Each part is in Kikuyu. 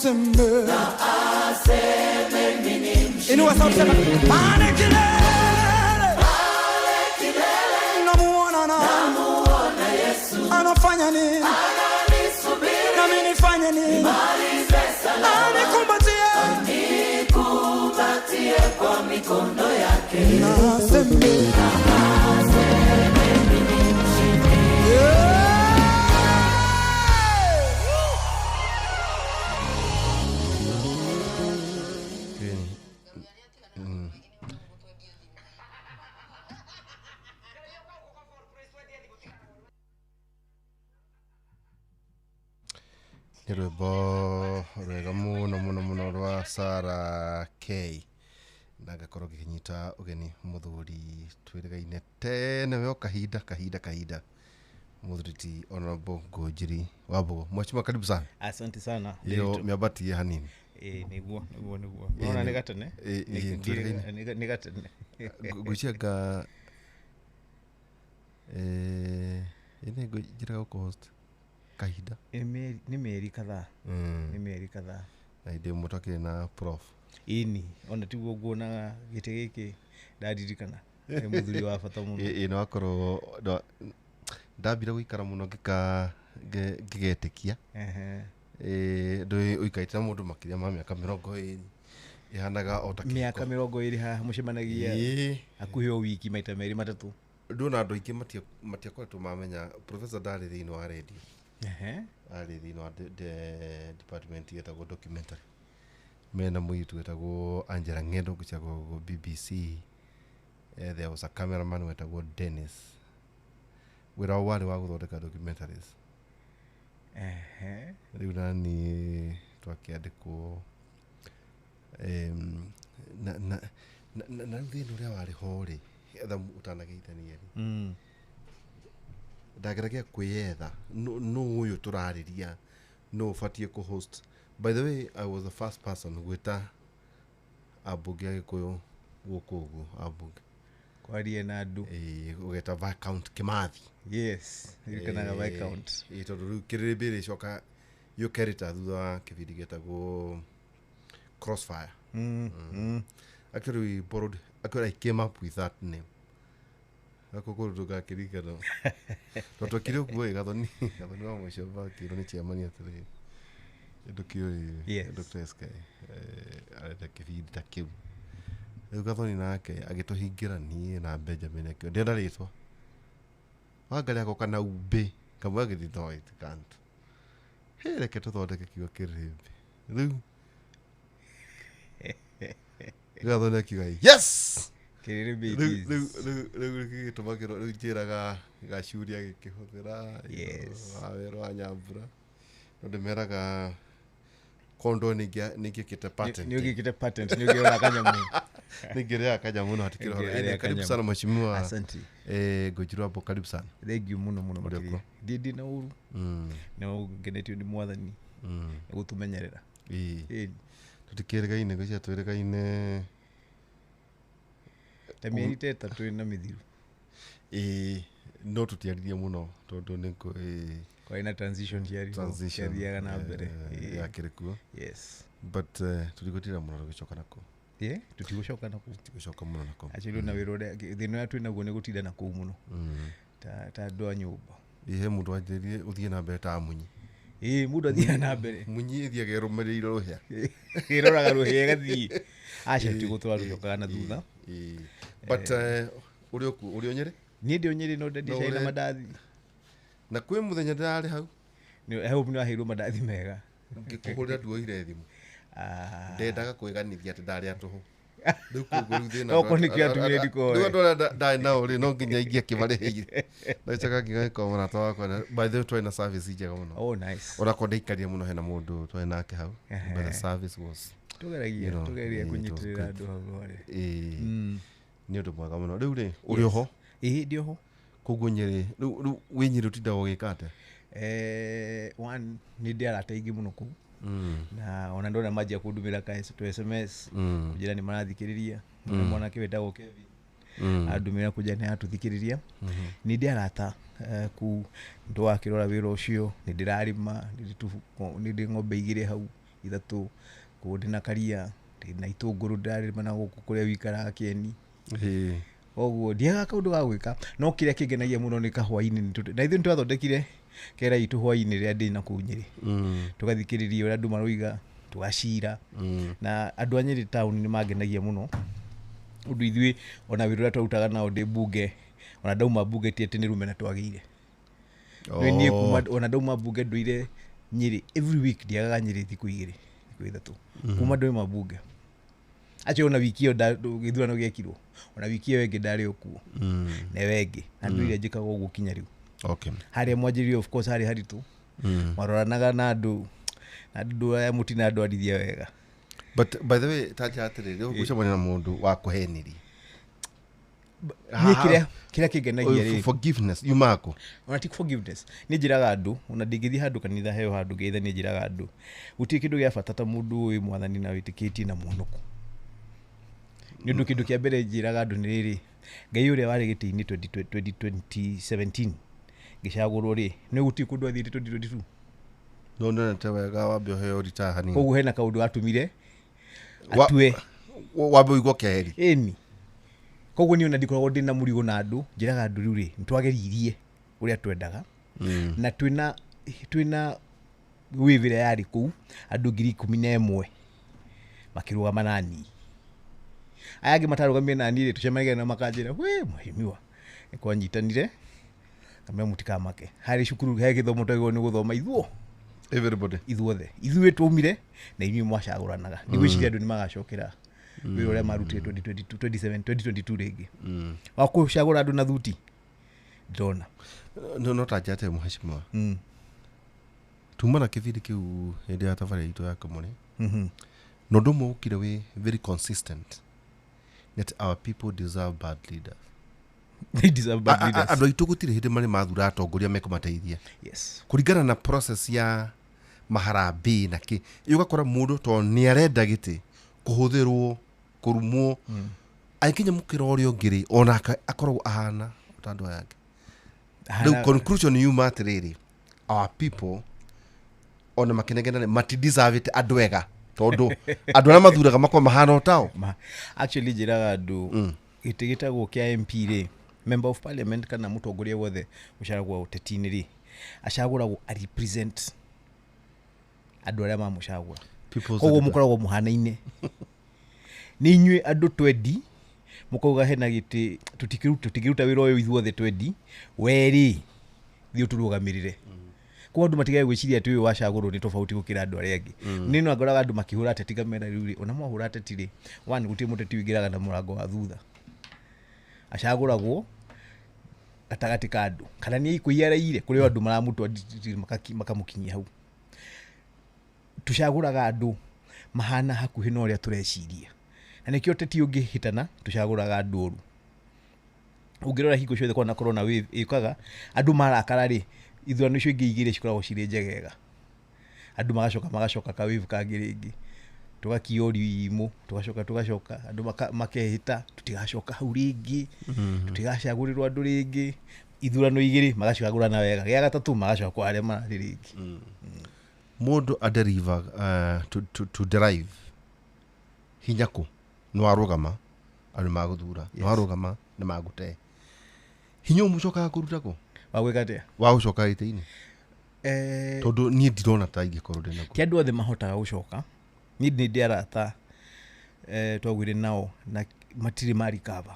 Aseme, inua sauti, sema pale kilele, namuona na anafanya nini, nami nifanye nini? Anikumbatie na aseme. Yeah! Nä rwä mbo rwega må no må no må no rwa Sara K na ngakorwo ngä nyita å geni må thuri twä rä gaine tene we o kahinda kahinda kahinda, må ti Honorable Ngũnjiri wa Mbũgũ. Mheshimiwa, karibu sana. Asante sana. Iyo mĩambatie hanini. Ĩĩ, nĩguo nĩguo nĩguo nona nĩ gatene. Ĩĩ, twĩrĩgaine. Nĩ gatene. Ngwĩciria nga ĩnĩ njĩraga gũkũ-host kahinda. Nĩ mĩeri kadhaa, nĩ mĩeri kadhaa. Na hĩndĩ ĩmwe twakĩrĩ na prof. Ĩni ona tiguo nguonaga gĩtĩ gĩkĩ ndaririkana nĩ mũthuri wa bata mũno. Ĩ nĩ wakorwo ndambire gũikara mũno ngĩka ngĩgetĩkia. Ndũĩ ũikarĩte na mũndũ makĩria ma mĩaka 20 ĩhanaga o ta kĩhiko. Mĩaka 20 haha mũcemanagia hakuhĩ o wiki maita merĩ matatũ. Ndona andũ aingĩ matiakoretwo mamenya professor ndarĩ thĩinĩ wa radio. Arĩ thĩinĩ wa department yetagwo documentary mena mũirĩtu wetagwo Angela Ng'endo ngũciagwo BBC. There was a cameraman wetagwo Dennis, wĩra wao warĩ wa gũthondeka documentaries. Rĩu nani twakĩandĩkwo na na na na na rĩu thĩna ũrĩa warĩ ho rĩ, etha ũtanageithania rĩ, ndageragia kwĩyetha nũ ũyũ tũrarĩria, nũ ũbatiĩ kũ-host. By the way, I was the first person gwĩta ambunge a Gĩkũyũ gũkũ ũguo ambunge. Kwaria na andũ. Ĩĩ, ũgeta Viscount Kimathi. Yes, ririkanaga Viscount. Ĩĩ, tondũ rĩu kĩrĩrĩmbĩ rĩcoka yũkerĩta thutha wa kĩbindi gĩtagwo Crossfire. Actually we borrowed, actually I came up with that name gako kũndũ ndũgakĩririkana tondũ twekire ũguo ĩ Gathoni, Gathoni wa mũico bakĩrwo nĩ chairman atĩrĩrĩ, kĩndũ kĩũĩ. Dr. SK arenda kĩbindi ta kĩu. Rĩu Gathoni nake agĩtũhingĩra niĩ na Benjamin akĩo ndĩrenda rĩtwa Wangarĩ agoka na umbĩ kamwe agĩthiĩ, no it can't. Hĩ, reke tũthondeke kiugo kĩrĩmbĩ. Rĩu Gathoni akiuga yes. Kĩrĩrĩmbĩ. Rĩu It rĩu is. rĩu rĩu gĩgĩtũmagĩrwo rĩu njĩraga Gacuri agĩkĩhũthĩra. Wawero wa Nyambura no ndĩmeraga kondo nĩngĩkĩte patent. Nĩ ũgĩkĩte patent, nĩ ũngĩrora kanyamũ. Nĩngĩrĩaga kanyamũ no hatikĩrĩ ũhoro. Nĩngĩrĩa Anyway, karibu kanyamũ. sana mheshimiwa. Asante. Ngũnjiri wa Mbũgũ, karibu sana. Thank you mũno mũno. Ũrĩ Makĩria ũkuo? ndĩ na ũru, nĩ ngenetio nĩ mwathani nĩ gũtũmenyerera. Ĩĩ. Ĩĩ. Tũtikĩrĩgaine, ngwĩciria twĩrĩgaine. Ta mĩeri ta 3 ĩna mĩthiru. Ĩĩ, no tũtiaririe mũno tondũ nĩ kwarĩ na transition ciarĩ ho, transition ciathiaga na mbere. Ĩĩ. Yakĩrĩ kuo. But tũtigũtira mũno tũgĩcoka nako. Ĩĩ, tũtigũcoka na kũu. Tũtigũcoka mũno nako. Actually ona wĩra ũrĩa thĩna ũrĩa twĩ naguo nĩ gũtinda na kũu mũno ta andũ a nyũmba. Ĩ, he mũndũ wanjĩrire ũthiĩ na mbere ta munyi. Ĩĩ, mũndũ athiaga na mbere. Munyi ĩthiaga ĩrũmĩrĩire rũhĩa. Ĩroraga rũhĩa ĩgathiĩ, aca tũtigũtwara, tũcokaga na thutha. Ĩĩ. But ũrĩ okuo, ũrĩ o Nyĩrĩ? Niĩ ndĩ o Nyĩrĩ no ndendia No cai na mandathi. Na kwĩ mũthenya ndĩrarĩ hau. I hope nĩ waheirwo mandathi mega. Ngĩkũhũrĩra nduoire thimũ. Ah. Ndendaga kwĩganithia atĩ ndarĩ a tũhũ rĩu, koguo rĩu thĩna No korwo nĩkĩo atumire ndikoe. rĩu andũ arĩa ndarĩ nao rĩ, no nginya ingĩakĩmarĩhĩire ndacoka ngĩgagĩkorwo mũrata wakwa by the way twarĩ na service njega mũno. Oh, nice. Onakorwo ndaikarire mũno hena mũndũ twarĩ nake hau, but the service was Tũgeragia tũgeria it was kũnyitĩrĩra good. andũ hau rware. Ĩĩ, nĩ ũndũ mwega mũno. Rĩu rĩ, ũrĩ oho? Ĩĩ, ndĩ oho. Koguo Nyĩrĩ rĩu wĩ Nyĩrĩ ũtindaga ũgĩka atĩa? One, nĩ ndĩ arata aingĩ mũno kũu na ona ndona manjia kũndũmĩra ka tũ SMS kũnjĩra nĩ marathikĩrĩria. Na mwanake wĩtagwo Kevin andũmĩra kũnjĩra nĩ aratũthikĩrĩria. Nĩ ndĩ arata kũu ndwakĩrora wĩra ũcio, nĩ ndĩrarĩma, nĩ ndĩ ng'ombe 2 hau ithatũ, koguo ndĩna karia, ndĩna itũngũrũ ndĩrarĩma na gũkũ kũrĩa wikaraga kĩeni. Koguo ndiagaga kaũndũ ga gwĩka, no kĩrĩa kĩngenagia mũno nĩ kahwainĩ, na ithuĩ nĩtwathondekire kera itũ hwainĩ rĩrĩa ndĩ na kũu Nyĩrĩ, tũgathikĩrĩria ũrĩa andũ maroiga, tũgacira. Na andũ a Nyĩrĩ taũni nĩ mangenagia mũno, ũndũ ithuĩ ona wĩra ũrĩa twarutaga nao ndĩ mbunge, ona ndauma mbunge ti atĩ nĩ rũmena twagĩire. Nĩ niĩ kuma ona ndauma mbunge ndũire Nyĩrĩ every week, ndiagaga Nyĩrĩ thikũ igĩrĩ, thikũ ithatũ kuma ndauma mbunge. Acio ona wiki ĩyo gĩthurano gĩekirwo, ona wiki ĩyo ĩngĩ ndarĩ o kuo, na ĩyo ĩngĩ, na ndũire njĩkaga ũguo kinya rĩu. Harĩa mwanjĩrĩrio of course harĩ haritũ, maroranaga na andũ, na andũ aya mũtina andwarithia wega. But by the way, tanja atĩrĩrĩ, rĩu gũcemania na mũndũ wa kũhenirie. Niĩ kĩrĩa kĩngenagia rĩ, Forgiveness yumaga kũ? Ona ti forgiveness, nĩ njĩraga andũ, ona ndingĩthiĩ handũ kanitha heo handũ ngeitha, nĩ njĩraga andũ gũtirĩ kĩndũ gĩa bata ta mũndũ wĩ mwathani na wĩtĩkĩtie na mũhonoku. Nĩ ũndũ kĩndũ kĩa mbere njĩraga andũ nĩ rĩrĩ, Ngai ũrĩa warĩ gĩtĩ-inĩ 2017 ngĩcagũrwo rĩ, nĩ gũtirĩ kũndũ athiĩte 2022. No ndonete wega wambe ũheo retire hanini. Koguo hena kaũndũ gatũmire atue wambe ũigwo keheri. Ĩni. Koguo niĩ ona ndikoragwo ndĩna mũrigo na andũ, njĩraga andũ rĩu rĩ, nĩtwageririe ũrĩa twendaga, na twĩna wave ĩrĩa yarĩ kũu, andũ 11,000 makĩrũgama na niĩ. Aya angĩ matarũgamire na niĩ rĩ, tũcemanagia nao makanjĩra, we mheshimiwa, nĩkwanyitanire, ngamera mũtikamake. Harĩ cukuru, he gĩthomo twagĩrĩirwo nĩ gũthoma ithuo. Everybody. Ithuothe. Ithuĩ twaumire na inyuĩ mwacagũranaga. Ndigwĩciria andũ nĩmagacokera wĩra ũrĩa marutire 2022, 27, 2022 rĩngĩ. Wa kũcagũra andũ na thuti, ndĩrona. No tanja atĩ mheshimiwa. Tuma na kĩbindi kĩu hĩndĩ ya thabarĩ itũ ya Kĩmũrĩ. Na ũndũ ũmwe ũkire wĩ very consistent, that our people deserve bad leaders. They deserve bad leaders. Andũ aitũ gũtirĩ hĩndĩ marĩ mathura atongoria mekũmateithia. Kũringana na process ya maharambee na kĩ, ũgakora mũndũ tondũ nĩ arenda gĩtĩ kũhũthĩrwo, kũrumwo, agĩkinya mũkĩra ũrĩa ũngĩ rĩ, onake akoragwo ahana ta andũ aya angĩ. Rĩu conclusion yuma atĩrĩrĩ, our people ona makinegena nĩ mati deserve it andũ ega, tondũ andũ arĩa mathuraga makoragwo mahana o tao. Actually njĩraga andũ, gĩtĩ gĩtagwo kĩa MP rĩ, member of parliament kana mũtongoria wothe ũcaragwo ũteti-inĩ rĩ, acagũragwo a represent andũ arĩa mamũcagũra. People's Koguo leader. mũkoragwo mũhanaine. Nĩ inyuĩ andũ twendi, mũkauga hena gĩtĩ, tũtingĩruta wĩra ũyũ ithuothe twendi, we rĩ, thiĩ ũtũrũgamĩrĩre. Koguo andũ matigage gwĩciria atĩ ũyũ wacagũrwo nĩ tofauti gũkĩra andũ arĩa angĩ. Niĩ no ngoraga andũ makĩhũra ateti ngamera rĩu rĩ, ona mwahũra ateti rĩ, one, gũtirĩ mũteti ũingĩraga na mũrango wa thutha. Acagũragwo gatagatĩ ka andũ, kana nĩ aikũiya araiyire, kũrĩ o andũ maramũtwa makamũkinyia hau. Tũcagũraga andũ mahana hakuhĩ na ũrĩa tũreciria. Na nĩkĩo ũteti ũngĩhĩtana, tũcagũraga andũ oru. Ũngĩrora hingo ciothe kwana corona wave ĩũkaga, andũ marakara rĩ, ithurano icio ingĩ igĩrĩ cikoragwo cirĩ njegega. Andũ magacoka, magacoka ka wave kangĩ rĩngĩ. Tũgakinya ũrimũ, tũgacoka, tũgacoka, andũ makehĩta, tũtigacoka hau rĩngĩ, tũtigacagũrĩrwo andũ rĩngĩ. Ithurano igĩrĩ magacagũrana wega, gĩa gatatũ magacoka kwa arĩa mararĩ rĩngĩ. Mũndũ a derive, to derive hinya kũ? Nĩ warũgama, andũ magũthura. Nĩ warũgama, nĩ magũte. Hinya ũmwe ũcokaga kũruta kũ? Wa gwĩka atĩa? Wa gũcoka gĩtĩ-inĩ. Tondũ niĩ ndirona ta ingĩkorwo ndĩ nakuo. Ti andũ othe mahotaga gũcoka. Niĩ nĩ ndĩ arata, twagũire nao na matirĩ marikaba.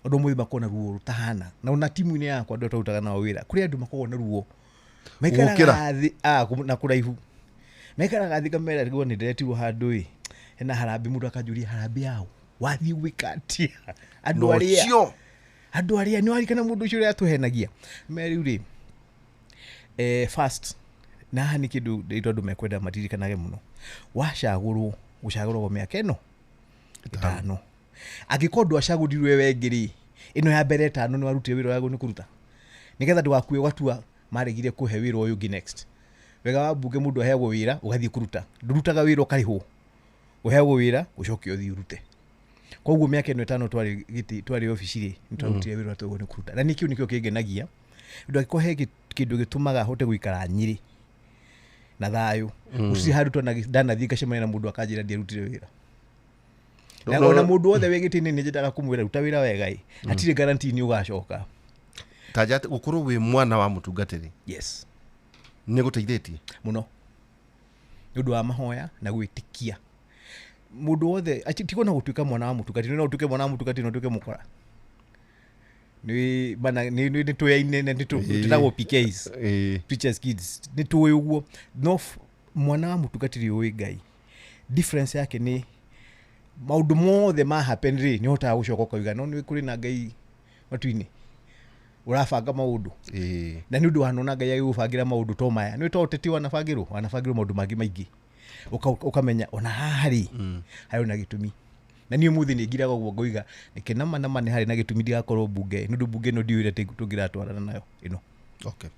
Ũndũ ũmwe makoragwo na ruo rũtahana. Na ona timu-inĩ yakwa andũ twarutaga nao wĩra, kũrĩ andũ makoragwo na ruo. Maikaraga Gũkĩra. thĩ, na kũraihu. Maikaraga thĩ ngamera nĩguo nĩ ndĩretirwo handũ ĩ. Hena harambee, mũndũ akanjũria harambee yao. Wathiĩ gwĩka atĩa? Andũ No arĩa. cio. Andũ arĩa, nĩ waririkana mũndũ ũcio ũrĩa atũhenagia. Me rĩu rĩ, first, na haha nĩ kĩndũ ndĩrĩ andũ mekwenda maririkanage mũno. Wacagũrwo, gũcagũragwo mĩaka ĩno ĩtano. Angĩkorwo ndwacagũrirwe we ĩngĩ rĩ, ĩno ya mbere ĩtano nĩ warutire wĩra ũrĩa nĩ kũruta. Nĩgetha ndũgakue ũgatua maregire kũhe wĩra ũyũ ũngĩ next. Wega wa mbunge mũndũ aheagwo wĩra ũgathiĩ kũruta. Ndũrutaga wĩra ũkarĩhwo. Ũheagwo wĩra ũcoke ũthiĩ ũrute. Koguo mĩaka ĩno ĩtano twarĩ gĩtĩ, twarĩ obici rĩ, nĩ twarutire wĩra ũrĩa twagĩrĩirwo nĩ kũruta. Na nĩkĩo nĩkĩo kĩngenagia. Ũndũ angĩkorwo he kĩndũ gĩtũmaga hote gũikara Nyĩrĩ. Na thayũ gũtirĩ handũ ndanathiĩ ngacemania na mũndũ akanjĩra ndiarutire wĩra. Na No, ona no. mũndũ wothe wĩ gĩtĩ-inĩ nĩ nyendaga kũmwĩra ruta wĩra wega ĩ, hatirĩ guarantee nĩ ũgacoka. Tanja atĩ gũkorwo wĩ mwana wa mũtungatĩri Yes. nĩ gũteithĩtie? Mũno, nĩ ũndũ wa mahoya na gwĩtĩkia mũndũ wothe. Tigo na gũtuĩka mwana wa mũtungatĩri, no ũtuĩke mwana wa mũtungatĩri no ũtuĩke mũkora. Nĩ bana nĩ tũyaine na nĩ tũtagwo PKs, preachers kids, nĩ tũĩ ũguo. No mwana wa mũtungatĩri ũĩ Ngai, difference yake nĩ maũndũ mothe ma happen rĩ, nĩ ũhotaga gũcoka ũkauga no nĩ kũrĩ na Ngai matu-inĩ ũrabanga maũndũ. Na nĩ ũndũ wanona Ngai agĩgũbangĩra maũndũ to maya, nĩ to ũteti wanabangĩrwo maũndũ mangĩ maingĩ. Ũkamenya ona haha rĩ, harĩ na gĩtũmi. Na niĩ ũmũthĩ nĩ ngiraga ũguo ngoiga nĩke nama nama nĩ harĩ na gĩtũmi ndigakorwo mbunge, nĩ ũndũ mbunge ĩno ndiũĩ ũrĩa tũngĩratwarana nayo ĩno. Okay.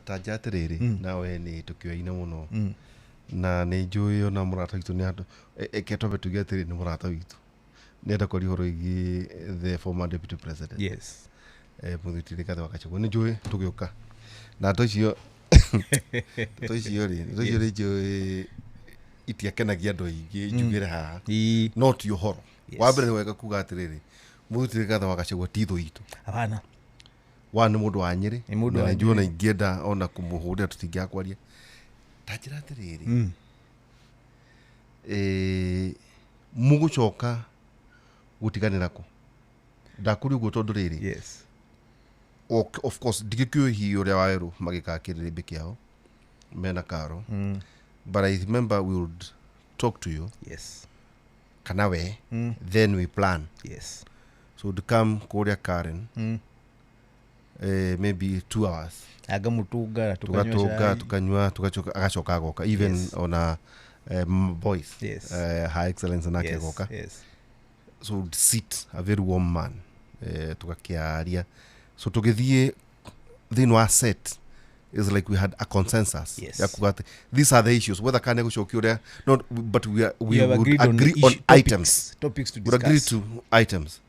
Tanja atĩrĩrĩ, nawe nĩ tũkĩoyaine mũno na nĩ njũĩ ona mũrata witũ nĩ andũ eke twambe tuge atĩrĩ, nĩ mũrata witũ, nĩ enda kwaria ũhoro wĩgiĩ the former deputy president, mũthuri Rigathĩ wa Gachagua. Nĩ njũĩ tũgĩũka na ndeto icio rĩ, njũĩ itiakenagia andũ aingĩ njugĩre haha, no ti ũhoro. Wa mbere nĩ wega kuga atĩrĩrĩ, mũthuri Rigathĩ wa Gachagua ti thũ itũ. Hapana. Wa nĩ mũndũ wa Nyĩrĩ. Nĩ mũndũ Na wa nĩ njũĩ ona ingĩenda ona kũmũhũrĩra tũtingĩaga kwaria. Ta njĩra atĩrĩrĩ, mũgũcoka gũtiganĩra kũ? Ndakũria ũguo tondũ rĩrĩ, of course ndigĩkĩũĩ hihi ũrĩa wawerũ magĩkaga kĩrĩrĩmbĩ kĩao mena karo, but I remember we would talk to you kana we, then we plan. So would come kũrĩa Karen, maybe 2 hours. Angamũtũnga, tukanyua Tugatunga, cai. Tukanyua, tugacoka, agacoka agoka even ona boys, her excellence nake agoka. So we'd sit, a very warm man, tugakiaria. So tũgĩthiĩ thĩinĩ wa set is like we had a consensus ya kuga atĩ these are the issues, whether kana gũcokia ũrĩa no, but we We have would agreed on agree on topics, items. Topics to Would agree discuss. to items.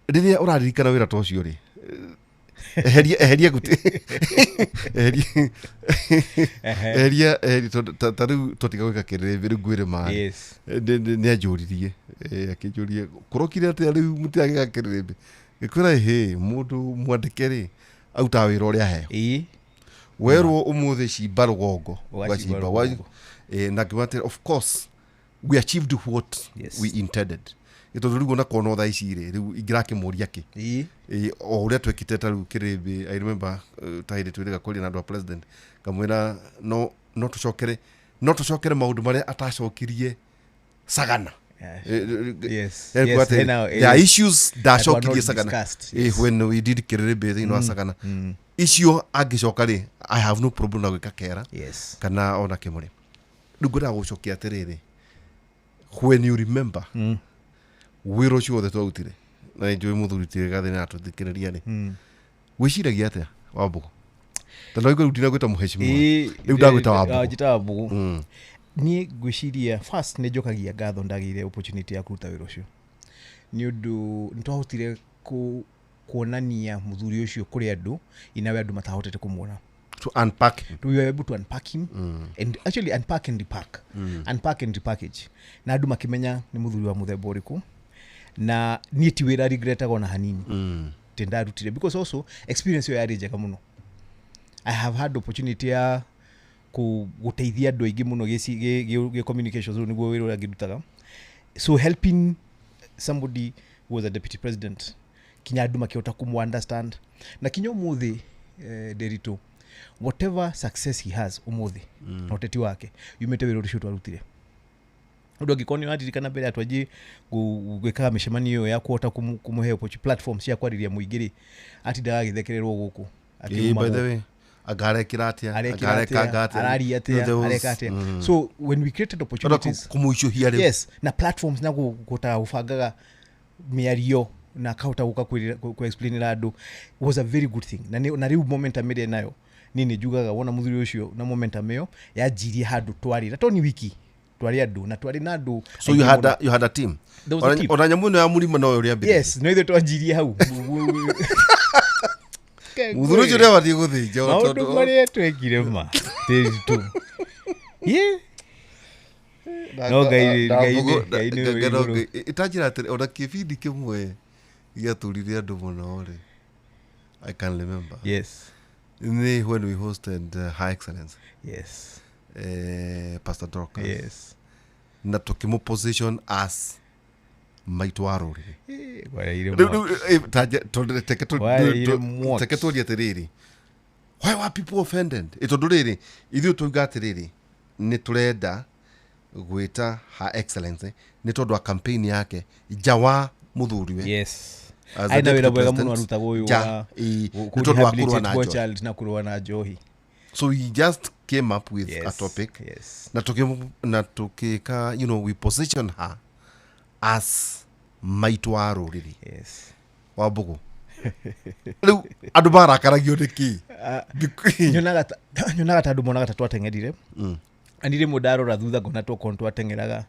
Rĩrĩa ũraririkana wĩra ta ũcio rĩ, eheria guti, eheria, eheria, eheria, tondũ ta rĩu tũtiga gwĩka kĩrĩrĩ rĩu ngwĩre maĩ. Nĩ anjũririe, akĩnjũria kũrokire atĩa rĩu mũtiragĩka kĩrĩrĩmbĩ. Ngĩkwĩra hĩ, mũndũ mwandĩke rĩ, arutaga wĩra ũrĩa aheo. Werwo ũmũthĩ cimba rũgongo, Ũgacimba ũgacimba. rũgongo. Na ngiuga atĩrĩ, of course we achieved what we intended. Ĩ tondũ rĩu ona kono thaa ici rĩ, rĩu ingĩrakĩmũria kĩ? Ĩ, o ũrĩa twekĩte ta rĩu kĩrĩmbĩ, I remember, ta hĩndĩ twĩrĩga kwaria na andũ a president, ngamwĩra no tũcokere maũndũ marĩa atacokirie Sagana. Kuga atĩ there are issues ndacokirie not Sagana. discussed, yes. When we did kĩrĩrĩmbĩ thĩinĩ wa Sagana, icio angĩcoka rĩ, I have no problem na gwĩka kera kana ona kĩmũrĩ. Rĩu ngwendaga gũcokia atĩrĩrĩ, when you remember wĩra ũcio wothe twarutire, na nĩ njũĩ mũthuri ti Rigathĩ nĩ atũthikĩrĩria rĩ, wĩciragia atĩa, Wambũgũ? Tondũ rĩu ndinagwĩta mũheshimiwa, rĩu ndagwĩta Wambũgũ. Njĩta Wambũgũ. Niĩ ngwĩciria first nĩ njokagia ngatho ndagĩire opportunity ya kũruta wĩra ũcio, nĩ ũndũ nĩ twahotire kuonania mũthuri ũcio kũrĩ andũ inawe andũ matahotete kũmuona. To unpack him. We were able to unpack him and actually unpack and repack, unpack and repackage, na andũ makĩmenya nĩ mũthuri wa mũthemba ũrĩkũ. Na niĩ ti wĩra regretaga ona hanini tĩ ndarutire, because also experience ĩyo yarĩ njega mũno. I have had opportunity ya gũteithia andũ aingĩ mũno gĩ communications, rĩu nĩguo wĩra ũrĩa ngĩrutaga. So helping somebody who was a deputy president kinya andũ makĩhota kũmũ understand, na kinya ũmũthĩ, Nderitu, whatever success he has ũmũthĩ na ũteti wake yumĩte wĩra ũcio twarutire. Ũndũ angĩkorwo nĩ ũraririkana mbere ya twanjie gwĩkaga mĩcemanio ĩyo ya kũhota kũmũhe platform cia kwarĩria mũingĩ rĩ, atindaga agĩthekererwo gũkũ, Ĩ, by the akĩrumagwo. way, angarekĩra atĩa, arekĩra angarekanga atĩa, atĩa, araria No, there atĩa, was- areka atĩa. So when we created Ona opportunities kũmũicũhia rĩu. Yes, na platforms na kũhotaga gũbangaga mĩario na akahota gũka kũ-explainĩra andũ was a very good thing. Na rĩu momentum ĩrĩa nayo niĩ nĩ njugaga wona mũthuri ũcio na momentum ĩyo yanjirie handũ twarĩ na to nĩ wiki twarĩ andũ na twarĩ na andũ So you aingĩ had mũno. a, you had a team. There was a team. Ona nyamũ ĩno ya mũrima no ũrĩa ambĩrĩirie. Yes, no ithuĩ twanjirie hau. Mũthuri ũcio nĩ abatiĩ gũthĩnjwo maũndũ tondũ marĩa twekire ma tĩritũ. Ye. No Ngai Ngai nĩ wĩ igũrũ. Itanjĩra atĩrĩ ona kĩbindi kĩmwe gĩatũrire andũ mũno rĩ, I can remember, Yes. nĩ when we hosted Her Excellency Yes. Pastor Dorcas, Yes. na tũkĩmũ position as maitũ wa rũrĩrĩ. Kwareire Rĩu- mwaki. rĩu, Wareire mwaki. teke tũrie atĩrĩrĩ, why were people offended? Tondũ rĩrĩ ithuĩ tuiga atĩrĩrĩ nĩ tũrenda gwĩta Her Excellency nĩ tondũ wa campaign yake nja wa mũthuriwe Yes. as a Aina wĩra deputy mwega mũno president, arutagwo ũyũ nja, wa nĩ tondũ wa kũrũa rehabilitate na boy njohi. child na kũrũa na njohi. So we just came up with Yes. a topic Yes. na tukika, we position her as maitũ wa rũrĩrĩ. Yes. Wa mbũgũ rĩu andũ marakaragio nĩ kĩ? Nyonaga ta andũ monaga ta twateng'erire, ani rĩmwe ndarora thutha ngona tokorwo twateng'eraga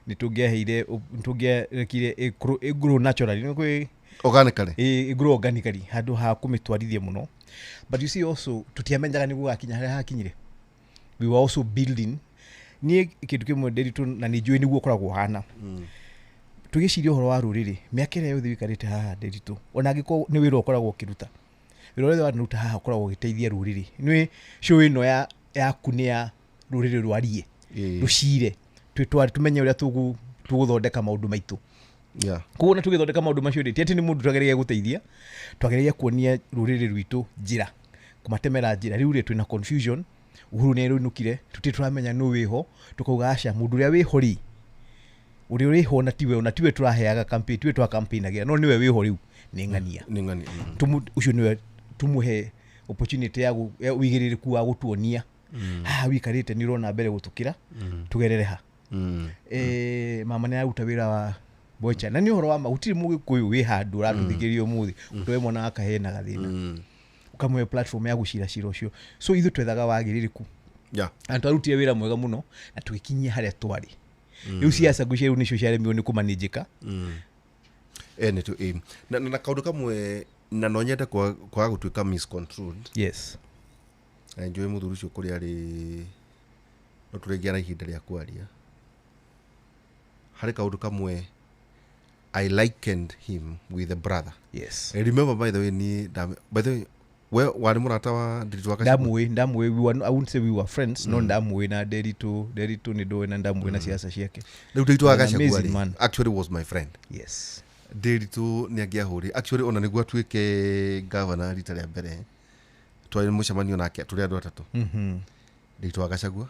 nĩ tũngĩaheire, nĩ tũngĩarekire ĩ grow naturally, nĩ kwĩ Organically. Ĩ grow organically handũ ha kũmĩtwarithia mũno. But you see, also tũtiamenyaga nĩ gũgakinya harĩa hakinyire. We were also building. Niĩ kĩndũ kĩmwe ndĩritũ na nĩ njũĩ nĩguo ũkoragwo ũhana, tũgĩciria ũhoro wa rũrĩrĩ mĩaka ĩrĩa yothe ũikarĩte haha ndĩritũ, ona angĩkorwo nĩ wĩra ũkoragwo ũkĩruta, wĩra ũrĩa wanaruta haha ũkoragwo ũgĩteithia rũrĩrĩ. Nĩ show ĩno yaku nĩ ya rũrĩrĩ rwarie, rũcire twĩtware tũmenye ũrĩa tũgũthondeka maũndũ maitũ. Koguo na tũgĩthondeka maũndũ macio rĩ, ti atĩ nĩ mũndũ twageragia gũteithia, twageragia kuonia rũrĩrĩ rwitũ njĩra, kũmatemera njĩra. Rĩu rĩ twĩna confusion, Uhuru nĩ arũinũkire, tũtirĩ tũramenya nũ wĩho, tũkauga aca mũndũ ũrĩa wĩho rĩ, ũrĩa ũrĩho na tiwe, ona tiwe tũraheaga campaign, tiwe twa-campaignagira, no nĩwe wĩho rĩu nĩ ng'ania. Nĩ ng'ani. Ũcio nĩwe tũmũhe opportunity ya ũigĩrĩrĩku wa gũtuonia haha wikarĩte nĩ ũrona mbere gũtũkĩra, tũgerere ha. Mama nĩ araruta wĩra wa bocha na nĩ ũhoro wa ma, gũtirĩ mũgĩkũyũ wĩ handũ ũratũthikĩrĩria ũmũthĩ ũtoe mwana wa kahĩĩ na gathĩna ũkamũhe platform ya gũcira cira ũcio. So ithuĩ twethaga wagĩrĩrĩku na twarutire wĩra mwega mũno na tũgĩkinyia harĩa twarĩ. Rĩu ciaca ngwĩciria rĩu nĩcio ciaremirwo nĩ kũmanĩnjĩka. Nĩ tu na kaũndũ kamwe na no nyende kwaga gũtuĩka misconstrued. Yes. Na njũĩ mũthuri ũcio kũrĩa arĩ no tũrĩgĩa na ihinda rĩa kwaria harĩ kaũndũ kamwe. I likened him with a brother. Yes. I remember, by the way, ni by the way we warĩ mũrata wa Ndiritu wa Gachagua? Ndamũĩ. We were, I wouldn't say we were friends, no ndamũĩ na Nderitu nĩ ndũĩ na ndamũĩ na ciaca ciake. Rĩu Ndiritu wa An Gachagua amazing rĩ, man. actually was my friend. Yes. Ndiritu nĩ angĩahũrire actually ona nĩguo atuĩke governor rita rĩa mbere twarĩ mũcemanio nake tũrĩ andũ atatũ, Ndiritu wa Gachagua,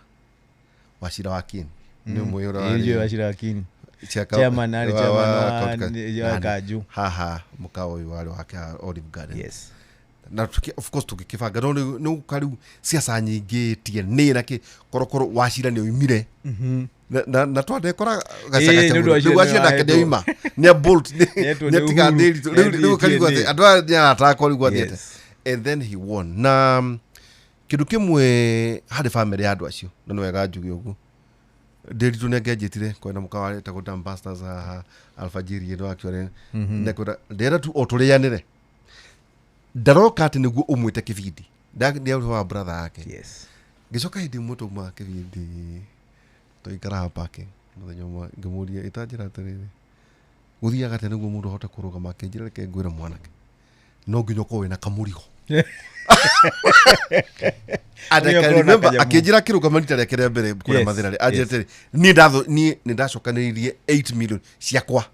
Wachira wa Kin nĩ ũmwe ũrĩa Ĩĩ, njũĩ warĩ Wachira wa Kini. Chairman, arĩ chairman wa nani? Kanju. Haha mũkawa ũyũ warĩ wake wa Olive Garden. Yes. Na of course tũgĩkĩbanga, no rĩu nĩ gũka rĩu ciaca nyingĩ tie nĩ na kĩ korokoro Wachira nĩ oimire na twandekora. Ĩĩ, nĩ ũndũ Wachira Rĩu Wachira nĩ nake nĩ wahetwo. oima, nĩ bolt Nĩetwo nĩ nĩ atiga Uhuru. Ndiritu. Rĩu Nĩathiĩ rĩu ũkarigwo atĩ TNA. andũ aya nĩ arata akwa rĩu gwathiĩte. Yes. And then he won na kĩndũ kĩmwe harĩ bamĩrĩ ya andũ acio na nĩ wega njuge ũguo, Ndiritu nĩ angĩanjĩtire kwena mũkawa wetagwo Dambusters haha alfajiri ĩno actually nekwenda ndĩrenda tu o tũrĩanĩre, ndaroka atĩ nĩguo ũmwĩte kĩbindi nĩ wa brother yake. Yes. Ngĩcoka hĩndĩ ĩmwe twauma kĩbindi tũikaraga parking mũthenya ũmwe ngĩmũria ĩtanjĩra atĩrĩrĩ gũthiaga atĩa nĩguo mũndũ ahote kũrũgama, akĩnjĩra reke ngwĩre mwanake, no nginya ũkorwo wĩna kamũrigo. And I Nginya can ũkorwo na remember kanyamũ. akĩnjĩra akĩrũgama rita rĩake rĩa mbere kũrĩa Mathĩra rĩ anjĩra atĩrĩ niĩ niĩ nĩ ndacokanĩrĩirie 8 million ciakwa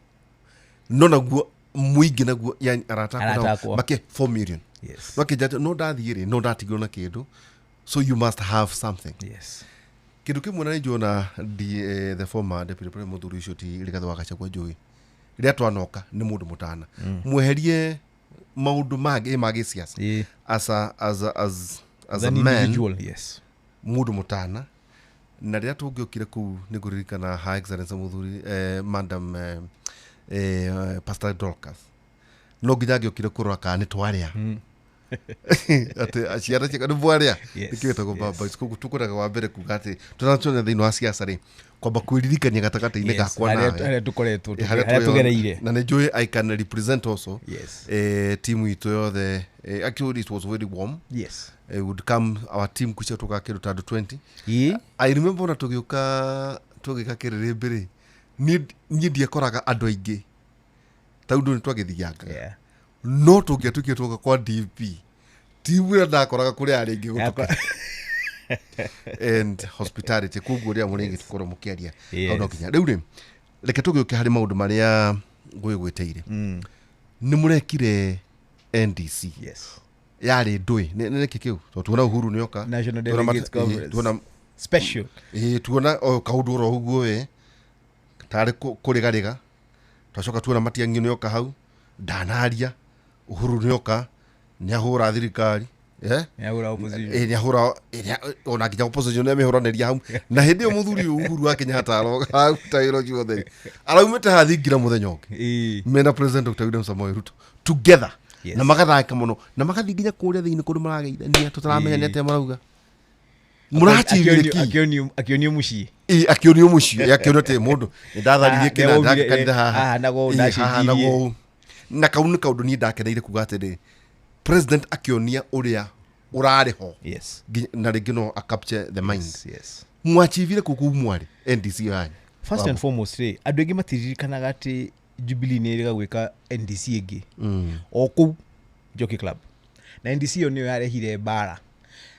no naguo mũingĩ naguo yani arata akwa Arata nao akwa. make 4 million. Yes. No akĩnjĩra atĩ no ndathiĩ rĩ no ndatigirwo na kĩndũ, so you must have something. Yes. Kĩndũ kĩmwe na nĩ njuona the former deputy president mũthuri ũcio ti Rigathĩ wa Gachagua njũĩ rĩrĩa twanoka nĩ mũndũ mũtana mweherie maũndũ mangĩ ma gĩciaca as a An man individual, yes. mũndũ mũtana na rĩrĩa tũngĩokire kũu nĩ ngũririkana Her Excellency mũthuri madam Pastor Dorcas no nginya angĩokire kũrora kana nĩ twarĩa. Atä ciana ciakwa nä mwarä Yes, nä kä wätagwo yes. bambais koguo tå wa mbere kuga atä tånatona thä inä wa ciaca rä kwamba kwä ririkania gatagatĩ-inĩ gakwa harĩa nawe harĩa tũkoretwo Eh, harĩa harĩa twĩyo- tũgereire. Na nä njå I can represent also Yes. Timu itå yothe, actually it was very warm. Yes. Would come our team kucia tå gakä rå ta andå 20. Ĩ. I remember ona tå gä å ka tå gä ka kä rä rä mbä rä niä ndiekoraga andå aingä taundå nä twagä thianga. No tå ngä atuä twoka kwa DP timu ä rä a ndakoraga kå rä arä ingä gå and hospitality koguo rä a må rä ngä tåkorwo må kä aria hau no nginya rä u rä reke tå gä å ke harä maå ndå marä a ngå gwä te ire nä må rekire NDC. Yes. Yarä ndå nä kä kä u tondå tuona Uhuru nä oka. National Tuona Delegates Conference. Tuona Special. Ĩĩ, tuona o kaũndũ oro ũguo we tarĩ kũrĩgarĩga twacoka tuona Matiang'i nĩoka hau ndanaria Uhuru nĩoka nĩahũra thirikari, eh? Nĩahũra opposition. Ĩ, nĩahũra ĩ, ona nginya opposition nĩamĩhũranĩria hau na hĩndĩ ĩyo mũthuri ũyũ Uhuru wa Kenyatta aruta wĩra ũcio wothe araumĩte haha thingira mũthenya ũngĩ mena President Dr. William Samoei Ruto together. Na magathaka mũno na magathiĩ nginya kũrĩa thĩinĩ kũndũ marageithania tũtaramenya nĩ atĩa marauga mũrachivire ki. Akĩonio mũciĩ. Ĩ, akĩonio mũciĩ, akĩonio atĩ mũndũ nĩ ndatharirie Haha, kĩna nĩwaumire, ndaka kanitha haha. haha nago Ĩ, haha ndacenjirie. nago na kau nĩ kaũndũ niĩ ndakeneire kuga atĩrĩ president akĩonia ũrĩa ũrarĩ ho. Na rĩngĩ no a capture the mind. Yes. Mwachivire kũ kũu mwarĩ NDC yanyu? First and foremost rĩ, andũ aingĩ matiririkanaga atĩ Jubilee nĩ ĩrĩga gwĩka NDC ĩngĩ o kũu Jockey Club, na NDC ĩyo nĩyo yarehire mbara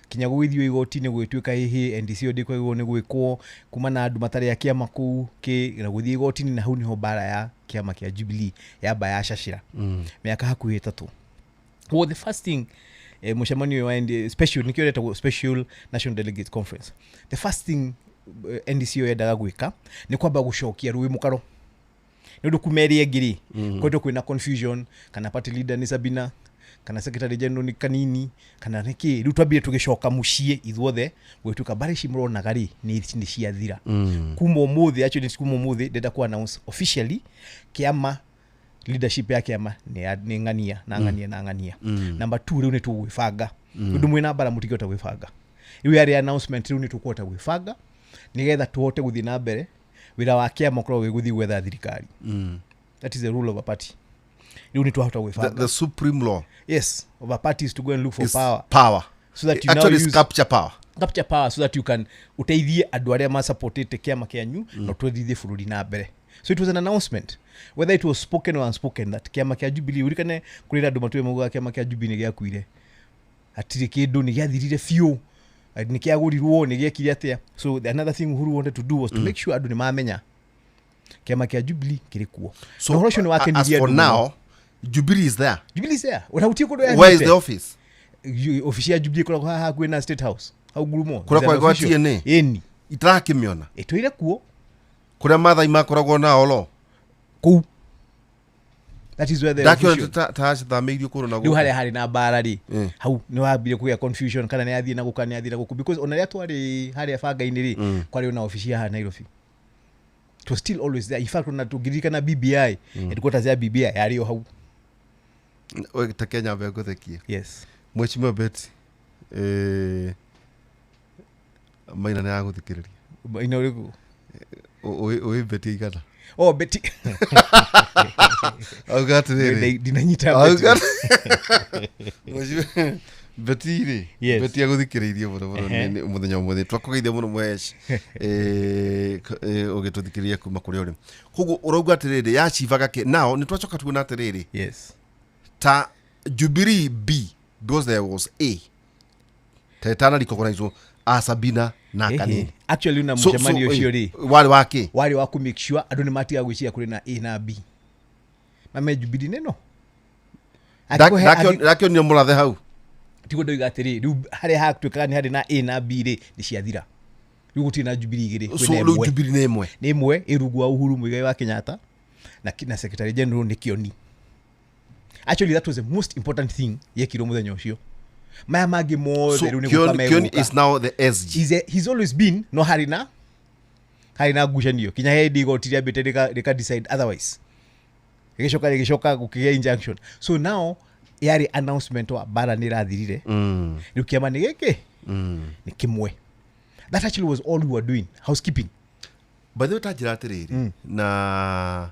kinya gũgĩthiĩ igoti-inĩ gũgĩtuĩka hĩhĩ NDC ĩyo ndĩkwagĩrĩirwo nĩ gwĩkwo kuma na andũ matarĩ a kĩama kũu kĩ na gũthiĩ igoti-inĩ, na hau nĩho mbara ya kĩama kĩa Jubilee yamba yacacĩra mĩaka hakuhĩ 3. Well, the first thing, mũcemanio ũyũ wa ND, special nĩkĩo ĩretagwo Special National Delegates Conference, the first thing, NDC ĩyo yendaga gwĩka nĩ kwamba gũcokia rũĩ mũkaro nĩ ũndũ kuma ĩrĩa ĩngĩ rĩ kwendwo kwĩna confusion kana party leader nĩ Sabina kana secretary general nĩ Kanini kana nĩ kĩ. Rĩu twambire tũgĩcoka mũciĩ ithuothe gũgĩtuĩka mbara ici mũronaga rĩ nĩ ciathira kuma ũmũthĩ. Actually kuma ũmũthĩ ndenda ku announce officially kĩama leadership ya kĩama nĩ ng'ania na ng'ania na ng'ania. Number two, rĩu nĩ tũgwĩbanga ũndũ mwĩna mbara mũtingĩhota gwĩbanga. Rĩu yarĩ announcement, rĩu nĩ tũkũhota gwĩbanga nĩgetha tũhote gũthiĩ na mbere wĩra wa kĩama ũkoragwo wĩ gũthiĩ gwetha thirikari. That is the rule of a party. Rĩu nĩ twahota gwĩbanga. The supreme law Yes, of a party is to go and look for is power power so that you now actually use capture power. Capture power so that you can uteithie andũ arĩa masupportĩte kĩama kĩanyu na ũtwarithie bũrũri na mbere. So it was an announcement, whether it was spoken or unspoken, that kĩama kĩa Jubilee ũririkane kũrĩ andũ matũĩ maugaga kĩama kĩa Jubilee nĩ gĩakuire, hatirĩ kĩndũ, nĩ gĩathirire biũ, nĩ kĩagũrirwo, nĩ gĩekire atĩa. So the another thing Uhuru wanted to do was to make sure andũ nĩ mamenya kĩama kĩa Jubilee kĩrĩ kuo. So Na ũhoro ũcio nĩ as wakenirie for andũ mũno. now Jubilee is there. Jubilee is there. Ona gũtirĩ kũndũ Where is the yathiĩte. office? Obici ya Jubilee ĩkoragwo haha hakuhĩ na State House hau ngurumo. Kũrĩa There's an kwa official- TNA? Ĩni. Itarakĩmĩona. Ĩtũire kuo. Kũrĩa mathai makoragwo nao lo. Kũu, that is where the Ndakiona official- tacithamĩirio kũndũ na rĩu gũkũ. harĩa harĩ na mbara rĩ hau nĩ wambire kũgĩa confusion kana nĩ athiĩ na gũkũ kana nĩ athiĩ na gũkũ, because ona rĩrĩa twarĩ harĩa banga-inĩ rĩ kwarĩ ona obici ya haha Nairobi. It was still always there. In fact, ona tũngĩririkana BBI, headquarters ya BBI yarĩ o hau. We, ta Kenya mbe ngũthekie. Yes. Mheshimiwa Betty, Maina nĩ agũthikĩrĩria. Ina ũrĩkũ? Ũĩ Betty igana. Oh, Betty. Auga atĩrĩrĩ Ndinanyita Auga Betty. Mheshimiwa Betty rĩ Betty agũthikĩrĩirie mũno mũno mũthenya ũmũthĩ twakũgeithia mũno mũhesh ũgĩtũthikĩrĩria kuma kũrĩa ũrĩ. Koguo ũrauga atĩrĩrĩ yachivaga kĩ nao nĩ twacoka tuona atĩrĩrĩ ta Jubilee B, because there was A ta ĩtana recognize a Sabina na Kanini. Actually na mũcemanio ũcio rĩ warĩ wa kĩ? Warĩ wa kũ make sure andũ nĩ matiga gwĩciria kũrĩ na A na B, mame Jubilee nĩno. Ndakĩonire mũrathe hau. Tiguo ndoiga atĩrĩ rĩu harĩa hatuĩkaga nĩ harĩ na A na B rĩ nĩ ciathira. Rĩu gũtirĩ na Jubilee igĩrĩ, So kwĩna rĩu ĩmwe. Jubilee nĩ ĩmwe. Nĩ ĩmwe ĩ rungu wa Uhuru Muigai wa Kenyatta na secretary general nĩ Kĩoni. Actually that was the most important thing yekirwo mũthenya ũcio. Maya mangĩ mothe So rĩu nĩ gũka Kioni megũka. is now the SG. He's always been, no harĩ na ngucanio kinya hĩndĩ igoti rĩambĩte rĩka decide otherwise, rĩgĩcoka gũkĩgĩa injunction. So now Yarĩ announcement wa mbara nĩ ĩrathirire. Rĩu kĩama nĩ gĩkĩ, nĩ kĩmwe. That actually was all we were doing, housekeeping. By the way, ta njĩra atĩrĩrĩ, na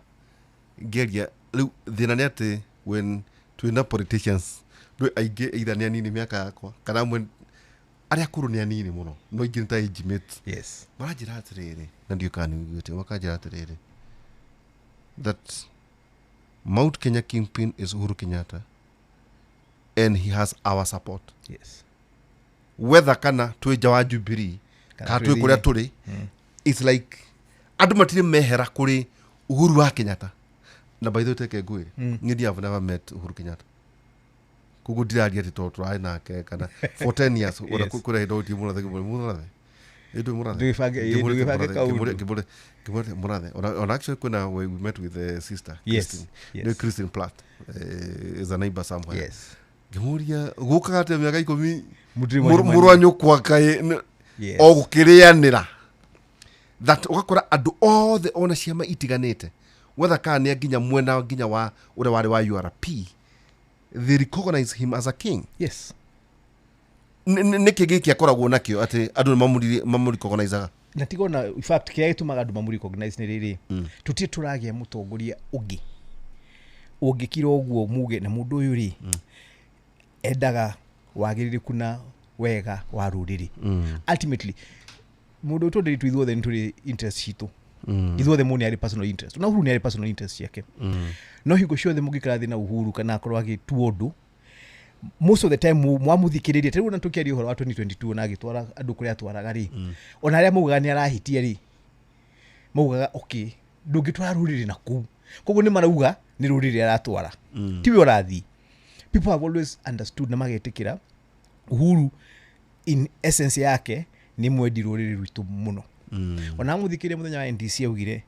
ngeria rĩu thĩna nĩ atĩ when twĩna politicians ndũ aingĩ either nĩ anini mĩaka yakwa kana amwe arĩa akũrũ nĩ anini mũno, no aingĩ nĩ ta age mates. Maranjĩra atĩrĩrĩ, na ndiũĩ kana nĩũiguĩte, makanjĩra atĩrĩrĩ that Mount Kenya kingpin is Uhuru Kenyatta and he has our support, whether kana twĩ nja wa Jubilee kana kana twĩ twĩ kũrĩa thĩinĩ. Tũrĩ. It's like andũ matirĩ mehera kũrĩ Uhuru wa Kenyatta. Na by the way, teke ngwĩre, niĩ ndi have never met Uhuru Kenyatta, koguo ndiraria atĩ tondũ tũrarĩ nake kana for 10 years ona. Kũrĩa hĩndĩ ũtie mũrathe, ngĩmũre mũrathe, ĩndũ mũrathe. Ndũgĩbange kaũndũ. Ngĩmũre mũrathe, ona actually kwĩna we met with the sister Christine. Nĩ Christine Platt, is a neighbor somewhere. Ngĩmũria gũkaga atĩa mĩaka 10 Mũtirĩ mwacemania. mũrũ wa nyũkwa kaĩ o gũkĩrĩanĩra, that ũgakora andũ othe ona ciama itiganĩte, whether kana nĩ nginya mwena nginya wa ũrĩa warĩ wa URP, they recognize him as a king. Nĩkĩ gĩkĩ akoragwo nakĩo atĩ andũ nĩ mamũrecognizaga? Na tiga ona, in fact, kĩrĩa gĩtũmaga andũ mamũrecognize nĩ rĩrĩ, tũtirĩ tũragĩa mũtongoria ũngĩ ũngĩkira ũguo muge na mũndũ ũyũ rĩ endaga wagĩrĩrĩku na wega wa rũrĩrĩ. Ultimately mũndũ ũyũ tondũ ithuothe nĩ tũrĩ interest citũ, ithuothe, mũndũ nĩ arĩ personal interest, na Uhuru nĩ arĩ personal interest ciake, no hingo ciothe mũngĩkara thĩ na Uhuru kana akorwo agĩtua ũndũ, most of the time mwamũthikĩrĩria, ta rĩu ona tũkĩaria ũhoro wa 2022 na agĩtwara andũ kũrĩa atwaraga rĩ, ona arĩa maugaga nĩ arahitia rĩ, maugaga okay, ndũngĩtwara rũrĩrĩ na kũu, koguo nĩ marauga nĩ rũrĩrĩ aratwara, tiwe ũrathiĩ. People have always understood na magetĩkĩra Uhuru in essence yake nĩ mwendi rũrĩrĩ rwitũ mũno. Ona amũthikĩrĩria mũthenya wa NDC augire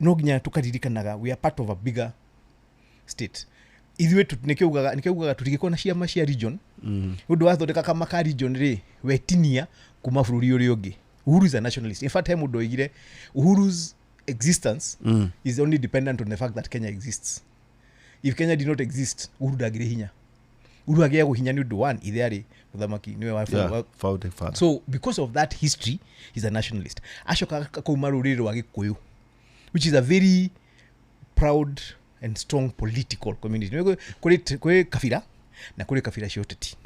no nginya tũkaririkanaga we are part of a bigger state ithuĩ nĩkĩo ugaga tũtingĩkorwo na ciama cia region, ũndũ wathondeka kama ka region rĩ, wetinia kuma bũrũri ũrĩa ũngĩ. Uhuru is a nationalist. In fact, he mũndũ oigire Uhuru's existence is only dependent on the fact that Kenya exists. If Kenya did not exist, Uhuru ndangĩrĩ hinya. Uhuru agĩagwo hinya nĩ ũndũ one, ithe arĩ mũthamaki, nĩwe wa Yeah, founding father. So because of that history, he's a nationalist. Acoka akauma rũrĩrĩ rwa Gĩkũyũ, which is a very proud and strong political community. Nĩ kũrĩ kabira na kũrĩ kabira cia ũteti.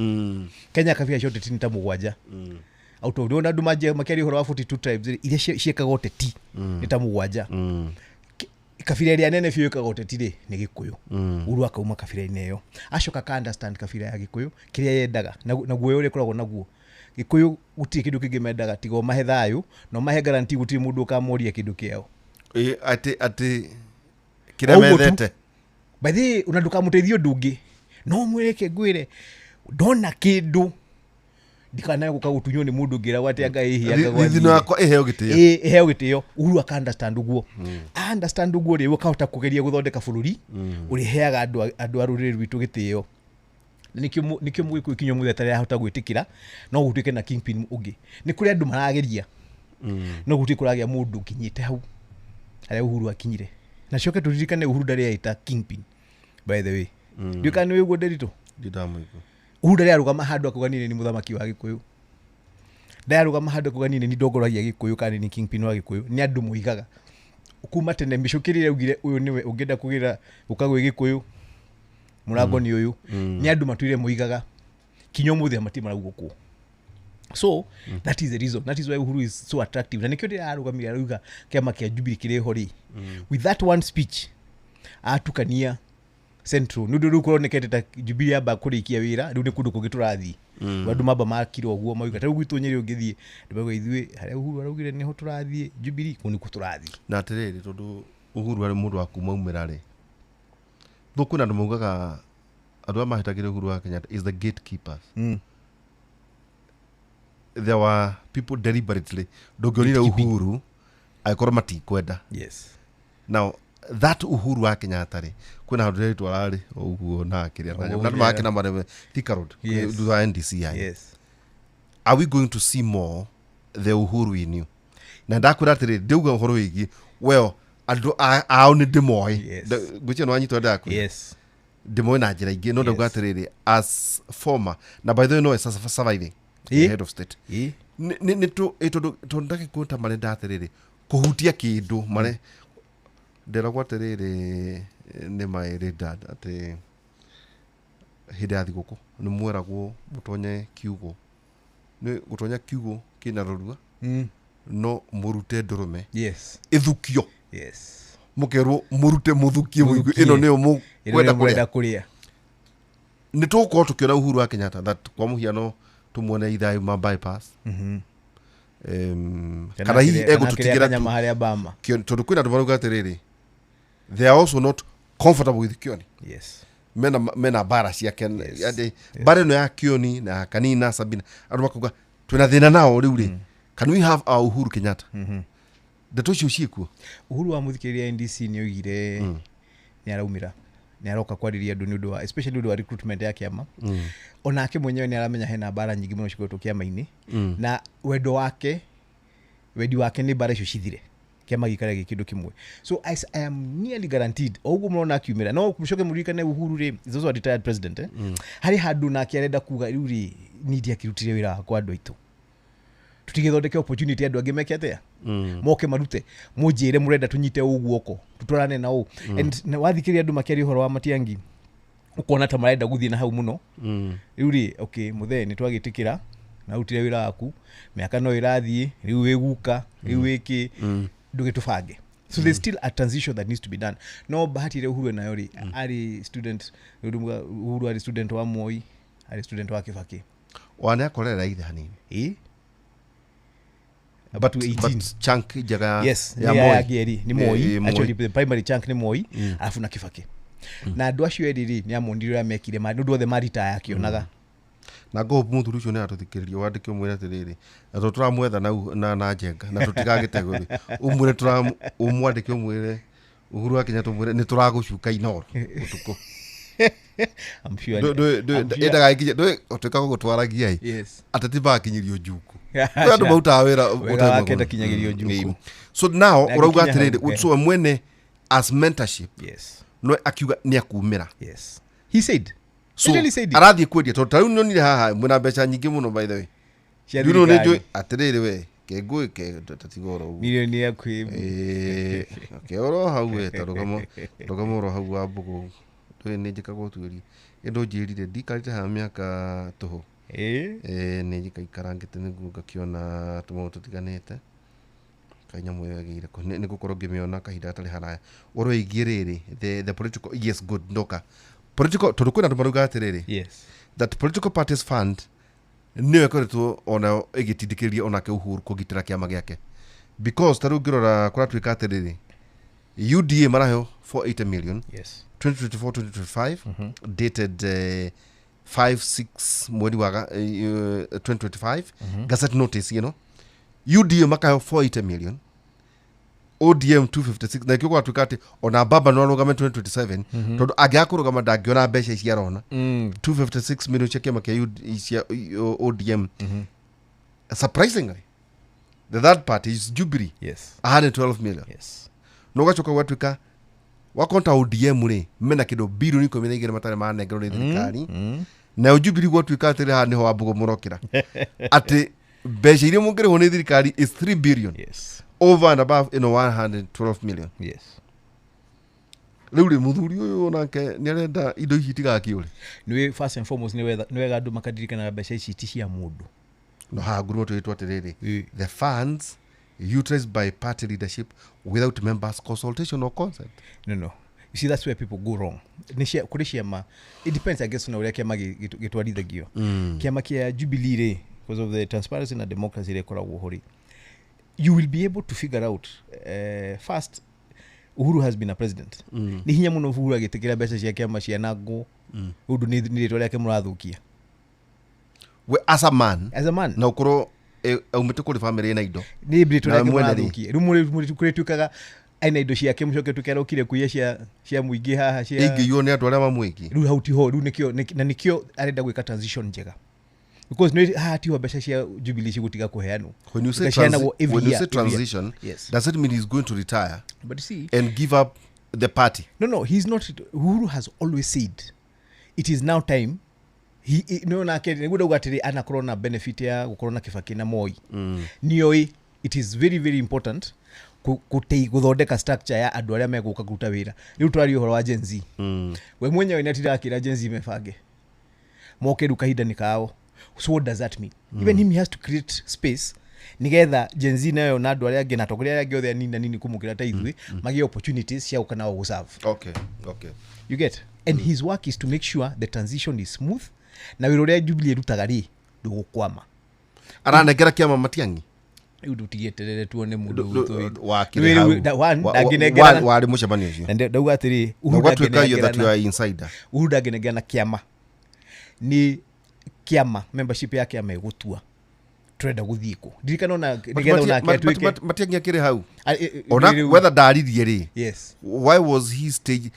Kenya kabira cia ũteti nĩ ta 7 out of, ndĩrona andũ manjia makĩaria ũhoro wa 42 tribes rĩ, iria ciĩkaga ũteti nĩ ta 7. Kabira ĩrĩa nene biũ ĩkaga ũteti rĩ nĩ Gĩkũyũ. Uhuru akauma kabira-inĩ ĩyo, acoka aka understand kabira ya Gĩkũyũ kĩrĩa yendaga na guoya ũrĩa ĩkoragwo naguo. Gĩkũyũ gũtirĩ kĩndũ kĩngĩ mendaga tiga ũmahe thayũ na ũmahe guarantee gũtirĩ mũndũ ũkamoria kĩndũ kĩao. Ĩ, atĩ kĩrĩa O ũguo tu. methete. By the way, ona ndũkamũteithie ũndũ ũngĩ, no mwĩreke ngwĩre ndona kĩndũ ndikanae gũka gũtunywo nĩ mũndũ ngĩragwo atĩ anga ĩhia. Thithino yakwa ĩheo gĩtĩo. Ĩ, ĩheo gĩtĩo. Uhuru aka understand ũguo, a understand ũguo rĩ, ũkahota kũgeria gũthondeka bũrũri ũrĩheaga andũ a rũrĩrĩ rwitũ gĩtĩo. Na nĩkĩo mũgĩkũyũ kinya mũthenya atarahota gwĩtĩkĩra no gũtuĩke na kingpin ũngĩ. Nĩ kũrĩ andũ marageria, no gũtirĩ kũragĩa mũndũ ũkinyĩte hau harĩa Uhuru akinyire. Na coke tũririkane Uhuru ndarĩ aita kingpin, by the way. Ndiũĩ kana nĩ ũguo, Nderitu. Ndindamũigua. Uhuru ndarĩ arũgama handũ akauga niĩ nĩ mũthamaki wa Gĩkũyũ, ndarĩ arũgama handũ akauga niĩ nĩ ndongoragia Gĩkũyũ kana nĩ kingpin wa Gĩkũyũ. Nĩ andũ moigaga kuma tene. Mĩcũkĩrĩ ĩrĩa augire ũyũ nĩwe ũngĩenda kũgĩra gũka gwĩ Gĩkũyũ, mũrango nĩ ũyũ, nĩ andũ matũire moigaga kinya ũmũthĩ matirĩ maraugwo kũ. So that is the reason, that is why Uhuru is so attractive, na nĩkĩo ndĩrarũgamire arauga kĩama kĩa Jubilee kĩrĩ ho rĩ. With that one speech atukania Central, nĩ ũndũ rĩu kũronekete ta Jubilee yamba kũrĩkia wĩra, rĩu nĩ kũndũ kũngĩ tũrathiĩ. Andũ mamba makira ũguo mauga ta rĩu gwitũ Nyĩrĩ ũngĩthiĩ ndĩmauga ithuĩ harĩa Uhuru araugire nĩho tũrathiĩ, Jubilee kũu nĩkuo tũrathiĩ. Na atĩrĩrĩ, tondũ Uhuru arĩ mũndũ wa kuma umĩra rĩ, thũ kwĩna andũ maugaga andũ arĩa mahĩtagĩra Uhuru wa Kenyatta is the gatekeepers. There were people deliberately ndũngĩonire Gatekeeping. Uhuru angĩkorwo matikwenda. Now that Uhuru wa Kenyatta rĩ, kwĩna handũ rĩtwara rĩ ũguo na kĩrĩa Ũguo na andũ makĩna mareme Thika Road thutha wa NDC yanyu. Are we going to see more the Uhuru in you? Na ndakwĩra atĩrĩ, ndĩuga ũhoro wĩgiĩ well andũ ao nĩ ndĩmoĩ. Ngwĩciria nĩ wanyitwo ndakwĩra. Ndĩmoĩ na njĩra ingĩ, no ndauga Yes. atĩrĩrĩ, as former, na by the way, no surviving Ĩ. head of state. Ĩ. Nĩ tondũ ndagĩkũ ta marenda atĩrĩrĩ kũhutia kĩndũ mare nderagwo atĩrĩrĩ nĩ my dad atĩ hĩndĩ ya thigũkũ nĩ mweragwo mũtonye kiugo, nĩ gũtonya kiugo kĩna rũrua, no mũrute ndũrũme Yes. ĩthukio. Yes. Mũkerwo mũrute, mũthukie, mũigue Mũthukie. ĩno nĩyo Ĩno mũkwenda nĩyo kũrĩa. mũrenda kũrĩa. Nĩ tũgũkorwo tũkĩona Uhuru wa Kenyatta that kwa mũhiano tũmuone ithayu ma bypass, kana hihi egũtũtigĩra kanyama harĩa bama. Tondũ kwĩna andũ marauga atĩrĩrĩ, they are also not comfortable with Kioni. Yes. Mena mbara ciake. Yes. Yes. Mbara ĩno ya Kioni na ya Kanina Sabina, andũ makauga twĩna thĩna nao rĩu rĩ, can we have our Uhuru Kenyatta? Ndeto icio ciĩkuo. Uhuru wa mũthikĩrĩria NDC nĩ oigire nĩ araumĩra, nĩ aroka kwarĩria andũ nĩ ũndũ wa, especially ũndũ wa recruitment ya kĩama. Onake mwenyewe nĩ aramenya hena mbara nyingĩ mũno cikoretwo kĩama-inĩ, na wendo wake, wendi wake nĩ mbara icio cithire, kĩama gĩikare gĩ kĩndũ kĩmwe. So I am nearly guaranteed o ũguo mũrona akiumĩra, no mũcoke mũririkane Uhuru rĩ is also a retired president, eh? Harĩ handũ nake arenda kuga rĩu rĩ niĩ ndiakĩrutire wĩra wakwa, andũ aitũ tutigĩthondeke opportunity andũ angĩ meke atĩa, moke marute, mũnjĩre mũrenda tũnyite ũũ guoko tũtwarane na ũũ. And na wathikĩrĩria andũ makĩaria ũhoro wa Matiangi, ũkona ta marenda gũthiĩ na hau mũno. Rĩu rĩ, okay, mũthee, nĩ twagĩtĩkĩra na rutire wĩra waku, mĩaka no ĩrathiĩ, rĩu wĩ guka, rĩu wĩkĩ, ndũgĩtũbange. So there's still a transition that needs to be done. No bahati ĩrĩa Uhuru enayo rĩ, arĩ student, rĩu Uhuru arĩ student wa Moi, arĩ student wa Kibaki. Wane akorera ithe hanini. Ĩ. Up But, to 18. but chunk njega Yes. ya Nĩ Moi. aya angĩ erĩ nĩ Moi. Ĩ, Moi. Actually the primary chunk nĩ Moi, alafu na Kibaki. Na andũ acio erĩ rĩ, nĩ amonire ũrĩa mekire, nĩ ũndũ othe maritaya akĩonaga. Na ngohopu mũthuri ũcio nĩ aratũthikĩrĩria, wandĩke ũmwĩre atĩrĩrĩ, na tondũ tũramwetha na njenga na tũtigagĩtegwo rĩ, ũmwĩre ũmwandĩke ũmwĩre Uhuru wa Kenyatta, ũmwĩre nĩ tũragũcuka inoro ũtukũ. I'm sure I'm sure- Ndagagĩkinye ũtuĩkaga gũtwaragia ĩ, Yes. ateti magakinyĩrio njuku. Kwĩ andũ marutaga wĩra. Wega wake ndakinyagĩrio njuku. So now Na ũrauga agĩkinya hau, atĩrĩrĩ, eh. so we mwene as mentorship, Yes. no akiuga nĩ akumĩra. Yes, he said. So Literally said it. arathiĩ kwendia, tondũ tarĩu nĩonire haha mwĩna mbeca nyingĩ mũno, by the way. Cia Ndũ nĩ thirikari. njũĩ atĩrĩrĩ, we kengũĩ ke tatiga oro ũguo. Milioni ya kwĩ. Ĩĩ, ke oro hau we ta rũgamo, rũgamo oro hau wa mbũgũ, ndũĩ nĩ njĩkaga ũtuĩria ĩndũ njĩrire ndikarĩte haha mĩaka tũhũ. Ĩ. Ĩĩ, nĩ njikaikarangĩte nĩguo ngakĩona tũmaũndũ tũtiganĩte kaĩ nyamũ ĩyo ĩgĩire kũ nĩ ngũkorwo ngĩmĩona kahinda gatarĩ haraya ũhoro wĩgiĩ rĩrĩ the political, yes, good, ndoka political, tondũ kwĩna andũ marauga atĩrĩrĩ Yes. that political parties fund nĩyo ĩkoretwo ona ĩgĩtindĩkĩrĩria onake Uhuru kũgitĩra kĩama gĩake, because ta rĩu ngĩrora kũratuĩka atĩrĩrĩ, UDA maraheo 480 million Yes. 2024 2025, dated 5 6 mweri wa 2025, gazette notice, UDA makaheo 480 million, ODM 256, na ikio gwatuĩka atĩ ona baba no arũgame 2027, tondũ angĩaga kũrũgama ndangĩona mbeca ici arona. 256 million cia kĩama kĩa cia ODM. Surprisingly, the third party is Jubilee, Yes. 112 million. Yes. No gacoka gwatuĩka wakonta ODM rĩ mena kĩndũ 12 bilioni matarĩ manengerwo nĩ thirikari, nayo Jubilee gwatuĩka atĩrĩ haha nĩho wambũgũ mũrokĩra atĩ mbeca iria mũngĩrĩhwo nĩ thirikari is 3 billion Yes. over and above ĩno 112 million. Yes. Rĩu rĩ mũthuri ũyũ onake nĩ arenda indo ici itigakĩũre. Nĩ first and foremost, nĩ wega andũ makaririkanaga mbeca ici ti cia mũndũ. No haha ngurumo twĩrĩtwo atĩrĩrĩ, Ĩ. the funds utilized by party leadership without members consultation or consent. No, you see, that's where people go wrong. Nĩ cia kũrĩ ciama, it depends, I guess, na ũrĩa kĩama gĩtwarithagio. Kĩama kĩa Jubilee rĩ, because of the transparency na democracy ĩrĩa ĩkoragwo ho rĩ, you will be able to figure out, first, Uhuru has been a president. Nĩ hinya mũno Uhuru agĩtĩkĩra mbeca cia kĩama cianangwo, ũndũ nĩ rĩtwa rĩake mũrathũkia. We as a man, As a man, na ũkorwo aumĩte kũrĩ bamĩrĩ ĩna indo. Nĩ rĩtwa Na rĩake mwene rĩ. mũrathũkia. Rĩu kũrĩtuĩkaga aina indo ciake, mũcoke tuĩke arokire kuiya cia mũingĩ haha cia Ingĩiywo nĩ andũ arĩa mamwĩki. Rĩu hau tiho, rĩu nĩkĩo na nĩkĩo arenda gwĩka transition njega, because nĩ haha tiho mbeca cia Jubilee cigũtiga kũheanwo. When you say, Ikacianagwo every when you year, say every year. transition, Yes. does it mean he's going to retire But you see, and give up the party? No, he's not. Uhuru has always said It is now time no nake nĩguo ndauga atĩrĩ anakorwo na benefit ya gũkorwo na Kibaki na Moi. Nĩoĩ it is very very important gũthondeka structure ya andũ arĩa megũka kũruta wĩra. Rĩu twaria ũhoro wa Gen Z. We mwenyewe nĩ atindaga akĩra Gen Z mebange moke rĩu kahinda nĩ kao. So what does that mean? Even him, he has to create space nigetha Gen Z nayo na andũ arĩa angĩ na atongoria arĩa angĩ othe anini na nini kũmũkĩra ta ithuĩ magĩe opportunities cia gũka nao gũserve. Okay. You get? And his work is to make sure the transition is smooth na wĩra ũrĩa Jubilee ĩrutaga rĩ ndũgũkwama. Aranengera kĩama Matiang'i. Rĩu ndũtigieterere tuone mũndũ ũgũtũ Wakĩrĩ hau. Ndangĩnengerana. Warĩ mũcemanio ũcio. Na ndauga atĩrĩ, Uhuru Ũgatuĩka you that you ndangĩnengerana. are insider. Uhuru ndangĩnengerana kĩama. Nĩ kĩama, membership ya kĩama ĩgũtua tũrenda gũthiĩ kũ. Ndirikana ona nĩgetha onake atuĩke Matiang'i akĩrĩ hau. A, Ona rĩu- whether ndaririe rĩ. Yes. Why was he stage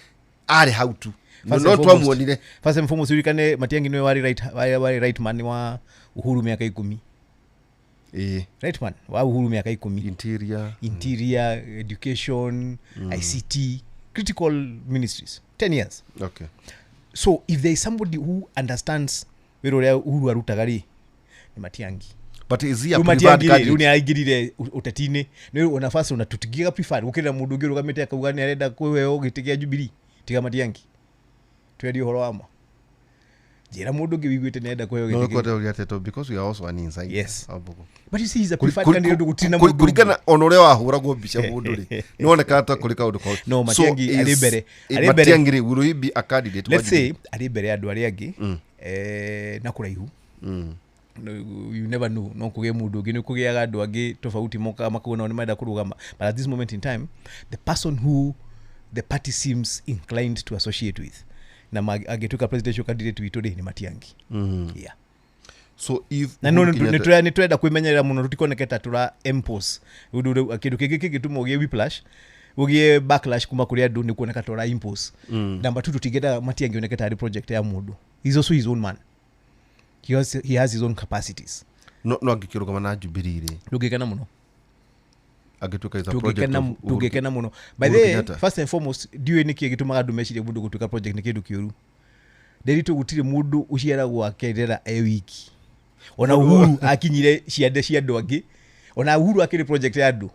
arĩ hau tu? First No and foremost- twamuonire. First and foremost, uririkane Matiang'i nĩwe warĩ right man wa Uhuru mĩaka 10. Ĩĩ. Right man wa Uhuru mĩaka 10. Interior. Interior, education, ICT, critical ministries, 10 years. Okay. So if there is somebody who understands wĩra ũrĩa Uhuru arutaga rĩ, nĩ Matiang'i. But is he a Rĩu preferred Matiang'i rĩ, rĩu candidate? nĩ araingĩrire ũteti-inĩ nĩ ona first ona tũtingiuga preferred gũkĩrĩra mũndũ ũngĩ ũrũgamĩte akauga nĩ arenda kũheo gĩtĩ kĩa Jubilee tiga Matiang'i. Twerie ũhoro wa ma. Njĩra mũndũ ũngĩ wĩiguĩte nĩ arenda kũheo No gĩtĩ kĩu. kwenda uria teto because we are also an insider. Yes. Wambugu. But you see, he's a preferred candidate ũndũ gũtirĩ na mũndũ ũngĩ. Kũringana ona ũrĩa wahũragwo mbica mũndũ rĩ nĩwonekaga ta kũrĩ kaũndũ kau. No, So Matiang'i arĩ is- mbere. Arĩ mbere. Matiang'i rĩ, will he be a candidate wa Let's say Jubilee? arĩ mbere ya andũ arĩa angĩ na kũraihu. No, you never know, no kũgĩe mũndũ ũngĩ, nĩ kũgĩaga andũ angĩ tofauti mokaga makauga nao nĩ marenda kũrũgama, but at this moment in time the person who the party seems inclined to associate with na angĩtuĩka presidential candidate witũ rĩ nĩ Matiang'i. Yeah. So if Na no Uhuru Kenyatta- nĩ tũrenda kwĩmenyerera mũno tũtikoneke ta tũra impose ũndũ rĩu kĩndũ kĩngĩ kĩngĩtũma ũgĩe whiplash, ũgĩe backlash kuma kũrĩ andũ nĩ kuoneka ta ũra impose. Number two, tũtingĩenda Matiang'i oneke tarĩ project ya mũndũ. He's also his own man. He has his own capacities. No angĩkĩrũgama na Jubilee rĩ, Ndũngĩkena mũno. angĩtuĩka is a project of Uhuru Tũngĩkena mũno. By Uhuru the way, Kenyatta. first and foremost, ndiũĩ nĩkĩ gĩtũmaga andũ mecirie mũndũ gũtuĩka project nĩ kĩndũ kĩũru. Ndĩritũ gũtirĩ mũndũ ũciaragwo akerera e wiki. Ona Uhuru akinyire ciande cia andũ angĩ. Ona Uhuru akĩrĩ project ya andũ,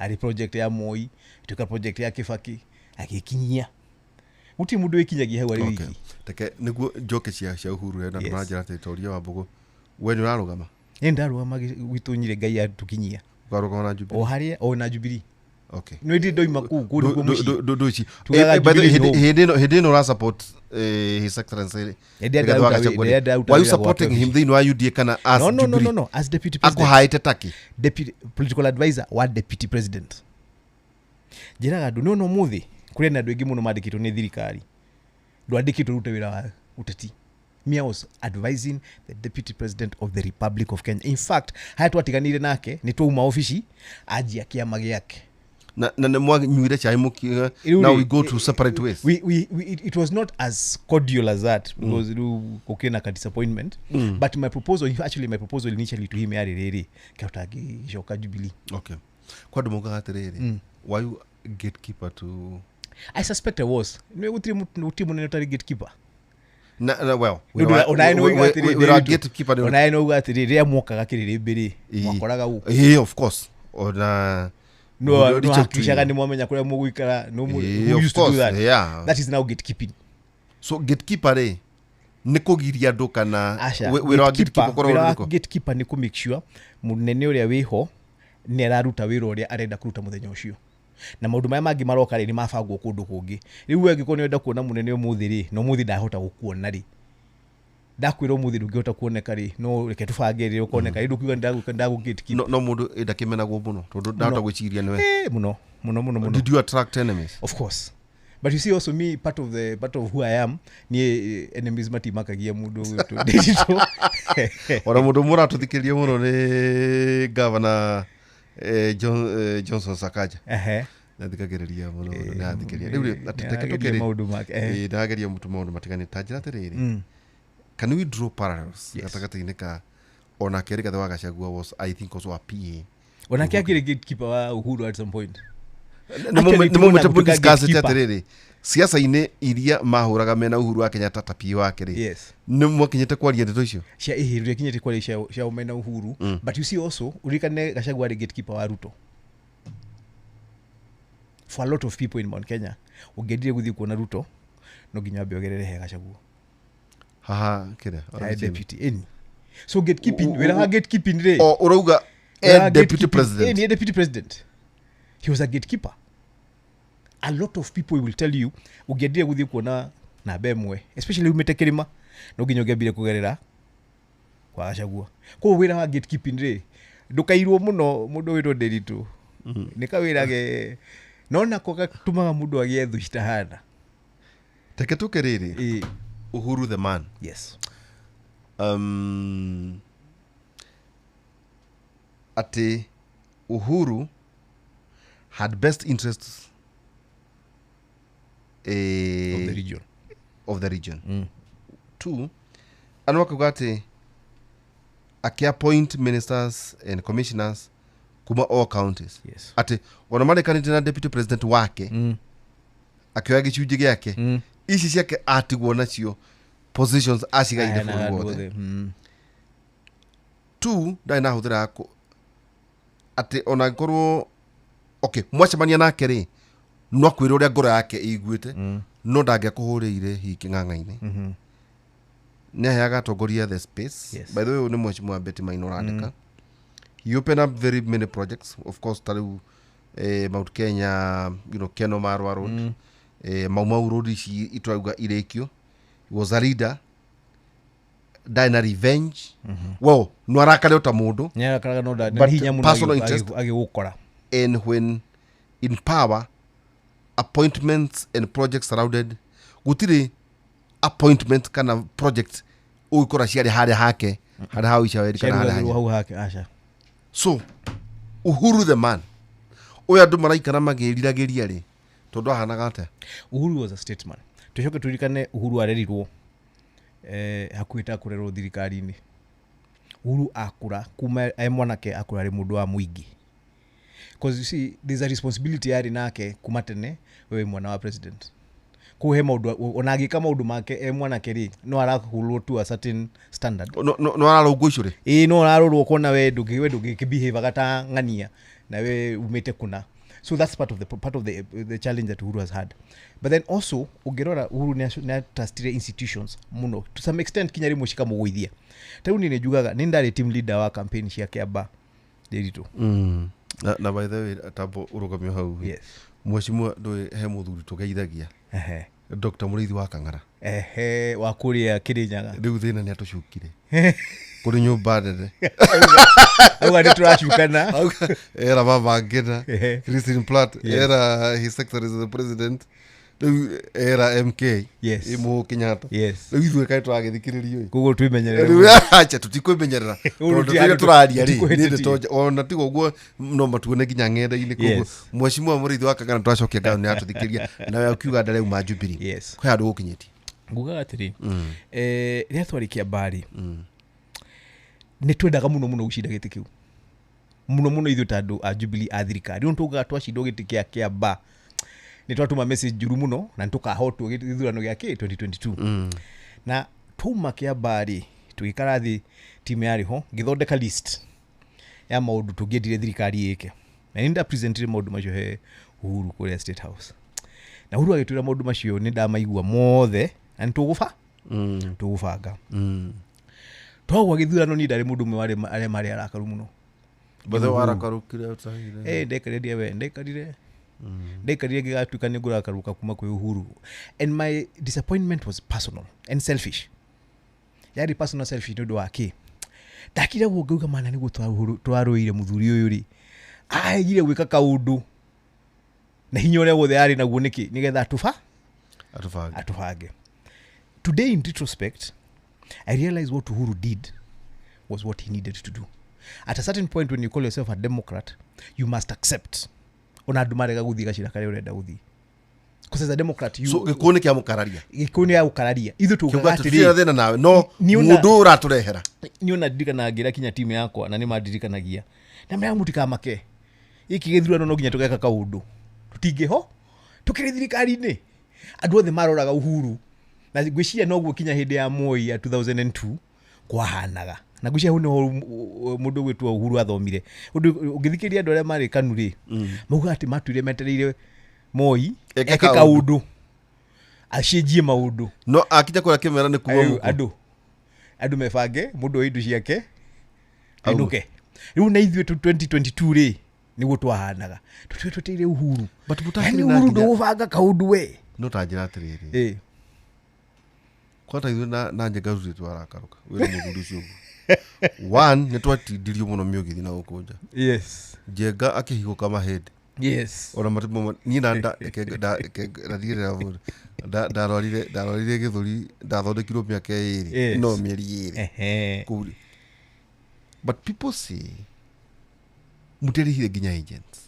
arĩ project ya Moi, ĩtuĩka project ya Kibaki, agĩkinyia. Gũtirĩ mũndũ wĩkinyagia hau arĩ Okay. wiki. Reke nĩguo njoke cia Uhuru na Yes. maranjĩra atĩ toria Wambugu we nĩ ũrarũgama. Nĩ ndarũgama gwitũ Nyĩrĩ, Ngai atũkinyia. Ũkarũgama na Jubilee? O harĩa o na Jubilee. Okay. Nĩ ndĩ ndoima kũu kũu nĩkuo mũciĩ. Ndũici. Tugaga Jubilee no. Hĩndĩ ĩno ũra support His Excellency Hĩndĩ Rigathi ĩrĩa wa ndĩraruta Gachagua hĩndĩ ĩrĩa rĩ, ndĩraruta were you wĩra gwake supporting him thĩinĩ wa UDA kana as No, no, no, Jubilee? no, no, as deputy president. Akũhaĩte taki. Deputy political advisor wa deputy president. Njĩraga andũ nĩona ũmũthĩ kũrĩ na andũ aingĩ mũno mandĩkĩtwo nĩ thirikari, ndwandĩkĩtwo rute wĩra wa ũteti. Me, I was advising the deputy president of the Republic of Kenya. In fact, harĩa twatiganire nake nĩ twauma obici anjia kĩama gĩake. Na nĩ mwanyuire cai mũkiuga Rĩu now rĩ, we go to separate ways. It was not as cordial as that because rĩu gũkĩrĩ na ka disappointment, but my proposal, actually my proposal initially to him yarĩ rĩrĩ kĩhota ngĩcoka Jubilee. Okay. Kwa andũ maugaga atĩrĩrĩ, were you gatekeeper to I suspect I was. Nĩ gũtirĩ mũnene ũtarĩ gatekeeper. Na well, Nĩ ũndũ onawe nĩ woiga atĩrĩ, wĩra wa Ndĩritũ, gatekeeper nĩ onawe nĩ woiga atĩrĩ, rĩrĩa mwokaga kĩrĩrĩmbĩ rĩ, Ĩĩ. mwakoraga ũ. Ĩĩ, of course. Ona No Reach out to hakikishaga you. nĩ mwamenya kũrĩa mũgũikara, no Ĩĩ, who of used to do course, that. yeah. That is now gatekeeping. So gatekeeper rĩ nĩ kũgiria andũ kana Aca, wĩra wa gatekeeper ũkoragwo wĩra wa ũrĩkũ? gatekeeper nĩ kũ make sure mũnene ũrĩa wĩho nĩ araruta wĩra ũrĩa arenda kũruta mũthenya ũcio, na maũndũ marĩa mangĩ maroka rĩ nĩ mabangwo kũndũ kũngĩ. Rĩu we angĩkorwo nĩ ũrenda kuona mũnene ũmũthĩ rĩ, na ũmũthĩ ndahota gũkuona rĩ, ndakwĩra ũmũthĩ ndũngĩhota kuoneka rĩ, no reke tũbange rĩ ũkoneka rĩ, ndũkiuga ndagũ gatekeep. No mũndũ ndakĩmenagwo mũno tondũ ndahota gwĩciria nĩwe. Mũno mũno mũno mũno. Did you attract enemies? Of course, but you see also me, part of who I am, niĩ enemies matimakagia mũndũ ũgwĩtwo Ndĩritũ. Ona mũndũ ũmwe ũratũthikĩrĩria mũno nĩ gavana Johnson Sakaja. Ehe. Nathikagĩrĩria mũno, nĩathikĩrĩria rĩu rĩ, atĩ reke Nĩarageria tũkĩrĩ maũndũ make. Ĩĩ, ndĩrageria mũtu maũndũ matiganĩte. Ta njĩra atĩrĩrĩ, can we draw parallels Yes. gatagatĩ-inĩ ka onake Rigathi wa Gachagua was I think also a PA? Onake akĩrĩ gatekeeper wa Uhuru at some point. Actually, nä maumä te tuona gũtuĩka gatekeeper. atä rä rä ciaca-inä iria mahåraga mena Uhuru wa Kenyatta ta PA wake rä Yes. nä mwakinyä te kwaria ndeto icio. Cia ĩhĩ rĩkinyĩte kwaria cia ũmena Uhuru. But you see also, uririkane Gachagua arĩ gatekeeper wa Ruto. For a lot of people in Mount Kenya, ũngĩendire gũthiĩ kuona Ruto no nginya wambe ũgerere he Gachagua. Haha kä rä Ae deputy ĩni. So gatekeeping, wĩra wa gatekeeping rĩ, å rauga wĩra wa deputy gatekeeping- president. Ĩni, deputy president, he was a gatekeeper. A lot of people will tell you ũngĩendire gũthiĩ kuona namba ĩmwe, especially umĩte kĩrĩma, no nginya ũngĩambire kũgerera kwa Gachagua. Koguo wĩra wa gatekeeping rĩ, ndũkairwo mũno mũndũ wĩtwo Nderitu, nĩ kawĩra ge no nako gatũmaga mũndũ agĩe thũ citahana. Reke tå ke rä rä. Ĩ, Uhuru the man. Yes. Atä Uhuru had best interests Of the region. Of the region. Two, anå akauga atä akiappoint ministers and commissioners kuma all counties. Yes. Atä ona marekanä na deputy president wake, akĩoya gĩcunjĩ gĩake, ici ciake atigwo nacio positions acigaire Aheanaga bũrũri andũ wothe. othe. Two, ndarĩ na hũthĩra atĩ ona angĩkorwo okay mwacemania nake rĩ, no akwĩre ũrĩa ngoro yake ĩiguĩte, no ndangĩakũhũrĩire hihi kĩng'ang'a-inĩ. Nĩ aheaga atongoria the space. Yes. By the way, ũyũ nĩ mheshimiwa Betty Maina ũrandĩka. He opened up very many projects, of course, ta rĩu Mount Kenya, Keno Marwa Road, Mau Mau Road, ici itwauga irĩkio. He was a leader ndarĩ na revenge. Well, no arakare o ta mũndũ. Nĩarakaraga no But nĩ hinya mũno personal interest. agĩgũkora. And when in power, appointments and projects surrounded, gũtirĩ appointment kana project ũgĩkora ciarĩ harĩa hake, harĩa ha Icaweri kana harĩa Ciarugagĩrwo hanya. hau hake, aca. So Uhuru the man ũyũ andũ maraikara magĩriragĩria rĩ, tondũ ahanaga atĩa? Uhuru was a statesman. Tũcoke turirikane Uhuru arerirwo hakuhĩ ta kũrerwo thirikari-inĩ. Uhuru akũra kuma e mwanake, akũra arĩ mũndũ wa mũingĩ. 'Cause you see, there's a responsibility yarĩ nake kuma tene, we wĩ mwana wa president. Kũu he maũndũ ona agĩka maũndũ make e mwanake rĩ, no arahũrwo to a certain standard. No ararũngwo icũrĩ. Ĩĩ, no ũrarorwo kona we ndũngĩ we ndũngĩkĩbehaveaga ta ng'ania na we umĩte kũna. So that's part of the challenge that Uhuru has had. But then also ũngĩrora Uhuru nĩatrustire institutions mũno to some extent, kinya rĩmwe cikamũgũithia. Ta rĩu niĩ nĩ njugaga nĩ ndarĩ team leader wa campaign cia Kĩamba Ndiritu. Na by the way, tambo ũrũgamio hau. Yes. Mheshimiwa ndũĩ he mũthuri tũgeithagia, Ehe. Dr. Mũrĩithi wa Kang'ara. Ehe, wa kũrĩa Kĩrĩnyaga. Rĩu thĩna nĩ atũcukire kũrĩ nyũmba nene. Auga nĩ tũracukana. Auga, era baba ngina. Ehe. Christine Platt. Yes. Era his excellency the president, rĩu era MK. Yes. Ĩmũ Kenyatta. Yes. Rĩu ithuĩ kaĩ tũragĩthikĩrĩrio ĩ? Koguo twĩmenyerere. Rĩu acha tutikwĩmenyerera. Ũru tondũ ti rĩrĩa andũ tũraria rĩ, nĩ tũtikwĩhĩtĩtie. ndeto ona tiga ũguo no matuone nginya ng'enda-inĩ. Koguo Yes. mheshimiwa Mũrĩithi wa Kang'ara twacokia ngatho nĩ atũthikĩria nawe akiuga ndarauma Jubilee. Yes. Kwĩ handũ gũkinyĩtie. Ngugaga atĩrĩ, rĩrĩa twarĩ Kĩambarĩ nĩ twendaga mũno mũno gũcinda gĩtĩ kĩu, mũno mũno ithuĩ ta andũ a Jubilee a thirikari. Rĩu nĩtwaugaga twacindwo gĩtĩ kĩa Kĩamba nĩ twatũma message njũru mũno na nĩ tũkahotwo gĩthurano gĩa kĩ 2022. Na twauma Kĩamba rĩ, tũgĩikara thĩ, timu yarĩ ho, ngĩthondeka list ya maũndũ tũngĩendire thirikari ĩke, na nĩ ndapresentire maũndũ macio he Uhuru kũrĩa State House, na Uhuru agĩtwĩra maũndũ macio nĩ ndamaigua mothe na nĩ tũgũba tũgũbanga. Twagwa gĩthurano niĩ ndarĩ mũndũ ũmwe warĩ arĩa marĩ arakaru mũno. Bathe warakarũkire ũtahire. Eh, ndaikarire ndie we ndaikarire ngĩgatuĩka nĩ ngũrakaruka kuma kwĩ Uhuru, and my disappointment was personal and selfish. Yarĩ personal selfish nĩ ũndũ wa kĩ ndakire guo ngauga mana nĩguo twarũire mũthuri ũyũ rĩ, aregire gwĩka kaũndũ na hinya ũrĩa wothe arĩ naguo nĩkĩ nĩgetha atũba Atũbange. Atũbange. Today, in retrospect, I realize what Uhuru did was what he needed to do. At a certain point, when you call yourself a democrat, you must accept ona andũ marega gũthiĩ gacĩra karĩa ũrenda gũthiĩ. 'Cause as a democrat, you So gĩkuũ nĩ kĩamũkararia. Gĩkũyũ nĩ gũkararia ithuĩ kiuga tugaga atĩ tũtirĩ na atĩrĩ thĩna nawe no Nĩ ona- mũndũ ũyũ ũratũrehera. Nĩ ona ndirikanaga ngĩra kinya timu yakwa na nĩ mandirikanagia na mera mũtikamake gĩkĩ gĩthurano no nginya tũgeka kaũndũ. Tũtingĩho tũkĩrĩ thirikari-inĩ, andũ othe maroraga Uhuru, na ngwĩciria noguo kinya hĩndĩ ya Moi ya 2002 kwahanaga, na ngwĩciria hau nĩho mũndũ ũgwĩtwo Uhuru athomire ũndũ. Ũngĩthikĩrĩria andũ arĩa marĩ KANU rĩ, maugaga atĩ matuire metereire Moi eke eke kaũndũ. Kaũndũ acenjie maũndũ. No akinya kũrĩa kĩmera nĩ kuma Rĩu mũhuko. Andũ mebange, mũndũ oe indo ciake Aume. ainũke. Rĩu na ithuĩ tu 2022 rĩ, nĩguo twahanaga, tũtue tweteire Uhuru. But mũtakĩrĩ Yani na Uhuru nginya- ndũgũbanga kaũndũ we. No ta njĩra atĩrĩrĩ, kwata ithuĩ na njenga rurĩ twarakarũka wĩra mũthuri ũcio ũguo one nĩ twatindirio mũno mĩũgithi na gũkũ nja. Njenga akĩhigũka mahĩndĩ. Ona matimo niĩ na ndathiĩrĩra ndarwarire gĩthũri, ndathondekirwo mĩaka 2. No mĩeri 2 kũu rĩ. But people say mũtiarĩhire nginya agents.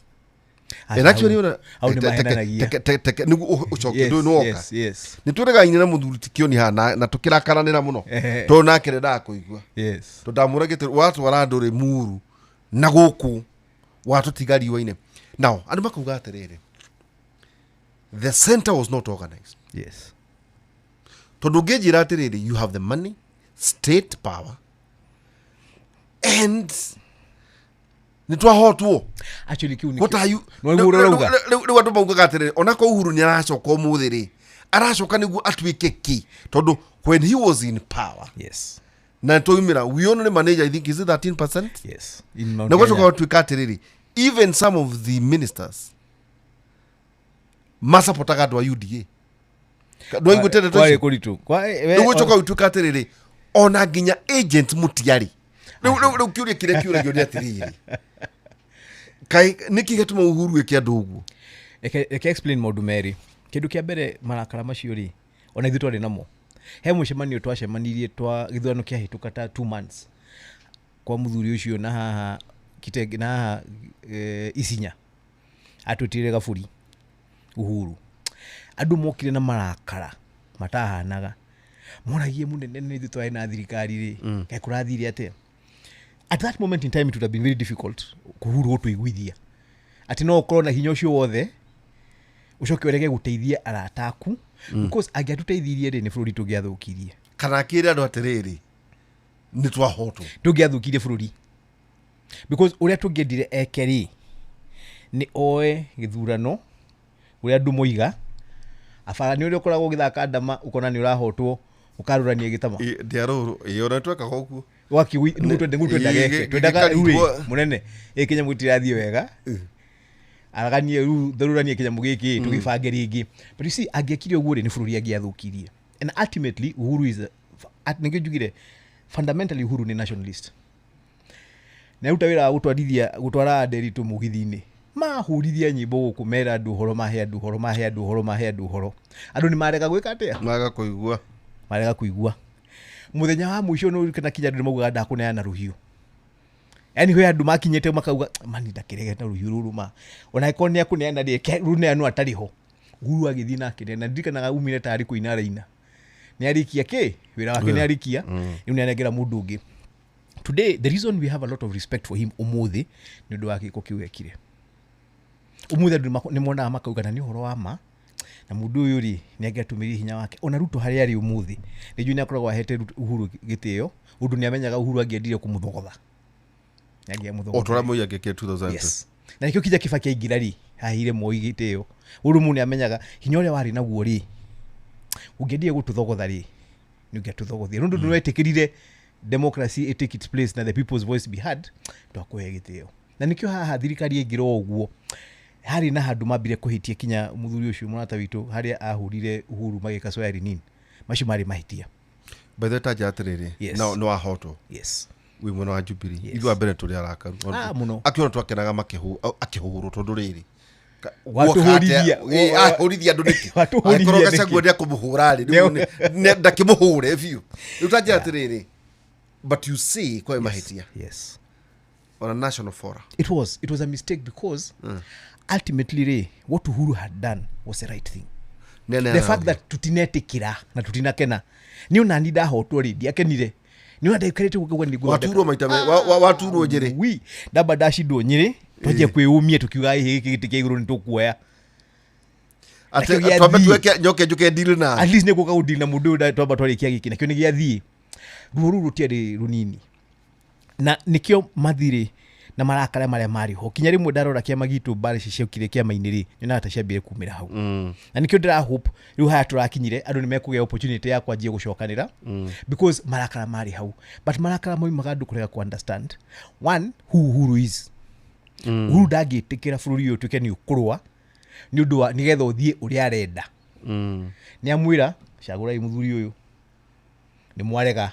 And actually ona Hau nĩ mahenanagia. Nĩguo ũcoke ndũĩ nĩwoka. Nĩ twĩregaine na mũthuri ti kĩoni haha na tũkĩrakaranĩra mũno tondũ nake ndendaga kũigua. Tondũ ndamũragĩte watwara andũ rĩ muru na gũkũ watũtiga riũa-inĩ. Now andũ makauga atĩrĩrĩ, the center was not organized. Tondũ ũngĩnjĩra atĩrĩrĩ, you have the money, state power, and nĩ twahotwo. Actually kĩu nĩkĩo- What are you Nĩ waigua ũrĩa ũrauga? Rĩu andũ maugaga atĩrĩrĩ, onako Uhuru nĩ aracoka ũmũthĩ rĩ, aracoka nĩguo atuĩke kĩ? Tondũ when he was in power na twaumĩra, we only manage, I think, is it 13%? Yes, in Mount Na gwacoka Kenya. gũtuĩka atĩrĩrĩ, even some of the ministers masapotaga andũ a UDA. Ndwaiguĩte ndeto Kwarĩ icio? kũritũ. Rĩu gũcoka gũtuĩka atĩrĩrĩ, ona nginya agent mũtiarĩ. Rĩu kĩũria kĩrĩa kĩũragio nĩ atĩrĩrĩ, kaĩ nĩkĩ gĩatũma Uhuru ĩke andũ ũguo? Reke explain maũndũ merĩ. Kĩndũ kĩa mbere, marakara macio rĩ, ona ithuĩ twarĩ namo. He mũcemanio twacemanirie twa gĩthurano kĩahĩtũka ta 2 months kwa mũthuri ũcio na haha Kitenge, na haha Isinya, atwĩtire gaburi Uhuru. Andũ mokire na marakara matahanaga, moragie mũnene, nĩ ithuĩ twarĩ na thirikari rĩ, kaĩ kũrathire atĩa? At that moment in time it would have been very difficult Uhuru gũtũiguithia atĩ no ũkorwo na hinya ũcio wothe ũcoke ũrege gũteithia arata aku, because angĩatũteithirie rĩ, nĩ bũrũri tũngĩathũkirie. Kana akĩre andũ atĩrĩrĩ, nĩ twahotwo. Tũngĩathũkirie bũrũri, because ũrĩa tũngĩendire eke rĩ, nĩ oe gĩthurano ũrĩa andũ moiga abara. Nĩ ũrĩa ũkoragwo ũgĩthaka ndama, ũkona nĩ ũrahotwo, ũkarũrania gĩtama. Ndiarũrũ ĩ, ona twekaga ũguo. Nĩguo twendaga eke. Twendaga rĩu rĩ, mũnene ĩ, kĩnyamũ gĩtirathiĩ wega, araganie rĩu, tharũranie kĩnyamũ gĩkĩ, tũgĩbange rĩngĩ. But you see, angĩekire ũguo rĩ, nĩ bũrũri angĩathũkirie. And ultimately Uhuru is nĩkĩo njugire fundamentally Uhuru nĩ nationalist. Na aruta wĩra wa gũtwarithia, gũtwara Nderitu mũgithi-inĩ, mahũrithia nyĩmbo gũkũ, mera andũ ũhoro, mahe andũ ũhoro, mahe andũ ũhoro, mahe andũ ũhoro, andũ nĩ marega gwĩka atĩa? Maga kũigua. Marega kũigua. Mũthenya wa mũico nĩ kana kinya andũ nĩ maugaga ndakũneana rũhiũ. Yani kwĩ andũ makinyĩte makauga mani ndakĩrege na rũhiũ rũrũ ma ona angĩkorwo nĩ akũneana rĩ, reke rũneanwo atarĩ ho. Uhuru agĩthiĩ na akĩneana. Ndirikanaga umire tarĩ kũina araina, nĩ arĩkia kĩ wĩra wake, nĩ arĩkia, rĩu nĩ anengera mũndũ ũngĩ. Today the reason we have a lot of respect for him ũmũthĩ nĩ ũndũ wa gĩko kĩu ekire. Ũmũthĩ andũ nĩ monaga makauga na nĩ ũhoro wa ma, na mũndũ ũyũ rĩ, nĩ angĩatũmĩrire hinya wake. Ona Ruto harĩa arĩ ũmũthĩ, nĩ njũĩ nĩ akoragwo ahete Uhuru gĩtĩo, ũndũ nĩ amenyaga Uhuru angĩendire kũmũthogotha nĩ angĩamũthogotha. O tũrĩa Moi angĩkire 2002. Yes, na nĩkĩo kinya Kibaki aingĩra rĩ, aheire Moi gĩtĩo, ũndũ mũndũ nĩ amenyaga hinya ũrĩa warĩ naguo rĩ, ũngĩendire gũtũthogotha rĩ, nĩ ũngĩatũthogothire. Nĩ ũndũ nĩwetĩkĩrire democracy it take its place na the people's voice be heard, twakũhe gĩtĩo. Na nĩkĩo haha thirikari yaingĩra o ũguo, harĩ na handũ mambire kũhĩtia kinya mũthuri ũcio mũrata witũ harĩa ahũrire Uhuru magĩka swearing in, macio marĩ mahĩtia. By the way, tanja atĩrĩrĩ, no nĩ wahotwo wĩ mwena wa Jubilee, ithuĩ a mbere tũrĩ arakaru. Ah, mũno. Akĩona twakenaga akĩhũrwo tondũ rĩrĩ Watũhũrithia. Ahũrithia andũ nĩkĩ? Watũhũrithia Angĩkorwo nĩkĩ? Gachagua nĩ akũmũhũra rĩ, ndakĩmũhũre biũ. Rĩu tanjĩra atĩrĩrĩ, but you see kwaĩ mahĩtia on a national forum. It was a mistake because ultimately rĩ, what Uhuru had done was the right thing. The fact that tũtinetĩkĩra na tũtinakena, nĩ onani ndahotwo rĩ, ndiakenire, nĩ ona ndaikarĩte gũkauga nĩ Waturwo maita waturwo Njĩrĩ. Wi ndamba ndacindwo Nyĩrĩ, twanjia kwĩyũmia, tũkiuga, "Ĩ, gĩkĩ gĩtĩ kĩa igũrũ nĩ tũkuoya." Atĩ Nakĩo twambe gĩathiĩ. tuweke njoke njuke deal na At least nä gå ka gå na må ndå å twamba twarä kia gä kä nakĩo nä gĩathiĩ. Ruo rũu rũtiarĩ rũnini, na nĩkĩo mathirĩ na marakara marĩa marĩ ho kinya rĩmwe ndarora kĩama gitũ mbara ici ciokire kĩama-inĩ rĩ, nyonaga ta ciambire kumĩra hau. Na nĩkĩo ndĩra hope rĩu haya tũrakinyire andũ nĩ mekũgĩa opportunity ya kwanjia gũcokanĩra, because marakara marĩ hau, but marakara maumaga andũ kũrega ku understand one who Uhuru is. Uhuru ndangĩtĩkĩra bũrũri ũyũ ũtuĩke nĩ ũkũrũa nĩ ũndũ wa nĩgetha ũthiĩ ũrĩa arenda. Nĩ amwĩra cagũrai mũthuri ũyũ, nĩ mwarega,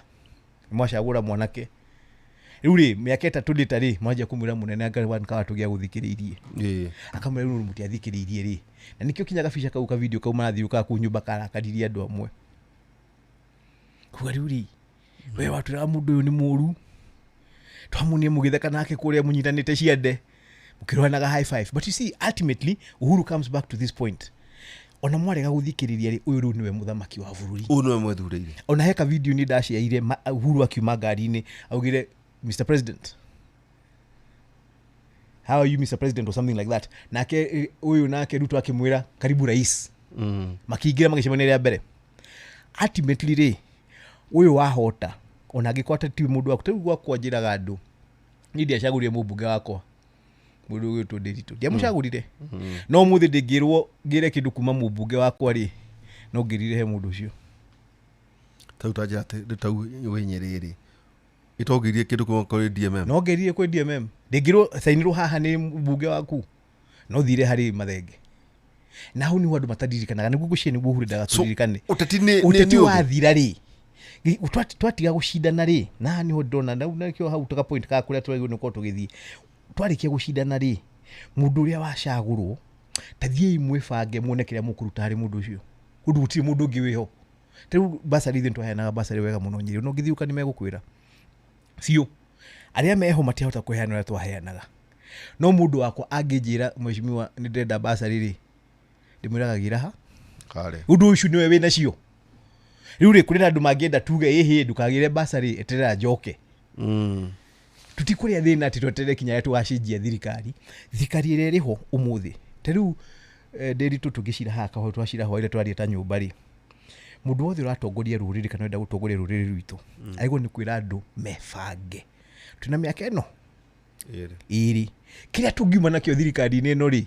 nĩ mwacagũra mwanake. Rĩu rĩ, mĩaka 3 ndĩta rĩ, mwanjia kũmwĩra mũnene anga kawa tũgĩa gũthikĩrĩirie. Akamwĩra rĩu mũtiathikĩrĩirie rĩ, na nĩkĩo kinya gabica kau ka video kau marathiũkaga kũu nyũmba karakaririe andũ amwe kuga rĩu rĩ, we watwĩraga mũndũ ũyũ nĩ mũru, twamuonie mũgĩtheka nake kũrĩa mũnyitanĩte ciande mũkĩrwanaga high five. But you see, ultimately Uhuru comes back to this point, ona mwarega gũthikĩrĩria rĩ, ũyũ rĩu nĩwe mũthamaki wa bũrũri. Ũyũ nĩwe mwethurĩire. Ona heka video nĩ ndaciaire Uhuru akiuma ngari-inĩ augire, "Mr President, how are you, Mr President?" or something like that. Nake ũyũ nake Ruto akĩmwĩra, "Karibu rais." Makĩingĩra magĩcemania rĩa mbere. Ultimately rĩ, ũyũ wahota ona angĩkorwo atĩ tiwe mũndũ waku, tarĩu gwakwa njĩraga andũ niĩ ndiacagũrire mũmbunge wakwa mũndũ ũgwĩtwo Ndĩritũ, ndiamũcagũrire, no ũmũthĩ ndĩngĩrwo ngĩre kĩndũ kuma mũmbunge wakwa rĩ, no ngĩrire he mũndũ ũcio. Tau tanjĩra atĩ tau wĩ Nyĩrĩ rĩ, ĩtongĩirie kĩndũ kuma kũrĩ DMM? No ngĩrire kwĩ DMM, ndĩngĩrwo cainĩrwo haha nĩ mbunge waku, no thire harĩ Mathenge. Na hau nĩho andũ mataririkanaga, nĩguo ngũcia nĩguo Uhuru endaga So, tũririkane. ũteti nĩ Ũteti ũthũ. Wathira rĩ, twatiga gũcindana rĩ, na haha nĩho ndona na nakĩo hau taka point ka kũrĩa tũragĩrĩirwo nĩ gũkorwo tũgĩthiĩ. Twarĩkia gũcindana rĩ, mũndũ ũrĩa wacagũrwo, ta thiĩi mwĩbange muone kĩrĩa mũkũruta harĩ mũndũ ũcio, ũndũ gũtirĩ mũndũ ũngĩ wĩho. Ta rĩu basarĩ, ithuĩ nĩtwaheanaga basarĩ wega mũno Nyĩrĩ, no ũngĩthiũka nĩ megũkwĩra biũ arĩa meho matiahota kũheana ũrĩa twaheanaga. No mũndũ wakwa angĩnjĩra, "Mheshimiwa, nĩ ndĩrenda basarĩ" rĩ, ndĩmwĩraga gĩra ha Karĩa. Ũndũ ũcio nĩwe wĩna cio. Rĩu rĩ, kũrĩ na andũ mangĩenda tuge ĩhĩ ndũkagĩre basarĩ, eterera njoke. Tutikũrĩa thĩna atĩ tweterere kinya rĩrĩa tũgacenjia thirikari, thirikari ĩrĩa ĩrĩho ũmũthĩ. Ta rĩu Ndĩritũ tũngĩcira haha kahũa twacira hwaĩ twaria ta nyũmba rĩ, mũndũ wothe ũratongoria rũrĩrĩ kana ũrenda gũtongoria rũrĩrĩ rwitũ agĩrĩirwo nĩ kwĩra andũ mebange twĩna mĩaka ĩno Ĩrĩ. ĩrĩ, kĩrĩa tũngiuma nakĩo thirikari-inĩ ĩno rĩ,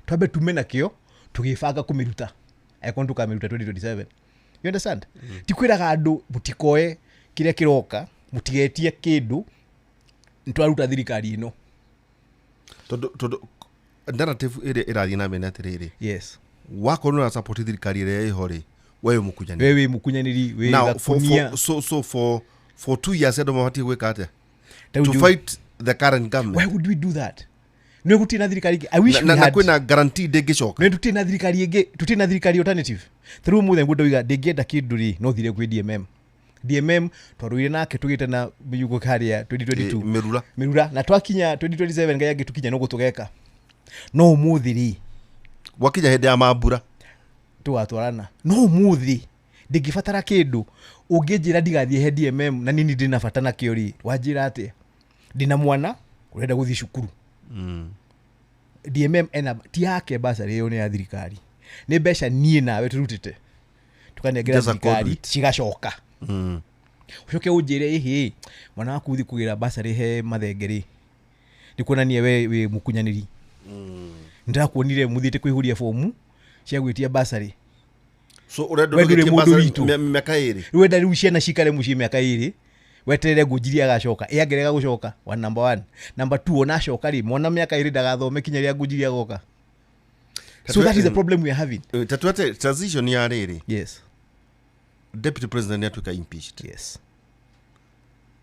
twambe tume nakĩo tũgĩbanga kũmĩruta angĩkorwo nĩ tũkamĩruta 2027. You understand? Ti kwĩraga andũ mũtikoe kĩrĩa kĩroka, mũtigetie kĩndũ, nĩ twaruta thirikari ĩno. Tondũ narrative ĩrĩa ĩrathiĩ na mbere nĩ atĩrĩrĩ, wakorwo nĩ ũrasupport thirikari ĩrĩa ĩho rĩ, we wĩ mũkunyanĩri. We wĩ mũkunyanĩri, wĩ Now, gakunia. so for 2 years andũ mabatiĩ gwĩka atĩa? Ta rĩu To fight the current government. Why would we do that? Nĩ gũtirĩ na thirikari ĩngĩ. I wish Na, we na, na had. kwĩna guarantee ndĩngĩcoka. Nĩ tũtirĩ na thirikari ĩngĩ, tũtirĩ na thirikari alternative. Ta rĩu ũmũthĩ nĩguo ndoiga ndĩngĩenda kĩndũ rĩ, no thire kwĩ DMM. DMM twarũire nake tũgĩte na mĩyugo harĩa 2022. Mĩrura. Mĩrura, na twakinya 2027 Ngai angĩtũkinya no gũtũgeka, no ũmũthĩ rĩ, Gwakinya hĩndĩ ya mambura tũgatwarana. No ũmũthĩ ndĩngĩbatara kĩndũ ũngĩnjĩra ndigathiĩ he DMM na nini ndĩna bata nakĩo rĩ, wanjĩra atĩa? Ndĩna mwana ũrenda gũthiĩ cukuru. DMM ena ti yake basarĩ ĩyo, nĩ ya thirikari, nĩ mbeca niĩ nawe tũrutĩte tũkanengera Just a thirikari conduit. cigacoka. Ũcoke ũnjĩre ĩhĩ mwana waku ũthiĩ kũgĩra basarĩ he Mathenge rĩ, nĩ kuonania we wĩ mũkunyanĩri. Ndĩrakuonire mũthiĩte kũihũria bomu cia gwĩtia basarĩ. So ũrenda We ndũrĩ ndũgĩtie mũndũ basarĩ witũ. Mĩaka 2. Rĩu wenda rĩu ciana cikare mũciĩ mĩaka 2 weterere ngũnjiri agacoka, ĩ angĩrega gũcoka? One, number one. Number two, ona acoka rĩ, mwana mĩaka 2 ndagathome kinya rĩrĩa ngũnjiri agoka. So that is the problem we are having. Tatuate transition ya rĩrĩ, deputy president nĩ atuĩka impeached.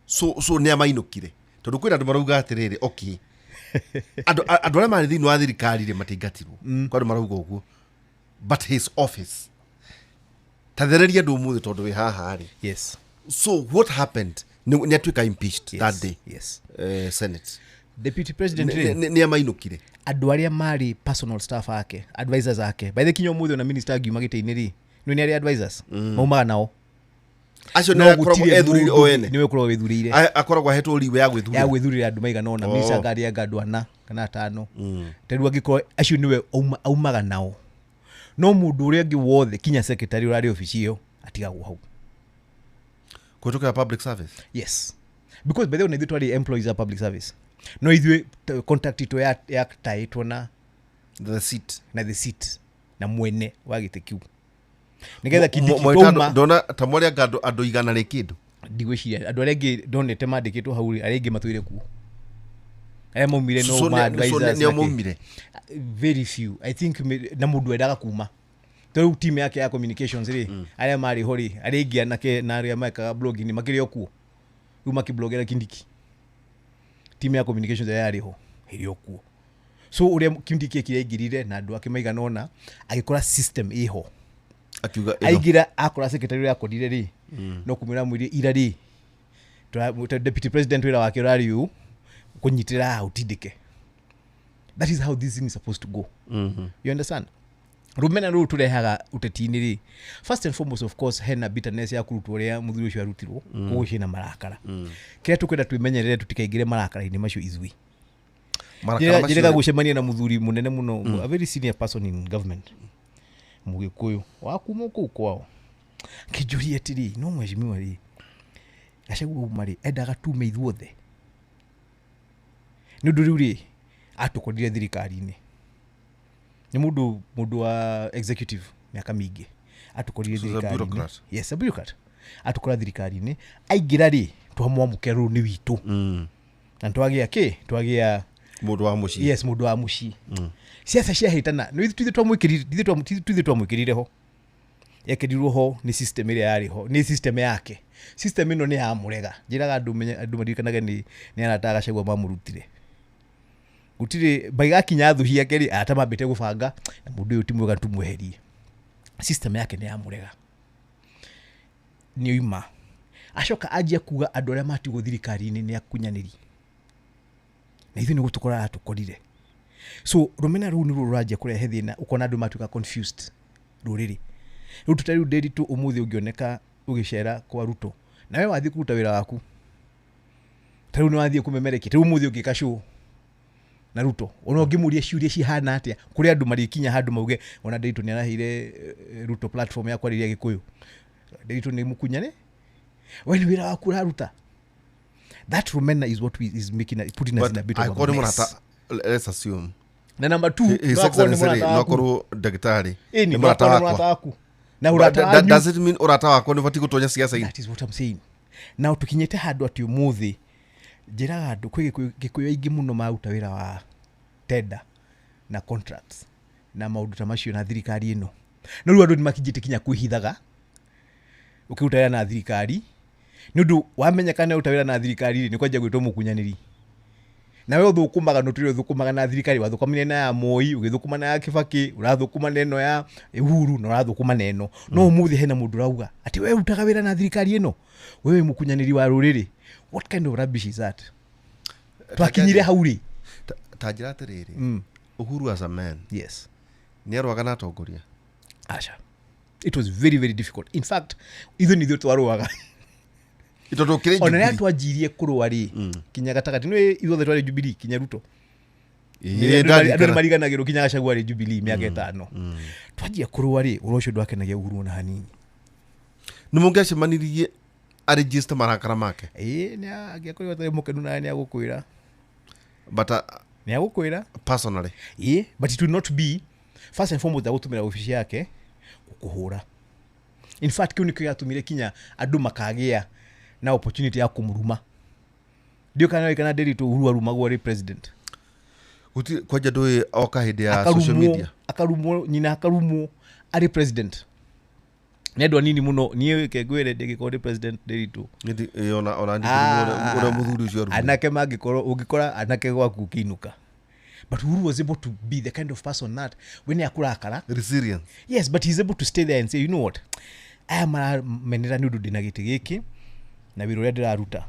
So nĩ amainũkire, tondũ kwĩna andũ marauga atĩrĩrĩ, okay, andũ arĩa marĩ thĩinĩ wa thirikari rĩ matiingatirwo. Kwa andũ marauga ũguo, but his office tathereria andũ ũmũthĩ tondũ wĩ haha rĩ. So what happened? Nĩ atuĩka impeached that day. Senate. Deputy president rĩ, Nĩ amainũkire. Andũ arĩa marĩ personal staff ake, advisors ake, by the kinya ũmũthĩ ona minister angiuma gĩtĩ-inĩ rĩ, nĩ nĩ arĩa advisors maumaga nao. Acio No nĩ akoragwo gũtirĩ ethurire mũndũ o ene. nĩwe ũkoragwo wĩthurĩire. Akoragwo ahetwo riwe ya Ya gwĩthurĩra. gwĩthurĩra andũ maigana ũna. Minister angarĩ anga andũ ana kana atano. Ta rĩu angĩkorwo acio nĩwe aumaga nao, No mũndũ ũrĩa ũngĩ wothe kinya secretary ũrarĩ obici ĩyo atigagwo hau. Kũhĩtũkĩra public service. Yes, because by the way ithuĩ twarĩ employees a public service, no ithuĩ contract itũ yataĩtwo na the seat, na the seat na mwene wa gĩtĩ kĩu nĩgetha Kindiki Mo- mo- twauma. Ndona ta mwarĩ anga andũ 100 rĩ kĩndũ. Ndigwĩciria andũ arĩa angĩ ndonete mandĩkĩtwo hau rĩ, arĩa angĩ matũire kuo, arĩa maumire no So ma so advisors nĩo na kĩ. maumire. Very few, I think, na mũndũ endaga kuma ta rĩu team yake ya communications rĩ, arĩa marĩ ho rĩ, arĩa aingĩ anake na arĩa mekaga blogging makĩrĩ o kuo rĩu makĩblogera Kindiki. Team ya communications ĩrĩa yarĩ ho ĩrĩ o kuo. So ũrĩa Kindiki ekire, aingĩrire na andũ ake maigana ũna, agĩkora system ĩho. Akiuga ĩno. Aingĩra akora secretary ũrĩa akorire rĩ, no kumwĩra mwĩrie ira rĩ, deputy president wĩra wake ũrarĩ ũũ, kũnyitĩrĩra haha ũtindĩke. That is how this thing is supposed to go. You understand? Rũmena rũrũ tũrehaga ũteti-inĩ rĩ, first and foremost, of course, hena bitterness ya kũrutwo ũrĩa mũthuri ũcio arutirwo, koguo ciĩna marakara. Kĩrĩa tũkwenda twĩmenyerere, tũtikaingĩre marakara-inĩ macio ithuĩ. Marakara macio Njĩrĩga gũcemania na mũthuri mũnene mũno, a very senior person in government, mũgĩkũyũ wa kuma kũu kwao, kĩnjũria atĩrĩ, no mheshimiwa rĩ, Gachagua uma rĩ, endaga tume ithuothe, nĩ ũndũ rĩu rĩ atũkorire thirikari-inĩ, nĩ mũndũ wa executive mĩaka mĩingĩ, atũkorire So he's a thirikari-inĩ. bureaucrat. Yes, a bureaucrat. Atũkora thirikari-inĩ, aingĩra rĩ, twamwamũkĩra, rũrũ nĩ witũ, na twagĩa kĩ, twagĩa Mũndũ wa mũciĩ. Yes, mũndũ wa mũciĩ. Ciaca ciahĩtana nĩ ithuĩ twamwĩkĩrire ho, ekĩrirwo ho nĩ system ĩrĩa yarĩ ho, nĩ system yake. System ĩno nĩ yamũrega. Njĩraga andũ andũ maririkanage nĩ arata a Gachagua mamũrutire. Gũtirĩ maigakinya thũ ciake rĩ, arata mambĩte gũbanga na mũndũ ũyũ ti mwega, tũmweherie. System yake nĩ yamũrega, nĩ oima, acoka anjia kuga andũ arĩa matigwo thirikari-inĩ nĩ akunyanĩri, na ithuĩ nĩ gũtũkora aratũkorire. So rũmena rũu nĩruo rũranjia kũrehe thĩna, ũkona andũ matuĩka confused rũrĩrĩ rĩu tũta rĩu ndĩritũ. Ũmũthĩ ũngĩoneka ũgĩcera kwa Ruto nawe wathiĩ kũruta wĩra waku, ta rĩu nĩ wathiĩ kũmemerekia, ta rĩu ũmũthĩ ũngĩka show na Ruto, ona ũngĩmũria ciũria cihana atĩa, kũrĩ andũ marĩkinya handũ mauge ona Ndiritu nĩ araheire Ruto platform ya kwarĩria Gĩkũyũ. Ndiritu nĩ mũkunyane, we nĩ wĩra waku ũraruta. That rumena is what is making, putting us in a bit of Angĩkorwo a nĩ mess. mũrata, let's assume Na number two, His no akorwo nĩ Excellency rĩ, mũrata no waku. akorwo ndagĩtarĩ Ĩni, nĩ no mũrata akorwo nĩ wakwa. mũrata waku na But ũrata wanyu. does it mean ũrata wakwa nĩ ũbatiĩ gũtonya ciaca-inĩ? That is what I'm saying. Now tukinyĩte handũ atĩ ũmũthĩ njĩraga andũ kwĩ Gĩkũyũ aingĩ mũno maruta wĩra wa tender na contracts na maũndũ ta macio na thirikari ĩno, no rĩu andũ nĩ makinyĩte kinya kwĩhithaga ũkĩruta wĩra na thirikari, nĩ ũndũ wamenyeka nĩ ũruta wĩra na thirikari rĩ, nĩ kwanjia gwĩtwo mũkunyanĩri. Nawe ũthũkũmaga, nĩ ũtũire ũthũkũmaga na thirikari, wathũkũmire na ya Moi, ũgĩthũkũma na ya Kibaki, ũrathũkũma na ĩno ya Uhuru, na ũrathũkũma na ĩno. No ũmũthĩ hena mũndũ ũrauga atĩ we ũrutaga wĩra na thirikari ĩno, we wĩ mũkunyanĩri wa rũrĩrĩ. What kind of rubbish is that? Twakinyire hau rĩ? Ta njĩra atĩrĩrĩ, Uhuru as a man Yes. nĩ arũaga na atongoria? Aca, it was very very difficult. In fact, ithuĩ nĩ ithuĩ twarũaga. Tondũ ũkĩrĩ Ona rĩrĩa Jubilee. twanjirie kũrũa rĩ, kinya gatagatĩ nĩ ithuothe twarĩ Jubilee, kinya Ruto. Ĩĩ, Andũ nĩ ndarikana. mariganagĩrwo kinya Gachagua arĩ Jubilee mĩaka 5. Twanjia kũrũa rĩ, ũhoro ũcio ndwakenagia Uhuru ona hanini. Nĩ mũngĩacemanirie aregister marakara make? Ĩĩ, nĩ angĩakorirwo atarĩ mũkenu nawe, nĩ agũkwĩra. But Nĩ agũkwĩra. personally? Ĩĩ, but it will not be, first and foremost, agũtũmĩra obici yake gũkũhũra. In fact, kĩu nĩkĩo gĩatũmire kinya andũ makagĩa na opportunity ya kũmũruma. Ndiũ kana kana Ndiritu Uhuru arumagwo arĩ president. Gũtirĩ kwanja ndũĩ oka hĩndĩ ya social Akarumwo, media. akarumwo nyina, akarumwo arĩ president nĩ andũ anini mũno. Niĩ ke ngwĩre, ndĩngĩkorwo ndĩ president Ndiritu. Ĩĩ, ona niĩ ũrĩa mũthuri ũcio arumire. Anake mangĩkorwo, ũngĩkora anake gwaku ũkĩinũka. But Uhuru was able to be the kind of person that we nĩ akũrakara. Resilience. Yes, but he's able to stay there and say, you know what, aya maramenera nĩ ũndũ ndĩna gĩtĩ gĩkĩ na wĩra ũrĩa ndĩraruta,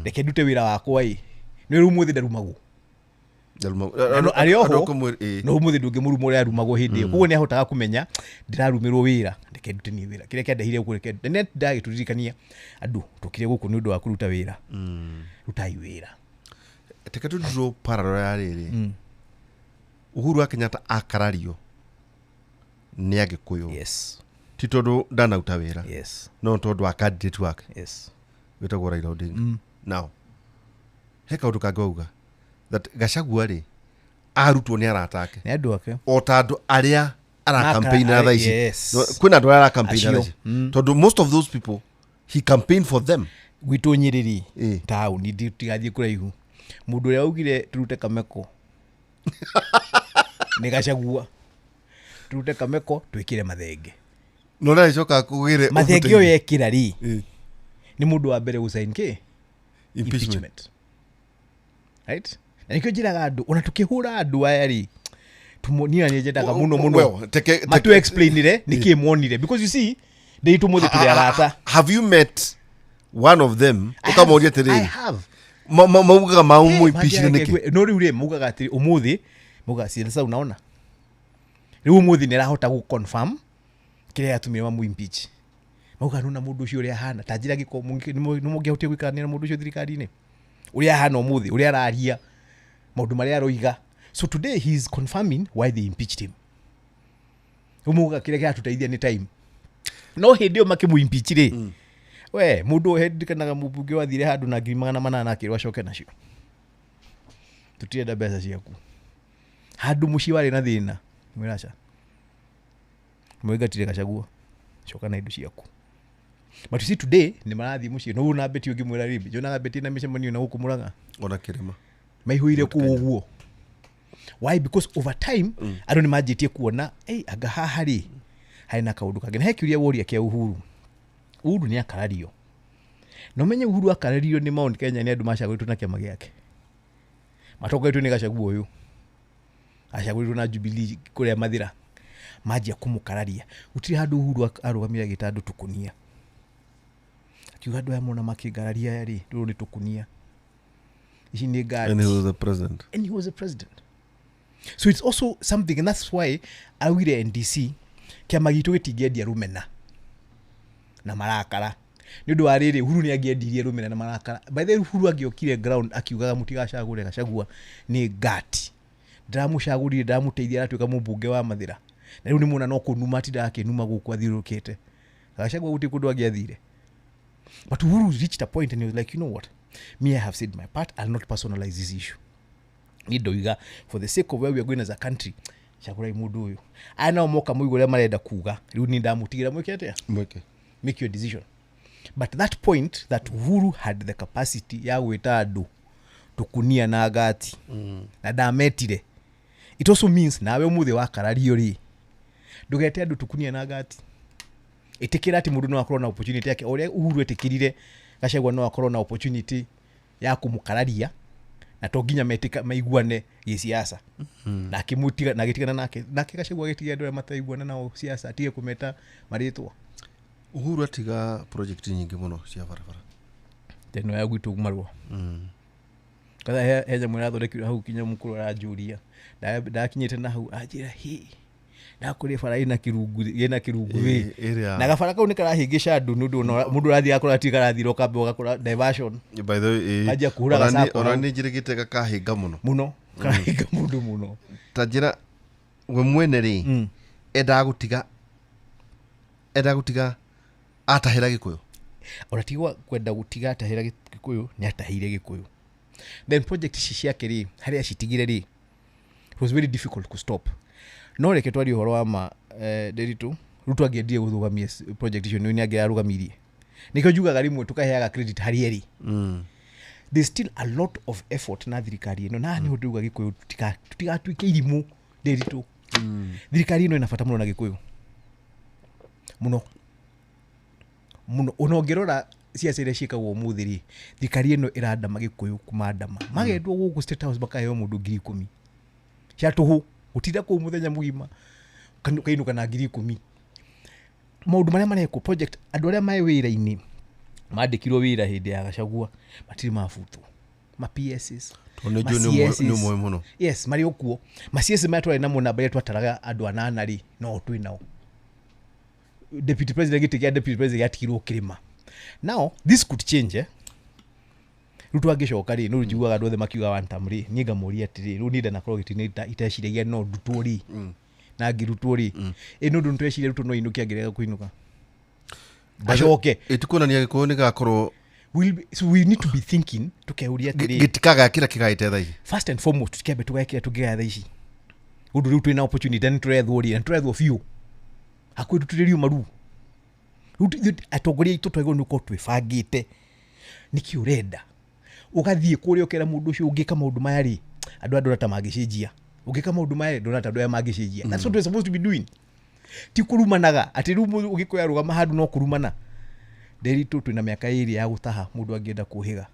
reke ndute wĩra wakwa. Ĩ nĩ rĩu ũmũthĩ ndarumagwo. Na arĩ oho. Andũ ĩĩ. No ũmũthĩ ndũngĩmũruma ũrĩa arumagwo hĩndĩ ĩyo. Koguo nĩ ahotaga kũmenya ndĩrarumĩrwo wĩra, reke ndute niĩ wĩra kĩrĩa kĩandehire gũkũ, reke na nĩ ndagĩtũririkania andũ tũkire gũkũ nĩ ũndũ wa kũruta wĩra. Rutai wĩra. Reke tũ draw parallel ya rĩrĩ, Uhuru wa Kenyatta akarario Nĩ Agĩkũyũ. Yes. Ti tondũ ndanauta wĩra, no tondũ wa candidate wake wĩtagwo Raila Odinga. Now he kaũndũ kangĩ wauga that Gachagua rĩ arutwo nĩ arata ake, Nĩ andũ ake. O ta andũ arĩa aracampaign thaa ici. No, kwĩna andũ arĩa aracampaign thaa Acio. ici, tondũ most of those people he campaigned for them. Gwitũ Nyĩrĩri, taũni, tigathiĩ kũraihu, mũndũ ũrĩa augire tũrute Kameko nĩ Gacagua, tũrute Kameko twĩkĩre Mathenge. No ndarĩcoka kũgĩre. Mathenge ũyũ ekĩra rĩ, nĩ mũndũ wa mbere gũcain kĩ? Impeachment. Impeachment. Right, na nikĩo njĩraga andũ ona tũkĩhũra andũ aya rĩ, niĩ na nĩ nyendaga mũno mũno Well, matu explainire nĩkĩ monire, because you see ndĩ tũmũthĩ tũrĩ arata. Have you met one of them ũkamoria I atĩrĩrĩ, have. maugaga mau Eh, mũimpeachire nĩkĩ? No rĩu rĩ, maugaga atĩrĩ ũmũthĩ, maugaga sasa unaona rĩu ũmũthĩ nĩ arahota gũ confirm kĩrĩa gĩatũmire mamu impeach. Maugaga nona mũndũ ũcio ũrĩa ahana, ta njĩra gĩko nĩ mũngĩahotire gũikarania na mũndũ ũcio thirikari-inĩ, ũrĩa ahana ũmũthĩ, ũrĩa araria, maũndũ marĩa aroiga. So today he is confirming why they impeached him. Rĩu maugaga kĩrĩa kĩratũteithia nĩ time, no hĩndĩ ĩyo makĩmũ impeach rĩ, we mũndũ ũyũ ndirikanaga mũmbunge wathire handũ na 800,000 akĩrwo acoke nacio, tutirenda mbeca ciaku, handũ mũciĩ warĩ na thĩna, mwĩraca mwĩngatire Gacagua, coka na indo ciaku. But you see today nĩ marathiĩ mũciĩ no na Beti ũngĩmwĩra rĩmbi njonaga Beti na mĩcemanio na gũkũ Mũrang'a, Ona kĩrĩma. maihũire kũu ũguo. Why? Because over time andũ nĩ manjĩtie kuona, "Ei, anga haha rĩ harĩ na kaũndũ kangĩ." Na he kĩũria woria kĩa Uhuru. Uhuru nĩ akarario, na ũmenye Uhuru akarario nĩ Mount Kenya, nĩ andũ macagũrĩtwo na kĩama gĩake, matongoretio nĩ Gachagua ũyũ acagũrĩtwo na Jubilee kũrĩa Mathĩra, manjia kũmũkararia. Gũtirĩ handũ Uhuru arũgamire agĩta andũ tũkũnia, akiuga andũ aya mona makĩngararia aya rĩ, rũrũ nĩ tũkũnia, ici nĩ ngari. And he was the president. And he was a president. So it's also something, and that's why augire NDC kĩama gitũ gĩtingĩendia rũmena na marakara, nĩ ũndũ wa rĩrĩ, Uhuru nĩ angĩendirie rũmena na marakara. By the way, Uhuru angĩokire ground akiugaga mũtigacagũre Gachagua nĩ ngati, ndĩramũcagũrire, ndĩramũteithia, aratuĩka mũmbunge wa Mathĩra, na rĩu nĩ muona no kũnuma atindaga akĩnuma gũkũ athiũrũrũkĩte. Gachagua gũtirĩ kũndũ angĩathire. But Uhuru reached a point and he was like, "You know what, me, I have said my part. I'll not personalize this issue. Ni ndoiga for the sake of where we are going as a country, cagũrai mũndũ ũyũ." Aya nao moka mũigua ũrĩa marenda kuga, rĩu ni ndamũtigĩra mwĩke atĩa? Mweke. Make your decision. But that point that Uhuru had the capacity ya gwĩta andũ tũkunia na ngati, na ndametire, it also means nawe ũmũthĩ wakarario rĩ, ndũgete andũ tũkunia na ngati. Ĩtĩkĩra atĩ mũndũ no akorwo na opportunity yake, o ũrĩa Uhuru etĩkĩrire Gachagua no akorwo na opportunity ya kũmũkararia, na to nginya metĩka maiguane gĩsiasa. Na akĩmũtiga na agĩtigana nake, nake Gachagua agĩtiga andũ arĩa mataiguana nao siasa, atige kũmeta marĩtwa. Uhuru atiga project nyingĩ mũno cia barabara. Teno ya gwitũ marũa katha he nyamũ ĩrathondekirwo hau kinya mũkũrũ aranjũria, ndakinyĩte na hau anjĩra hĩ ndakũrĩ bara ĩna kĩrungu, ĩna kĩrungu ĩ. Ĩrĩa Na gabara kau nĩ karahĩngĩca andũ nĩ ũndũ ona mũndũ ũrathiĩ akora ti karathira, ũkamba ũgakora diversion. By the way, Anjia kũhũra ona gacako ona hau. nĩ njĩrĩgĩte gakahĩnga mũno. Mũno, karahĩnga mũndũ mũno. Ta njĩra we mwene rĩ, endaga gũtiga atahĩra Gĩkũyũ? Ona tigwa kwenda gũtiga atahĩra Gĩkũyũ, nĩ atahĩire Gĩkũyũ. Then project ici ciake rĩ, harĩa acitigire rĩ, it was very difficult to stop. No reke twarie ũhoro wa ma, Nderitu, Ruto angĩendire gũthũgamia project icio nĩ angĩarũgamirie. Nĩkĩo njugaga rĩmwe tũkaheaga credit harĩ erĩ. There's still a lot of effort na thirikari ĩno, na nĩho ndĩuga Gĩkũyũ tũtigatuĩke irimũ. Nderitu, thirikari ĩno ĩna bata mũno na Gĩkũyũ, mũno mũno. Ona ũngĩrora ciaca iria ciĩkagwo ũmũthĩ rĩ, thirikari ĩno ĩrandama Gĩkũyũ kũmandama, magendwo gũkũ State House makaheo mũndũ 10,000 cia tũhũ gũtinda kũu mũthenya mũgima, kainũka na 10,000. Maũndũ marĩa marekwo project, andũ arĩa me wĩra-inĩ mandĩkirwo wĩra hĩndĩ ya Gachagua matirĩ mabutwo, ma PSs, Tondũ nĩ ma njũĩ CSs. nĩ ũmoĩ mũno. Yes, marĩ o kuo. Ma CS marĩa twarĩ namo, namba ĩrĩa twataraga andũ anana rĩ, no twĩ nao. Deputy president, gĩtĩ kĩa deputy president gĩatigirwo kĩrĩma. Now this could change, eh? Rĩu twangĩcoka rĩ, nĩ njiguaga andũ othe makiuga one term rĩ, niĩ ngamũria atĩrĩ, rĩu niĩ ndanakorwo gĩtĩ-inĩ iteciragia no ndutwo rĩ. Na angĩrutwo rĩ, ĩ nĩ ũndũ nĩtweciria Ruto no ainũke angĩrega kũinũka acoke. Ĩtikuonania gĩkũyũ nĩ gakorwo. So we need to be thinking, tukeuria atĩrĩ, gĩtikagaya kĩrĩa kĩgaĩte thaa ici. First and foremost, tukiambe tũgae kĩrĩa tũngĩgaya thaa ici, ũndũ rĩu twĩna opportunity na nĩtũrethwo rĩ, na nĩtũrethwo biũ, hakuhĩ tũtirĩ riuma rĩu. Rĩu ithuĩ atongoria aitũ twagĩrĩirwo nĩ gũkorwo twĩbangĩte nĩkĩ ũrenda, ũgathiĩ kũrĩa ũkera mũndũ ũcio, ũngĩka maũndũ maya rĩ, andũ aya ndona ta mangĩcenjia, ũngĩka maũndũ maya rĩ, ndona ta andũ aya mangĩcenjia. That's what we're supposed to be doing, ti kũrumanaga atĩ rĩu mũndũ ũgĩkũya rũgama handũ no kũrumana. Ndĩritũ twĩna mĩaka ĩrĩ ya gũtaha mũndũ angĩenda kũhĩga.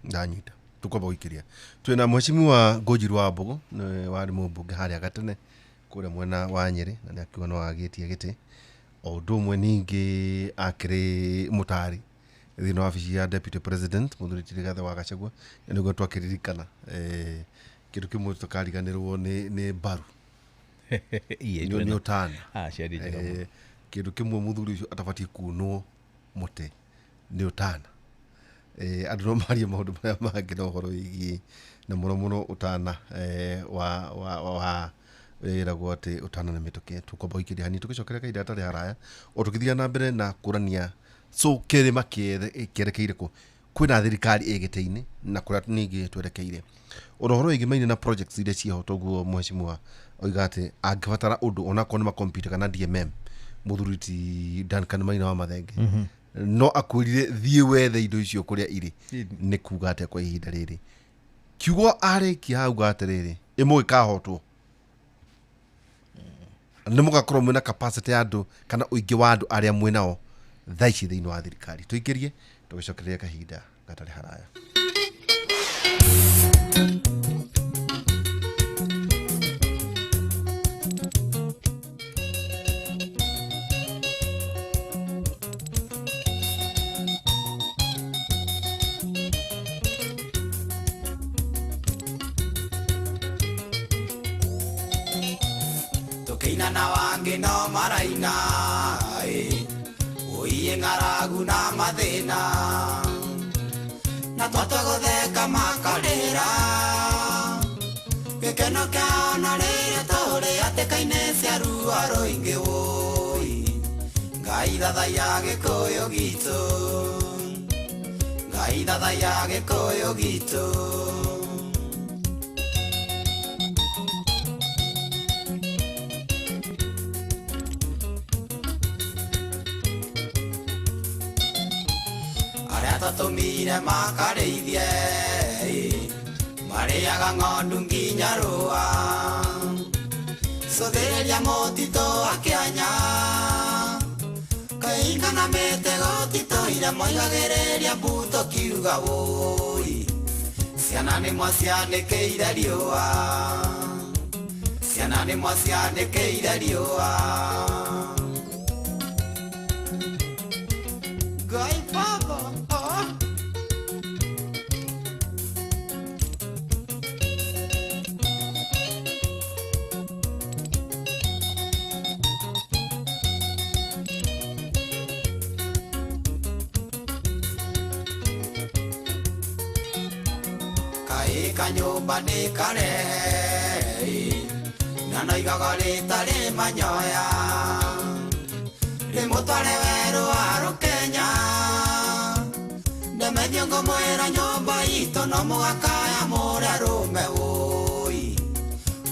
Ndanyita, tukwamba gũikĩria twĩna mheshimiwa Ngũnjiru wa Mbũgũ, nĩwe warĩ mũmbunge harĩa gatene kũrĩa mwena wa Nyĩrĩ, na nĩ akiuga no agĩtie gĩtĩ. O ũndũ ũmwe ningĩ akĩrĩ mũtari thĩinĩ wa wabici ya deputy president, mũthuri ti Rigathĩ wa Gachagua, na nĩguo twakĩririkana kĩndũ kĩmwe tũkariganĩrwo nĩ mbaru nĩ ũtana. Ah, ciarĩ njega mũno. Kĩndũ kĩmwe mũthuri ũcio atabatiĩ kunwo mũtĩ nĩ ũtana. Andũ no marie maũndũ marĩa mangĩ na ũhoro wĩgiĩ na mũno mũno ũtana, wa ũrĩa wĩragwo atĩ ũtana nĩ mĩtũkĩ. Tũkwamba gũikĩria hanini, tũgĩcokera kahinda gatarĩ haraya o tũgĩthiaga na mbere na kũrania so kĩrĩma kĩerekeire kũ, kwĩna thirikari ĩ gĩtĩ-inĩ na kũrĩa ningĩ twerekeire, ona ũhoro wĩgiĩ maine na projects iria ciĩho. Toguo mheshimiwa oiga atĩ angĩbatara ũndũ onakorwo nĩ makompyuta kana DMM, mũthuri ti Duncan Maina wa Mathenge no akwĩrire thiĩ wethe indo icio kũrĩa irĩ. Nĩ kuga atĩa kwa ihinda rĩrĩ kiugo arĩkia auga atĩrĩrĩ, ĩ mũgĩkahotwo nĩ mũgakorwo mwĩna capacity ya andũ kana ũingĩ wa andũ arĩa mwĩnao thaa ici thĩinĩ wa thirikari. Tũingĩrie tũgĩcokereria kahinda gatarĩ haraya. Tukĩina na wangĩ no maraina ĩ, ũiĩ ng'aragu na mathĩna, na twatua gũtheka makarĩra, gĩkeno kĩao na rĩrĩa tũrĩ hatĩka-inĩ cia ruo rũingĩ, wũi Ngai thathaiya gĩkũyũ gitũ, Ngai thathaiya gĩkũyũ gitũ. Arĩa twatũmire makarĩithie marĩaga ng'ondu nginya rũa, cũthĩrĩria mũtitũ akĩanya kainga na mĩtego titũire moigagĩrĩria mbuto kiuga wũi, ciana nĩ mwacianĩkĩire riũa, ciana nĩ mwacianĩkĩire riũa. Ngai Baba, ah. Kaĩ kanyũmba nĩ karehe na noigaga rĩtarĩ manyoya, rĩmũtware werũ wa rũkenya, ndemethio ngũmwĩra nyũmba itũ no mũgakaya mũrĩa rũme, wũi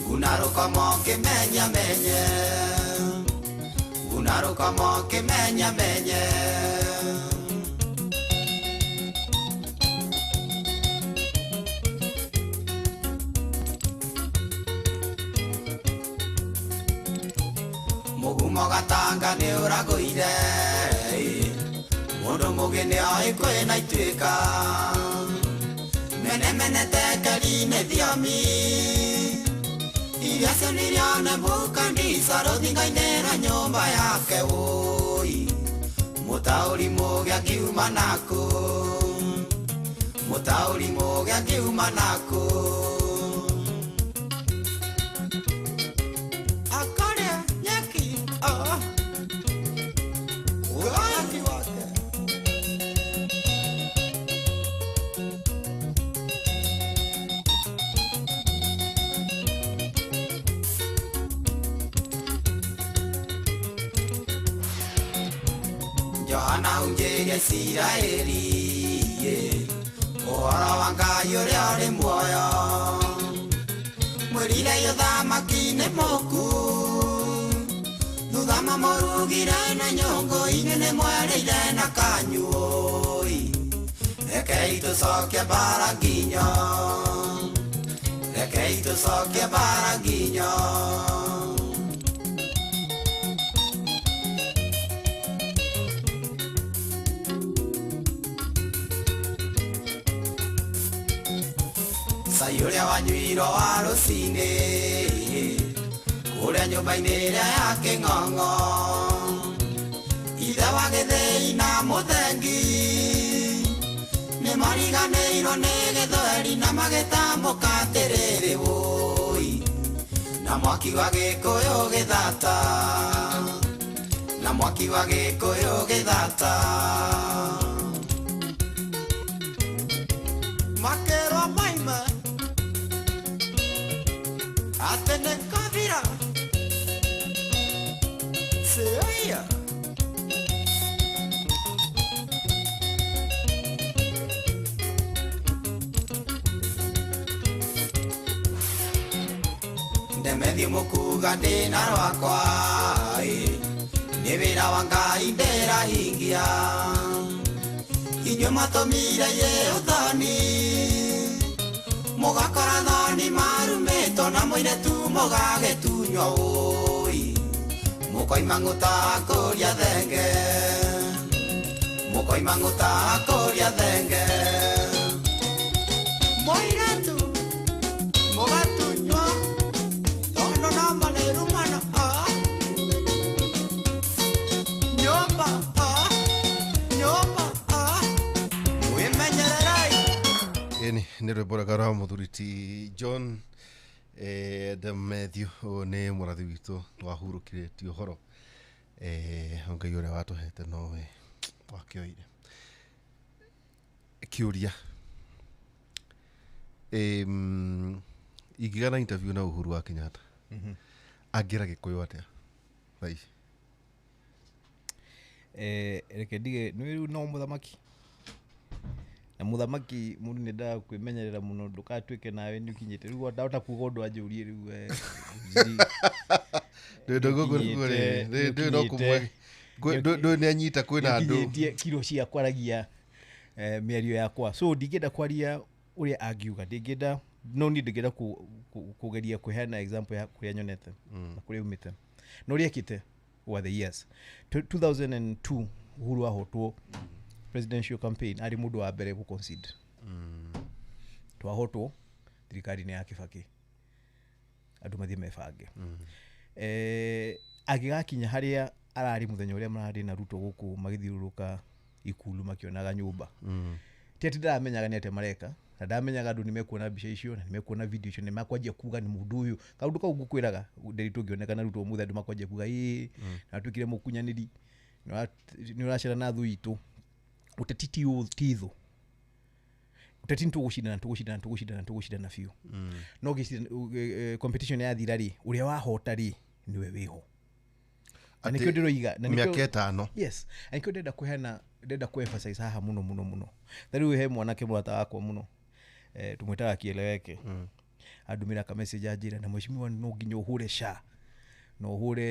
nguna rũkomo kĩmenyamenye, nguna rũkomo kĩmenyamenye. Mũgumo gatanga nĩ ũragũire, mũndũ mũgĩ nĩ oĩ kwĩna ituĩka, mene mene tekeri-inĩ thiomi iria cionirio Nebukadneza rũthingo-inĩ rwa nyũmba yake, wũi mũtaũri mũgĩ akiuma nakũ, mũtaũri mũgĩ akiuma nakũ. Akarĩa nyeki, ah. Waki wake. Johana hunjĩirie Isiraeli ũhoro wa Ngai ũrĩa ũrĩ muoyo mwĩrire ũthamaki nĩ mũku thutha mamũrugire na nyũngũ inyuĩ nĩ mwerĩire na kanyuoi rekei tũcokie mbara nginyo rekei tũcokie mbara nginyo. Cai ũrĩa wanyuirwo wa rũcinĩ kũrĩa nyũmba-inĩ ĩrĩa ya kĩng'ong'o ithe wa gĩthĩi na mũthengi nĩ mariganĩirwo nĩ gĩthweri na magĩtambũka atĩrĩrĩ wũi na mwaki wa gĩkũyũ gĩthata na mwaki wa gĩkũyũ gĩthata makerwo maima atene kabira seoya. Ndemethi mukuga ndĩna rwakwa nĩ wĩra wa Ngai ndĩrahingia inyuĩ matũmire ye ũthoni mũgakora thoni marumĩtwo na mũirĩtu mũgagĩtunywo ũi mũkoima ng'ũta kũria thenge mũkoima ng'ũta kũria thenge mũirĩtu mũgatunywo tondũ no marĩrumana nyũmba nyũmba wĩmenyererei. Ĩni nĩ rwĩmbo rwega rwa mũthuri ti John Demethiũ. Ũyũ nĩ mũrathi witũ wahurũkire ti ũhoro Ngai ũrĩa watũhete nowe wakĩoire. Kĩũria ingĩgĩa na interview na Uhuru wa Kenyatta angĩra Gĩkũyũ atĩa thaa ici? Reke ndige nĩ rĩu no mũthamaki na mũthamaki mũndũ nĩ endaga kwĩmenyerera mũno ndũgatuĩke nawe nĩ ũkinyĩte rĩu ndahota kuga ũndũ anjũrie rĩu ndũĩ nĩ anyita kwĩna andũ nĩũkinyĩtie kiro cia kwaragia mĩario yakwa so ndingĩenda kwaria ũrĩa angiuga ndingĩenda no niĩ ndingĩenda kũgeria kũheana example ya kũrĩa nyonete na kũrĩa umĩte na ũrĩa ekĩte over the years. 2002 Uhuru ahotwo presidential campaign arĩ mũndũ wa mbere gũ concede. Twahotwo thirikari-inĩ ya Kibaki andũ mathiĩ mebange. Agĩgakinya harĩa ararĩ mũthenya ũrĩa mararĩ na Ruto gũkũ magĩthiũrũrũka ikulu makĩonaga nyũmba. Ti atĩ ndaramenyaga nĩ atĩa mareka na ndamenyaga andũ nĩmekuona mbica icio na nĩmekuona video icio nĩmakwanjia kuga nĩ mũndũ ũyũ kaũndũ kau ngũkwĩraga Nderitu ũngĩoneka na Ruto ũmũthĩ andũ makwanjia kuga ĩĩ na atuĩkire mũkunyanĩri nĩ ũracera na thũ itũ. Ũteti ti thũ ũteti nĩ tũgũcindana tũgũcindana tũgũcindana tũgũcindana biũ no competition yathira rĩ ũrĩa wahota rĩ nĩwe wĩho na nĩkĩo ndĩroiga na mĩaka ĩtano. Yes, na nĩkĩo ndĩrenda kũheana ndĩrenda kũ emphasize haha mũno mũno mũno. Ta rĩu he mwanake mũrata wakwa mũno tũmwĩtaga Kieleweke andũmĩra ka message anjĩra na mheshimiwa no nginya ũhũre SHA na ũhũre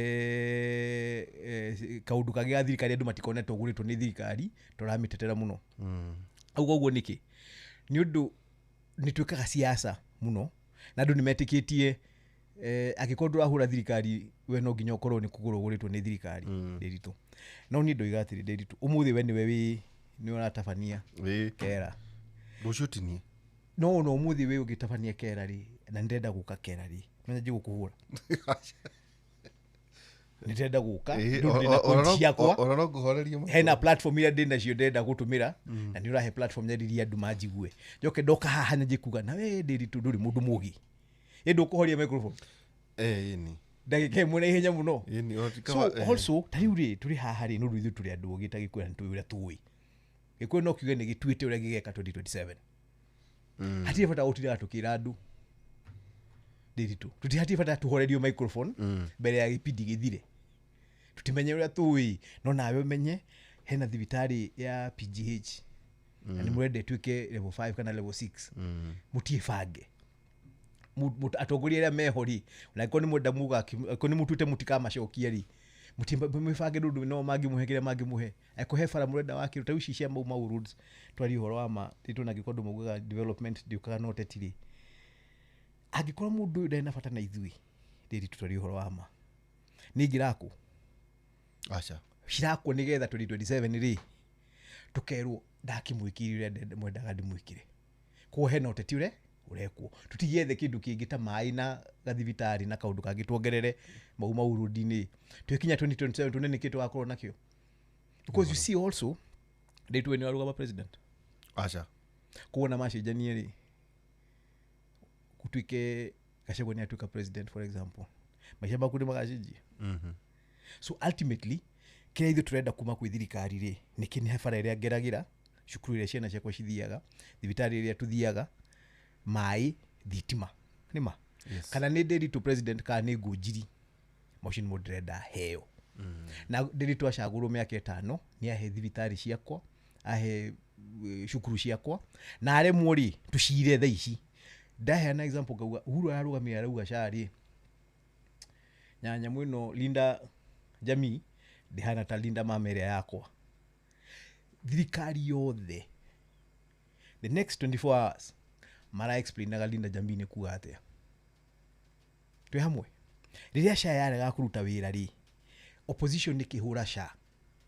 kaũndũ kangĩ ga thirikari andũ matikone tũgũrĩtwo nĩ thirikari tũramĩtetera mũno. Auga ũguo nĩkĩ? Nĩ ũndũ nĩ twĩkaga siasa mũno na andũ nĩ metĩkĩtie angĩkorwo ndũrahũra thirikari we no nginya ũkorwo nĩ kũgũrwo ũgũrĩtwo nĩ thirikari Nderitu. No niĩ ndoiga atĩrĩ Nderitu ũmũthĩ we nĩwe wĩ nĩ ũratabania kera rũciũ ti niĩ no no ũmũthĩ wĩ ũgĩtabania kera rĩ na nĩndĩrenda gũka kera rĩ menya njigũkũhũra nĩndĩrenda gũka ona no ngũhorerie hena platform iria ndĩ nacio ndĩrenda gũtũmĩra na nĩ ũrahe platform nyaririe andũ manjigue njoke ndoka haha nyanjie kuga na we Nderitu ndũrĩ mũndũ mũgĩ ĩ ndũkũhoria microphone ĩni ndagĩka ĩmwe na ihenya mũno. So also ta rĩu rĩ tũrĩ haha rĩ nĩ ũndũ ithuĩ tũrĩ andũ ũgĩ ta Gĩkũyũ na nĩtũĩ ũrĩa tũĩ. Gĩkũyũ no kiuge nĩ gĩtuĩte ũrĩa gĩgeka 2027. Hatirĩ bata gũtindaga tũkĩra andũ Nderitu hatirĩ bata tũhorerio microphone mbere ya gĩbindi gĩthire tũtimenye ũrĩa tũĩ no nawe ũmenye Hena thibitarĩ ya PGH na nĩ mũrenda ĩtuĩke level 5 kana level 6, mũtiĩbange. Atongoria arĩa meho rĩ, ona angĩkorwo nĩ mwenda muga angĩkorwo nĩ mũtuĩte mũtikamacokia rĩ, mwĩbange nĩ ũndũ no mangĩmũhe kĩrĩa mangĩmũhe. Angĩkorwo he bara mũrenda wakĩrwo ta rĩu ici cia Mau Mau roads, twarie ũhoro wa ma titũ, na angĩkorwo andũ maugaga development ndĩũkaga na ũteti rĩ, angĩkorwo mũndũ ũyũ ndarĩ na bata na ithuĩ rĩrĩ, tũtwarie ũhoro wa ma, nĩ ingĩrakwo Aca. Cirakwo nĩgetha 2027 rĩ, tũkerwo ndakĩmwĩkĩire ũrĩa mwendaga ndĩmwĩkĩre. Koguo hena ũteti ũrĩa ũrekwo, tũtigethe kĩndũ kĩngĩ ta maĩ na gathibitarĩ na kaũndũ kangĩ tuongerere Mau Mau road-inĩ, twĩkinya 2027 tuone nĩkĩ tũgakorwo nakĩo, because you see also ndĩtue nĩ warũgama president. Aca. Koguo na macenjanie rĩ, gũtuĩke Gachagua nĩ atuĩka president, for example, maica maku nĩ magacenjia. So ultimately kĩrĩa ithuĩ tũrenda kuma kwĩ thirikari rĩ, nĩkĩ nĩ bara ĩrĩa ngeragĩra, cukuru ĩrĩa ciana ciakwa cithiaga, thibitarĩ ĩrĩa tũthiaga, maĩ, thitima, nĩma. Yes. Kana nĩ Nderitu president kana nĩ Ngũnjiri, macio nĩmo ndĩrenda heo. Na Nderitu acagũrwo mĩaka 5 nĩ ahe thibitarĩ ciakwa, ahe cukuru ciakwa, na aremwo rĩ, tũcire thaa ici. Ndaheana example ngauga Uhuru ararũgamire arauga SHA rĩ, nyamũ ĩno Linda Jamii ndĩhana ta Linda Mama ĩrĩa yakwa. Thirikari yothe the next 24 hours mara explainaga Linda Jamii nĩ kuga atĩa. Twĩ hamwe? Rĩrĩa SHA yarega kũruta wĩra rĩ, opposition ĩkĩhũra SHA,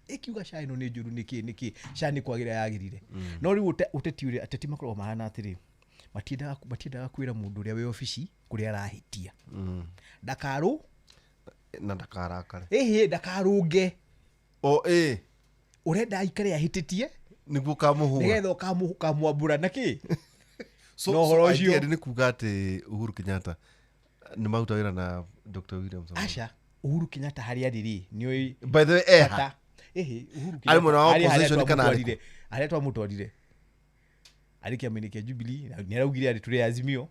ĩkiuga SHA ĩno nĩ njũru, nĩkĩ nĩkĩ SHA nĩ kwagĩra yagĩrire. No rĩu ũteti ũrĩa ateti makoragwo mahana atĩrĩ, matiendaga kwĩra mũndũ ũrĩa wĩ obici kũrĩa arahĩtia, ndakarũ Na ndakarakare. Ĩhĩ, ndakarũnge. O ĩ. Ũrenda aikare ahĩtĩtie nĩguo kamũhũra, nĩgetha ũkamwambũra na kĩ. So, Na ũhoro so ũcio. ideally nĩ kuga atĩ Uhuru Kenyatta nĩ maruta wĩra na Dr. William Samoei. Aca, Uhuru Kenyatta harĩa arĩ rĩ, nĩũĩ By the way, eha bata. Ĩhĩ, Uhuru Arĩ mwena wa harĩa opposition kana arĩ twamũtwarire, harĩa twamũtwarire arĩ kĩama-inĩ kĩa Jubilee, na nĩ araugire arĩ tũrĩ Azimio,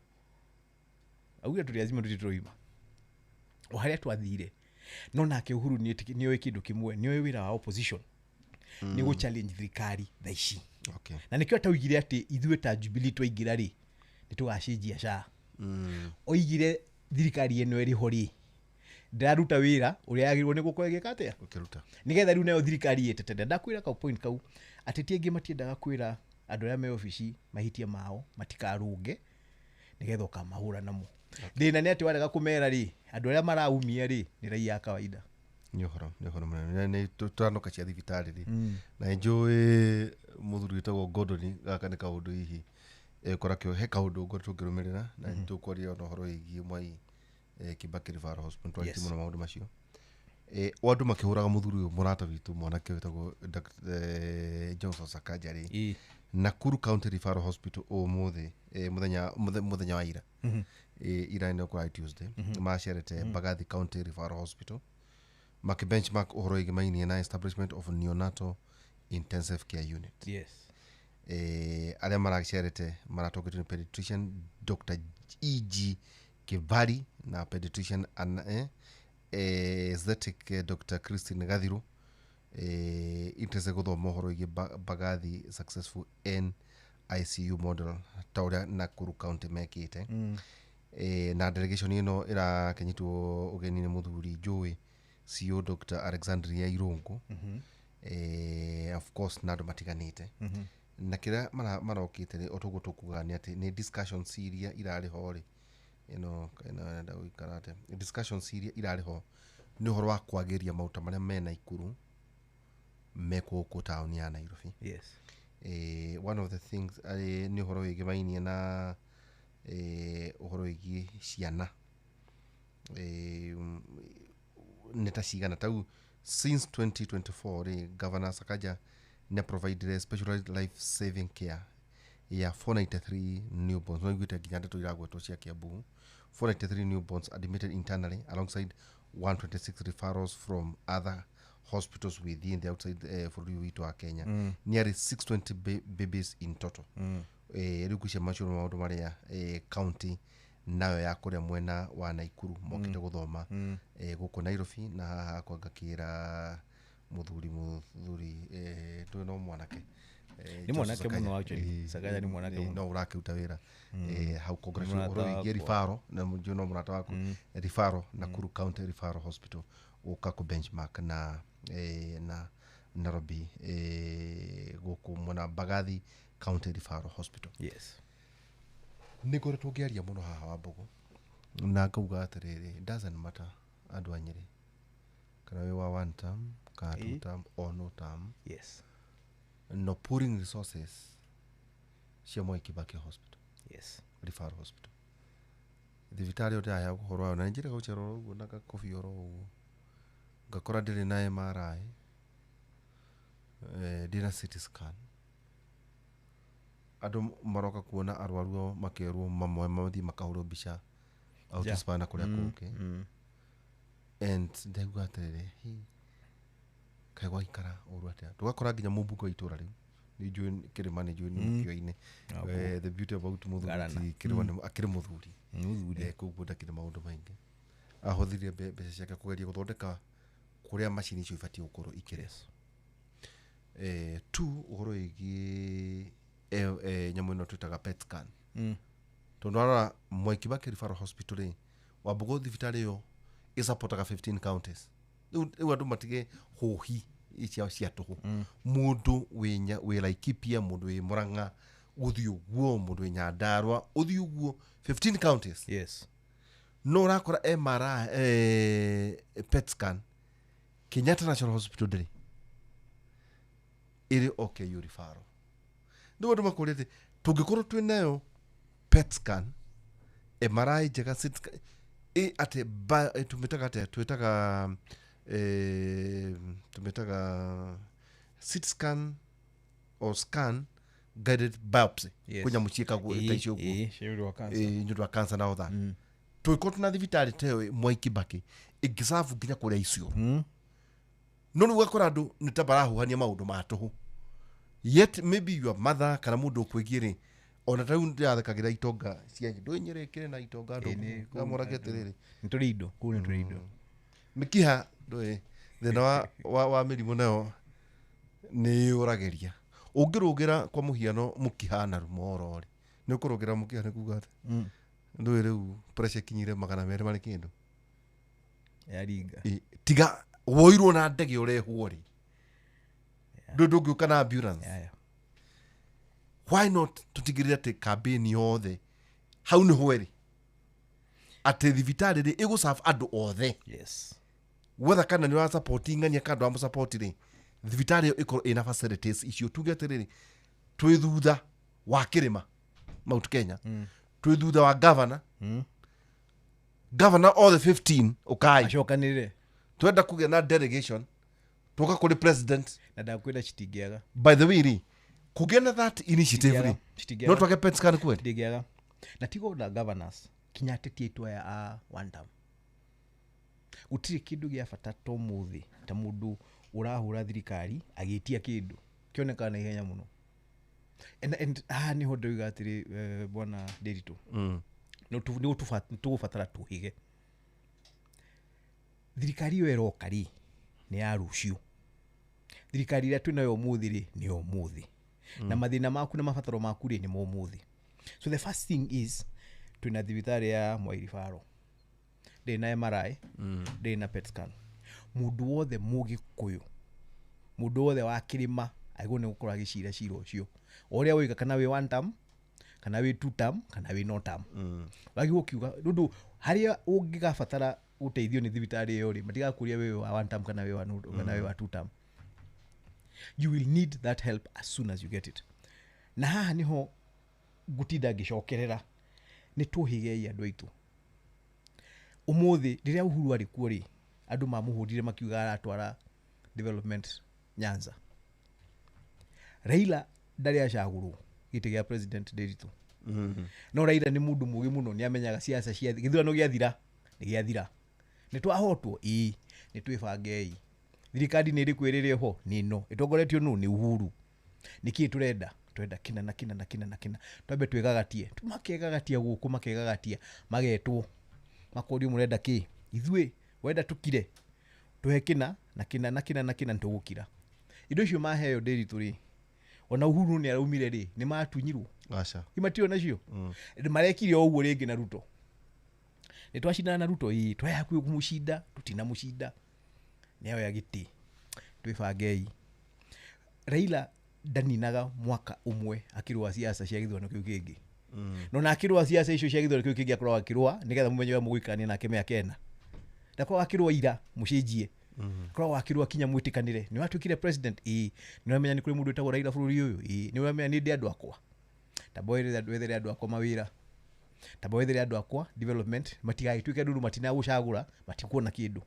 augire tũrĩ Azimio, tũtirĩ tũroima o harĩa twathire. No nake Uhuru nĩoĩ kĩndũ kĩmwe, nĩoĩ wĩra wa opposition nĩ gũ challenge thirikari thaa ici. Na nĩkĩo ataugire atĩ ithuĩ ta Jubilee twaingĩra rĩ, nĩ tũgacenjia SHA. Oigire thirikari ĩno ĩrĩ ho rĩ, ndĩraruta wĩra ũrĩa yagĩrĩirwo nĩ gũkorwo ĩgĩka atĩa, ũkĩruta, nĩgetha rĩu nayo thirikari ĩtetende. Ndakwĩra kau point kau, ateti aingĩ matiendaga kwĩra andũ arĩa me obici mahĩtia mao matikarũnge, nĩgetha ũkamahũra namo. Thĩna nĩ atĩ warega kũmera rĩ, andũ arĩa maraumia rĩ, nĩ raia a kawaida. Nĩ ũhoro mũnene. Nĩ tũranoka cia thibitarĩ rĩ, na nĩ njũĩ mũthuri wĩtagwo Gordon, gaka nĩ kaũndũ hihi ekora kĩo he kaũndũ ngoretwo ngĩrũmĩrĩra, na nĩ tũkwaria ona ũhoro wĩgiĩ Mwai Kibaki Referral Hospital, twarĩtie mũno maũndũ macio. O andũ makĩhũraga mũthuri ũyũ, mũrata witũ mwanake wĩtagwo Dr. Johnson Sakaja rĩ, Nakuru County Referral Hospital ũmũthĩ, mũthenya wa ira, ira nĩ kũrarĩ Tuesday, macerete Mbagathi County Referral Hospital makĩ benchmark ũhoro wĩgĩmainie na establishment of neonatal intensive care unit. Arĩa maracerete maratongoretio nĩ pediatrician Dr. Eg Kibari na pediatrician aesthetic Dr. Christine Gathiru. Interest gũthoma ũhoro wĩgiĩ Mbagathi successful NICU model ta ũrĩa Nakuru County mekĩte. Na delegation ĩno ĩrakĩnyitwo ũgeni nĩ mũthuri njũĩ CEO Dr. Alexandria Irungu, of course na andũ matiganĩte. Na kĩrĩa marokĩte rĩ, o toguo tũkugaga nĩ atĩ nĩ discussions iria irarĩ ho rĩ, ĩno ĩrenda gũikara atĩa, discussions iria irarĩ ho nĩ ũhoro wa kwagĩria maũta marĩa me Naikuru mekwo gũkũ taũni ya Nairobi. One of the things nĩ ũhoro wĩgĩmainie na ũhoro wĩgiĩ ciana, nĩ ta cigana tau since 2024 rĩ, Governor Sakaja nĩ provided specialized life saving care ya 493 newborns. No iguĩte nginya ndeto iragwetwo cia Kiambu, 493 newborns admitted internally alongside 126 referrals from other hospitals within the outside bũrũri ũyũ witũ wa Kenya, nearly 620 babies in total. Rĩu ngwĩciria macio nĩ maũndũ marĩa county nayo ya kũrĩa mwena wa Naikuru mokĩte gũthoma gũkũ Nairobi. Na haha hakwa ngakĩra Muthuri muthuri ndũĩ no mwanake. Nĩ mwanake Johnson mũno Sakaja. actually. Sakaja nĩ mwanake mũno. No ũrakĩruta wĩra hau congratulations Mũrata ũhoro wĩgiĩ wakwa. referral na njũĩ no mũrata waku referral Nakuru County Referral Hospital gũka kũ benchmark na na Nairobi gũkũ mwena Mbagathi County Referral Hospital. Yes. Nĩ ngoretwo ngĩaria mũno haha wa Mbogo na ngauga atĩrĩrĩ, it doesn't matter andũ a Nyĩrĩ kana wĩ wa one term kana two term or no term, Yes. no pouring resources cia Mwai Kibaki Hospital, Yes. Referral Hospital, thibitarĩ ĩyo ndĩraheagwo ũhoro wayo na nĩ njĩrĩga gũcera oro ũguo na gakobi oro ũguo ngakora ndĩrĩ na MRI, ndĩ na CT scan, andũ maroka kuona arwaru ao makerwo mamwe mathiĩ makahũrwo mbica Outspan na kũrĩa kũngĩ, and ndaigua atĩrĩrĩ, hi, kaĩ gwaikara ũru atĩa, tũgakora nginya mũmbunge wa itũra rĩu nĩ njũĩ kĩrĩma nĩ njũĩ nĩ mũkĩoine. The beauty about mũthuri Garana. ti kĩrĩma nĩ akĩrĩ mũthuri. Nĩ mũthuri. Koguo ndakĩrĩ maũndũ maingĩ ahũthĩrire mbeca ciake kũgeria gũthondeka kũrĩa macini icio ibatiĩ gũkorwo ikĩrĩ. Two, ũhoro wĩgiĩ nyamũ ĩno twĩtaga PET scan, tondũ warora Mwai Kibaki Referral Hospital rĩ, Wambugu thibitarĩ ĩyo ĩsupportaga 15 counties. Rĩu andũ matige hũhi cia cia tũhũ, mũndũ wĩ Laikipia, mũndũ wĩ Murang'a ũthiĩ ũguo, mũndũ wĩ Nyandarua ũthiĩ ũguo, 15 counties. Yes. No ũrakora MRI, PET scan Kenyatta National Hospital ndĩrĩ ĩrĩ OKU referral. Rĩu andũ makũria atĩ tũngĩkorwo twĩ nayo PET scan, MRI njega, CT scan, ĩ atĩ tũmĩtaga atĩa, twĩtaga tũmĩtaga CT scan or scan guided biopsy. Yes. Kwĩ nyamũ ciĩkagwo ta icio ũguo. Ĩĩ, Cia ũndũ wa cancer. Nĩ ũndũ wa cancer na all that. Tũngĩkorwo twĩna thibitarĩ ta ĩyo Mwai Kibaki ĩngĩcabu nginya kũrĩa icio, no rĩu ũgakora andũ nĩ ta marahuhania maũndũ ma tũhũ, yet maybe your mother kana mũndũ ũkwĩgiĩ rĩ, ona ta rĩu ndĩrathekagĩra itonga cia ndũĩ Nyĩrĩ ĩkĩrĩ na itonga andũ Ĩĩ, nĩ kũu ngamũragia atĩrĩrĩ, nĩ tũrĩ indo kũu, nĩ tũrĩ indo. Mĩkiha ndũĩ thĩna wa mĩrimũ nayo nĩ yũragĩria ũngĩrũgĩra kwa mũhiano mũkiha na rumoro rĩ, nĩ ũkũrũgĩra mũkiha nĩ kuga atĩ ndũĩ rĩu pressure ĩkinyire 200 marĩ kĩndũ. Yaringa. Tiga woirwo na ndege ũrehwo rĩ, ndũĩ ndũngĩũka na ambulance. Yaya. Why not tũtigĩrĩre atĩ kambĩni yothe hau nĩho ĩrĩ, atĩ thibitarĩ rĩ ĩgũserve andũ othe, Yes. whether kana nĩ ũrasupport ng'ania kana ndũramũsupport rĩ, thibitarĩ ĩyo ĩkorwo ĩna facilities icio, tuge atĩrĩrĩ, twĩ thutha wa kĩrĩma Mount Kenya, twĩ thutha wa governor, governor all the 15 ũkai, Acokanĩrĩre. twenda kũgĩa na delegation tũka kũrĩ president. Na ndakwĩra citingĩaga. By the way rĩ, kũgĩa na that initiative rĩ, Citingĩaga. no twage PET scan kweli. Citingĩaga na tiga ona governors kinya ateti aitũ aya a one term, gũtirĩ kĩndũ gĩa bata ta ũmũthĩ ta mũndũ ũrahũra thirikari agĩtia kĩndũ kĩonekaga na ihenya mũno, and haha nĩho ndĩroiga atĩrĩ, bwana Ndiritu, nĩ tũgũbatara tũhĩge thirikari ĩyo ĩroka rĩ nĩ ya rũciũ, thirikari ĩrĩa twĩnayo ũmũthĩ rĩ nĩ ya ũmũthĩ, na mathĩna maku na mabataro maku rĩ nĩ ma ũmũthĩ. So the first thing is twĩna thibitarĩ ya Mwai Referral ndĩrĩ na MRI, ndĩrĩ na PET scan. Mũndũ wothe mũgĩkũyũ, mũndũ wothe wa kĩrĩma agĩrĩirwo nĩ gũkorwo agĩcira cira ũcio o ũrĩa woiga, kana wĩ one term kana wĩ two term kana wĩ no term, wagĩrĩirwo ũkiuga nĩ ũndũ harĩa ũngĩgabatara ũteithio nĩ thibitarĩ ĩyo rĩ, matigakũria wĩ wa one term kana wĩ wa no, kana wĩ wa two term. You will need that help as soon as you get it. Na haha nĩho ngũtinda ngĩcokerera, nĩ tũhĩgei andũ aitũ ũmũthĩ. Rĩrĩa Uhuru arĩ kuo rĩ, andũ mamũhũrire makiuga aratwara development Nyanza. Raila ndarĩ acagũrwo gĩtĩ gĩa president, Ndiritu, no Raila nĩ mũndũ mũgĩ mũno, nĩ amenyaga siasa cia gĩthurano gĩathira nĩ gĩathira, nĩ twahotwo, ĩĩ, nĩ twĩbangei, thirikari nĩ ĩrĩkũ ĩrĩrĩ ho, nĩ ĩno ĩtongoretio nũ, nĩ Uhuru, nĩ kĩĩ tũrenda, twenda kĩna na kĩna na kĩna na kĩna, twambe twĩgagatie, makegagatia gũkũ, makegagatia, magetwo makorio mũrenda kĩ, ithuĩ wenda tũkire tũhe kĩna na kĩna na kĩna na kĩna nĩtũgũkira. Indo icio maheo Ndiritu rĩ, ona Uhuru nĩ araumire rĩ, nĩ matunyirwo. Aca. Imatio nacio. Marekire o ũguo rĩngĩ na Ruto. Nĩ twacindana na Ruto, ĩĩ, twarĩ hakuhĩ kũmũcinda, tũtinamũcinda. Nĩ oya gĩtĩ. Twĩbangei. Raila ndaninaga mwaka ũmwe akĩrũa siasa cia gĩthurano kĩu kĩngĩ. No na akĩrũa siasa icio cia gĩthurano kĩu kĩngĩ akoragwo akĩrũa nĩgetha mũmenye ũrĩa mũgũikarania nake mĩaka ĩna. Ndakoragwo akĩrũa ira mũcenjie. Akoragwo akĩrũa kinya mwĩtĩkanĩre. Nĩ watuĩkire president? Ĩĩ. Nĩ ũramenya nĩ kũrĩ mũndũ wĩtagwo Raila bũrũri ũyũ? Ĩĩ. Nĩ ũramenya nĩ ndĩ andũ akwa? Tamba wethere andũ akwa mawĩra. Tamba wethere andũ akwa development, matigagĩtuĩke ndũru matinagũcagũra, matikuona kĩndũ.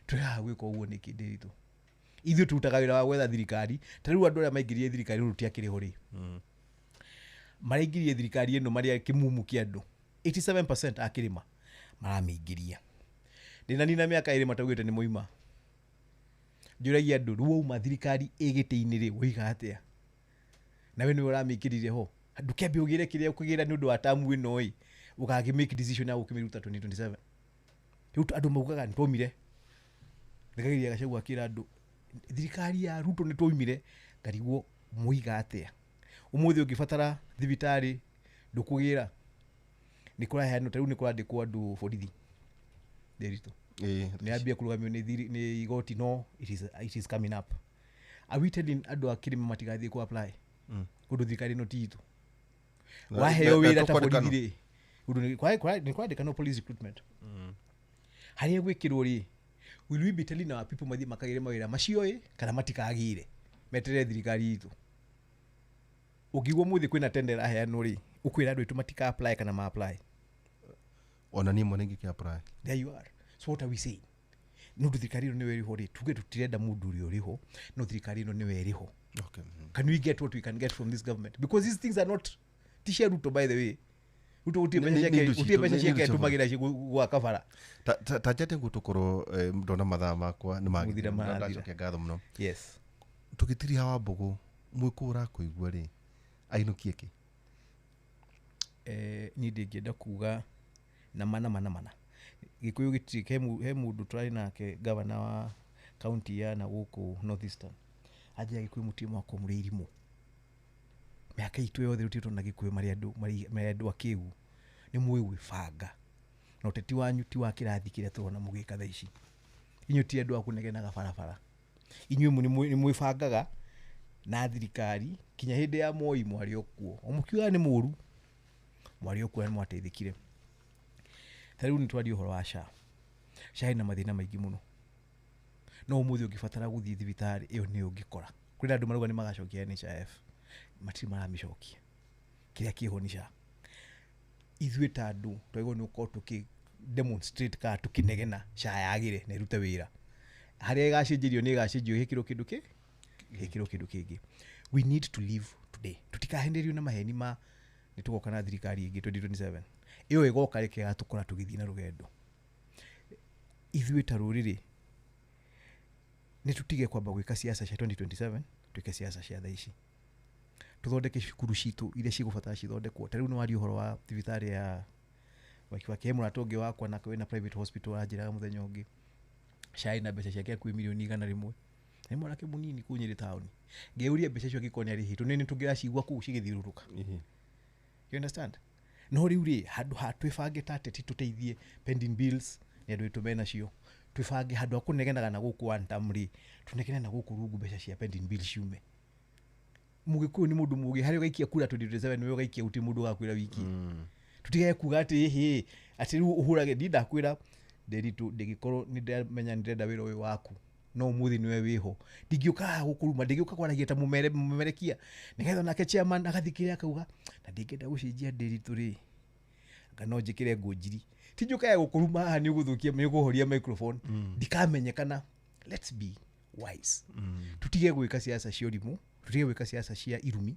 Twĩhaga gwĩka ũguo nĩkĩ Ndiritu? Ithuĩ tũrutaga wĩra wa gwetha thirikari. Ta rĩu andũ arĩa maingĩrire thirikari rĩu tũtiakĩrĩ ho rĩ. Maraingĩrire thirikari ĩno marĩ kĩmumu kĩa andũ. 87% a kĩrĩma maramĩingĩria. Ndĩnanina mĩaka ĩrĩ mataugĩte nĩ moima. Njũragia andũ, rĩu wauma thirikari ĩ gĩtĩ-inĩ rĩ, woiga atĩa? Nawe nĩwe ũramĩingĩrire ho. Ndũkĩambe ũgĩre kĩrĩa ũkũgĩra nĩ ũndũ wa tamu ĩno ĩ, ũgagĩ make decision ya gũkĩmĩruta 2027. Rĩu andũ maugaga nĩ twaumire. Thikagĩrĩria Gachagua akĩra andũ, thirikari ya Ruto nĩ twaumire, ngarigwo moiga atĩa. Ũmũthĩ ũngĩbatara thibitarĩ ndũkũgĩra. Nĩ kũraheanwo, ta rĩu nĩ kũrandĩkwo andũ borithi. Ndiritu. Nĩ ambia kũrũgamio nĩ igoti, no it is coming up. Are we telling andũ a kĩrĩma matigathiĩ kũ apply? Ũndũ thirikari ĩno ti itũ. Waheo wĩra ta borithi rĩ, ũndũ nĩ kwandĩkanwo police recruitment. Harĩa gwĩkĩrwo rĩ, will we be telling our people mathiĩ makagĩre mawĩra macio ĩ, kana matikagĩre? Meterere thirikari itũ. Ũngĩigua ũmũthĩ kwĩna tender ĩraheanwo rĩ, ũkwĩra andũ aitũ matika apply kana ma apply? Ona niĩ mwene ingĩkĩ apply. There you are. So what are we saying? Nĩ ũndũ thirikari ĩno nĩyo ĩrĩho rĩ, tuge tũtirenda mũndũ ũrĩa ũrĩho, no thirikari ĩno nĩyo ĩrĩho. Okay. Can we get what we can get from this government? Because these things are not ti cia Ruto, by the way. Ruto gũtirĩ mbeca ciake, gũtirĩ mbeca ciake atũmagĩra gwaka bara. Ta njate nguo tũkorwo ndona mathaa makwa nĩ magĩthira. Gũthira marathira. Ndacokia ngatho mũno. Yes. Tũgĩtiriha wa mbũgũ, mwĩkũ ũrakũigua rĩ, ainũkie kĩ? Niĩ ndingĩenda kuga na mana mana mana. Gĩkũyũ gĩtirĩ, he mũndũ tũrarĩ nake gavana wa kaunti ya na gũkũ North Eastern. Anjĩra Gĩkũyũ mũtirĩ mwakorwo mũrĩ irimũ. Mĩaka itũ yothe rĩu tũrona Gĩkũyũ marĩ andũ, marĩ andũ akĩgu. Nĩ mũĩ gwĩbanga. Na ũteti wanyu ti wa kĩrathi kĩrĩa tũrona mũgĩka thaa ici. Inyuĩ ti andũ a kũnegenaga barabara. Inyuĩ nĩ mwĩbangaga na thirikari kinya hĩndĩ ya Moi mwarĩ o kuo. O mũkiugaga nĩ mũru, mwarĩ o kuo na nĩ mwateithĩkire. Ta rĩu nĩ twaria ũhoro wa SHA. SHA ĩna mathĩna maingĩ mũno. No ũmũthĩ ũngĩbatara gũthiĩ thibitarĩ ĩyo nĩyo ũngĩkora. Kwĩna andũ marauga nĩ magacokia NHIF. Matirĩ maramĩcokia. Kĩrĩa kĩho nĩ SHA. Ithuĩ ta andũ twagĩrĩirwo nĩ gũkorwo tũkĩ demonstrate kana tũkĩnegena SHA yagĩre na ĩrute wĩra. Harĩa ĩgacenjerio nĩ ĩgacenjio ĩkĩrwo kĩndũ kĩ? Ĩkĩrwo kĩndũ kĩngĩ. We need to live today. Tũtikahenderio na maheni ma nĩ tũgoka na thirikari ĩngĩ 2027. Ĩyo ĩgoka reke ĩgatũkora tũgĩthiĩ na rũgendo. Ithuĩ ta rũrĩrĩ nĩ tũtige kwamba gwĩka siasa cia 2027, twĩke siasa cia thaa ici. Tũthondeke cukuru citũ iria cigũbatara cithondekwo. Ta rĩu nĩ waria ũhoro wa thibitarĩ ya Wakibaki. He mũrata ũngĩ wakwa nake wĩna private hospital aranjĩraga mũthenya ũngĩ. SHA ĩna mbeca ciake hakuhĩ mirioni igana rĩmwe. Nĩ mwanake mũnini kũu Nyĩrĩ taũni. Ngeyũria mbeca icio angĩkorwo nĩ arĩhĩtwo, nĩ tũngĩracigua kũu cigĩthiũrũrũka. You understand? No rĩu rĩ, handũ ha twĩbange ta ateti tũteithie pending bills nĩ andũ aitũ menacio. Twĩbange handũ ha kũnegenaga na gũkũ one term rĩ, tũnegene na gũkũ rungu mbeca cia pending bills ciume. Mũgĩkũyũ nĩ mũndũ mũgĩ, harĩa ũgaikia kura 2027 nĩwe ũgaikia, gũtirĩ mũndũ ũgakwĩra wiki. Tũtigage kuga atĩ ĩhĩ, atĩ rĩu ũhũrage, niĩ ndakwĩra Nderitu, ndĩngĩkorwo nĩ ndamenya nĩ ndĩrenda wĩra ũyũ waku, no ũmũthĩ nĩwe wĩho. Ndingĩũka haha gũkũruma, ndingĩũka kwaragia ta mũmerekia. Nĩgetha nake chairman agathikĩrĩria akauga, na ndingĩenda gũcenjia Nderitu rĩ, anga no njĩkĩre ngũnjiri. Ti njũkaga gũkũruma haha nĩ ũgũthũkia, nĩ ũkũhoria microphone. Ndikamenyekana. Let's be wise. Tũtige gwĩka siasa cia ũrimũ, tũtige gwĩka siasa cia irumi.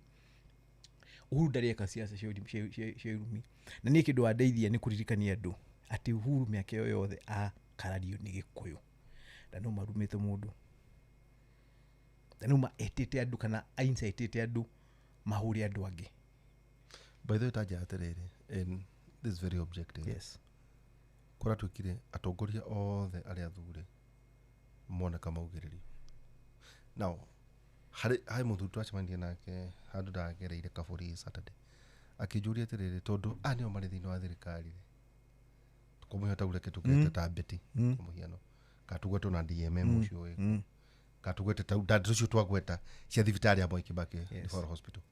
Uhuru ndarĩ eka siasa cia ũrimũ, cia irumi. Na niĩ kĩndũ wandeithia nĩ kũririkania andũ atĩ Uhuru mĩaka ĩyo yothe akarario nĩ Gĩkũyũ. Na no marumĩte mũndũ. Na no ma etĩte andũ kana incitĩte andũ mahũre andũ angĩ. By the way, tanja atĩrĩrĩ, and this is very objective. Yes. Kũratuĩkire atongoria othe arĩa athure Moneka maugĩrĩrio. Now harĩ mũthuri twacemanirie nake handũ ndagereire kabũri Saturday, akĩnjũria atĩrĩrĩ, tondũ aya nĩo marĩ thĩinĩ wa thirikari rĩ, kũmũhe ta reke tũgwete ta Betty kwa mũhiano, kana tũgwete ona DMM ũcio wĩ, kana tũgwete ta nda ũcio twagweta cia thibitarĩ ya Moi Kibaki Referral Hospital.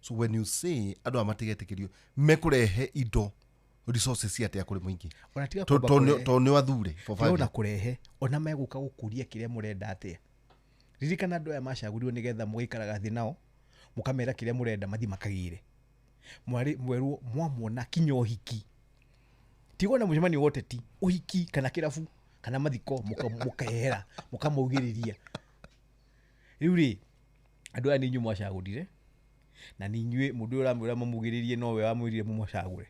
So when you say andũ aya matigetĩkĩrio, mekũrehe indo resources cia atĩa kũrĩ mũingĩ? Ona tiga kwamba kũrehe. Tondũ nĩ wathure for 5 ona years. Kũrehe, ona megũka gũkũria kĩrĩa mũrenda atĩa? Ririkana andũ aya macagũrirwo nĩgetha mũgaikaraga thĩ nao, mũkamera kĩrĩa mũrenda, mathiĩ makagĩre. Mwarĩ mwerwo mwamwona kinya ũhiki, tigwo na mũcemanio wa ũteti, ũhiki kana kĩrabu kana mathiko, mũkehera mũkamaugĩrĩria. Rĩu rĩ, andũ aya nĩ inyuĩ mwacagũrire, na nĩ inyuĩ mũndũ ũyũ ũramwĩra mamugĩrĩrie nowe wamwĩrire mũmũcagũre.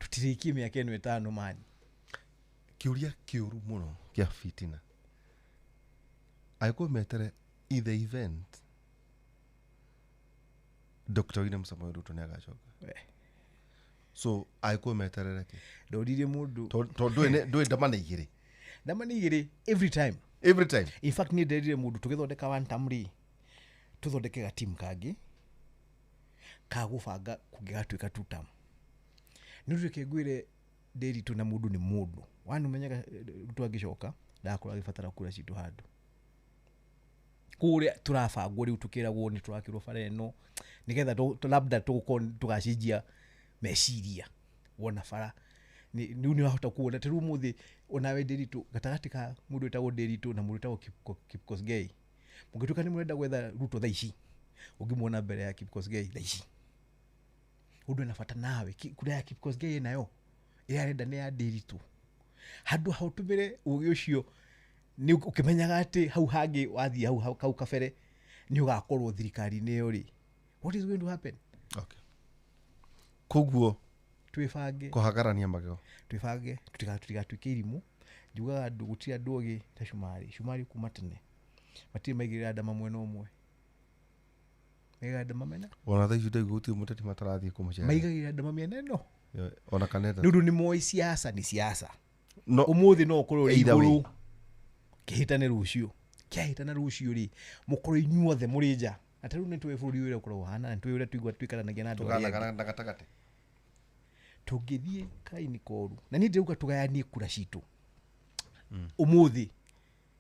Tũtirĩkie mĩaka ĩno 5 mani. Kĩũria kĩũru mũno kĩa fitina, angĩkorwo metere in the event Dr. William Samoei Ruto nĩ agacoka, so angĩkorwo meterere kĩ? Ndoririe mũndũ. Tondũ ndũĩ ndama nĩ igĩrĩ. Ndama nĩ igĩrĩ every time. Every time. In fact, niĩ nderire mũndũ tũgĩthondeka one term rĩ, tũthondeke gatimu kangĩ ka gũbanga kũngĩgatuĩka two term. Nĩ ũndũ reke ngwĩre, Ndĩritũ, na mũndũ nĩ mũndũ wani ũmenyaga, Ruto angĩcoka ndagakorwo agĩbatara kura citũ handũ kũrĩa tũrabangwo rĩu, tũkĩragwo nĩ tũrakĩrwo bara ĩno nĩgetha labda tũgũkorwo tũgacenjia meciria wona bara rĩu nĩ wahota kuona ta rĩu ũmũthĩ onawe Ndĩritũ, gatagatĩ ka mũndũ wĩtagwo Ndĩritũ na mũndũ wĩtagwo Kipkosgei, mũngĩtuĩka nĩ mũrenda gwetha Ruto thaa ici, ũngĩmuona mbere ya Kipkosgei thaa ici, ũndũ ena bata nawe, kura ya Kipkosgei ĩnayo ĩrĩa arenda nĩ ya Ndĩritũ. Handũ ha ũtũmĩre ũgĩ ũcio nĩ ũkĩmenyaga atĩ hau hangĩ wathiĩ hau kau kabere nĩ ũgakorwo thirikari-inĩ ĩyo rĩ, what is going to happen? Okay. Koguo twĩbange. Kũhagarania magego. Twĩbange, tũtigatuĩke irimũ. Njugaga andũ gũtirĩ andũ ogĩ ta cumari. Cumari kuma tene matirĩ maigĩrĩra ndama mwena ũmwe, maigagĩrĩra ndama mena Ona thaa ici ndaigua gũtirĩ mũteti matarathiĩ kũmũcerera. Maigagĩrĩra ndama mĩena ĩno. Ona kanetha. Nĩ ũndũ nĩ moĩ siasa nĩ siasa. No ũmũthĩ no ũkorwo ũrĩ Either way. igũrũ, kĩhĩtane rũciũ, kĩahĩtana rũciũ rĩ, mũkorwo inyuothe mũrĩ nja. Na ta rĩu nĩ tũĩ bũrũri ũrĩa ũkoragwo ũhana, na nĩ tũĩ ũrĩa tũigua tũikaranagia na andũ arĩa angĩ. Tũganagana na gatagatĩ. Tũngĩthiĩ karaini koru, na niĩ ndĩrauga tũgayanie kura citũ ũmũthĩ,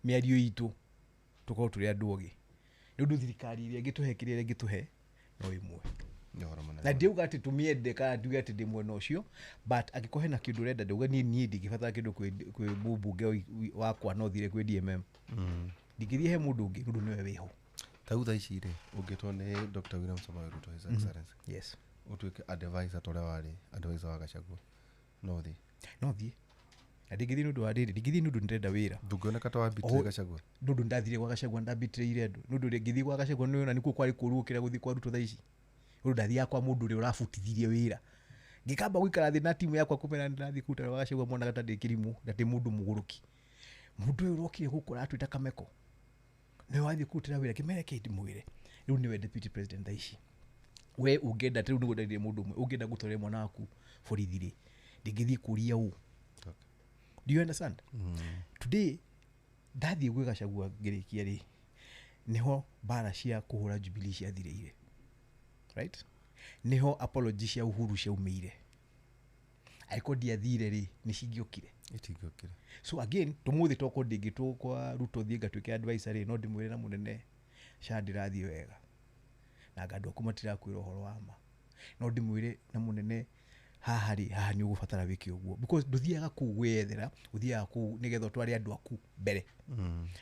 mĩario itũ tũkorwo tũrĩ andũ ogĩ, nĩ ũndũ thirikari ĩrĩa ĩngĩtũhe kĩrĩa ĩngĩtũhe no ĩmwe. Nĩ ũhoro mũnene. Na ndiauga atĩ tũmĩende kana nduge atĩ ndĩ mwena ũcio, but angĩkorwo hena kĩndũ ũrenda, ndauga niĩ ndingĩbatara kĩndũ kwĩ mũmbunge wakwa, no thire kwĩ DMM, ndingĩthiĩ he mũndũ ũngĩ, nĩ ũndũ nĩwe wĩho. Ta rĩu thaa ici rĩ, ũngĩtwo nĩ Dr. William Samoei Ruto, His Excellency, ũtuĩke advisor ta ũrĩa warĩ advisor wa Gachagua, no ũthiĩ? No thiĩ, na ndingĩthiĩ nĩ ũndũ wa rĩrĩ, ndingĩthiĩ nĩ ũndũ ndĩrenda wĩra. Ndũngĩoneka ta wambitire Gachagua? Nĩ ũndũ ndathire gwa Gachagua, ndambitĩrĩire andũ, nĩ ũndũ rĩngĩthiĩ gwa Gachagua nĩ ona nĩkuo kwarĩ kũũru gũkĩra gũthiĩ kwa Ruto thaa ici. Nĩ ũndũ ndathiaga kwa mũndũ ũrĩa ũrabutithirie wĩra, ngĩkamba gũikara thĩ na timu yakwa kũmera ndĩrathiĩ kũruta wĩra gwa Gachagua, monaga ta ndĩ kĩrimũ na ndĩ mũndũ mũgũrũki. Mũndũ ũyũ ũrokire gũkũ aratwĩta kameko, nĩwe wathiĩ kũrutĩra wĩra, kĩmere kĩ ndĩmwĩre rĩu nĩwe deputy president thaa ici. We ũngĩenda, ta rĩu nĩguo ndarire mũndũ ũmwe, ũngĩenda gũtwarĩra mwana waku borithi rĩ, ndingĩthiĩ kũria ũ. Do you understand? Today ndathiĩ gwĩ Gachagua ngĩrĩkia rĩ, nĩho mbara cia kũhũra Jubilee ciathirĩire, right? Nĩho apology cia Uhuru ciaumĩire. Angĩkorwo ndiathire rĩ, nĩ cingĩokire? Itingĩokire. So again, tũmũthĩ tokorwo ndingĩtwo kwa Ruto thiĩ ngatuĩke advisor rĩ, no ndĩmwĩre na mũnene ca ndĩrathiĩ wega na anga andũ aku matirakwĩra ũhoro wa ma, no ndĩmwĩre na mũnene haha rĩ, haha nĩ ũgũbatara wĩke ũguo, because ndũthiaga kũu gwĩyethera, ũthiaga kũu nĩgetha ũtware andũ aku mbere.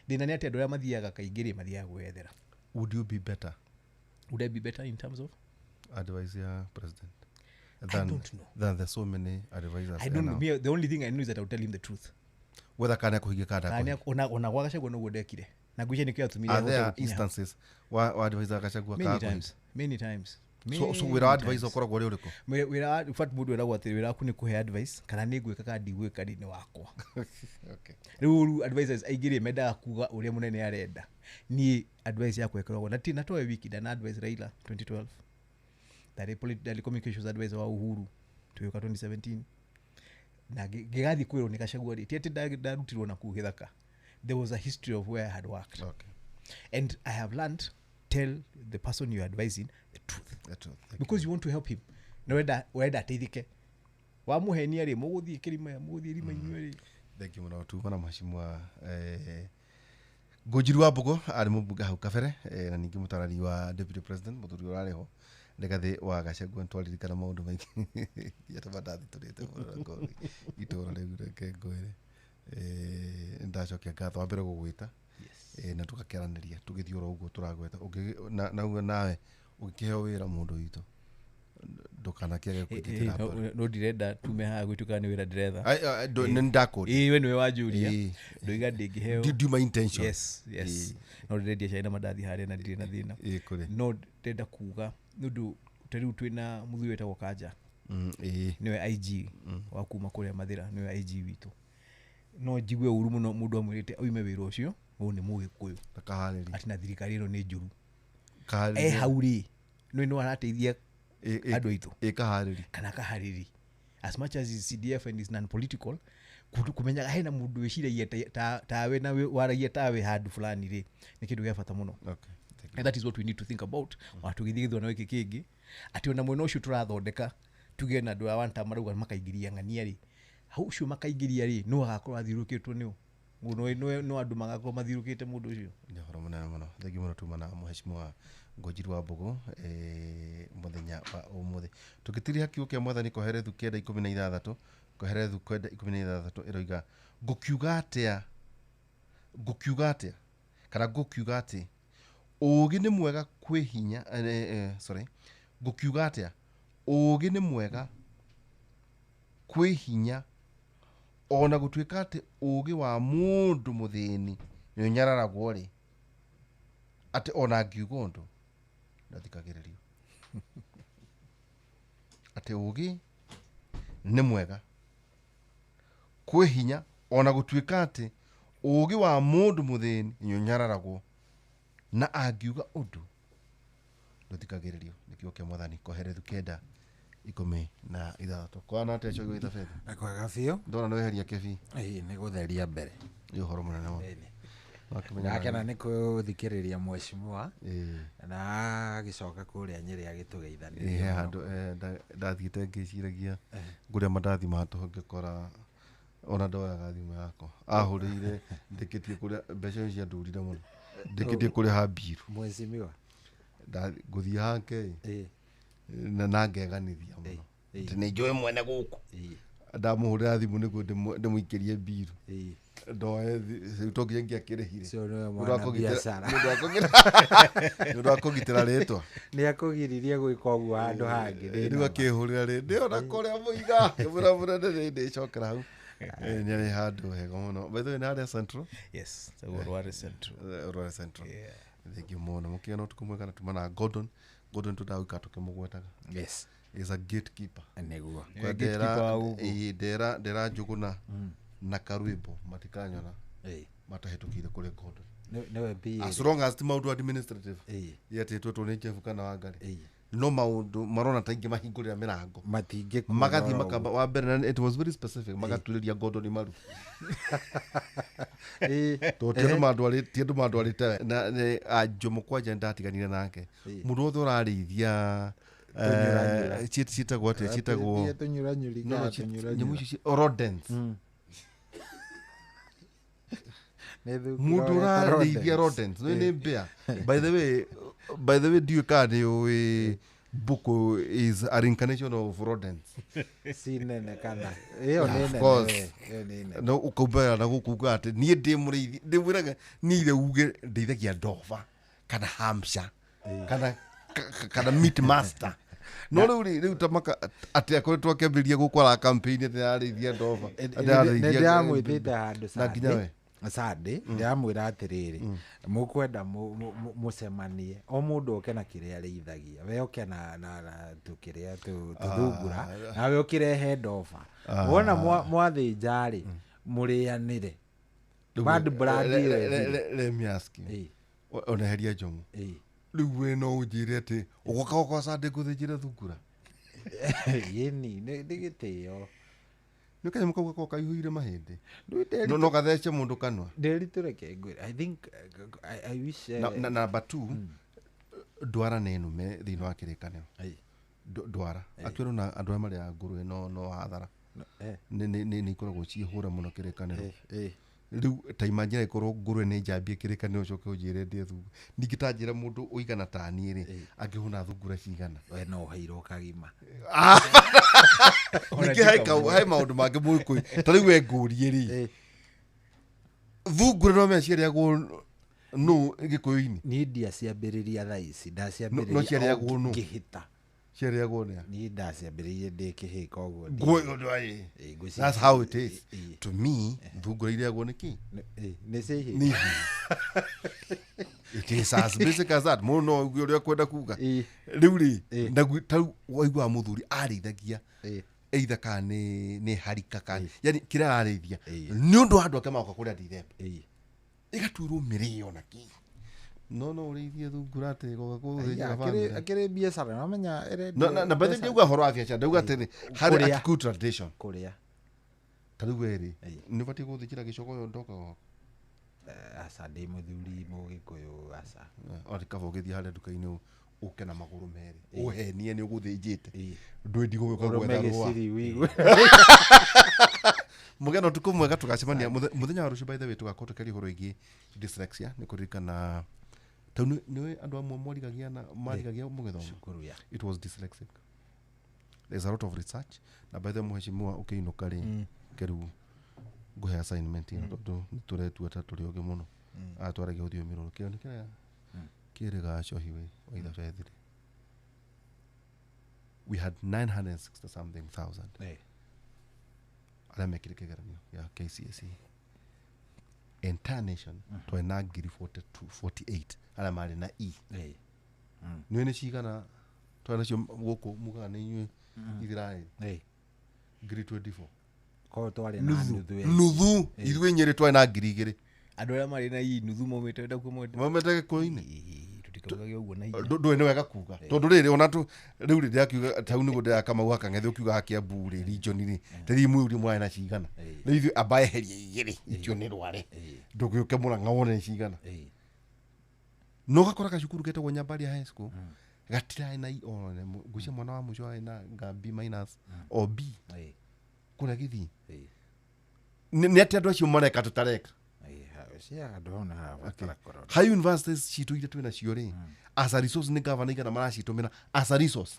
Thĩna nĩ atĩ andũ arĩa mathiaga kaingĩ rĩ, mathiaga gwĩyethera. Would you be better? Would I be better in terms of advice ya president I don't know. Than there's so many advisors I don't know. now. Me, the only thing I know is that I will tell him the truth. Whether kana kuhinga kana Na ona gwa Gachagua noguo ndekire, na ngwĩciria nĩkĩo atumire are ahote there gũkinya. Instances wa advisor Gachagua Many kana times, many times. So Many wĩra wa advisor times. ũkoragwo ũrĩ ũrĩkũ? Wĩra wa, in fact, mũndũ eragwo atĩ wĩra waku nĩ kũhe advice, kana nĩ ngwĩka kana ndigwĩka rĩ, nĩ wakwa. Rĩu advisors aingĩ rĩ, mendaga kuga ũrĩa mũnene arenda. Niĩ advice yakwa ĩkoragwo na ti na towe wiki ndana advice Raila 2012, ndarĩ communications advisor wa Uhuru tũgĩũka 2017, na ngĩgathiĩ kwĩrwo nĩ Gachagua rĩ, ti atĩ ndarutirwo na kũu gĩthaka, There was a history of where I had worked. Okay. And I have learned, tell the person you're advising the truth. The truth. Thank Because you want to help him. Na wenda ateithĩke. Wamuhenia rĩ, mũgũthiĩ kĩrima, mũgũthiĩ irima inyuĩ rĩ. Thank you mũno tuma na mheshimiwa Ngũnjiri wa Mbũgũ arĩ mũmbunge hau kabere, na ningĩ mũtarani wa deputy president mũthuri ũrarĩ ho Rigathĩ wa Gachagua. Nĩtwaririkana maũndũ maingĩ nginya ta mandathi tũrĩte mũno itũra rĩu, reke ngwĩre, nĩndacokia ngatho wa mbere gũgwĩta, na tũgakĩaranĩria tũgĩthiĩ oro ũguo tũragweta. Nauga nawe ũngĩkĩheo wĩra mũndũ witũ ndũkanakĩage kũnyitĩra mbaru. No ndirenda tume haha gwĩtuĩka nĩ wĩra ndĩretha. Nĩ ndakũria. Ĩĩ, we nĩwe wanjũria. Ndoiga ndĩngĩheo. Ndiuma intention. Yes. No ndĩrendia cai na mandathi harĩa na ndirĩ na thĩna. Ĩĩ, kũrĩ. No ndĩrenda kuga nĩ ũndũ ta rĩu twĩna mũthuri wĩtagwo Kanja. Ĩĩ. Nĩwe IG wa kuma kũrĩa Mathĩra, nĩwe IG witũ. No njigue ũru mũno mũndũ amwĩrĩte oime wĩra ũcio, ũyũ nĩ Mũgĩkũyũ. Na kaharĩri. Atĩ na thirikari ĩno nĩ njũru. Kaharĩri. E hau rĩ, no arateithia andũ aitũ. Ĩ kaharĩri. Kana kaharĩri. As much as is CDF and is non-political, kũmenyaga hena mũndũ wĩciragia tawe na waragia tawe handũ fulani rĩ, nĩ kĩndũ gĩa bata mũno. Okay. Thank you. And that is what we need to think about. Ona tũgĩthiĩ gĩthurano gĩkĩ kĩngĩ, atĩ ona mwena ũcio tũrathondeka, tuge na andũ a one term marauga makaingĩria ng'ania rĩ, hau ũcio makaingĩria rĩ, no agakorwo athiũrũkĩtwo nĩ ũ? No andũ magakorwo mathiũrũkĩte mũndũ ũcio. Nĩ ũhoro mũnene mũno. Thank you mũno tuma na mheshimiwa Ngũnjiri wa Mbũgũ, mũthenya wa ũmũthĩ. Tũgĩtiriha kiugo kĩa mwathani Koherethu 9:16, Koherethu 9:16 ĩroiga ngũkiuga atĩa, ngũkiuga atĩa, kana ngũkiuga atĩ ũũgĩ nĩ mwega kwĩ hinya, sorry, ngũkiuga atĩa ũũgĩ nĩ mwega kwĩ hinya ona gũtuĩka atĩ ũũgĩ wa mũndũ mũthĩni nĩ ũnyararagwo rĩ, atĩ ona angiuga ũndũ ndathikagĩrĩrio. Atĩ ũũgĩ nĩ mwega kwĩ hinya ona gũtuĩka atĩ ũũgĩ wa mũndũ mũthĩni nĩ ũnyararagwo na angiuga ũndũ ndũthikagĩrĩrio. Nĩ kiugo kĩa mwathani Koherethu 9:16. Kwana atĩa Cogi wa Ithabetha? Na kwega biũ. Ndona nĩ weheria kĩbii. Ĩĩ, nĩ gũtheria mbere. Nĩ ũhoro mũnene mũno. Ndakena nĩ kũthikĩrĩria mheshimiwa. Na agĩcoka kũrĩa Nyĩrĩ agĩtũgeithania. He handũ, ndathiĩte ngĩciragia ngũrĩa mandathi ma tũhũ ngĩkora ona ndoyaga thimũ yakwa. Ahũrĩire ndĩkĩtie kũrĩa mbeca icio ciandurire mũno. Ndĩkĩtie kũrĩha mbiru. Mheshimiwa. Ngũthiĩ hake ĩ, na ngeganithia mũno. Atĩ nĩ njũĩ mwene gũkũ. Ndamũhũrĩra thimũ nĩguo ndĩmũikĩrie mbiru. Ndoe rĩu to nginya ingĩakĩrĩhire. Ũcio nĩwe Nĩ ũndũ wa mwana kũgitĩra- biacara. nĩ ũndũ wa kũgitĩra rĩtwa. Nĩ akũgiririe gwĩka ũguo handũ hangĩ. Rĩu akĩhũrĩra rĩ, ndĩona kũrĩa mũiga. Ngĩmwĩra mũnene nĩ ndĩcokera hau. Nĩ arĩ handũ hega mũno. By the way, nĩ harĩa Central? Yes, so Rware Central. Rware Central. Yeah. Thank you mũno. Mũkĩgĩa na ũtukũ mwega na tuma na Gordon. Gordon tũndagũikara tũkĩmũgwetaga. Yes. Is a gatekeeper. Nĩguo. Kwa Gatekeeper wa gũkũ. ndera Njũgũna na Karwĩmbo matikanyona matahĩtũkĩire kũrĩ Gordon. Nĩwe PA. As long as ti maũndũ administrative. Yetĩtwo nĩ Jeff kana Wangari. No maũndũ marona ta ingĩ mahingũrĩra mĩrango. Matingĩkuona Magathiĩ oro makamba wa mbere, na it was very specific, magaturĩria Gordon maru. Tondũ ti andũ mandwarĩte na nĩ Jomo kwanja nĩndatiganire nake. Mũndũ wothe ũrarĩithia, Tũnyuranyura. ciĩtagwo atĩa? Ciĩtagwo Tũnyuranyuri No, no, kana nyamũ tũnyuranyura? icio rodents. Nĩ thungura Mũndũ ũreta ũrarĩithia rodents. rodents. Nĩ mbĩa. By the way, ndiũĩ kana nĩ ũĩ mbũkũ is a reincarnation of rodents. Si nene kana ĩyo nĩ Of nene course. we, ĩyo nĩ nene. No ũkaumbera na gũkũ uga atĩ niĩ ndĩ mũrĩithi, ndĩmwĩraga niĩ rĩu uge ndeithagia ndoba kana hampshire kana meat master. No rĩu rĩ, rĩu ta maka atĩ akoretwo akĩambĩrĩria gũkwara campaign atĩ ararĩithia ndoba, atĩ Nĩ ararĩithia ndĩramwĩtĩte handũ Na nginya we. Sunday, ndĩramwĩra atĩrĩrĩ, mũkwenda mũcemanie, o mũndũ oke na kĩrĩa arĩithagia, we oke na tũkĩrĩa tũthungura, nawe ũkĩrehe ndoba. Wona mwathĩnja rĩ, mũrĩanĩre. Bad blood ĩyo ĩthire. Let me ask you. Oneheria Jomo. Rĩu we no ũnjĩre atĩ ũgoka gwakwa Sunday ngũthĩnjĩre thungura? Ĩni, nĩ gĩtĩo. Nĩ kanyamũ kau gakoragwo kaihũire mahĩndĩ. No gathece mũndũ kanua. Ndĩritũ reke ngwĩre, I think I wish Na number 2, ndwara nĩ nũme thĩinĩ wa kĩrĩkanĩro. Ndwara actually ona andũ arĩa marĩaga ngũrwe no hathara. Nĩ ikoragwo ciĩhũra mũno kĩrĩkanĩro. Rĩu ta imagine ĩkorwo ngũrwe nĩ njambie kĩrĩkanĩro ũcoke ũnjĩre ndĩe thungura. Ningĩ ta njĩra mũndũ ũigana ta niĩ rĩ, angĩhũna thungura cigana? We no ũheirwo kagima. Ningĩ he maũndũ mangĩ mũgĩkũyũ. Ta rĩu we ngũrie rĩ, thungura no menya ciarĩagwo nũ gĩkũyũ-inĩ? Niĩ ndiaciambĩrĩria thaa ici, ndaciambĩrĩria No ciarĩagwo nũ? ngĩhĩta. Ciarĩagwo nĩa? Niĩ ndaciambĩrĩirie ndĩ kĩhĩĩ koguo That's how it is. To me, thungura irĩagwo nĩ kĩ? Nĩ ciĩhĩ. Nĩ It is as basic as that. Mũndũ no auge ũrĩa akwenda kuga. Rĩu rĩ, ta rĩu waiguaga mũthuri arĩithagia either kana nĩ harika kana yani kĩrĩa ararĩithia nĩ ũndũ wa andũ ake magoka kũrĩa Ndithemba. Ĩgatuĩrwo mĩrĩo na kĩ. No ũrĩithie thungura atĩ ĩgoka gũthĩnjĩra bamĩrĩ. Akĩrĩ biacara, no menya ĩrendio Na by the way ndauga ũhoro wa biacara, ndauga atĩrĩ, harĩ Agĩkũyũ tradition. Kũrĩa. Ta rĩu we rĩ, nĩ ũbatiĩ gũthĩnjĩra gĩcogo ndoka gwaku? Aca, ndĩ mũthuri mũgĩkũyũ, aca. Ona kaba ũgĩthiĩ harĩa nduka-inĩ ũke na magũrũ merĩ, ũhenie nĩ ũgũthĩnjĩte. Ndũĩ ndigũgĩũka gwetha rũa. Mũgĩe na ũtukũ mwega, tũgacemania mũthenya wa rũciũ. By the way, tũgakorwo tũkĩaria ũhoro wĩgiĩ dyslexia, nĩ kũririkana tau nĩ andũ amwe morigagia na marigagia mũgĩthoma. Cukuru ya. It was dyslexic. There's a lot of research. Na by the way, mheshimiwa ũkĩinũka rĩ, kĩrĩu ngũhe assignment ĩno tondũ nĩ tũretua ta tũrĩ ogĩ mũno. Twaragia rũthiomi rũrũ. Kĩo nĩ kĩrĩa kĩrĩ gacohi we wa ithabethire. We had 960 something thousand. Arĩa mekire kĩgeranio gĩa KCSE. Entire nation twarĩ na ngiri 48 arĩa marĩ na E. Nĩũĩ nĩ cigana twarĩ nacio gũkũ mugaga nĩ inyuĩ Ithiraeli? Ngiri 24. Koguo twarĩ na nuthu. Nuthu ithuĩ Nyĩrĩ twarĩ na ngiri 2. Andũ arĩa marĩ na E nuthu maumĩte ndakuo maumĩte Gĩkũyũ-inĩ. Tũtikaugage ũguo na hinya. Ndũĩ nĩ wega kuga. Tondũ rĩrĩ ona tu rĩu rĩ ndĩrakiuga tau nĩguo ndĩrakamau gakang'ethe ũkiuga ha Kiambu rĩ region rĩ tĩri mwĩũrie mwarĩ na cigana. Rĩu ithuĩ amba eherie 2 icio nĩ rware. Ndũgĩũke Mũrang'a wone nĩ cigana. No ũgakora gacukuru getagwo Nyambaria High School gatirarĩ na E ona ngwĩciria mwana wa mũico arĩ na nga B minus o B kũrĩa Gĩthii. Nĩ atĩ andũ acio mareka tũtareka. High universities citũ iria twĩ nacio rĩ, as a resource nĩ gavana igana maracitũmĩra as a resource.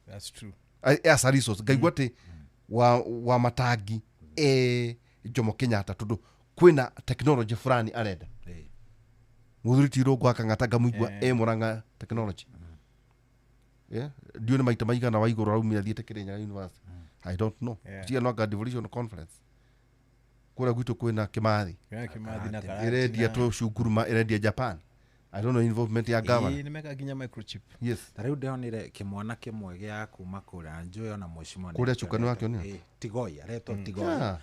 That's true. As a resource ngaigua atĩ wa matangi Jomo Kenyatta tondũ kwĩna technology fulani arenda. Mũthuri ti Irũngũ akang'ata ngamũigua e Mũrang'a technology. Ndiũĩ nĩ maita maigana wa igũrũ araumire athiĩte Kĩrĩnyaga University. I don't know. Cia no anga devolution conference. Kũrĩa gwitũ kwĩna Kĩmathi. Ĩrendia tũcunguruma, ĩrendia Japan. I don't know involvement ya governor. Nĩ mekaga nginya microchip. Yes. Ta rĩu ndĩronire kĩmwana kĩmwe gĩa kuma kũrĩa njũĩ ona mheshimiwa Kũrĩa Chuka nĩ wakĩonire? Tigoi, aretwo Tigoi.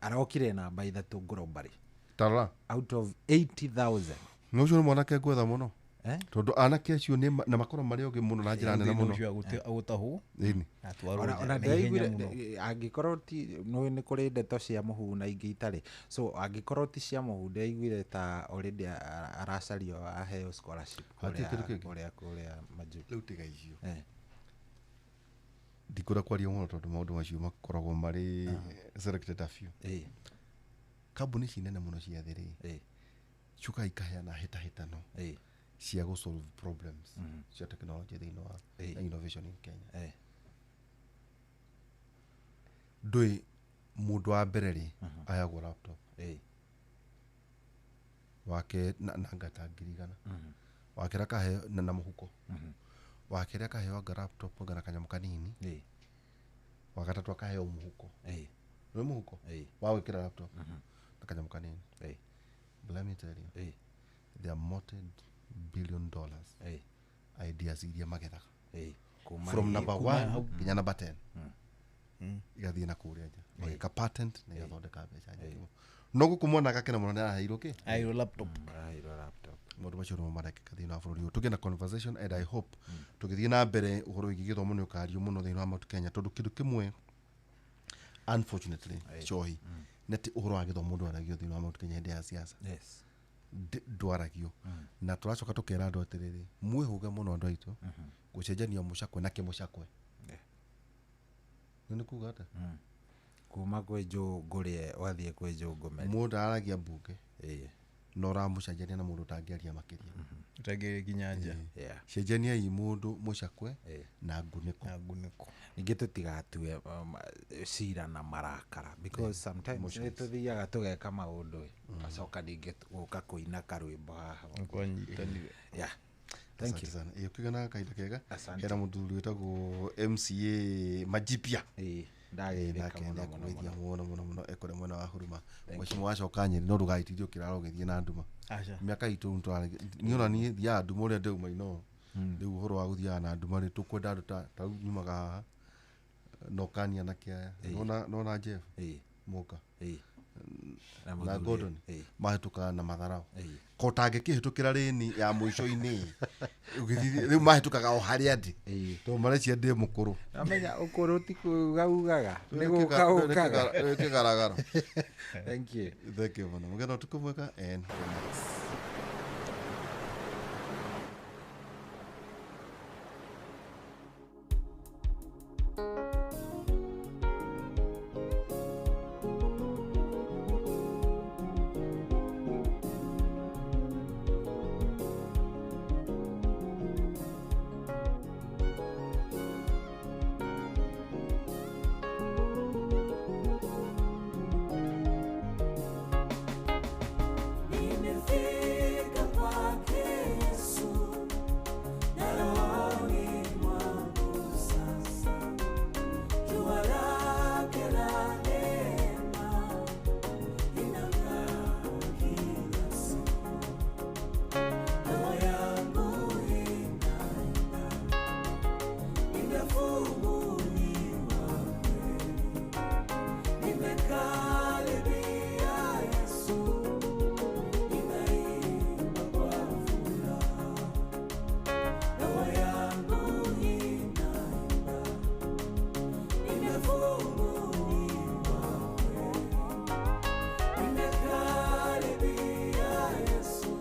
Arokire namba 3 globally. Tarora. Out of 80,000. Nĩ ũcio nĩ mwanake ngwetha mũno. Tondũ anake acio nĩ na makorwo marĩ ogĩ mũno na njĩra nene mũno. Agũtahwo. Ona ndaiguire angĩkorwo ti nĩ kũrĩ ndeto cia mũhu na ingĩ itarĩ. So angĩkorwo ti cia mũhu ndaiguire ta already aracario aheo scholarship kũrĩa majuu. Rĩu tiga icio. Ndikwenda kwaria mũno tondũ maũndũ macio makoragwo marĩ selected a few. Kambuni ici nene mũno cia thĩ rĩ, ciũkaga ikaheana hĩtahĩtano cia gũ solve problems cia technology thĩinĩ wa na innovation in Kenya. Ndũĩ mũndũ wa mbere rĩ ayagwo laptop wake na ngata 100,000 wakerĩ akaheo na mũhuko wakerĩ akaheo anga laptop anga na kanyamũ kanini wagatatũ akaheo mũhuko nĩ mũhuko wa gwĩkĩra laptop na kanyamũ kanini. But let me tell you, they are multi-billion dollars ideas iria magethaga from number 1 nginya number 10 igathiĩ na kũrĩa nja magĩka patent na igathondeka mbeca nyingĩ. No gũkũ mwana agakena mũno nĩ araheirwo kĩ? Aheirwo laptop. Maũndũ macio nĩmo marekĩka thĩinĩ wa bũrũri ũyũ. Tũgĩe na conversation and I hope tũgĩthiĩ na mbere ũhoro wĩgiĩ gĩthomo nĩ ũkario mũno thĩinĩ wa Mount Kenya tondũ kĩndũ kĩmwe Unfortunately cohi nĩ atĩ ũhoro wa gĩthomo ndwaragio thĩinĩ wa Mount Kenya hĩndĩ ya siasa. Yes. Ndwaragio na tũracoka tũkera andũ atĩrĩrĩ, mwĩhũge mũno andũ aitũ gũcenjania mũcakwe na kĩmũcakwe. Yeah. Nĩ kuga atĩa? Kuma kwĩ njũngũrĩe wathiĩ kwĩ njũngũmeri. Mũndũ araragia mbunge Ĩĩ. na ũramũcenjania na mũndũ ũtangĩaria makĩria. Ũtangĩrĩ nginya nja. Yeah. Cenjaniai mũndũ mũcakwe Ĩĩ. na ngunĩko. Na ngunĩko. Ningĩ tũtigatue cira na marakara, because sometimes nĩ tũthiaga tũgeka maũndũ gacoka ningĩ gũka kũina karwĩmbo haha. Nĩkwanyitanire. Yeah. Thank Asante you. sana. Ĩĩ, ũkĩgĩa na kahinda kega. Asante. Hena mũthuri wĩtagwo MCA Majipia. Ĩĩ, ndageithĩka Nake mũno mũno nĩakũgeithia mũno. mũno mũno mũno ekũrĩa mwena wa Huruma. Mheshimiwa wacoka Nyeri no ndũgagĩtindie ũkĩrara ũgĩthiĩ na nduma. Aca. Mĩaka itũ niĩ ona niĩ thiaga nduma ũrĩa ndĩuma ino. Rĩu ũhoro wa gũthiaga na nduma rĩ, tũkwenda andũ ta rĩu nyumaga haha na ũkania na kĩaya. Nona Jeff Ĩĩ. Mũka Ĩĩ. Na na mũthuri. Gordon Ĩĩ. mahĩtũkaga na matharau. Ĩĩ. Ko tangĩkĩhĩtũkĩra rĩni ya mũico-inĩ ũgĩthiĩ rĩu mahĩtũkaga o harĩa ndĩ Ĩĩ. tondũ marecia ndĩ mũkũrũ. Namenya ũkũrũ ti kuga ugaga nĩ gũka ũkaga. Kĩgaragaro. Thank you. Thank you mũno. Mũgeni ũtukũ mwega and good night. Nimefika kwake Yesu, na rohoni mwangu sasa jua lake la neema linang'aa kila siku. Roho yangu inaimba, nimefunguliwa kweli, nimekaribia Yesu. Ninaimba kwa furaha, roho yangu inaimba, nimefunguliwa kweli, nimekaribia Yesu.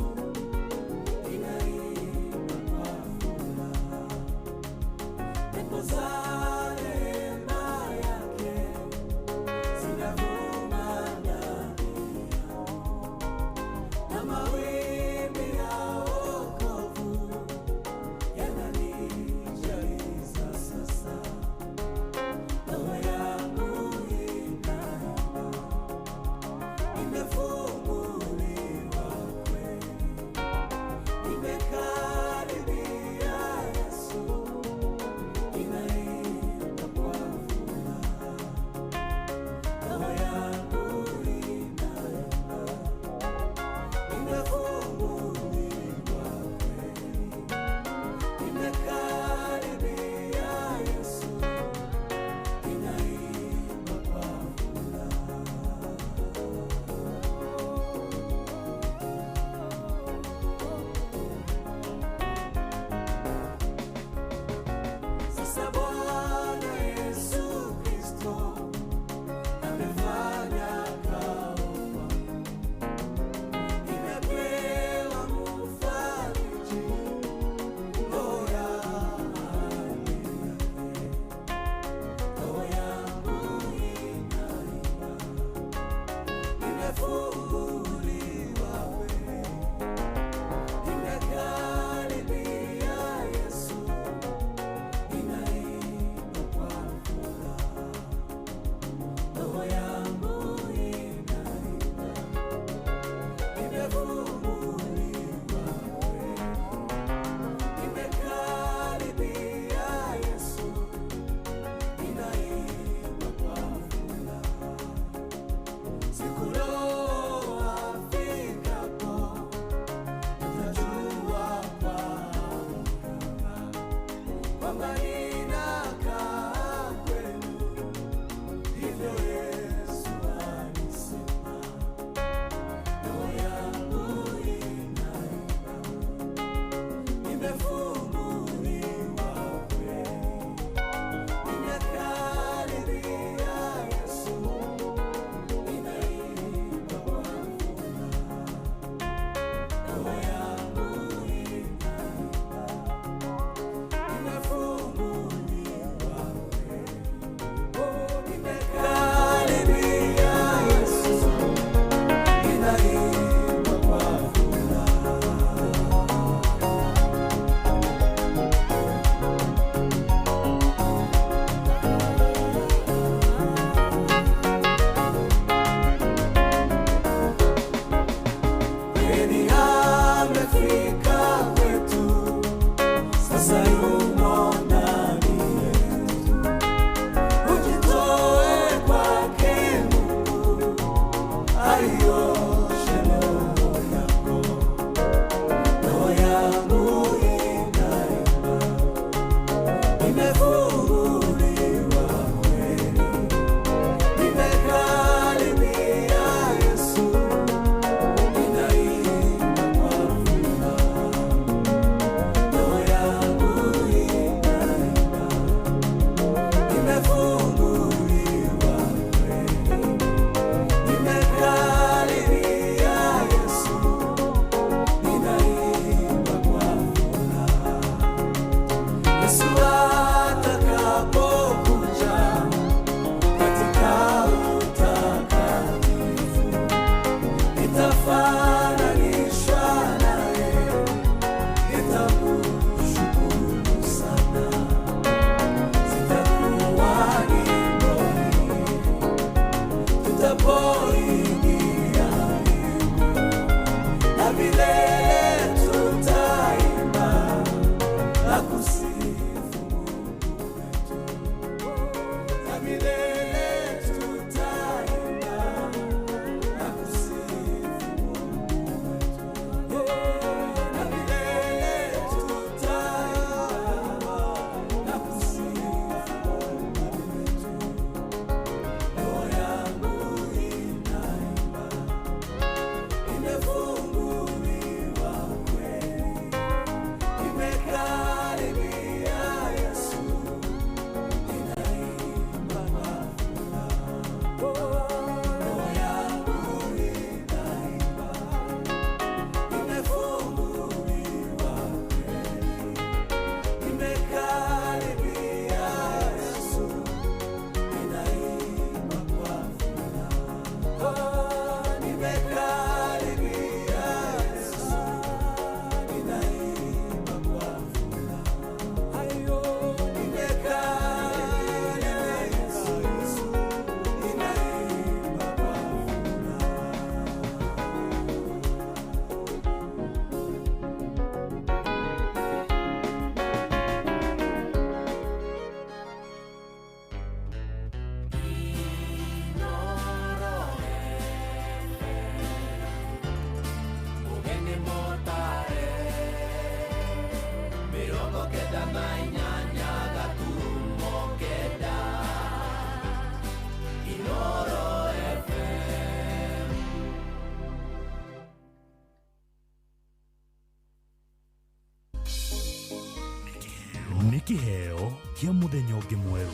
Kĩheo kĩa mũthenya ũngĩ mwerũ.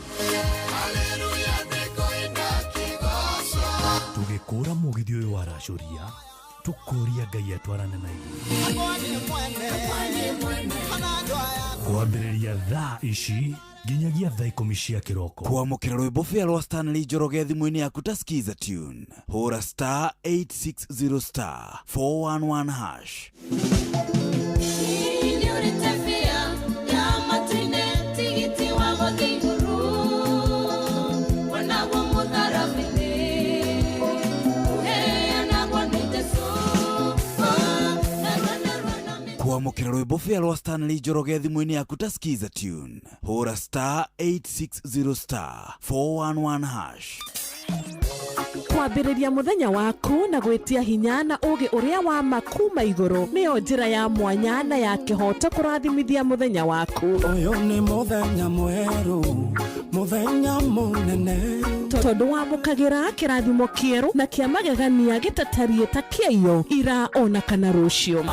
Tũgĩkũra mũgithi ũyũ waracũria, tũkũria Ngai atwarane na ithuĩ. Kwambĩrĩria thaa ici nginyagia thaa 10 cia kĩroko. Kwamũkĩra rwĩmbo bĩa rwa Stanley Njoroge thimũ-inĩ yaku ta Skiza tune, hũra star 860 star 411 hash. Nĩũrĩte bĩa ya matu-inĩ, tigiti wa gũthiĩ igũrũ, wonagwo mũtharaba-inĩ, ũheanagwo nĩ Jesũ. Oh, narua, narua na mĩtĩ. Kwamũkĩra rwĩmbo bĩa rwa Stanley Njoroge thimũ-inĩ yaku ta Skiza tune, hũra star 860 star 411 hash. Kwambĩrĩria mũthenya waku na gwĩtia hinya na ũũgĩ ũrĩa wa ma kuma igũrũ nĩyo njĩra ya mwanya na ya kĩhooto kũrathimithia mũthenya waku. Ũyũ nĩ mũthenya mwerũ, mũthenya mũnene. Tondũ wamũkagĩra kĩrathimo kĩerũ na kĩa magegania gĩtatariĩ ta kĩaiyo ira ona kana rũciũ.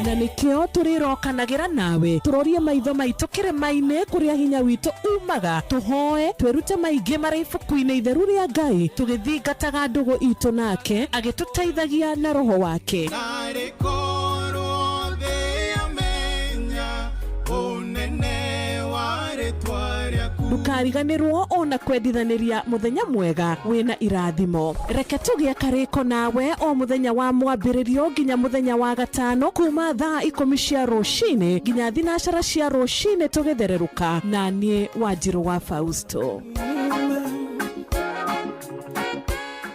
Na nĩkĩo tũrĩrokanagĩra nawe tũrorie maitho maitũ kĩrĩma-inĩ kũrĩa hinya witũ umaga, tũhoe twĩrute maingĩ marĩ ibuku-inĩ itheru rĩa Ngai, tũgĩthingataga ndũgũ itũ nake agĩtũteithagia na roho wake. Narĩ korwo thĩ yamenya ũnene wa rĩtwa rĩaku. Ndũkariganĩrwo ona kwendithanĩria mũthenya mwega wĩna irathimo. Reke tũgĩe karĩko nawe o mũthenya wa mwambĩrĩrio nginya mũthenya wa gatano kuma thaa 10 cia rũcinĩ nginya 12 cia rũcinĩ tũgĩthererũka na niĩ Wanjirũ wa Fausto.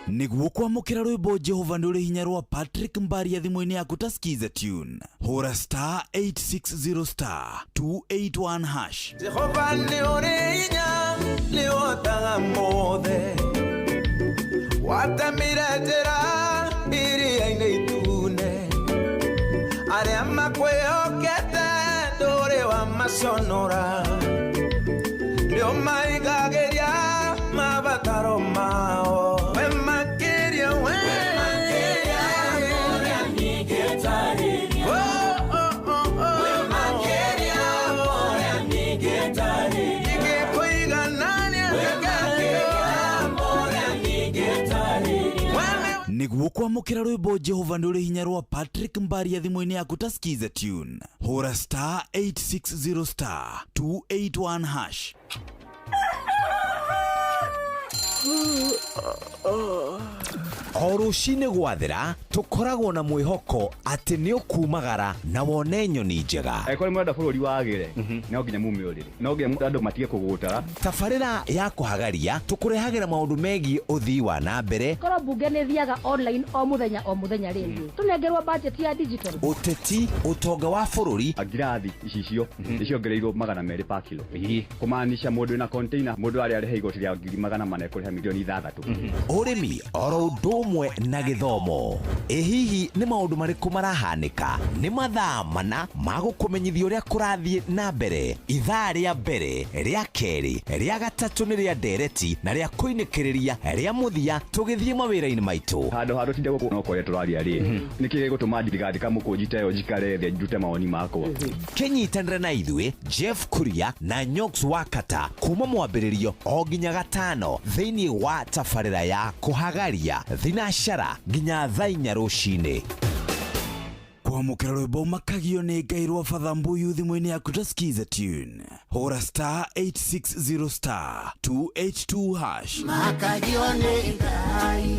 Nĩguo kwamũkĩra rwĩmbo Jehova nĩ ũrĩ hinya rwa Patrick Mbaria thimũ-inĩ yaku ta Skiza tune, hũra star 860 star 281 hash. Jehova nĩ ũrĩ hinya, nĩ ũhotaga mothe, watemire njĩra iria-inĩ itune, arĩa makwĩhokete ndũrĩ wamaconora, nĩ ũmaigagĩria mabataro mao. We makĩria, we Oh, oh, oh, oh. Ingĩkũiganania Nĩguo kwamũkĩra rwĩmbo Jehova nĩ ũrĩ hinya rwa Patrick Mbaria thimũ-inĩ yaku ta Skiza tune, hũra star 860 star 281 hash. O rũcinĩ gwathera tũkoragwo na mwĩhoko atĩ nĩ ũkumagara na wone nyoni njega. Angĩkorwo nĩ mũrenda bũrũri wagĩre, no nginya mume ũrĩrĩ, no nginya andũ matige kũgũtara. Tabarĩra ya kũhagaria tũkũrehagĩra maũndũ megiĩ ũthii wa na mbere, Korwo mbunge nĩ thiaga online o mũthenya o mũthenya rĩ, tũnengerwo budget ya digital. Ũteti, ũtonga wa bũrũri. Ngirathi icicio nĩ ciongereirwo 200 per kilo, kũmaanisha mũndũ wĩna container, mũndũ arĩa arĩha igoti rĩa 400,000 ekũrĩha 6 million. Ũrĩmi oro ũndũ ũmwe na gĩthomo. Ĩ hihi nĩ maũndũ marĩkũ marahanĩka? Nĩ mathaa mana ma gũkũmenyithia ũrĩa kũrathiĩ na mbere. Ithaa rĩa mbere, rĩa kerĩ, rĩa gatatũ nĩ rĩa ndereti na rĩa kũinĩkĩrĩria rĩa mũthia tũgĩthiĩ mawĩra-inĩ maitũ. Handũ ha tũtinde gũkũ no kũrĩa tũraria rĩ, nĩkĩ gĩgũtũma ndigandĩka mũkũnji ta ĩyo njikare thĩ ndute mawoni makwa? Kĩnyitanĩre na ithuĩ Jeff Kuria na Nyox Wakata kuma mwambĩrĩrio o nginya gatano thĩinĩ wa tabarĩra ya kũhagaria thinacara nginya thaa 4 rũcinĩ. Kwamũkĩra rwĩmbo makagio nĩ Ngai rwa Father Mbuyu thimũ-inĩ yaku ta Skiza tune, hũra star 860 star 282 hash. Makagio nĩ Ngai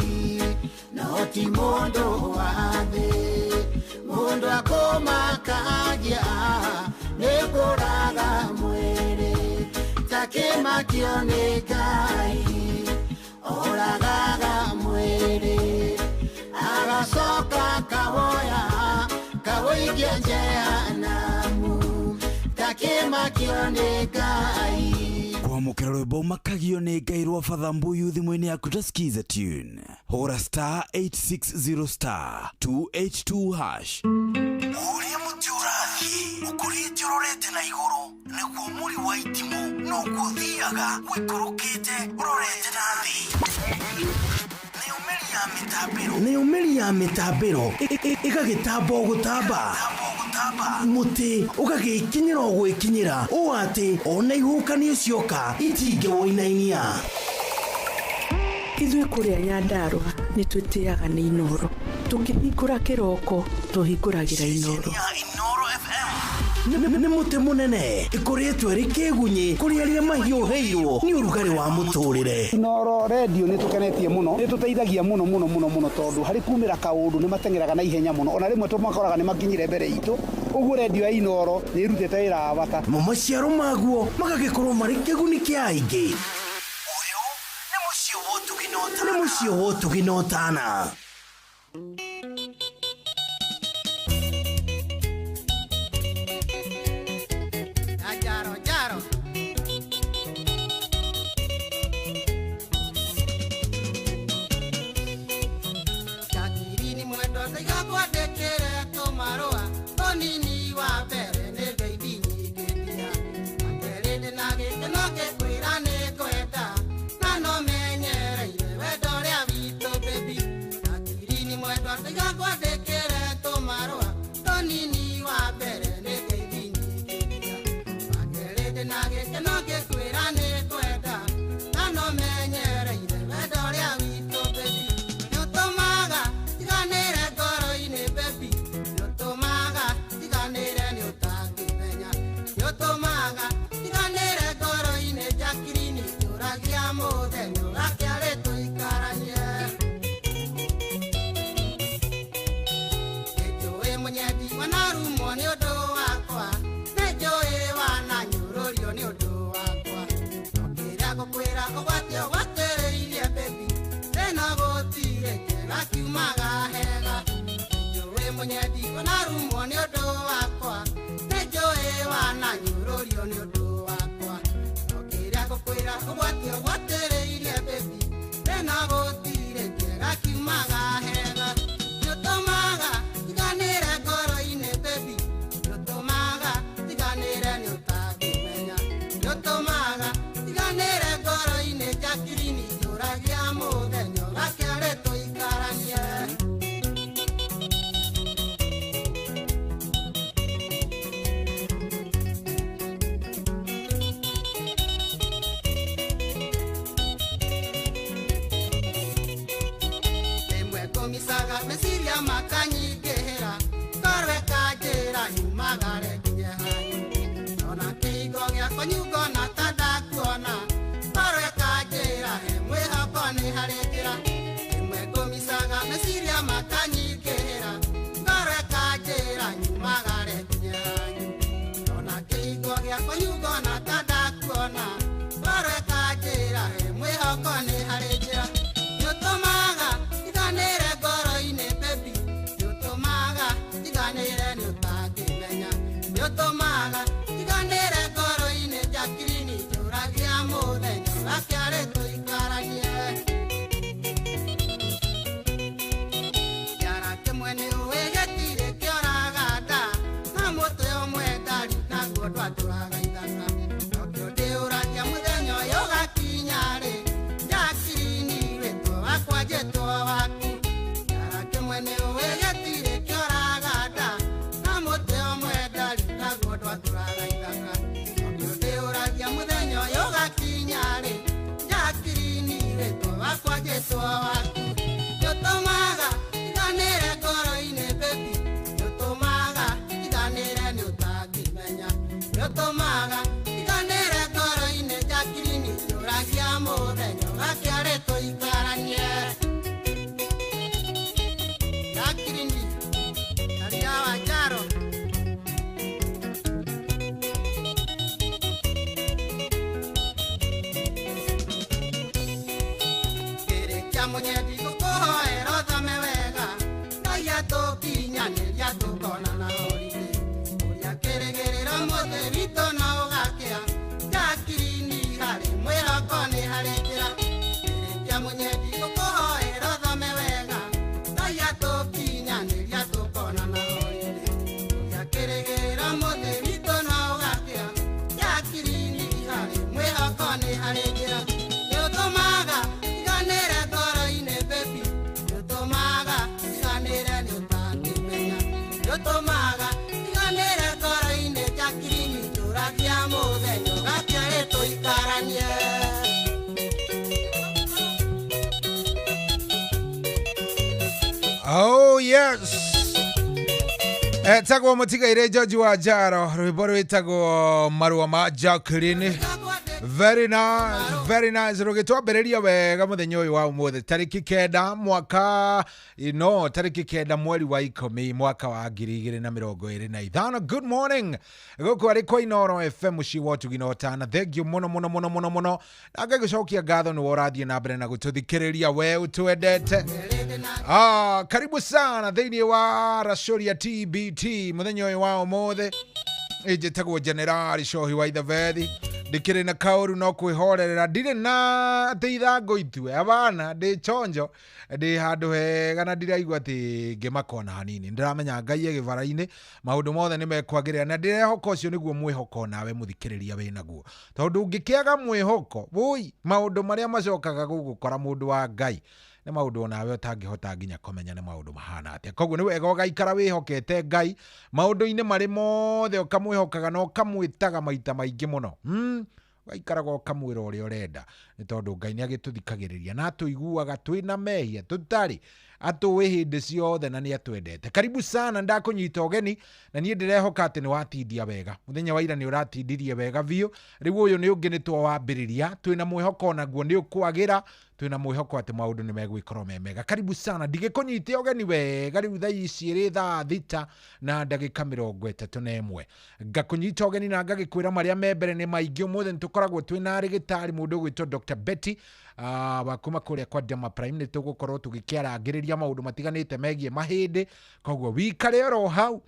no ti mũndũ wa thĩ, mũndũ akũmakagia nĩ kũraga mwĩrĩ, takĩmakio nĩ Ngai oragaga mwĩrĩ, agacoka kawoya kawoikia jehanamu, takĩmakio nĩ Ngai. Kwamũkĩra rwĩmbo makagio nĩ Ngai rwa Father Mbuyu thimũ-inĩ yaku ta Skiza tune, hũra star 860 star 282 hash. Ũrĩa mũtĩ ũrathiĩ ũkũrĩte ũrorete na igũrũ nĩguo mũri wa itimũ noguo ũthiaga ũikũrũkĩte ũrorete na thĩ. Nayo mĩri Nayo mĩri ya mĩtambĩro ĩgagĩtamba o gũtamba, mũtĩ ũgagĩkinyĩra o gwĩkinyĩra, ũũ atĩ ona ihuhũkanio cioka itingĩwũinainia. Ithuĩ kũrĩa Nyandarũa nĩ twĩtĩaga nĩ Inoro. Tũkĩhingũra kĩroko tũhingũragĩra Inoro. Nĩ mũtĩ mũnene ĩkoretwo ĩrĩ kĩgunyĩ kũrĩ arĩa mahiũhĩirwo nĩ ũrugarĩ wa mũtũrĩre. Inoro redio nĩ tũkenetie mũno, nĩ tũteithagia mũno mũno mũno mũno, tondũ harĩ kumĩra kaũndũ nĩ mateng'eraga na ihenya mũno, ona rĩmwe tũmakoraga nĩ makinyire mbere itũ. Ũguo redio ya Inoro nĩ ĩrutĩte wĩra wa bata. Namo maciaro maguo magagĩkorwo marĩ kĩguni kĩa aingĩ. Nĩ mũciĩ wa ũtugi na ũtana. Jaro jaro. Jatirini mwendo ndaiga kwandĩkĩre tũmarũa tũnini, wa mbere nĩ ngeithi nyingĩtia, wa kerĩ ndĩna gĩkeno ngĩkwĩra nĩ ngwenda na no menyereire wendo ũrĩa witũ baby. Jatirini mwendo ndaiga kwandĩkĩre tũmarũa tũnini, wa mbere nĩ ngeithi nyingĩtia, wa kerĩ ndĩna gĩkeno ngĩkwĩra nĩ ngwenda na no menyereire wendo ũrĩa witũ baby. Nĩũtũmaga tiganĩre ngoro-inĩ baby, nĩũtũmaga tiganĩre nĩũtangĩmenya, nĩũtũmaga tiganĩre ngoro-inĩ Jacqueline, njũragia mũthenya ũgakĩarĩ tũikaranie. Nĩnjũĩ mũnyendi wanarumwo nĩ ũndũ wakwa, nĩnjũĩ wananyũrũrio nĩ ũndũ wakwa, no kĩrĩa ngũkwĩra ũgwati ũgwatĩrĩirie baby, thĩna gũtirĩ kĩega kiumaga hega. Nĩnjũĩ mũnyendi wanarumwo nĩ ũndũ wakwa, nĩnjũĩ wananyũrũrio nĩ ũndũ wakwa, no kĩrĩa ngũkwĩra ũgwati ũgwatĩrĩirie baby, thĩna gũtirĩ kĩega kiumaga hega. Nĩũtũmaga tiganĩre ngoro-inĩ baby, nĩũtũmaga tiganĩre nĩũtangĩmenya, nĩũtũmaga tiganĩre ngoro-inĩ Jacqueline, njũragia mũthenya ũgakĩarĩ tũikaranie. Rĩmwe ngũmicaga meciria makanyingĩhĩra, ngorwo ĩkanjĩra nyumagare nginye hanyu, ona kĩhingo gĩakwa nyungona ta ndakuona, ngorwo ĩkanjĩra he mwĩhoko nĩ harĩ njĩra. Rĩmwe ngũmicaga meciria makanyingĩhĩra, ngorwo ĩkanjĩra nyumagare nginye hanyu, ona kĩhingo gĩakwa nyungona ta ndakuona, ngorwo ĩkanjĩra he mwĩhoko nĩ harĩ njĩra. Nĩũtũmaga tiganĩre ngoro-inĩ baby, nĩũtũmaga tiganĩre nĩũtangĩmenya, nĩũtũmaga tiganĩre ngoro-inĩ Jacqueline, njũragia mũthenya ũgakĩarĩ tũikaranie. Kĩara kĩmwe nĩũĩ gĩtirĩ kĩoraga nda, na mũtĩ ũmwe ndari naguo ndwatũraga ithaka, nokĩo ndĩũragia mũthenya ũyũ ũgakinya rĩ, Jacqueline wĩtwo wakwa njĩtwo waku. Kĩara kĩmwe nĩũĩ gĩtirĩ kĩoraga nda, na mũtĩ ũmwe ndari naguo ndwatũraga ithaka, nokĩo ndĩũragia mũthenya ũyũ ũgakinya rĩ, Jacqueline wĩtwo wakwa njĩtwo waku. Nĩũtũmaga tiganĩre ngoro-inĩ baby, nĩũtũmaga tiganĩre nĩũtangĩmenya, nĩũtũmaga tiganĩre ngoro-inĩ Jacqueline, njũragia mũthenya ũgakĩarĩ tũikaranie. Jacqueline Karia wa Njaro. Kĩrĩkia mũnyendi ngũkũhoera ũthome wega, Ngai atũkinyanĩria tũkonana holiday, ũrĩa kĩrĩgĩrĩro mũthĩ witũ no ũgakĩa, Jacqueline harĩ mwĩhoko nĩ harĩ njĩra. Kĩrĩkia mũnyendi ngũkũhoera ũthome wega, Ngai atũkinyanĩria Oh yes. Etagwo mũtigaire George wa Njaro, rwĩmbo rwĩtagwo marũa ma Jacqueline. Very nice, very nice. Rũgĩtwambĩrĩria wega mũthenya ũyũ wa ũmũthĩ tarĩki 9 mwaka no tarĩki 9 mweri wa 10 mwaka wa 2025. Good morning. Gũkũ arĩ kwa Inooro FM mũciĩ wa ũtugi na ũtana. Thank you mũno mũno mũno mũno mũno. Na ngagĩcokia ngatho nĩwe ũrathiĩ na mbere na gũtũthikĩrĩria we ũtwendete. Karibu sana thĩinĩ wa Racoria TBT mũthenya ũyũ wa ũmũthĩ. Njĩtagwo Generali Cohi wa Ithabethi. Ndikĩrĩ na kaũru no kwĩhorerera, ndirĩ na atĩ ithangũ itue, abana ndĩ chonjo, ndĩ handũ hega na ndiraigua atĩ ngĩmaka ona hanini. Ndĩramenya Ngai e gĩbara-inĩ, maũndũ mothe nĩ mekwagĩrĩra na ndĩrehoka ũcio nĩguo mwĩhoko nawe mũthikĩrĩria wĩnaguo, tondũ ũngĩkĩaga mwĩhoko wũi, maũndũ marĩa macokaga gũgũkora mũndũ wa Ngai nĩ maũndũ onawe ũtangĩhota nginya kũmenya nĩ maũndũ mahana atĩa. Koguo nĩ wega ũgaikara wĩhokete Ngai maũndũ-inĩ marĩ mothe, ũkamwĩhokaga na ũkamwĩtaga maita maingĩ mũno. Ũgaikaraga ũkamwĩra ũrĩa ũrenda, nĩ tondũ Ngai nĩ agĩtũthikagĩrĩria na atũiguaga twĩna mehia tũtarĩ, atũĩ hĩndĩ ciothe na nĩ atwendete. Karibu sana, ndakũnyita ũgeni na niĩ ndĩrehoka atĩ nĩ watindia wega. Mũthenya wa ira nĩ ũratindirie wega biũ. Rĩu ũyũ nĩ ũngĩ nĩ twawambĩrĩria, twĩna mwĩhoko onaguo nĩ ũkwagĩra, twĩna mwĩhoko atĩ maũndũ nĩ megwĩkorwo me mega. Karibu sana, ndigĩkũnyite ũgeni wega rĩu thaa ici ĩrĩ thaa 6 na ndagĩka 31. Ngakũnyita ũgeni na ngagĩkwĩra marĩa me mbere nĩ maingĩ. Ũmũthĩ nĩ tũkoragwo twĩna arĩgĩtarĩ mũndũ ũgwĩtwo Dr. Betty wa kuma kũrĩa kwa Dema Prime. Nĩ tũgũkorwo tũgĩkĩarangĩrĩria maũndũ matiganĩte megiĩ mahĩndĩ, koguo wikare oro hau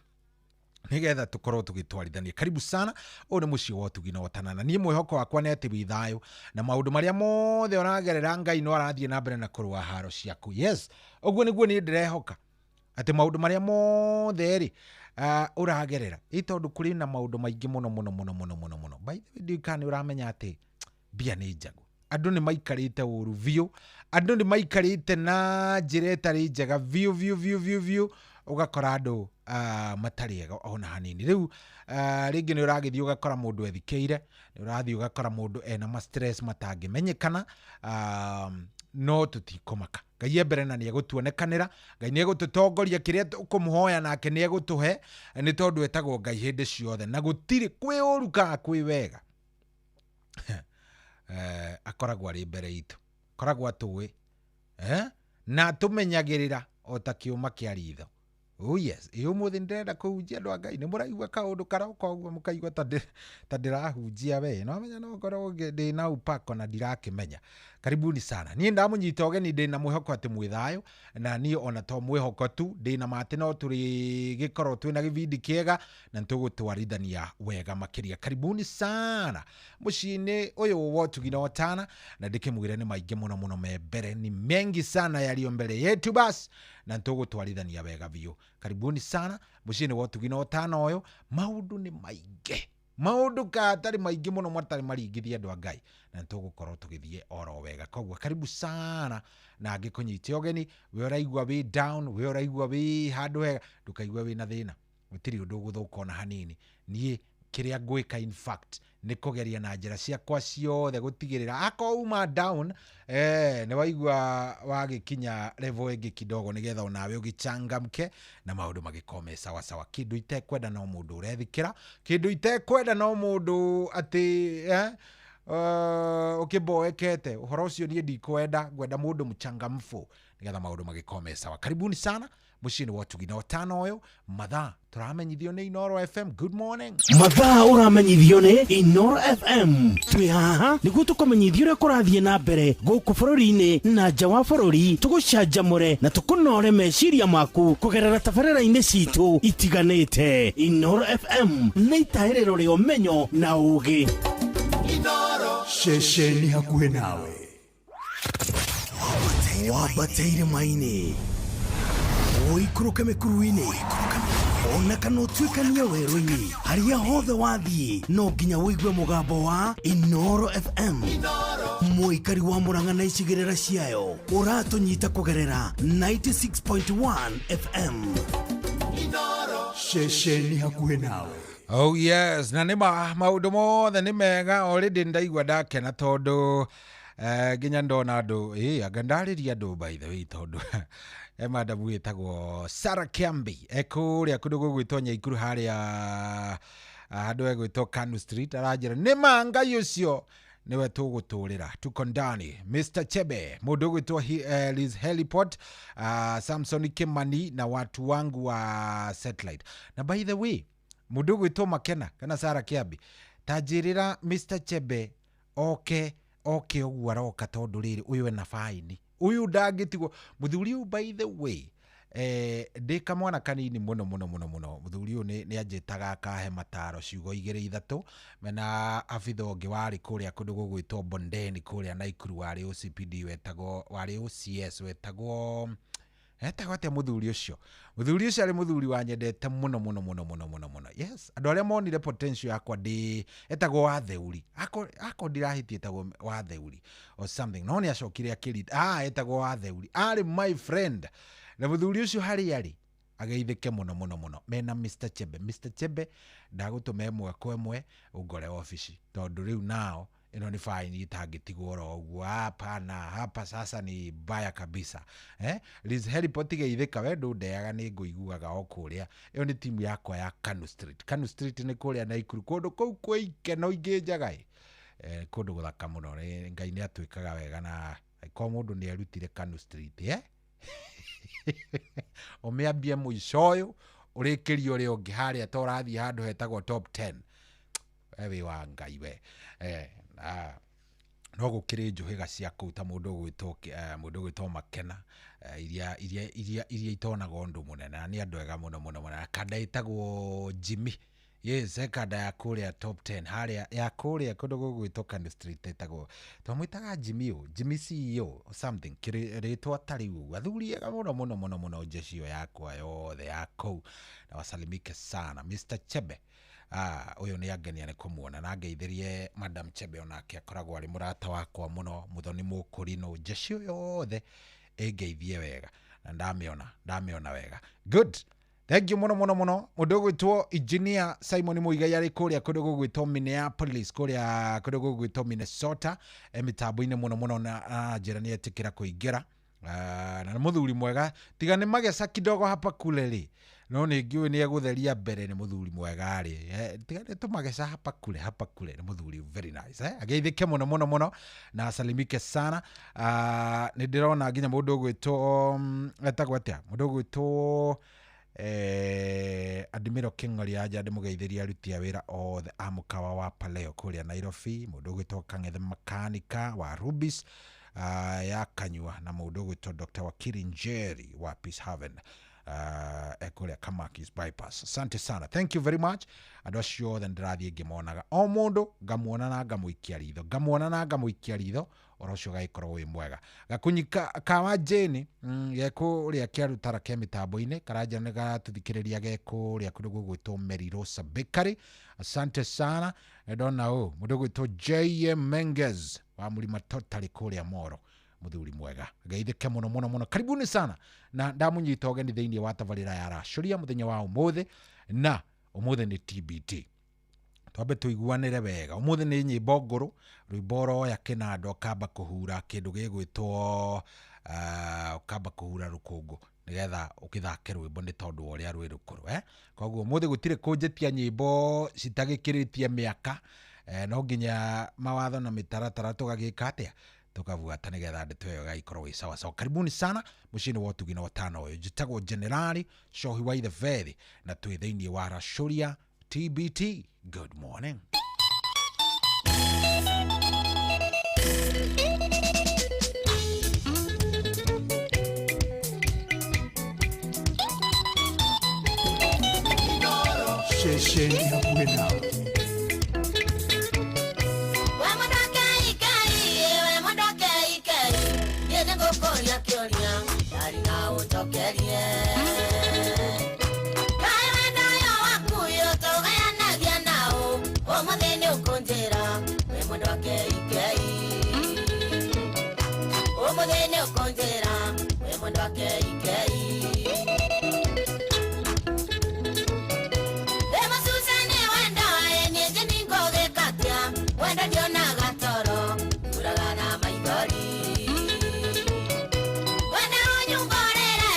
nigetha tukorwo tugitwarithania. Karibu sana, ũyũ nĩ mũciĩ wa ũtugi na ũtanana. Niĩ mwĩhoko wakwa nĩ atĩ wĩ thayũ na maũndũ marĩa mothe ũragerera Ngai no arathiĩ na mbere na kũrũa haro ciaku. Yes, ũguo nĩguo niĩ ndĩrehoka atĩ maũndũ marĩa mothe rĩ ũragerera, ĩ tondũ kũrĩ na maũndũ maingĩ mũno mũno mũno mũno mũno mũno. By the way, ndiũĩ kana nĩ ũramenya atĩ mbia nĩ njagũ. Andũ nĩ maikarĩte ũru biũ, andũ nĩ maikarĩte na njĩra ĩtarĩ njega biũ biũ biũ biũ biũ, ũgakora andũ matarĩ ega ona hanini. Rĩu rĩngĩ nĩ ũragĩthiĩ ũgakora mũndũ ethikĩire, nĩ ũrathiĩ ũgakora mũndũ ena ma stress matangĩmenyekana, no tũtikũmaka. Ngai e mbere na nĩ egũtuonekanĩra, Ngai nĩ egũtũtongoria kĩrĩa tũkũmũhoya nake nĩ egũtũhe, nĩ tondũ etagwo Ngai hĩndĩ ciothe na gũtirĩ kwĩ ũru kana kwĩ wega. Akoragwo arĩ mbere itũ, akoragwo atũĩ, na atũmenyagĩrĩra o ta kĩũma kĩa ritho. Oh yes, ĩ ũmũthĩ ndĩrenda kũhunjia andũ a Ngai, nĩ mũraigua kaũndũ karoka ũguo mũkaigua ta ndĩrahunjia we, no menya no ngorwo ndĩna upako na ndirakĩmenya. Karibuni sana, niĩ ndamũnyita ũgeni ndĩna mwĩhoko atĩ mwĩ thayũ, na niĩ ona to mwĩhoko tu, ndĩna ma atĩ no tũrĩgĩkorwo twĩna gĩbindi kĩega na nĩtũgũtwarithania wega makĩria. Karibuni sana mũciĩ-inĩ ũyũ wa ũtugi na ũtana, na ndĩkĩmwĩre nĩ maingĩ mũno mũno me mbere, ni mengi sana yaliyo mbele yetu basi, na nĩtũgũtwarithania wega biũ. Karibuni sana mũciĩ-inĩ wa ũtugi na ũtana ũyũ, maũndũ nĩ maingĩ, maũndũ katarĩ maingĩ mũno matarĩ maringithia andũ a Ngai, na nĩtũgũkorwo tũgĩthiĩ oro wega. Koguo karibu sana, na ngĩkũnyite ũgeni, we ũraigua wĩ down, we ũraigua wĩ handũ hega, ndũkaigue wĩna thĩna, gũtirĩ ũndũ ũgũthũka ona hanini. Niĩ kĩrĩa ngwĩka in fact nĩ kũgeria na njĩra ciakwa ciothe gũtigĩrĩra akorwo uma down, nĩ waigua wagĩkinya level ĩngĩ kidogo, nĩgetha onawe ũgĩchangamke na maũndũ magĩkorwo me sawa sawa. Kĩndũ itekwenda no mũndũ ũrethikĩra, kĩndũ itekwenda no mũndũ atĩ ũkĩmboekete ũhoro ũcio niĩ ndikwenda, ngwenda mũndũ mchangamfu nĩgetha maũndũ magĩkorwo me sawa. Karibuni sana mũciĩ-inĩ wa ũtugi na ũtana ũyũ, mathaa tũramenyithio nĩ Inooro FM. Good morning. Mathaa ũramenyithio nĩ Inooro FM. Twĩ haha nĩguo tũkũmenyithie ũrĩa kũrathiĩ na mbere gũkũ bũrũri-inĩ na nja wa bũrũri, tũgũcanjamũre na tũkũnore meciria maku kũgerera tabarĩra-inĩ citũ itiganĩte. Inooro FM nĩ itahĩrĩro rĩa ũmenyo na ũgĩ. Ceceni hakuhĩ nawe. Wambate irĩma-inĩ, ũikũrũke mĩkuru-inĩ, ona kana ũtuĩkanie werũ-inĩ, harĩa hothe wathiĩ no nginya ũigue mũgambo wa Inooro FM. Mũikari wa Murang'a na icigĩrĩra ciayo ũratũnyita kũgerera 96.1 FM. Ceceni hakuhĩ nawe. Oh yes, na nĩ maũndũ mothe nĩ mega. Already ndaigua ndakena tondũ nginya ndona andũ, anga ndarĩria andũ by the way, tondũ E madamu wĩtagwo Sarah Kiambi ekũrĩa kũndũ gũgwĩtwo Nyaikuru harĩa handũ egwĩtwo Kanu Street, aranjĩra nĩ ma Ngai ũcio niwe tũgũtũrĩra. Tuko ndani. Mr Chebe, mũndũ ũgwĩtwo Liz Heliport, Samson Kimani na watu wangu wa satellite. Na by the way, mũndũ ũgwĩtwo Makena kana Sarah Kiambi, tanjĩrĩra Mr Chebe oke oke ũguo aroka, tondũ rĩrĩ ũyũ ena faini, ũyũ ndangĩtigwo mũthuri ũyũ. By the way, ndĩ kamwana kanini mũno mũno mũno mũno, mũthuri ũyũ nĩ anjĩtaga akahe mataro ciugo igĩrĩ ithatũ, mena abitha ũngĩ warĩ kũrĩa kũndũ gũgwĩtwo Bondeni kũrĩa Naikuru, warĩ OCPD wetagwo, warĩ OCS wetagwo, etagwo atĩa mũthuri ũcio? Mũthuri ũcio arĩ mũthuri wanyendete mũno mũno mũno mũno mũno mũno. Yes, andũ arĩa monire potential yakwa ndĩ, etagwo Watheuri, ako ndirahĩtie, etagwo Watheuri or something, no nĩ acokire akĩrita, etagwo Watheuri, arĩ my friend. Na mũthuri ũcio harĩa arĩ ageithĩke mũno mũno mũno mena Mr Chebe. Mr Chebe, ndagũtũma ĩmwe kwa ĩmwe ũngore obici, tondũ rĩu nao ĩno nĩ faini itangĩtigwo oro ũguo. Hapana, hapa sasa ni mbaya kabisa, eh? Liz Heliport, geithĩka we, ndũndeaga, nĩ ngũiguaga o kũrĩa. Ĩyo nĩ timu yakwa ya Kanu Street. Kanu Street nĩ kũrĩa Naikuru, kũndũ kũu kwĩ ikeno ingĩ njega ĩ, kũndũ gũthaka mũno. Ngai nĩ atwĩkaga wega, na angĩkorwo mũndũ nĩ erutire Kanu Street, eh? Ũmĩambie mũico ũyũ ũrĩkĩrie ũrĩa ũngĩ harĩa, ta ũrathiĩ handũ hetagwo Top 10, we wĩ wa Ngai we. No gũkĩrĩ njũhĩga cia kũu ta mũndũ ũgwĩtwo mũndũ ũgwĩtwo Makena, iria itonaga ũndũ mũnene, na nĩ andũ ega mũno mũno mũno. Na kanda ĩtagwo Jimmy, yes, he kanda ya kũrĩa Top 10 harĩa ya kũrĩa kũndũ gũgwĩtwo Kanu Street, ĩtagwo, twamwĩtaga Jimmy ũ, Jimmy CEO or something, kĩrĩ rĩtwa ta rĩu ũguo. Athuri ega mũno mũno mũno mũno, jeshi ĩyo yakwa yothe ya kũu, na wasalimike sana Mr Chebe. Ũyũ nĩ angenia nĩ kũmuona, na ngeithĩrie Madam Chebe, onake akoragwo arĩ mũrata wakwa mũno, Mũthoni Mũkũrinũ, jeshi ĩyo yothe ĩngeithie wega, na ndamĩona wega. Good, thank you mũno mũno mũno. Mũndũ ũgwĩtwo Engineer Simon Muigai arĩ kũrĩa kũndũ gũgwĩtwo Minneapolis, kũrĩa kũndũ gũgwĩtwo Minnesota, e mĩtambo-inĩ mũno mũno, na njĩra nĩ etĩkĩra kũingĩra. Na nĩ mũthuri mwega, tiga nĩ mageca kidogo hapa kule rĩ, no nĩ ngĩũĩ nĩ egũtheria mbere, nĩ mũthuri mwega rĩ, tiga nĩ tũmageca hapa kule hapa kule, nĩ mũthuri very nice, eh? Ageithĩke mũno mũno mũno na asalimike sana. Nĩ ndĩrona nginya mũndũ ũgwĩtwo etagwo atĩa, mũndũ ũgwĩtwo Admiro Kĩng'ori, anja ndĩmũgeithĩrie aruti a wĩra othe a mũkawa wa Paleo kũrĩa Nairobi, mũndũ ũgwĩtwo Kang'ethe Makanika wa Rubis ya Kanyua, na mũndũ ũgwĩtwo Dr. Wakiri Njeri wa Peace Haven, ekũrĩa Kamakis Bypass. Asante sana, thank you very much. Andũ acio othe ndĩrathiĩ ngĩmonaga, o mũndũ ngamuona na ngamũikia ritho, ngamuona na ngamũikia ritho, ũhoro ũcio ũgagĩkorwo wĩ mwega. Gakunyi kawa Jane, gekũrĩa kĩarutara ke mĩtambo-inĩ, karanjĩra nĩ garatũthikĩrĩria gekũrĩa kũndũ gũgwĩtwo Mary Rosa Bakery. Asante sana. Ndona ũũ mũndũ ũgwĩtwo J.M. Menges wa Mũrima Totally kũrĩa Moro, mũthuri mwega, geithĩke mũno mũno mũno. Karibuni sana, na ndamũnyita ũgeni thĩinĩ wa tabarĩra ya Racũria mũthenya wa ũmũthĩ, na ũmũthĩ nĩ TBT. Twambe tũiguanĩre wega, ũmũthĩ nĩ nyĩmbo ngũrũ, rwĩmbo ũroya kĩnanda ũkamba kũhura kĩndũ gĩgwĩtwo ũkamba kũhura rũkũngũ nĩgetha ũkĩthake rwĩmbo, nĩ tondũ wa ũrĩa rwĩ rũkũrũ, eh? Koguo ũmũthĩ gũtirĩ kũnjĩtia nyĩmbo citagĩkĩrĩtie mĩaka, no nginya mawatho na mĩtaratara tũgagĩka atĩa, tukabuata nĩgetha ndeto ĩyo ĩgagĩkorwo ĩ sawa sawa. Karibuni sana mũciĩ-inĩ wa ũtugi na ũtano ũyũ. Njĩtagwo Generali Cohi wa Itheberi, na twĩ thĩinĩ wa Racũria TBT. Good morning. Ceceni hakuhĩ nawe. We mũndũ keikei, we mũndũ keikei, niĩ nĩngũkũria kĩũria, ndarĩ na ũnjokerie. Kaĩ wendo ũyũ waku ũyũ tũgayanagia naũ, ũmũthĩ nĩũkũnjĩra, we mũndũ keikei. Ũmũthĩ nĩũkũnjĩra, we mũndũ keikei. Wendo ndionaga toro, nguraga na maithori. Wenda ũnyumborere,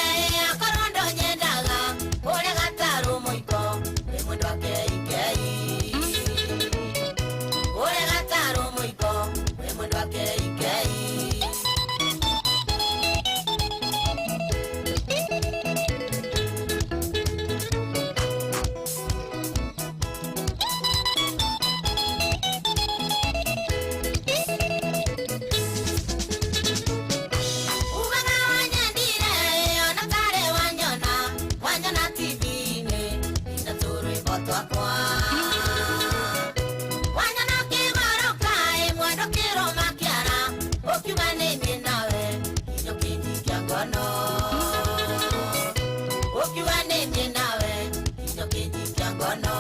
Ũkiuga nĩ niĩ nawe nginya ũkĩnjikia ngono.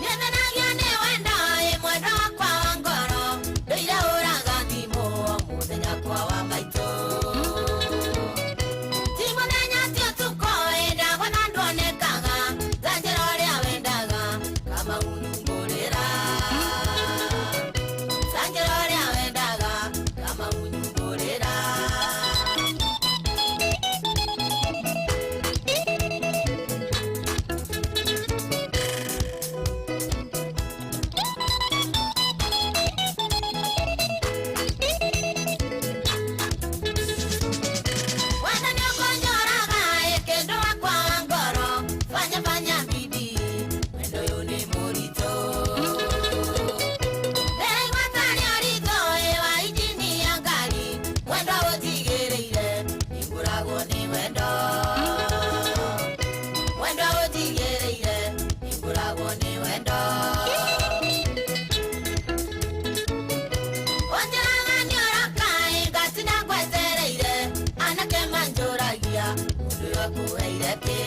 Nĩthenagia nĩ wendo ĩ mwendo wakwa wa ngoro ndũire ũraga thimũ o mũthenya kwa wa maitũ. Ti mũthenya ti ũtukũ ĩ ndagona nduonekaga ta njĩra ũrĩa wendaga kama unyumbũrĩra. Ta njĩra ũrĩa wendaga kama unyumbũrĩra. Wendo nĩũkũnjũraga ĩ kĩndũ wakwa wa ngoro fanya fanya bidii wendo ũyũ nĩ mũritũ. Ndĩraigua tarĩ ũritũ ĩ wa injini ya ngari wendo ũtigĩrĩire nĩngũragwo nĩ wendo. Wendo ũtigĩrĩire nĩngũragwo nĩ wendo. Ũnjĩraga nĩũroka ĩ ngatinda ngwetereire anake manjũragia mũndũ ũyũ akũheire kĩ.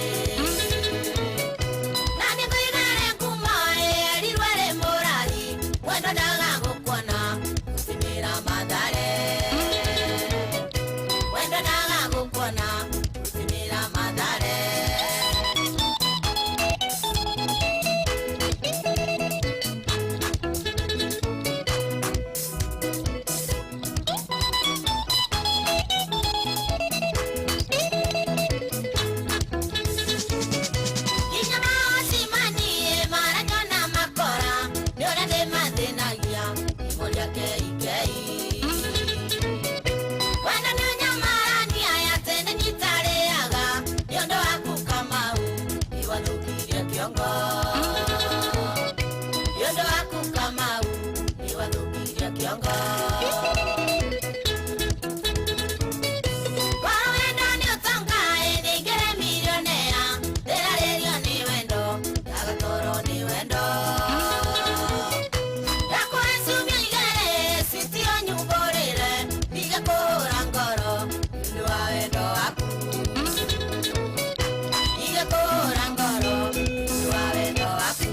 Na nĩngũigare ngumo ĩ erirwo ĩrĩ mũrahi wendo ndaga gũkuona gũtimĩra mathare. Wendo ndaga gũkuona gũtimĩra mathare. Nginya maocimanie maranyona makora nĩ ũrĩa ndĩmathĩnagia imoria keikei. Wendo nĩ ũnyamarania atĩ nĩ nyitarĩaga nĩ ũndũ waku Kamau nĩwathũkirie kĩongo. Nĩ ũndũ waku Kamau nĩwathũkirie kĩongo. Korwo wendo nĩ ũtonga ĩ nĩingĩre milionea ndĩrarĩrio nĩ wendo ndagatoro nĩ wendo. Ndakũhe ciumia igĩrĩ citio nyumbũrĩre ndige kũhũra ngoro nĩ ũndũ wa wendo waku. Ndige kũhũra ngoro nĩ ũndũ wa wendo waku.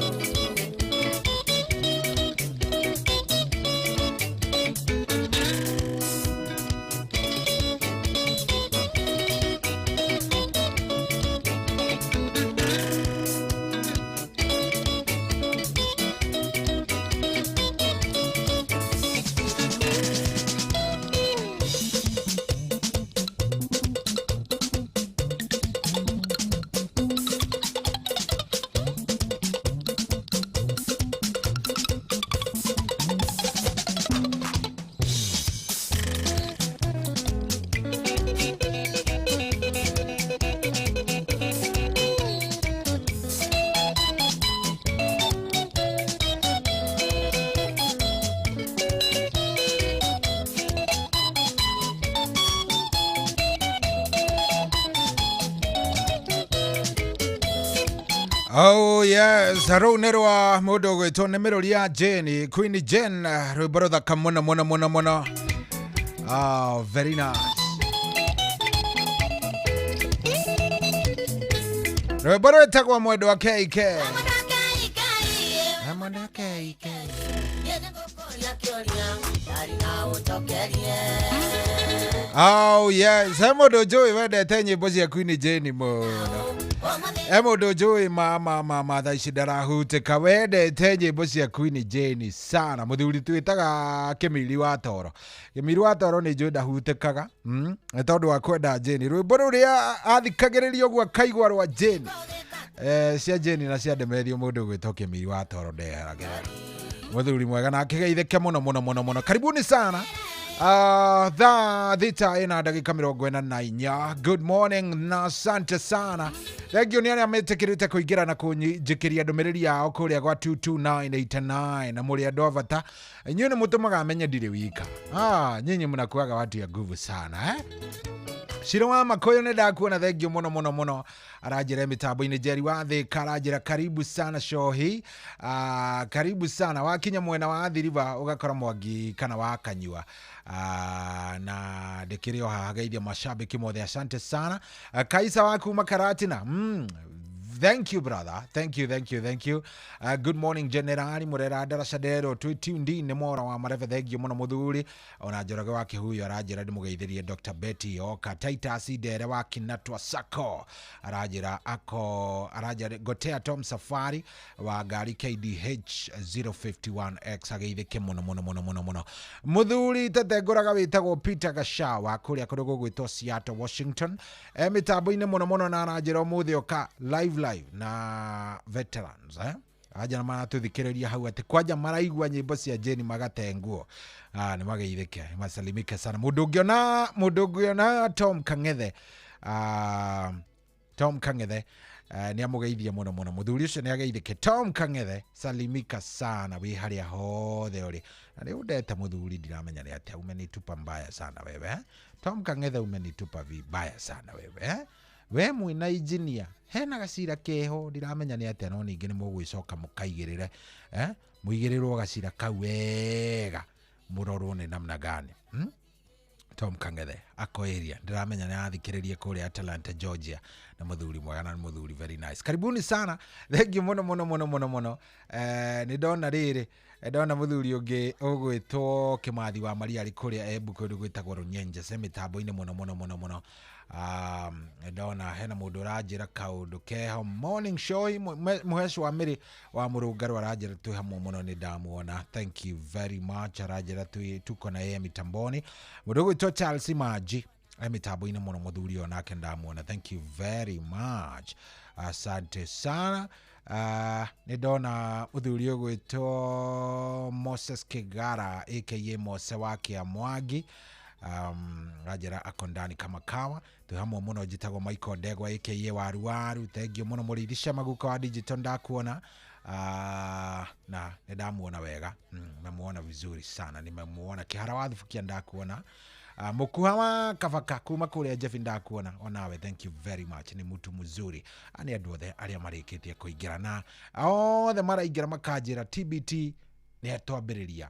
Oh yes, rũu nĩ rwa mũndũ ũgwĩtwo nĩ mĩrũri ya Jane, Queen Jane, rwĩmbo rũthaka mũno mũno mũno mũno. Oh, very nice. Rwĩmbo rwĩtagwo mwendwa KK. Mwendwa KK. Nĩngũkũria kĩũria ndarĩ na ũnjokerie. Oh yes, he mũndũ njũĩ wendete nyĩmbo cia Queen Jane mũno. He mũndũ njũĩ ma ma ma ma thaa ici ndarahutĩka wendete nyĩmbo cia Queen Jane sana. Mũthuri twĩtaga Kĩmiri wa Toro. Kĩmiri wa Toro nĩ njũĩ ndahutĩkaga nĩ tondũ wa kwenda Jane. Rwĩmbo rũrĩa athikagĩrĩria ũguo akaigua rwa Jane. Cia Jane na cia Demetrio mũndũ ũgwĩtwo Kĩmiri wa Toro ndeheragĩra. Mũthuri mwega na akĩgeithĩke mũno mũno mũno mũno. Karibuni sana. Thaa 6:44. Good morning na asante sana. Thank you nĩ arĩa metĩkĩrĩte kũingĩra na kũnjĩkĩria ndũmĩrĩri yao kũrĩa gwa 22989 na mũrĩ andũ a bata. Inyuĩ nĩ mũtũmaga menye ndirĩ wika. Nyinyi mnakuaga watu ya nguvu sana, eh? Ciro wa Makoyo nĩ ndakuona, thank you mũno mũno mũno. Aranjĩra mĩtambo-inĩ Njeri wa Thĩka aranjĩra karibu sana Shohi. Karibu sana wakinya mwena wa Athi River ũgakora Mwangi kana wa Kanyua. Na ndĩkĩrĩ o haha geithia mashabiki mothe, asante sana. Kaisa wa kuma Karatina. Thank you, brother. Thank you, thank you, thank you. Good morning, Generali Murera Darasha Dero. Twi tuned in nĩ mwora wa marebe, thank you mũno mũthuri. Ona Njoroge wa Kĩhuyo aranjĩra ndĩmũgeithĩrie Dr. Betty Oka. Titus Ndere wa Kinatwa Sacco aranjĩra ako aranjĩra Gotea Tom Safari wa ngari KDH 051X ageithĩke mũno mũno mũno mũno mũno. Mũthuri tete ngũraga wĩtagwo Peter Gashawa wa kũrĩa kũndũ gũgwĩtwo Seattle, Washington. Mĩtambo-inĩ mũno mũno na aranjĩra ũmũthĩ oka live live na veterans, eh? Aja maratũthikĩrĩria hau atĩ kwanja maraigua nyĩmbo cia Jane magatengwo. Nĩ mageithĩke, masalimike sana. Mũndũ ũngĩona Tom Kang'ethe, Tom Kang'ethe nĩ amũgeithie mũno mũno. Mũthuri ũcio nĩ ageithĩke. Tom Kang'ethe, salimika sana wĩ harĩa hothe ũrĩ. Na rĩu ndete mũthuri ndiramenya nĩ atĩa, umenitupa mbaya sana wewe, eh? Tom Kang'ethe umenitupa vibaya sana wewe, eh? We mwĩna injinia hena gacira keho ndiramenya nĩ atĩa, no ningĩ nĩ mũgwĩcoka mũkaigĩrĩre, eh? Mũigĩrĩrwo gacira kau wega mũrorwo nĩ namna gani, Tom Kang'ethe ako area ndiramenya nĩ athikĩrĩrie kũrĩa Atlanta, Georgia, na mũthuri mwega na mũthuri very nice. Karibuni sana, thank you mũno mũno mũno mũno mũno. Nĩ ndona rĩrĩ, ndona mũthuri ũngĩ ũgwĩtwo Kĩmathi wa Maria arĩ kũrĩa Embu kũndũ gwĩtagwo Runyenje se mĩtambo-inĩ mũno mũno mũno mũno. Ndona hena mũndũ ũranjĩra kaũndũ keho morning show mũheci wa mĩrĩ wa mũrũngarũ aranjĩra twĩ hamwe mũno, nĩ ndamuona, thank you very much. Aranjĩra tuko na yeye mitamboni. Mũndũ ũgwĩtwo Charles Maji e mĩtambo-inĩ mũno, mũthuri ũyũ nake ndamuona, thank you very much, asante sana. Nĩ ndona mũthuri ũgwĩtwo Moses Kigara aka Mose wa Kĩamwangi, anjĩra ako ndani kama kawa, twĩ hamwe mũno. Njĩtagwo Michael Ndegwa aka Waruwaru, thank you mũno. Mũrĩithi Shamaguka wa digital ndakuona, na nĩ ndamuona wega, nimemuona vizuri sana, nimemuona. Kĩhara wa Thubukia ndakuona. Mũkuha wa Kabaka kuma kũrĩa Jeff ndakuona onawe, thank you very much, nĩ mũtu mzuri. Nĩ andũ othe arĩa marĩkĩtie kũingĩra na othe maraingĩra makanjĩra TBT nĩ twambĩrĩria,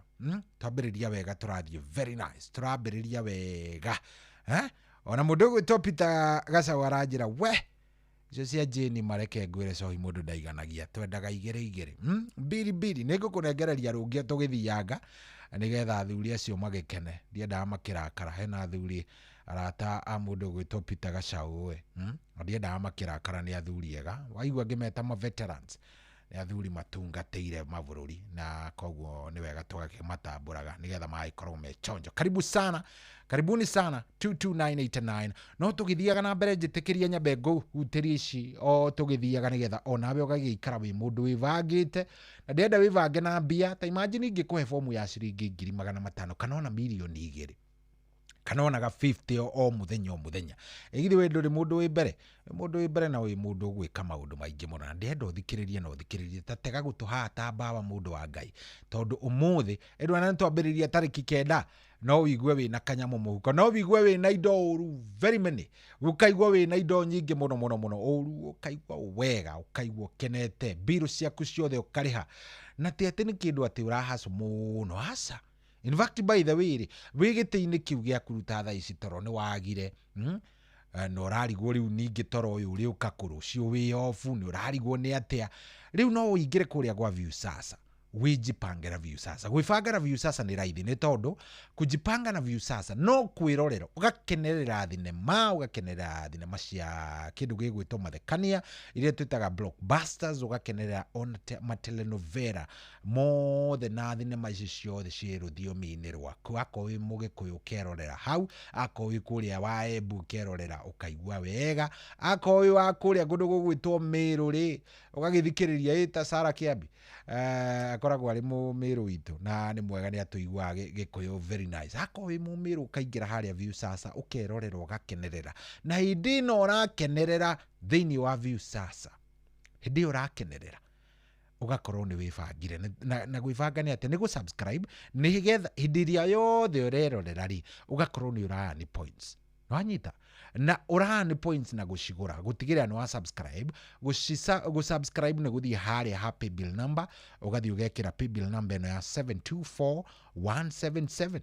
twambĩrĩria wega, tũrathiĩ very nice, tũrambĩrĩria wega, eh? Ona mũndũ ũgwĩtwo Peter Gacau aranjĩra we icio cia Jane mareke ngwĩre cohi mũndũ ndaiganagia, twendaga igĩrĩ igĩrĩ, mbiri mbiri. Nĩ ngũkũnengereria rũngĩ tũgĩthianga nĩgetha athuri acio magĩkene, ndiendaga makĩrakara. Hena athuri arata a mũndũ ũgwĩtwo Peter Gacau we, ndiendaga makĩrakara, nĩ athuri ega, waigua ngĩmeta ma veterans, nĩ athuri matungatĩire mabũrũri, na koguo nĩ wega tũgakĩmatambũraga nĩgetha magĩkorwo me chonjo. Karibu sana, karibuni sana 22989. No tũgĩthiaga na mbere, njĩtĩkĩria nyambe ngũhutĩrie ici o tũgĩthiaga nĩgetha onawe ũgagĩikara wĩ mũndũ wĩbangĩte, na ndĩrenda wĩbange na mbia. Ta imagine ingĩkũhe fomu ya ciringi 500,000 kana ona 2 million kana ona ga 50 o mũthenya o mũthenya, ĩgithĩ we ndũrĩ mũndũ wĩ mbere, wĩ mũndũ wĩ mbere na wĩ mũndũ ũgwĩka maũndũ maingĩ mũno, na ndĩrenda ũthikĩrĩrie na ũthikĩrĩrie ta tega gũtũ haha ta mbawa mũndũ wa Ngai, tondũ ũmũthĩ ĩndũ nĩ twambĩrĩria tarĩki 9, no wĩigue wĩna kanyamũ mũhuko, no wĩigue wĩna indo ũru very many, ũkaigua wĩna indo nyingĩ mũno mũno mũno ũru, ũkaigua wega, ũkaigua ũkenete, mbirũ ciaku ciothe ũkarĩha, na ti atĩ nĩ kĩndũ atĩ ũrahacũ mũno, aca. In fact, by the way rĩ, wĩ gĩtĩ-inĩ kĩu gĩa kũruta thaa ici toro nĩ wagire, na ũrarigwo rĩu ningĩ toro ũyũ ũrĩũka kũ rũciũ wĩ off, nĩ ũrarigwo nĩ atĩa. Rĩu no ũingĩre kũrĩa gwa Viusasa, wĩjipange na Viusasa. Gwĩbanga na Viusasa nĩ raithi, nĩ tondũ kujipanga na Viusasa no kwĩrorera, ũgakenerera thinema, ũgakenerera thinema cia kĩndũ gĩgwĩtwo mathekania iria twĩtaga blockbusters, ũgakenerera ona matelenovela mothe na thinema ici ciothe ciĩ rũthiomi-inĩ rwaku. Akorwo wĩ mũgĩkũyũ ũkerorera hau, akorwo wĩ kũrĩa wa Embu ũkerorera ũkaigua wega, akorwo wĩ wa kũrĩa kũndũ gũgwĩtwo Meru rĩ, ũgagĩthikĩrĩria ĩ ta Sarah Kĩambi, akorwo Akoragwo arĩ mũmĩrũ witũ na nĩ mwega, nĩ atũiguaga Gĩkũyũ very nice. Akorwo wĩ mũmĩrũ ũkaingĩra harĩa Viusasa ũkerorera ũgakenerera, na hĩndĩ ĩno ũrakenerera thĩinĩ wa Viusasa, hĩndĩ ĩyo ũrakenerera ũgakorwo nĩ wĩbangire. Na gwĩbanga nĩ atĩ nĩ gũ-subscribe nĩgetha hĩndĩ ĩrĩa yothe ũrerorera rĩ, ũgakorwo nĩ ũraearn points. Nĩwanyita? Na ũraearn points na gũcigũra, gũtigĩrĩra nĩ wa subscribe. Gũ-subscribe nĩ gũthiĩ harĩa ha paybill number, ũgathiĩ ũgekĩra paybill number ĩno ya 724177.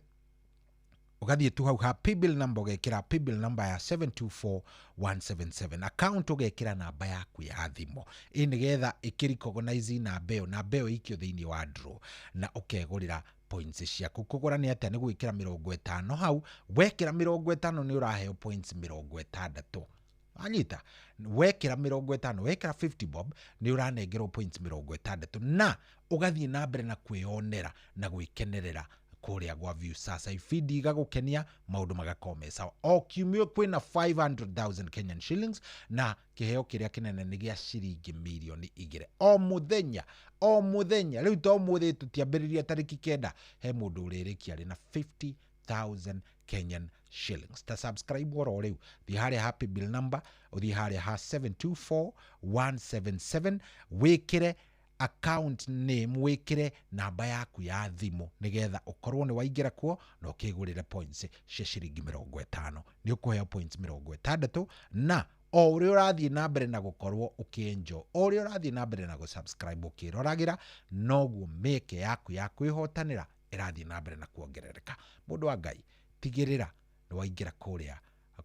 Ũgathiĩ tu hau ha paybill number, ũgekĩra paybill number ya 724177. Account ũgekĩra namba yaku ya thimũ ĩ, nĩgetha ĩkĩrecognize namba ĩyo, namba ĩyo ĩikio thĩinĩ wa draw na ũkegũrĩra points ciaku. Kũgũra nĩ atĩa? Nĩ gwĩkĩra 50 hau. Wekĩra 50 nĩ ũraheo points 60. Anyita? Wekĩra 50, wekĩra 50 bob, nĩ ũranengerwo points 60, na ũgathiĩ na mbere na kwĩyonera na gwĩkenerera kũrĩa gwa Viusasa, ibindi igagũkenia, maũndũ magakorwo me sawa. O kiumia kwĩna 500,000 Kenyan shillings, na kĩheo kĩrĩa kĩnene nĩ gĩa ciringi mirioni 2 o mũthenya, o mũthenya. Rĩu to mũthĩ tũtiambĩrĩria tarĩki 9, he mũndũ ũrĩrĩkia arĩ na 50,000 Kenyan shillings. Ta subscribe oro rĩu, thiĩ harĩa ha paybill number, ũthiĩ harĩa ha 724177, wĩkĩre account name, wĩkĩre namba yaku ya thimũ, nĩgetha ũkorwo nĩ waingĩra kuo na ũkĩgũrĩre points cia ciringi 50. Nĩ ũkũheo points 60, na o ũrĩa ũrathiĩ na mbere na gũkorwo ũkĩenjo, o ũrĩa ũrathiĩ na mbere na gũsubscribe ũkĩroragĩra, noguo mĩeke yaku ya kwĩhotanĩra ĩrathiĩ na mbere na kuongerereka. Mũndũ wa Ngai, tigĩrĩra nĩ waingĩra kũrĩa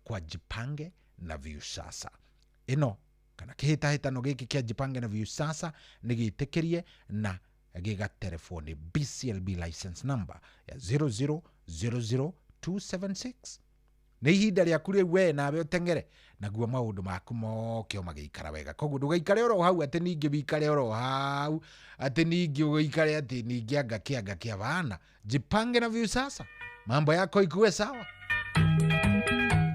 kwa Jipange na Viusasa. Ĩno kana kĩhĩtahĩtano gĩkĩ kĩa Jipange na Viusasa nĩ gĩtĩkĩrie na gĩgaterebwo nĩ BCLB license number ya 0000276. Nĩ ihinda rĩaku rĩu we nawe ũteng'ere naguo maũndũ maku moke o magĩikara wega. Koguo ndũgaikare oro hau atĩ ningĩ wikare oro hau atĩ ningĩ ũikare atĩ ningĩ anga kĩ anga kĩa bana. Jipange na Viusasa, mambo yako ikuwe sawa.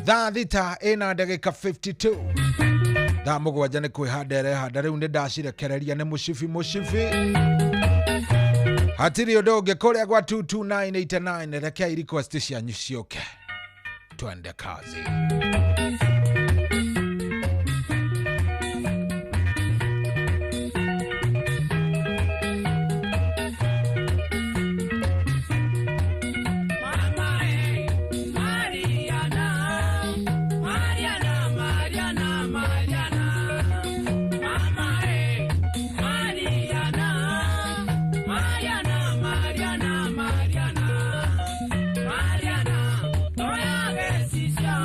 Thaa 6 ĩna ndagĩka 52, thaa 7 nĩ kwĩhanda ĩrehanda. Rĩu nĩ ndacirekereria nĩ mũcibi mũcibi, hatirĩ ũndũ ũngĩ kũrĩa gwa 22989. Rekei request cianyu ciũke, twende kazi. Mariana, Mariana, Mariana, Mama, Mariana, Mariana, Mariana, Mariana, Mariana, toya gecicio.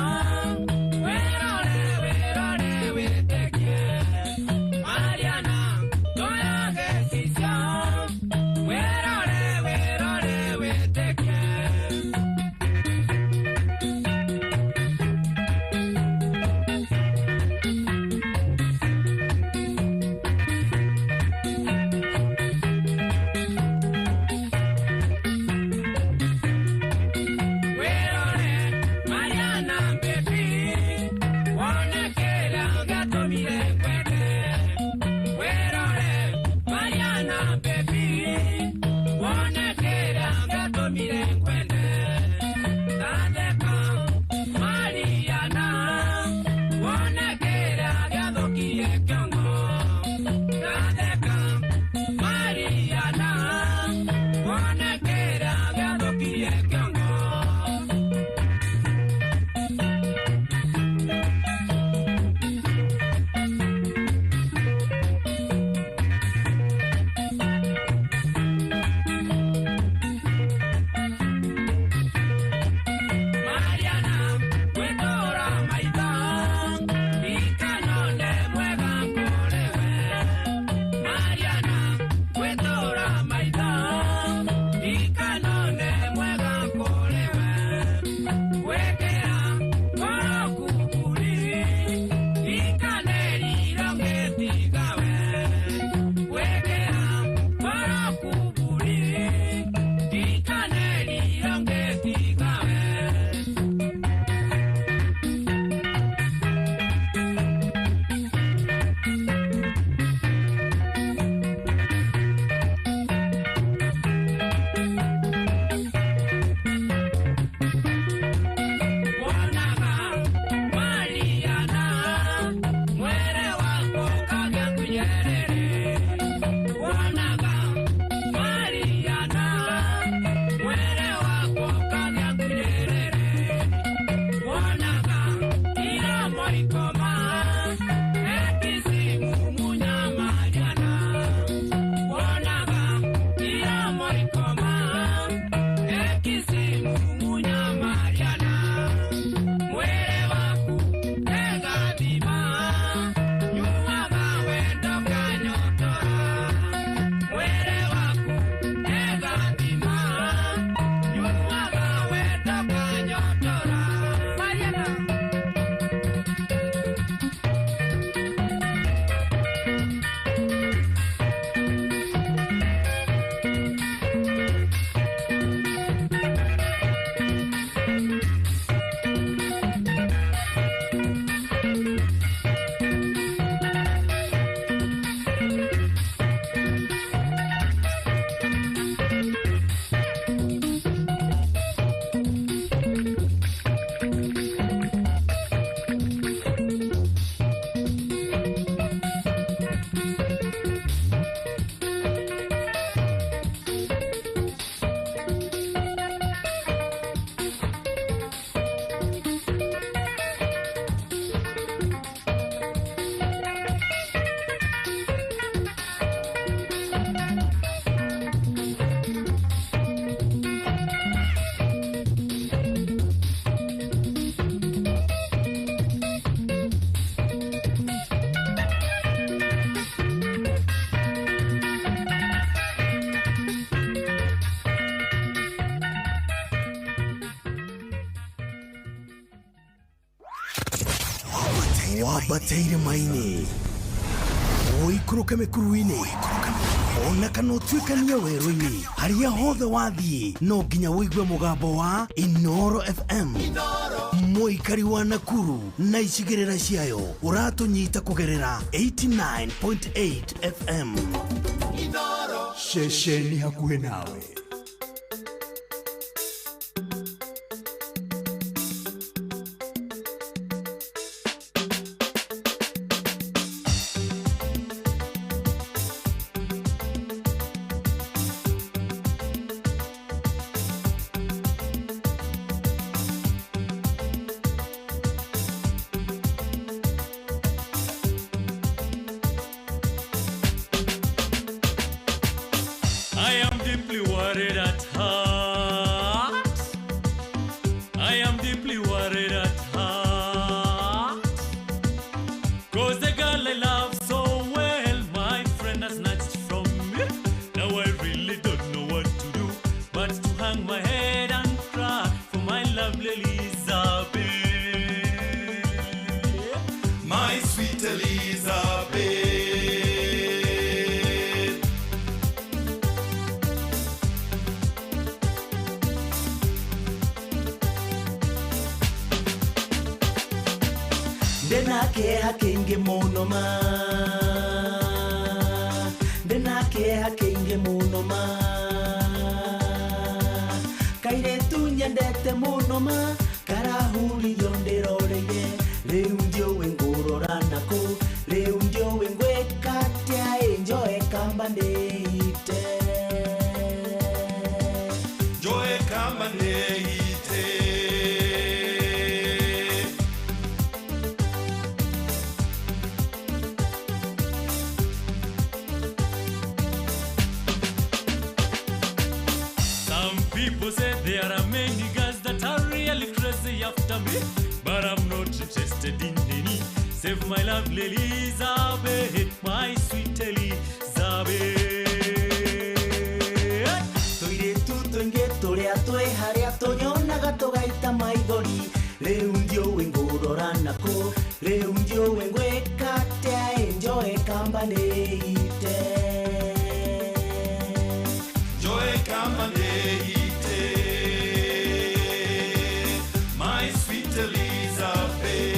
Wambate irĩma-inĩ, ũikũrũke mĩkuru-inĩ, ona kana ũtuĩkanie werũ-inĩ, harĩa hothe wathiĩ no nginya ũigue mũgambo wa Inoro FM. Mũikari wa Nakuru na icigĩrĩra ciayo ũratũnyita kũgerera 89.8 FM. Ceceni hakuhĩ nawe. I am deeply worried at heart. I am deeply worried at heart. 'Cause the girl I love so well, my friend has snatched from me. Now I really don't know what to do, but to hang my head and cry for my lovely Elizabeth. My sweet Elizabeth. Ndĩna kĩeha kĩingĩ mũno ma, ndĩna kĩeha kĩingĩ mũno ma, kairĩtu nyendete mũno ma, karahuririo ndĩroreire, rĩu ndiũĩ ngũrora nakũ, rĩu ndiũĩ ngwĩka atĩa, ĩ njoe kamba ndĩite. Njoe kamba ndĩite. Some people say there are many girls that are really crazy after me, but I'm not interested in any. Save my lovely Elizabeth, my sweet Elizabeth. Tũirĩtu tũingĩ tũrĩa twĩ harĩa tũnyonaga tũgaita maithori, rĩu ndiũĩ ngũrora nakũ, rĩu ndiũĩ ngwĩka atĩa, ĩ njoe kamba ndĩite. Njoe kamba ndĩite. My sweet Elizabeth.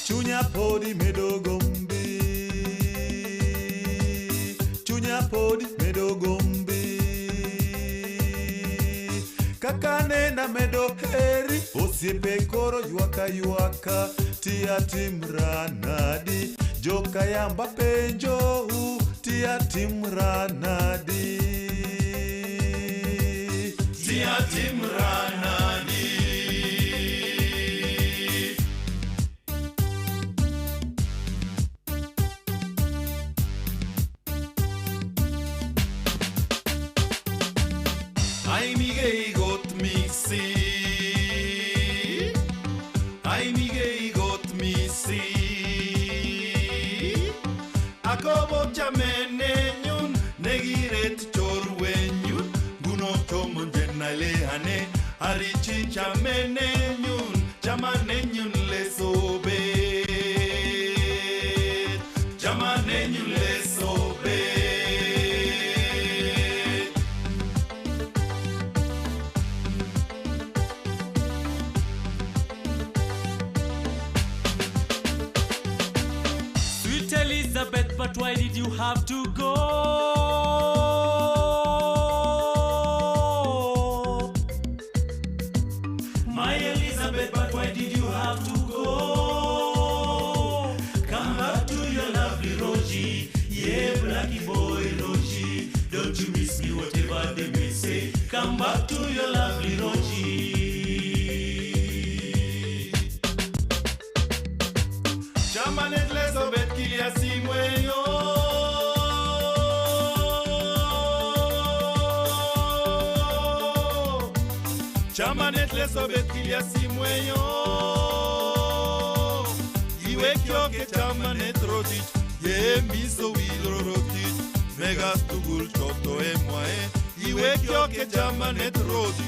Chunya podi medo gombi, chunya podi medo gombi, kaka nena medo heri, osiepe koro ywaka ywaka, tia timra nadi, jokayamba penjo tia timra nadi, Tia timra nadi. Aimigei got misi. Aimigei got misi. Akobo chamenenyun negiret chorwenyun nguno chomonjen nailehane arichi chamenenyun chamanenyun lesobet chamanenyun lesobet. Sweet Elizabeth, but why did you have to go? My Elizabeth, but why did you have to go? Come back to your lovely Roji, yeah, blackie boy Roji. Don't you miss me, whatever they may say. Come back to your lovely Roji. Chamanet lesobet kilia simweyo. Chamanet lesobet kilia simweyo. Iwe kyoke chamanet rotich. Yeah. miso wilorotich megas tugul choto emwae iwekyoke chamanet roti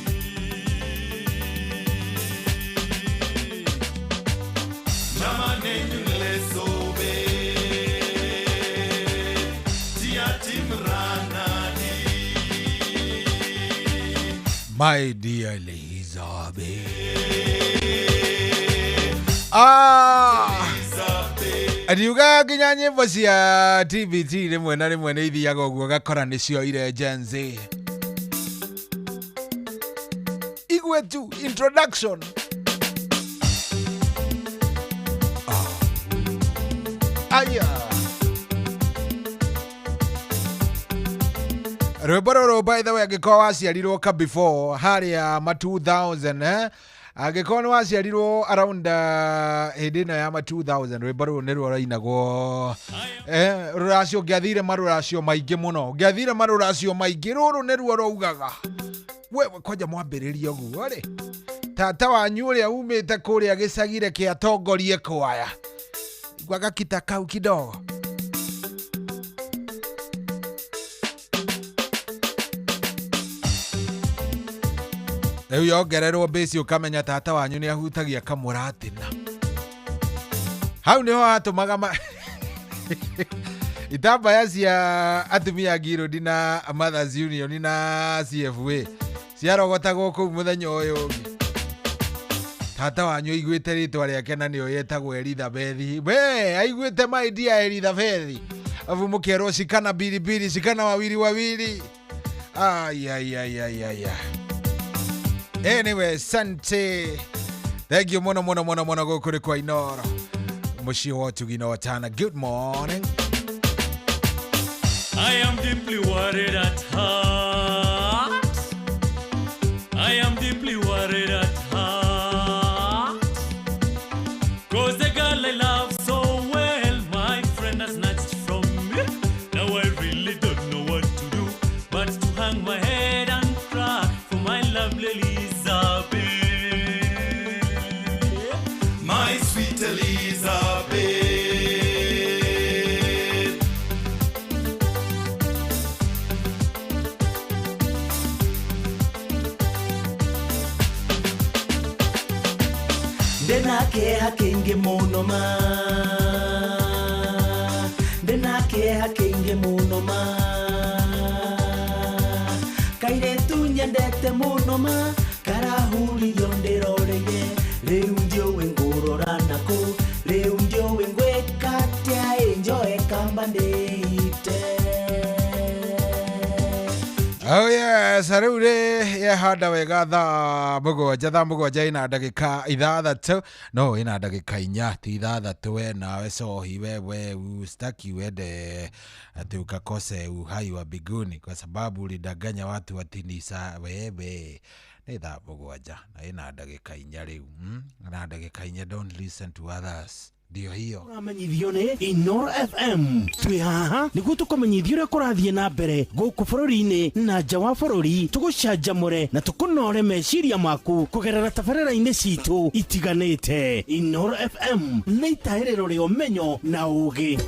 Chamanenyu lesobe Tiatim ranadi My dear Elizabeth. Ah! Ndiugaga nginya nyĩmbo cia TBT rĩmwe na rĩmwe nĩ ithiaga ũguo ũgakora nĩcio ire Gen Z. Igue tu introduction. Aya. Rwĩmbo rũrũ by the way angĩkorwo waciarirwo ka before harĩa ma 2000 angĩkorwo nĩ waciarirwo around hĩndĩ ĩno ya ma 2000 rwĩmbo rũrũ nĩruo rwainagwo rũracio ũngĩathire marũracio maingĩ mũno ũngĩathire marũracio maingĩ rũrũ nĩruo rwaugaga wewe kwanja mwambĩrĩria ũguo rĩ tata wanyu ũrĩa umĩte kũrĩa gĩcagire kĩa tongorie kwaya igua gakita kau kidogo. Rĩu yongererwo mbĩci ũkamenya tata wanyu nĩ ahutagia kamũratina hau nĩho hatũmaga ma itambaya cia atumia ngirũndi na Mothers Union na CFA ciarogotagwo kũu mũthenya ũyũ ũngĩ. Tata wanyu aiguĩte rĩtwa rĩake na nĩo yetagwo Elizabeth we aiguĩte my dear Elizabeth abu mũkerwo shikana mbili shikana wawili wawili. Ai ai ai ai ai. Anyway, sante. Thank you mono mono mono mono gũkũ nĩ kwa Inoro mũciĩ wa ũtugi na watana. Good morning. I am deeply worried at heart. I am deeply worried at heart. 'Cause the girl I love so well, my friend has snatched from me. Now I really don't know what to do, but to hang my head and cry for my lovely Elizabeth. My sweet Elizabeth. Ndĩna kĩeha kĩingĩ mũno ma ndĩna kĩeha kĩingĩ mũno ma kairĩtu nyendete mũno ma karahuririo ndĩroreire rĩu ndiũĩ ngũrora nakũ rĩu ndiũĩ ngwĩka atĩa ĩ njoe kamba ndĩite. Oh yes, rĩu rĩ yehanda wega thaa mũgwanja ĩna ndagĩka ithathatũ no ĩna ndagĩka inya ti ithathatũ we nawe cohi wewe ustaki wende ati ukakose uhai wa mbinguni kwa sababu ulidanganya watu ati ni saa wewe nĩ thaa mũgwanja na ĩna ndagĩka inya rĩu na ndagĩka inya. Don't listen to others. Ndio hiyo Ũramenyithio nĩ Inoro FM twĩ haha nĩguo tũkũmenyithia ũrĩa kũrathiĩ na mbere gũkũ bũrũri-inĩ na nja wa bũrũri tũgũcanjamũre na tũkũnore meciria maku kũgerera tabarĩra-inĩ citũ itiganĩte. Inoro FM nĩ itahĩrĩro rĩa ũmenyo na ũũgĩ.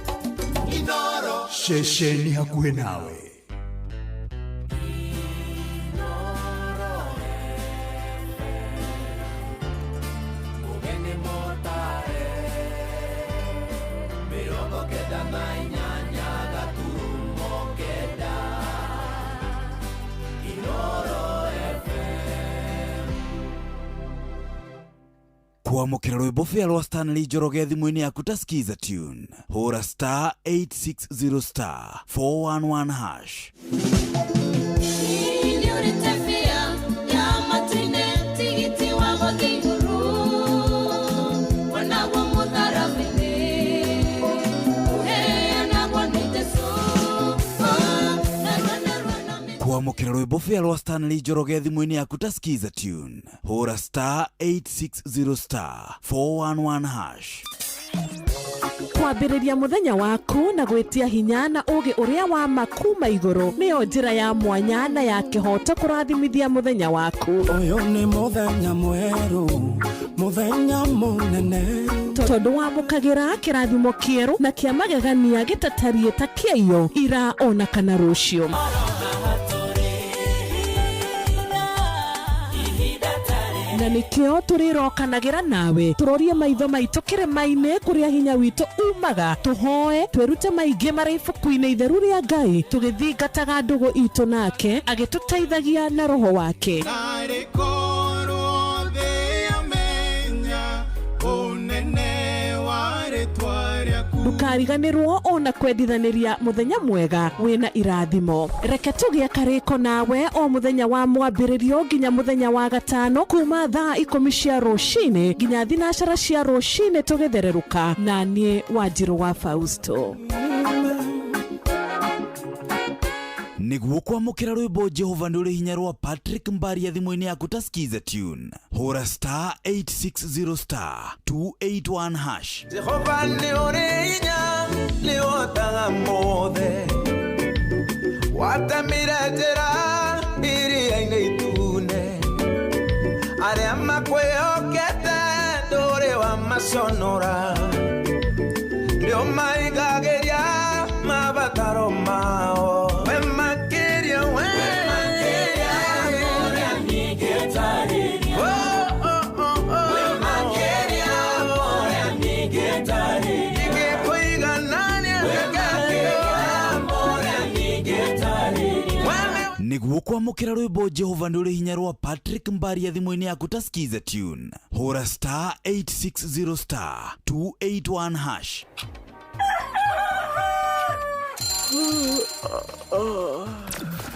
Ceceni hakuhĩ nawe. Ũgeni mũtare mĩrongo kenda na inyanya gaturumo kenda Inoro FM. Kwamũkĩra rwĩmbo bĩa rwa Stanley Njoroge thimũ-inĩ yaku ta Skiza tune hũra star 860 star 411 hash. Nĩũrĩte bĩa ya matu-inĩ tigiti wa gũthiĩ igũrũ wonaguo mũtharaba-inĩ ũheanagwo nĩ Jesũ. Narua narua na Kwamũkĩra rwĩmbo bĩa rwa Stanley Njoroge thimũ-inĩ yaku ta Skiza tune hũra star 860 star 411 hash. Kwambĩrĩria mũthenya waku na gwĩtia hinya na ũũgĩ ũrĩa wa ma kuma igũrũ nĩyo njĩra ya mwanya na ya kĩhooto kũrathimithia mũthenya waku. Ũyũ nĩ mũthenya mwerũ, mũthenya mũnene. Tondũ wamũkagĩra kĩrathimo kĩerũ na kĩa magegania gĩtatariĩ ta kĩaiyo ira ona kana rũciũ. Na nĩkĩo tũrĩrokanagĩra nawe tũrorie maitho maitũ kĩrĩma-inĩ kũrĩa hinya witũ umaga, tũhoe twĩrute maingĩ marĩ ibuku-inĩ itheru rĩa Ngai, tũgĩthingataga ndũgũ itũ nake agĩtũteithagia na roho wake. Narĩ korwo thĩ yamenya ũnene wa rĩtwa rĩaku. Ndũkariganĩrwo ona kwendithanĩria mũthenya mwega wĩna irathimo. Reke tũgĩe karĩko nawe o mũthenya wa mwambĩrĩrio nginya mũthenya wa gatano kuma thaa 10 cia rũcinĩ nginya 9 cia rũcinĩ tũgĩthererũka na niĩ Wanjirũ wa Fausto. Nĩguo kwamũkĩra rwĩmbo Jehova nĩ ũrĩ hinya rwa Patrick Mbaria thimũ-inĩ yaku ta Skiza Tune, hũra star 860 star 281 hash. Jehova nĩ ũrĩ hinya, nĩ ũhotaga mothe. Watemire njĩra iria-inĩ itune, arĩa makwĩhokete ndũrĩ wamaconora, nĩ ũmaigagĩria mabataro mao. We makĩria, we makĩria ũrĩa ningĩtarĩria. Oh, oh, oh, oh. We makĩria ũrĩa ningĩtarĩria. Ingĩkũiganania We ũrĩa ningĩtarĩria. Nĩguo kwamũkĩra rwĩmbo Jehova nĩ ũrĩ hinya rwa Patrick Mbaria thimũ-inĩ yaku ta Skiza Tune, hũra star 860 star 281 hash.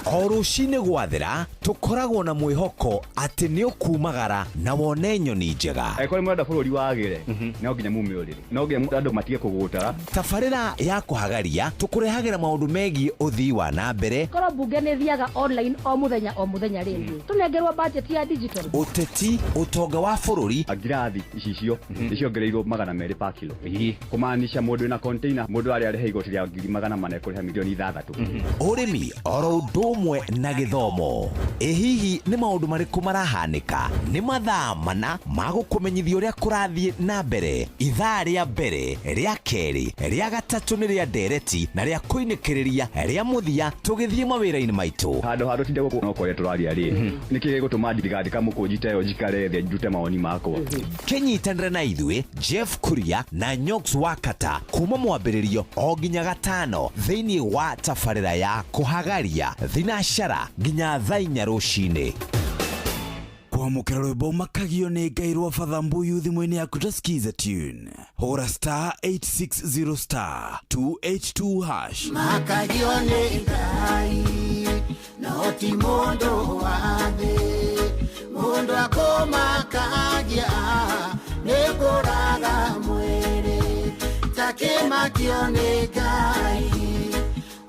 O rũcinĩ gwathera tũkoragwo na mwĩhoko atĩ nĩ ũkumagara na wone nyoni njega. Angĩkorwo nĩ mũrenda bũrũri wagĩre, no nginya mume ũrĩrĩ, no nginya andũ matige kũgũta. Tabarĩra ya kũhagaria tũkũrehagĩra maũndũ megiĩ ũthii wa na mbere, Korwo mbunge nĩ thiaga online o mũthenya o mũthenya rĩngĩ tũnengerwo budget ya digital. Ũteti, ũtonga wa bũrũri. Ngirathi icicio nĩ ciongereirwo 200 pa kilo, kũmaanisha mũndũ wĩna container mũndũ arĩa arĩhe igoti rĩa 400,000 ekũrĩha milioni 6. Ũrĩmi oro ũndũ ũmwe na gĩthomo. Ĩ hihi nĩ maũndũ marĩkũ marahanĩka? Nĩ mathaa mana ma gũkũmenyithia ũrĩa kũrathiĩ na mbere. Ithaa rĩa mbere, rĩa kerĩ, rĩa gatatũ nĩ rĩa ndereti na rĩa kũinĩkĩrĩria rĩa mũthia tũgĩthiĩ mawĩra-inĩ maitũ. Handũ ha tũtinde gũkũ no kwaria tũraria rĩ, nĩkĩ gĩgũtũma ndigandĩka mũkũnji ta ĩyo njikare thĩ ndute mawoni makwa? Kĩnyitanĩre na ithuĩ Jeff Kuria na Nyox Wakata kuma mwambĩrĩrio o nginya gatano thĩinĩ wa tabarĩra ya kũhagaria thinacara nginya thaa 4 rũcinĩ. Kwamũkĩra rwĩmbo makagio nĩ Ngai rwa Father Mbuyu thimũ-inĩ yaku ta Skiza Tune, hũra star 860 star 282 hash. Makagio nĩ Ngai no ti mũndũ wa thĩ, mũndũ akũmakagia nĩ kũraga mwĩrĩ, takĩmakio nĩ Ngai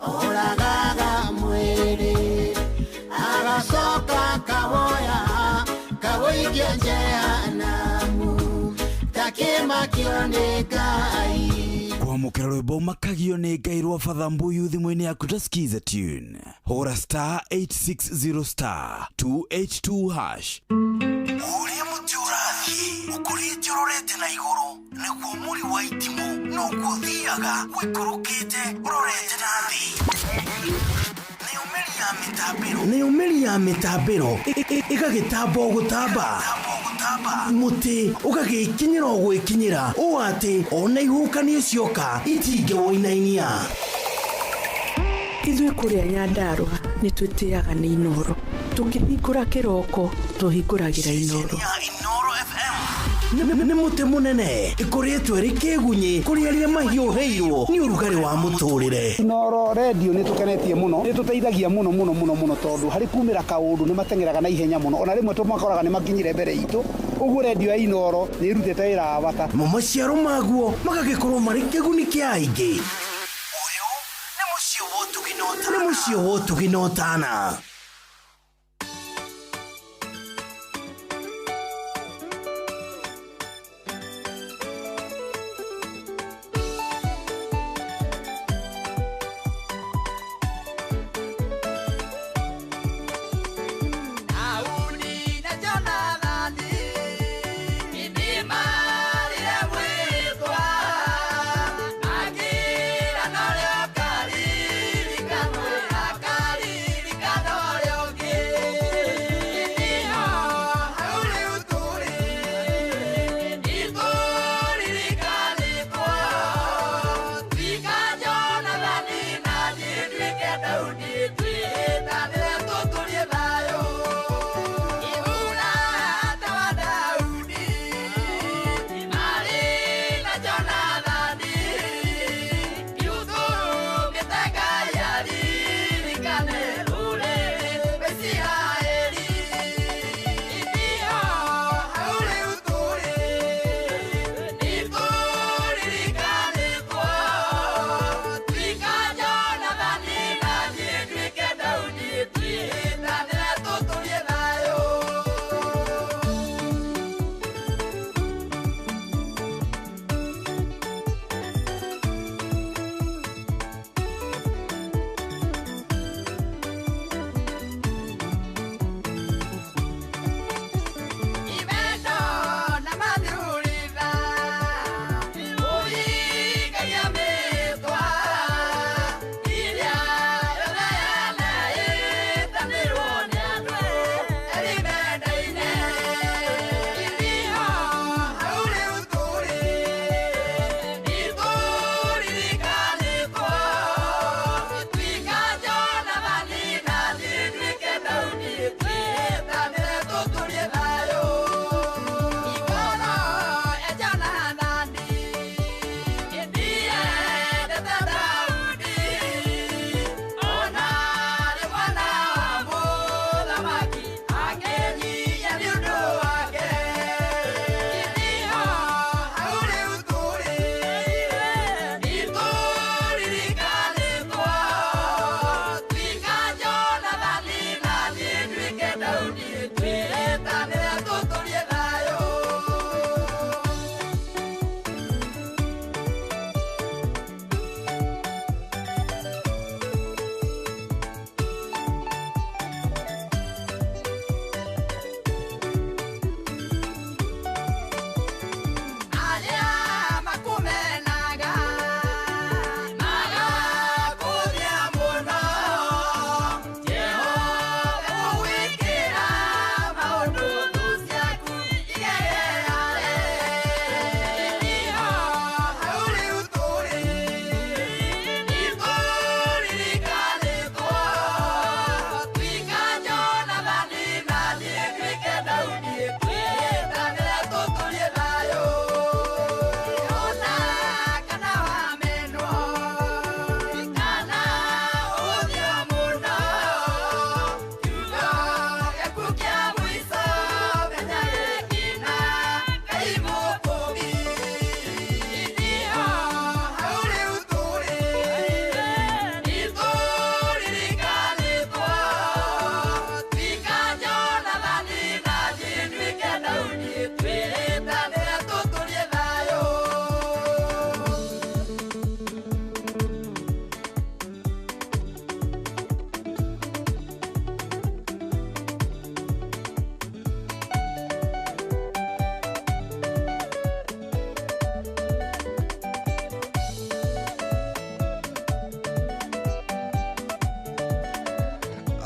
oragaga mwĩrĩ, agacoka kawoya kawoikia jehanamu, takĩmakio nĩ Ngai. Kwamũkĩra rwĩmbo makagio nĩ Ngai rwa Father Mbuyu thimũ-inĩ yaku ta Skiza Tune, hũra star 860 star 282 hash. Ũrĩa mũtĩ ũrathiĩ ũkũrĩte ũrorete na igũrũ nĩguo mũri wa itimũ noguo ũthiaga ũikũrũkĩte ũrorete na thĩ. Nĩyo mĩri ya mĩtambĩro ĩgagĩtamba o gũtamba, mũtĩ ũgagĩkinyĩra o gwĩkinyĩra ũũ atĩ ona ihuhũkanio cioka itingĩwũinainia. Ithuĩ kũrĩa Nyandarũa nĩ twĩtĩaga nĩ Inooro. Tũkĩhingũra kĩroko tũhingũragĩra Inooro. Nĩ mũtĩ mũnene ĩkoretwo ĩrĩ kĩgunyĩ kũrĩ arĩa mahiũhĩirwo nĩ ũrugarĩ wa mũtũrĩre. Inooro redio nĩ tũkenetie mũno, nĩ tũteithagia mũno mũno mũno mũno tondũ harĩ kumĩra kaũndũ nĩ mateng'eraga na ihenya mũno, ona rĩmwe tũmakoraga nĩ makinyire mbere itũ. Ũguo redio ya Inooro nĩ ĩrutĩte wĩra wa bata. Mo maciaro maguo magagĩkorwo marĩ kĩguni kĩa aingĩ. Ũyũ nĩ mũciĩ wa ũtugi na ũtana.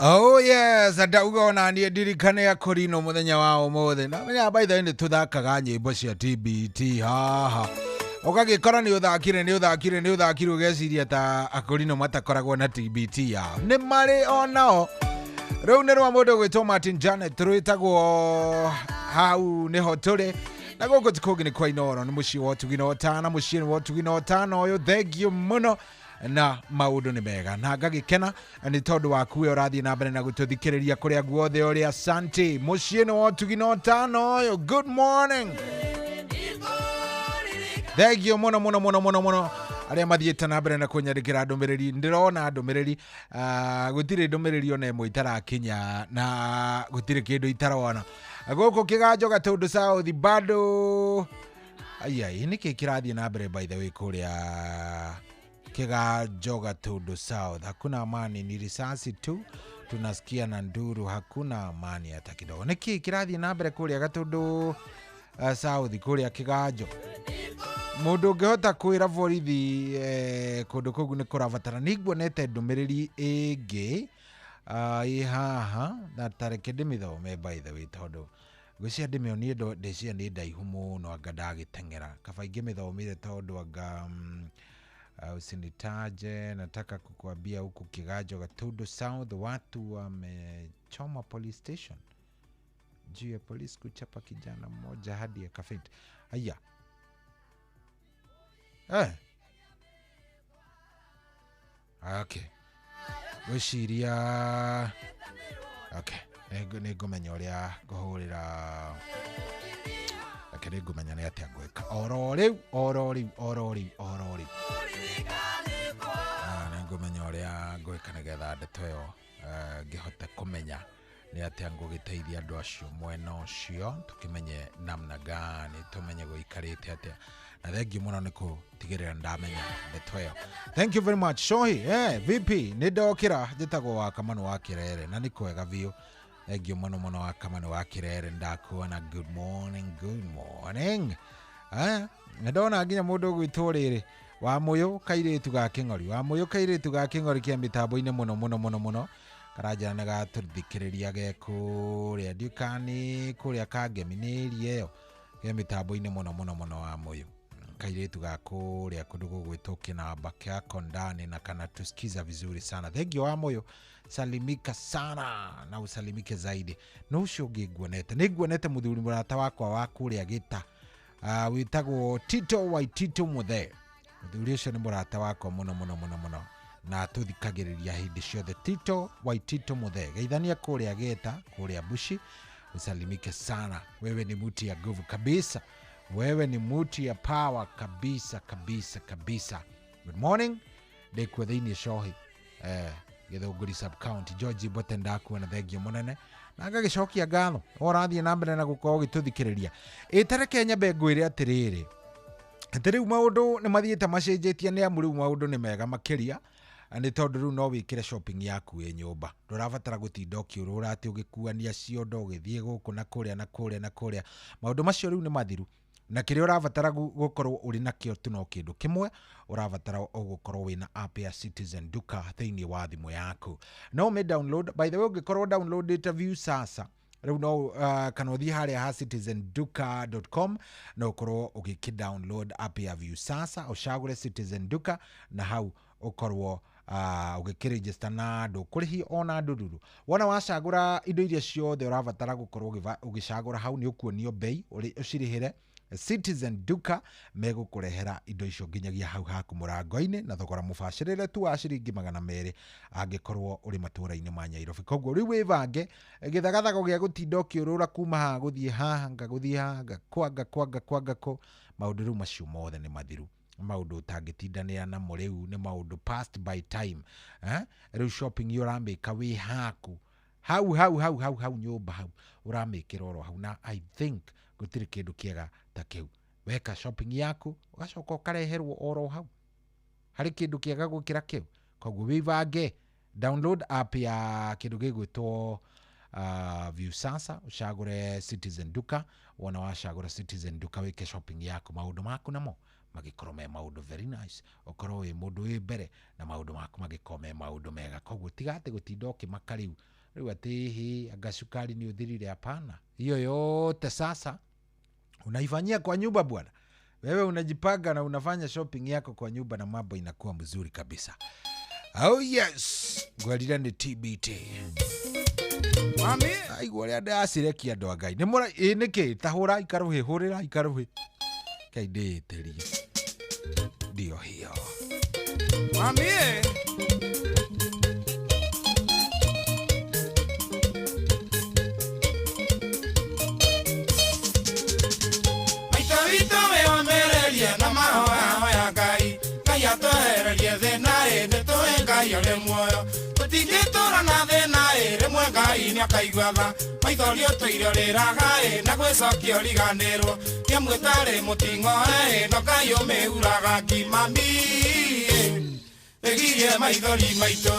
Oh yes, ndauga ona niĩ ndirikane akorino mũthenya wa ũmũthĩ. Na menya by the way nĩ tũthakaga nyĩmbo cia TBT haha. Ũgagĩkora nĩ ũthakire nĩ ũthakire nĩ ũthakire ũgeciria ta akorino matakoragwo na TBT yao. Nĩ marĩ onao. Rĩu nĩ rwa mũndũ gwĩtwo Martin Janet rwĩtagwo hau nĩho tũrĩ. Na gũkũ ti kũngĩ nĩ kwa Inooro, nĩ mũciĩ wa ũtugi na ũtana, mũciĩ wa ũtugi na ũtana ũyũ. Thengiũ mũno na maũndũ nĩ mega na ngagĩkena nĩ tondũ waku we ũrathiĩ na mbere na gũtũthikĩrĩria kũrĩa guothe ũrĩ. Asante, mũciĩ nĩ wa ũtugi na ũtana ũyũ. Good morning, thengio mũno mũno mũno mũno mũno arĩa mathiĩte na mbere na kũnyandĩkĩra ndũmĩrĩri. Ndĩrona ndũmĩrĩri, gũtirĩ ndũmĩrĩri ona ĩmwe itarakinya na gũtirĩ kĩndũ itarona gũkũ kĩganjo Gatũndũ South bado. Ai nĩkĩ kĩrathiĩ na mbere by the way kũrĩa Kiganjo Gatundu South? Hakuna amani, ni risasi tu tunasikia na nduru, hakuna amani hata kidogo. Nĩkĩ kĩrathiĩ na mbere kũrĩa Gatundu South, kũrĩa Kiganjo? Mũndũ ũngĩhota kwĩra borithi kũndũ kũu nĩ kũrabatara. Nĩ nguonete ndũmĩrĩri ĩngĩ ĩ haha na tareke ndĩmĩthome by the way, tondũ ngwĩciria ndĩmĩonie ndeciria nĩ ndaihu mũno, anga ndagĩteng'era kaba ingĩmĩthomire tondũ anga usinitaje. Nataka kukuambia huku Kiganjo Gatundu South watu wamechoma police station juu ya polisi kuchapa kijana mmoja hadi akafaint. Aya. Okay. Gwĩciria okay, nĩ ngũmenya ũrĩa ngũhũrĩra. Okay, nĩ ngũmenya nĩ atĩa ngwĩka oro rĩu oro rĩu oro rĩu oro rĩu. Nĩ ngũmenya ũrĩa ngwĩka nĩgetha ndeto ĩyo ngĩhote kũmenya nĩ atĩa ngũgĩteithia andũ acio mwena ũcio, tũkĩmenye namna gani, tũmenye gũikarĩte atĩa. Na thengiũ mũno nĩ kũtigĩrĩra ndamenya ndeto ĩyo. Thank you very much. Shohi, vipi? Nĩ ndokĩra, njĩtagwo wa Kamanu wa Kĩrere na nĩ kwega biũ. Thengiũ mũno mũno wa Kamanu wa Kĩrere, ndakuona. Good morning, good morning. Nĩ ndona nginya mũndũ ũgwĩtwo rĩrĩ wa Mũyũ kairĩtu ga Kĩng'ori, wa Mũyũ kairĩtu ga Kĩng'ori kĩa mĩtambo-inĩ mũno mũno mũno mũno, karanjĩra nĩ gatũthikĩrĩria ge kũrĩa ndiũkani kũrĩa Kangemi nĩ area ĩyo ge mĩtambo-inĩ mũno mũno mũno wa Mũyũ kairĩtu ga kũrĩa kũndũ gũgwĩtwo Kĩnamba kĩa Kondani na kana tusikiza vizuri sana. Thank you wa Mũyũ, salimika sana na usalimike zaidi. No ũcio ũngĩ nguonete, nĩ nguonete mũthuri mũrata wakwa wa kũrĩa Gĩta, wĩtagwo Tito wa Tito Mũthee. Mũthuri ũcio nĩ mũrata wakwa mũno mũno mũno mũno na tũthikagĩrĩria hĩndĩ ciothe. Tito wa Tito Mũthee, geithania kũrĩa Gĩta, kũrĩa Bushi, usalimike sana. Wewe ni muti ya nguvu kabisa, wewe ni muti ya power kabisa kabisa kabisa. Good morning, ndĩkuo thĩinĩ Shohi, Gĩthũngũri sub county. George Mbote ndakuona, thengio mũnene na ngagĩcokia ngatho ũrathiĩ na mbere na gũkorwo ũgĩtũthikĩrĩria. Ĩtareke nyambe ngwĩre atĩrĩrĩ, atĩ rĩu maũndũ nĩ mathiĩte macenjetie, nĩ amu rĩu maũndũ nĩ mega makĩria nĩ tondũ rĩu no wĩkĩre shopping yaku wĩ nyũmba, ndũrabatara gũtinda ũkĩũrũra atĩ ũgĩkuania ciondo ũgĩthiĩ gũkũ na kũrĩa na kũrĩa na kũrĩa. Maũndũ macio rĩu nĩ mathiru, na kĩrĩa ũrabatara gũkorwo ũrĩ nakĩo tu no kĩndũ kĩmwe, ũrabatara gũkorwo wĩna app ya Citizen Duka thĩinĩ wa thimũ yaku. No ũmĩ download by the way, ũngĩkorwo downloadĩte Viusasa rĩu no kana ũthiĩ harĩa ha citizenduka.com no ũkorwo ũgĩkĩ download app ya Viusasa, ũcagũre Citizen Duka na hau ũkorwo ũgĩkĩregister na ndũkũrĩhio ona ndururu. Wona wacagũra indo iria ciothe ũrabatara gũkorwo ũgĩcagũra hau, nĩ ũkuonio bei ũcirĩhĩre. Citizen Duka megũkũrehera indo icio nginyagia hau haku mũrango-inĩ na thogora mũbacĩrĩre tu wa ciringi 200 angĩkorwo ũrĩ matũũra-inĩ ma Nyairobi. Koguo rĩu wĩbange gĩthagathago gĩa gũtinda ũkĩũrũra kuma haha gũthiĩ haha ngagũthiĩ haha ngakwa ngakwa ngakwa ngakũ, maũndũ rĩu macio mothe nĩ mathiru. Maũndũ ũtangĩtindanĩra namo rĩu nĩ maũndũ past by time. Rĩu shopping ĩyo ũramĩka wĩ haku hau hau hau hau hau nyũmba hau ũramĩkĩra oro hau, na I think gũtirĩ kĩndũ kĩega ta kĩu. Weka shopping yaku ũgacoka ũkareherwo oro hau, harĩ kĩndũ kĩega gũkĩra kĩu. Koguo wĩbange, download app ya kĩndũ gĩgwĩtwo Viusasa, ũcagũre Citizen Duka. Wona wacagũra Citizen Duka wĩke shopping yaku, maũndũ maku namo Magĩkorwo me maũndũ very nice, ũkorwo wĩ mũndũ wĩ mbere na maũndũ maku magĩkorwo me maũndũ mega. Koguo tiga atĩ gũtinda ũkĩmaka rĩu rĩu atĩ hĩ anga cukari nĩ ũthirire. Hapana, hiyo yote sasa unaifanyia kwa nyumba bwana. Wewe unajipanga na unafanya shopping yako kwa nyumba na mambo inakuwa mzuri kabisa. Oh yes, ngwarire nĩ TBT. Aigua ũrĩa ndĩracirekia andũ a Ngai. Nĩ mũra ĩ nĩkĩ ta hũra ikarũhĩ, hũrĩra ikarũhĩ. Kai ndĩĩtĩrie. Ndio hiyo. Mami. Maita witũ wĩyũmĩrĩrie na mahoya hoya Ngai. Ngai atwehererie thĩna ĩ, nĩtũĩ Ngai arĩ muoyo. Tũtingĩtũra na thĩna ĩ, rĩmwe Ngai nĩakaigua tha. Maithori ũtũire ũrĩraga ĩ, na gwĩcokia ũriganĩrwo. Kĩamwe tarĩ mũting'oe ĩ, no Ngai ũmĩhuraga ngima mi ĩ, ĩgirie maithori maitũ.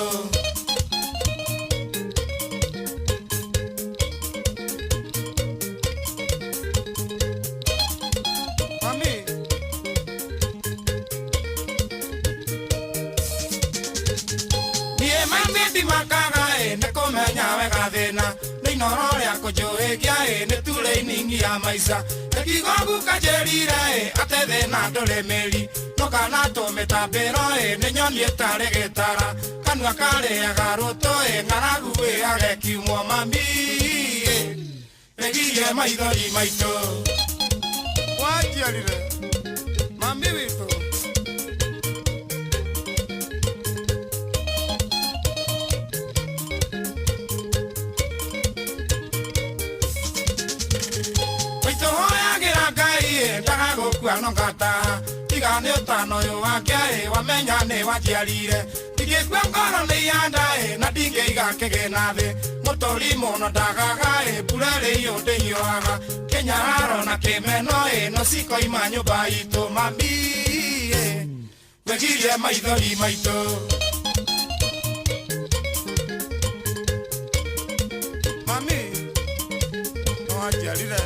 Mami. Niĩ maitĩ ndimakaga ĩ, nĩ kũmenya wega thĩna. Nĩ inoro rĩa kũnjũhĩgia ĩ, nĩ turĩiningi ya maica. Nĩkiugo guka njĩrire ĩ, atĩ thĩna ndũrĩ mĩri. No kana tũmĩtambĩro ĩ, nĩ nyoni ĩtarĩ gĩtara. Kanua karĩaga rũtũ ĩ, ng'aragu ĩage kiumwo mami ĩ, ĩgirie maithori maitũ. Wanjiarire mami witũ. Maitũ hoyagĩra Ngai ĩ, ndagagũkua no ngataha. Tiga nĩ ũtano ũyũ wake ĩ, wamenya nĩ wanjiarire. Ndingĩkua ngoro nĩ ihanda ĩ, na ndingĩiga kĩgĩna thĩ. Mũtũri mũno ndagaga ĩ, mbura ĩrĩ ndĩhiũhaga. Kĩnyararo na kĩmeno ĩ, no cikoima nyũmba itũ mami ĩ, wĩgirie maithori maitũ. Mami, nĩ wanjiarire.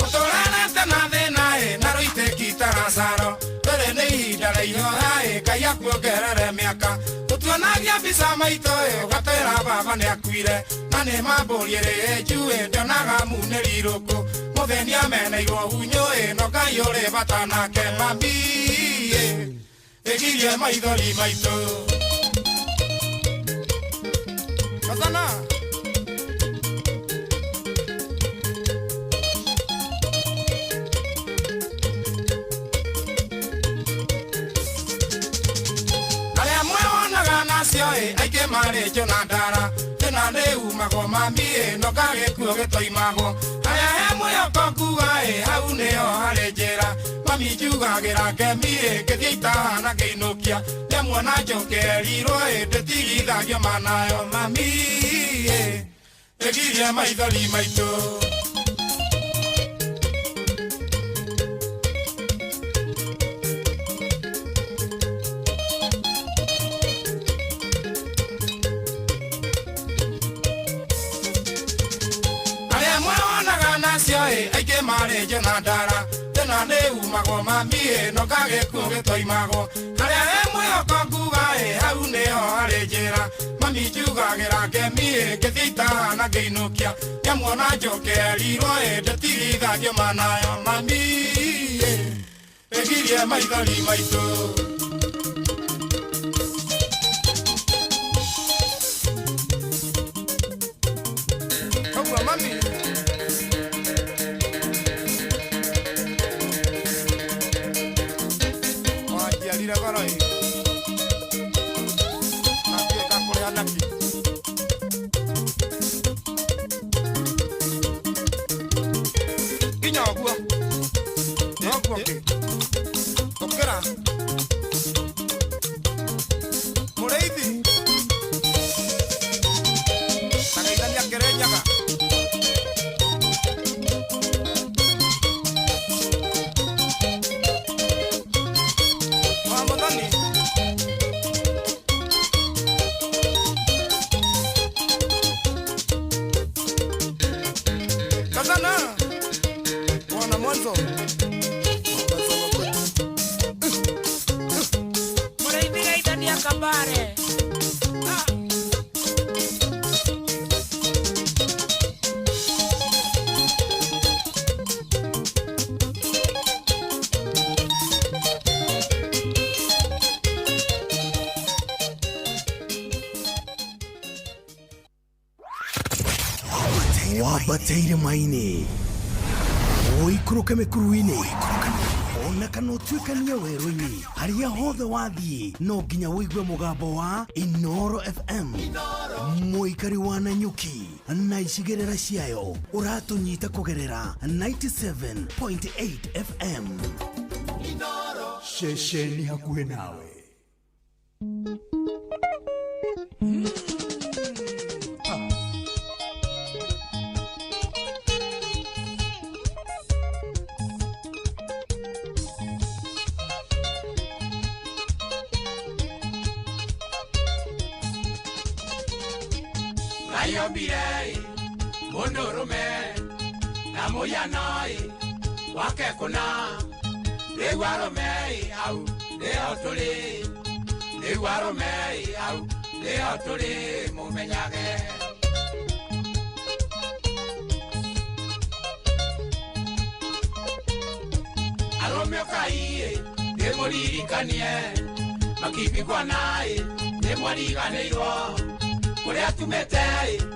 Ũtũranĩte na thĩna ĩ, na rũitĩki ta Lazaro. Rĩrĩ nĩ ihinda rĩa ihooya ĩ, Ngai akuongerere mĩaka. Ũtuonagia mbica maitũ ĩ, ũgatwĩra baba nĩakuire. Na nĩ mambũri ĩrĩ ĩnju ĩ, ndionaga munĩri rũkũ. Mũthĩni ameneirwo hunyũ ĩ, no Ngai ũrĩ bata nake mami ĩ, ĩgirie maithori maitũ. Kazana. Arĩa mwewonaga nacio ĩ, aingĩ marĩ njũ na ndara. Thĩna nĩ umagwo mami ĩ, no gagĩkuo gĩtoimagwo. Harĩa he mwĩhoko nguga ĩ, hau nĩho harĩ njĩra. Mami njugagĩra ngemi ĩ, ngĩthiĩ itaha na ngĩinũkia. Ndĩmuona njũkĩrĩirwo ĩ, ndĩtigithagio manayo mami ĩ, ĩgirie maithori maitũ. Arĩa mwewonaga nacio ĩ, aingĩ marĩ njũ na ndara. Thĩna nĩ umagwo mami ĩ, no gagĩkuo gĩtoimagwo. Harĩa he mwĩhoko nguga ĩ, hau nĩho harĩ njĩra. Mami njugagĩra ngemi ĩ, ngĩthiĩ itaha na ngĩinũkia. Ndĩmuona njũkĩrĩirwo ĩ, ndĩtigithagio manayo mami ĩ, ĩgirie maithori maitũ. Ũguo mami. Wanjiarire goro ĩ, na ndiũĩ ngakũrĩha nakĩ. Nginya ũguo, noguo kĩ, ũkĩra. Mũrĩithi, ta geithania Kĩrĩnyaga. Wa Mũthoni. Wambate irĩma-inĩ, ũikũrũke mĩkuru-inĩ, ona kana ũtuĩkanie werũ-inĩ, harĩa hothe wathiĩ no nginya ũigue mũgambo wa Inoro FM. Mũikari wa Nanyuki na icigĩrĩra ciayo ũratũnyita kũgerera 97.8 FM. Ceceni hakuhĩ nawe. Ayombire mundurume na muyanoi wake kuna riu arume au nio turi, riu arume au nio turi mumenyage. Arume ukai ndimuririkanie makibigwa nai nimwariganĩirwo kuria tumete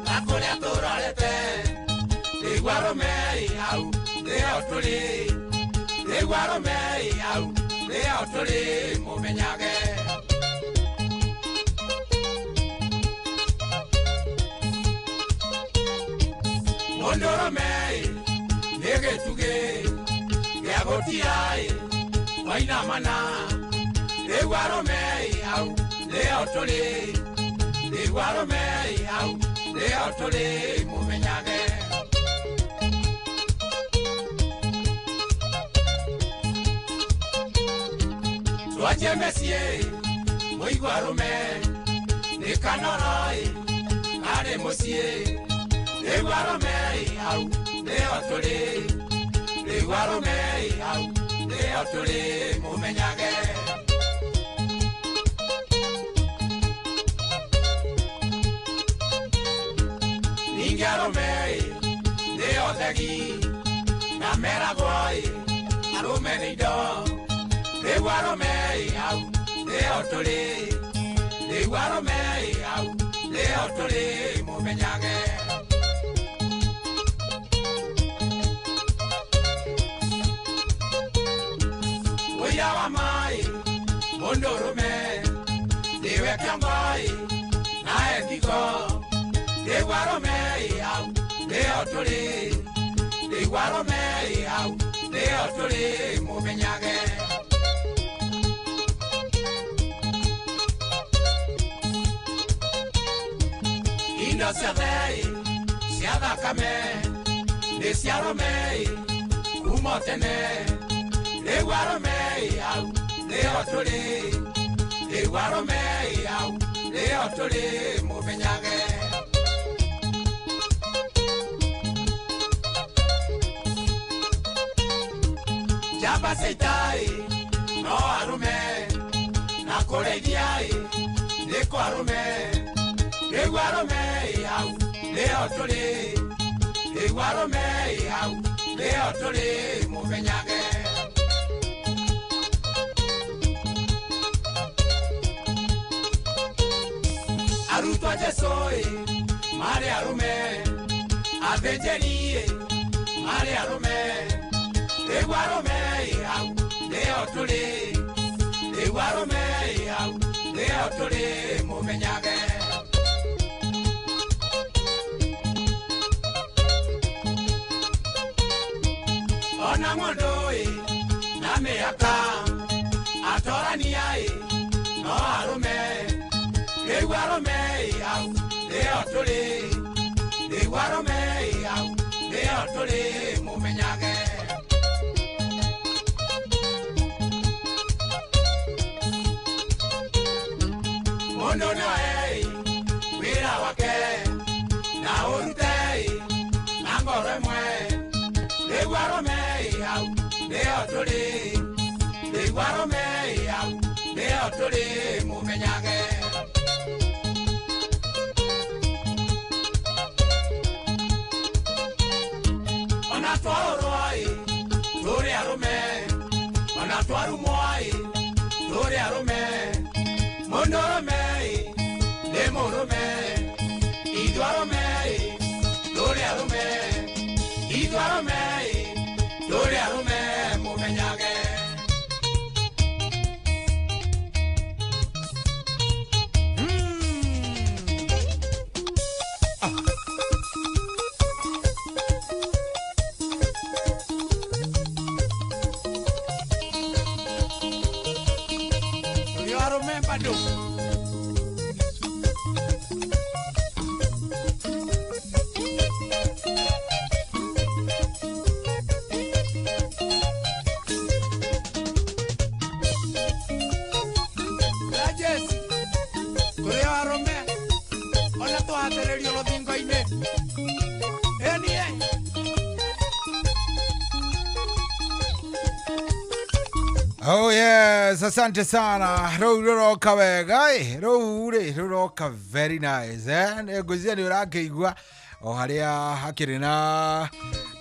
na kuria turorete. Riu arume au nio turi, riu arume au nio turi mumenyage. Mundurume ni gĩtugĩ gĩa gũtiai wainamana, riu arume au nio turi, riu arume au nio turi mumenyage. Twanjie mĩciĩ mũigua arume nĩ kanoroi karĩ mũciĩ, riu arume au nio turi, riu arume au nio turi mumenyage. Ningĩ arũme nĩo thegi na meragwo arũme nĩ indo, rĩu arũme au nĩo tũrĩ, rĩu arũme au nĩo tũrĩ mũmenyage. Ũira wa maĩ mũndũrũme nĩwe kĩongo na ethigo, riu arume au nio turi, riu arume au nio turi mumenyage. Indo ciothe cia thakame nĩ cia arũme kuma tene, riu arume au nio turi, riu arume au nio turi mumenyage. Njamba cia ita no arume na kũrĩithia nĩ kwa arume, rĩu arume au nĩo tũrĩ, rĩu arume au nĩo tũrĩ mũmenyage. Arutwo a Jesũ marĩ arume, athĩnjĩri marĩ arume, riu arume au nĩo tũrĩ, riu arume au nĩo tũrĩ mũmenyage. Ona ng'ũndũ na mĩaka atorania no arume, riu arume au nĩo tũrĩ, riu arume au nĩo tũrĩ mũmenyage. Mũndũ nĩoe wĩra wake na ũrute na ngoro ĩmwe, rĩu arũme au nĩo tũrĩ, rĩu arũme au nĩo tũrĩ mũmenyage. Ona twaũrwo tũrĩ arũme, ona twarumwo tũrĩ arũme, mũndũrũme nĩ mũrũme, ithuĩ arũme tũrĩ arũme. Menyage. You remember do. Oh yes, asante sana. Rũu rũroka wega ĩ, rũu rĩ rũroka very nice eh. Ngwĩciria nĩ ũrakĩigua o harĩa hakĩrĩ na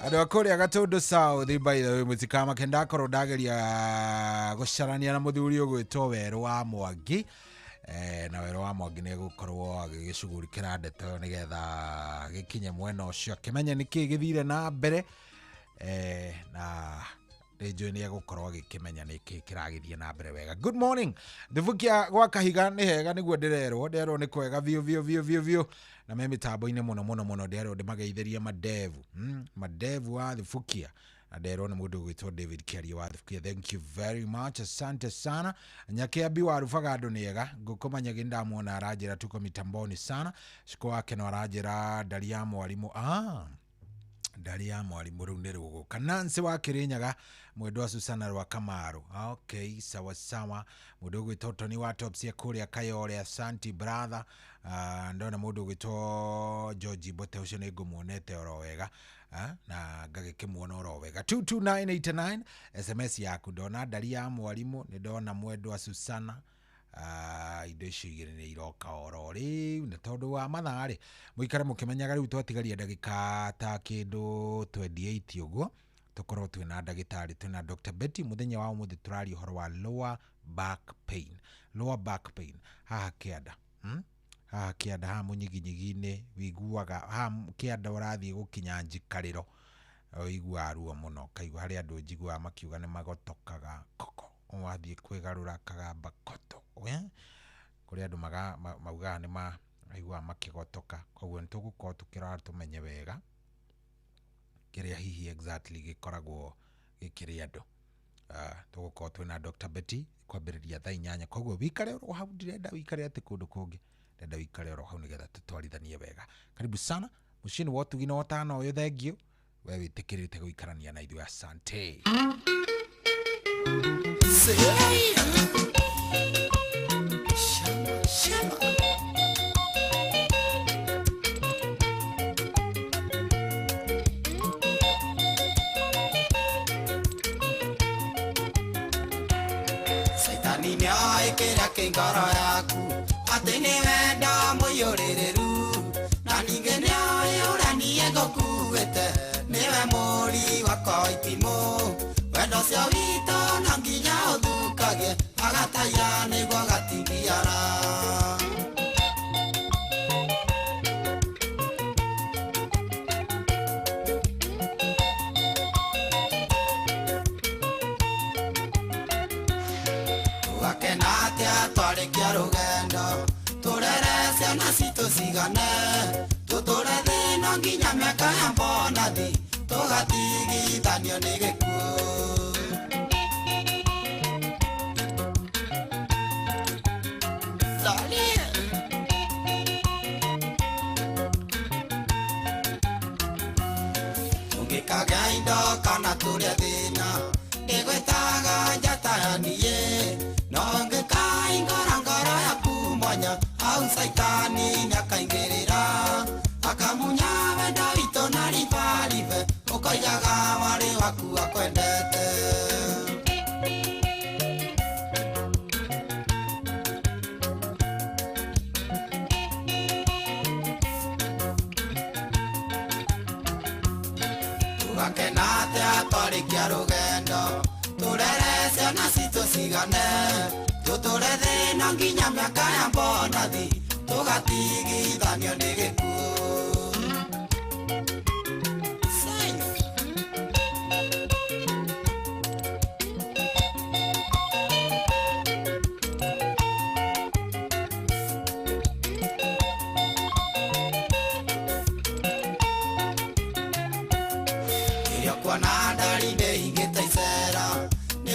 andũ a kũrĩa Gatũndũ South. By the way, mũtikamake ndakorwo ndageria gũcarania na mũthuri ũgwĩtwo Werũ wa Mwangi na Werũ wa Mwangi nĩ egũkorwo agĩgĩcugurikĩra ndeto ĩyo nĩgetha gĩkinye mwena ũcio akĩmenye nĩkĩ gĩthire na mbere na nä nä egåkorwo agä kä menya nä kä kä ragä na mbere wega. Good morning Thubukia gwa kahiga nä hega nä guo ndä rerwo nderwo nä kwega biå biå biå biå biå na me mä tambo-inä må no må no må no nderwo ndä mageithärie madevu madevu wa Thubukia na nderwo nä må ndå gwä David Kiarie wa Thubukia. Thank you very much, asante sana. Nyakiambi wa Rubaga andå nä ega ngå manyagi ndamuona aranjä ra tuko mitamboni sana ciko wake no aranjä ra ndari ya mwarimå ndari ya mwarimå rä u nä rå gå Nancy wa Kirinyaga mwendwa Susana rwa Kamaru. Okay, sawa sawa. Mũndũ ũgwĩtwo Tony wa Topsia kũrĩa Kayore, asanti brother. Ndona mũndũ ũgwĩtwo George Mbote ũcio nĩ ngũmuonete oro wega na ngagĩkĩmuona oro wega. 22989 SMS yaku ndona ndari ya mwarimũ nĩ ndona mwendwa Susana. Indo icio igĩrĩ nĩ iroka oro rĩu na tondũ wa mathaa rĩ mũikare mũkĩmenyaga rĩu twatigaria ndagĩka ta kĩndũ 28 ũguo tũkorwo twĩna ndagĩtarĩ twĩna Dr. Betty. Mũthenya wa ũmũthĩ tũraria ũhoro wa lower back pain. Lower back pain haha kĩanda haha kĩanda haha mũnyiginyigi-inĩ wĩiguaga haha kĩanda ũrathiĩ gũkinya njikarĩro ũiguaga ruo mũno kaigua harĩ andũ njiguaga makiuga nĩ magotokaga koko wathiĩ kwĩgarũra kagamba koto kũrĩ andũ maugaga nĩ maiguaga makĩgotoka. Koguo nĩ tũgũkorwo tũkĩrora tũmenye wega kĩrĩa hihi exactly gĩkoragwo gĩkĩrĩ andũ. Tũgũkorwo twĩna Dr. Betty kwambĩrĩria thaa 8. Koguo wĩikare oro hau, ndirenda wĩikare atĩ kũndũ kũngĩ, ndĩrenda wĩikare oro hau nĩgetha tũtwarithanie wega. Karibu sana mũciĩ-inĩ wa ũtugi na ũtana ũyũ, thengiũ we wĩtĩkĩrĩte gũikarania na ithuĩ, asante. Saitani nĩoĩ kĩrĩa kĩ ngoro yaku atĩ nĩ wendo mũiyũrĩrĩru na ningĩ nĩoĩ ũrĩa niĩ ngũkuĩte nĩwe mũri wakwa itimũ wendo ũcio witũ no nginya ũthũkagie agataiya nĩguo gatigiara. Tũgakena atĩa twarĩkia rũgendo tũrere ciana citũ cigane tũtũre thĩna nginya mĩaka ya mbonathi tũgatigithanio nĩ gĩkuũ. Tũngĩkagĩa indo kana tũrĩe thĩna ndĩgwĩtaga njata ya niĩ no ngĩkaingũra ngoro yaku mwanya hau Saitani nĩakaingĩrĩra akamunya wendo witũ na ribaribe ũkoigaga warĩ waku akwendete. Tũgakena atĩa twarĩkia rũgendo tũrere ciana citũ cigane tũtũre thĩna nginya mĩaka ya mbonathi tũgatigithanio nĩ gĩkuũ.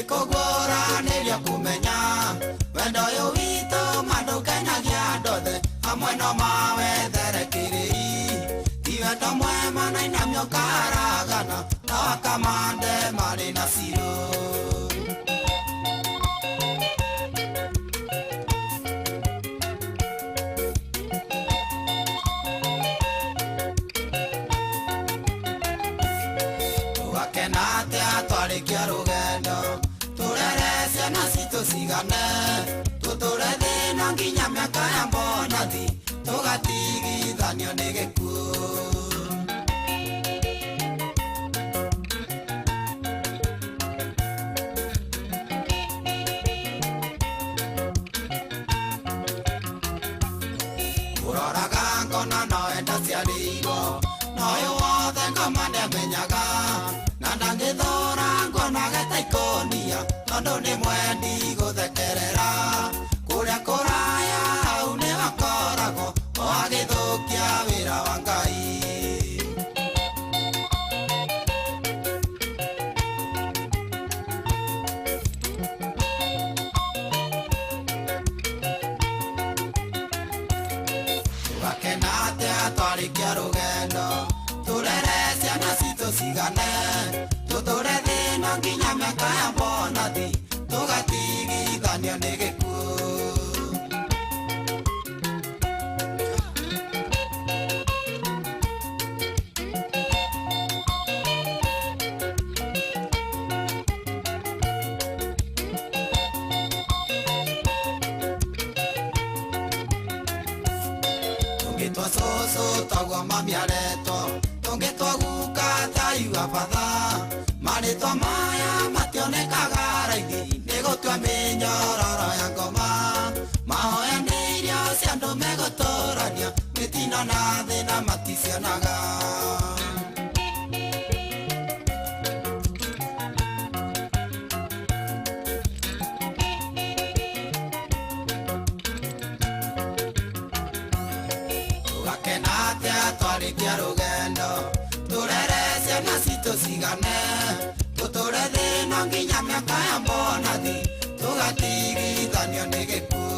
Nĩkũguũranĩrio kũmenya wendo ũyũ witũ mandũkenagia andũ othe amwe no mawethere kĩrĩi ti wendo mwema na inamio karagana na wakamande marĩ na cirũ. Tũgakena atĩa twarĩkia rũgendo tũrere ciana citũ cigane tũtũre thĩna nginya mĩaka ya mbonathi tũgatigithanio nĩ gĩkuũ. Ũroraga ngona no enda ciarĩirwo na ũyũ wothe ngoma nĩamenyaga na ndangĩthũra nguonaga ta ikũnia tondũ nĩ mwendi gũthekerera kũrĩa kũraya hau nĩwakoragwo o agĩthũkia wĩra wa Ngai. Tũgakena atĩa twarĩkia rũgendo tũrere ciana citũ cigane tũtũre thĩna nginya mĩaka ya mbonathi tũgatigithanio nĩ gĩkuũ. Tũngĩtwa cũcũ toguo mami aretwo tũngĩtwa guka taiua batha marĩtwa maya mationekaga raithi nĩ gũtua mĩnyororo ya ngoma mahoya nĩ irio cia andũ megũtũrania mĩtino na thĩna maticionaga. Tũgakena atĩa twarĩkia rũgendo tũrere ciana citũ cigane tũtũre thĩna nginya mĩaka ya mbonathi tũgatigithanio nĩ gĩkuũ.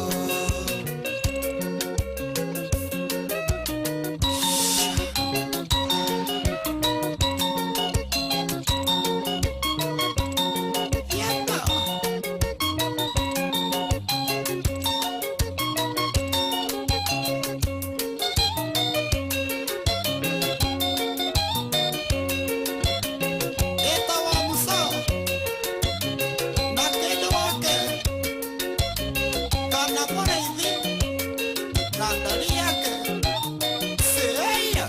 Ĩtagwo Musa na kĩndũ wake kana mũrĩithi na ndari yake seya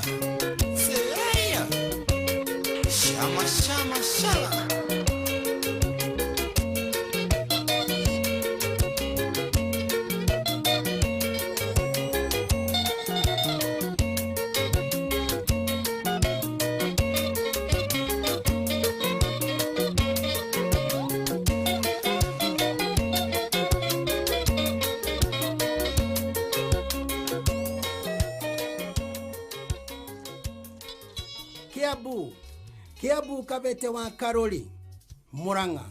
seya shama shama shama. Kiambu Kiambu Kabete wa Karori Murang'a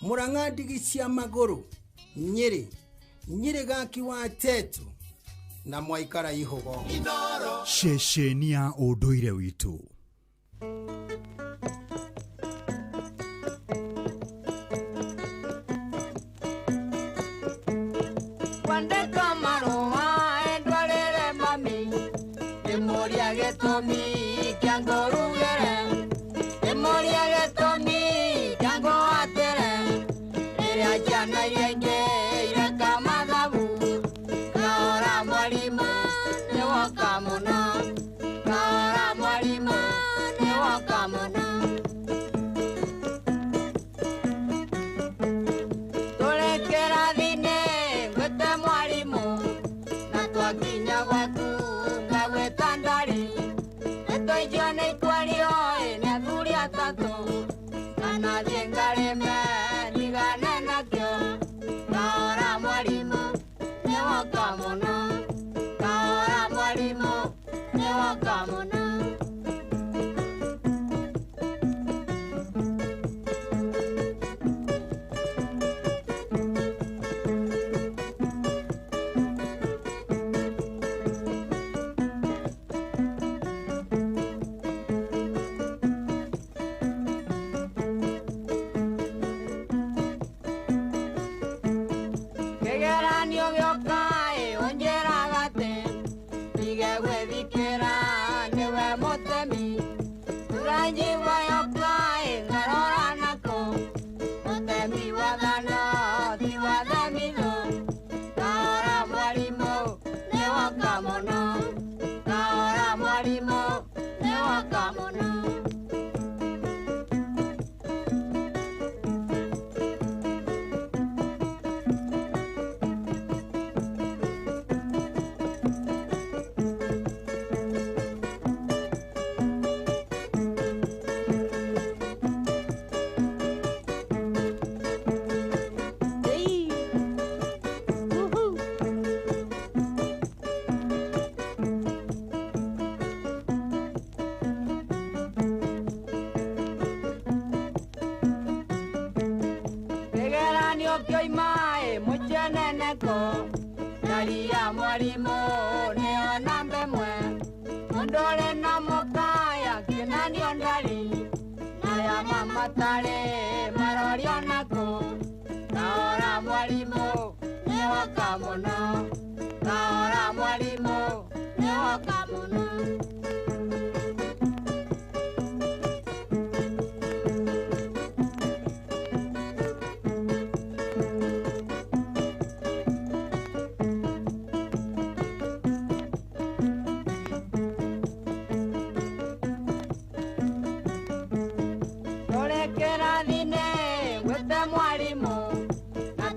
Murang'a ndigi cia magũrũ Nyĩrĩ Nyĩrĩ gaki wa Tetu na mwaikara ihũgo. Ceceni ya ũndũire witũ. Kwandĩka marũa ndwarĩre mami ndĩmũria gĩtũmi kĩa ngũrugĩre ndĩmũria gĩtũmi kĩa ngũhatĩre rĩrĩa ciana iria ingĩ ireka mathabu kahora mwarimũ nĩwoka mũno kahora mwarimũ nĩwoka mũno. Tũrĩ kĩrathi-inĩ ngwĩte mwarimũ na twakinya gwaku ngagwĩta ndari nĩtwaigio nĩ ikwario ĩ nĩ athuri atatũ kana thiĩ ngarĩme ndigane nakĩo Ũkĩoima ĩ mũceneneko ndari ya mwarimũ nĩyo namba ĩmwe mũndũ ũrĩ na mũkaya kĩnanio ndari na ya mamatarĩ marorio nakũ kahora mwarimũ nĩwoka mũno kahora mwarimũ nĩwoka mũno.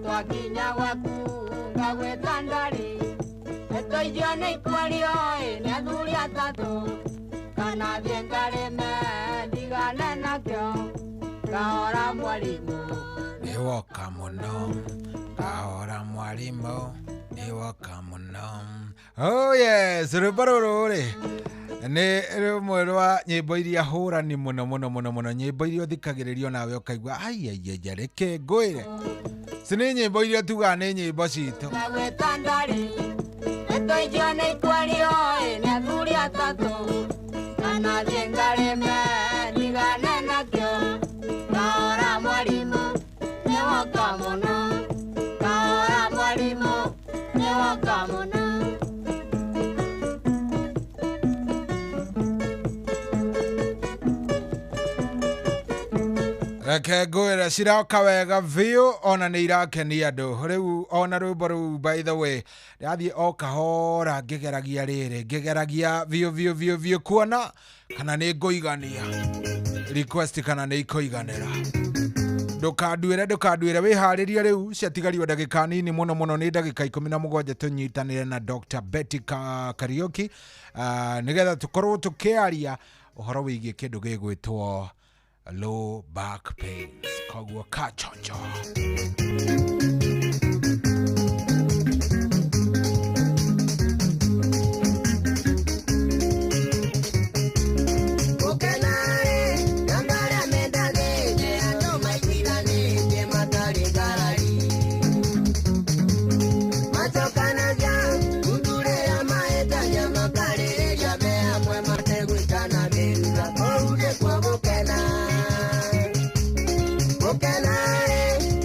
Twakinya gwaku ngagwĩta ndari ĩtũithio nĩ ikwario ĩ nĩ athuri atatũ kana thiĩ ngarĩme ndigane nakĩo kahora mwarimũ nĩwoka mũno kahora mwarimũ nĩwoka mũno. Oh yes, rwĩmbo rũrũ rĩ nĩ rũmwe rwa nyĩmbo iria hũrani mũno mũno mũno mũno, nyĩmbo iria ũthikagĩrĩrio nawe ũkaigua aiaiaia reke ngwĩre ci nĩ nyĩmbo iria tugaga nĩ nyĩmbo citũ. Ngagwĩta ndari ĩtũithio nĩ ikwario ĩ nĩ athuri atatũ kana thiĩ ngarĩme ndigane nakĩo kahora mwarimũ nĩwoka mũno kahora mwarimũ nĩwoka mũno. Reke ngwĩre ciroka wega biũ ona nĩ irakenia andũ rĩu ona rwĩmbo rũu by the way ndĩrathiĩ o kahora ngĩgeragia rĩrĩ ngĩgeragia biũ biũ biũ biũ kuona kana nĩ ngũigania request kana nĩ ikũiganĩra. Ndũkanduĩre ndũkanduĩre wĩharĩrie rĩu ciatigario ndagĩka nini mũno mũno nĩ ndagĩka 17 tũnyitanĩre na Dr. Betty Kariuki nĩgetha tũkorwo tũkĩaria ũhoro wĩgiĩ kĩndũ gĩgwĩtwo low back pains koguo kachonjo. Gukena,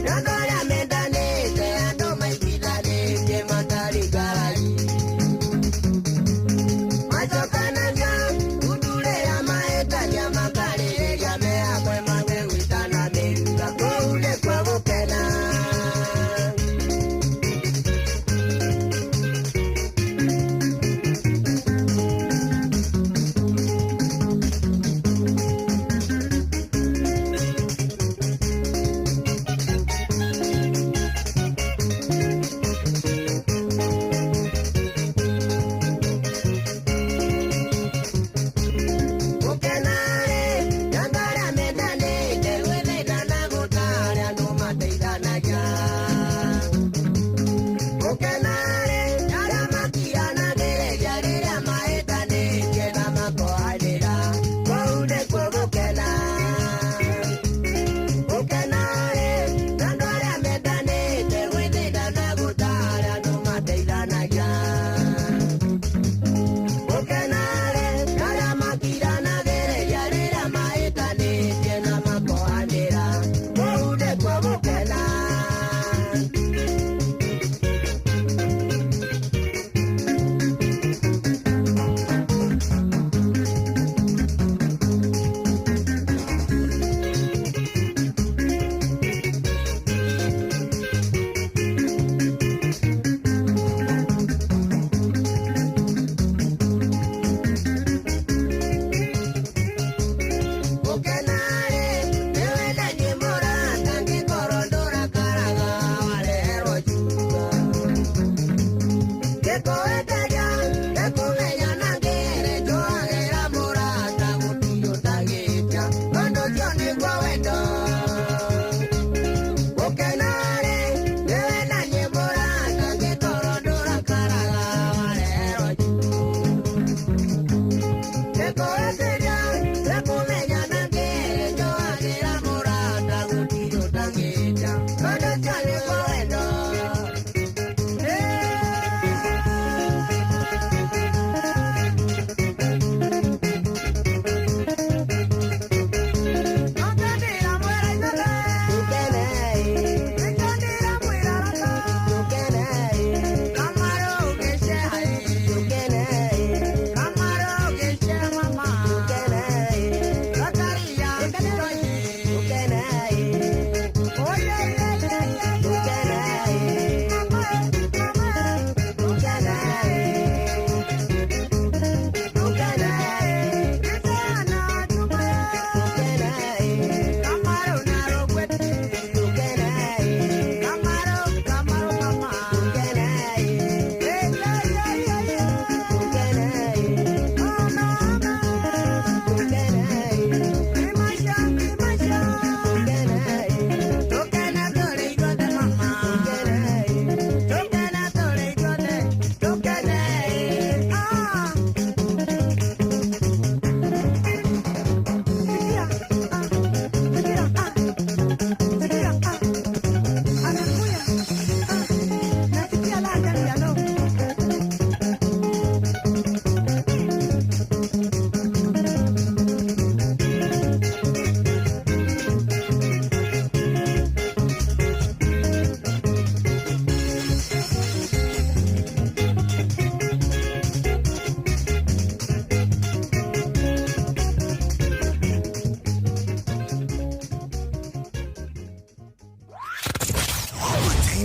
nandora mendane.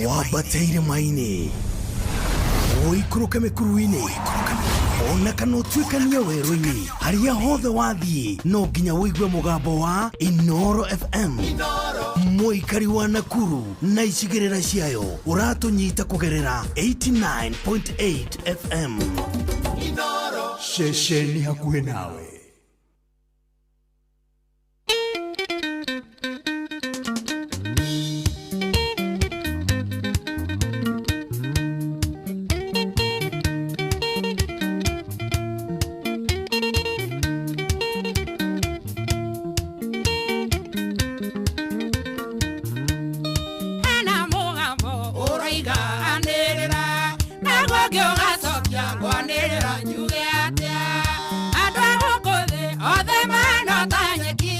Wambateire maini ũikũrũke mĩkuru-inĩ ona kana ũtuĩkanie werũ-inĩ harĩa hothe wathiĩ no nginya ũigue mũgambo wa Inoro FM. Mũikari wa Nakuru na icigĩrĩra ciayo ũratũnyita kũgerera 89.8 FM. Ceceni hakuhĩ nawe. Hena mũgambo ũroiga anĩrĩra naguo ngĩũgacokia ngwanĩrĩra njuge atĩa andũ a gũkũ thĩ othe mahana ta nyeki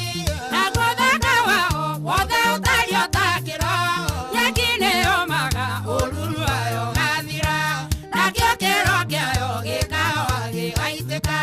naguo ũthaka wao wothe ũtariĩ o ta kĩro nyeki nĩyũmaga ũruru wayo ũgathira nakĩo kĩro kĩayo gĩkahoa gĩgaitĩka.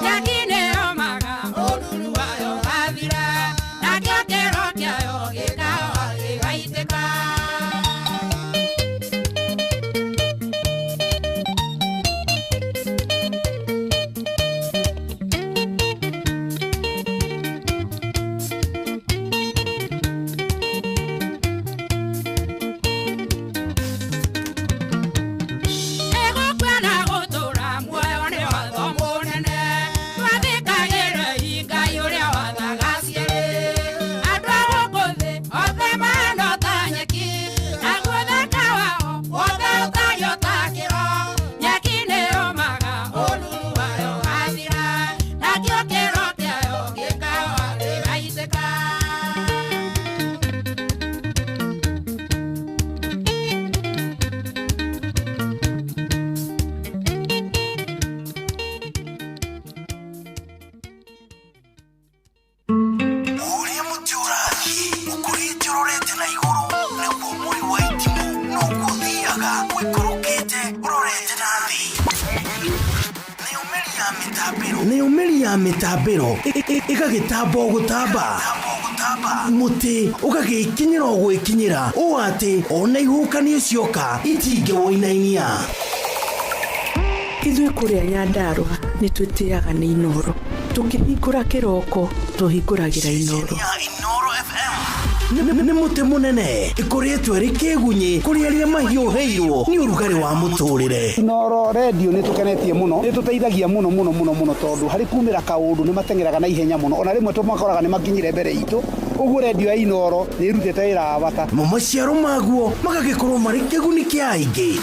Nyeki nĩyũmaga ũruru wayo wathira, nakĩo kĩro kĩayo gĩkahoha gĩgaitĩka. Ĩgũkua na gũtũũra muoyo nĩ watho mũnene, twathĩkagĩrei Ngai ũrĩa wathaga cierĩ. Andũ a gũkũ thĩ othe mahana o ta nyeki, naguo ũthaka wao wothe ũtariĩ o ta kĩro. Nyeki nĩyũmaga ũruru wayo wathira, nakĩo kĩro kĩayo gĩkahoha gĩgaitĩka. Ũrĩa mũtĩ ũrathiĩ ũkũrĩte ũrorete na igũrũ naguo mũri wa itimũ noguo ũthiaga ũikũrũkĩte ũrorete na thĩ. Nayo mĩri ya mĩtambĩro ĩgagĩtamba o gũtamba, mũtĩ ũgagĩkinyĩra o gwĩkinyĩra ũũ atĩ ona ihuhũkanio cioka itingĩwũinainia. Ithuĩ kũrĩa Nyandarũa nĩ twĩtĩaga nĩ Inooro. Tũkĩhingũra kĩroko tũhingũragĩra Inooro. Nĩ mũtĩ mũnene ĩkũrĩtwo ĩrĩ kĩgunyĩ kũrĩ arĩa mahiũhĩirwo nĩ ũrugarĩ wa mũtũrĩre. Inooro redio nĩ tũkenetie mũno, nĩ tũteithagia mũno mũno mũno mũno tondũ harĩ kumĩra kaũndũ nĩ mateng'eraga na ihenya mũno, ona rĩmwe tũmakoraga nĩ makinyire mbere itũ. Ũguo redio ya Inooro nĩ ĩrutĩte wĩra wa bata. Mo maciaro maguo magagĩkorwo marĩ kĩguni kĩa aingĩ.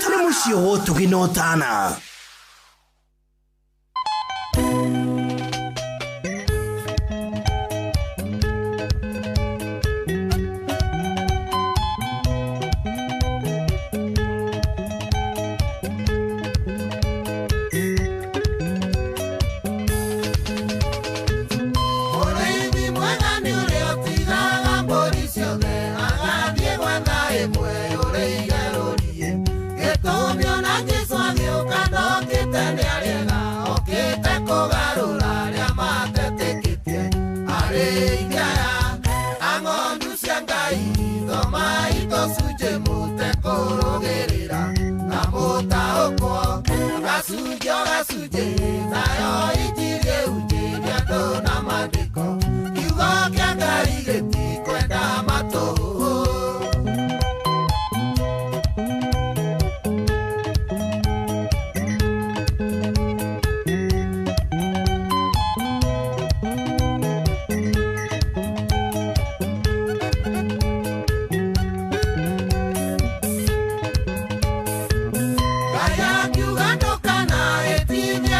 Nĩ mũciĩ wa ũtugi na ũtana. Mũrĩithi mwega nĩ ũrĩa ũtigaga mbũri ciothe agathiĩ gwetha ĩmwe ũrĩire rũriĩ. Gĩtũmi ona Jesũ agĩũka ndokĩte nĩ arĩega, okĩte kũgarũra arĩa matetĩkĩtie. Arĩithi aya a ng'ondu cia Ngai, thomai tũcunjĩ mũtekũrũgĩrĩra na mũtaũkwo gacunjĩ o gacunjĩ, nayo injiri ĩhunjĩrie andũ na maandĩko. Kiugo kĩa Ngai gĩtikwenda matũhũhũ. Ngai akiuga ndũkanahĩtithie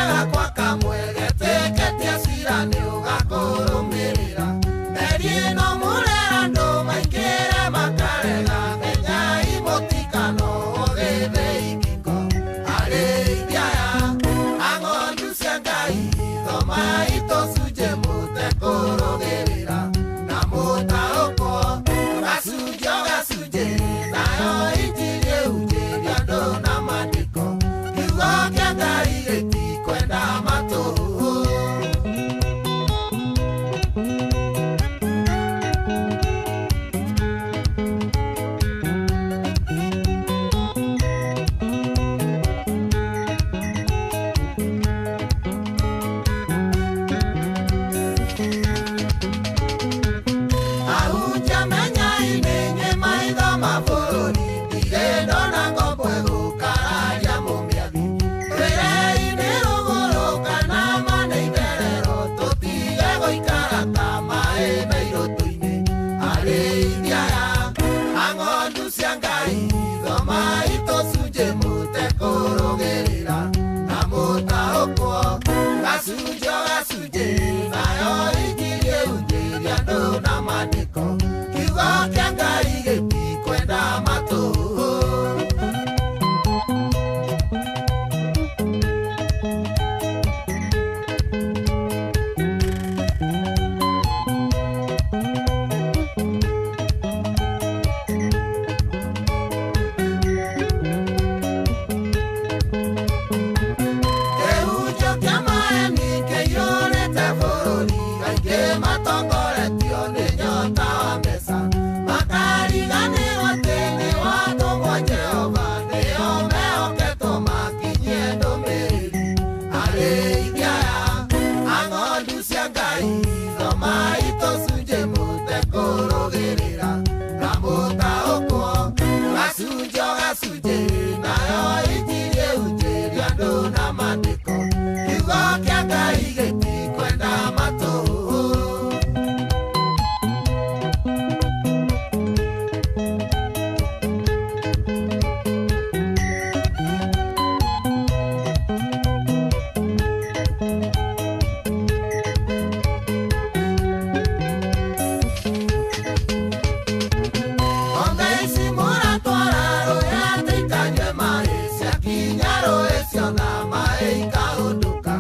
ikahũndũka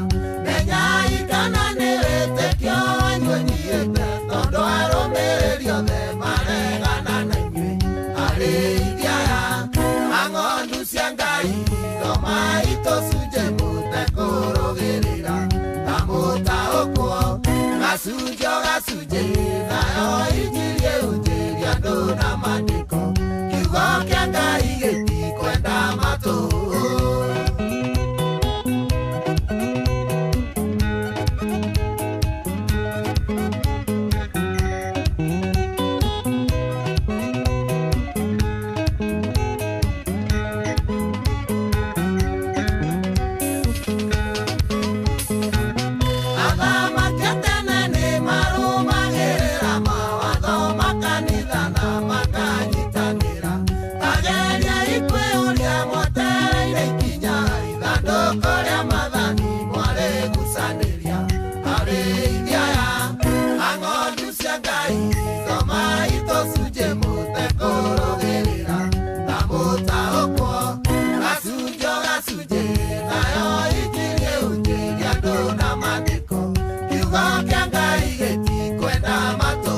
menyai kana nĩ wĩtĩkio wanyu ũnyiihĩte tondũ arũmĩrĩri othe maregana na inyuĩ arĩithi aya a ng'ondu cia Ngai thomai tũcunjĩ mũtekũrũgĩrĩra ta mũtaũkwo gacunjĩ o gacunjĩ nayo injiri ĩhunjĩrie andũ na maandĩko kiugo kĩa Ngai gĩtikwenda matũ. Athamaki a tene nĩmarũmagĩrĩra mawatho ma kanitha na makanyitanĩra. Ta geriai kwĩyũria mwetereire ikinya ithandũkũ rĩa maathani mwarĩgucanĩria. Arĩithi aya a ng'ondu cia Ngai thomai tũcunjĩ mũtekũrũgĩrĩra ta mũtaũkwo gacunjĩ o gacunjĩ nayo injiri ĩhunjĩrie andũ na maandĩko kiugo kĩa Ngai gĩtikwenda matũ.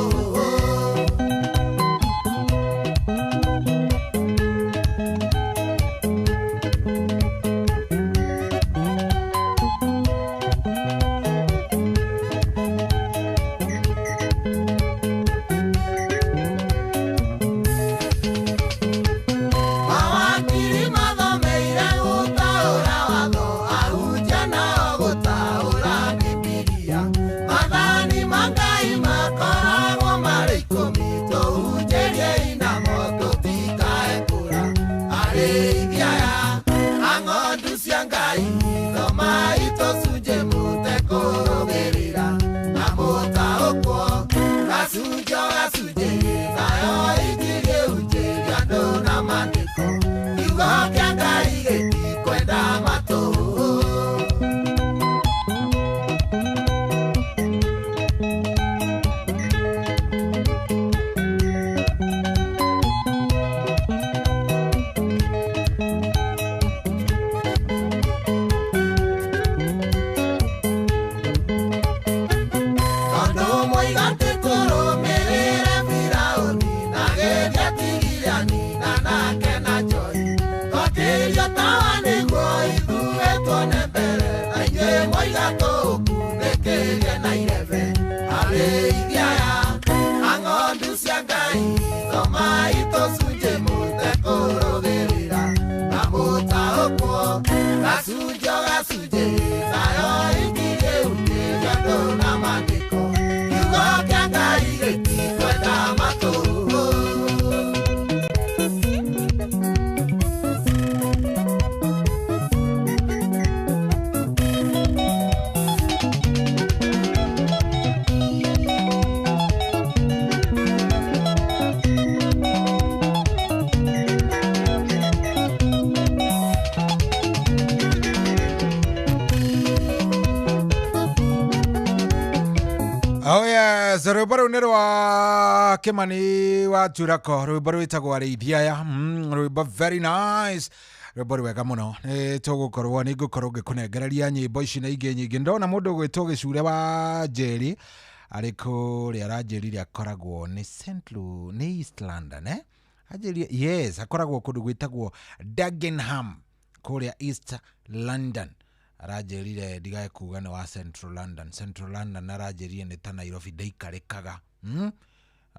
Mawakiri mathomeire gũtaũra watho, ahunjia nao gũtaũra Bibilia. Maathani ma Ngai makoragwo marĩ 10, tũhunjĩriei namo tũtikae kũũra. Arĩithi aya a ng'ondu cia Ngai thomai tũcunjĩ mũtekũrũgĩrĩra na mũtaũkwo gacunjĩ o gacunjĩ nayo injiri ĩhunjĩrie andũ na maandĩko kiugo kĩa Ngai gĩtikwenda matũ. Tondũ moiga atĩ tũrũmĩrĩre Firaũni na gĩthiĩ atigire Anina nake na Joy. Twakĩrio tawa nĩguo ithuĩ tuone mbere na inyuĩ moiga tũũkunĩkĩrie na irebe. Arĩithi aya a ng'ondu cia Ngai thomai tũcunjĩ mũtekũrũgĩrĩra na mũtaũkwo gacunjĩ o gacunjĩ nayo injiri ĩhunjĩrie andũ na maandĩko kiugo kĩa Ngai gĩtikwenda matũ. Oh yes, rwĩmbo rũu nĩ rwa Kĩmani wa Turako, rwĩmbo rwĩtagwo Arĩithi aya. Rwĩmbo very nice, rwĩmbo rwega mũno. Nĩ tũgũkorwo nĩ ngũkorwo ngĩkũnengereria nyĩmbo ici na ingĩ nyingĩ. Ndona mũndũ ũgwĩtwo Gĩcure wa Njeri arĩ kũrĩa aranjĩrire akoragwo nĩ Central, nĩ East London eh? Anjĩrire yes, akoragwo kũndũ gwĩtagwo Dagenham kũrĩa East London. Aranjĩrire ndigae kuga nĩ wa Central London. Central London aranjĩrire nĩ ta Nairobi ndaikarĩkaga.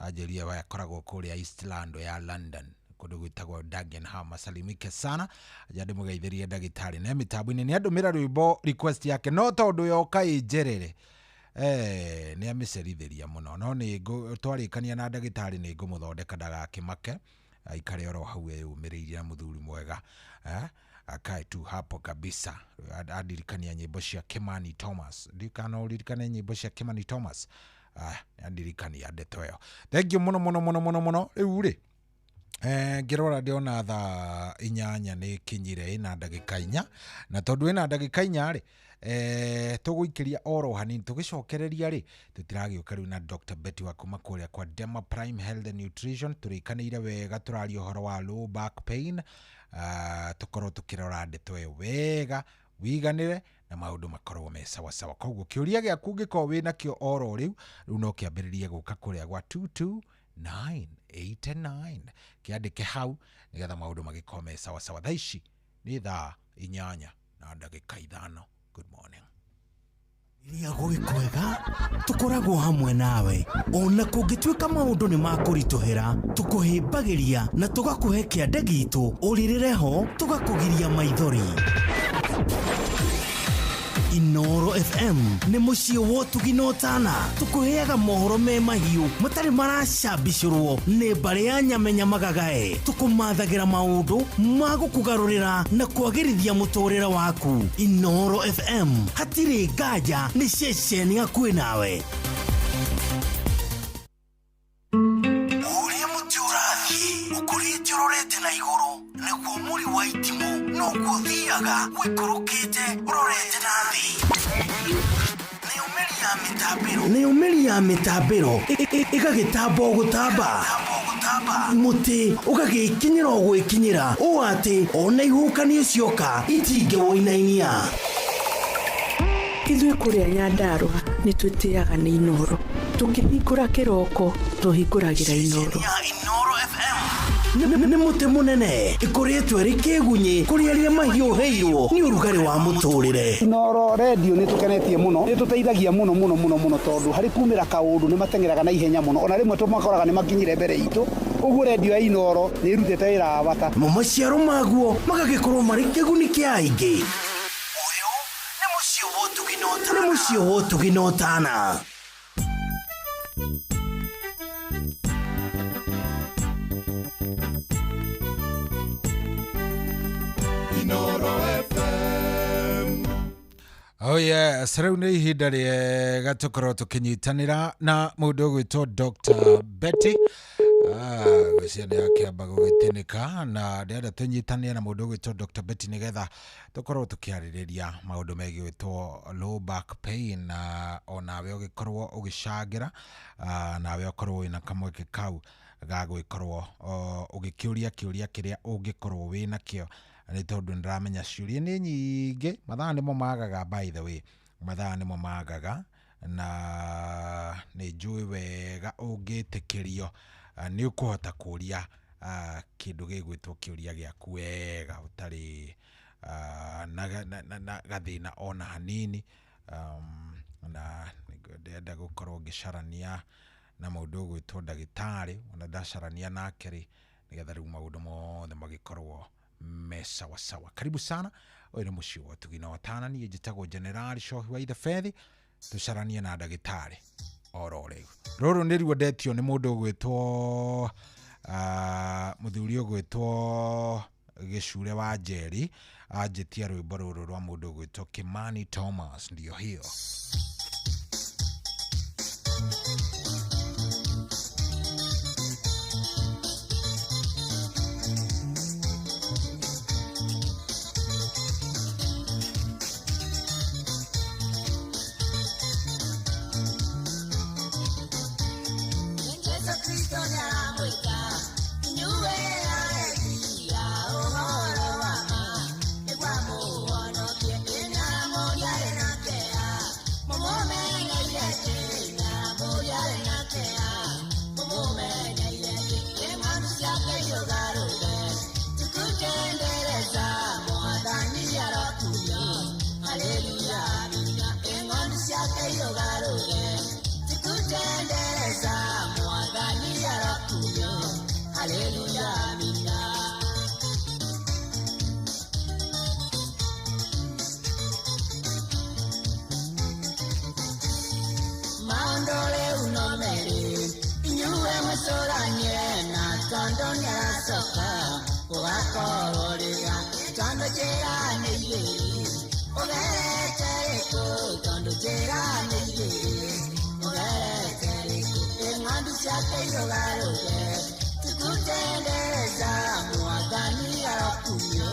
Anjĩrire we akoragwo kũrĩa East London ya London kũndũ gwĩtagwo Dagenham. Asalimike sana aja ndĩmũgeithĩrie ndagĩtarĩ ne mĩtambo-inĩ nĩ andũmĩra rwĩmbo request yake no tondũ yoka ĩnjerere nĩ amĩcerithĩria mũno no nĩ twarĩkania na ndagĩtarĩ nĩ ngũmũthondeka ndagakĩmake aikare oro hau eyũmĩrĩirie na mũthuri mwega akae tu hapo kabisa. Andirikania nyĩmbo cia Kimani Thomas, ndikana ũririkane nyĩmbo cia Kimani Thomas. Andirikania ndeto ĩyo. Thank you mũno mũno mũno mũno mũno. Rĩu rĩ ngĩrora ndĩona thaa 8 nĩ kinyire ĩna ndagĩka 4 na tondũ ĩna ndagĩka 4 rĩ tũgũikĩria oro hanini tũgĩcokereria rĩ tũtiragĩũka rĩu na Dr. Betty wa kuma kũrĩa kwa Dema Prime Health and Nutrition. Tũrĩkanĩire wega tũraria ũhoro wa low back pain, tũkorwo tũkĩrora ndeto ĩyo wega Wiganĩre na maũndũ makorwo me sawasawa. Koguo kĩũria gĩaku ũngĩkorwo wĩ nakĩo oro rĩu, rĩu no kĩambĩrĩrie gũka kũrĩa gwa 22989, kĩandĩke hau nĩgetha maũndũ magĩkorwo me sawasawa. Thaa ici nĩ thaa 8:05. Good morning. Rĩrĩa gwĩ kwega tũkoragwo hamwe nawe, ona kũngĩtuĩka maũndũ nĩ makũritũhĩra, tũkũhĩmbagĩria na tũgakũhe kĩande gitũ, ũrĩrĩre ho tũgakũgiria maithori. Inoro FM nĩ mũciĩ wa ũtugi na ũtana, tũkũheaga mohoro me mahiũ matarĩ maracambicũrwo nĩ mbarĩ ya nyamenya magagae, tũkũmathagĩra maũndũ ma gũkũgarũrĩra na kwagĩrithia mũtũrĩre waku. Inoro FM hatirĩ nganja nĩ ceceni hakuhĩ nawe. Ũrĩa mũtĩ ũrathiĩ ũkũrĩte ũrorete na igũrũ nĩguo mũri wa itimũ noguo ũthiaga ũikũrũkĩte ũrorete na thĩ. Nayo mĩri ya mĩtambĩro, nayo mĩri ya mĩtambĩro ĩgagĩtamba o gũtamba, mũtĩ ũgagĩkinyĩra o gwĩkinyĩra ũũ atĩ ona ihuhũkanio cioka itingĩwũinainia. Ithuĩ kũrĩa Nyandarũa nĩ twĩtĩaga nĩ Inoro, tũkĩhingũra kĩroko tũhingũragĩra Inoro. Nĩ mũtĩ mũnene ĩkũrĩtwo ĩrĩ kĩgunyĩ kũrĩ arĩa mahiũhĩirwo nĩ ũrugarĩ wa mũtũrĩre. Inoro redio nĩ tũkenetie mũno, nĩ tũteithagia mũno mũno mũno mũno, tondũ harĩ kumĩra kaũndũ nĩ mateng'eraga na ihenya mũno, ona rĩmwe tũmakoraga nĩ makinyire mbere itũ. Ũguo redio ya Inoro nĩ ĩrutĩte wĩra wa bata. Mo maciaro maguo magagĩkorwo marĩ kĩguni kĩa aingĩ. Nĩ mũciĩ wa ũtugi na ũtana. Inoro FM. Oh yes, rĩu nĩ ihinda rĩega tũkorwo tũkĩnyitanĩra na mũndũ ũgwĩtwo Dr. Betty. Ngwĩciria nĩ akĩamba gũgĩtĩnĩka, na ndĩrenda tũnyitanĩre na mũndũ ũgwĩtwo Dr. Betty nĩgetha tũkorwo tũkĩarĩrĩria maũndũ megiĩ gwĩtwo low back pain, na onawe ũgĩkorwo ũgĩcangĩra, nawe ũkorwo wĩna kamweke kau ga gwĩkorwo ũgĩkĩũria kĩũria kĩrĩa ũngĩkorwo wĩnakĩo, nĩ tondũ nĩndĩramenya ciũria nĩ nyingĩ. Mathaa nĩmo magaga, by the way, mathaa nĩmo magaga, na nĩ njũĩ wega ũngĩtĩkĩrio nĩ ũkũhota kũria kĩndũ gĩgwĩtwo kĩũria gĩaku wega ũtarĩ na gathĩna ona hanini. Na ndĩrenda gũkorwo ngĩcarania na mũndũ ũgwĩtwo ndagĩtarĩ, ona ndacarania nake rĩ, nĩgetha rĩu maũndũ mothe magĩkorwo me sawasawa. Karibu sana, ũyũ nĩ mũciĩ wa ũtugi na ũtana. Niĩ njĩtagwo Generali Cohi wa Ithebethi. Tũcaranie na ndagĩtarĩ oro rĩu. Rũrũ nĩruo ndetio nĩ mũndũ ũgwĩtwo mũthuri ũgwĩtwo Gĩcure wa Njeri, anjĩtia rwĩmbo rũrũ rwa mũndũ ũgwĩtwo Kimani Thomas. Ndio hiyo. Jesu Kristo nĩaramwĩta inyuĩ arekia ũhoro wa ma nĩguo amũhonokie. Nĩaramũria arĩ na kĩeha, mũmũmenyeire kĩ? Nĩaramũria arĩ na kĩeha, mũmũmenyeire kĩ? Ng'ondu ciake irũgarũge tikutendereza, Mwathani arokumio, haleluya amina. Ng'ondu ciake irũgarũge tikutendereza, Mwathani arokumio, haleluya amina. Maũndũ rĩu no merĩ inyuĩ mũcũranie, na tondũ nĩaracoka gũgakorwo rĩga, tondũ njĩra nĩ igĩrĩ ũgerete rĩkũ, tondũ njĩra nĩ igĩrĩ ũgerete rĩkũ. Ng'ondu ciake irũgarũge tikutendereza, Mwathani arokumio,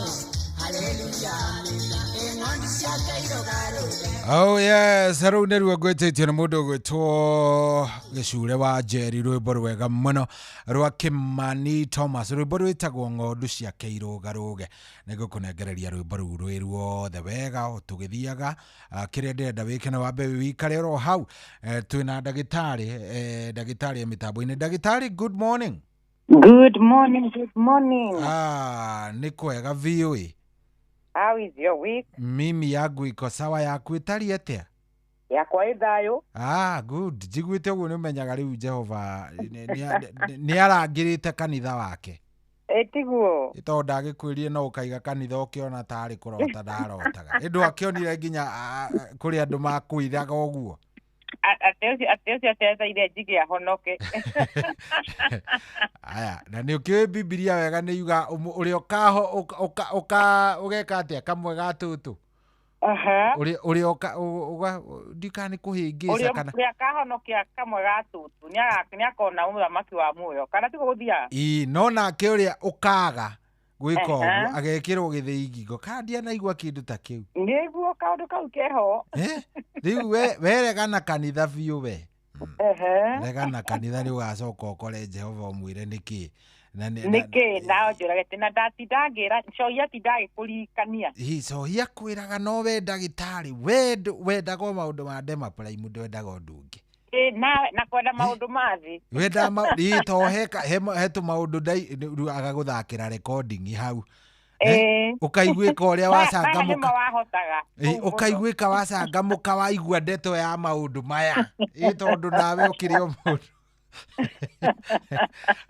haleluya amina. Ng'ondu ciake irũgarũge. Oh yes, rĩu nĩruo ngwĩtĩtio nĩ mũndũ ũgwĩtwo Gĩcure wa Njeri, rwĩmbo rwega mũno rwa Kĩmani Thomas, rwĩmbo rwĩtagwo Ng'ondu ciake irũgarũge. Nĩngũkũnengereria rwĩmbo rũu rwĩ ruothe wega o tũgĩthiaga. Kĩrĩa ndĩrenda wĩke nĩ wambe wĩikare oro hau. Twĩna ndagĩtarĩ, ndagĩtarĩ e mĩtambo-inĩ. Ndagĩtarĩ, good morning. Good morning, good morning. Ah, nĩ kwega biũ ĩ. How is your week? Mimi yangu iko sawa, yaku ĩtariĩ atĩa? Yakwa ĩ thayũ. Ah, good. Njiguĩte ũguo nĩ ũmenyaga rĩu Jehova nĩ arangĩrĩte kanitha wake. Ĩtiguo. Tondũ ndagĩkwĩrire no ũkaiga kanitha ũkĩona tarĩ kũrota ndarotaga. Ĩ ndwakĩonire nginya kũrĩ andũ makwĩraga ũguo. Atĩ ũcio atetheire njige ahonoke. Aya, na nĩ ũkĩũĩ Bibilia wega nĩ yuga ũrĩa ũkaho ũka ũgeka atĩa kamwe ga tũtũ. Ũrĩa ũrĩa ũka ũga ndikana nĩ kũhĩngĩca kana Ũrĩa akahonokia kamwe ga tũtũ nĩ akona mũthamaki wa muoyo. Kana tiguo gũthiaga? Ĩĩ, no nake ũrĩa ũkaga gwĩka ũguo agekĩrwo gĩthĩi ngingo. Kana ndianaigua kĩndũ ta kĩu. Nĩguo kaũndũ kau keho. Rĩu we regana kanitha biũ we. Regana kanitha nĩ ũgacoka ũkore Jehova ũmwĩre nĩkĩ. Na Nĩkĩ nao njũragĩte na ndatinda ngĩra cohi atinda agĩkũririkania. Ĩ, cohi akwĩraga no we ndagĩtarĩ, we wendaga o maũndũ ma Dema Prime, ndwendaga ũndũ ũngĩ. Ĩ, na kwenda maũndũ ma thĩ. Wendaga ĩ, to he he tũmaũndũ rĩu agagũthakĩra recording hau. Ũkaiguĩka ũrĩa wacangamũka. Maya nĩmo wahotaga. Ũkaiguĩka wacangamũka waigua ndeto ya maũndũ maya. Ĩ, tondũ nawe ũkĩrĩ o mũndũ.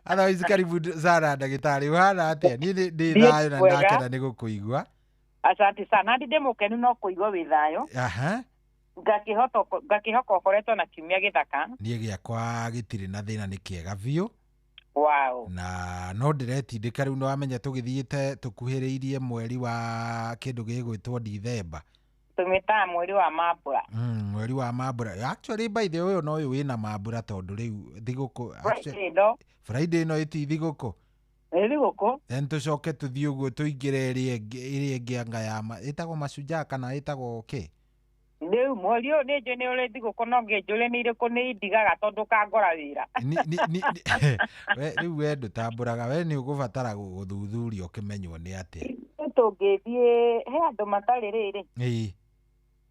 Otherwise, karibu sana ndagĩtarĩ, ũhana atĩa? Niĩ ndĩ thayũ na ndakena nĩ gũkũigua. Asante sana, ndĩ mũkenu no kũigua wĩ thayũ. Ngakĩhoka ũkoretwo na kiumia gĩthaka. Niĩ gĩakwa gĩtirĩ na thĩna, nĩ kĩega biũ. Wow. Na no ndĩretindĩka rĩu, nĩwamenya tũgĩthiĩte tũkuhĩrĩirie mweri wa kĩndũ gĩgwĩtwo Dithemba. Tũmĩtaga mweri wa mambura. Mweri wa mambura. Actually, by the way, ũyũ no ũyũ wĩna mambura tondũ rĩu thigũkũ Friday ĩno. Friday ĩno ĩti thigũkũ. Nĩ thigũkũ. Then tũcoke tũthiĩ ũguo tũingĩre ĩrĩa ĩngĩ anga ya ĩtagwo mashujaa kana ĩtagwo kĩ? Rĩu mweri ũyũ nĩ njũĩ nĩ ũrĩ thigũkũ no ngĩnjũrie nĩ irĩkũ nĩ indigaga tondũ kangora wĩra. Rĩu we ndũtambũraga, we nĩ ũgũbatara gũthuthuria ũkĩmenywo nĩ atĩa. Tũngĩthiĩ he andũ matarĩ rĩrĩ. Ĩĩ.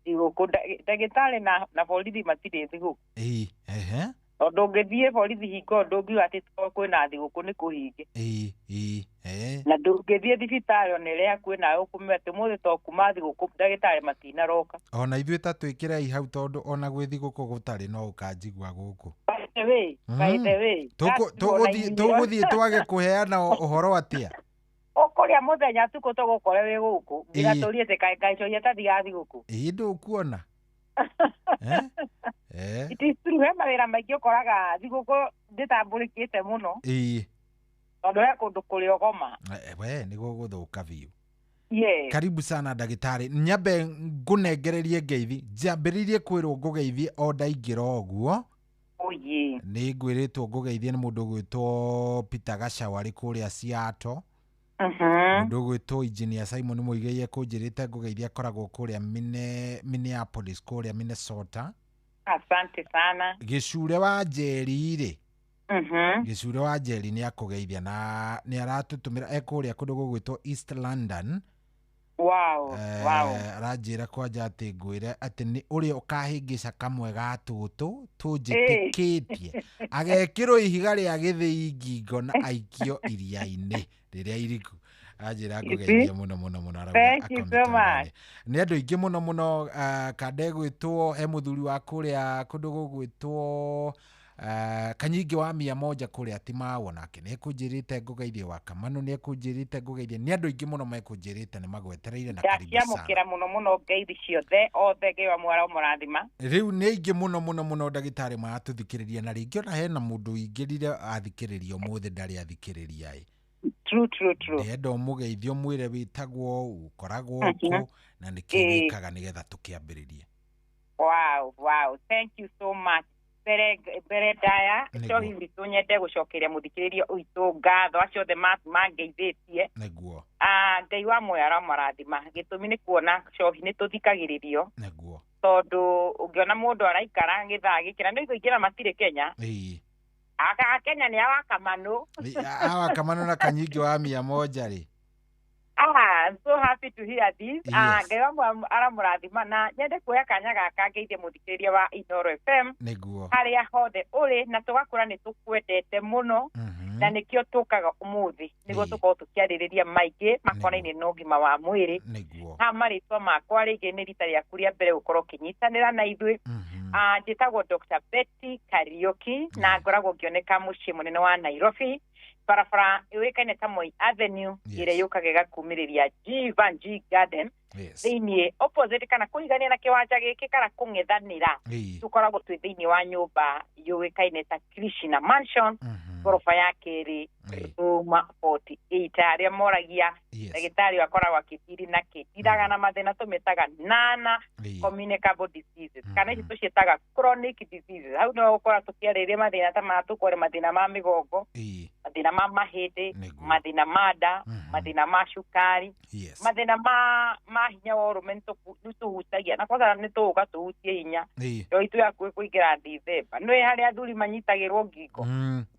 Thigũkũ ndagĩtarĩ na borithi matirĩ thigũkũ. Ĩĩ, ehe. Tondũ ũngĩthiĩ borithi hingo ndũngiuga atĩ tondũ kwĩna thigũkũ nĩ kũhinge. Ĩĩ, ĩĩ, ehe. Na ndũngĩthiĩ thibitarĩ ona ĩrĩa kwĩnayo ũkũmenya atĩ ũmũthĩ to kuma thigũkũ ndagĩtarĩ matinaroka. Ona ithuĩ ta twĩkĩrei hau tondũ ona gwĩ thigũkũ gũtarĩ no ũkanjigua gũkũ. By the way, by the way. Tũgũthiĩ twage kũheana ũhoro atĩa? Ũkũrĩa mũthenya tukũ tũgũkore wĩ gũkũ. Nginya tũrie atĩ kaĩ cohi atathiaga thigũkũ. Ĩĩ, ndũkuona. It is true, he mawĩra maingĩ ũkoraga thigũkũ ndĩtambũrĩkĩte mũno. Ĩĩ. Tondũ he kũndũ kũrĩ ũgoma. We nĩ gũgũthũka biũ. Yes. Karibu sana ndagĩtarĩ. Nyambe ngũnengererie ngeithi. Njambĩrĩirie kwĩrwo ngũgeithie o ndaingĩra ũguo. Oye. Nĩ ngwĩrĩtwo ngũgeithie nĩ mũndũ ũgwĩtwo Peter Gachau arĩ kũrĩa Seattle. Mũndũ ũgwĩtwo Engineer Simon Muigai ekũnjĩrĩte ngũgeithie akoragwo kũrĩa Minneapolis, kũrĩa Minnesota. Asante sana. Gĩcure wa Njeri rĩ. Gĩcure wa Njeri nĩ akũgeithia na nĩ aratũtũmĩra ekũrĩa kũndũ gũgwĩtwo East London. Wow, wow. Aranjĩra kwanja atĩ ngwĩre atĩ nĩ ũrĩa ũkahĩngĩca kamwe ga tũtũ tũnjĩtĩkĩtie agekĩrwo ihiga rĩa gĩthĩi ngingo na aikio iria-inĩ rĩrĩa iriku. Anjĩra ngũgeithie mũno mũno mũno, arauga Thank you so much. Nĩ andũ aingĩ mũno mũno. Kanda ĩgwĩtwo he mũthuri wa kũrĩa kũndũ gũgwĩtwo Kanyingĩ wa 100 kũrĩa Timawo, nake nĩ ekũnjĩrĩte ngũgeithie. Wa Kamanu nĩ ekũnjĩrĩte ngũgeithie. Nĩ andũ aingĩ mũno mekũnjĩrĩte nĩ magwetereire na karibu sana. Ndaciamũkĩra mũno mũno ngeithi ciothe othe Ngai wa mwara ũmũrathima. Rĩu nĩ aingĩ mũno mũno mũno ndagĩtarĩ maratũthikĩrĩria, na rĩngĩ ona hena mũndũ ũingĩrire athikĩrĩria ũmũthĩ ndarĩ athikĩrĩria ĩ. True, true, true. Ndĩrenda ũmũgeithie ũmwĩre wĩtagwo ũkoragwo kũ na nĩkĩ wĩkaga nĩgetha tũkĩambĩrĩrie. Wow, wow. Thank you so much. Mbere ndaya cohi witũ nyende gũcokeria mũthikĩrĩria witũ ngatho acio othe mangeithĩtie. Nĩguo. Ngai wa muoyo aramũrathima. Gĩtũmi nĩ kuona cohi nĩ tũthikagĩrĩrio. Nĩguo. Tondũ ũngĩona mũndũ araikara gĩthaa gĩkĩ na nĩ ingĩra matirĩ Kenya. Ĩĩ. Aka Kenya nĩ awa Kamanũ. Awa Kamanũ na Kanyingi wa 100 rĩ. Ah, I'm so happy to hear this. Yes. Ah, Ngai wa aramũrathima na nyende kuoya kanya gaka ngeithie mũthikĩrĩria wa Inooro FM Nĩguo. harĩa hothe ũrĩ, na tũgakũra nĩ tũkwendete mũno, na nĩkĩo tũkaga ũmũthĩ nĩguo tũkorwo tũkĩarĩrĩria maingĩ makonainie na ũgima wa mwĩrĩ. Nĩguo. Ha marĩtwa makwa rĩngĩ nĩ rita rĩaku rĩa mbere gũkorwo ũkĩnyitanĩra na ithuĩ. Ah, njĩtagwo Dr. Betty Kariuki na ngoragwo ngĩoneka mũciĩ mũnene wa Nairobi, barabara ĩũĩkaine ta Moi Avenue, ĩrĩa yũkaga ĩgakumĩrĩria Givenchy Garden, thĩiniĩ opposite kana kũrigania na kĩwanja gĩkĩ kana kũng'ethanĩra. Tũkoragwo twĩ thĩiniĩ wa nyũmba yũĩkaine ta Krishna Mansion, goroba ya kerĩ, room 48. Arĩa moragia ndagĩtarĩ akoragwo akĩtiri na kĩ tiraga na mathĩna tũmĩtaga nana communicable diseases, kana ici tũciĩtaga chronic diseases. Hau no gũkora tũkĩarĩrĩria mathĩna ta maya, tũkore mathĩna ma mĩgongo, mathĩna ma mahĩndĩ, mathĩna ma nda, mathĩna ma cukari, mathĩna ma hinya wa ũrũme nĩ tũhutagia, na kwanza nĩ tũgũka tũhutie hinya ndo itũ yakuĩ kũingĩra Dithemba. Nĩ harĩa athuri manyitagĩrwo ngingo,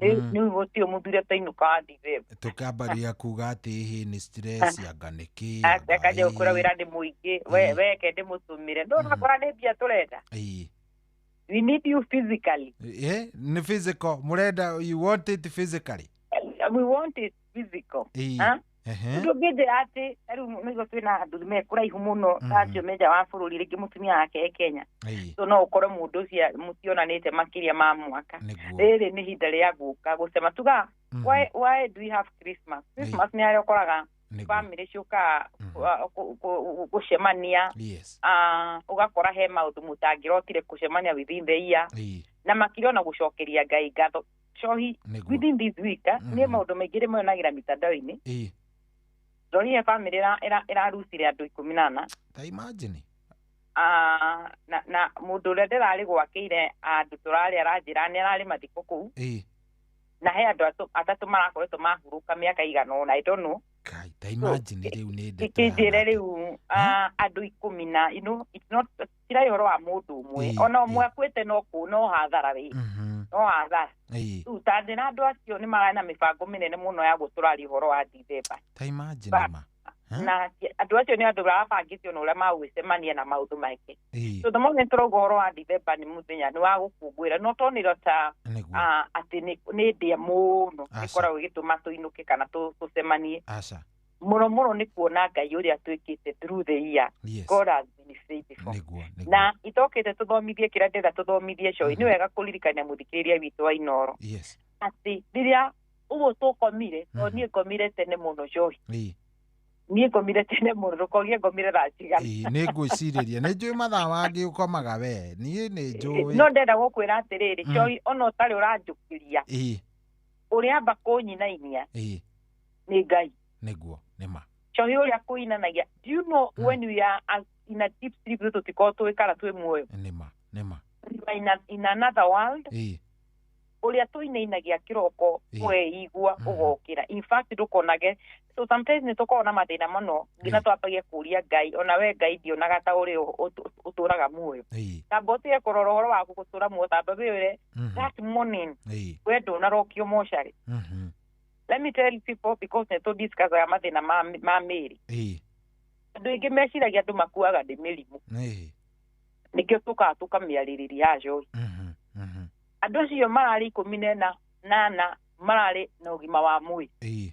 nĩ gũtirĩ mũthuri atainũka wa Dithemba. Tũkambaria kuga atĩ hĩ nĩ stress anga nĩ kĩ. Akanja gũkũra wĩra nĩ mũingĩ, weke ndĩmũtũmĩre, no nakora nĩ mbia tũrenda. We need you physically. Nĩ physical mũrenda, you want it physically. We want it physical. Ũndũ ũngĩnjĩra atĩ rĩu nĩguo twĩna athuri me kũraihu mũno ta acio me nja wa bũrũri, rĩngĩ mũtumia wake e Kenya, so no ũkore mũndũ ũcio mũtionanĩte makĩria ma mwaka. Rĩrĩ nĩ ihinda rĩa gũka gũcema tuga why do we have Christmas? Christmas nĩ harĩa ũkoraga bamĩrĩ ciũkaga gũcemania, ũgakora he maũndũ mũtangĩrotire kũcemania within the year, na makĩria ona gũcokeria Ngai ngatho. Cohi within this week nĩ maũndũ maingĩ rĩmwe yonagĩra mitandao-inĩ. Ndorire bamĩrĩ ĩrarucire andũ 14. Ta imagine. Na mũndũ ũrĩa ndĩrarĩ gwakĩire andũ tũrarĩ aranjĩra nĩ ararĩ mathiko kũu, na he andũ atatũ marakoretwo mahurũka mĩaka igana ũna, I don't know. Ta imagine rĩu nĩ ndeto. Ikĩnjĩre rĩu andũ 10 na you know it's not tirai ũhoro wa mũndũ ũmwe, ona ũmwe akuĩte no kũ no hathara rĩ, no hathara. Rĩu ta ndĩna andũ acio nĩ mararĩ na mĩbango mĩnene mũno ya gũtũraria ũhoro wa Dithemba. Ta imagine ma. Na andũ acio nĩ andũ marabangĩte ona ũrĩa magũgĩcemania na maũndũ make. So the moment tũrauga ũhoro wa Dithemba nĩ mũthenya nĩ wa gũkũngũĩra, no tonĩro ta atĩ nĩ ndĩa mũno ĩkoragwo ĩgĩtũma tũinũke kana tũcemanie. Mũno mũno nĩ kuona Ngai ũrĩa twĩkĩte through the year. God has been faithful. Na itokĩte tũthomithie kĩrĩa ndĩrenda tũthomithie Cohi. Nĩ wega kũririkania mũthikĩrĩria witũ wa Inooro atĩ rĩrĩa ũguo tũkomire, tondũ niĩ ngomire tene mũno Cohi, niĩ ngomire tene mũno, ndũkogie ngomire thaa cigana. Nĩ ngwĩcirĩria nĩ njũĩ mathaa mangĩ ũkomaga we, niĩ nĩ njũĩ. No ndenda gũkwĩra atĩrĩrĩ Cohi, ona ũtarĩ ũranjũkĩria ũrĩa amba kũnyinainia nĩ Ngai. Nĩguo nĩ ma. Cohi ũrĩa kũinanagia, do you know when we are in a deep sleep tũtikorwo tũĩ kana twĩ muoyo? Nĩ ma nĩ ma. In another world ũrĩa tũinainagia kĩroko ũgeigua ũgokĩra. In fact ndũkonage. So sometimes nĩ tũkoragwo na mathĩna mũno nginya twambagie kũria Ngai, ona we Ngai ndionaga ta ũrĩa ũtũraga muoyo. Tamba ũtige kũrora ũhoro waku gũtũra muoyo, tamba wĩre that morning we ndũnarokio mocarĩ. Let me tell people, because nĩ tũdiscussaga mathĩna ma mĩĩrĩ. Andũ aingĩ meciragia andũ makuaga nĩ mĩrimũ, nĩkĩo tũkaga tũkamĩarĩrĩria haha Cohi. Andũ acio mararĩ 18 mararĩ na ũgima wa mwĩrĩ,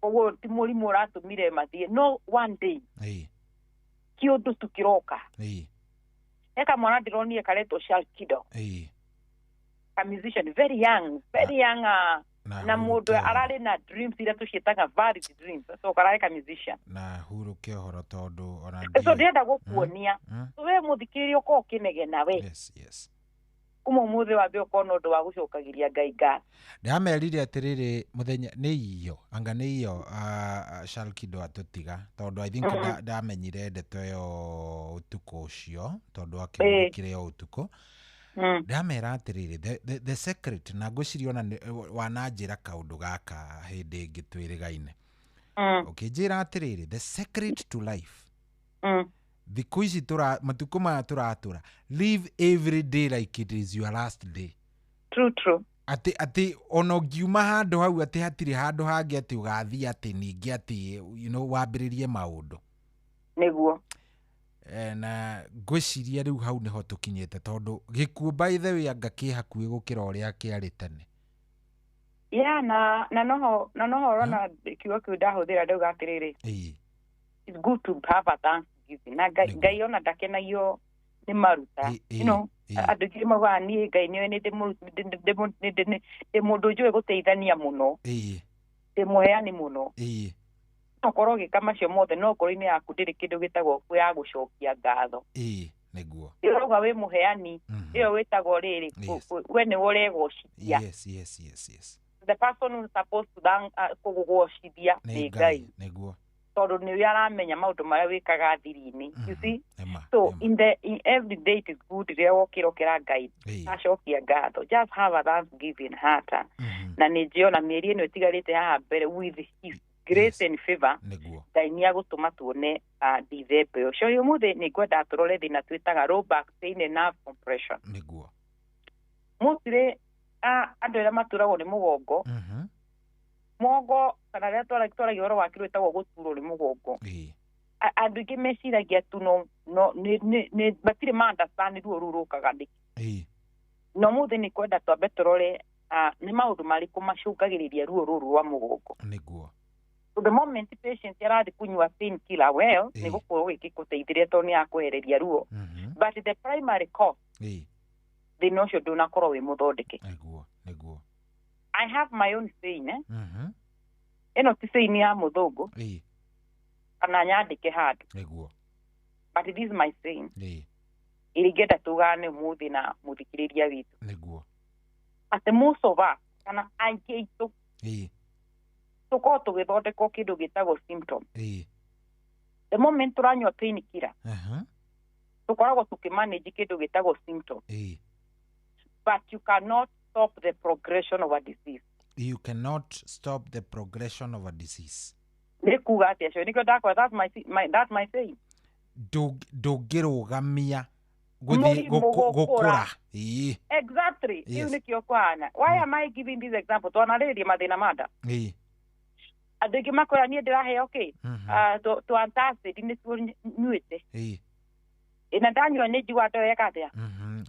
koguo ti mũrimũ ũratũmire mathiĩ. No one day kĩũndũ tu kĩroka. He kamwana ndĩronire karetwo Shalkido, a musician very young, very young, na mũndũ ararĩ na dreams iria tũciĩtaga valid dreams, so kararĩ ka musician. Na hurũke ũhoro tondũ ona so ndĩrenda gũkuonia we mũthikĩrĩria ũkorwo ũkĩnegena we. Yes, yes. Kuma ũmũthĩ wambe ũkorwo na ũndũ wa gũcokagĩria Ngai ngatho. Ndĩramerire atĩrĩrĩ mũthenya nĩ iyo anga nĩ iyo Shalkido atũtiga, tondũ I think ndamenyire ndeto ĩyo ũtukũ ũcio, tondũ akĩhurũkire o ũtukũ. Ndamera atĩrĩrĩ the secret, na ngwĩciria ona wananjĩra kaũndũ gaka hĩndĩ ĩngĩ twĩrĩgaine, ũkĩnjĩra atĩrĩrĩ the secret to life, Thikũ ici tũra matukũ maya tũratũra, live every day like it is your last day. True, true. Atĩ ona ũngiuma handũ hau, atĩ hatirĩ handũ hangĩ atĩ ũgathiĩ, atĩ ningĩ atĩ wambĩrĩrie maũndũ. Nĩguo. Na ngwĩciria rĩu hau nĩho tũkinyĩte, tondũ gĩkuũ, by the way, anga kĩ hakuhĩ gũkĩra ũrĩa kĩarĩ tene. Yeah, na noho ũrona kiugo kĩu ndahũthĩra ndauga atĩrĩrĩ, it's good to have a thanksgiving, na Ngai ona ndakenagio nĩ maruta. Andũ aingĩ maugaga niĩ Ngai nĩwe nĩ ndĩ mũndũ njũĩ gũteithania mũno, ndĩ mũheani mũno. No ũkorwo ũgĩka macio mothe, no ngoro-inĩ yaku ndĩrĩ kĩndũ gĩtagwo ya gũcokia ngatho. Ĩĩ, nĩguo. Ĩrauga wĩ mũheani, ĩyo wĩtagwo rĩrĩ, we nĩwe ũregocithia. yes yes yes yes The person who is supposed to thank, kũgũgocithia nĩ Ngai, Nĩguo. Tondũ nĩwe aramenya maũndũ marĩa wĩkaga thiri-inĩ, you see? Ema. So in every day it is good rĩrĩa wokĩra ũkĩra Ngai acokia ngatho. Just have a thanksgiving heart, na nĩ njĩona mĩeri ĩno ĩtigarĩte haha mbere, with his grace and favor, Nĩguo. Ngai nĩ agũtũma tuone Dithemba ĩyo. Cio ũmũthĩ nĩ ngwenda tũrore thĩna twĩtaga low back pain and nerve compression. Nĩguo. Mostly andũ arĩa maturagwo nĩ mũgongo, mũgongo kana rĩrĩa twaragia ũhoro wa kĩndũ gĩtagwo gũturwo nĩ mũgongo, andũ aingĩ meciragia tu no nĩ matirĩ ma understand ruo rũu rũkaga nĩkĩ. Na ũmũthĩ nĩ kwenda twambe tũrore nĩ maũndũ marĩkũ macũngagĩrĩria ruo rũrũ rwa mũgongo. Nĩguo. So the moment patient arathiĩ kũnyua pain killer, well, nĩ gũkorwo gĩgĩkũteithĩrĩria tondũ nĩ yakwehereria ruo, but the primary cause, thĩna ũcio ndũnakorwo wĩ mũthondeke. Nĩguo, nĩguo. I have my own saying, eh? Ĩno ti saying ya mũthũngũ kana nyandĩke handũ, but this is my saying ĩrĩa ingĩenda tũgane ũmũthĩ na mũthikĩrĩria witũ, atĩ most of us kana aingĩ aitũ tũkorwo tũgĩthondekwo kĩndũ gĩtagwo symptom. The moment tũranyua pain killer, tũkoragwo tũkĩmanage kĩndũ gĩtagwo symptom, but you cannot stop the progression of a disease. You cannot stop the progression of a disease. Nĩ kuga atĩa cio? Nĩkĩo ndakora that's my saying. Ndũngĩrũgamia gũthiĩ Mũrimũ gũkũra. Gũkũra. Exactly. Kĩu nĩkĩo kũhana. Why am I giving this example? Twanarĩrĩria mathĩna ma nda, andũ aingĩ makwĩra niĩ ndĩraheo kĩ, tũ antacid nĩtuo nyuĩte. Ĩ, na ndanyua nĩ njigua ndoyeka atĩa.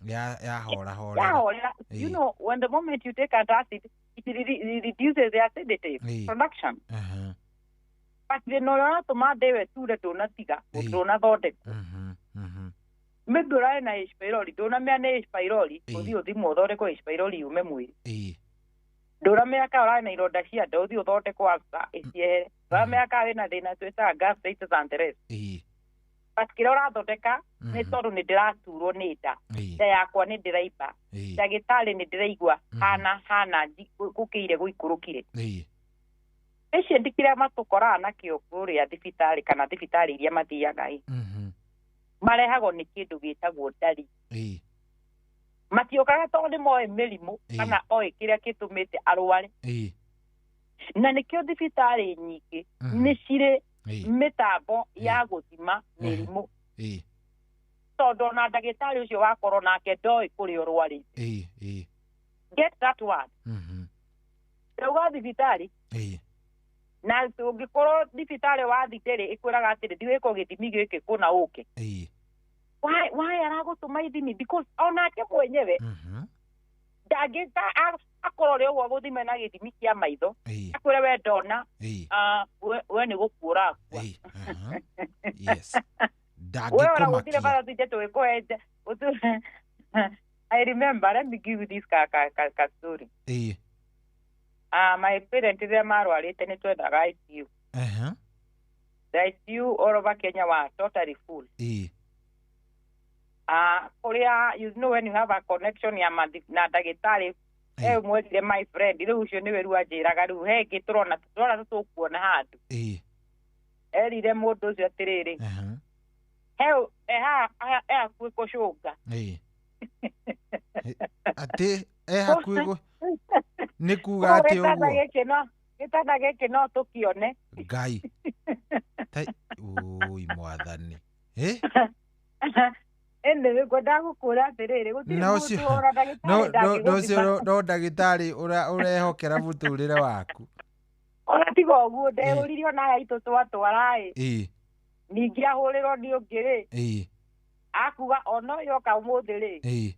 Ya hora hora. Yahorera. You know, when the moment you take antacid, it reduces the acidity production, but thĩna ũrĩa ũratũma ndĩwe ture ndũnatiga, ndũnathondekwo. Maybe ũrarĩ na H pylori, ndũnamenya nĩ H pylori. Ũthiĩ ũthimwo, ũthondekwo H pylori yume mwĩrĩ. Ndũramenya kana ũrarĩ na ironda cia nda, ũthiĩ ũthondekwo ulcer ĩciehere. Ndũramenya kana wĩna thĩna twĩtaga gastritis and the rest, but kĩrĩa ũrathondeka nĩ tondũ nĩ ndĩraturwo nĩ nda, nda yakwa nĩ ndĩraimba, ndagĩtarĩ nĩ ndĩraigua hana hana gũkĩire gũikũrũkire. Patient kĩrĩa matũkoraga nakĩo kũrĩa thibitarĩ kana thibitarĩ iria mathiaga ĩ, marehagwo nĩ kĩndũ gĩtagwo ndari. Matiũkaga tondũ nĩ moĩ mĩrimũ kana oĩ kĩrĩa gĩtũmĩte arware. Na nĩkĩo thibitarĩ nyingĩ nĩ cirĩ mĩtambo ya gũthima mĩrimũ, tondũ ona ndagĩtarĩ ũcio wakorwo nake ndoĩ kũrĩa ũrwarĩte. ĩĩ ĩĩ Get that word. Ndauga thibitarĩ, na ũngĩkorwo thibitarĩ wathi rĩ, ĩkwĩraga atĩrĩ, thiĩ wĩkwo gĩthimi gĩkĩ kũna ũke. Why aragũtũma ithimi? Because onake mwenyewe ndangĩka akorwo rĩ ũguo gũthime na gĩthimi kĩa maitho, akwĩre we ndona, we nĩ gũkua ũrakua. Yes. We ona gũtirĩ Ndangĩkũmakia. bata tinde tũgĩkũhe. I remember, let me give you this ka story. My parent rĩrĩa marwarĩte nĩ twendaga ICU. The ICU all over Kenya were totally full. Kũrĩa, you know, when you have a connection ya na ndagĩtarĩ he mwetire my friend rĩu, ũcio nĩwe rĩu anjĩraga rĩu he ĩngĩ tũrona tũtũkuona handũ. Erire mũndũ ũcio atĩrĩrĩ, he he haha he hakuhĩ kũcũnga. Atĩ e hakuhĩ nĩ kuga atĩ gĩtanda ũguo gĩkĩ no gĩtanda gĩkĩ no tũkĩone. Ngai, ui mwathani. Ĩ? Ĩndĩ ngwendaga gũkũra atĩrĩrĩ, gũtirĩ Na ũcio mũndũ ona ndagĩtarĩ no no no ũcio ndangĩgũthima. no ndagĩtarĩ ũrehokera mũtũrĩre waku. Ona tiga ũguo ndehũrire ona aya aitũ twatwara ĩ, Ĩ. ningĩ ahũrĩrwo nĩ ũngĩ rĩ, Ĩ. akuga ona ũyũ oka ũmũthĩ rĩ, Ĩ.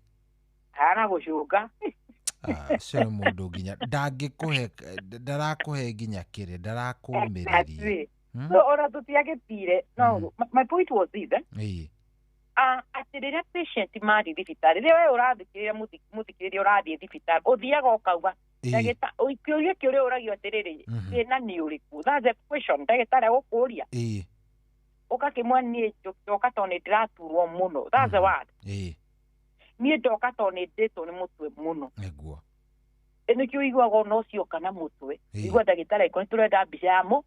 kana gũcũnga. Ũcio nĩ mũndũ nginya ndangĩkũhe, ndarakũhe nginya kĩrĩ ndarakũmĩrĩria. Exactly. So ona tũtiagĩtire no my point was this, eh? Ĩ. Atĩ rĩrĩa patient mathiĩ thibitarĩ, rĩrĩa we ũrathikĩrĩria mũthikĩrĩria ũrathiĩ thibitarĩ, ũthiaga ũkauga kĩũria kĩũria ũragio atĩrĩrĩ, thĩna nĩ ũrĩkũ? That's the question ndagĩtarĩ agũkũria. Ĩ. Ũgakĩmwa niĩ ndoka tondũ nĩ ndĩraturwo mũno, that's the word. Ĩ. Niĩ ndoka tondũ nĩ ndĩtwo nĩ mũtwe mũno. Nĩguo. Ĩ nĩkĩo ũiguaga ona ũcio kana mũtwe, igua ndagĩtarĩ angĩkorwo nĩ tũrenda mbica ya mũ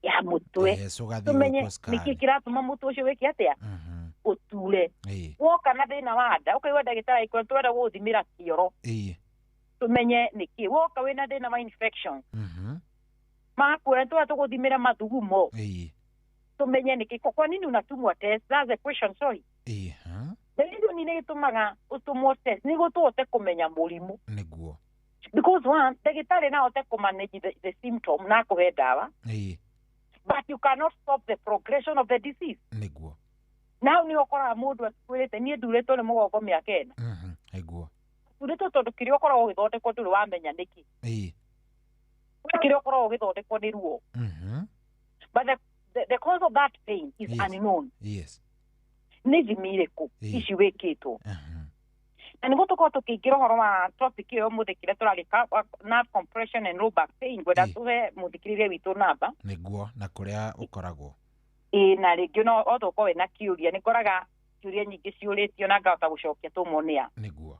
ya mũtwe, Yes, ũgathiĩ tũmenye gwĩkwo scan. nĩkĩ kĩratũma mũtwe ũcio wĩke atĩa, ũture. Ĩ. Woka na thĩna wa nda, ũkaigua ndagĩtarĩ angĩkorwo tũrenda gũgũthimĩra kĩoro, Ĩ. tũmenye nĩkĩ. Woka wĩna thĩna wa infection, makwĩra tũrenda tũgũthimĩra mathugumo, Ĩ. tũmenye nĩkĩ. Kwa nini unatumwa test? That's the question, sorry. Ĩ. Ha? The reason nĩ gĩtũmaga ũtũmwo test nĩguo tũhote kũmenya mũrimũ. Nĩguo. Because one, ndagĩtarĩ no ahote kũmanage the symptom na akũhe ndawa, Ĩ. but you cannot stop the progression of the disease. Nĩguo. Na hau nĩho ũkoraga mũndũ akwĩrĩte niĩ ndurĩtwo nĩ mũgongo mĩaka 4. Nĩguo. Ndurĩtwo tondũ kĩrĩa ũkoragwo ũgĩthondekwo ndũrĩ wamenya nĩkĩ. Ĩ. We kĩrĩa ũkoragwo ũgĩthondekwo nĩ ruo. But the cause of that pain is unknown. Yes. Nĩ ithimi irĩkũ ici wĩkĩtwo? Na nĩguo tũkorwo tũkĩingĩra ũhoro wa topic ĩyo ũmũthĩ kĩrĩa tũragĩka, nerve compression and low back pain, ngwenda tũhe mũthikĩrĩria witũ namba. Nĩguo, na kũrĩa ũkoragwo. Ĩ, na rĩngĩ no o tũkorwo wĩna kĩũria, nĩ ngoraga ciũria nyingĩ ciũrĩtio na ngahota gũcokia tũmonia. Nĩguo.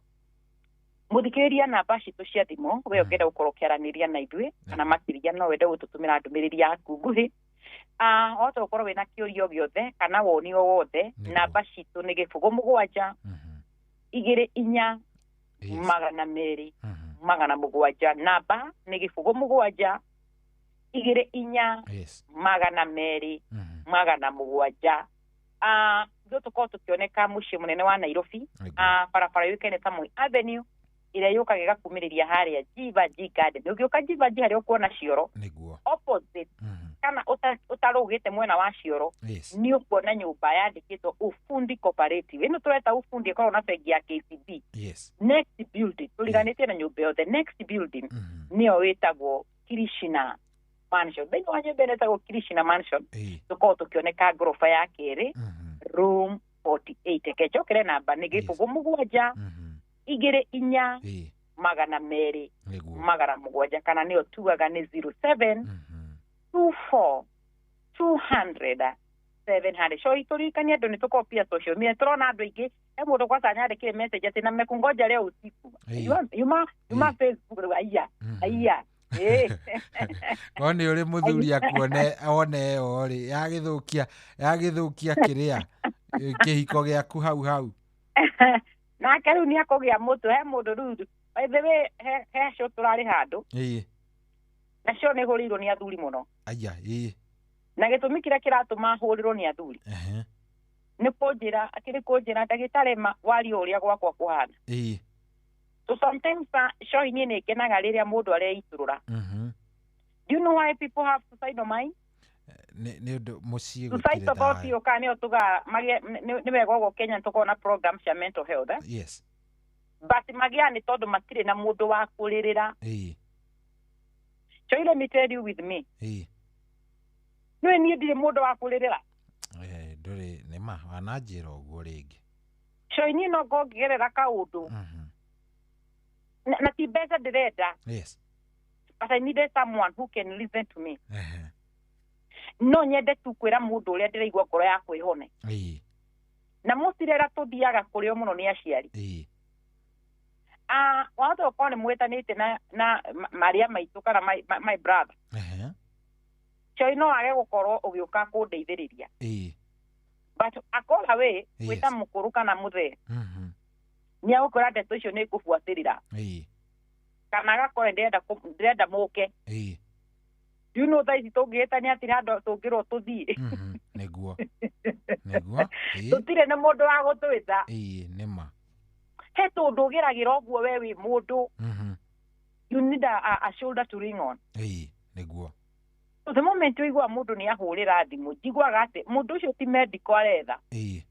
Mũthikĩrĩria, namba citũ cia thimũ, we ũngĩenda gũkorwo ũkĩaranĩria na ithuĩ kana makĩria no wende gũtũtũmĩra ndũmĩrĩri yaku nguhĩ, wahota gũkorwo wĩna kĩũria o gĩothe kana woni o wothe, namba citũ nĩ 0 7 2 4 200 700. Namba nĩ 0 7 2 4 200 700. Ithuĩ tũkorwo tũkĩoneka mũciĩ mũnene wa Nairobi, barabara yũĩkaine ta Moi Avenue, ĩrĩa yũkaga ĩgakumĩrĩria harĩa Jivanjee Garden. Ũngĩũka Jivanjee harĩa ũkuona cioro, Nĩguo. opposite kana ũtarũgĩte mwena wa cioro, Yes. nĩ ũkuona nyũmba yandĩkĩtwo Ufundi Cooperative. Ĩno tũreta Ufundi ĩkoragwo na bengi ya KCB. Yes. Next building tũriganĩtie na nyũmba ĩyo, the next building nĩyo ĩtagwo Krishna Mansion. Thĩinĩ wa nyũmba ĩno ĩtagwo Krishna Mansion, tũkoragwo tũkĩoneka ngoroba ya kerĩ, room 48. Reke njokere namba nĩ 0 7 2 4 200 700, kana nĩyo tugaga nĩ 07 24 200 700. So itũririkanie andũ nĩ tũkorwo pia social media, tũrona andũ aingĩ, he mũndũ kwanza anyandĩkire message atĩ na mekungoja leo usiku. Yuma Facebook rĩu, aiya aiya. Ĩ. No nĩ ũrĩ mũthuri akuone one ĩyo rĩ, yagĩthũkia kĩrĩa kĩhiko gĩaku hau hau. Nake rĩu nĩ akũgĩa mũtwe, he mũndũ rĩu, by the way, he show tũrarĩ handũ, na show nĩ hũrĩirwo nĩ athuri mũno. Aya. Ĩ. Na gĩtũmi kĩrĩa kĩratũma hũrĩrwo nĩ athuri nĩ kũnjĩra akĩrĩ kũnjĩra ndagĩtarĩ wario ũrĩa gwakwa kũhana. So sometimes show niĩ nĩ ngenaga rĩrĩa mũndũ areitũrũra. Do you know why people have suicidal mind? Nĩ ũndũ mũciĩ gũtirĩ Suicidal thought thayũ. ĩyo kana nĩyo tugaga nĩ wega ũguo Kenya tũkorwo na program cia mental health, eh? Yes. But magĩa nĩ tondũ matirĩ na mũndũ wa kũrĩrĩra. So let me tell you with me, nĩwe niĩ ndirĩ mũndũ wa kũrĩrĩra. Eh, ndũrĩ nĩ ma wananjĩra ũguo rĩngĩ. So niĩ no ngorwo ngĩgerera kaũndũ na ti mbeca ndĩrenda, but I needed someone who can listen to me. No nyende tu kwĩra mũndũ ũrĩa ndĩraigua ngoro yakwa ĩhone. Na mũcire ĩrĩa tũthiaga kũrĩo mũno nĩ aciari. Wahota gũkorwo nĩ mwĩtanĩte na marĩa maitũ kana my brother. Choi no age gũkorwo ũgĩũka kũndeithĩrĩria, but akola we wĩta mũkũrũ kana mũthee, nĩ agũkwĩra ndeto icio nĩ ngũbuatĩrĩra, kana agakorwo ndĩrenda mũke. Do you know thaa ici tũngĩhĩtania atĩ handũ tũngĩrwo tũthiĩ. Nĩguo. Nĩguo. Ĩĩ. Tũtirĩ na mũndũ wa gũtwĩta. Ĩĩ, nĩma. He tũndũ ũgeragĩra ũguo we wĩ mũndũ. You need a shoulder to ring on. Ĩĩ, nĩguo. So the moment ũigua mũndũ nĩ ahũrĩra thimũ, njiguaga atĩ mũndũ ũcio ti medical aretha. Ĩĩ.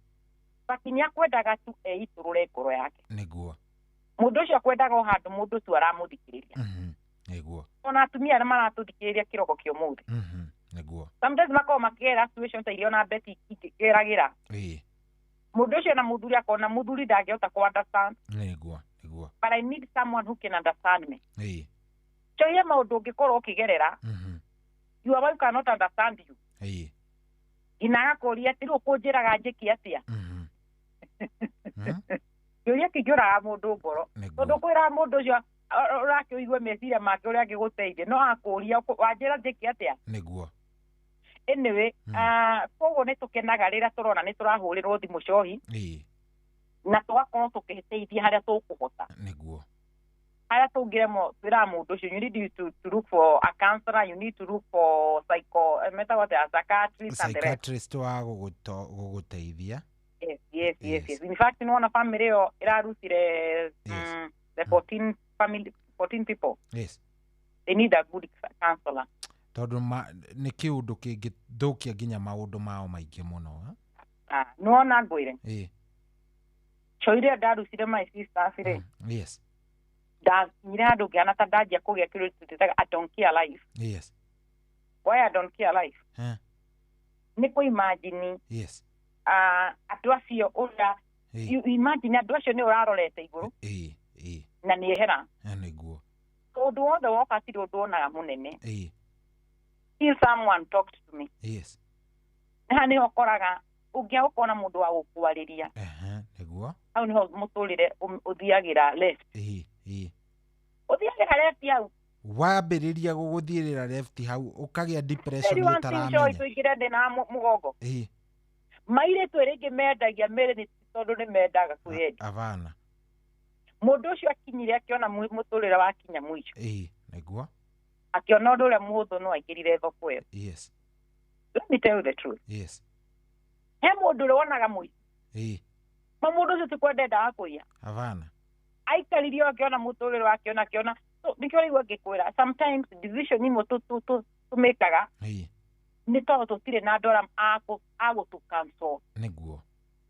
But nĩ akwendaga tu eitũrũre ngoro yake. Nĩguo. Mũndũ ũcio akwendaga o handũ mũndũ tu aramũthikĩrĩria. Nĩguo. Ona atumia arĩa maratũthikĩrĩria kĩroko kĩa ũmũthĩ. Nĩguo. Sometimes makoragwo makĩgerera situation ta iria ona Betty ikĩgeragĩra. Ĩĩ. Mũndũ ũcio na mũthuri akona mũthuri ndangĩhota kũ understand. Nĩguo. Nĩguo. But I need someone who can understand me. Ĩĩ. Coie maũndũ ũngĩkorwo ũkĩgerera. Your wife cannot understand you. Ĩĩ. Nginya agakũria atĩ rĩu ũkũnjĩraga njĩke atĩa. Kĩũria kĩngĩũraga mũndũ ngoro. Tondũ kwĩraga mũndũ ũcio ũrakĩũigue meciria make ũrĩa angĩgũteithia no akũria wanjĩra njĩke atĩa. Nĩguo. Anyway, koguo nĩ tũkenaga rĩrĩa tũrona nĩ tũrahũrĩrwo thimũ cohi. Ĩĩ. Na tũgakorwo tũkĩteithia harĩa tũkũhota. Nĩguo. Harĩa tũngĩremwo twĩraga mũndũ ũcio you need to look for a counselor, you need to look for psycho metagwo atĩa, a psychiatrist and the rest. Psychiatrist wa gũgũteithia. Yes, yes, yes, yes. In fact, nĩwona family ĩyo ĩrarutire the 14 family, 14 people. Yes. They need a good counselor. Tondũ nĩ kĩũndũ kĩngĩthũkia nginya maũndũ mao maingĩ mũno. Nĩwona ngwĩre. Ĩĩ. Coire ndarutire my sisters rĩ. Yes. Ndakinyire handũ ngĩhana ta ndanjia kũgĩa kĩndũ tũĩtaga I don't care life. Yes. Why I don't care life? Nĩ kũ imagine. Yes. Andũ acio ũrĩa you imagine andũ acio nĩ ũrarorete igũrũ. Ĩĩ, ĩĩ. Na nĩ ehera. Nĩguo. Ũndũ wothe woka tirĩ ũndũ wonaga mũnene. Ĩĩ. Till someone talked to me. Yes. Haha nĩho ũkoraga ũngĩaga ũkona mũndũ wa gũkwarĩria. Nĩguo. Hau nĩho mũtũrĩre ũthiagĩra left. Ĩĩ, ĩĩ. Ũthiagĩra left hau. Wambĩrĩria gũgũthiĩrĩra left hau ũkagĩa depression ũtaramenya. Tũingĩre thĩna wa mũgongo. Ĩĩ. Mairĩtu rĩngĩ mendagia mĩĩrĩ nĩ tondũ nĩ mendaga kwĩyendia. Abana. Mũndũ ũcio akinyire akĩona mũtũrĩre wakinya mũico. Ĩĩ, nĩguo. Akĩona ũndũ ũrĩa mũhũthũ no aingĩrire thoko ĩyo. Yes. Let me tell you the truth. Yes. He mũndũ ũrĩa wonaga mũico. Ĩĩ. Ma mũndũ ũcio ti kwenda endaga kũiya. Abana. Aikaririe akĩona mũtũrĩre wake ona akĩona. So nĩkĩo rĩu ngĩkwĩra sometimes decision imwe tũmĩkaga. Ĩĩ. Nĩ tondũ tũtirĩ na andũ arĩa a gũtũ cancel. Nĩguo.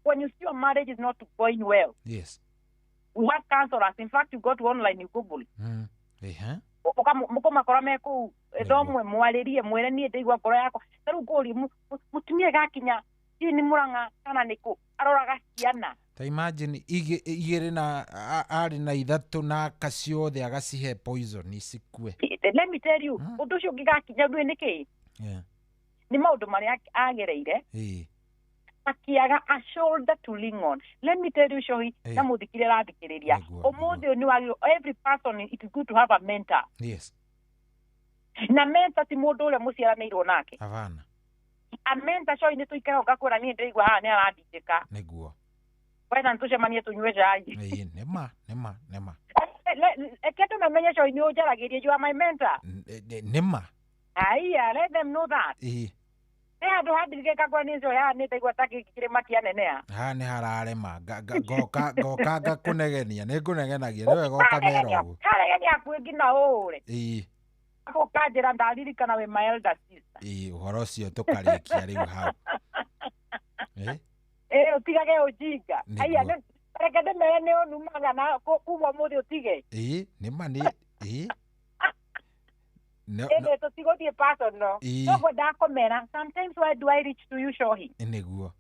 When you see your marriage is not going well. Yes. We have counselors. In fact, you go to online, you Google. Mũkũmakora me kũu thomwe mwarĩrie mwĩre niĩ ndaigua ngoro yakwa. Ta rĩu ngũrie mũtumia gakinya hihi nĩ Mũrang'a kana nĩ kũ aroraga ciana. Ta imagine igĩrĩ na arĩ na ithatũ na akaciothe agacihe poison icikue. Let me tell you, ũndũ ũcio ũngĩgakinya ndũĩ nĩ kĩĩ? Yeah. Nĩ maũndũ marĩa agereire. Ĩĩ. Akiaga a shoulder to lean on. Let me tell you, Shohi, na mũthikĩrĩria arathikĩrĩria. Ũmũthĩ ũyũ nĩ wagĩrĩirwo, every person, it is good to have a mentor. Yes. Na mentor ti mũndũ ũrĩa mũciaranĩirwo nake. Abana. A mentor, Shohi, nĩ tũikaraga ũgakwĩra niĩ ndĩraigua haha nĩ arandindĩka. Nĩguo. Wenda nĩtũcemanie tũnyue cai. Ĩĩ, nĩma, nĩma, nĩma. Reke andũ mamenye Shohi nĩ ũnjaragĩria, you are my mentor. Nĩma. Aya, let them know that. Ĩĩ. Nĩ handũ handirike kwa nĩ njoya nĩ ndaigua ta kĩrĩma kĩanenea. Haha nĩ hararema. Ngoka ngakũnegenia, nĩ ngũnegenagia, nĩ wega ũkamera ũguo. Karegenia hakuhĩ nginya ũũre. Ĩĩ. Ũkanjĩra ndaririkana wĩ my elder sister. Ĩĩ, ũhoro ũcio tũkarĩkia rĩu hau. Ĩĩ. Ĩĩ, ũtigage ũjinga. Aya, reke ndĩmere nĩ ũnumaga na kuma ũmũthĩ ũtige. Ĩĩ, nĩ ma nĩ ĩĩ. Ĩndĩ tũtigũthiĩ personal. No ngwendaga kũmera, sometimes why do I reach to you, Shohi? Nĩguo.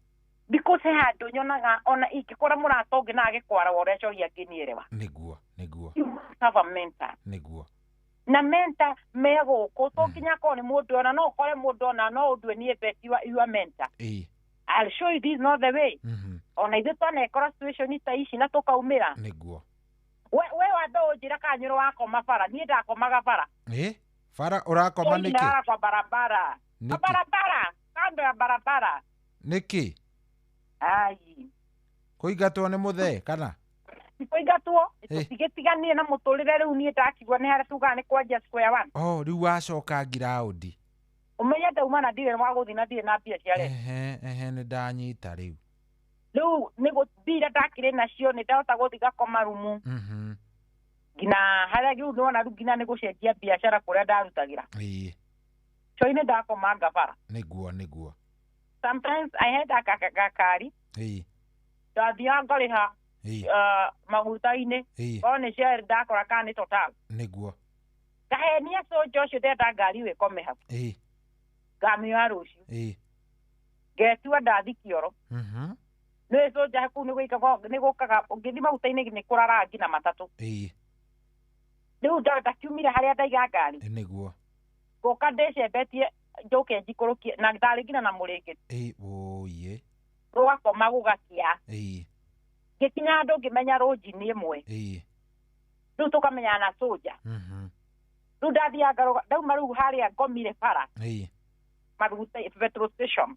Because he handũ nyonaga ona ingĩkora mũrata ũngĩ na agĩkwara ũrĩa Shohi angĩnielewa. Nĩguo, nĩguo. You must have a mentor. Nĩguo. Na mentor me gũkũ to nginya akorwo nĩ mũndũ ona no ũkore mũndũ ona no ũndue niĩ Betty your mentor. Ĩĩ. I'll show you this is not the way. Ona ithuĩ twanekora situation ta ici na tũkaumĩra. Nĩguo. We wambe ũnjĩra kana nĩ ũrĩ wakoma bara, niĩ ndakomaga bara. Ĩĩ. Bara ũrakoma nĩkĩ? Ndara kwa barabara. Kwa barabara, kando ya barabara. Nĩkĩ? Ai. Kũingatwo nĩ mũthee kana? Kũingatwo, tũtigĩtiganie na mũtũrĩre rĩu niĩ ndakigua nĩ harĩa tugaga nĩ kwanjia square one. Oh, rĩu wacoka ngiraũndi. Ũmenye ndauma na ndirĩ wa gũthiĩ na ndirĩ na mbia cia rent. Ehe, ehe, nĩ ndanyita rĩu. Rĩu nĩ mbia iria ndakĩrĩ nacio nĩ ndahota gũthiĩ ngakoma rumu nginya harĩa rĩu nĩwona rĩu nginya nĩ gũcenjia biacara kũrĩa ndarutagĩra. Coinĩ ndakoma ngabara. Nĩguo, nĩguo. Sometimes I had a gakari ndathiaga ngarĩha maguta-inĩ korwo nĩ Shell ndakora kana nĩ Total. Nĩguo. Ngahenia cũnja ũcio ndenda ngari ĩyo ĩkome hau. Ngamĩoya rũciũ. Ngetua ndathi kĩoro. Nĩ cũnja kũu nĩ gũkaga ũngĩthiĩ maguta-inĩ nĩ kũraraga nginya matatũ. Rĩu ndakiumire harĩa ndaiga ngari. Nĩguo. Ngũka ndĩcembetie njũke njikũrũkie na ndarĩ nginya na mũrĩngĩti. Ũiĩ. Rũgakoma gũgakĩa. Ngĩkinya handũ ngĩmenya rũnjini ĩmwe. Rĩu tũkamenyana na cũnja. Rĩu ndathiaga ngarũga ndauma rĩu harĩa ngomire bara. Maguta petrol station.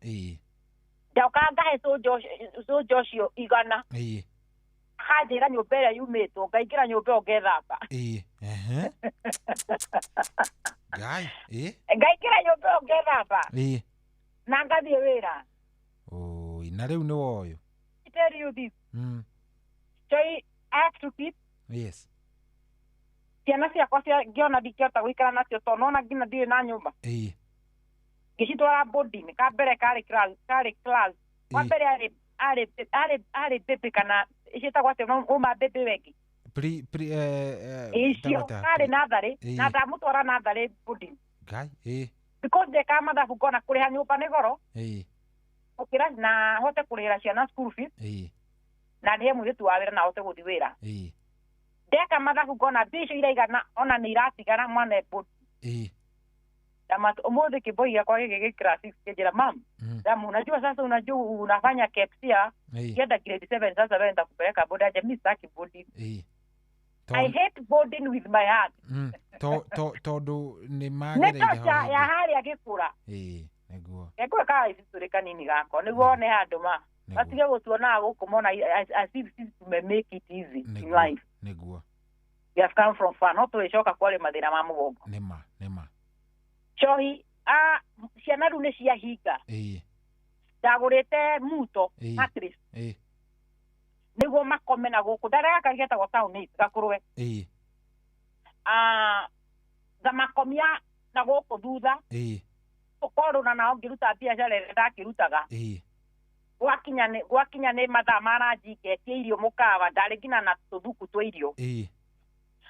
Ndoka ngahe cũnja ũcio 100. Akanjĩra nyũmba ĩrĩa yumĩtwo ngaingĩra nyũmba ĩyo ngethamba. Ehe. Ngai. Ngaingĩra nyũmba ĩyo ngethamba. Na ngathiĩ wĩra. Oi, na rĩu nĩ woyũ. I tell you this. Joy, I have to keep. Yes. Ciana ciakwa ngĩona ndingĩhota gũikara nacio tondũ nona nginya ndirĩ na nyũmba. Ngĩcitwara boarding ka mbere karĩ class. Wa mbere arĩ baby kana ciĩtagwo atĩa uma baby wengi. Pre icio karĩ natharĩ na ndamũtwara natharĩ boarding. Ngai. Because ndekaga mathabu ngona kũrĩha nyũmba nĩ goro. Gũkĩra na hote kũrĩhĩra ciana school fees. Na ndĩhe mũirĩtu wa wĩra na hote gũthiĩ wĩra. Ndeka mathabu ngona mbia icio iraigana ona nĩ iratigara mwana e boarding. Ũmũthĩ kĩboi gĩakwa gĩkĩ gĩ class 6 kĩnjĩra mam, damu unajua sasa unajua unafanya KPSEA kienda grade 7 sasa wewe nitakupeleka boarding. Aje mimi sitaki boarding. I hate boarding with my heart. Tondũ nĩ magereire ho ya harĩa gĩkũra. Nĩguo. Gĩkũra ka icitũrĩ kanini gakwa nĩguo one handũ ma matige gũtuonaga gũkũ mona as if to make it easy in life. Nĩguo. We have come from far no tũgĩcoka kwarĩ mathĩna ma mũgongo. Nĩma, nĩma. Cohi ciana rĩu nĩ ciahinga. Ndagũrĩte muto mattress. Nĩguo makome na gũkũ ndarega gaka getagwo town eight gakũrwe. Ngamakomia na gũkũ thutha. Ũkorwo nao ngĩruta biacara ĩrĩa ndakĩrutaga. Gwakinya nĩ mathaa ma ranji ngetia irio mũkawa ndarĩ nginya na tũthuku twa irio.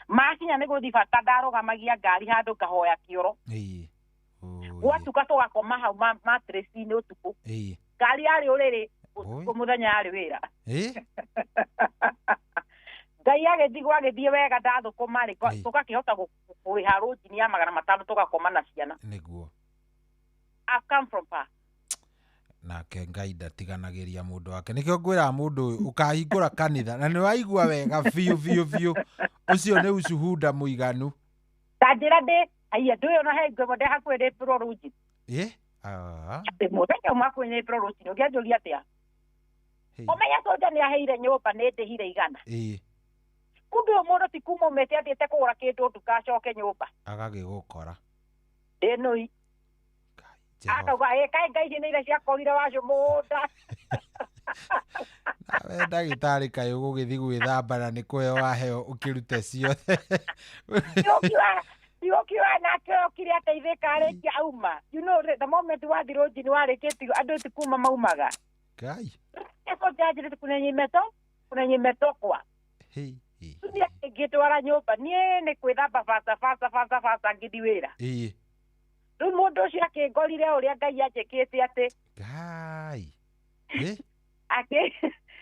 Makinya nĩ gũthiĩ bata ndarũgamagia ngari handũ ngahoya kĩoro. Gwatuka tũgakoma hau mattress-inĩ ũtukũ. Ngari yarĩ ũrĩrĩ ũtukũ mũthenya yarĩ wĩra. Ngai agĩthiĩ gwagĩthiĩ wega ndathũkũma rĩ tũgakĩhota kũrĩha rũnjini ya 500 tũgakoma na ciana. Nĩguo. I've come from far. Nake Ngai ndatiganagĩria mũndũ wake. Nĩkĩo ngwĩraga mũndũ ũyũ ũkahingũra kanitha na nĩ waigua wega biũ biũ biũ. Ũcio nĩ ushuhuda mũiganu. Ta njĩra ndĩ aiya ndũyũ na he ngwĩmo ndĩ hakuhĩ ndĩ pro rũnjini. Mũthenya ũmwe hakuhĩ nĩ pro rũnjini ũngĩanjũria atĩa? Ũmenye cũnja nĩ aheire nyũmba nĩ ndĩhire 100. Kumbe ũyũ mũndũ ti kuma umĩte athiĩte kũgũra kĩndũ nduka acoke nyũmba. Agagĩgũkora. Ndĩ nũi. Akauga kaĩ ngai ici nĩ iria ciakorire wacio mũgũnda. Nawe ndagĩtarĩ kaĩ ũgũgĩthiĩ gwĩthamba na nĩ kũheo waheo ũkĩrute ciothe. Ũkiuga nake okire ateithĩka arĩkia auma. You know the moment wathiĩ rũnjini warĩkĩtie andũ ti kuma maumaga. Ngai. Eko kuna nyimetokwa. Ngĩtwara nyũmba niĩ nĩ kwĩthamba bata bata bata bata ngĩthiĩ wĩra. Rĩu mũndũ ũcio akĩngorire ũrĩa Ngai anjĩkĩte atĩ Ngai. Akĩ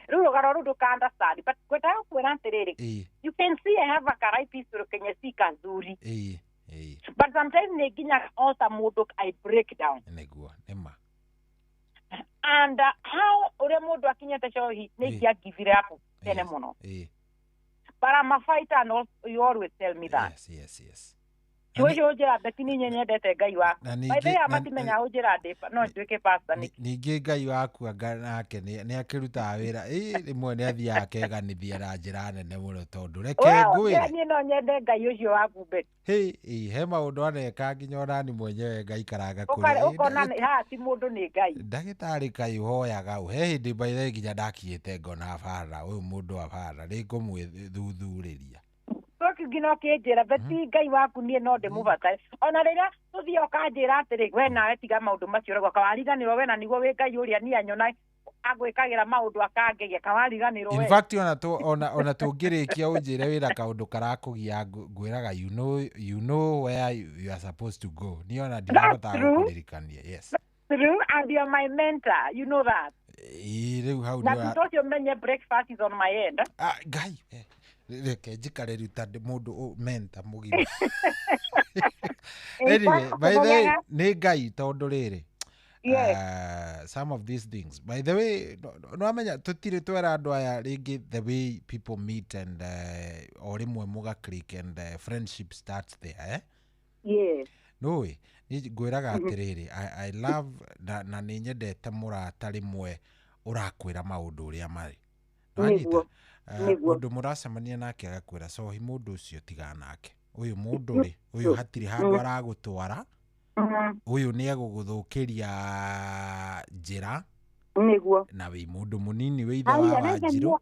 rĩu rũgano rũu ndũka understand but ngwendaga kwĩra atĩrĩrĩ you can see I have a karai pistol kenye si kazuri. But sometimes nĩ nginyaga o ta mũndũ I break down. Nĩguo, nĩma. And how ũrĩa mũndũ akinyĩte cohi nĩ ingĩangivire up tene mũno. But I'm a fighter and also, you always tell me that. Yes, yes, yes. Ciugo icio ũnjĩra Betty niĩ nyendete Ngai waku. Na By ningĩ- the way, na- matimenyaga ũnjĩra ndĩ no nduĩke pastor nĩkĩ. Ningĩ Ngai waku anga nake nĩ akĩrutaga wĩra, ĩ rĩmwe nĩ athiaga akeganithia na njĩra nene mũno, tondũ reke We ngwĩre ũnjĩra niĩ no nyende Ngai ũcio waku Betty. Hĩ, ĩ, he maũndũ aneka nginya onani mwenyewe ngaikaranga Ũkona kũrĩa haha ti mũndũ nĩ Ngai. Ndagĩtarĩ kaĩ ũhoyaga ũ, he hĩndĩ by the way nginya ndakinyĩte ngona bara ũyũ mũndũ wa bara rĩ ngũmwĩthuthurĩria. Tũki nginya ũkĩnjĩra Betty Ngai waku niĩ no ndĩmũbatare. Ona rĩrĩa tũthiĩ ũkanjĩra atĩrĩ we nawe tiga maũndũ macio ũrauga kawariganĩrwo we na nĩguo wĩ Ngai ũrĩa niĩ anyona agwĩkagĩra maũndũ akangegia kawariganĩrwo In we. fact ona tũngĩrĩkia ũnjĩre wĩra kaũndũ karakũgia ngwĩraga you know where you are supposed to go, niĩ ona ndirahotaga true. gũkũririkania, yes. True, and you are my mentor, you know that. Ĩ, rĩu hau Na nĩ thutha ũcio menye breakfast is on my end. Ah, Ngai reke njikare rĩu ta ndĩ mũndũ mentor mũgima. Anyway, by the way, nĩ Ngai tondũ rĩrĩ some of these things, by the way, no amenya tũtirĩ twera andũ aya rĩngĩ the way people meet and o rĩmwe mũga click and friendship starts there, eh? Yes. Nũĩ niĩ ngwĩraga atĩrĩrĩ, I love na nĩ nyendete mũrata rĩmwe ũrakwĩra maũndũ ũrĩa marĩ. Nĩwanyita? Nĩguo. Nĩguo. Mũndũ mũracemania nake agakwĩra cohi mũndũ ũcio tiga nake, ũyũ mũndũ rĩ, ũyũ hatirĩ handũ aragũtwara, ũyũ nĩ egũgũthũkĩria njĩra. Nĩguo. Na wĩ mũndũ mũnini wĩ ithe wa Aya, nĩ Wanjirũ.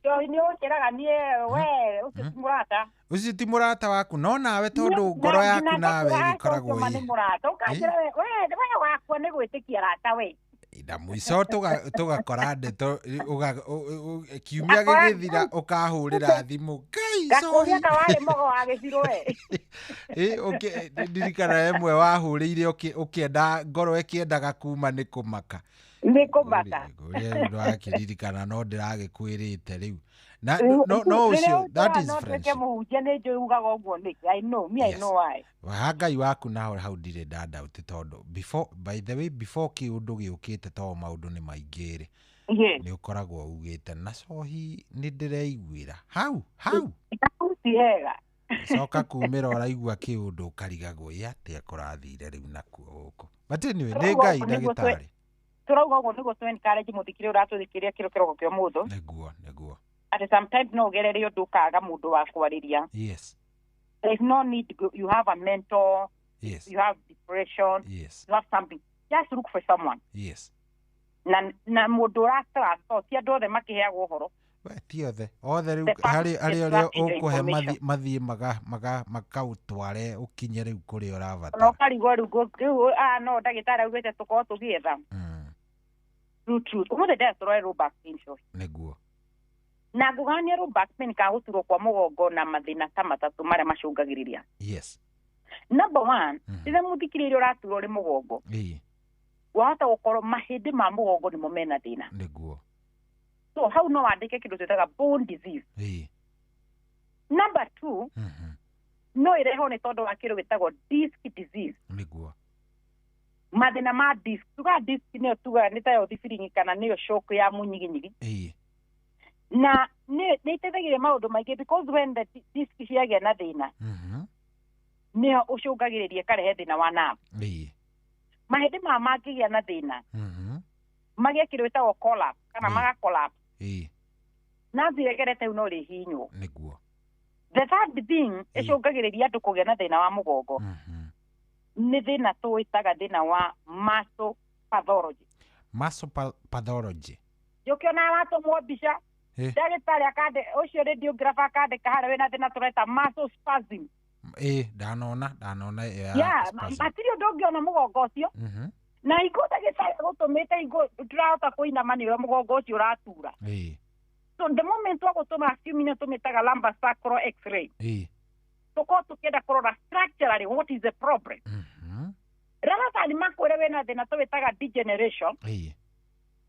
nĩ ũnjĩraga niĩ we ũcio ti mũrata. Ũcio ti mũrata waku, no nawe tondũ ngoro yaku nawe ĩgĩkoragwo nĩ ĩ mũrata ũkanjĩra we wakwa nĩ gwĩtĩkia rata we. Na mũico tũgakora ndeto kiumia gĩgĩthira ũkahũrĩra thimũ Ngai Ngakũria cohi. ka warĩ mogo wa gĩcirũ we. Ĩ, ndirikana ĩmwe wahũrĩire ũkĩenda ngoro ĩkĩendaga kuma nĩ kũmaka. Nĩ kũmaka. Ũrĩa rĩu ndwakĩririkana no ndĩragĩkwĩrĩte rĩu na no ũcio, that is no nduĩke friendship. Mũhunjia nĩ njũĩ ugaga ũguo nĩkĩ. I know me, I know why. Ha Ngai waku naho hau ndirĩ ndandauti tondũ before, by the way, before kĩũndũ gĩũkĩte tondũ maũndũ nĩ maingĩ rĩ, nĩ ũkoragwo ugĩte na cohi nĩ ndĩreiguĩra hau hau. Hau ti hega. Coka kumĩra ũraigua kĩũndũ ũkarigagwo ĩ atĩa kũrathire rĩu nakuo gũkũ, but anyway nĩ Tũrauga Ngai ũguo nĩguo ndagĩtarĩ. Tũrauga ũguo nĩguo tũ encourage mũthikĩrĩria ũratũthikĩrĩria kĩro kĩroko kĩa ũmũthĩ Nĩguo. Atĩ sometimes no ũgerere ũndũ ũkaga mũndũ wa kwarĩria. There is no need you have a mentor, you have depression, you have something, just look for someone na mũndũ ũratrust, to ti andũ othe makĩheagwo ũhoro. We ti othe othe rĩu The fact harĩ harĩ ũrĩa is ũkũhe information. mathiĩ makaũtware ũkinye rĩu kũrĩa Na ũrabatara. ũkarigwo rĩu rĩu no ndagĩtarĩ augĩte tũkorwo tũgĩetha true truth. Ũmũthĩ ndĩrenda tũrore low back pain, Cohi. Nĩguo. Na ngũgania low back pain kana gũturwo kwa mũgongo na mathĩna ta matatũ marĩa macũngagĩrĩria. Number one, rĩrĩa mũthikĩrĩria ũraturwo nĩ mũgongo, wahota gũkorwo mahĩndĩ ma mũgongo nĩmo mena thĩna. So hau no wandĩke kĩndũ twĩtaga bone disease. Number two, no ĩrehwo nĩ tondũ wa kĩndũ gĩtagwo disc disease. Mathĩna ma disc, tugaga disc nĩyo tugaga nĩ tayo thibiringi kana nĩyo shock ya mũnyiginyigi. Na nĩ iteithagĩrĩria maũndũ maingĩ because when the disc ciagĩa na thĩna, nĩyo ũcũngagĩrĩria ĩkarehe thĩna wa nerve. Mahĩndĩ maya mangĩgĩa na thĩna, magĩe kĩndũ gĩtagwo collapse kana maga collapse, nerve ĩregerete rĩu no rĩhihinywo. The third thing ĩcũngagĩrĩria andũ kũgĩa na thĩna wa mũgongo nĩ thĩna tũĩtaga thĩna wa muscle pathology. Muscle pathology. Njũkĩona watũmwo mbica, ndagĩtarĩ akande ũcio radiographer akandĩka harĩa wĩna thĩna tũreta muscle spasm. Ĩ, ndanona ĩyo ya Yeah, spasm. hatirĩ ũndũ ũngĩona mũgongo ũcio na hingo ndagĩtarĩ agũtũmĩte hingo ndũrahota kũinama nĩ ũrĩa mũgongo ũcio ũratura. So the moment wagũtũma, assuming nĩ tũmĩtaga lumbar sacral x-ray, tũkorwo tũkĩenda kũrora structurally what is the problem rather than makwĩre wĩna thĩna tũwĩtaga degeneration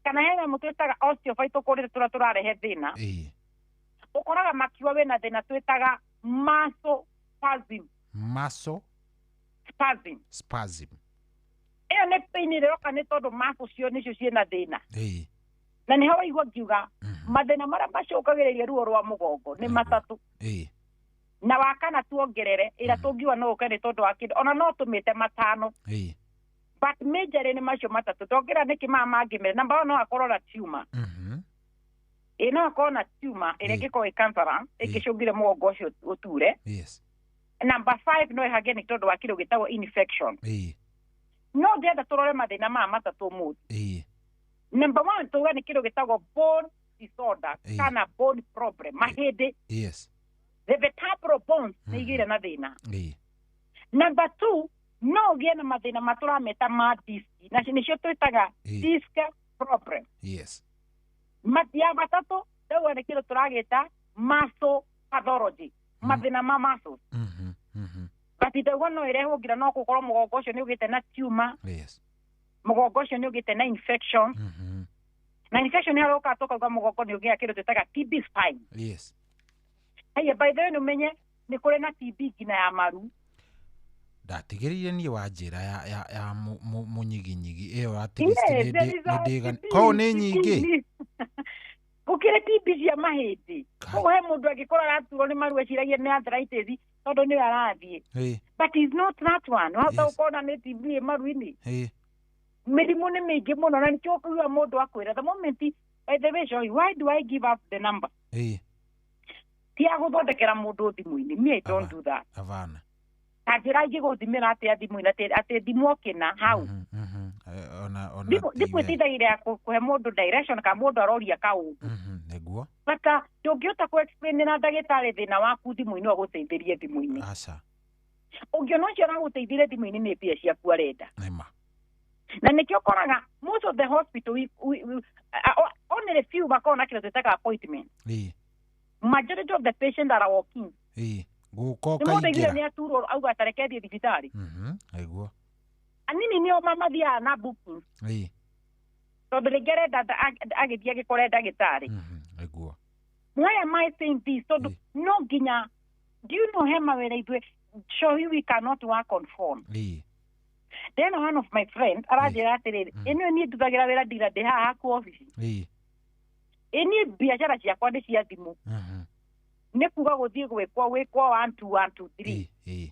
kana he nyamũ twĩtaga osteophyte tũkũrĩte tũrĩa tũrarehe thĩna. Ũkoraga makiuga wĩna thĩna twĩtaga muscle spasm. Muscle spasm. Spasm. Ĩyo nĩ pain ĩroka nĩ tondũ muscle cio nĩcio ciĩna thĩna. Na nĩho waigua ngiuga mathĩna marĩa macũngagĩrĩria ruo rwa mũgongo nĩ matatũ. Na wa kana tuongerere ĩrĩa tũngiuga no ũke nĩ tondũ wa kĩndũ ona no tũmĩte matano. But majorly nĩ macio matatũ. Ndongerera nĩkĩ maya mangĩ mere. Number one no akorwo na tumor. Ĩ no akorwo na tumor ĩrĩa ĩngĩkorwo ĩ cancerous ĩngĩcũngire mũgongo ũcio ũture. Number 5 no ĩhagĩe nĩ tondũ wa kĩndũ gĩtagwo infection. No ndĩrenda tũrore mathĩna maya matatũ ũmũthĩ. Number 1 tuge nĩ kĩndũ gĩtagwo bone disorder kana bone problem, mahĩndĩ. The vertebral bones nĩ igĩire na thĩna. Number 2 no ũgĩe na mathĩna matũrameta ma disc, na nĩcio twĩtaga disc problem. Ya gatatũ ndauga nĩ kĩndũ tũragĩta muscle pathology, mathĩna ma muscles. But ndauga no ĩrehwo nginya no gũkorwo mũgongo ũcio nĩ ũgĩte na tumor. Mũgongo ũcio nĩ ũgĩte na infection. Na infection nĩ harĩa tũkauga mũgongo nĩ ũgĩa kĩndũ twĩtaga TB spine. Haya, by the way, nĩ ũmenye nĩ kũrĩ na TB nginya ya maru. Ndatigĩrĩire niĩ wa njĩra ya mũnyiginyigi ĩyo at least nĩ ndĩgani koguo nĩ nyingĩ. Gũkĩrĩ TB cia mahĩndĩ. Koguo he mũndũ angĩkorwo araturwo nĩ maru eciragia nĩ arthritis tondũ nĩyo arathiĩ. But it's not that one. Wahota gũkorwo nĩ TB ĩ maru-inĩ. Mĩrimũ nĩ mĩingĩ mũno na nĩkĩo ũkũigua mũndũ akwĩra the moment, by the way, Joy, why do I give up the number? Ti ya gũthondekera mũndũ thimũ-inĩ. Me, I don't do that. Havana. Ta njĩra ingĩgũthimĩra atĩa thimũ-inĩ atĩ thimũ kĩna hau. Ona Thimũ ĩteithagĩrĩria kũhe mũndũ direction kana mũndũ aroria kaũndũ. Nĩguo. But ndũngĩhota kũ-explainĩra ndagĩtarĩ thĩna waku thimũ-inĩ agũteithĩrie thimũ-inĩ. Aca. Ũngĩona ũcio aragũteithĩria thimũ-inĩ nĩ mbia ciaku arenda. Nĩma. Na nĩkĩo ũkoraga most of the hospital only a few makoragwo na kĩndũ twĩtaga appointment. Majority of the patients that are walking. Gũka Nĩ mũndũ aiguire ũkaingĩra. nĩ aturwo auga ta reke thiĩ thibitarĩ. Nĩguo. Anini nĩo mathiaga na bookings. Tondũ rĩngĩ arenda agĩthiĩ agĩkore ndagĩtarĩ. Nĩguo. Why am I saying this? Tondũ no nginya, do you know he mawĩra ithuĩ Shohi we cannot work on phone. Then one of my friends aranjĩra atĩrĩrĩ, ĩno niĩ ndutagĩra wĩra ndira ndĩ haha haku obici. Ĩ niĩ biacara ciakwa nĩ cia thimũ. Nĩ kuga gũthiĩ gwĩkwo gwĩkwo 1 2 1 2 3.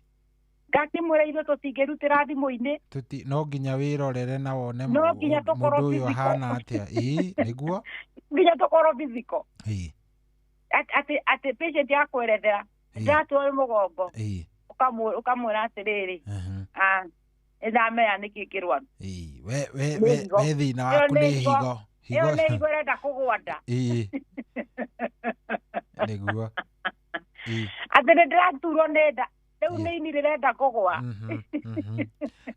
Ngakĩmwĩra ithuĩ tũtingĩrutĩra thimũ-inĩ. Tuti no nginya wĩrorere na wone No nginya tũkorwo mũndũ ũyũ physical. ahana atĩa. Nĩguo. Nginya tũkorwo physical. Atĩ patient yakwerethera ndaturwo nĩ mũgongo. Ũkamwĩra atĩrĩrĩ, nĩndamenya nĩkĩ kĩrwaru. We we we we thĩna waku nĩ higo. Ĩyo nĩ higo ĩrenda kũgwa nda. Nĩguo. Atĩ nĩ ndĩraturwo nĩ nda. Rĩu nĩ ini rĩrenda kũgwa.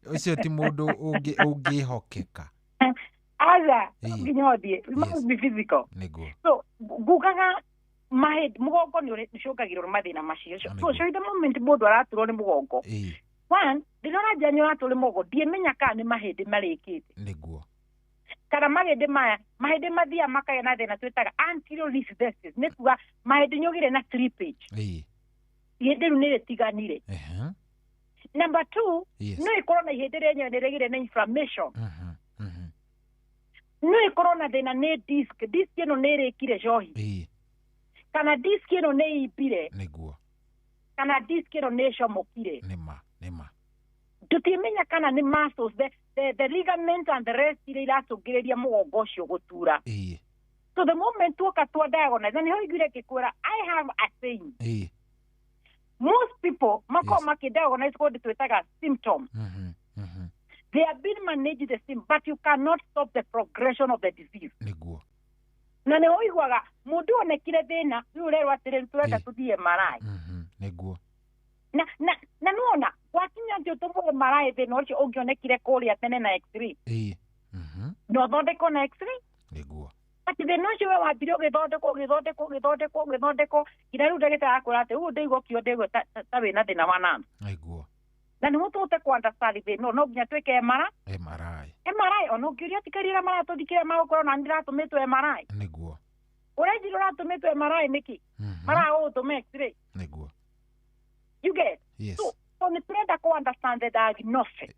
Ũcio ti mũndũ ũngĩhokeka. Aca, nginya ũthiĩ. We must be physical. Nĩguo. So, ngugaga mahĩndĩ mũgongo nĩ ũcũngagĩrwo nĩ mathĩna macio. So, the moment mũndũ araturwo nĩ mũgongo. One, rĩrĩa ũranjĩra nĩ ũraturwo nĩ mũgongo, ndiĩmenya kana nĩ mahĩndĩ marĩkĩte. Nĩguo. Kana mahĩndĩ maya, mahĩndĩ mathiaga makagĩa na thĩna twĩtaga anterior listhesis. Nĩ kuga mahĩndĩ nĩ ũgĩire na slippage. Ihĩndĩ rĩu nĩ rĩtiganire. Number 2, no ĩkorwo na ihĩndĩ rĩenyewe nĩ rĩgĩire na inflammation. No ĩkorwo na thĩna nĩ disc. Disc ĩno nĩ ĩrĩkire njohi. Kana disc ĩno nĩ ĩimbire. Nĩguo. Kana disc ĩno nĩ ĩcomokire. Nĩma, nĩma. Tũtimenya kana nĩ muscles, the ligament and the rest iria iracũngĩrĩria mũgongo ũcio gũtura. So the moment tuoka twa diagnose, na nĩho iguire ngĩkwĩra, I have a saying. Most people makoragwo makĩdiagnose kũndũ twĩtaga symptom. They have been managed the same, but you cannot stop the progression of the disease. Nĩguo. Na nĩho ũiguaga mũndũ onekire thĩna, rĩu ũrerwo atĩrĩrĩ tũrenda tũthiĩ MRI. Nĩguo. Na nĩwona gwakinya atĩ ũtũmwo MRI thĩna ũcio ũngĩonekire kũrĩa tene na X-ray. Na ũthondekwo na X-ray. Nĩguo. But thĩna ũcio we wambire ũgĩthondekwo ũgĩthondekwo ũgĩthondekwo ũgĩthondekwo nginya rĩu ndagĩtarĩ akwĩra atĩ ũguo ndaigua ũkĩo ndaigua ta wĩna thĩna wa nerve. Nĩguo. Na nĩguo tũhote kũ-understand thĩna ũyũ no nginya twĩke MRI. MRI ona ũngĩũria atikari arĩa maratũthikĩrĩria magũkorwo na nĩndĩratũmĩtwo MRI. Nĩguo. Ũrenjira ũratũmĩtwo MRI nĩkĩ? Maragũgũtũma X-ray. Nĩguo. You get? Yes. So nĩ tũrenda kũ understand the diagnosis.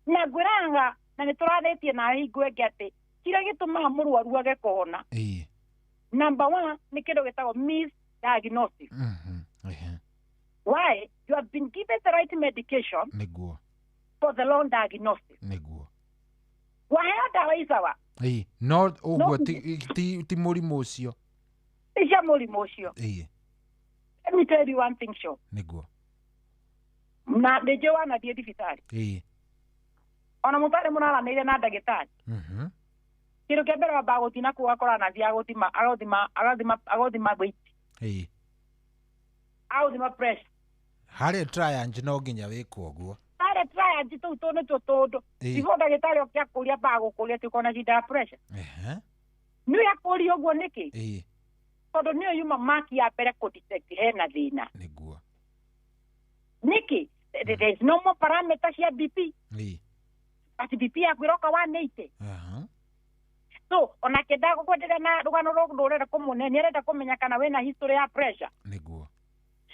Na ngwĩraga na nĩ tũrathĩtie nawe hingo ĩngĩ atĩ kĩrĩa gĩtũmaga mũrwaru age kũhona. Number 1 nĩ kĩndũ gĩtagwo misdiagnosis. Why? You have been given the right medication Nĩguo. for the wrong diagnosis. Nĩguo. Waheo ndawa icawa. Ĩĩ, no ũguo No. ti mũrimũ ũcio. Icia mũrimũ ũcio. Ĩĩ. Let me tell you one thing sure. Nĩguo. Na nĩnjũĩ wanathiĩ thibitarĩ. Ĩĩ. Ona mũtarĩ mũraranĩire na ndagĩtarĩ. Kĩndũ kĩa mbere wambaga gũthiĩ nakuo ũgakora nathi agũthima agathima agathima agathima weight. Ĩĩ. Agũthima pressure. Harĩa triangle no nginya wĩkwo ũguo. Harĩa triangle tũu tũ nĩtuo tũndũ. Ĩĩ. Before ndagĩtarĩ oke akũria ambaga gũkũria atĩ ũkorwo na shida ya pressure. Ehe. Nĩũĩ akũria ũguo nĩkĩ? Ĩĩ. Tondũ nĩyo yuma maki ya mbere kũ-detect hena thĩna. Nĩguo. Nĩkĩ? There is no more parameter cia BP. Ĩĩ. But BP yaku ĩroka 180. Aha. So onake ndagũkwenderea na rũgano rũrũ ũrenda kũmũne nĩ arenda kũmenya kana wĩna history ya pressure. Nĩguo.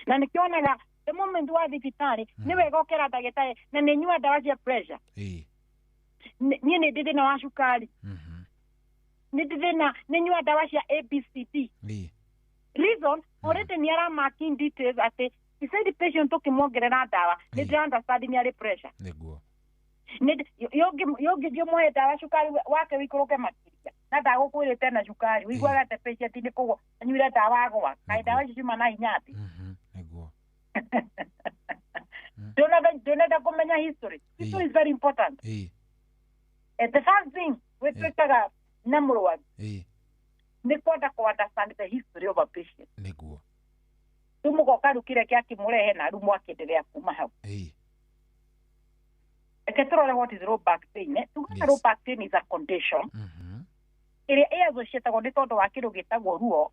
Na nĩkĩonaga the moment wa thibitarĩ nĩ wega ũkera ndagĩtarĩ na nĩ nyua ndawa cia pressure. Ĩĩ. Niĩ nĩ ndĩ thĩna wa cukari. Nĩ ndĩ thĩna nĩ nyua ndawa cia ABCD. Ĩĩ. Reason already nĩ ara in details atĩ he said patient ũkĩmuongerera ndawa nĩ ndĩra understand nĩ arĩ pressure. Nĩguo. Yũngĩthiĩ ũmũhe ndawa cukari wake wĩikũrũke makĩria na ndagũkwĩrĩte na cukari wĩiguaga atĩ patient nĩ kũgwa anyuire ndawa agwa kaĩ ndawa icio ciuma na hinya atĩ. Nĩguo. Ndũnenda kũmenya history. History is very important. Ĩĩ. The first thing wĩtwĩkaga na mũrwaru Ĩĩ. nĩ kwenda kũ understand the history of a patient. Nĩguo. Rĩu mũgoka rĩu kĩrĩa gĩakĩmũrehe na rĩu mwakĩenderea kuma hau. Ĩĩ. Reke tũrore what is low back pain. Tugaga low back pain is a condition ĩrĩa ĩassociatagwo nĩ tondũ wa kĩndũ gĩtagwo ruo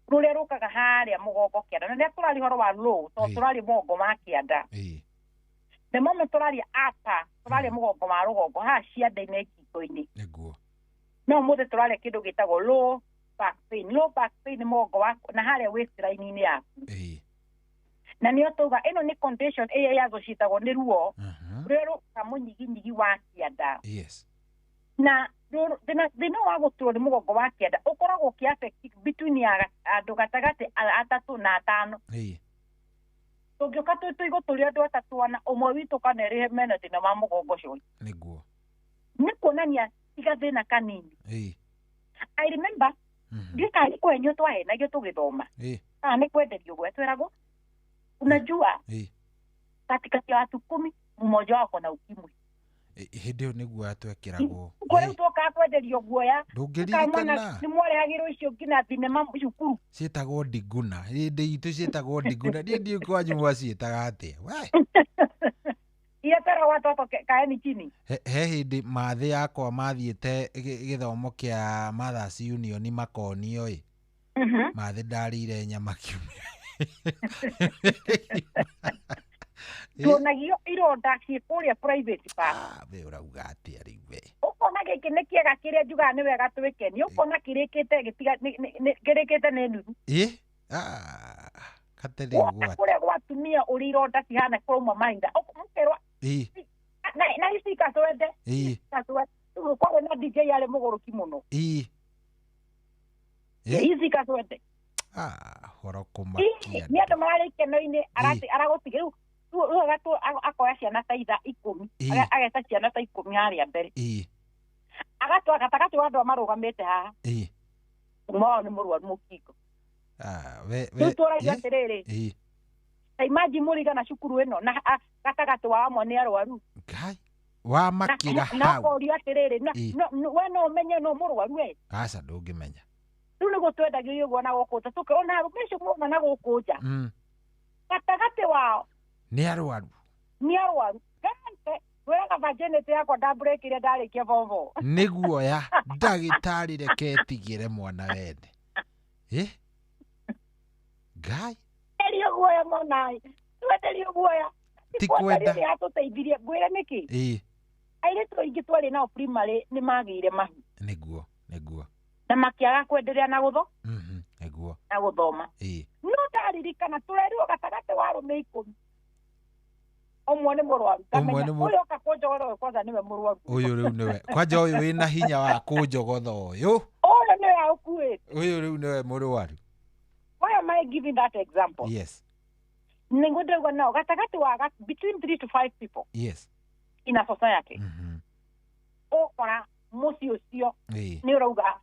rũrĩa rũkaga harĩa mũgongo kĩanda. Na rĩrĩa tũraria ũhoro wa low tondũ tũraria mũgongo wa kĩanda. The moment tũraria upper tũraria mũgongo wa rũgongo haha cianda-inĩ ngingo-inĩ. Nĩguo. No ũmũthĩ tũraria kĩndũ gĩtagwo low back pain. Low back pain nĩ mũgongo waku na harĩa waistline-inĩ yaku. Ĩĩ. Na nĩyo tauga ĩno nĩ condition ĩrĩa ĩassociatagwo nĩ ruo rũrĩa rũkaga mũnyiginyigi wa kĩanda. Yes. Na thĩna wa gũturwo nĩ mũgongo wa kĩanda ũkoragwo ũkĩ affect between ya andũ gatagatĩ atatũ na atano. Ĩĩ. Tũngĩũka tũigũ tũrĩ andũ atatũ ana ũmwe witũ kana erĩ mena thĩna wa mũgongo ũcio. Nĩguo. Nĩ kuonania ti gathĩna kanini. Ĩĩ. I remember ndiũĩ kana nĩ kũhenio twahenagio tũgĩthoma. Ĩĩ. Kana nĩ kwenderio gwetweragwo. Unajua Ĩĩ. katikati ya watu 10 mmoja wao akona ukimwi. Hĩndĩ ĩyo nĩguo atwekĩragwo. Kwa rĩu twokaga kwenderio guoya. Ndũngĩririkana. Nĩ mwarehagĩrwo icio nginya thinema cukuru. Ciĩtagwo ndiguna. Hĩndĩ itũ ciĩtagwo ndiguna. Niĩ ndiũĩ kwanyu mwaciĩtaga atĩa. We. Iria tweragwo watoto kaeni chini. He hĩndĩ mathĩ yakwa mathiĩte gĩthomo kĩa Mothers Union makonio ĩ. Mathĩ ndarĩire nyama kiumia. Tuonagio ironda ciĩ kũrĩa private park. We ũrauga atĩa rĩu we? Ũkona gĩkĩ nĩ kĩega kĩrĩa njugaga nĩ wega twĩkenie. Ũkona kĩrĩkĩte gĩtiga kĩrĩkĩte nĩ nuthu. Ĩ? Kate rĩu Woka kũrĩa gwa atumia ũrĩa ironda cihana kũrauma mahinda. Ũkerwo Ĩ. na ici ikacwende. Ĩ. Ikacwende. Kwarĩ na DJ arĩ mũgũrũki mũno. Ĩ. Ici ikacwende. Horo kũmakia. Nĩ andũ mararĩ ikeno-inĩ aragũtiga rĩu rĩu akoya ciana ta itha 10 ageta ciana ta 10 harĩa mbere. Ĩ. Agatwa gatagatĩ wa andũ arĩa marũgamĩte haha. Ĩ. Ũmwe wao nĩ mũrwaru mũkingo. We Rĩu tũragia atĩrĩrĩ. Ĩ. Ta imagine mũrigana cukuru ĩno na gatagatĩ wa amwe nĩ arwaru. Ngai. Wamakĩra Na hau. ũkorio atĩrĩrĩ we no ũmenye no mũrwaru we. Aca ndũngĩmenya. Rĩu nĩguo twendagio ũguo na gũkũ nja tũkĩona arũme acio mũrona na gũkũ nja. Gatagatĩ wao Nĩ arwaru. Nĩ arwaru. Wĩraga virginity yakwa ndambũrĩkire ndarĩkia form 4. Nĩ guoya ndagĩtarĩ reke etigĩre mwana wene. Ĩ? Ngai. Enderio guoya mwana. Twenderio guoya. Ti kwenda. Nĩ atũteithirie ngwĩre nĩkĩ? Ĩ. Airĩtu aingĩ twarĩ nao primary nĩ magĩire mahu. Nĩguo, nĩguo. Na makĩaga kwenderea na gũtho? Nĩguo. Na gũthoma. Ĩ. No ndaririkana tũrerirwo gatagatĩ wa arũme 10. Ũmwe nĩ mũrwaru. Ũmwe nĩ Ũyũ oka kũnjogotha ũyũ kwanza nĩwe mũrwaru. Ũyũ rĩu nĩwe. Kwanja ũyũ wĩna hinya wa kũnjogotha ũyũ. Ũyũ nĩwe aũkuĩte. Ũyũ rĩu nĩwe mũrwaru. Why am I giving that example? Yes. Nĩguo ndĩrauga no gatagatĩ wa between 3 to 5 people. Yes. In a society. Ũkora mũciĩ ũcio nĩ ũrauga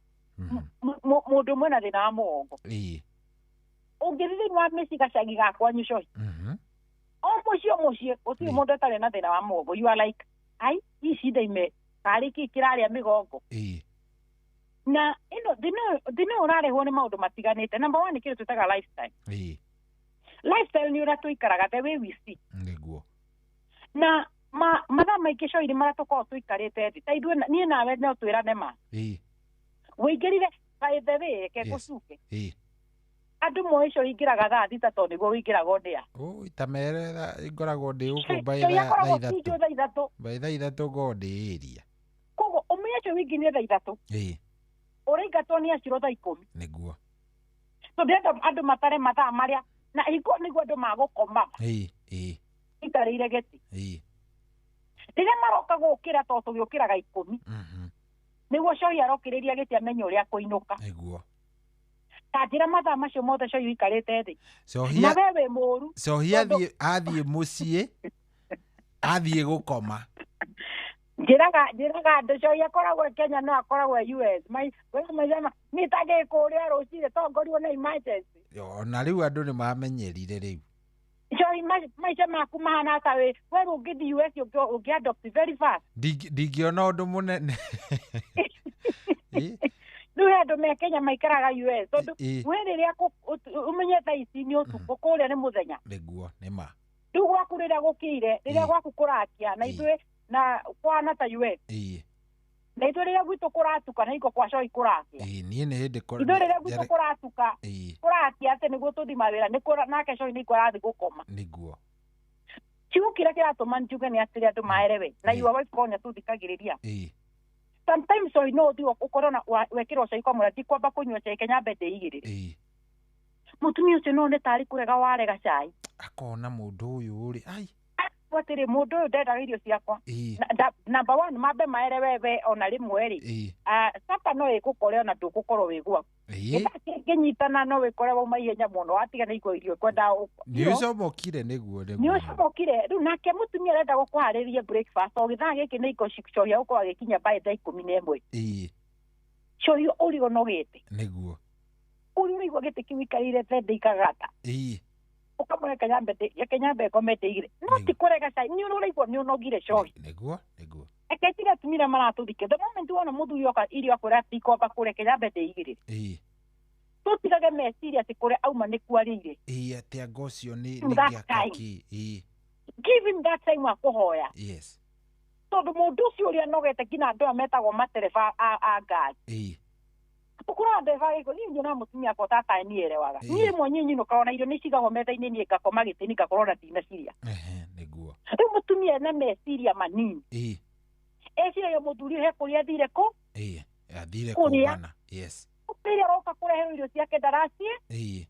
mũndũ ũmwe na thĩna wa mũgongo. Ũngĩthiĩ thĩinĩ wa mĩciĩ gacagi ga kwanyu cohi. O mũciĩ o mũciĩ gũtirĩ mũndũ ũtarĩ na thĩna wa mũgongo. You are like, ai, ici ndaime karĩ kĩ kĩrarĩa mĩgongo. Na ĩno thĩna ũrarehwo nĩ maũndũ matiganĩte. Number one nĩ kĩndũ twĩtaga lifestyle. Lifestyle nĩ ũrĩa tũikaraga, the way we see. Nĩguo. Na mathaa maingĩ coiri marĩa tũkoragwo tũikarĩte thĩ ta ithuĩ niĩ nawe no twĩrane ma. Wĩingĩrire by the way reke ngũcuke. Andũ moĩ cohi ingĩraga thaa 6 tondũ nĩguo wĩingĩraga ndĩa. Oi ta mere ngoragwo ndĩ gũkũ by Cohi thaa akoragwo 3. kinjũ thaa 3. By thaa 3 ngoragwo ndĩ area. Koguo ũmenye cohi wĩingĩrire thaa 3. Ũraingatwo nĩ acirwo thaa 10. Nĩguo. Tondũ ndĩrenda andũ matare mathaa marĩa na hingo nĩguo andũ magũkoma. Ikarĩire gĩtĩ. Rĩrĩa maroka gũkĩra tondũ tũgĩũkĩraga 10. Nĩguo cohi arokĩrĩria gĩtĩ amenye ũrĩa akũinũka. Nĩguo. Ta njĩra mathaa macio mothe cohi ũikarĩte thĩ. Cohi Na we wĩ mũũru. Cohi athiĩ mũciĩ athiĩ gũkoma. Njĩraga andũ cohi akoragwo Kenya no akoragwo US. Niĩ tangĩkũrĩa rũcinĩ tongorio nĩ emergency. Ona rĩu andũ nĩ mamenyerire rĩu. Cohi maica maku mahana ta we ũngĩthiĩ US ũngĩ adopt very fast. Ndingĩona ũndũ mũnene. Rĩu he andũ me Kenya maikaraga US tondũ we rĩrĩa ũmenye thaa ici nĩ ũtukũ kũrĩa nĩ mũthenya. Nĩguo nĩ ma. Rĩu gwaku rĩrĩa gũkĩire rĩrĩa gwaku kũrakia na ithuĩ na kwana ta US. Na ithuĩ rĩrĩa gwitũ kũratuka na hingo kwa cohi kũrakia. Niĩ nĩ hĩndĩ ithuĩ rĩrĩa gwitũ kũratuka kũrakia atĩ nĩguo tũthiĩ mawĩra nake cohi nĩguo arathiĩ gũkoma. Nĩguo. Kiugo kĩrĩa kĩratũma njuge nĩ atĩrĩ andũ maerewe na your wife korwo nĩatũthikagĩrĩria. Sometimes cohi no ũthiĩ ũkorwo na wekĩrwo cai kwa ti kwamba kũnyua cai kenya nyambe ndĩigĩrĩre. Mũtumia ũcio no one tarĩ kũrega warega cai. Akona mũndũ ũyũ rĩ ai atĩrĩ mũndũ ũyũ ndendaga irio ciakwa. Number one mambe maere wewe ona rĩmwe rĩ sapa no ĩgũkore ona ndũgũkorwo wĩ gwaku. Gĩthaa kĩngĩnyitana no wĩkore wauma ihenya mũno watiga nĩ igua irio kwenda. Nĩ ũcomokire nĩguo nĩguo. Nĩ ũcomokire rĩu nake mũtumia arenda gũkũharĩria breakfast o gĩthaa gĩkĩ nĩ iko cohi agũkorwo agĩkinya by thaa 11. Cohi ũrĩ ũnogete. Nĩguo. Ũrĩ ũraigua gĩtĩ kĩu ikarĩire thende ikagata. Ũkamũhe kanyambe ngomete igĩrĩ no ti kũrega cai nĩ ũraigua nĩ ũnogire cohi. Nĩguo nĩguo. Reke tiga atumia maratũthike the moment wona mũthuri oka irio akwĩra tikwamba kũrĩa kanyambe ndĩigĩrĩre. Tũtigage meciria atĩ kũrĩa auma nĩ kwarĩire. Atĩ anga ũcio nĩ gĩaka kĩ. Give him that time wa kũhoya. Yes. Tondũ mũndũ ũcio ũrĩa anogete nginya andũ aya metagwo matereba a ngari. Ũkoraga ndereba gĩko niĩ nyonaga mũtumia akwa tata nierewaga. Niĩ rĩmwe niĩ nyinũkaga ona irio nĩ cigagwo metha-inĩ niĩ ngakoma gĩtĩ-inĩ ngakorwo ona ndinaciria. Nĩguo. Rĩu mũtumia ena meciria manini. Eciragia mũthuri he kũrĩa athire kũ? Athire kũmbana. Yes. Rĩrĩa aroka kũreherwo irio ciake ndaraciĩ.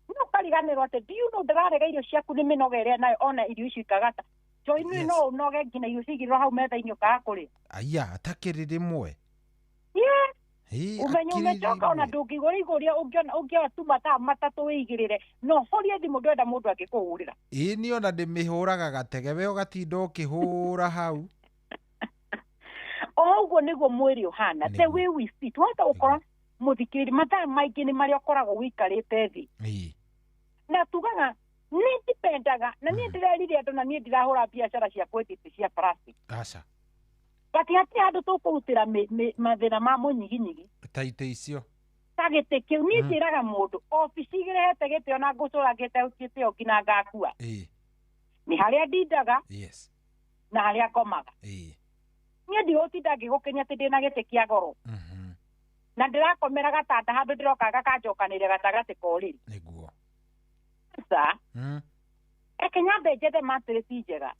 No ũkariganĩrwo atĩ do you know ndĩrarega irio ciaku nĩ mĩnoga ĩrĩa nayo ona irio icio ikagata. Cohi nĩ no ũnoge nginya irio cigĩrĩrwo hau metha-inĩ ũkaga kũrĩa. Aya atakĩrĩ rĩmwe. Ũmenye ũmecoka ona ndũngĩgũra igũrĩa ũngĩoya tu mathaa 3 wĩigĩrĩre no horie thimũ ndwenda mũndũ angĩkũhũrĩra. Niĩ ona ndĩmĩhũraga gatege we ũgatinda ũkĩhũra hau. O ũguo nĩguo mwĩrĩ ũhana the way we sit wahota gũkora mũthikĩrĩria mathaa maingĩ nĩ marĩa ũkoragwo ũikarĩte thĩ. Na tugaga nĩ ndipendaga na niĩ ndĩrerire andũ na niĩ ndirahũra biacara cia kwendia itĩ cia plastic. Aca. But hatirĩ handũ tũkũrutĩra mathĩna ma mũnyiginyigi. Ta itĩ icio. Ta gĩtĩ kĩu niĩ njĩraga mũndũ obici igĩrehete gĩtĩ ona ngũcũrangĩte gĩtĩ o nginya ngakua. Nĩ harĩa ndindaga. Yes. Na harĩa ngomaga. Niĩ ndigũtinda ngĩgũkenia atĩ ndĩna gĩtĩ kĩa goro. Na ndĩrakomera gatanda handũ ndĩroka gakanjokanĩria gatagatĩ ka ũrĩrĩ. Nĩguo. Aca. Reke nyambe njethe mattress njega.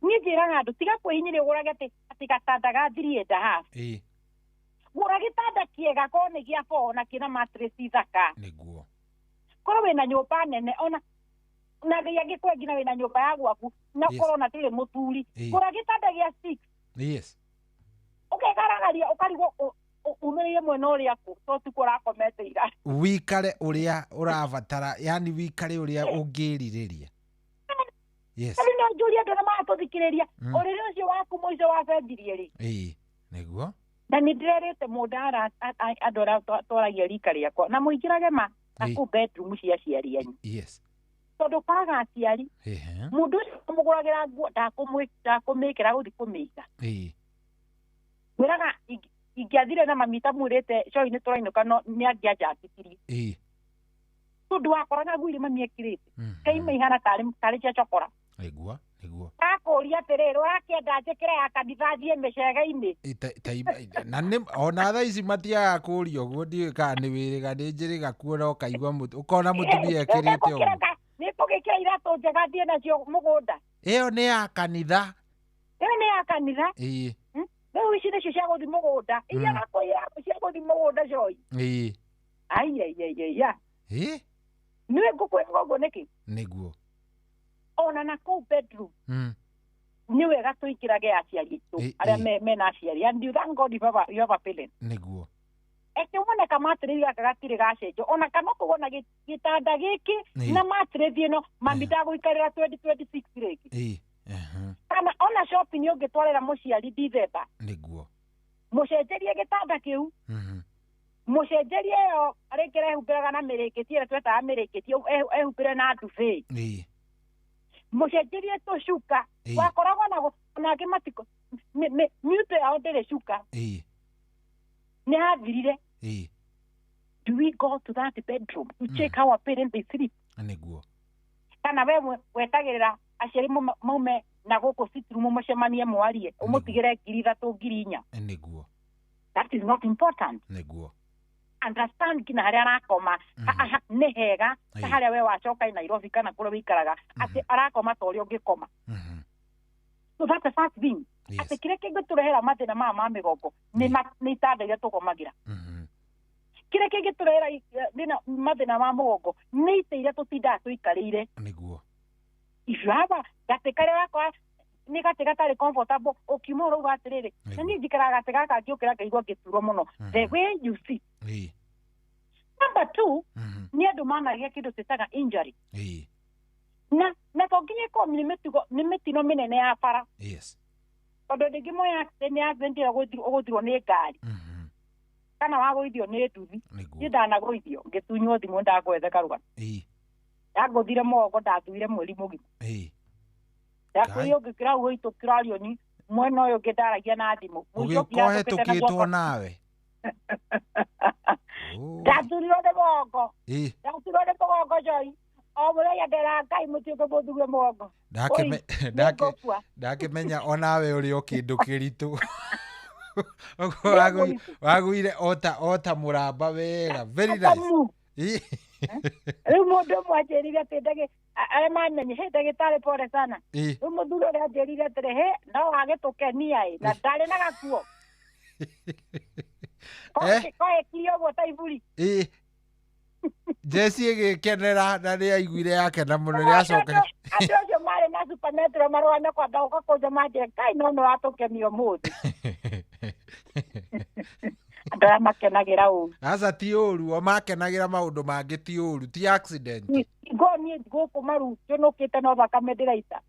Niĩ njĩraga andũ tiga kwĩhinyĩrĩria ũgũrage atĩ gatanda ga 3.5. Gũra gĩtanda kĩega korwo nĩ gĩa 4 na kĩna mattress thaka. Nĩguo. Korwo wĩna nyũmba nene ona na Ngai angĩkũhe nginya wĩna nyũmba ya gwaku na ũkorwo na ndũrĩ mũthuri. Gũra gĩtanda gĩa 6. Yes. Ũkegaragaria ũkarigwo Umĩrĩire mwena ũrĩa kũ to tikuo ũrakomete ira. Wikare ũrĩa ũrabatara, yani wikare ũrĩa ũngĩrirĩria. Yes. Rĩu no njũrie andũ arĩa maratũthikĩrĩria, ũrĩrĩ ũcio waku mũico wacenjirie rĩ? Ĩĩ, nĩguo. Na nĩ ndĩrerĩte mũndũ andũ arĩa twaragia rika rĩakwa na mũingĩrage ma na kũu bedroom cia aciari anyu. Yes. Tondũ kwaga aciari, mũndũ ũcio ũmũgũragĩra nguo ndakũmĩkĩra gũthiĩ kũmĩiga. Ĩĩ. Ngwĩraga ingĩathire na mami tamwĩrĩte coi nĩ tũrainũka no nĩ angĩanjatitirie. Ĩĩ. Tondũ wakoraga nguo iria mami ekĩrĩte kaima ihana tarĩ cia cokora. Nĩguo, nĩguo. Akũria atĩrĩrĩ, ũrakĩenda njĩkĩre ya kanitha thiĩ mĩcege-inĩ? Na nĩ ona thaa ici matiagaga kũũria ũguo, ndiũĩ kana nĩ wĩrĩga nĩ njĩrĩga kuona ũkaigua ũkona mũtumia ekĩrĩte ũguo. Nĩngũgĩkĩra iratũ njega thiĩ nacio mũgũnda. Ĩyo nĩ ya kanitha. Ĩyo nĩ ya kanitha. Ĩĩ. Rĩu ici nĩcio cia gũthiĩ mũgũnda. Iria gakwĩra cia gũthiĩ mũgũnda coi. Ĩĩ. Aiaiaiaia. Ĩĩ. Nĩwe ngũkwĩra ũguo nĩkĩ? Nĩguo. Ona na kũu bedroom. Nĩ wega tũingĩrage aciari aitũ arĩa mena aciari, and you thank God you have a parent. Nĩguo. Eke wone ka mattress gaka gatirĩ gacenjio, ona kana ũkũgona gĩtanda gĩkĩ na mattress ĩno mami ndagũikarĩra 2026 rĩngĩ. Ĩĩ. Kana ona shopping ũngĩtwarĩra mũciari December. Nĩguo. Mũcenjerie gĩtanda kĩu. Mũcenjerie ĩyo rĩngĩ rehumbĩraga na mĩrĩngĩti ĩrĩa twetaga mĩrĩngĩti, ehumbĩre na duvet. Ĩĩ. Mũcenjerie tũcuka. Wakoragwo na nangĩ matiko mĩuto yao ndĩrĩ cuka. Ĩĩ. Nĩ hathirire. Ĩĩ. Do we go to that bedroom to check how our parents they sleep? Nĩguo. Kana we wetagĩrĩra aciari maume na gũkũ sitting room mũcemanie mwarie, ũmũtigĩre 3,000 4,000. Nĩguo. That is not important. Nĩguo. Understand nginya harĩa arakoma nĩ hega ta harĩa we wacoka Nairobi kana kũrĩa wĩikaraga, atĩ arakoma ta ũrĩa ũngĩkoma. So that's the first thing. Atĩ kĩrĩa kĩngĩtũrehera mathĩna maya ma mĩgongo nĩ itanda iria tũkomagĩra. Kĩrĩa kĩngĩtũrehera mathĩna ma mũgongo nĩ itĩ iria tũtindaga tũikarĩire. Nĩguo. If you have a gatĩ karĩa wakora nĩ gatĩ gatarĩ comfortable, ũkiuma ũrauga atĩrĩrĩ, na niĩ njikaraga gatĩ gaka ngĩũkĩra ngaigua ngĩturwo mũno. The way you sit. Number 2, nĩ andũ managia kĩndũ twĩtaga injury. Na to nginya ĩkorwo nĩ mĩtino mĩnene ya bara. Yes. Tondũ rĩngĩ moya accident, nĩ accident ĩrĩa ũgũthirwo nĩ ngari. Kana wagũithio nĩ nduthi. Niĩ ndanagũithio ngĩtunywo thimũ ndagwethe karũgano. Ndagũthire mũgongo ndathuire mweri mũgima. Ndakwĩire ũngĩkĩra ũguo tũkĩrario ni mwena ũyũ ũngĩ ndaragia na thimũ. Ũgĩũka ũhetũkĩtwo nawe. Ndathurirwo nĩ mũgongo. Ndathurirwo nĩ mũgongo Joy. O mũthenya ndera Ngai mũtuĩke mũthure mũgongo. Ndakĩmenya onawe ũrĩ o kĩndũ kĩritũ. Wagũire ota mũramba wega. Very nice. Rĩu mũndũ ũmwe anjĩrire atĩ arĩa mamenye, he ndagĩtarĩ pole sana. Rĩu mũthuri ũrĩa anjĩrire atĩrĩ, he no wagĩtũkenia ĩ, na ndarĩ na gakuo. Koĩkire ũguo ta iburi. Jesi ĩgĩkenera na nĩ aiguire yakena mũno nĩ acoka. Andũ acio marĩ na Super Metro marũgame kwamba gũka kũnja manjĩre, Ngai no nĩ watũkenia ũmũthĩ. Andũ arĩa makenagĩra ũru. Aca ti ũru, o makenagĩra maũndũ mangĩ ti ũru, ti accident. Ngo niĩ gũkũ maru njũnũkĩte no thakame ndĩraita.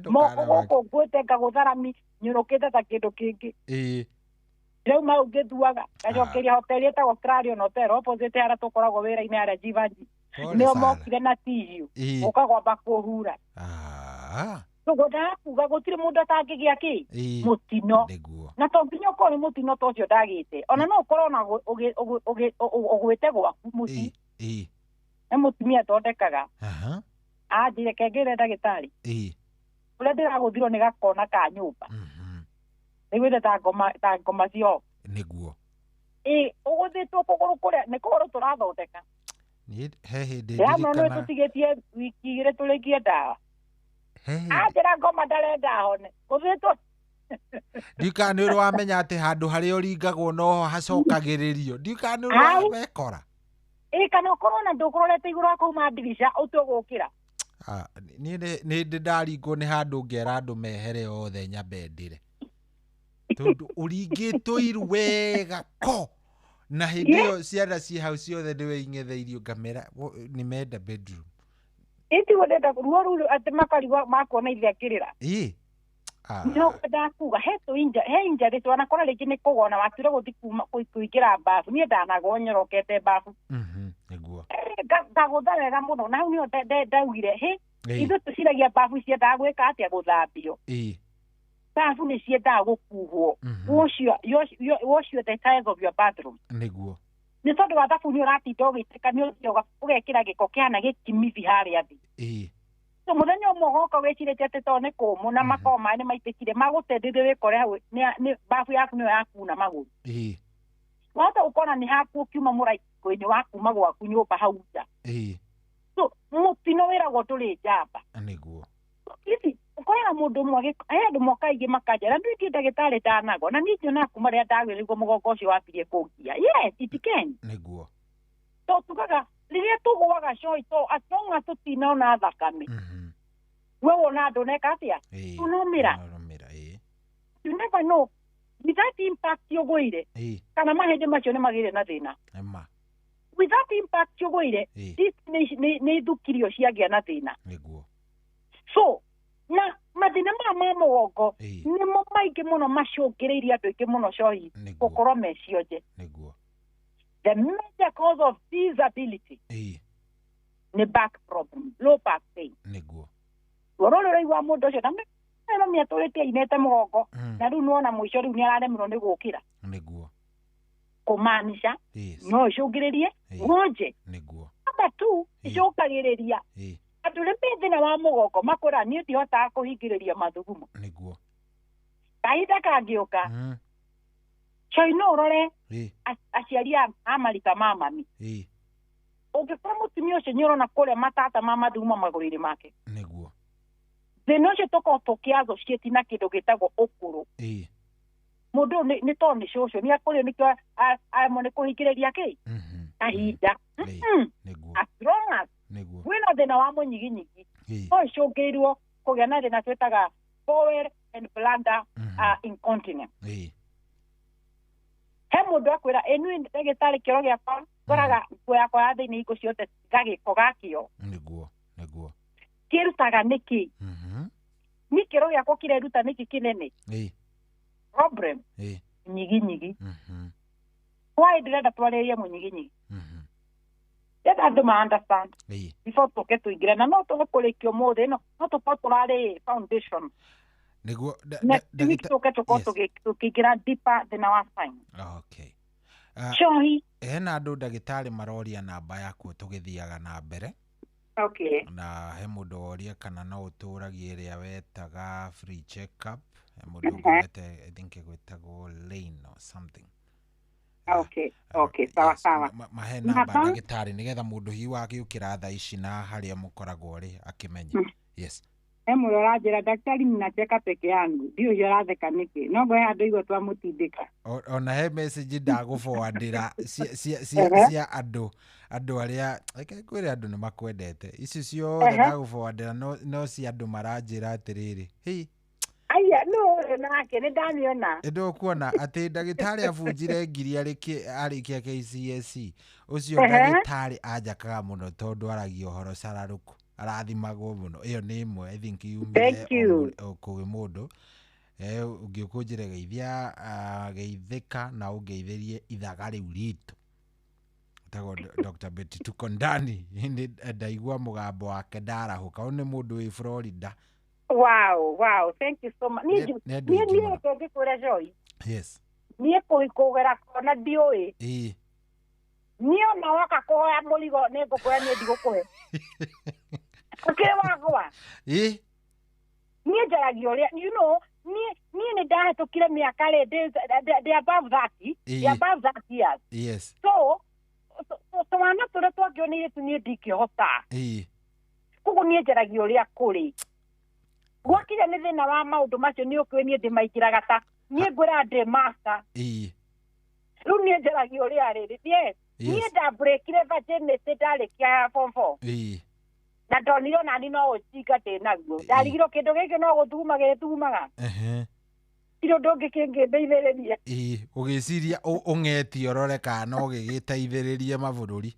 Moko gũkũ ngwĩte ngagũtharami nyũnũkĩte ta kĩndũ kĩngĩ. Ĩĩ. Rĩu mau ngĩthuaga ngacokeria hoteli ĩtagwo Clarion Hotel opposite harĩa tũkoragwo wĩra-inĩ harĩa Jivanji. Nĩo mokire na tissue ũka kwamba kũhura. Ũguo ndakuga gũtirĩ mũndũ atangĩgĩa kĩ mũtino. Na to nginya ũkorwo nĩ mũtino ta ũcio ndagĩte, ona no ũkorwo ona ũgwĩte gwaku mũciĩ. Nĩ mũtumia thondekaga. Anjĩre kengĩre ndagĩtarĩ. Ũrĩa ndĩragũthirwo nĩ gakona ka nyũmba. Nĩguĩte ta ngoma cio. Nĩguo. Ĩ ũgũthĩtwo kũgũrũ kũrĩa nĩ kũgũrũ tũrathondeka. Niĩ he hĩndĩ ndirikanaga. Ndĩramona tũtigĩtie wiki igĩrĩ tũrĩkie ndawa. Anjĩra ngoma ndarenda hone. Gũthĩtwo. Ndikana nĩ ũrĩ wamenya atĩ handũ harĩa ũringagwo noho hacokagĩrĩrio. Ndikana nĩ ũrĩ wamekora. Ĩ kana ũkorwo na ndũkũrorete igũrũ wa kauma ndirica ũtue gũkĩra. Niĩ nĩ ndĩ ndaringwo nĩ handũ ngera andũ mehere othe nyambe ndĩre. Tondũ ũringĩtwo iru wega ko na hĩndĩ ĩyo ciana ciĩ hau ciothe nĩwe ing'etheirio ngamera nimeenda bedroom. Ĩtiguo ndenda ruo rũu atĩ makarigwo makuona ithe akĩrĩra. Ĩ. No ndakuga he tũ he injury twanakora rĩngĩ nĩ kũgona wature gũthi kuma kũingĩra bafu. Niĩ ndanagwo nyorokete bafu. Nĩguo. Ngagũtha wega mũno na hau nĩho ndaugire hĩ ithuĩ tũciragia bafu ciendaga gwĩka atĩa gũthambio. Bafu nĩ ciendaga gũkuhwo. Wash your the tiles of your bathroom. Nĩguo. Nĩ tondũ wa thabuni ũratinda ũgĩitĩka nĩ ũthiaga ũgekĩra gĩko kĩhana gĩkimithi harĩa thĩ. So mũthenya ũmwe ũgoka wĩcirĩtie atĩ tondũ nĩ kũmũ na makorwo maĩ nĩ maitĩkire magũteithĩrĩrie wĩkore hau nĩ bafu yaku nĩyo yakuna magũrũ. Wahota gũkora nĩ haku ũkiuma mũraiko-inĩ wa kuma gwaku nyũmba hau nja. So mũtino wĩragwo ndũrĩ njamba. Nĩguo. Ici ũkoraga mũndũ ũmwe he andũ moka aingĩ makanjĩra ndũĩ ndiĩ ndagĩtarĩ ndanagwa na niĩ ndionaga kuma rĩrĩa ndagwĩrĩirwo mũgongo ũcio wambirie kũngia. Yes, it can. Nĩguo. To tugaga rĩrĩa tũgũaga coi to as long as tũtinona thakame. We wona ndũneka atĩa? Tũnomĩra. You never know. With that impact ũgũire kana mahĩndĩ macio nĩ magĩire na thĩna. With that impact ũgũire nĩ ithukirio ciagĩa na thĩna. Nĩguo. So na mathĩna maya ma mũgongo nĩmo maingĩ mũno macũngĩrĩirie andũ aingĩ mũno cohi gũkorwo me cionje. Nĩguo. The major cause of disability nĩ back problem, low back pain. Nĩguo. Ruo rũrũ ũraigua mũndũ ũcio na no nĩatũrĩte ainĩte mũgongo na rĩu nĩwona mũico rĩu nĩararemerwo nĩ gũkĩra. Nĩguo. Kũmaanisha no ĩcũngĩrĩrie wonje. Nĩguo. Number 2 ĩcũngagĩrĩria andũ arĩa me thĩna wa mũgongo makwĩra niĩ ndihotaga kũhingĩrĩria mathugumo. Nĩguo. Kahinda kangĩũka coi no ũrore aciari a marika ma mami. Ũngĩkora mũtumia ũcio nĩũrona kũrĩa matata ma mathugumo magũrũ-inĩ make. Nĩguo. Thĩna ũcio tũkoragwo tũkĩ-associate na kĩndũ gĩtagwo ũkũrũ. Mũndũ ũyũ nĩ tondũ nĩ cũcũ nĩ akũrire nĩkĩo aremwo nĩ kũhingĩrĩria kĩ kahinda. As long as wĩna thĩna wa mũnyiginyigi no ĩcũngĩrĩrwo kũgĩa na thĩna twĩtaga bowel and bladder incontinence. He mũndũ akwĩra ĩ niĩ ndagĩtarĩ kĩoro gĩakwa ngoraga nguo yakwa ya thĩinĩ hingo ciothe gagĩko gakĩo. Nĩguo. Nĩguo. Kĩrutaga nĩkĩ? Niĩ kĩoro gĩakwa kĩreruta nĩkĩ kĩnene? Problem. Nyiginyigi. Why ndĩrenda twarĩrie mũnyiginyigi? Ndĩrenda andũ ma understand before tũke tũingĩre na no tũgũkũrĩkia ũmũthĩ no tũkorwo tũrarĩ foundation. Nĩguo. Next week tũke tũkorwo tũkĩingĩra deeper thĩna wa spine. Okay. Cohi. Hena andũ ndagĩtarĩ maroria namba yaku tũgĩthiaga na mbere. Okay. Na he mũndũ woria kana no ũtũragie ĩrĩa wetaga free check up. He mũndũ ũgwete I think ĩgwĩtagwo Lane or something. Okay, okay, sawa sawa. Mahe namba ndagĩtarĩ nĩgetha mũndũ hihi wagĩũkĩra thaa ici na harĩa mũkoragwo rĩ akĩmenye. Yes. He mũndũ ũranjĩra daktari ninacheka peke yangu ndiũĩ ũcio aratheka nĩkĩ no ngoe handũ igua twamũtindĩka. Ona he message ndagũforwardĩra cia andũ arĩa reke ngwĩre andũ nĩ makwendete ici ciothe ndagũforwardĩra no cia andũ maranjĩra atĩrĩrĩ hĩ aya no nake nĩ ndamĩona. Ndũkuona atĩ ndagĩtarĩ abunjire ngiri arĩkia KCSE ũcio ndagĩtarĩ anjakaga mũno tondũ aragia ũhoro cararũkũ arathimagwo mũno. Ĩyo nĩ ĩmwe I think yumire kũrĩ mũndũ ũngĩũkũnjĩre geithia geithĩka na ũngeithĩrie ithaga rĩu ritũ etagwo Dr. Betty tuko ndani ndaigua mũgambo wake ndarahũka. Ũyũ nĩ mũndũ wĩ Florida. Wow, wow, thank you so much. Niĩ ngĩkwĩra Joy. Yes. Niĩ kũgera kona ndiũĩ. Niĩ ona woka kũhoya mũrigo nĩ ngũkũhe niĩ ndigũkũhe. Ũkĩrĩ wagwa? Niĩ njaragia ũrĩa you know niĩ nĩ ndahĩtũkire mĩaka rĩ ndĩ above 30, ndĩ above 30 years. Yes. So twana tũrĩa twangĩonire tu niĩ ndingĩhota. Koguo niĩ njaragia ũrĩa kũrĩ. Gwakinya nĩ thĩna wa maũndũ macio nĩ ũkĩũĩ niĩ ndĩmaingĩraga ta niĩ ngwĩra ndĩ master. Rĩu niĩ njaragia ũrĩa rĩrĩ. Yes. Niĩ ndambũrĩkire virginity ndarĩkia form 4. Na ndonire onani no ũjinga ndĩ naguo. Ndarigirwo kĩndũ gĩkĩ no gũthuguma gĩthugumaga. Hatirĩ ũndũ ũngĩ kĩngĩndeithĩrĩria. Ĩĩ, ũgĩciria ũng'etie ũrore kana no gĩgĩteithĩrĩrie mabũrũri.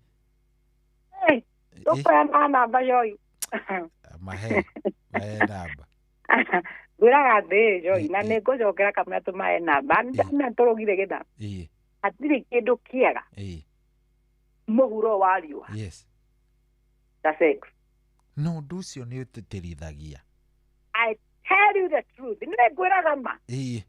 Tũkũheana namba yoi. Mahe namba. Ngwĩraga atĩrĩrĩ Joy, na nĩ ngũcokera kamũira tũmahe namba. Ndamenya tũrũgire gĩthaa. Ĩĩ. Hatirĩ kĩndũ kĩega Ĩĩ. mũhuro wa riũa Yes. ta sex. No ũndũ ũcio nĩ ũtĩtĩrithagia. I tell you the truth. Nĩ ngwĩraga ma. Ĩĩ.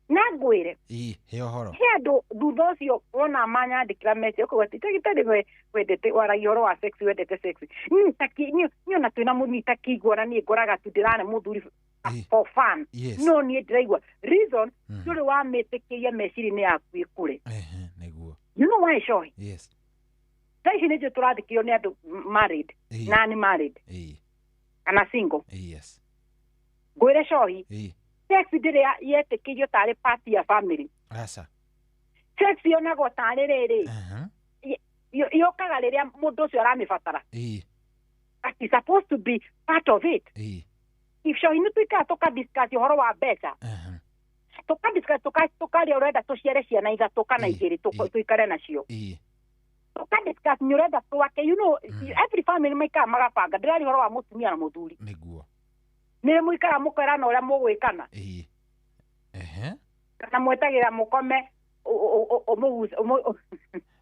Na ngwĩre. Ĩĩ, he ũhoro. He andũ thutha ũcio wona manyandĩkĩra message ũkauga atĩ ndagĩtarĩ we wendete waragia ũhoro wa sex, wendete sex. Niĩ niĩ ona twĩna mũthuri takĩigua na niĩ ngoraga tu ndĩrane mũthuri for fun. Yes. No niĩ ndĩraigua reason ndũrĩ wamĩtĩkĩria meciria-inĩ yaku ĩkũre. Nĩguo. You know why, Shohi? Yes. Thaa ici nĩnjũĩ tũrathikĩrĩrio nĩ andũ married, Ĩĩ. non married Ĩĩ. kana single. Yes. Ngwĩre Shohi, Ĩĩ. sex ndĩrĩ yetĩkĩrio tarĩ part ya family. Aca. Sex yonagwo tarĩ rĩrĩ yũkaga rĩrĩa mũndũ ũcio aramĩbatara. Ĩĩ. But it's supposed to be part of it. Ĩĩ. If Shohi nĩ tuikara tũkadiscuss ũhoro wa mbeca, tũkadiscuss tũkarĩa ũrenda tũciare ciana ithatũ kana igĩrĩ tũikare nacio. Ĩĩ. Tũkadiscuss nĩ ũrenda twake, you know, every family maikara magabanga. Ndĩraria ũhoro wa mũtumia na mũthuri. Nĩguo. Nĩ mũikara mũkerana ũrĩa mũgwĩkana. Ĩĩ. Ehe. Kana mwetagĩra mũkome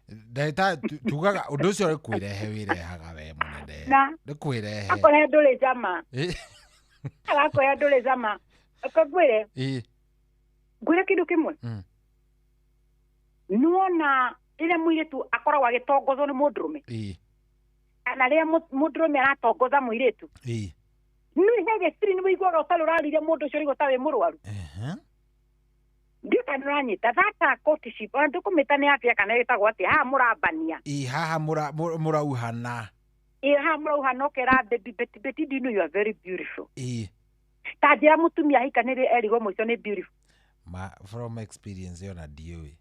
Ndagĩtarĩ tugaga ũndũ ũcio nĩ kwĩrehe wĩrehaga we mũnene. Na Nĩ kwĩrehe. akũrehe ndũrĩ cama. Ĩĩ. Agakũrehe ndũrĩ cama. Ngwĩre. Ĩĩ. Ngwĩre kĩndũ kĩmwe. Nĩwona rĩrĩa mũirĩtu akoragwo agĩtongozwo nĩ mũndũrũme. Ĩĩ. Kana rĩrĩa mũndũrũme aratongoza mũirĩtu. Ĩĩ. Nĩ he gĩciri nĩ wĩiguaga ũtarĩ ũrarĩria mũndũ ũcio ũraigua ta wĩ mũrwaru. Ndiũĩ kana nĩũranyita. That courtship, ona ndũkũmĩta nĩ atĩa kana ĩtagwo atĩa, haha mũrambania. Ĩĩ, haha mũrauhana. Ĩĩ, haha mũrauhana ũkera baby, Betty, Betty, do you know you are very beautiful. Ĩĩ. Ta njĩra mũtumia ahikanĩire erigwo mũico nĩ beautiful. Ma from experience ona ndiũĩ.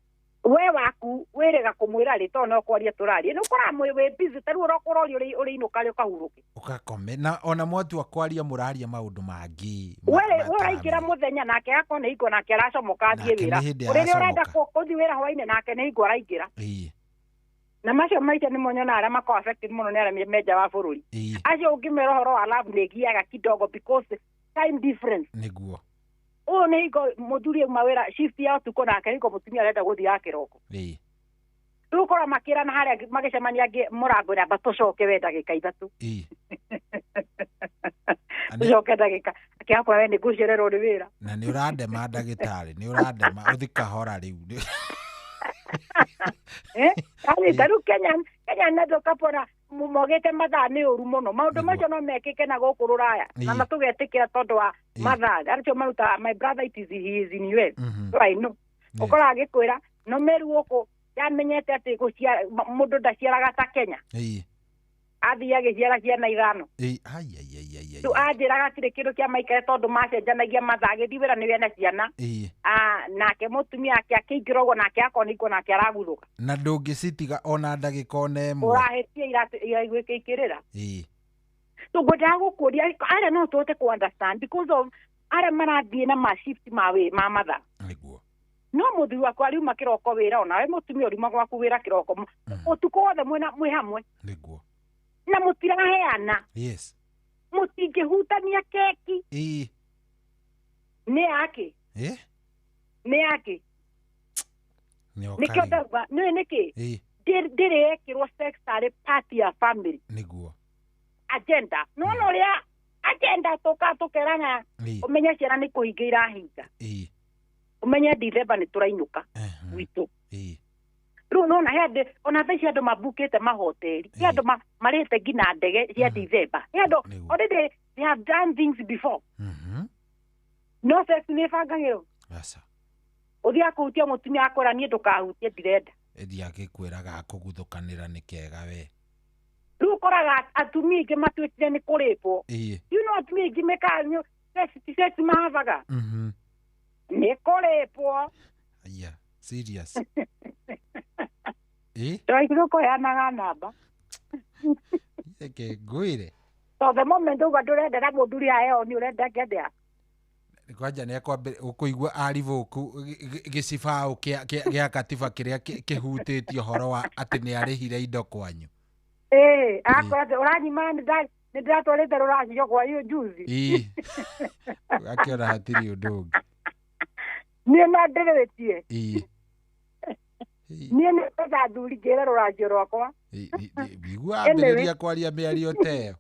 We waku wĩrĩga kũmwĩra rĩ tondũ no kwaria tũraria. Nĩ ũkoraga wĩ busy ta rĩu ũroria ũrĩinũka rĩ ũkahurũke. Ũgakome na ona mwatua kwaria mũraria maũndũ mangĩ. We ũraingĩra mũthenya nake agakorwo nĩ hingo nake aracomoka athiĩ wĩra. Rĩrĩa ũrenda kũthiĩ wĩra hwainĩ nake nĩ hingo araingĩra. Ĩĩ. Na macio maica nĩmo nyonaga arĩa makoragwo affected mũno nĩ arĩa me nja wa bũrũri. Acio ũngĩmera ũhoro wa love nĩ ĩgiaga kidogo because time difference. Nĩguo. Ũyũ nĩ hingo mũthuri auma wĩra shift ya ũtukũ nake hingo mũtumia arenda gũthiĩ ya kĩroko. Ĩĩ. Rĩu ũkora makĩrana harĩa magĩcemania angĩ mũrango-inĩ amba tũcoke we ndagĩka ithatũ. Ĩĩ. Tũcoke ndagĩka akĩakora we nĩ ngũcererwo nĩ wĩra. Na nĩ ũrandema ndagĩtarĩ, nĩ ũrandema ũthi kahora rĩu. Anyita rĩu Kenya na kapora mogete mathaa nĩ ũru mũno. Maũndũ macio no mekĩke na gũkũ rũraya na matũgetĩkĩra tondũ wa mathaa. Acio marutaga my brother it is he is in US. So I know. Ũkoraga agĩkwĩra no meru gũkũ yamenyete atĩ mũndũ ndaciaraga ta Kenya. Ĩĩ. Athiĩ agĩciara ciana ithano. Ĩĩ, ai ai ai ai. Rĩu anjĩraga hatirĩ kĩndũ kĩa maikare tondũ macenjanagia mathaa agĩthiĩ wĩra nĩ wena ciana. Ĩĩ. Nake mũtumia ake akĩingĩra ũguo nake akorwo nĩguo nake araguthũka. Na ndũngĩcitiga ona ndagĩka ona ĩmwe. Ũrahĩtia iraiguĩka ikĩrĩra. Ĩĩ. So ngwendaga gũkũria arĩa no tũhote kũ understand because of arĩa marathiĩ na ma shift ma mathaa. Nĩguo. No mũthuri waku ariuma kĩroko wĩra onawe mũtumia ũriuma gwaku wĩra kĩroko. Ũtukũ wothe mwĩ hamwe. Nĩguo. Na mũtiraheana. Yes. Mũtingĩhutania keki. Ĩĩ. Nĩ yake. Ĩĩ. Nĩ yake. Nĩkĩo ndauga nĩũĩ nĩkĩ? Ĩĩ. Ndĩrĩ yekĩrwo sex tarĩ part ya family. Nĩguo. Agenda. Nĩwona ũrĩa agenda tũkerana ũmenye ciana nĩ kũhinga irahinga. Ĩĩ. Ũmenye December nĩ tũrainũka gwitũ. Ĩĩ. Rĩu nĩwona he andũ ona thaa ici andũ mabukĩte mahoteri. He andũ marĩhĩte nginya ndege cia December. He andũ already they have done things before. No sex nĩ ĩbangagĩrwo. Aca. Ũthiaga kũhutia mũtumia akwĩra niĩ ndũkahutie ndirenda. Ĩthiĩ agĩkwĩraga akũguthũkanĩra nĩ kega we. Rĩu ũkoraga atumia aingĩ matuĩkire nĩ kũrĩpwo. Ĩĩ. You know atumia aingĩ mekaga sex mahathaga. Nĩ kũrĩpwo. Aya, serious. Ĩĩ. Ndĩraigua kũheanaga namba. Reke ngwĩre. So the moment uga ndũrenda na mũthuri aheo nĩ ũrenda ngĩendea. Kwanja nĩ ũkũigua arivũku gĩcibaũ gĩa katiba kĩrĩa kĩhutĩtie ũhoro wa atĩ nĩ arĩhire indo kwanyu. Ĩĩ, akora ũranyima nĩ ndĩratwarĩte rũracio kwa juzi. Ĩĩ, akĩona hatirĩ ũndũ ũngĩ. Niĩ no ndĩrĩtie. Ĩĩ. Niĩ nĩ kwenda athuri ngĩre rũracio rwakwa. Igua ambĩrĩria kwaria mĩario ta ĩyo.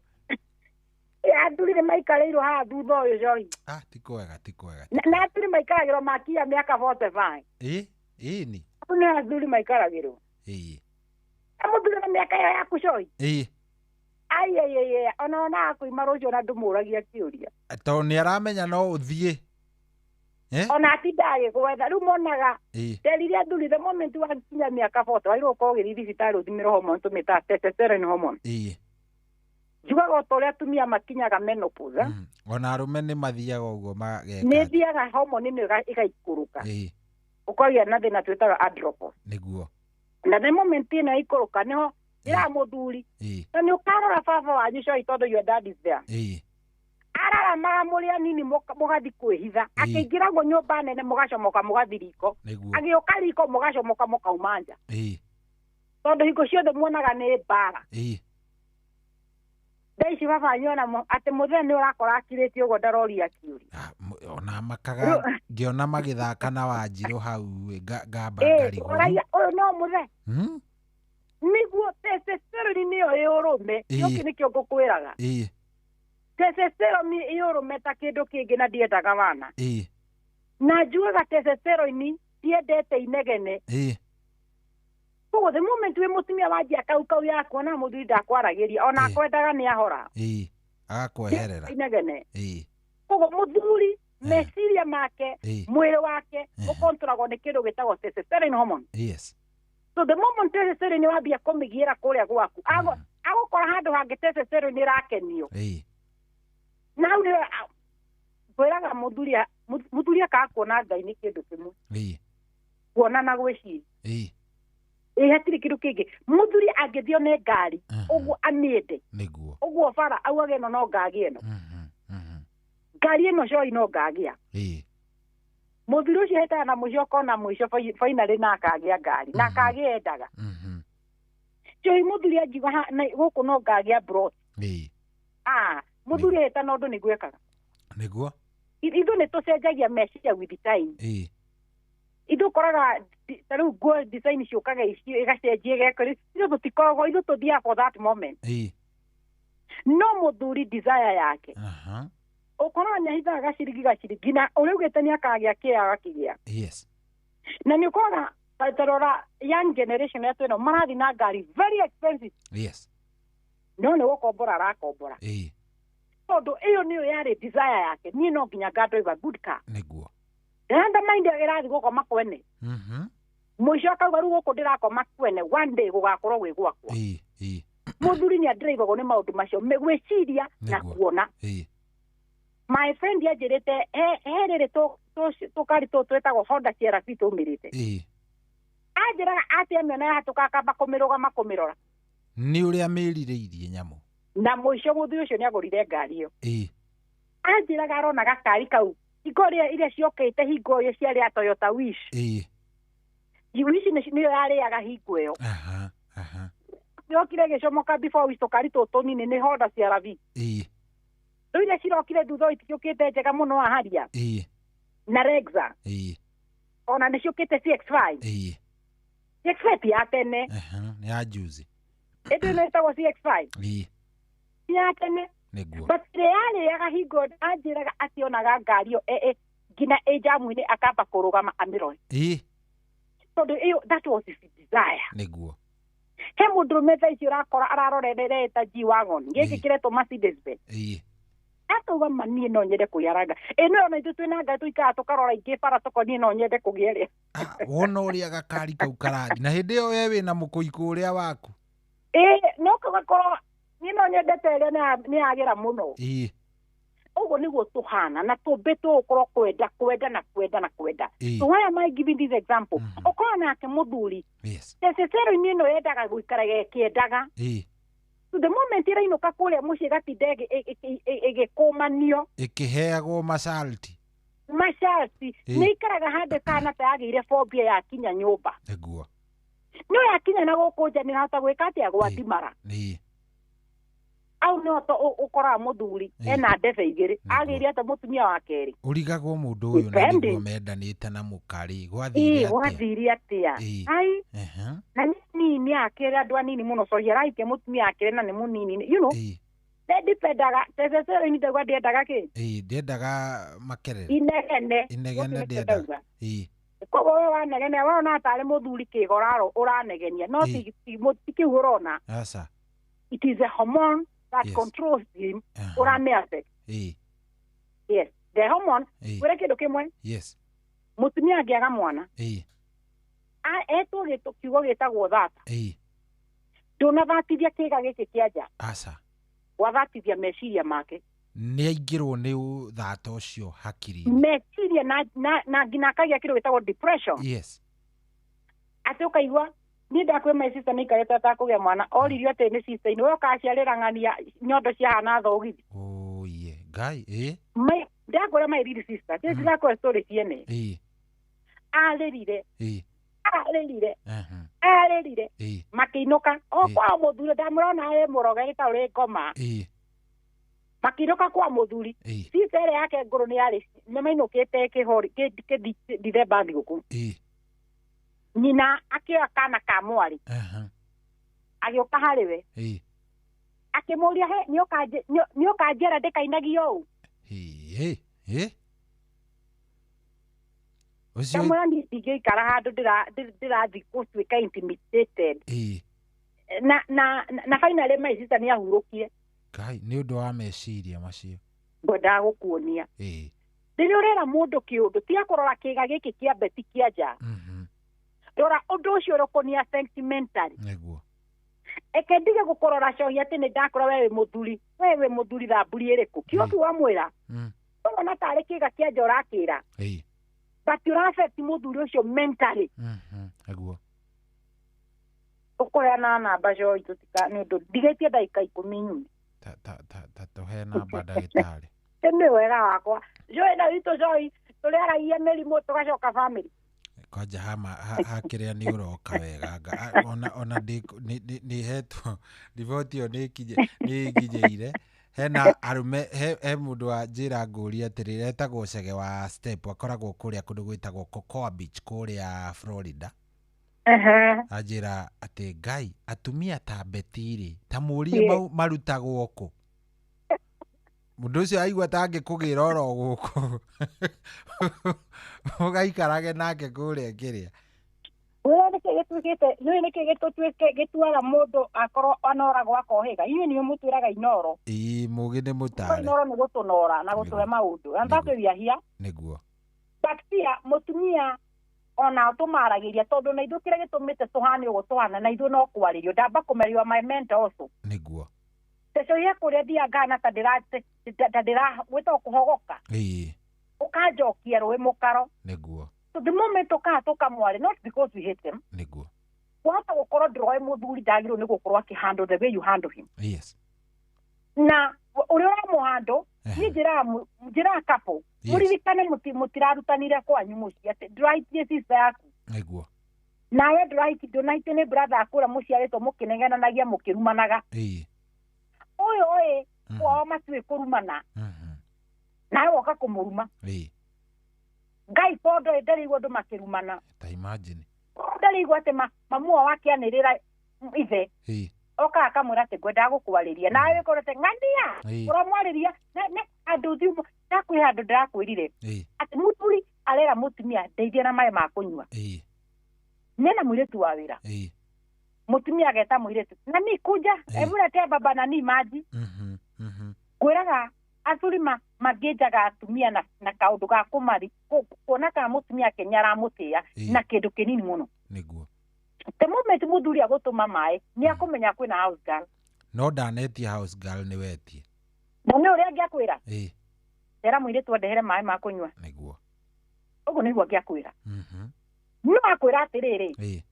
Athuri nĩ maikarĩirwo haha thutha ũyũ Joy. Ah, ti kwega, ti kwega. Na athuri maikaragĩrwo makinya mĩaka 45. Ĩĩ, ĩĩ ni. Nĩ athuri maikaragĩrwo. Ĩĩ. Mũthuri na mĩaka ĩyo yaku Joy. Ĩĩ. Ai ai ai, ona akuima rũciũ na ndũmũragia kĩũria. Tondũ nĩ aramenya no ũthiĩ. Ona atinda agĩgwetha rĩu monaga nderire athuri the moment wakinya mĩaka 40 wagĩrĩirwo gũkorwo ũgĩthiĩ thibitarĩ ũthimĩrwo hormone tũmĩtaga testosterone hormone. Ĩĩ. Njugaga o ta ũrĩa atumia makinyaga menopause. Ona arũme nĩ mathiaga ũguo mageka. Nĩ thiaga hormone ĩno ĩgaikũrũka. Ĩĩ. Ũkagĩa na thĩna twĩtaga andropause. Nĩguo. Na the moment ĩno yaikũrũka nĩho ĩra mũthuri. Na nĩ ũkarora baba wanyu Joy tondũ your dad is there. Ĩĩ. Araramaga mũrĩ anini mũgathi kwĩhitha. Akĩingĩragwo nyũmba nene mũgacomoka mũgathi riko. Agĩũka riko mũgacomoka mũkauma nja. Ĩĩ. Tondũ hingo ciothe muonaga nĩ mbara. Ĩĩ. Thaa ici baba wanyu ona atĩ mũthee nĩ ũrakora akirĩtie ũguo ndaroria kĩũria. Ona makaga ngĩona magĩthaka na Wanjirũ hau ngamba ngarigwo. Ũyũ no mũthee. Nĩguo testosterone nĩyo ĩ ũrũme. Gĩũkĩ nĩkĩo ngũkwĩraga. Ĩĩ. Testosterone ĩ ũrũme ta kĩndũ kĩngĩ na ndiendaga wana. Ĩĩ. Na njugaga testosterone ndiendete inegene. Ĩĩ. Koguo the moment wĩ mũtumia wanjia kau kau yaku ona mũthuri ndakwaragĩria ona akwendaga nĩ ahora. Ĩĩ. Agakweherera. Inegene. Ĩĩ. Koguo mũthuri meciria make mwĩrĩ wake ũkontrolagwo nĩ kĩndũ gĩtagwo testosterone hormone. Yes. So the moment testosterone wambia kũmĩgĩra kũrĩa gwaku agũkora handũ hangĩ testosterone ĩrakenio. Ĩĩ. Na hau nĩho ngwĩraga mũthuri akaga kuona Ngai nĩ kĩndũ kĩmwe. Ĩĩ. Kuona na gwĩciria. Ĩĩ. Ĩĩ, hatirĩ kĩndũ kĩngĩ. Mũthuri angĩthio nĩ ngari ũguo amĩende. Nĩguo. Ũguo bara augage ĩno no ngagĩa ĩno. Ngari ĩno Joy no ngagĩa. Ĩĩ. Mũthuri ũcio ahĩtaga na mũico ũkona mũico finally na akagĩa ngari na akagĩa endaga. Joy mũthuri angiuga gũkũ no ngagĩa brot. Ĩĩ. Ah, mũthuri ahĩta na ũndũ nĩguo ekaga. Nĩguo. Ithuĩ nĩ tũcenjagia meciria with time. Ĩĩ. Ithuĩ ũkoraga ta rĩu nguo design ciũkaga ĩgacenjia ĩgeka ithuĩ tũtikoragwo ithuĩ tũthiaga for that moment. Ĩĩ. No mũthuri desire yake. Ũkoraga nĩ ahithaga gaciringi gaciringi na ũrĩa augĩte nĩ akagĩa kĩrĩa agakĩgĩa. Yes. Na nĩ ũkoraga ta rora young generation yetu ĩno marathiĩ na ngari very expensive. Yes. No nĩ gũkombora arakombora. Ĩĩ. Tondũ ĩyo nĩyo yarĩ desire yake. Niĩ no nginya nga drive a good car. Nĩguo. Ndĩrenda mind ĩrathiĩ gũkoma kwene. Mũico akauga rĩu gũkũ ndĩrakoma kwene one day gũgakorwo gwĩ gwakwa. Ĩĩ, ĩĩ. Mũthuri nĩ andrivagwo nĩ maũndũ macio gwĩciria na kuona. Ĩĩ. My friend anjĩrĩte he rĩrĩ tũkari tũtũ twĩtagwo Honda CR-V tũmĩrĩte. Ĩĩ. Anjĩraga atĩ amĩona yahatũka akamba kũmĩrũgama kũmĩrora. Nĩ ũrĩa mĩrirĩirie nyamũ. Na mũico mũthuri ũcio nĩagũrire ngari ĩyo. Ĩĩ. Anjĩraga arona gakari kau hingo iria ciokĩte hingo ĩyo ciarĩ ya Toyota Wish. Ĩĩ. Wish nĩyo yarĩaga hingo ĩyo. Aha, aha. Yokire ĩgĩcomoka before Wish tũkari tũtũ tũnini nĩ Honda CR-V. Ĩĩ. Rĩu iria cirokire thutha ũyũ itiũkĩte njega mũno Harrier. Ĩĩ. Na Rexa. Ĩĩ. Ona nĩciũkĩte CX-5. Ĩĩ. CX-5 ti ya tene. Nĩ ya juzi. Ĩndĩ ĩno ĩtagwo CX-5. Ĩĩ. Ti ya tene. Nĩguo. But ĩrĩa yarĩaga hingo anjĩraga atĩ onaga ngari ĩyo nginya ĩ jamu-inĩ akamba kũrũgama amĩrore. Ĩĩ. Tondũ ĩyo that was his desire. Nĩguo. He mũndũrũme thaa ici ũrakora ararorereta G-Wagon. Gĩkĩ kĩretwo Mercedes Benz. Ĩĩ. Akauga ma niĩ no nyende kũgĩa ranga. Ĩno ona ithuĩ twĩna ngari tũikaraga tũkarora ingĩ bara tũkona niĩ no nyende kũgĩa ĩrĩa. Wona ũrĩa gakari kau karathi na hĩndĩ ĩyo we wĩna mũkũikũ ũrĩa waku. Ĩĩ, no gũgakorwo niĩ no nyendete ĩrĩa nĩ yagĩra mũno. Ĩĩ. Ũguo nĩguo tũhana na tũmbĩtwo gũkorwo kwenda kwenda na kwenda na kwenda. Ĩĩ. So why am I giving this example? Ũkorwo nake mũthuri. Yes. Testosterone ĩno yendaga gũikara ĩkĩendaga. Ĩĩ. So the moment ĩrainũka kũrĩa mũciĩ ĩgatinda ĩgĩkũmanio. Ĩkĩheagwo masalti. Macati nĩ ikaraga handũ kana ta yagĩire phobia ya kinya nyũmba. Nĩguo. No yakinya na gũkũ nja nĩ hota gwĩka atĩa gwathimara. Ĩĩ. Au no to ũkoraga mũthuri ena ndebe igĩrĩ agĩire atĩa mũtumia wa kerĩ. Ũrigagwo mũndũ ũyũ na nĩguo mendanĩte na mũkarĩ gwathire atĩa. Gwathire atĩa. Ai. Na nini akĩra andũ anini mũno so yaraike mũtumia akĩrĩ na nĩ mũnini you know. Ndipendaga tececero-inĩ ndauga ndiendaga kĩ? Ĩĩ ndiendaga makerere. Inegene. Inegene ndiendaga. Ĩĩ. Koguo we wanegene wona tarĩ mũthuri kĩgoraro ũranegenia no ti kĩu ũrona. Aca. It is a hormone that controls him ũrame affect. Ĩĩ. Yes, the hormone kwĩra kĩndũ kĩmwe. Yes. Mũtumia angĩaga mwana. Ĩĩ. Etwo kiugo gĩtagwo thata. Ĩĩ. Ndũnathatithia kĩga gĩkĩ kĩa nja. Aca. Wathatithia meciria make. Nĩ aingĩrwo nĩ thata ũcio hakiri-inĩ. Meciria na nginya akagĩa kĩndũ gĩtagwo depression. Yes. Atĩ ũkaigua niĩ ndakwĩ my sister nĩ aikarĩte atakũgĩa mwana oririo atĩ nĩ sister inĩ we ũkaciarĩra ng'ania nyondo ciahana thogithi. Oye Ngai ĩ. Ndakwĩra my little sister kĩ ndirakwĩra story ciene. Ĩ. Arĩrire. Ĩ. Arĩrire. Arĩrire. Makĩinũka o kwa mũthuri ndamũrona ĩ mũroge gĩta ũrĩ ngoma. Ĩ. Makĩinũka kwa mũthuri. Sister ĩrĩa yake ngũrũ nĩ yarĩ nĩ mainũkĩte kĩhori Dithemba thigũkũ. Ĩ. Nyina akĩoya kana ka mwarĩ. Agĩũka harĩ we. Ĩ. Akĩmũria he nĩ ũkanjĩra ndĩkainagio ũũ. Ĩ. Ĩ. Ũcio ndamwĩra niĩ ndingĩikara handũ ndĩrathiĩ gũtuĩka intimidated. Ĩ. Na finally my sister nĩ ahurũkire. Ngai nĩ ũndũ wa meciria macio. Ngwendaga gũkuonia. Ĩ. Rĩrĩa ũrera mũndũ kĩũndũ tiga kũrora kĩga gĩkĩ kĩa beti kĩa nja. Rora ũndũ ũcio ũrũkũnia sentimentally. Nĩguo. Eke ndige gũkũrora cohi atĩ nĩ ndakũra we wĩ mũthuri. We wĩ mũthuri thamburi ĩrĩkũ. Kiugo kĩu wamwĩra. Ũrona tarĩ kĩga kĩa nja ũrakĩra. Ĩ. But ũra affect mũthuri ũcio mentally. Nĩguo. Tũkũheana namba cohi tũtika nĩ ũndũ ndigĩtie ndagĩka 10 nyume. Ta tũhe namba ndagĩtarĩ. Nĩ wega wakwa. Joy na witũ cohi tũrĩaragia mĩrimũ tũgacoka family. Kwanja hakĩrĩa nĩ ũroka wega ona nĩ hetwo riboti ĩyo nĩ ĩnginyĩire hena arũme he mũndũ wa njĩra ngũria atĩrĩrĩ etagwo Chege wa Step akoragwo kũrĩa kũndũ gwĩtagwo Cocoa Beach kũrĩa Florida. Anjĩra atĩ Ngai atumia ta Betty rĩ ta mũrie marutagwo kũ. Mũndũ ũcio aigua ta angĩkũgĩra oro gũkũ ũgaikarage nake kũrĩa kĩrĩa. Ũrĩa nĩkĩ gĩtuĩkĩte nĩũĩ nĩkĩ gĩtuaga mũndũ akorwo anoragwo akohĩga inyuĩ nĩo mũtwĩraga inoro. Ĩĩ mũgĩ nĩ mũtare. Inoro nĩ gũtũnora na gũtũhe maũndũ and that's why we are here. Nĩguo. But pia mũtumia ona tũmaragĩria tondũ na ithuĩ kĩrĩa gĩtũmĩte tũhane ũguo tũhana na ithuĩ no kwarĩrio ndamba kũmerio my mentor also. Nĩguo. Teco ye kũrĩa thiaga ngana ta ndĩra gwĩtagwo kũhogoka. Ĩĩ. Ũkanjokia rũĩ mũkaro. Nĩguo. So the moment ũkahatũka mwarĩ not because we hate them. Nĩguo. Wahota gũkorwo ndũroĩ mũthuri ndagĩrĩirwo nĩ gũkorwo akĩhandle the way you handle him. Yes. Na ũrĩa ũramũhandle niĩ njĩraga couple mũririkane mũtirarutanire kwanyu mũciĩ atĩ ndũrahitie sister yaku. Nĩguo. Nawe ndũnahitie nĩ brother akũrĩa mũciarĩtwo mũkĩnegenanagia mũkĩrumanaga. Ĩĩ. Ũyũ ĩ kwao matiũĩ kũrumana. Nawe woka kũmũruma. Ĩĩ. Ngai tondũ ndarĩ andũ makĩrumana. Ta imagine. Ndarĩ atĩ mamu wao akĩanĩrĩra ithe. Ĩĩ. Oka akamwĩra atĩ ngwendaga gũkwarĩria. Nawe wĩkorwo atĩ ng'ania. Ũramwarĩria na andũ thiũ ndakwĩ handũ ndĩrakwĩrire. Atĩ mũthuri arera mũtumia ndeithia na maĩ ma kũnyua. Ĩĩ. Nena mũirĩtu wa wĩra. Ĩĩ. Mũtumia ageta mũirĩtu na ni kuja hebu letea baba nani maji. Ngwĩraga athuri mangĩnjaga atumia na kaũndũ ga kũmari kuona kana mũtumia ake nĩ aramũtĩĩa na kĩndũ kĩnini mũno. Nĩguo. The moment mũthuri agũtũma maĩ nĩ akũmenya kwĩna house girl. No ndanetie house girl nĩ wetie. Na nĩ ũrĩa angĩakwĩra. Ĩĩ. Tera mũirĩtu andehere maĩ ma kũnyua. Nĩguo. Ũguo nĩguo angĩakwĩra. No akwĩra atĩrĩrĩ. Ĩĩ.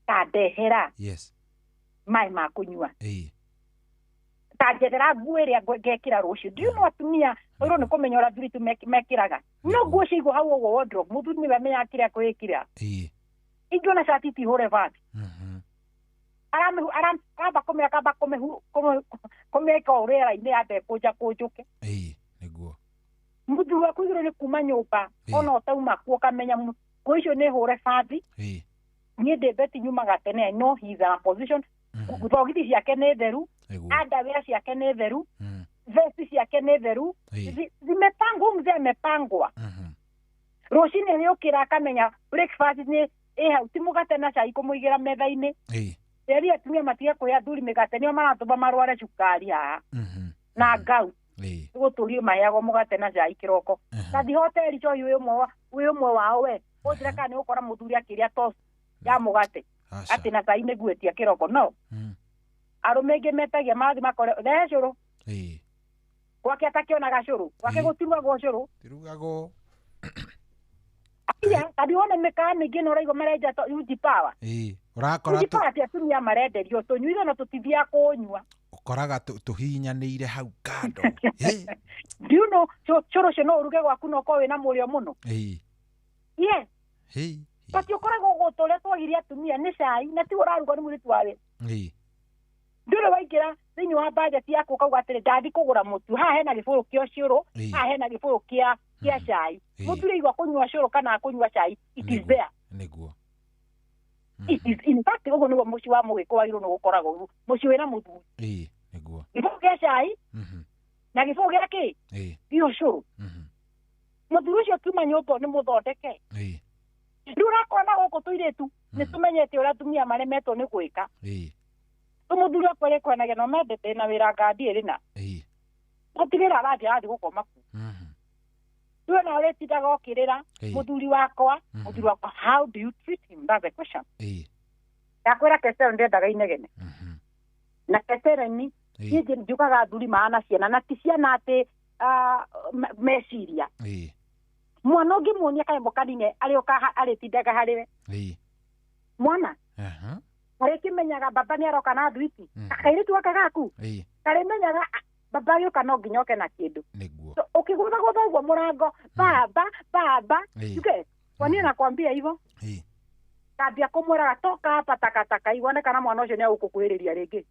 Ta ndehera. Yes. Maĩ ma kũnyua. Ĩĩ. Ta Akanjethera nguo ĩrĩa ngekĩra rũciũ. Do you know atumia ũrwo nĩ kũmenya ũrĩa athuri tu mekĩraga? No nguo ciaigwo hau ũguo wardrobe, mũthuri nĩwe amenyaga kĩrĩa kwĩkĩra. Ingĩ ona cati ti hũre vathi. Aramba kũmĩaka kũmĩka o rĩera-inĩ yambe kũnja kũnjũke. Nĩguo. Mũthuri waku igũrũ nĩ kuma nyũmba ona ũtauma kuo ũkamenya nguo icio nĩ hũre bathi. Niĩ ndĩ Betty nyumaga tene, I know he is in a position. Thogithi ciake nĩ theru, underwear ciake nĩ theru, vesti ciake nĩ theru, zimepangwa, mzee amepangwa. Rũcinĩ nĩũkĩra akamenya breakfast nĩ ĩ hau, ti mũgate na cai kũmũigĩra metha-inĩ. Eri atumia matige kũhe athuri mĩgate, nĩo maratũma marware cukari haha na ngau. Gũtũrio maheagwo mũgate na cai kĩroko. Ta thi hoteli cohi wĩ ũmwe wao we, ũnjĩre kana nĩ ũgũkora mũthuri akĩrĩa toast ya mũgate atĩ na cai nĩguĩtia kĩroko. No arũme aingĩ metagia marathiĩ makore rehe cũrũ. Gwake atakĩonaga cũrũ, gwake gũtirugagwo cũrũ. Tirugagwo. Aya, tondũ wone mĩkawa mĩingĩ nĩ ũraigua marenja uji power. Ũrakora Uji power ti atumia marenderio, tũnyuire na tũtithiaga kũũnyua. Ũkoraga tũhihinyanĩire hau kando. Do you know cũrũ ũcio no ũruge gwaku na ũkorwo wĩna mũrĩo mũno? Yes. But ũkoragwo gũtũ ũrĩa twagirie atumia nĩ cai na tiwe ũraruga nĩ mũirĩtu wa wĩra. Ndũrĩ waingĩra thĩinĩ wa budget yaku ũkauga atĩrĩ ndathi kũgũra mũtu, haha hena gĩbũyũ kĩa ũcũrũ, haha hena gĩbũyũ kĩa cai. Mũtu rĩigua kũnyua cũrũ kana kũnyua cai, it is there. Nĩguo. It is in fact ũguo nĩguo mũciĩ wa mũgĩkũ wagĩrĩirwo nĩ gũkoragwo, mũciĩ wĩna mũthuri. Nĩguo. Gĩbũyũ kĩa cai na gĩbũyũ gĩa kĩ? Gĩa ũcũrũ. Mũthuri ũcio akiuma nyũmba nĩ mũthondeke. Rĩu ũrakora na gũkũ tũirĩtu nĩ tũmenyete ũrĩa atumia maremetwo nĩ gwĩka. Mũthuri wakwa arĩkwanagia no mendete na wĩra ngandi ĩrĩ na. Gũtigĩra arathiĩ gũkoma kuo. Rĩu ona ũrĩtindaga ũkĩrĩra mũthuri wakwa, how do you treat him? That's the question. Ndakwĩra Kesero ndendaga inegene. Na Kesero ni niĩ njugaga athuri mahana ciana na ti ciana atĩ meciria. Mwana ũngĩmuonia kanyamũ kanini arĩũka arĩtindaga harĩ we. Mwana arĩkĩmenyaga baba nĩ aroka na thwiti. Kairĩtu gaka gaku karĩmenyaga baba agĩũka no nginya oke na kĩndũ. Nĩguo. Ũkĩgũthagũtha ũguo mũrango baba baba, you get kwa nini nakwambia hivyo? Kambia kũmwĩraga toka hapa takataka iwone kana mwana ũcio nĩ egũkũkuhĩrĩria rĩngĩ.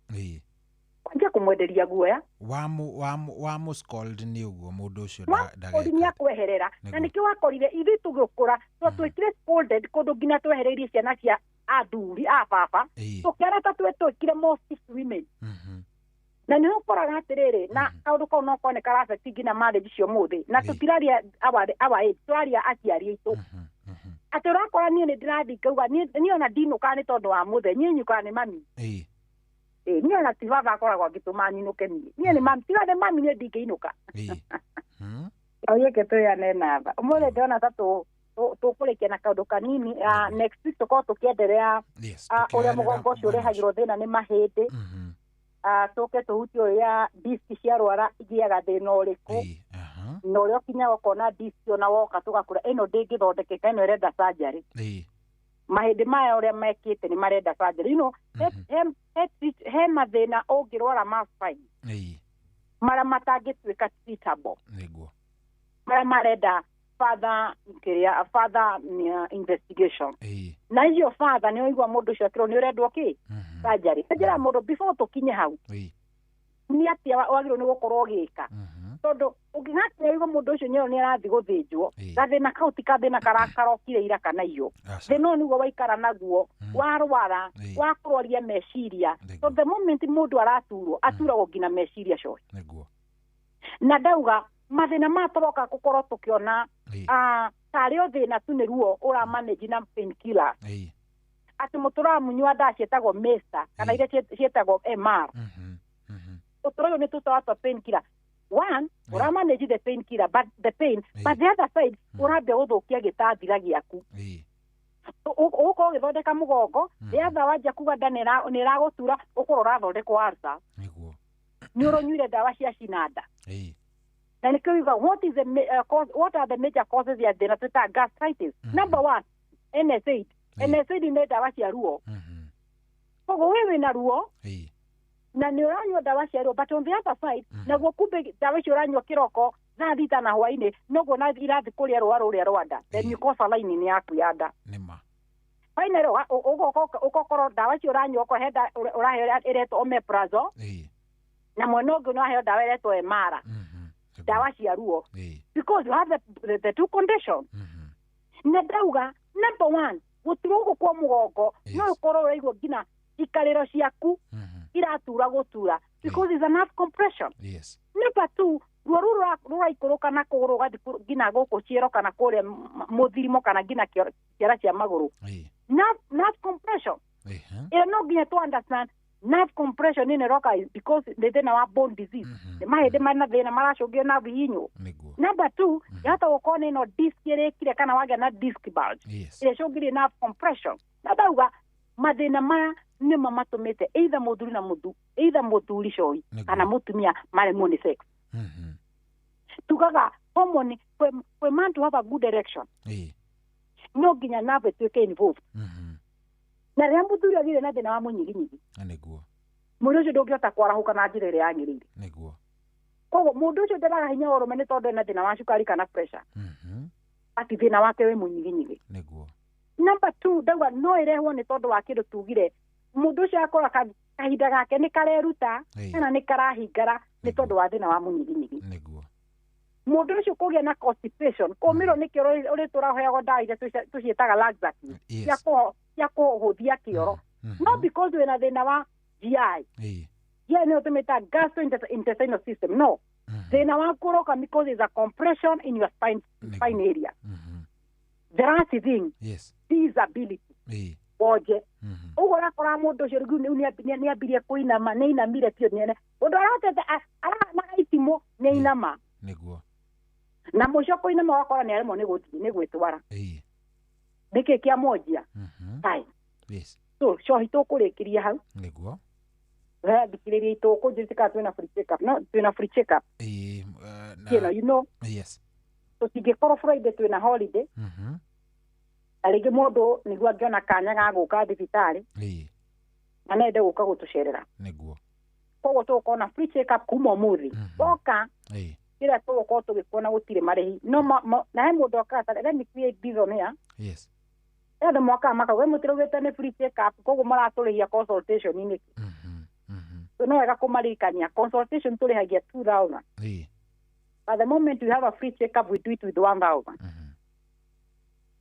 Kwanjia kũmwenderia guoya. Wamũ scold nĩ ũguo mũndũ ũcio ndageka. Nĩ akweherera. Na nĩkĩo wakorire ithuĩ tũgĩkũra twatuĩkire scolded kũndũ nginya twehereirie ciana cia athuri a baba. Tũkĩara ta twetwĩkire most women. Na nĩ ũkoraga atĩrĩrĩ na kaũndũ kau no kone kara-affect nginya marriage cio ũmũthĩ. Na tũtiraria our age, tũraria aciari aitũ. Atĩ ũrakora niĩ nĩ ndĩrathiĩ ngauga niĩ ona ndinũkaga nĩ tondũ wa mũthee, niĩ nyũkaga nĩ mami. Niĩ ona ti baba akoragwo agĩtũma nyinũke niĩ. Niĩ nĩ mami, tiga nĩ mami niĩ ndingĩinũka. Oye tũyane namba. Ũmũthĩ ndĩrona ta tũkũrĩkia na kaũndũ kanini. Next week tũkorwo tũkĩenderea ũrĩa mũgongo ũcio ũrehagĩrwo thĩna nĩ mahĩndĩ. Tũke tũhutie ũrĩa disc ciarwara igĩaga thĩna ũrĩkũ. Na ũrĩa ũkinyaga ũkona disc ona woka tũgakũra ĩno ndĩngĩthondekeka, ĩno ĩrenda surgery. Mahĩndĩ maya ũrĩa mekĩte nĩ marenda surgery. You know, he mathĩna ũngĩrwara ma spine marĩa matangĩtuĩka treatable. Nĩguo. Marĩa marenda further investigation. Na hiyo further nĩ ũigua mũndũ ũcio akĩrwo nĩ ũrendwo kĩ? Surgery. Njĩra mũndũ before tũkinye hau. Nĩ atĩa wagĩrĩirwo nĩ gũkorwo ũgĩka? Tondũ ũngĩgakinya ũigua mũndũ ũcio nĩ arathiĩ gũthĩnjwo, gathĩna kau ti gathĩna karokire ira kana iyo. Thĩna ũyũ nĩguo waikara naguo, warwara, wakũroria meciria. Tondũ the moment mũndũ araturwo, aturagwo nginya meciria coe. Na ndauga mathĩna maya tũroka gũkorwo tũkĩona tarĩ o thĩna tu nĩruo ũramanage na painkiller. Atĩ mũtũramunyua ndawa ciĩtagwo Mesta kana iria ciĩtagwo MR. Ũtũra ũyũ nĩ tũtawa twa painkiller. One, ũramanage the painkiller but the pain, but the other side ũrambia gũthũkia gĩtathira gĩaku. Ũgũkorwo ũgĩthondeka mũgongo, the other wanjia kuga nda nĩ ĩragũtura, ũkorwo ũrathondekwo ulcer. Nĩ ũrũnyuire ndawa cia cinanda. Na nĩkĩo uga what is the cause, what are the major causes ya thĩna twĩtaga gastritis? Number one, NSAID. NSAID nĩ ndawa cia ruo. Koguo we wĩna ruo, Na nĩ ũranyua ndawa cia ruo, but on the other side, naguo kumbe ndawa icio ũranyua kĩroko thaa 6 na hwainĩ, noguo na irathi kũrĩa rũa rũrĩa rwa nda, then mucosa line yaku ya nda. Nĩma. Finally ũgakorwo ndawa icio ũranyua, okorwo he ũraheo ĩretwo omeprazole, na mwena ũngĩ nĩ waheo ndawa ĩretwo Emara, ndawa cia ruo, because you have the two conditions. Na ndauga number one, gũturwo gũkũ kwa mũgongo no ũkorwo ũraigua nginya ikarĩro ciaku iratura gũtura, because it's a nerve compression. Number two, ruo rũrũ rũraikũrũka na kũgũrũ rũgathiĩ nginya gũkũ ciĩro kana kũrĩa mũthirimo kana nginya kĩara cia magũrũ, nerve compression ĩyo no nginya to understand nerve compression ĩno ĩroka because nĩ thĩna wa bone disease, nĩ mahĩndĩ marĩ na thĩna maracũngĩra nerve hihinywo. Number two, yahota gũkorwo nĩ ĩno disc ĩrĩkire kana wagĩa na disc bulge ĩrĩa ĩcũngĩrĩrie nerve compression. Na ndauga mathĩna maya nĩmo matũmĩte either mũthuri na either mũthuri coi kana mũtumia maremwo nĩ sex. Tugaga hormone, for man to have a good erection, no nginya nerve ĩtuĩke involved. Na rĩrĩa mũthuri agĩire na thĩna wa mũnyiginyigi, mũndũ ũcio ndũngĩhota kwarahũka na njĩra ĩrĩa yagĩrĩire. Koguo mũndũ ũcio ndaraga hinya wa ũrũme nĩ tondũ ena thĩna wa cukari kana pressure, ati thĩna wake wĩ mũnyiginyigi. Number two, ndauga no ĩrehwo nĩ tondũ wa kĩndũ tugire mũndũ ũcio akora kahinda gake nĩ kareruta kana nĩ karahingara nĩ tondũ wa thĩna wa mũnyiginyigi. Mũndũ ũcio kũgĩa na constipation, kũmĩrwo nĩ kĩoro ũrĩ tũraheagwo ndawa iria tũciĩtaga laxative cia kũhũthia kĩoro, no because wĩna thĩna wa GI, GI nĩyo tũmĩtaga gastrointestinal system, no thĩna waku ũroka because is a compression in your spine area. The last thing, disability, wonje. Ũguo ũrakora mũndũ ũcio rĩu nĩ ambirie kũinama, nĩ ainamire biũ, nĩ ũndũ arahotete arahanaga itimũ nĩ ainama. Na mũico kũinama ũgakora nĩ aremwo nĩ gũthiĩ nĩ gwĩtwara. Nĩkĩ kĩa monjia? Time. So cohi tũkũrĩkĩria hau. Thikĩrĩria itũkũ njĩtĩkaga twĩna free check up. No, twĩna free check up. You know. Tũtingĩkorwo Friday twĩna holiday. Na rĩngĩ mũndũ nĩguo angĩona kanya ga gũka thibitarĩ na nende gũka gũtũcerera. Koguo tũgũkorwo na free check up kuma ũmũthĩ. Woka kĩrĩa tũgũkorwo tũgĩkuona gũtirĩ marĩhi. No na he mũndũ okaga, let me create this on here. Andũ mokaga makauga we mũtiraugĩte nĩ free check up, koguo maratũrĩhia consultation nĩkĩ? So no wega kũmaririkania consultation tũrĩhagia 2000. At the moment we have a free check up, we do it with 1000.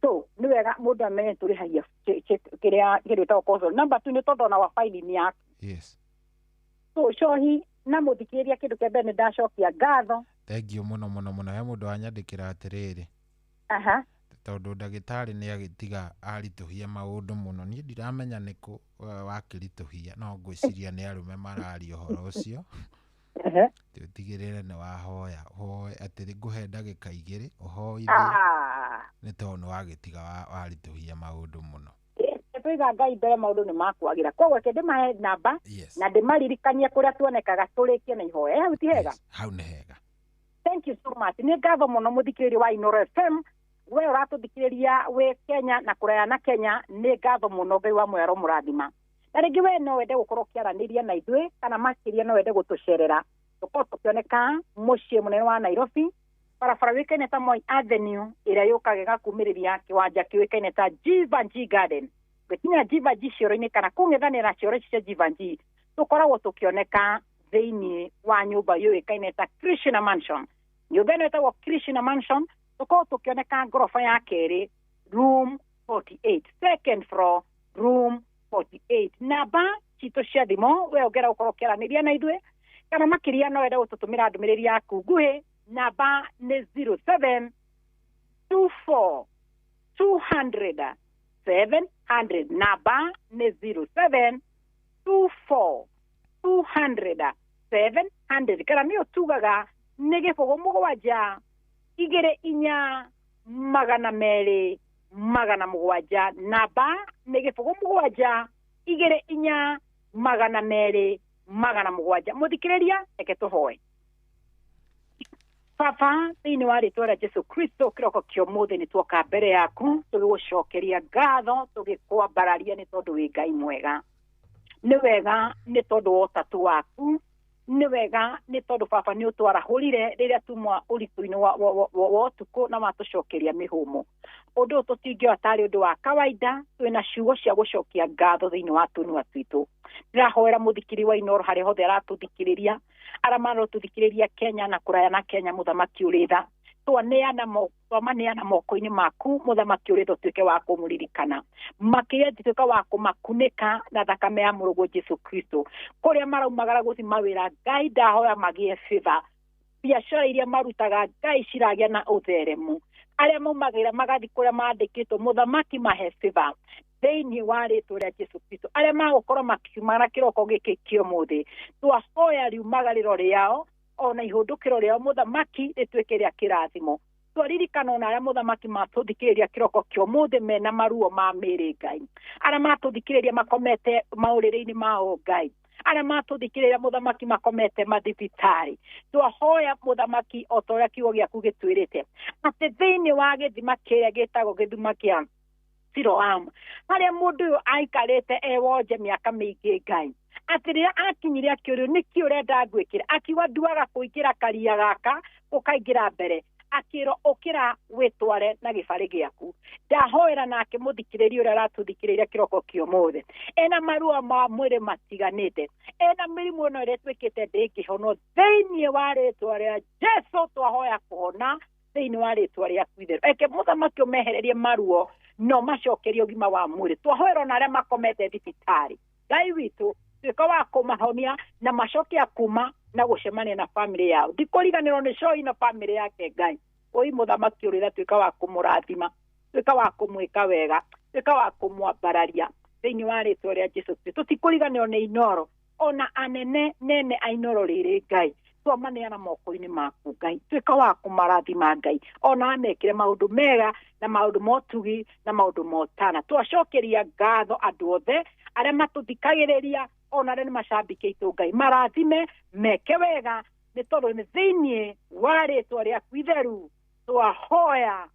So nĩ wega mũndũ amenye tũrĩhagia kĩrĩa gĩtagwo consult. Number two, nĩ tondũ ona wa file nĩ yaku. So cohi na mũthikĩrĩria kĩndũ kĩa mbere nĩ ndacokia ngatho. Thank you mũno mũno mũno. He mũndũ wanyandĩkĩra atĩrĩrĩ, tondũ ndagĩtarĩ nĩ agĩtiga aritũhia maũndũ mũno, niĩ ndiramenya nĩkũ wakĩritũhia, no ngwĩciria nĩ arũme mararia ũhoro ũcio. Ũtigĩrĩre nĩ wahoya, ũhoe atĩrĩ ngũhe ndagĩka 2 ũhoithie, nĩ tondũ nĩ wagĩtiga waritũhia maũndũ mũno. Tũiga Ngai mbere maũndũ nĩ makwagĩra. Koguo reke ndĩmahe namba na ndĩmaririkanie kũrĩa tuonekaga tũrĩkie na ihoya. Hau ti hega? Hau nĩ hega. Thank you so much. Nĩ ngatho mũno mũthikĩrĩria wa Inooro FM. We ũratũthikĩrĩria wĩ Kenya na kũraya na Kenya, nĩ ngatho mũno. Ngai wa mwero mũrathima. Na rĩngĩ we no wende gũkorwo ũkĩaranĩria na ithuĩ kana makĩria no wende gũtũcerera, tũkorwo tũkĩoneka mũciĩ mũnene wa Nairobi, barabara yũĩkaine ta Moi Avenue ĩrĩa yũkaga ĩgakumĩrĩria kĩwanja kĩũĩkaine ta Givenchy Garden. Gũkinya Givenchy cioro-inĩ kana kũng'ethanĩra cioro ici cia Givenchy, tũkoragwo tũkĩoneka thĩinĩ wa nyũmba yũĩkaine ta Krishna Mansion. Nyũmba ĩno ĩtagwo Krishna Mansion, tũkoragwo tũkĩoneka ngoroba ya kerĩ, room 48, second floor, room 48. Namba citũ cia thimũ, we ũngĩenda gũkorwo ũkĩaranĩria na ithuĩ kana makĩria no wende gũtũtũmĩra ndũmĩrĩri yaku nguhĩ, namba nĩ 07 24 200 700. Namba nĩ 07 24 200 700. Kana nĩyo tugaga nĩ 0 7 2 4 200 700. Namba nĩ 0 7 2 4 200 700. Mũthikĩrĩria, reke tũhoe. Baba, thĩinĩ wa rĩtwa rĩa Jesu Kristo, kĩroko kĩa ũmũthĩ nĩ tuoka mbere yaku tũgĩgũcokeria ngatho, tũgĩkwambararia nĩ tondũ wĩ Ngai mwega. Nĩ wega nĩ tondũ wa ũtatũ waku, nĩ wega nĩ tondũ baba nĩ ũtwarahũrire rĩrĩa tumwa ũritũ-inĩ wa ũtukũ na watũcokeria mĩhũmũ. Ũndũ ũyũ tũtingĩoya tarĩ ũndũ wa kawaida, twĩna ciugo cia gũcokia ngatho thĩinĩ wa tũnua twitũ. Ndĩrahoera mũthikiri wa Inooro harĩa hothe aratũthikĩrĩria, arĩa marotũthikĩrĩria Kenya na kũraya na Kenya, mũthamaki ũrĩ tha, twamaneana moko-inĩ maku, mũthamaki ũrĩ tha, ũtuĩke wa kũmũririkana makĩria, tuĩka wa kũmakunĩka na thakame ya mũrũguo Jesu Kristo. Kũrĩa maraumagara gũthiĩ mawĩra, Ngai ndahoya magĩe favor, biacara iria marutaga Ngai ciragĩa na ũtheremu, arĩa maumagĩra magathiĩ kũrĩa mandĩkĩtwo, mũthamaki mahe favor thĩinĩ wa rĩtwa rĩa Jesu Kristo. Arĩa magũkorwo makiumagara kĩroko gĩkĩ kĩa ũmũthĩ, twahoya riumagarĩro rĩao ona ihũndũkĩro rĩao, mũthamaki, rĩtuĩke rĩa kĩrathimo. Twaririkana ona arĩa, mũthamaki, matũthikĩrĩria kĩroko kĩa ũmũthĩ mena maruo ma mĩĩrĩ, Ngai, arĩa matũthikĩrĩria makomete maũrĩrĩ-inĩ mao, Ngai, arĩa matũthikĩrĩria, mũthamaki, makomete mathibitarĩ, twahoya, mũthamaki, o ta ũrĩa kiugo gĩaku gĩtwĩrĩte atĩ thĩinĩ wa gĩthima kĩrĩa gĩtagwo gĩthima kĩa Siloamu, harĩa mũndũ ũyũ aikarĩte e wonje mĩaka mĩingĩ, Ngai, atĩ rĩrĩa akinyire akĩũrio nĩkĩ ũrenda ngwĩkĩra, akiuga nduaga kũingĩra karia gaka ũkaingĩra mbere, akĩrwo ũkĩra wĩtware na gĩbarĩ gĩaku. Ndahoera nake mũthikĩrĩria ũrĩa aratũthikĩrĩria kĩroko kĩa ũmũthĩ ena marua ma mwĩrĩ matiganĩte, ena mĩrimũ ĩno ĩrĩa ĩtuĩkĩte ndĩngĩhonwo, thĩinĩ wa rĩtwa rĩa Jesu twahoya kũhona thĩinĩ wa rĩtwa rĩaku itheru. Eke mũthamaki ũmehererie maruo no macokerie ũgima wa mwĩrĩ. Twahoera ona arĩa makomete thibitarĩ, Ngai witũ, tuĩka wa kũmahonia na macoke kuma na gũcemania na bamĩrĩ yao. Ndikũriganĩrwo nĩ Coi na bamĩrĩ yake, Ngai oi mũthamaki ũrĩa, tuĩka wa kũmũrathima, tuĩka wa kũmwĩka wega, tuĩka wa kũmwambararia thĩinĩ wa rĩtwa rĩa Jesu Kristo. Tũtikũriganĩrwo nĩ Inooro ona anene nene a Inooro rĩrĩ, Ngai, twamaneana moko-inĩ maku, Ngai, tuĩka wa kũmarathima, Ngai, ona amekĩre maũndũ mega na maũndũ ma ũtugi na maũndũ ma ũtana. Twacokeria ngatho andũ othe arĩa matũthikagĩrĩria ona arĩa nĩ macambĩki aitũ, Ngai, marathime meke wega, nĩ tondũ nĩ thĩinĩ wa rĩtwa rĩaku itheru twahoya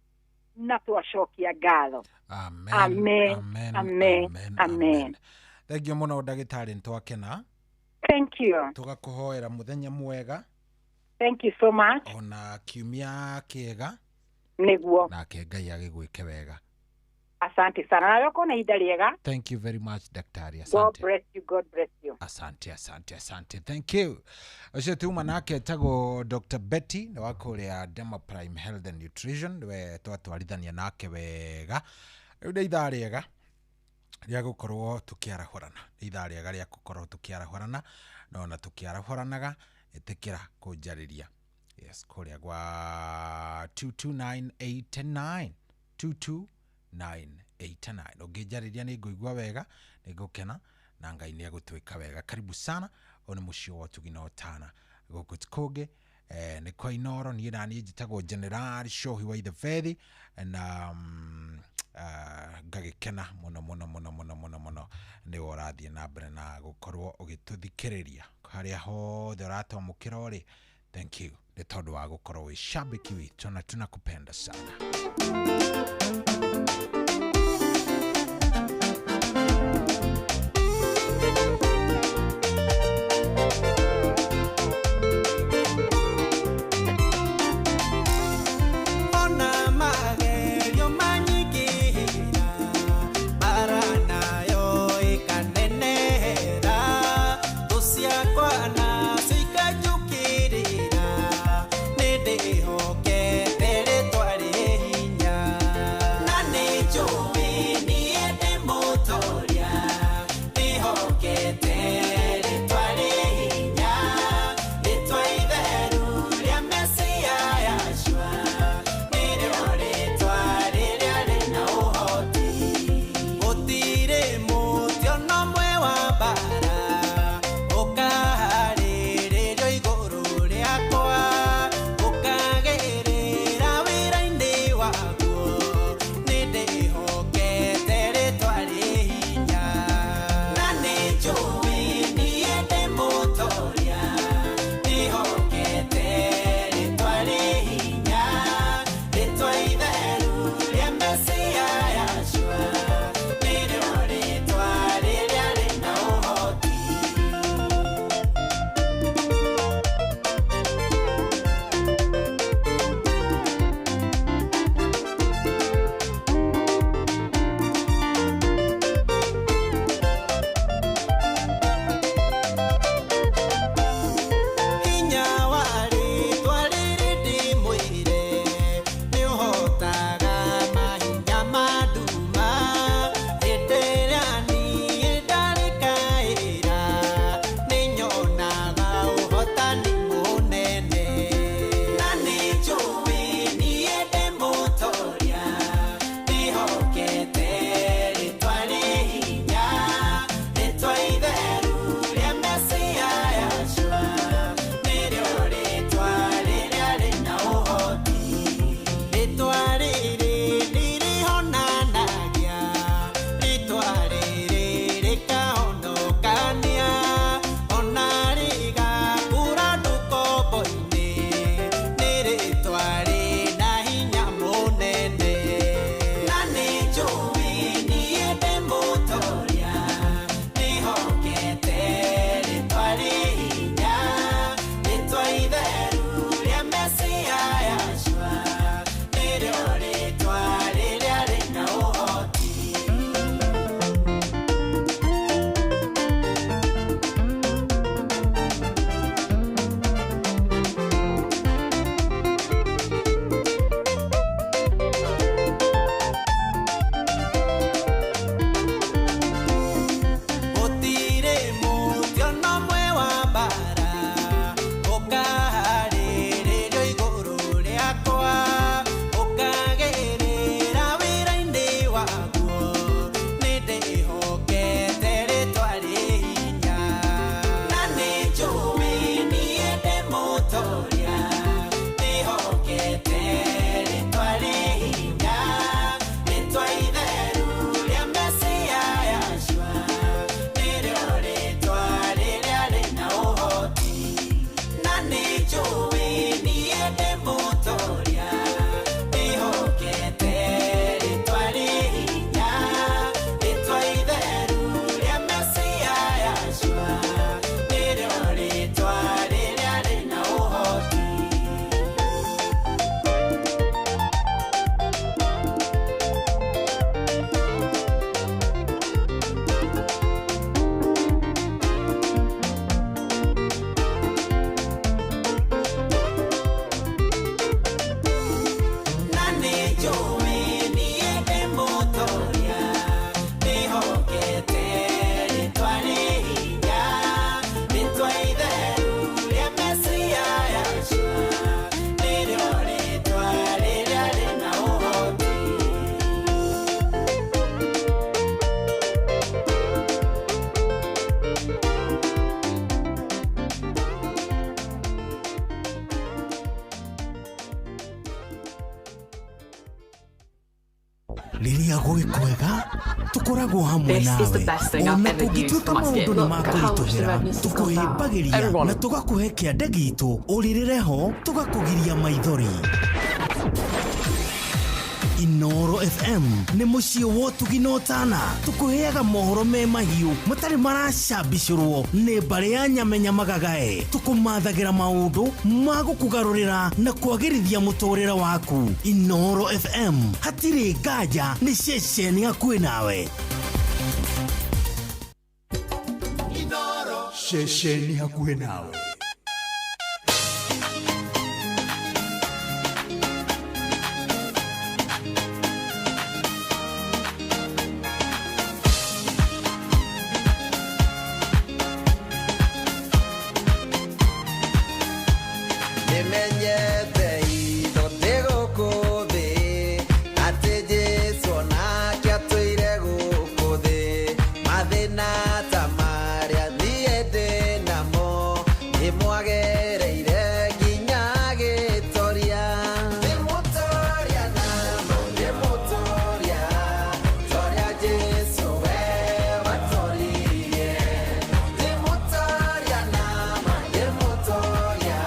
na twacokia ngatho. Amen. Amen. Amen. Amen. Amen. Thank you mũno, ndagĩtarĩ, nĩtwakena. Thank you. Tũgakũhoera mũthenya mwega. Thank you so much. Ona kiumia kĩega. Nĩguo. Nake Ngai agĩgwĩke wega. Asante sana, nawe ũkorwo na ihinda rĩega. Thank you very much, daktari. God Asante. bless you. God bless you. Asante, asante, asante, thank you. Ũcio tuma nake etagwo Dr Betty, nĩ wa kũrĩa Dema Prime Health and Nutrition, nĩwe twatwarithania nake wega. Rĩu nĩ ithaa rĩega rĩa gũkorwo tũkĩarahũrana, nĩ ithaa rĩega rĩa gũkorwo tũkĩarahũrana, na ona tũkĩarahũranaga, ĩtĩkĩra kũnjarĩria, yes, kũrĩa gwa 22989, 22989. Ũngĩnjarĩria nĩ ngũigua wega, nĩ ngũkena na Ngai nĩ egũtwĩka wega. Karibu sana. Ũyũ nĩ mũciĩ wa ũtugi na ũtana, gũkũ ti kũngĩ, nĩ kwa Inooro. Niĩ naniĩ njĩtagwo General Shohi wa Ithebethi na ngagĩkena mũno mũno mũno mũno mũno mũno nĩ we ũrathiĩ na mbere na gũkorwo ũgĩtũthikĩrĩria harĩa hothe ũratwamũkĩra ũrĩ. Thank you nĩ tondũ wa gũkorwo wĩ shabiki witũ na tunakupenda sana. Ona magerio manyingĩhĩra, bara nayo ĩkanenehera, thũ ciakwa nacio ikanjũkĩrĩra, nĩ ndĩhokete rĩtwa rĩ hinya. Na nĩ njũĩ Rĩrĩa gwĩ kwega tũkoragwo hamwe This is the nawe best thing I've ona ever used kũngĩtuĩka for my skin. maũndũ nĩ Look at how much the makũritũhĩra redness has gone down. tũkũhĩmbagĩria Everyone. na tũgakũhe kĩande gitũ ũrĩrĩre ho tũgakũgiria maithori. Inoro FM nĩ mũciĩ wa ũtugi na ũtana, tũkũheaga mohoro me mahiũ matarĩ maracambicũrwo nĩ mbarĩ ya nyamenya magagae, tũkũmathagĩra maũndũ ma gũkũgarũrĩra na kwagĩrithia mũtũrĩre waku. Inoro FM hatirĩ nganja nĩ ceceni hakuhĩ nawe. Ceceni hakuhĩ nawe. Nĩmenyete itho ndĩ gũkũ thĩ atĩ Jesũ onake atũire gũkũ thĩ, mathĩna ta marĩa niĩ ndĩ namo nĩmwagereire nginya gĩtoria. Ndĩ mũtoria namo ndĩ mũtoria toria Jesũ we watoririe, ndĩ mũtoria namo ndĩ mũtoria.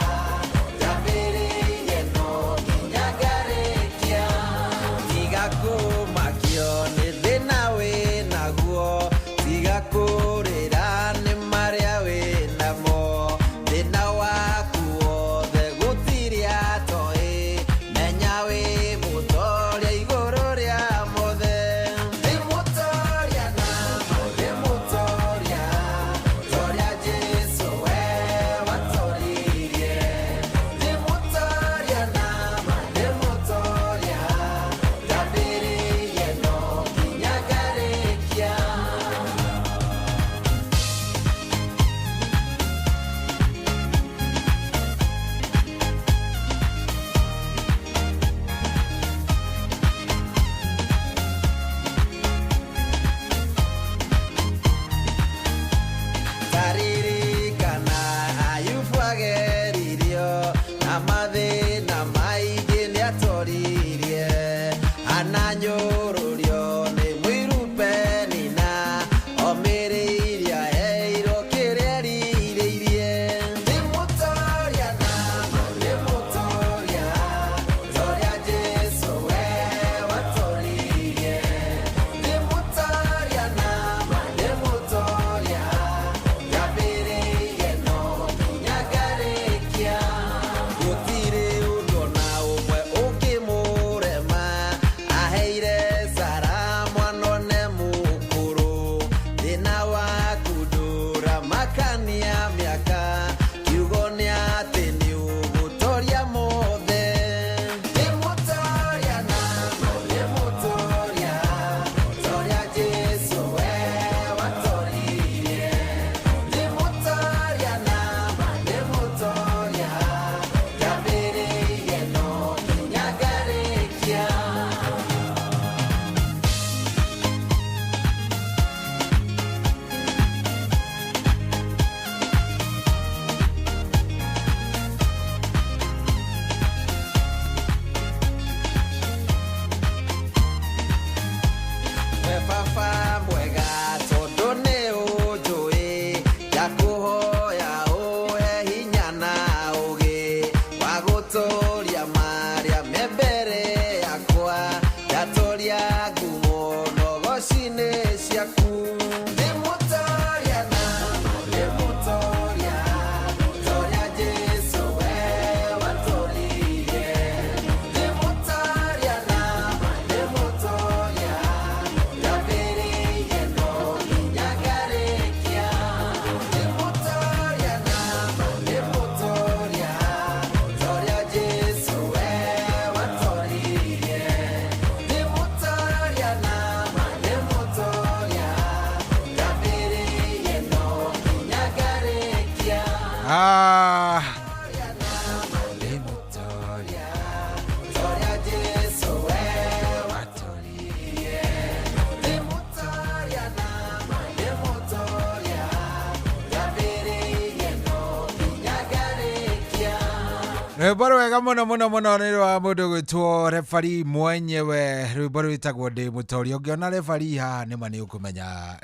Rwĩmbo rwega mũno mũno mũno nĩ rwa mũndũ gwĩtwo refari mwenyewe, rwĩmbo rwĩtagwo ndĩ mũtoria. Ũngĩona refari haha nĩma nĩ ũkũmenya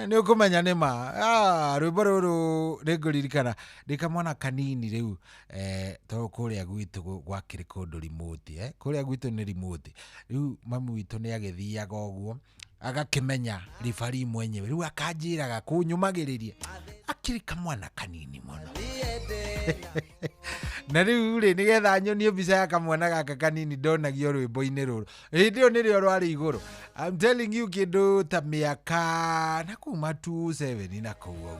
nĩ ũkũmenya nĩma. Rwĩmbo rũrũ nĩngũririkana ndĩ kamwana kanini rĩu, tondũ kũrĩa gwitũ gwakĩrĩ kũndũ remote, kũrĩa gwitũ nĩ remote. Rĩu mami witũ nĩ agĩthiaga ũguo agakĩmenya ribari mwenyewe, rĩu akanjĩraga kũnyũmagĩrĩria akĩrĩ kamwana kanini mũno. Na rĩu rĩ, nĩgetha nyonie mbica ya kamwana gaka kanini ndonagio rwĩmbo-inĩ rũrũ, hĩndĩ ĩyo nĩrĩo rwarĩ igũrũ. I'm telling you, kĩndũ ta mĩaka na kuma 27 na kũu ũguo.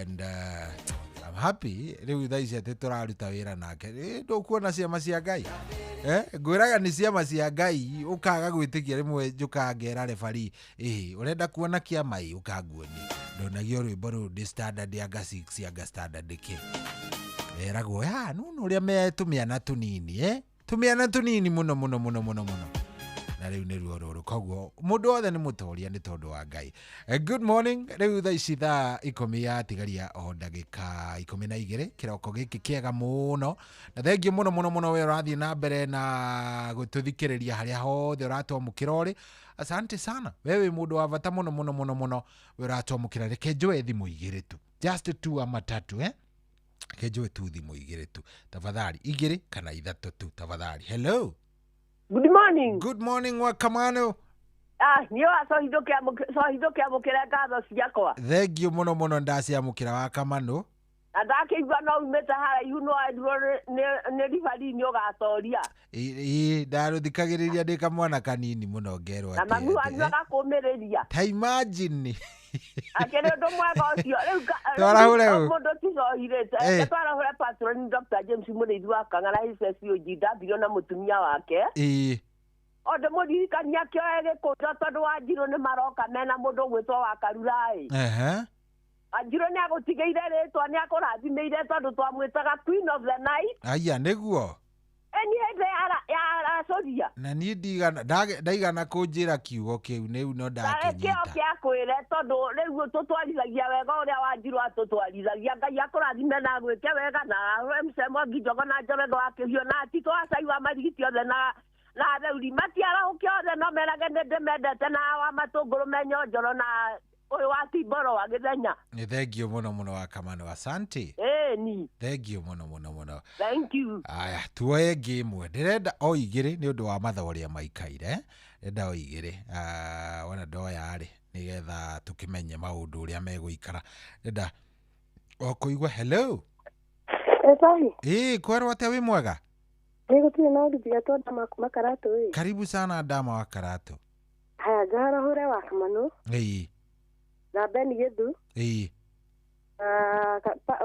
And I'm happy rĩu thaa ici atĩ tũraruta wĩra nake. Ndũkuona ciama cia Ngai, ngwĩraga nĩ ciama cia Ngai, ũkaga gwĩtĩkia rĩmwe njũkaga ngera refari, ĩhĩ ũrenda kuona kĩama ĩ ũkanguonia. Ndonagio rwĩmbo rũrũ ndĩ standard anga 6 anga standard kĩ, eragwo ya nuna ũrĩa me tũmĩana tũnini, tũmĩana tũnini mũno mũno mũno mũno mũno. Na rĩu nĩruo rũrũ, koguo mũndũ wothe nĩ mũtoria nĩ tondũ wa Ngai. Good morning. Rĩu thaa ici thaa 10 yatigaria o ndagĩka 12, kĩroko gĩkĩ kĩega mũno, na thengiũ mũno mũno mũno we ũrathiĩ na mbere na gũtũthikĩrĩria harĩa hothe ũratwamũkĩra ũrĩ. Asante sana, we wĩ mũndũ wa bata mũno mũno mũno mũno, we ũratwamũkĩra. Reke njoe thimũ igĩrĩ tu, just two ama tatu, reke njoe tu thimũ igĩrĩ tu tafadhali, 2 kana 3 tu tafadhali. Hello. Good morning. Good morning, Wakamano. Niĩ wacohithũkĩamũkĩra ngatho ciakwa. Thengiũ mũno mũno, ndaciamũkĩra Wakamano. Na ndakĩigua no umĩte haraihu no werirwo nĩ ribari nĩ ũgatoria. Ĩĩ, ndarũthikagĩrĩria ndĩ kamwana kanini mũno ngerwo Na mami wanyu agakũmĩrĩria. Ta imagine. Akĩrĩ ũndũ mwega ũcio. Rĩu Twarahũre ũ? Mũndũ ticohirĩte. Twarahũre patron Dr. James Mũrĩithi wa Kang'ara HSOG na mũtumia wake. O ndĩmũririkania kĩoe gĩkũnjo tondũ Wanjirũ nĩ maroka mena mũndũ ũgwĩtwo wa Karura ĩ. Wanjirũ nĩ agũtigĩire rĩtwa, nĩ akũrathimĩire tondũ twamwĩtaga Queen of the Night. Aya nĩguo. Ĩ niĩ hĩndĩ ya aracũria. Na niĩ ndaigana kũnjĩra kiugo kĩu nĩu no ndakĩnyita. Kĩo kĩakwĩre tondũ rĩu tũtwarithagia wega ũrĩa Wanjirũ atũtwarithagia. Ngai akũrathime na agwĩke wega, na MC Mwangi Njogo na Njoroge wa Kĩhiũ na Tito wa Cai wa Marigiti othe na atheuri matiarahũke othe, no merage nĩ ndĩmendete, na wa Matũngũrũ menyonjoro na ũyũ wa Timboro wa Gĩthenya. Nĩ thengiũ mũno mũno Wakamano, asante. Ĩni. Thengiũ mũno mũno mũno. Thank you. Aya, tuoye ĩngĩ ĩmwe. Ndĩrenda o igĩrĩ nĩ ũndũ wa mathaa ũrĩa maikaire. Ndĩrenda o igĩrĩ. Wona ndoya rĩ, nĩgetha tũkĩmenye maũndũ ũrĩa megũikara. Ndĩrenda o kũigua hello. Ĩtahi. Ĩĩ, kwerwo atĩa wĩ mwega? Nĩ gũtirĩ na ũndũ njigatwo Ndama kuma Karatũ ĩ. Karibu sana Ndama wa Karatũ. Haya, njarahũre Wakamano. Ĩĩ. Na Ben Githu. Ĩĩ.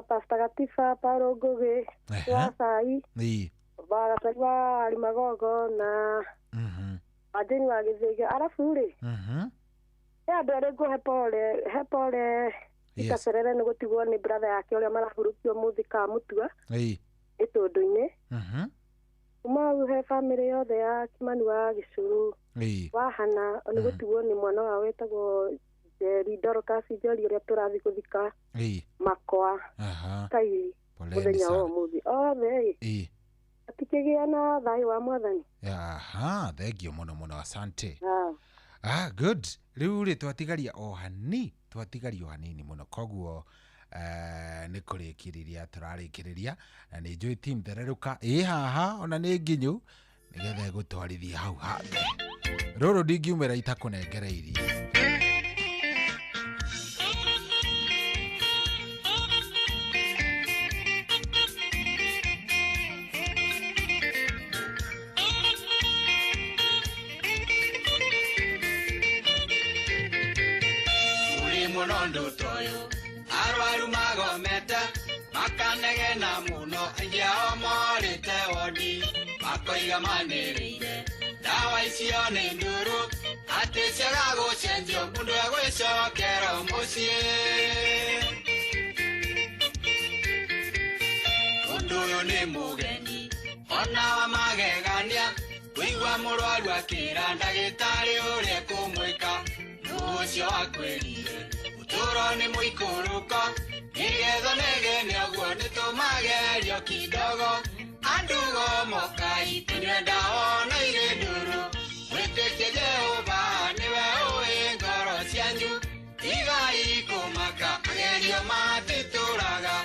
Pastor Gatifa, Paulo Ngugi, wa Cai. Ĩĩ. Wa wa Alimagogo na Wajeni wa Gĩthĩga. Arabu rĩ. He andũ erĩ ngũhe pole, he pole Itacerere nĩ gũtigwo nĩ brother yake ũrĩa marahurũkio mũthĩ ka Mũtua. Ĩĩ. Ĩtũndũ-inĩ. Kuma hau he family yothe ya Kimani wa Gĩcũrũ. Ĩĩ. Wa Hana nĩ gũtigwo nĩ mwana wao wĩtagwo Njeri Dorcas Njeri ũrĩa tũrathiĩ gũthika Makwa. Kai mũthenya wa ũmũthĩ othe ĩ. Atikĩgĩa na thayũ wa Mwathani. Aha, thengiũ mũno mũno, asante. Good. Rĩu rĩ twatigaria o hanini, twatigaria o hanini mũno, koguo nĩ kũrĩkĩrĩria tũrarĩkĩrĩria, na nĩ njũĩ team thererũka ĩ haha ona nĩ nginyu nĩgetha ĩgũtwarithie hau hangĩ. Rũrũ ndingiumĩra itakũnengereirie. Arwaru magomete makanegena mũno, aingĩ ao morĩte wondi makoiga manĩrĩire ndawa icio nĩ ndũrũ atĩ ciaga gũcenjio mũndũ egwĩcokera mũciĩ. Ũndũ ũyũ nĩ mũgeni ona wa magegania, kũigua mũrwaru akĩra ndagĩtarĩ ũrĩa ekũmwĩka, nũ ũcio akwĩrire ũtũũro nĩ mũikũrũko, nĩgetha negene ũguo nĩtũmagerio kidogo. Inyue ndawa na irĩ ndũrũ, mwĩtĩkie Jehova nĩwe ũĩ ngoro cianyu. Tigai kũmaka, magerio matitũraga,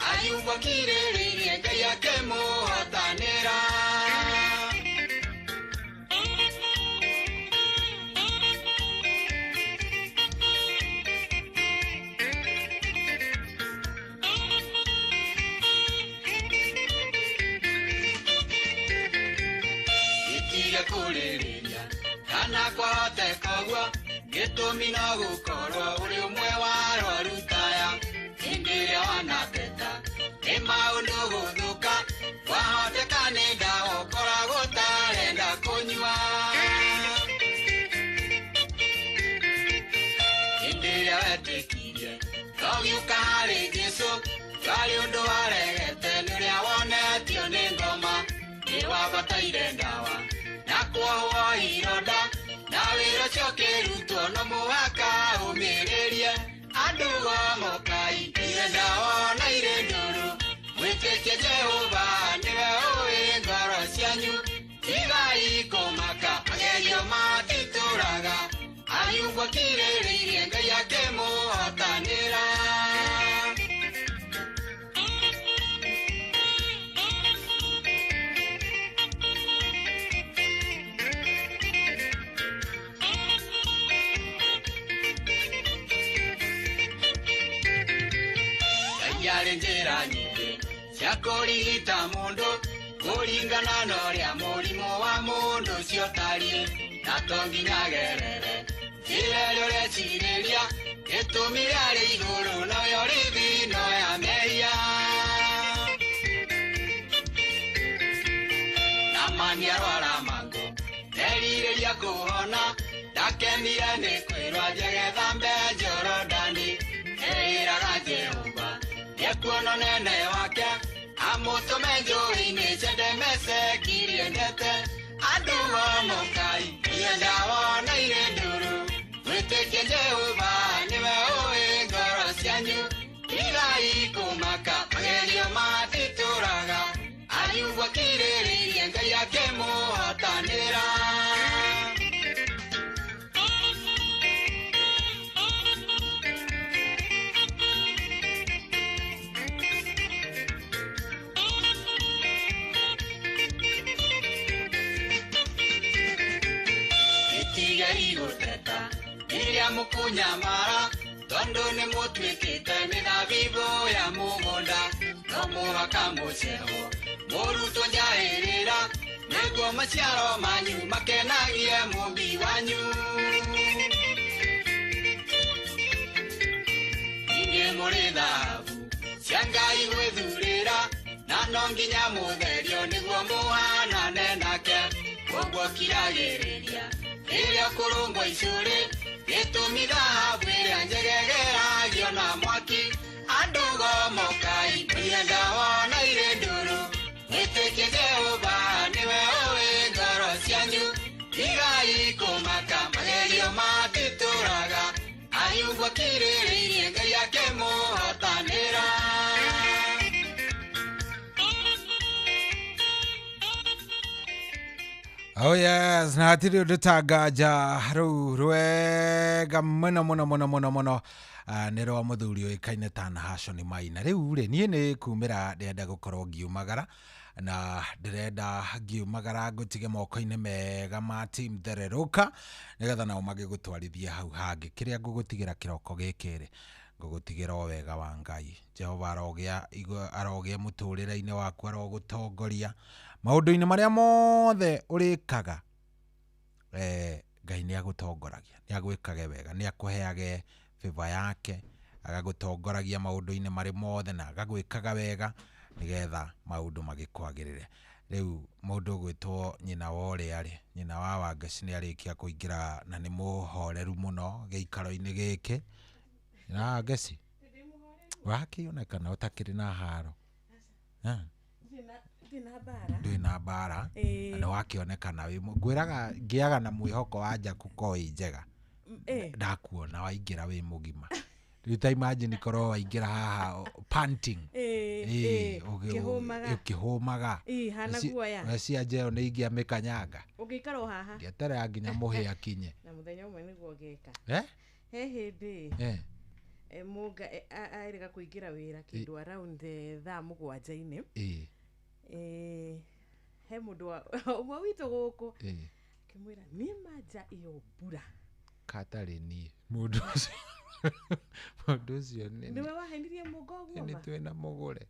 Ayubu akirĩrĩirie Ngai akĩmũhotanĩra. Gĩtige kũrĩrĩria kana kwahoteka ũguo, gĩtũmi no gũkorwo ũrĩ ũmwe wa arwaru taya. Hĩndĩ ĩrĩa wanateta nĩ maũndũ gũthũka, wahoteka nĩ ndawa ũkoragwo ũtarenda kũnyua. Hĩndĩ ĩrĩa wetĩkirie ũgĩũka harĩ Jesũ, ndwarĩ ũndũ waregete nĩ ũrĩa wonetio nĩ ngoma. Nĩ wabataire ndawa na kuohwo ironda, na wĩra ũcio ũkĩrutwo no mũhaka ũmĩrĩrie. Andũ gomokai, inyuĩ ndawa na irĩ ndũrũ, mwĩtĩkie Jehova nĩwe ũĩ ngoro cianyu. Tigai kũmaka, magerio matitũraga, Ayubu akirĩrĩirie Ngai akĩmũhotanĩra. Ngai arĩ njĩra nyingĩ cia kũrigita mũndũ, kũringana na ũrĩa mũrimũ wa mũndũ ũcio ũtariĩ, na to nginya agerere njĩra ĩrĩa ũrecirĩria, gĩtũmi arĩ igũrũ noyo rĩ thĩ no ya mehia. Naamani arwara mangũ, nderirĩria kũhona, ndakenire nĩ kwĩrwo njegethambe Jorodani. Eĩraga Jehova nĩekuona ũnene wake, amũtũme njũũĩ-inĩ cendemecekirie ndete. Andũ honokai, inyuĩ ndawa na irĩ ndũrũ, mwĩtĩkie Jehova nĩwe ũĩ ngoro cianyu. Tigai kũmaka, magerio matitũraga, Ayubu akirĩrĩirie Ngai akĩmũhotanĩra. Gĩtigei gũteta rĩrĩa mũkũnyamara, tondũ nĩ mũtuĩkĩte mĩthabibũ ya mũgũnda. No mũhaka mũcehwo mũrutwo njaĩrĩra, nĩguo maciaro manyu makenagie mũmbi wanyu. Inyuĩ mũrĩ thahabu cia Ngai gwĩthurĩra, na no nginya mũtherio nĩguo mũhanane nake. Ũguo kiragĩrĩria rĩrĩa kũrũngwo icũrĩ, gĩtũmi thahabu ĩrĩa njegegeragio na mwaki. Andũ gomokai, inyuĩ ndawa na irĩ ndũrũ, mwĩtĩkie Jehova nĩwe ũĩ ngoro cianyu. Tigai kũmaka, magerio matitũraga, Ayubu akirĩrĩirie Ngai akĩmũhotanĩra. Oh yes, na hatirĩ ũndũ ta nganja rũu rwega mũno mũno mũno mũno mũno. Nĩ rwa mũthuri ũĩkaine ta Nahashon Maina. Rĩu rĩ, niĩ nĩ kumĩra ndĩrenda gũkorwo ngiumagara, na ndĩrenda ngiumagara ngũtige moko-inĩ mega ma team Thererũka, nĩgetha nao magĩgũtwarithie hau hangĩ. Kĩrĩa ngũgũtigĩra kĩroko gĩkĩ rĩ, ngũgũtigĩra o wega wa Ngai. Jehova arogĩa mũtũrĩre-inĩ waku, arogũtongoria maũndũ-inĩ marĩa mothe ũrĩkaga. Ngai nĩ agũtongoragia, nĩ agwĩkage wega, nĩ akũheage favor yake, agagũtongoragia maũndũ-inĩ marĩ mothe na agagwĩkaga wega nĩgetha maũndũ magĩkwagĩrĩre. Rĩu mũndũ ũgwĩtwo nyina wa ũrĩa rĩ, nyina wa Wangeci nĩ arĩkia kũingĩra na nĩ mũhoreru mũno gĩikaro-inĩ gĩkĩ. Nyina wa Wangeci, wakĩonekana ũtakĩrĩ na haro. Ndwĩ na mbara na nĩ wakĩonekana wĩ ngwĩraga ngĩaga na mwĩhoko wa njaku ko ĩ njega. Ndakuona waingĩra wĩ mũgima. Rĩu ta imagine korwo waingĩra haha panting. Ĩĩ, ũkĩhũmaga. Ũkĩhũmaga. Ĩĩ, hana guoya. Cia njeo nĩ ingĩamĩkanyanga. Ũngĩikara o haha. Ngĩeterera nginya mũhĩa akinye. Na mũthenya ũmwe nĩguo ngeka. Eh? He hĩndĩ Eh. Mũnga erĩga kũingĩra wĩra kĩndũ around thaa 7-inĩ. Ĩĩ. He mũndũ ũmwe witũ gũkũ. Ĩĩ. Akĩmwĩra niĩ manja ĩyo mbura. Katarĩ niĩ. Mũndũ ũcio. Mũndũ ũcio nĩ Nĩwe wahenirie mũnga ũguo nĩ ma? twĩna mũgũre.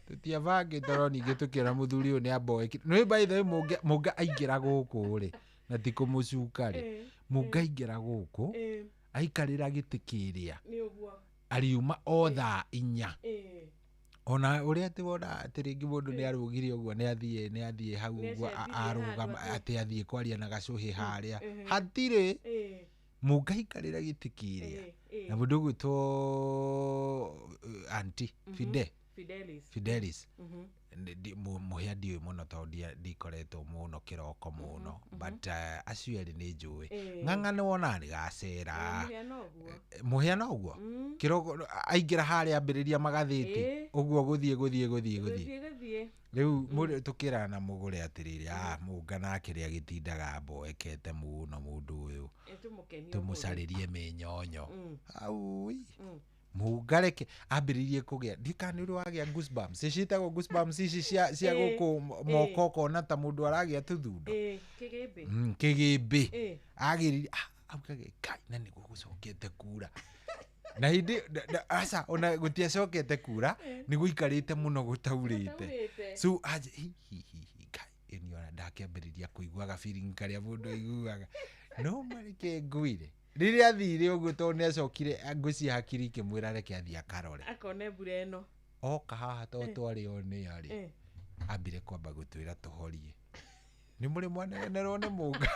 Tũtiabangĩte no ningĩ tũkĩona mũthuri ũyũ nĩ amboeki. Nĩ by the way mũnga aingĩra gũkũ rĩ na ti kũmũcuka rĩ. Mũnga aingĩra gũkũ aikarĩra gĩtĩ kĩrĩa. Nĩ ũguo. Ariuma o thaa 4. Ona ũrĩa atĩ wona atĩ rĩngĩ mũndũ nĩ arũgire ũguo nĩ athiĩ hau ũguo arũgama atĩ athiĩ kwaria na gacũhĩ harĩa. Hatirĩ. Mũnga aikarĩra gĩtĩ kĩrĩa. Na mũndũ ũgwĩtwo auntie Fidelis. Mũhĩa ndiũĩ mũno tondũ ndikoretwo mũno kĩroko mũno but acio erĩ nĩ njũĩ. Ng'ang'a nĩ wonaga nĩ gacera. Mũhĩa no ũguo. Kĩroko aingĩra harĩa ambĩrĩria magathĩti ũguo gũthiĩ. Rĩu tũkĩrana na mũgũre atĩrĩrĩ mũnga nake rĩa gĩtindaga mboekete mũno mũndũ ũyũ. Tũmũcarĩrie mĩnyonyo. Aui. Mũngareke ambĩrĩirie kũgĩa ndikana nĩ ũrĩ wagĩa goosebumps ciĩtagwo goosebumps ici cia gũkũ moko ũkona ta mũndũ aragĩa tũthundo. Kĩgĩmbĩ. Kĩgĩmbĩ. Agĩrĩirie augage Ngai na nĩguo gũcokete kura. Na hĩndĩ aca ona gũtiacokete kura nĩ gũikarĩte mũno gũtaurĩte. So aje hi Ngai ĩni ona ndakĩambĩrĩria kũiguaga feeling karĩa mũndũ aiguaga. No mareke ngwire. Rĩrĩa athire ũguo tondũ nĩ acokire ngwĩciria hakiri ikĩmwĩra reke athiĩ akarore. Akone mbura ĩno. Oka haha tondũ twarĩ o nĩ arĩ. Ambire kwamba gũtwĩra tũhorie. Nĩ mũrĩ mwanegenerwo nĩ mũnga.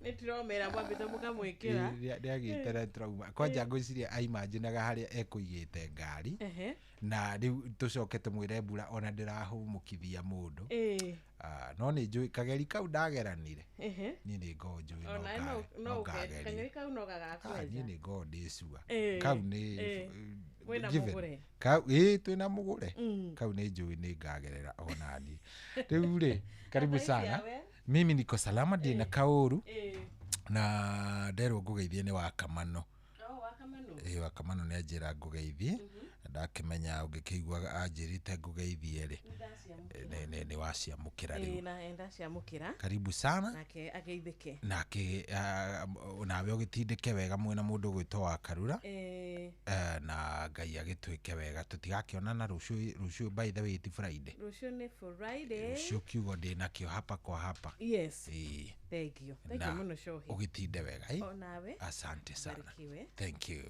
Nĩ tũromera mwambĩte mũkamwĩkĩra. Nĩagĩte na trauma. Kwanja ngwĩciria aimaginaga harĩa ekũigĩte ngari. Na rĩu tũcoke tũmwĩre mbura ona ndĩrahũmũkithia mũndũ. No nĩ njũĩ kageri kau ndageranire. Niĩ nĩ ngoo njũĩ no ngageria. Kageri kau no gagakwenja. Niĩ nĩ ngoo ndĩ sure. Kau nĩ Mwĩna mũgũre. Kau ĩĩ twĩna mũgũre. Kau nĩ njũĩ nĩ ngagerera ona niĩ. Rĩu rĩ karibu sana. Mimi niko salama ndĩ na kaũru. Na nderwo ngũgeithie nĩ wa Kamano. Ĩĩ wa Kamano nĩ anjĩra ngũgeithie. Ndakĩmenya ũngĩkĩigua anjĩrĩte ngũgeithie rĩ. Nĩ waciamũkĩra rĩu. Ĩĩ na ndaciamũkĩra. Karibu sana. Nake ageithĩke. Nake nawe ũgĩtindĩke wega mwĩna mũndũ ũgwĩtwo wa Karura. Na Ngai agĩtwĩke wega tũtigakĩonana rũciũ by the way ti Friday. Rũciũ nĩ Friday. Rũciũ kiugo ndĩ nakĩo hapa kwa hapa. Yes. Ĩĩ. Thank you. Thank you mũno Shohi. Ũgĩtinde wega. Onawe. Asante sana. Thank you.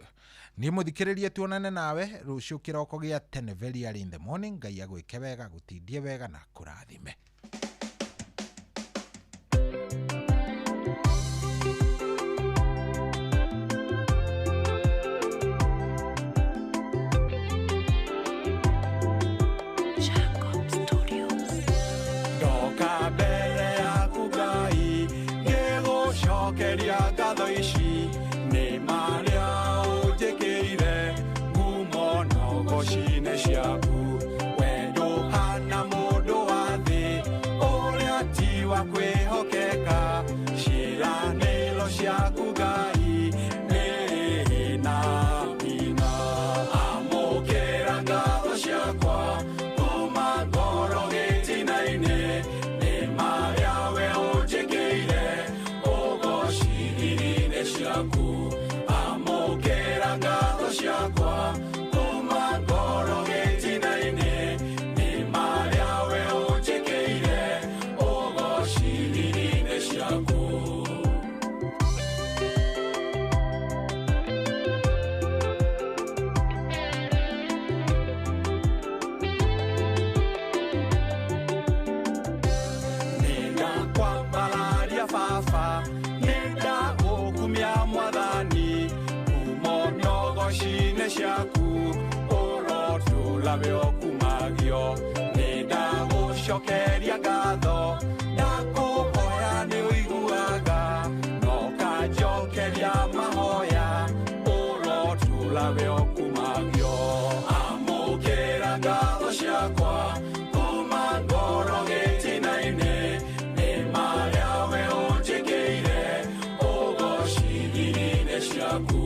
Niĩ mũthikĩrĩrie tuonane nawe rũciũ kĩroko gĩa tene very early in the morning. Ngai agwĩke wega, gũtindie wega na kũrathime. Ndoka mbere yaku Ngai ngĩgũcokeria ngatho ici nĩ marĩa ũnjĩkĩire ngumo na ũgoci-inĩ ciaku. Wendo hana mũndũ wa thĩ ũrĩa ti wa kwĩhokeka ciĩranĩro ciaku Ngai nĩ na hinya. Amũkĩra ngatho ciakwa kuma ngoro gĩtina-inĩ nĩ marĩa we ũnjĩkĩire ũgoci-inĩ ciaku. Amũkĩra ngatho ciakwa kuma ngoro gĩtina-inĩ nĩ marĩa we ũnjĩkĩire ũgoci-inĩ ciaku. Nĩndakwambararia baba nĩndagũkumia mwathani ngumo na ũgoci-inĩ ciaku ũrotũra wĩ ũkumagio. Nĩndagũcokeria ngatho ndakũhoya nĩ ũiguaga na ũkanjokeria mahoya. ngatho ciakwa kuma ngoro gĩtina-inĩ nĩ marĩa we ũnjĩkĩire ũgocithirie ciaku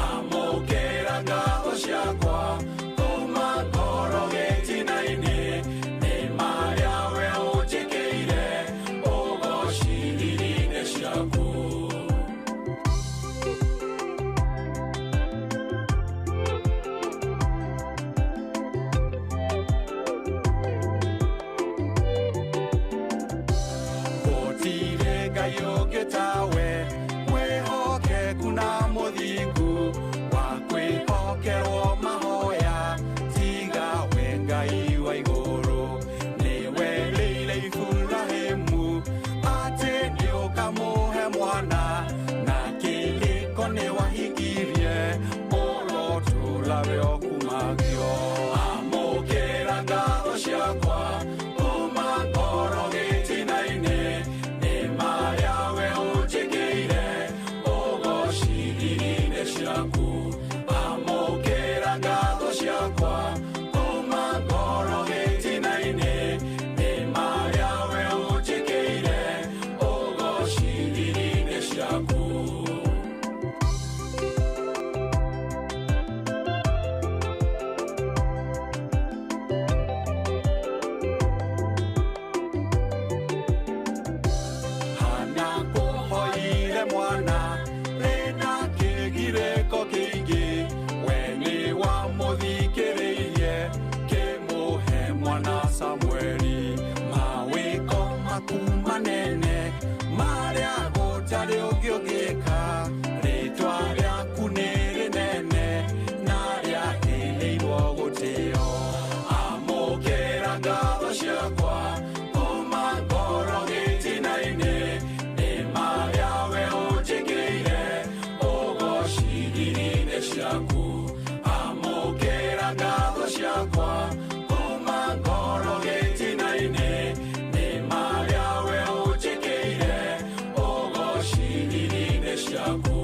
amũkĩra ngatho ciakwa kuma ngoro gĩtina-inĩ nĩ marĩa we ũnjĩkĩire ũgocithirie ciaku. Tawe mwihokeku na mũthingu wa kwĩhokerwo mahoya tiga we Ngai wa igũrũ nĩwe rĩire Iburahĩmu atĩ nĩũkamũhe mwana na kĩrĩko nĩwahingirie ũrotũra we ũkumagio. Amũkĩra ngatho ciakwa kuma ngoro gĩtina-inĩ nĩ marĩa we ũnjĩkĩire ũgocithirie ciaku amũkĩra ngatho ciakwa kuma ngoro gĩtina-inĩ nĩ marĩa we ũnjĩkĩire ũgocithirie ciaku. Hana kũhoire mwana rĩna kĩgirĩko kĩingĩ we nĩwamũthikĩrĩirie kĩmũhe mwana Samueli mawĩko maku manene marĩa gũtarĩ ũngĩ ũngĩka rĩtwa rĩaku nĩ rĩnene na rĩagĩrĩirwo gũtĩo. Amũkĩra ngatho ciakwa kuma ngoro gĩtina-inĩ nĩ marĩa we ũnjĩkĩire ũgocithirie ciaku amũkĩra ngatho ciakwa kuma ngoro gĩtina-inĩ nĩ marĩa we ũnjĩkĩire ũgocithirie ciaku.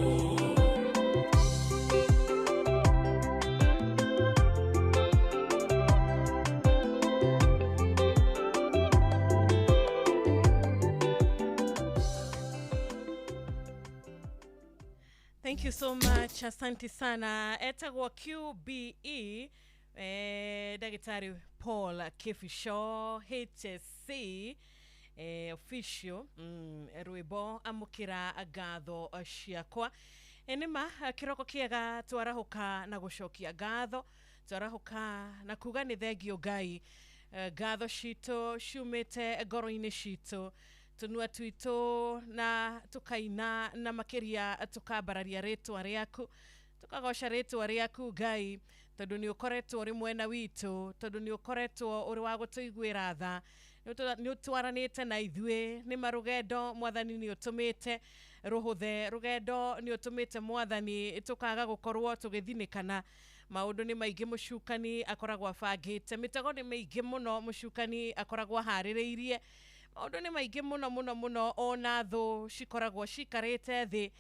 Thank you so much. Asante sana. Etagwo QBE Daktari Paul Kifisho HSC official rwĩmbo amũkĩra ngatho ciakwa. Nĩma kĩroko kĩega twarahuka na gũcokia ngatho twarahuka na kuga nĩ thengio Ngai. Ngatho citũ ciumĩte ngoro-inĩ citũ tũnua twitũ na tukaina na makĩria tukambararia rĩtwa rĩaku tukagoca rĩtwa rĩaku Ngai tondũ nĩ ũkoretwo ũrĩ mwena witũ tondũ nĩ ũkoretwo ũrĩ wa gũtũiguĩra tha nĩ ũtwaranĩte na ithuĩ nĩ marũgendo mwathani nĩ ũtũmĩte rũhũthe rũgendo nĩ ũtũmĩte mwathani tũkaga gũkorwo tũgĩthinĩkana maũndũ nĩ maingĩ mũcukani akoragwo abangĩte mĩtego nĩ mĩingĩ mũno mũcukani akoragwo aharĩrĩirie maũndũ nĩ maingĩ mũno mũno mũno ona thũ cikoragwo cikarĩte thĩ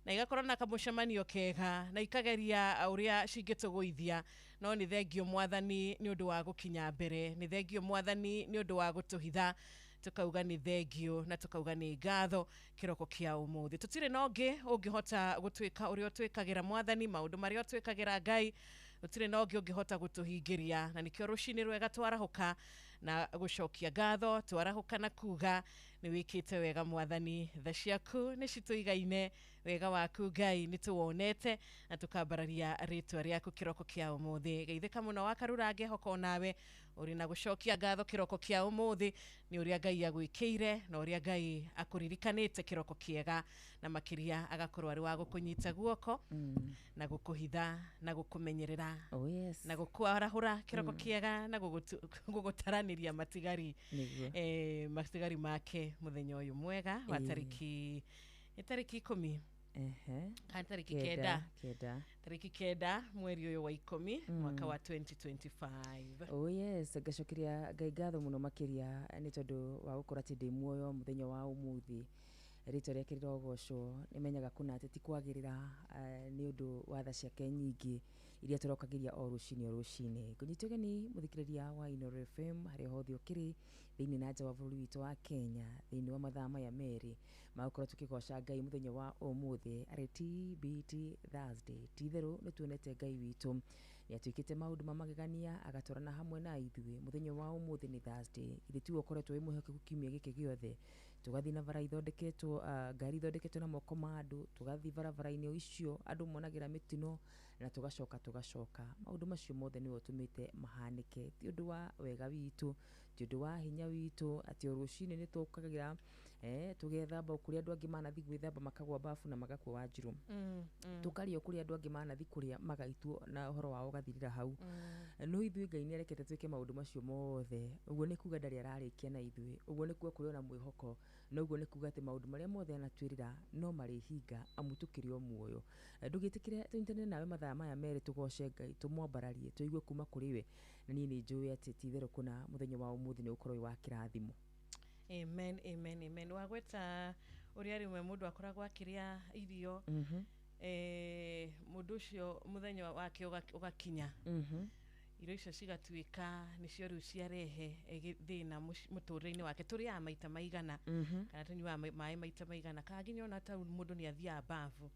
na igakorwo na kamũcemanio kega na ikageria ũrĩa cingĩtũgũithia no nĩ thengio mwathani nĩ ũndũ wa gũkinya mbere nĩ thengio mwathani nĩ ũndũ wa gũtũhitha tukauga nĩ thengio na tukauga nĩ ngatho kĩroko kĩa ũmũthĩ tũtirĩ na ũngĩ ũngĩhota gũtwĩka ũrĩa ũtwĩkagĩra mwathani maũndũ marĩa ũtwĩkagĩra Ngai gũtirĩ na ũngĩ ũngĩhota gũtũhingĩria na nĩkĩo rũcinĩ rwega twarahũka na gũcokia ngatho twarahũka na kuga nĩ wĩkĩte wega mwathani tha ciaku nĩ citũigaine wega waku Ngai nĩ tũwonete na tũkambararia rĩtwa rĩaku kĩroko kĩa ũmũthĩ geithĩka mũno wa Karura ngĩhoka onawe ũrĩ na gũcokia ngatho kĩroko kĩa ũmũthĩ nĩ ũrĩa Ngai agwĩkĩire na ũrĩa Ngai akũririkanĩte kĩroko kĩega na makĩria agakorwo arĩ wa gũkũnyita guoko na gũkũhitha na gũkũmenyerera. Oh, yes. Na gũkwarahũra kĩroko kĩega na gũgũtaranĩria matigari matigari make mũthenya ũyũ mwega wa tarĩki 10 kana tarĩki 9 tarĩki 9 mweri ũyũ wa 10 mwaka wa 2025. Oh yes, ngacokeria Ngai ngatho mũno makĩria nĩ tondũ wa gũkorwo atĩ ndĩ muoyo mũthenya wa ũmũthĩ rĩtwa rĩake rĩrogocwo nĩ menyaga kũna atĩ ti kwagĩrĩra nĩ ũndũ wa tha ciake nyingĩ Iria tũrokagiria o rũcinĩ o rũcinĩ. Ngũnyite ũgeni mũthikĩrĩria wa Inooro FM harĩa hothe ũkĩrĩ thĩinĩ na nja wa bũrũri witũ wa Kenya, thĩinĩ wa mathaa maya merĩ magũkorwo tũkĩgoca Ngai mũthenya wa ũmũthĩ arĩ TBT Thursday. Ti itherũ nĩ tuonete Ngai witũ nĩ atuĩkĩte maũndũ ma magegania agatwarana hamwe na ithuĩ. Mũthenya wa ũmũthĩ nĩ Thursday, githĩ tiwe ũkoretwo wĩ mwĩhokeku kiumia gĩkĩ gĩothe? Tũgathiĩ na bara ithondeketwo, ngari ithondeketwo na moko ma andũ, tũgathiĩ barabara-inĩ icio andũ monagĩra mĩtino na tũgacoka tũgacoka. Maũndũ macio mothe nĩwe ũtũmĩte mahanĩke, ti ũndũ wa wega witũ, ti ũndũ wa hinya witũ, atĩ o rũcinĩ nĩ tũkagĩra tũgethamba kũrĩa andũ angĩ manathiĩ gwĩthamba makagwa bafu na magakua Wanjirũ. Tũkarĩa kũrĩa andũ angĩ manathiĩ kũrĩa magaitwo na ũhoro wao ũgathirĩra hau. No ithuĩ Ngai nĩ arekete twĩke maũndũ macio mothe. Ũguo nĩ kuga ndarĩ ararĩkia na ithuĩ, ũguo nĩ kuga kũrĩ ona mwĩhoko, na ũguo nĩ kuga atĩ maũndũ marĩa mothe anatwĩrĩra no marĩhinga amu tũkĩrĩ o muoyo. Ndũgĩtĩkĩre tũnyitanĩre nawe mathaa maya merĩ tũgoce Ngai, tũmwambararie, tũigue kuma kũrĩ we, na niĩ nĩ njũĩ atĩ ti itherũ kũna mũthenya wa ũmũthĩ nĩ ũgũkorwo wĩ wa kĩrathimo. Amen, amen, amen. Wagweta ũrĩa rĩmwe mũndũ akoragwo akĩrĩa irio, mũndũ ũcio mũthenya wake ũgakinya, irio icio cigatuĩka nĩcio rĩu ciarehe thĩna mũtũrĩre-inĩ wake. Tũrĩaga maita maigana, kana tũnyuaga maĩ maita maigana, kana nginya ona ta mũndũ nĩ athiaga babu.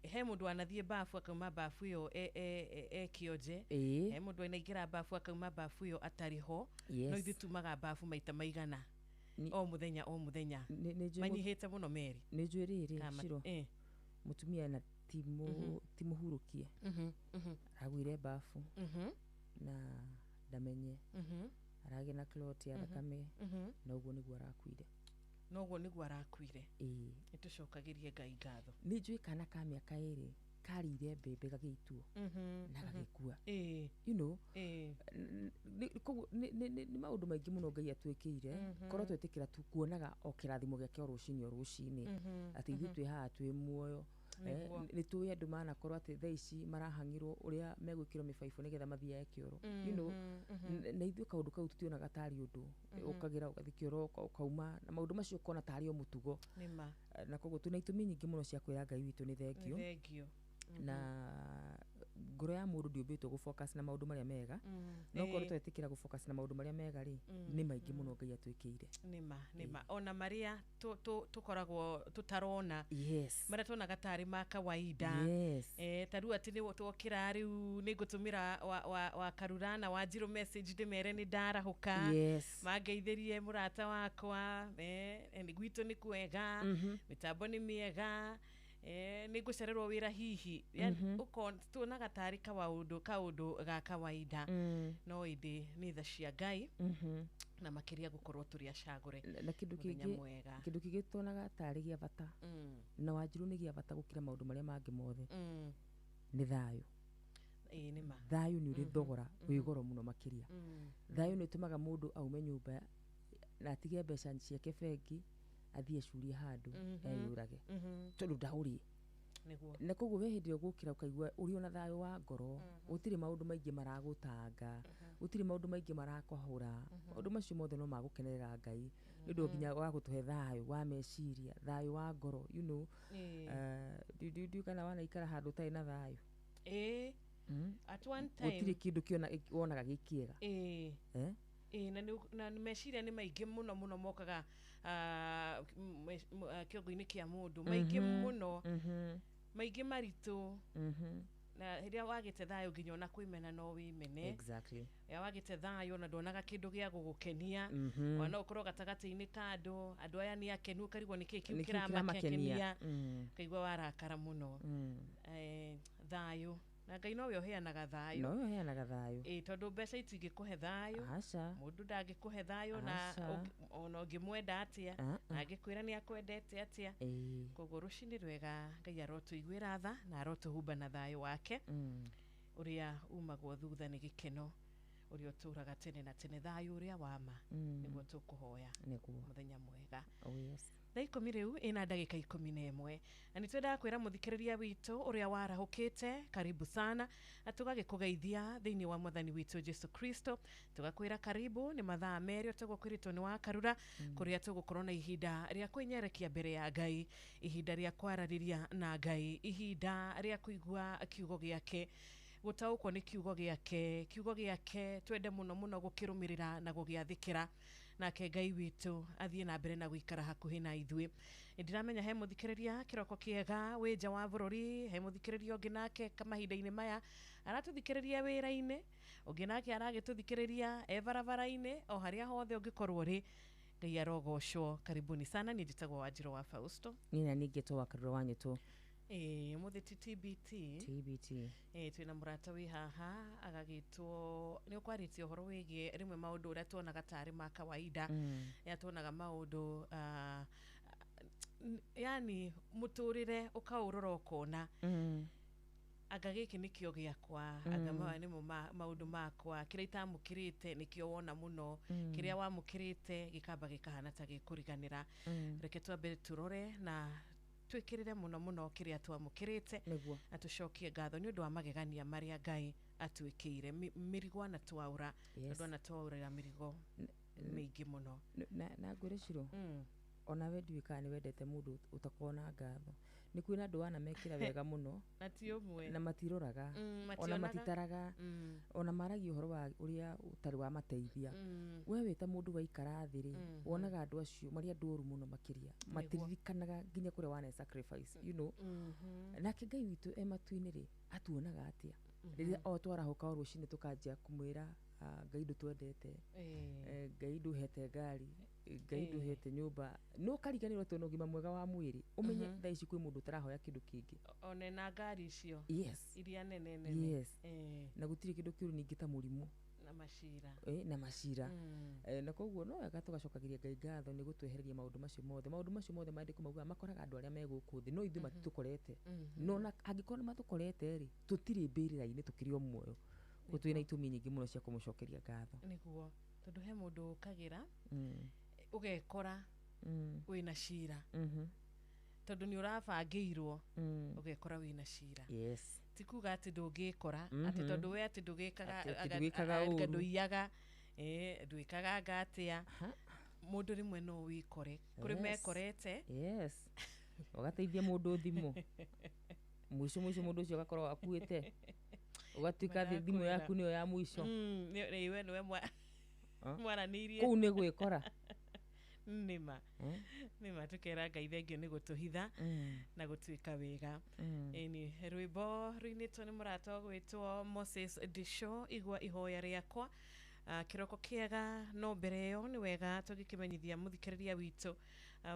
He mũndũ wanathiĩ babu akauma babu ĩyo e kĩonje, he mũndũ anaingĩra babu akauma babu ĩyo atarĩ ho. No ithuĩ tumaga babu maita maigana o mũthenya o mũthenya, manyihĩte mũno merĩ. Nĩ njũĩ rĩrĩ Shiro, mũtumia na ti mũhurũkie, aragũire babu na ndamenye, aragĩa na clot ya thakame, na ũguo nĩguo arakuire. Noguo nĩguo arakuire. Nĩ tũcokagĩrie Ngai ngatho. Nĩ njũĩ kana ka mĩaka 2 karĩire mbembe gagĩitwo na gagĩkua. You know, koguo nĩ maũndũ maingĩ mũno Ngai atwĩkĩire, korwo twetĩkĩra tu kuonaga o kĩrathimo gĩake o rũcinĩ o rũcinĩ, atĩ ithuĩ twĩ haha twĩ muoyo. Nĩ tũĩ andũ manakorwo atĩ thaa ici marahang'ĩrwo ũrĩa megwĩkĩrwo mĩbaibũ nĩgetha mathiage kĩoro. You know, na ithuĩ kaũndũ kau tũtionaga tarĩ ũndũ, ũkagĩra ũgathiĩ kĩoro ũkauma, na maũndũ macio ũkona tarĩ o mũtugo. Na koguo twĩna itũmi nyingĩ mũno cia kwĩra Ngai witũ nĩ thengio. Na ngoro ya mũndũ ndĩũmbĩtwo gũ-focus na maũndũ marĩa mega, no korwo twetĩkĩra gũ-focus na maũndũ marĩa mega rĩ, nĩ maingĩ mũno Ngai atwĩkĩire. Nĩma, nĩma. Ona marĩa tũkoragwo tũtarona, marĩa tuonaga tarĩ ma kawaida, ta rĩu atĩ nĩ twokĩra rĩu nĩ ngũtũmĩra wa Karura na Wanjirũ message ndĩmere nĩ ndarahũka, mangeithĩrie mũrata wakwa, gwitũ nĩ kwega, mĩtambo nĩ mĩega, nĩ ngũcererwo wĩra hihi. Tuonaga tarĩ kaũndũ ga kawaida, no ĩndĩ nĩ tha cia Ngai, na makĩria gũkorwo tũrĩ acagũre. Na kĩndũ kĩngĩ tuonaga tarĩ gĩa bata, na Wanjirũ nĩ gĩa bata gũkĩra maũndũ marĩa mangĩ mothe, nĩ thayũ. Thayũ nĩ ũrĩ thogora wĩ goro mũno makĩria. Thayũ nĩ ũtũmaga mũndũ aume nyũmba na atige mbeca ciake bengi, athiĩ acurie handũ eyũrage, tondũ ndaũrĩ. Na koguo we hĩndĩ ĩrĩa ũgũkĩra ũkaigua ũrĩ ona thayũ wa ngoro, gũtirĩ maũndũ maingĩ maragũtanga, gũtirĩ maũndũ maingĩ marakwahũra, maũndũ macio mothe no magũkenerera Ngai, nĩ ũndũ nginya wa gũtũhe thayũ wa meciria, thayũ wa ngoro, you know. Ndiũĩ kana wanaikara handũ ũtarĩ na thayũ. At one time gũtirĩ kĩndũ wonaga gĩ kĩega. Na meciria nĩ maingĩ mũno mũno mokaga kĩongo-inĩ kĩa mũndũ, maingĩ mũno, maingĩ maritũ, na rĩrĩa wagĩte thayũ nginya ona kwĩmena no wĩmene. Rĩrĩa wagĩte thayũ na nduonaga kĩndũ gĩa gũgũkenia, ona ũkorwo gatagatĩ-inĩ ka andũ, andũ aya nĩ akenu, ũkarigwo nĩkĩĩ kĩu kĩramakenia, ũkaigua warakara mũno. Thayũ na Ngai nowe ũheanaga thayũ. Nowe ũheanaga thayũ. Tondũ mbeca itingĩkũhe thayũ, mũndũ ndangĩkũhe thayũ, na ona ũngĩmwenda atĩa, na angĩkwĩra nĩ akwendete atĩa. Koguo rũcinĩ rwega Ngai arotũiguĩra tha na arotũhumba na thayũ wake, ũrĩa umagwo thutha nĩ gĩkeno. Ũrĩa ũtũraga tene na tene, thayũ ũrĩa wa ma nĩguo tũkũhoya. Mũthenya mwega. Oh yes. Thaa 10 rĩu ĩna ndagĩka 11, na nĩ twendaga kwĩra mũthikĩrĩria witũ ũrĩa warahũkĩte, karibu sana, na tũgagĩkũgeithia thĩinĩ wa mwathani witũ Jesu Kristo, tũgakwĩra karibu. Nĩ mathaa 2 tũguo kwĩrĩtwo nĩ wa Karura, kũrĩa tũgũkorwo na ihinda rĩa kwĩnyerekia mbere ya Ngai, ihinda rĩa kwararĩria na Ngai, ihinda rĩa kũigua kiugo gĩake, gũtaũkwo nĩ kiugo gĩake, kiugo gĩake twende mũno mũno gũkĩrũmĩrĩra na gũgĩathĩkĩra, nake Ngai witũ athiĩ na mbere na gũikara hakuhĩ na ithuĩ. Nĩndĩramenya he mũthikĩrĩria kĩroko kĩega wĩ nja wa bũrũri, he mũthikĩrĩria ũngĩ nake mahinda-inĩ maya aratũthikĩrĩria wĩra-inĩ, ũngĩ nake aragĩtũthikĩrĩria e barabara-inĩ, o harĩa hothe ũngĩkorwo ũrĩ, Ngai arogocwo. Karibuni sana. Niĩ njĩtagwo Wanjirũ wa Fausto. Niĩ na ningĩ wa Karura wa Nyũtũ. Ĩĩ, ũmũthĩ ti TBT. TBT. Ĩĩ, twĩna mũrata wĩ haha agagĩtwo nĩ ũkwarĩtie ũhoro wĩgiĩ rĩmwe maũndũ ũrĩa tuonaga tarĩ ma kawaida, rĩrĩa tuonaga maũndũ yani mũtũrĩre ũkaũrora ũkona anga gĩkĩ nĩkĩo gĩakwa, anga maya nĩmo maũndũ makwa, kĩrĩa itamũkĩrĩte nĩkĩo wona mũno, kĩrĩa wamũkĩrĩte gĩkamba gĩkahana ta gĩkũriganĩra. Reke twambe tũrore na twĩkĩrĩre mũno mũno kĩrĩa twamũkĩrĩte na tũcokie ngatho nĩ ũndũ wa magegania marĩa Ngai atwĩkĩire. Mĩrigo anatwaũra, tondũ anatwaũrĩra mĩrigo mĩingĩ mũno. Na ngwĩre Ciro, onawe ndiũĩ kana nĩ wendete mũndũ ũtakoragwo na ngatho. Nĩ kwĩna andũ wanamekĩra wega mũno na ti ũmwe, na matiroraga, ona matitaraga, ona maragia ũhoro wa ũrĩa ũtarĩ wa mateithia. We wĩ ta mũndũ waikara thĩ rĩ, wonaga andũ acio marĩ andũ oru mũno makĩria, matiririkanaga nginya kũrĩa wane sacrifice, you know. Nake Ngai witũ e matu-inĩ rĩ, atuonaga atĩa rĩrĩa o twarahũka o rũcinĩ tũkanjia kũmwĩra Ngai ndũtwendete, Ngai ndũhete ngari, Ngai ndũhete nyũmba, no ũkariganĩrwo atĩ ona ũgima mwega wa mwĩrĩ, ũmenye thaa ici kwĩ mũndũ ũtarahoya kĩndũ kĩngĩ, one na ngari icio iria nene nene. Na gũtirĩ kĩndũ kĩũru ningĩ ta mũrimũ na macira, na macira. Na koguo no wega tũgacokagĩria Ngai ngatho nĩ gũtwehereria maũndũ macio mothe. Maũndũ macio mothe maandĩko maugaga makoraga andũ arĩa me gũkũ thĩ, no ithuĩ matitũkorete. No na angĩkorwo nĩ matũkorete rĩ, tũtirĩ mbĩrĩra-inĩ, tũkĩrĩ o muoyo. Koguo twĩna itũmi nyingĩ mũno cia kũmũcokeria ngatho. Nĩguo, tondũ he mũndũ ũkagĩra ũgekora wĩna cira, tondũ nĩ ũrabangĩirwo, ũgekora wĩna cira. Ti kuga atĩ ndũngĩkora, atĩ tondũ we atĩ ndũgĩkaga ndũiyaga, ndwĩkaga anga atĩa, mũndũ rĩmwe no wĩkore kũrĩ mekorete. Ũgateithia mũndũ thimũ, mũico mũico mũndũ ũcio agakorwo akuĩte, ũgatuĩka thimũ yaku nĩyo ya mũico. We nĩwe mwaranĩirie kũu nĩ gwĩkora. Nĩma nĩma, tũkera Ngai thengio nĩ gũtũhitha na gũtuĩka wega. Ĩni rwĩmbo rũinĩtwo nĩ mũrata ũgwĩtwo Moses Disho, igua ihoya rĩakwa. Kĩroko kĩega. No mbere ĩyo nĩ wega tũgĩkĩmenyithia mũthikĩrĩria witũ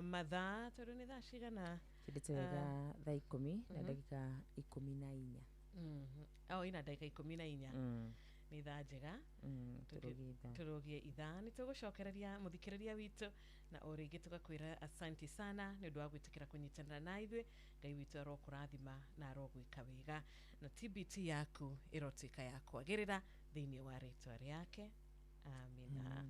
mathaa, tondũ nĩ thaa cigana? Kĩndĩte wega thaa 10 na ndagĩka 14. O ina ndagĩka 14. Nĩ thaa njega tũrũgie ithaa. Nĩ tũgũcokereria mũthikĩrĩria witũ na o rĩngĩ tũgakwĩra asanti sana nĩ ũndũ wa gwĩtĩkĩra kũnyitanĩra na ithuĩ. Ngai witũ arokũrathima na arogwĩka wega, na TBT yaku ĩrotuĩka ya kwagĩrĩra thĩinĩ wa rĩtwa rĩake. Amina.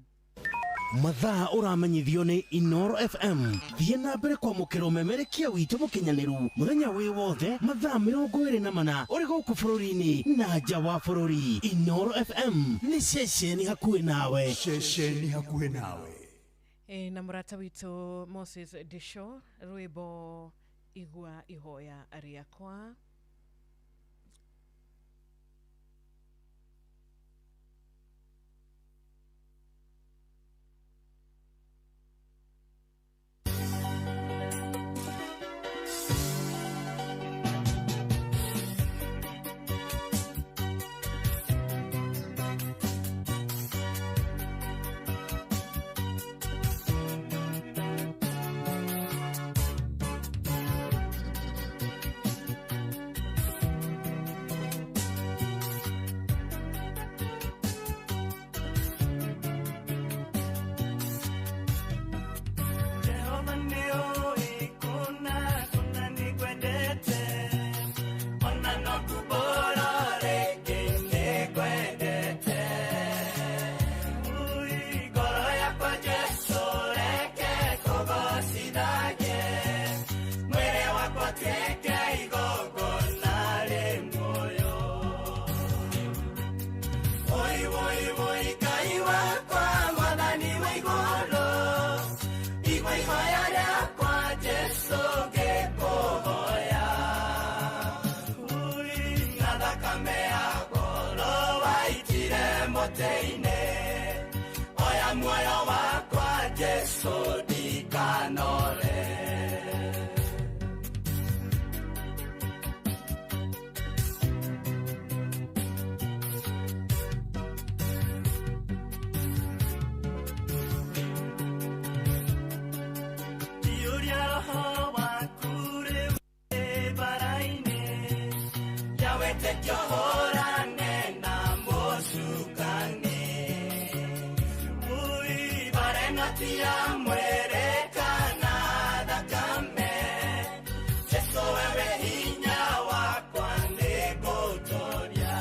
Mathaa ũramenyithio nĩ Inoro FM. Thiĩ na mbere kwamũkĩra ũmemerekia witũ mũkinyanĩru mũthenya wĩ wothe mathaa 24 ũrĩ gũkũ bũrũri-inĩ na nja wa bũrũri. Inoro FM nĩ ceceni hakuhĩ nawe. Ceceni hakuhĩ nawe. Na mũrata witũ Moses Disho, rwĩmbo igua ihoya rĩakwa. Oya muoyo wakwa Jesu ndikanore. Ndiũria roho waku rĩu bara-inĩ ya wĩtĩkio hũrane na mũcukani. Ui, bara ĩno ti ya mwĩrĩ kana thakame, Jesũ wewe hinya wakwa nĩngũtooria.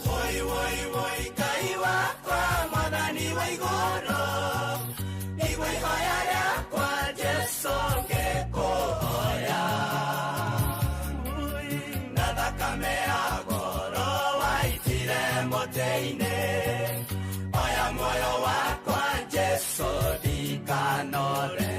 Woi, woi, woi, Ngai wakwa Mwathani wa igũrũ, igua ihoya rĩakwa Jesũ ngĩkũhoya. Na thakame ya goro waitire mũtĩ-inĩ, oya muoyo wakwa Jesũ ndikanore.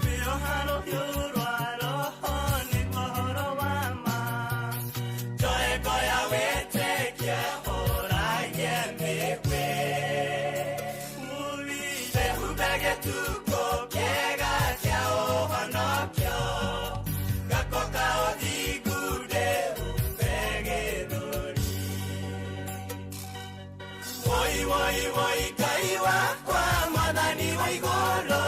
Rĩoha rũhiũ rwa roho nĩguo ũhoro wa ma, njoe ngo ya wĩtĩkia hũragie mĩguĩ. Ui, wĩhumbe gĩtuko kĩega kĩa ũhonokio, gako ka ũthingu ndĩhumbe gĩthũri. Woi, woi, woi, Ngai wakwa Mwathani wa igũrũ,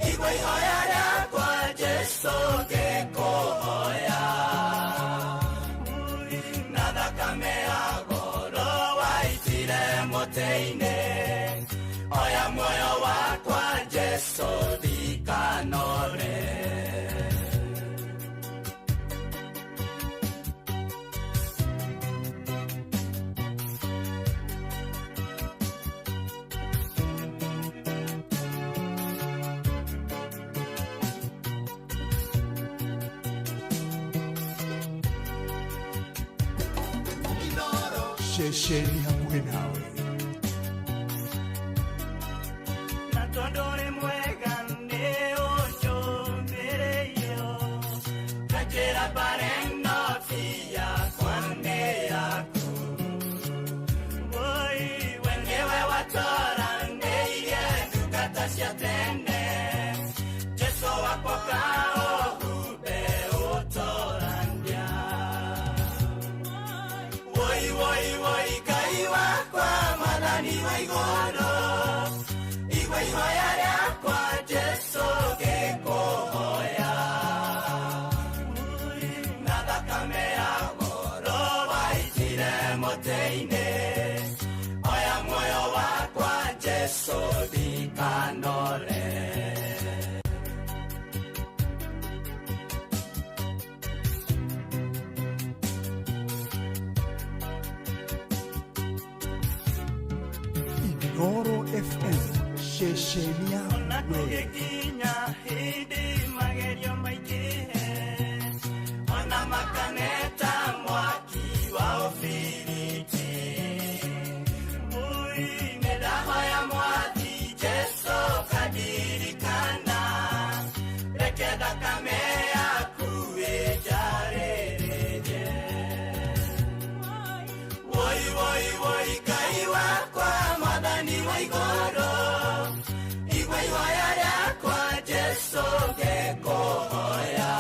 igua ihoya rĩakwa Jesũ ngĩkũhoya. Na thakame ya goro waitire mũtĩ-inĩ, oya muoyo wakwa Jesũ ndikanore. Ceceni hakuhĩ nawe. Na tondũ ũrĩ mwega nĩ ũnjũmĩrĩirio, nganjĩra mbara ĩno ti yakwa nĩ yaku. Woi, we nĩwe watoranĩirie ndungata cia tene, Jesũ wakwa ũkaũhumbe ũtorania. Woi, woi, woi, Ngai wakwa Mwathani wa igũrũ, igua ihoya rĩakwa Jesũ ngĩkũhoya. Na thakame ya goro waitire mũtĩ-inĩ, oya muoyo wakwa Jesũ ndikanore. Inoro FM ceceni ya Ona we. kũgĩkinya hĩndĩ magerio maingĩhe, ona makaneta mwaki wa ũbiriti. Ui, nĩndahoya Mwathi Jesũ kandirikana, reke thakame yaku ĩnjarĩrĩrie. Woi, woi, woi, Ngai wakwa Mwathani wa igũrũ, igua ihoya rĩakwa Jesũ ngĩkũhoya.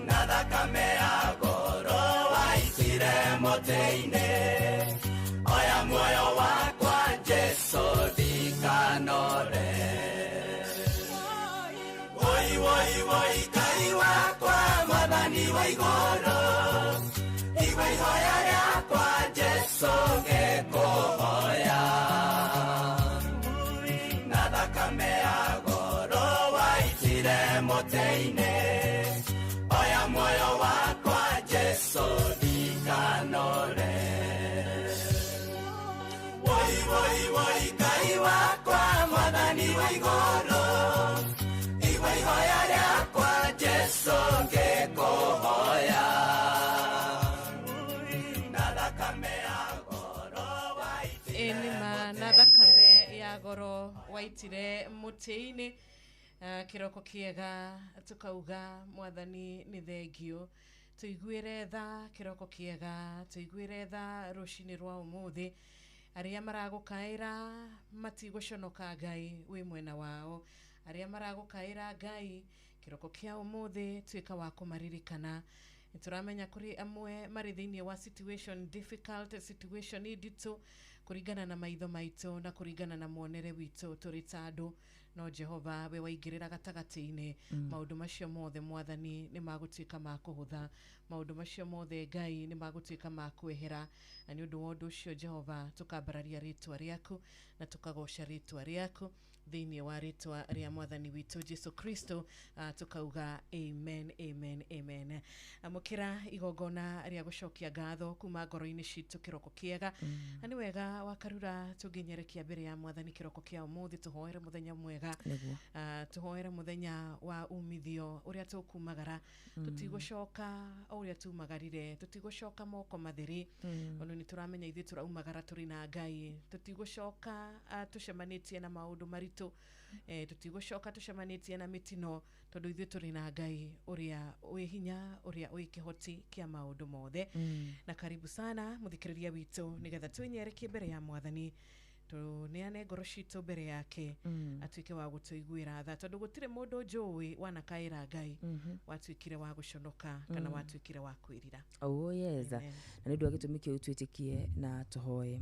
Na thakame ya goro waitire mũtĩ-inĩ, oya muoyo wakwa Jesũ ndikanore. Woi, woi, woi, Ngai wakwa Mwathani wa igũrũ, igua ihoya rĩakwa Jesũ ngĩkũhoya. Na thakame ya goro waitire mũtĩ-inĩ, oya muoyo wakwa Jesũ ndikanore. Woi, woi, woi, Ngai wakwa Mwathani wa igũrũ, igua ihoya rĩakwa Jesũ ngĩkũhoya. Waitire mũtĩ-inĩ. Kĩroko kĩega tukauga mwathani nĩ thengio, tũiguĩre tha. Kĩroko kĩega, tũiguĩre tha rũcinĩ rwa ũmũthĩ. Arĩa maragũkaĩra matigũconoka, Ngai wĩ mwena wao. Arĩa maragũkaĩra Ngai, kĩroko kĩa ũmũthĩ tuĩka wa kũmaririkana. Nĩ tũramenya kũrĩ amwe marĩ thĩinĩ wa situation, difficult situation, nditũ kũringana na maitho maitũ na kũringana na muonere witũ tũrĩ ta andũ, no Jehova, we waingĩrĩra gatagatĩ-inĩ, maũndũ macio mothe mwathani nĩ magũtuĩka ma kũhũtha. Maũndũ macio mothe Ngai nĩ magũtuĩka ma kwehera, na nĩ ũndũ wa ũndũ ũcio Jehova, tũkambararia rĩtwa rĩaku na tũkagoca rĩtwa rĩaku thĩinĩ wa rĩtwa rĩa mwathani witũ Jesu Kristo. Tukauga amen, amen, amen. Amũkĩra igongona rĩa gũcokia ngatho kuma ngoro-inĩ citũ. Kĩroko kĩega. Na nĩ wega wakarura tũngĩnyerekia mbere ya mwathani kĩroko kĩa ũmũthĩ, tũhoere mũthenya mwega. Nĩguo. Tũhoere mũthenya wa umithio ũrĩa tũkumagara. Tũtigũcoka o ũrĩa tumagarire, tũtigũcoka moko matheri. Tondũ nĩ tũramenya ithuĩ tũraumagara tũrĩ na Ngai. Tũtigũcoka tũcemanĩtie na maũndũ maritũ, tũtigũcoka tũcemanĩtie na mĩtino, tondũ ithuĩ tũrĩ na Ngai ũrĩa wĩ hinya, ũrĩa wĩ kĩhoti kĩa maũndũ mothe. Na karibu sana mũthikĩrĩria witũ, nĩgetha twĩnyerekie mbere ya mwathani, tũneane ngoro citũ mbere yake, atuĩke wa gũtũiguĩra tha, tondũ gũtirĩ mũndũ njũĩ wanakaĩra Ngai watuĩkire wa gũconoka kana watuĩkire wa kwĩrira. Oh yes. Amen. Na nĩ ũndũ wa gĩtũmi kĩu twĩtĩkie na tũhoe.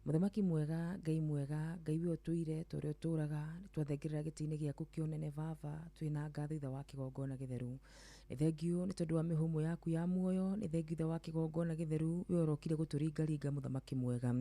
Mũthamaki mwega, Ngai mwega, Ngai we ũtũire ta ũrĩa ũtũraga, nĩ twathengerera gĩtĩ-inĩ gĩaku kĩa ũnene baba, twĩna ngatho ithe wa kĩgongona gĩtheru. Nĩ thengio nĩ tondũ wa mĩhũmũ yaku ya muoyo, nĩ thengio ithe wa kĩgongona gĩtheru, we ũrokire gũtũringaringa mũthamaki mwega.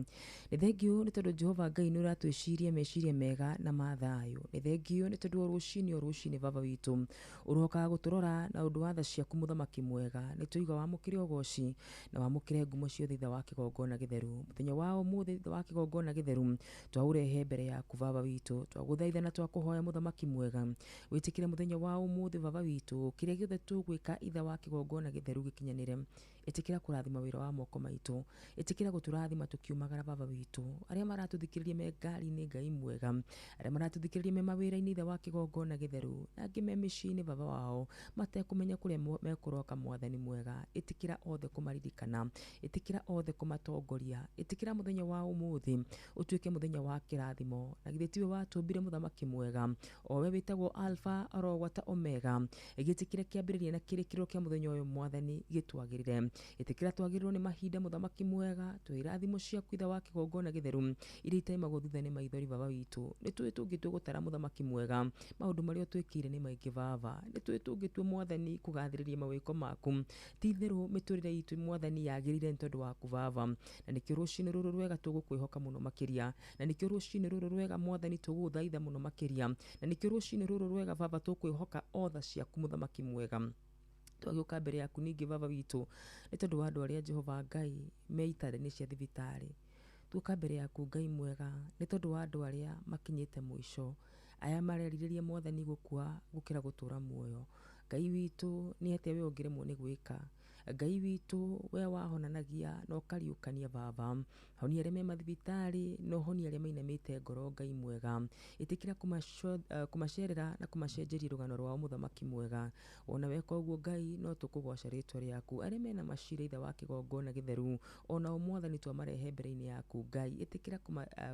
Nĩ thengio nĩ tondũ Jehova Ngai nĩ ũratwĩciria meciria mega na ma thayũ. Nĩ thengio nĩ tondũ o rũcinĩ o rũcinĩ baba witũ ũrokaga gũtũrora na ũndũ wa tha ciaku mũthamaki mwega. Nĩ tũiga wamũkĩre ũgoci na wamũkĩre ngumo ciothe ithe wa kĩgongona gĩtheru. Mũthenya wa ũmũthĩ ithe wa kĩgongona gĩtheru twaũrehe mbere yaku baba witũ, twagũthaitha na twakũhoya mũthamaki mwega, wĩtĩkĩre mũthenya wa ũmũthĩ baba witũ, kĩrĩa gĩothe tũgwĩka ithe wa kĩgongona gĩtheru gĩkinyanĩre. Ĩtĩkĩra kũrathima wĩra wa moko maitũ, ĩtĩkĩra gũtũrathima tũkiumagara baba witũ. Arĩa maratũthikĩrĩria me ngari-inĩ Ngai mwega, arĩa maratũthikĩrĩria me mawĩra-inĩ ithe wa kĩgongona gĩtheru, na angĩ me mĩciĩ-inĩ baba wao matekũmenya kũrĩa mekũroka mwathani mwega, ĩtĩkĩra othe kũmaririkana, ĩtĩkĩra othe kũmatongoria, ĩtĩkĩra mũthenya wa ũmũthĩ ũtuĩke mũthenya wa kĩrathimo. Na githĩ tiwe watũmbire mũthamaki mwega, o we wĩtagwo Alpha orogwata Omega? Gĩtĩkĩre kĩambĩrĩria na kĩrĩkĩrĩro kĩa mũthenya ũyũ mwathani gĩtwagĩrĩre. Ĩtĩkĩra twagĩrĩrwo nĩ mahinda mũthamaki mwega, twĩra thimo ciaku ithe wa kĩgongona gĩtheru iria itaimagwo thutha nĩ maithori baba witũ. Nĩ tũĩ tũngĩtua gũtara mũthamaki mwega, maũndũ marĩa ũtwĩkĩire nĩ maingĩ baba. Nĩ tũĩ tũngĩtua mwathani kũgathĩrĩria mawĩko maku, ti itherũ mĩtũrĩre itũ mwathani yagĩrĩire nĩ tondũ waku baba. Na nĩkĩo rũcinĩ rũrũ rwega tũgũkwĩhoka mũno makĩria, na nĩkĩo rũcinĩ rũrũ rwega mwathani tũgũgũthaitha mũno makĩria, na nĩkĩo rũcinĩ rũrũ rwega baba tũkwĩhoka otha ciaku mũthamaki mwega. Twagĩũka mbere yaku ningĩ baba witũ nĩ tondũ wa andũ arĩa Jehova Ngai me itanda-inĩ cia thibitarĩ. Tuoka mbere yaku Ngai mwega nĩ tondũ wa andũ arĩa makinyĩte mũico, aya marerirĩria mwathani gũkua gũkĩra gũtũra muoyo. Ngai witũ, nĩ atĩa we ũngĩremwo nĩ gwĩka? Ngai witũ, we wahonanagia na ũkariũkania baba, honia arĩa me mathibitarĩ na ũhonie arĩa mainamĩte ngoro Ngai mwega. Ĩtĩkĩra kũmacerera na kũmacenjeria rũgano rwao mũthamaki mwega. Wona weka ũguo Ngai, no tũkũgoca rĩtwa rĩaku. Arĩa mena macira ithe wa kĩgongona gĩtheru, onao mwathani twamarehe mbere-inĩ yaku Ngai, ĩtĩkĩra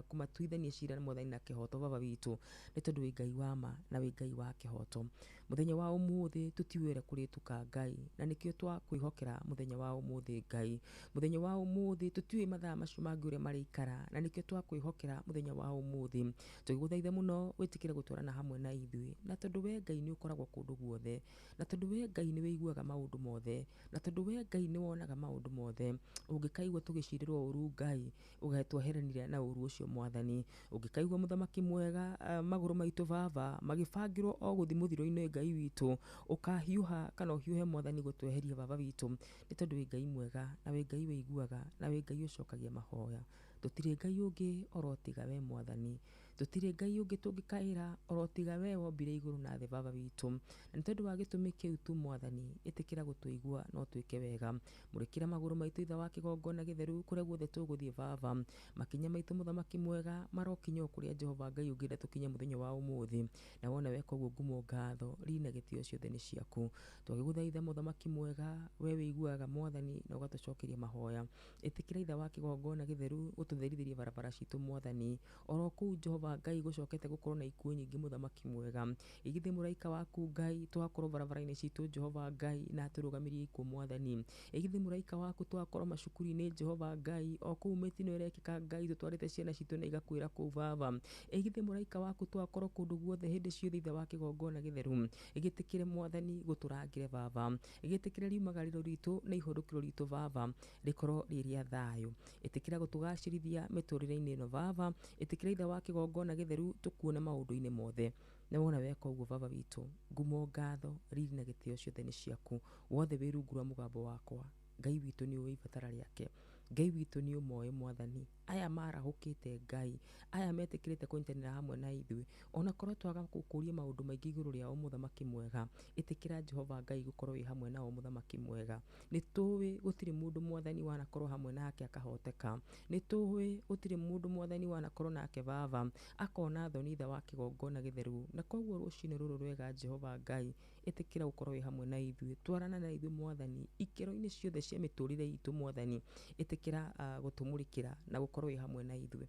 kũmatuithania cira mwathani na kĩhoto baba witũ, nĩ tondũ wĩ Ngai wa ma na wĩ Ngai wa kĩhoto. Mũthenya wa ũmũthĩ tũtiũĩ ũrĩa kũrĩtuka Ngai, na nĩkĩo twakwĩhokera mũthenya wa ũmũthĩ Ngai. Mũthenya wa ũmũthĩ tũtiũĩ mathaa macio mangĩ ũrĩa marĩikara, na nĩkĩo twakwĩhokera mũthenya wa ũmũthĩ. Tũgĩgũthaitha mũno wĩtĩkĩre gũtwarana hamwe na ithuĩ, na tondũ we Ngai nĩ ũkoragwo kũndũ guothe, na tondũ we Ngai nĩ wĩiguaga maũndũ mothe, na tondũ we Ngai nĩ wonaga maũndũ mothe, ũngĩkaigua tũgĩcirĩrwo ũru Ngai, ũgatweheranĩria na ũru ũcio mwathani. Ũngĩkaigua mũthamaki mwega, magũrũ maitũ baba magĩbangĩrwo o gũthi mũthiro-inĩ Ngai witũ, ũkahiũha kana ũhiũhe mwathani gũtweheria baba witũ, nĩ tondũ wĩ Ngai mwega na wĩ Ngai wĩiguaga na wĩ Ngai ũcokagia mahoya. Tũtirĩ Ngai ũngĩ orotiga we Mwathani, tũtirĩ Ngai ũngĩ tũngĩkaĩra orotiga we wombire igũrũ na thĩ Baba witũ. Na nĩ tondũ wa gĩtũmi kĩu tu Mwathani, ĩtĩkĩra gũtũigua no twĩke wega. Mũrĩkĩra magũrũ maitũ itha wa kĩgongona gĩtheru kũrĩa guothe tũgũthiĩ Baba. Makinya maitũ mũthamaki mwega marokinya o kũrĩa Jehova Ngai ũngĩenda tũkinye mũthenya wa ũmũthĩ. Na wona weka ũguo ngumo ngatho riri na gĩtĩo ciothe nĩ ciaku. Twagĩgũthaitha mũthamaki mwega, we wĩiguaga Mwathani na ũgatũcokeria mahoya. Ĩtĩkĩra itha wa kĩgongona gĩtheru gũtũtherithĩria barabara citũ Mwathani. Oro kũu Jehova Ngai gũcokete gũkorwo na ikuũ nyingĩ mũthamaki mwega. Igithĩ mũraika waku Ngai twakorwo barabara-inĩ citũ Jehova Ngai na atũrũgamĩrie ikuũ Mwathani. Igithĩ mũraika waku twakorwo macukuru-inĩ Jehova Ngai o kũu mĩtino ĩrekĩka Ngai tũtwarĩte ciana citũ na igakuĩra kũu Baba. Igithĩ mũraika waku twakorwo kũndũ guothe hĩndĩ ciothe ithe wa kĩgongona gĩtheru. Ĩgĩtĩkĩre Mwathani gũtũrangĩre Baba. Ĩgĩtĩkĩre riumagarĩro ritũ na ihũrũkĩro ritũ Baba rĩkorwo rĩ rĩa thayũ. Ĩtĩkĩra gũtũgacĩrithia mĩtũrĩre-inĩ ĩno Baba. Ĩtĩkĩra ithe wa kĩgongona gĩtheru tũkuone maũndũ-inĩ mothe. Na wona weka ũguo Baba witũ, ngumo ngatho riri na gĩtĩo ciothe nĩ ciaku. Wothe wĩ rungu rwa mũgambo wakwa. Ngai witũ nĩ ũĩ ibatara rĩake. Ngai witũ nĩ ũmoĩ Mwathani. Aya marahũkĩte Ngai, aya metĩkĩrĩte kũnyitanĩra hamwe na ithuĩ, ona korwo twaga gũkũria maũndũ maingĩ igũrũ rĩao mũthamaki mwega, ĩtĩkĩra Jehova Ngai gũkorwo wĩ hamwe nao mũthamaki mwega. Nĩ tũĩ gũtirĩ mũndũ Mwathani wanakorwo hamwe nake akahoteka. Nĩ tũĩ gũtirĩ mũndũ Mwathani wanakorwo nake Baba akona thoni ithe wa kĩgongona gĩtheru. Na koguo rũcinĩ rũrũ rwega Jehova Ngai, ĩtĩkĩra gũkorwo wĩ hamwe na ithuĩ, twarana na ithuĩ Mwathani ikĩro-inĩ ciothe cia mĩtũrĩre itũ Mwathani. Ĩtĩkĩra gũtũmũrĩkĩra na gũkorwo wĩ hamwe na ithuĩ.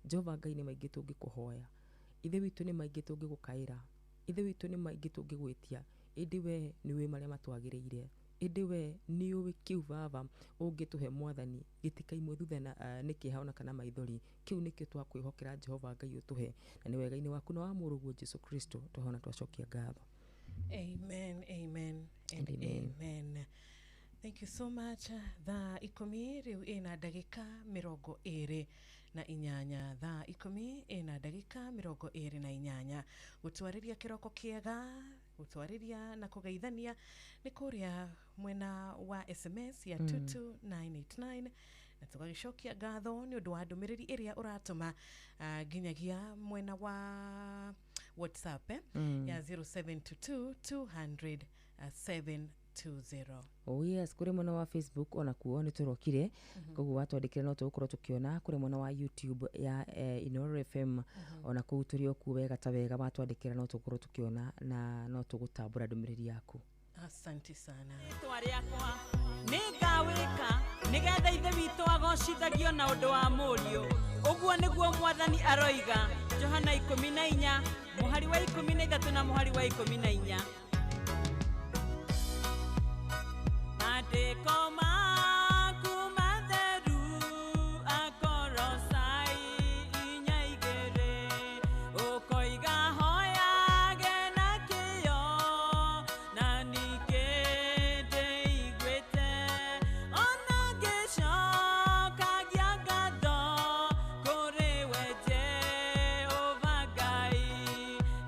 Jehova Ngai nĩ maingĩ tũngĩkũhoya, Ithe witũ nĩ maingĩ tũngĩgũkaĩra, Ithe witũ nĩ maingĩ tũngĩgwĩtia, ĩndĩ we nĩ ũĩ marĩa matwagĩrĩire, ĩndĩ we nĩ ũĩ kĩu Baba ũngĩtũhe Mwathani gĩtikaimwe thutha na nĩ kĩeha ona kana maithori. Kĩu nĩkĩo twakwĩhokera Jehova Ngai ũtũhe, na nĩ wega-inĩ waku na wa mũrũguo Jesu Kristo twahona twacokia ngatho. Amen, amen and Amen. amen. Thank you so much. Thaa 10 rĩu ĩna ndagĩka 28. Thaa 10 ĩna ndagĩka 28. Gũtwarĩria kĩroko kĩega, gũtwarĩria na kũgeithania nĩ kũrĩa mwena wa SMS ya 22989 na tũgagĩcokia ngatho nĩ ũndũ wa ndũmĩrĩri ĩrĩa ũratũma nginyagia mwena wa WhatsApp ya 0722 200 720. Oh yes, kũrĩ mwena wa Facebook ona kuo nĩ tũrokire, koguo watwandĩkĩra no tũgũkorwo tũkĩona. Kũrĩ mwena wa YouTube ya Inooro FM ona kũu tũrĩ o kuo wega ta wega, watwandĩkĩra no tũgũkorwo tũkĩona na no tũgũtambũra ndũmĩrĩri yaku. Asante sana. Rĩtwa rĩakwa nĩ ngawĩka nĩgetha ithe witũ agocithagio na ũndũ wa mũriũ. Ũguo nĩguo Mwathani aroiga. Johana 14 mũhari wa 13 na mũhari wa 14. Maandĩko maku matheru akorwo cai 4 ũkoiga hoyage na kĩyo na ningĩ ndĩiguĩte ona ngĩcokagia ngatho kũrĩ we Jehova Ngai,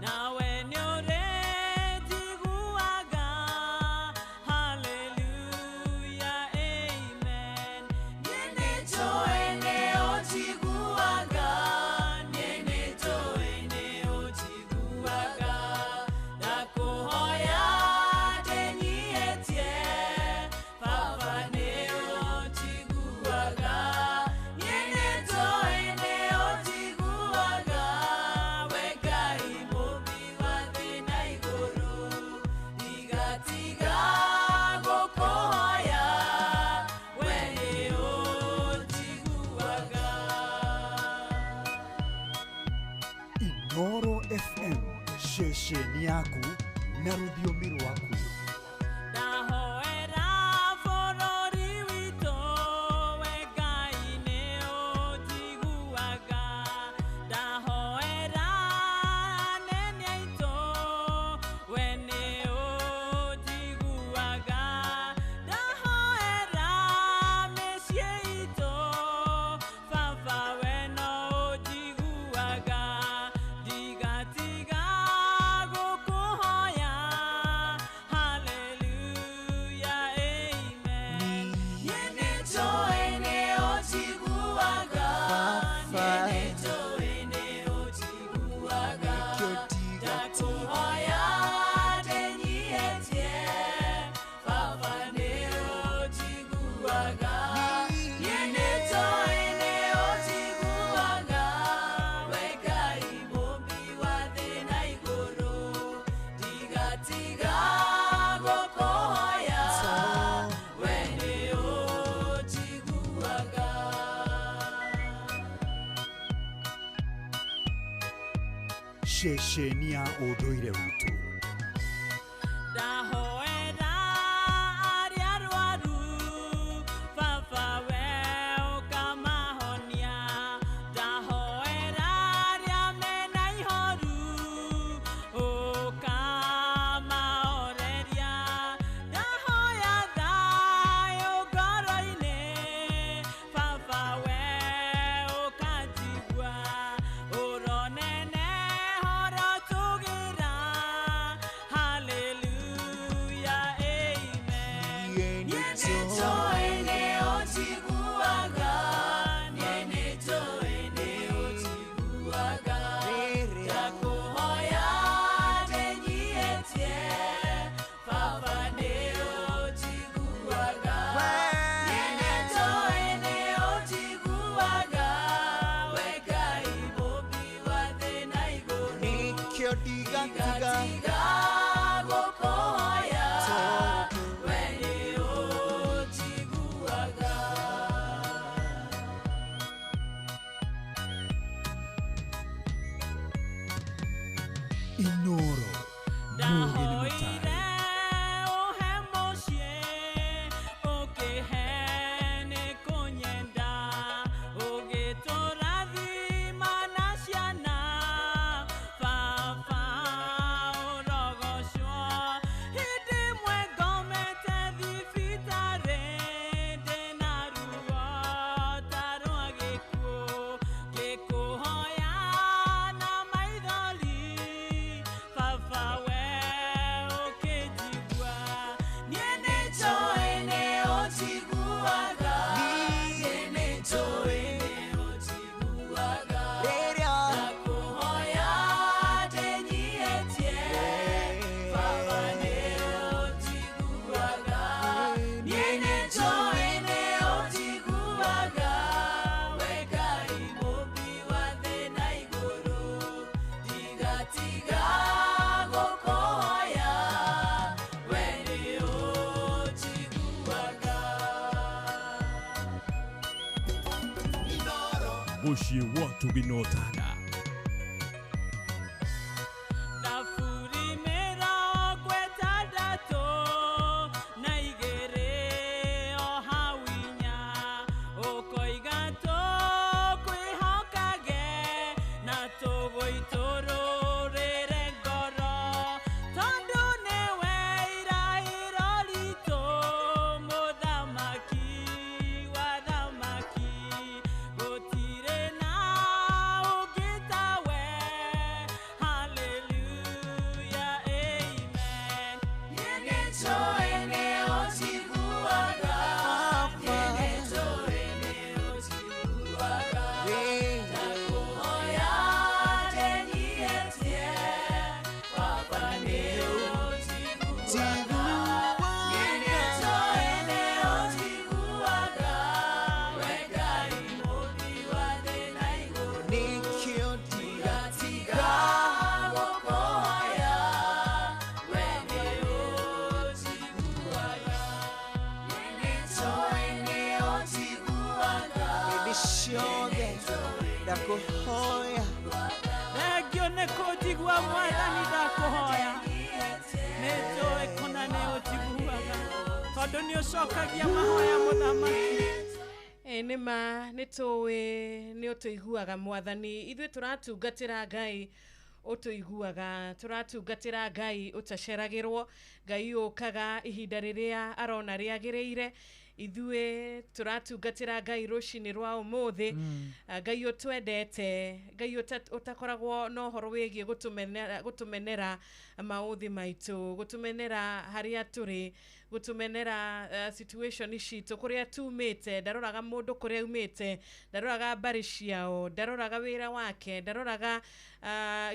nawe nĩũrĩnjiguaga. Hallelujah, amen. Niĩ nĩnjũĩ nĩũnjiguaga, niĩ nĩnjũĩ nĩũnjiguaga. Ndakũhoya ndĩnyihĩtie, Baba nĩũnjiguaga. Niĩ nĩnjũĩ nĩũnjiguaga, we Ngai mũmbi wa thĩ na igũrũ. Ndigatiga gũkũhoya, we nĩũnjiguaga. Inooro FM, ceceni yaku na rũthiomi rwaku. Ndahoera bũrũri witũ, we Ngai nĩũnjiguaga. Ndahoera anene aitũ, we nĩũnjiguaga. Ndahoera mĩciĩ itũ, Baba we no ũnjiguaga. Ndigatiga gũkũhoya, Ceceni ya ũndũire witũ. Ndahoera arĩa arwaru, Baba we ũkamahonia. Ndahoera arĩa mena ihoru, ũkamahoreria. Ndahoya thayũ ngoro-inĩ, Baba we ũkanjigua. Ũronene horotũgĩra, hallelujah, amen. Niĩ nĩnjũĩ nĩũnjiguaga, niĩ nĩnjũĩ nĩũnjiguaga. Ndakũhoya ndĩnyihĩtie, Baba nĩũnjiguaga. Niĩ nĩnjũĩ nĩũnjiguaga, we Ngai mũmbi wa thĩ na igũrũ. Nĩkĩo ndigatiga Ndigatiga gũkũhoya, we nĩũnjiguaga. Inoro. Mũgĩ nĩ mũtare. Ndahoire ũhe mũciĩ, ũkĩhe nĩ kũnyenda, ũgĩtũrathima na ciana, Baba ũrogocwo. Hĩndĩ ĩmwe ngomete thibitarĩ, ndĩna ruo ta rwa gĩkuũ, ngĩkũhoya na maithori, Baba we ũkĩnjigua. Niĩ nĩnjũĩ nĩũnjiguaga, niĩ nĩnjũĩ nĩũnjiguaga. Ndakũhoya ndĩnyihĩtie, Baba nĩũnjiguaga. Niĩ nĩnjũĩ nĩũnjiguaga, we Ngai mũmbi wa thĩ na igũrũ. Ndigatiga gũkũhoya, we nĩũnjiguaga. Mũciĩ wa Tũginotana. Thaburi 66 o hau inya, ũkoiga tũkwĩhokage na tũgũitũrũrĩre ngoro, tondũ nĩwe iraĩro ritũ, mũthamaki wa thamaki, gũtirĩ na ũngĩ tawe. Hallelujah, amen. Niĩ nĩnjũĩ nĩũnjiguaga, niĩ nĩnjũĩ nĩũnjiguaga. Ndakũhoya ndĩnyihĩtie, Baba nĩũnjiguaga. Niĩ nĩnjũĩ nĩũnjiguaga, we Ngai mũmbi wa thĩ na igũrũ. Nĩkĩo Ndigatiga gũkũhoya, we nĩũnjiguaga. Niĩ nĩnjũĩ nĩũnjiguaga, hĩndĩ ciothe ndakũhoya. Thengio nĩ kũnjigua Mwathani, ndakũhoya. Nĩnjũĩ kũna nĩũnjiguaga, tondũ nĩũcokagia mahoya mũthamaki. Ĩ nĩ ma nĩ tũĩ nĩ ũtũiguaga Mwathani. Ithuĩ tũratungatĩra Ngai ũtũiguaga, tũratungatĩra Ngai ũtaceragĩrwo, Ngai ũkaga ihinda rĩrĩa arona rĩagĩrĩire. Ithuĩ tũratungatĩra Ngai rũcinĩ rwa ũmũthĩ, Ngai ũtwendete, Ngai ũtakoragwo na ũhoro wĩgiĩ gũtũmenera maũthĩ maitũ, gũtũmenera harĩa tũrĩ, gũtũmenera situation citũ, kũrĩa tumĩte. Ndaroraga mũndũ kũrĩa aumĩte, ndaroraga mbarĩ ciao, ndaroraga wĩra wake, ndaroraga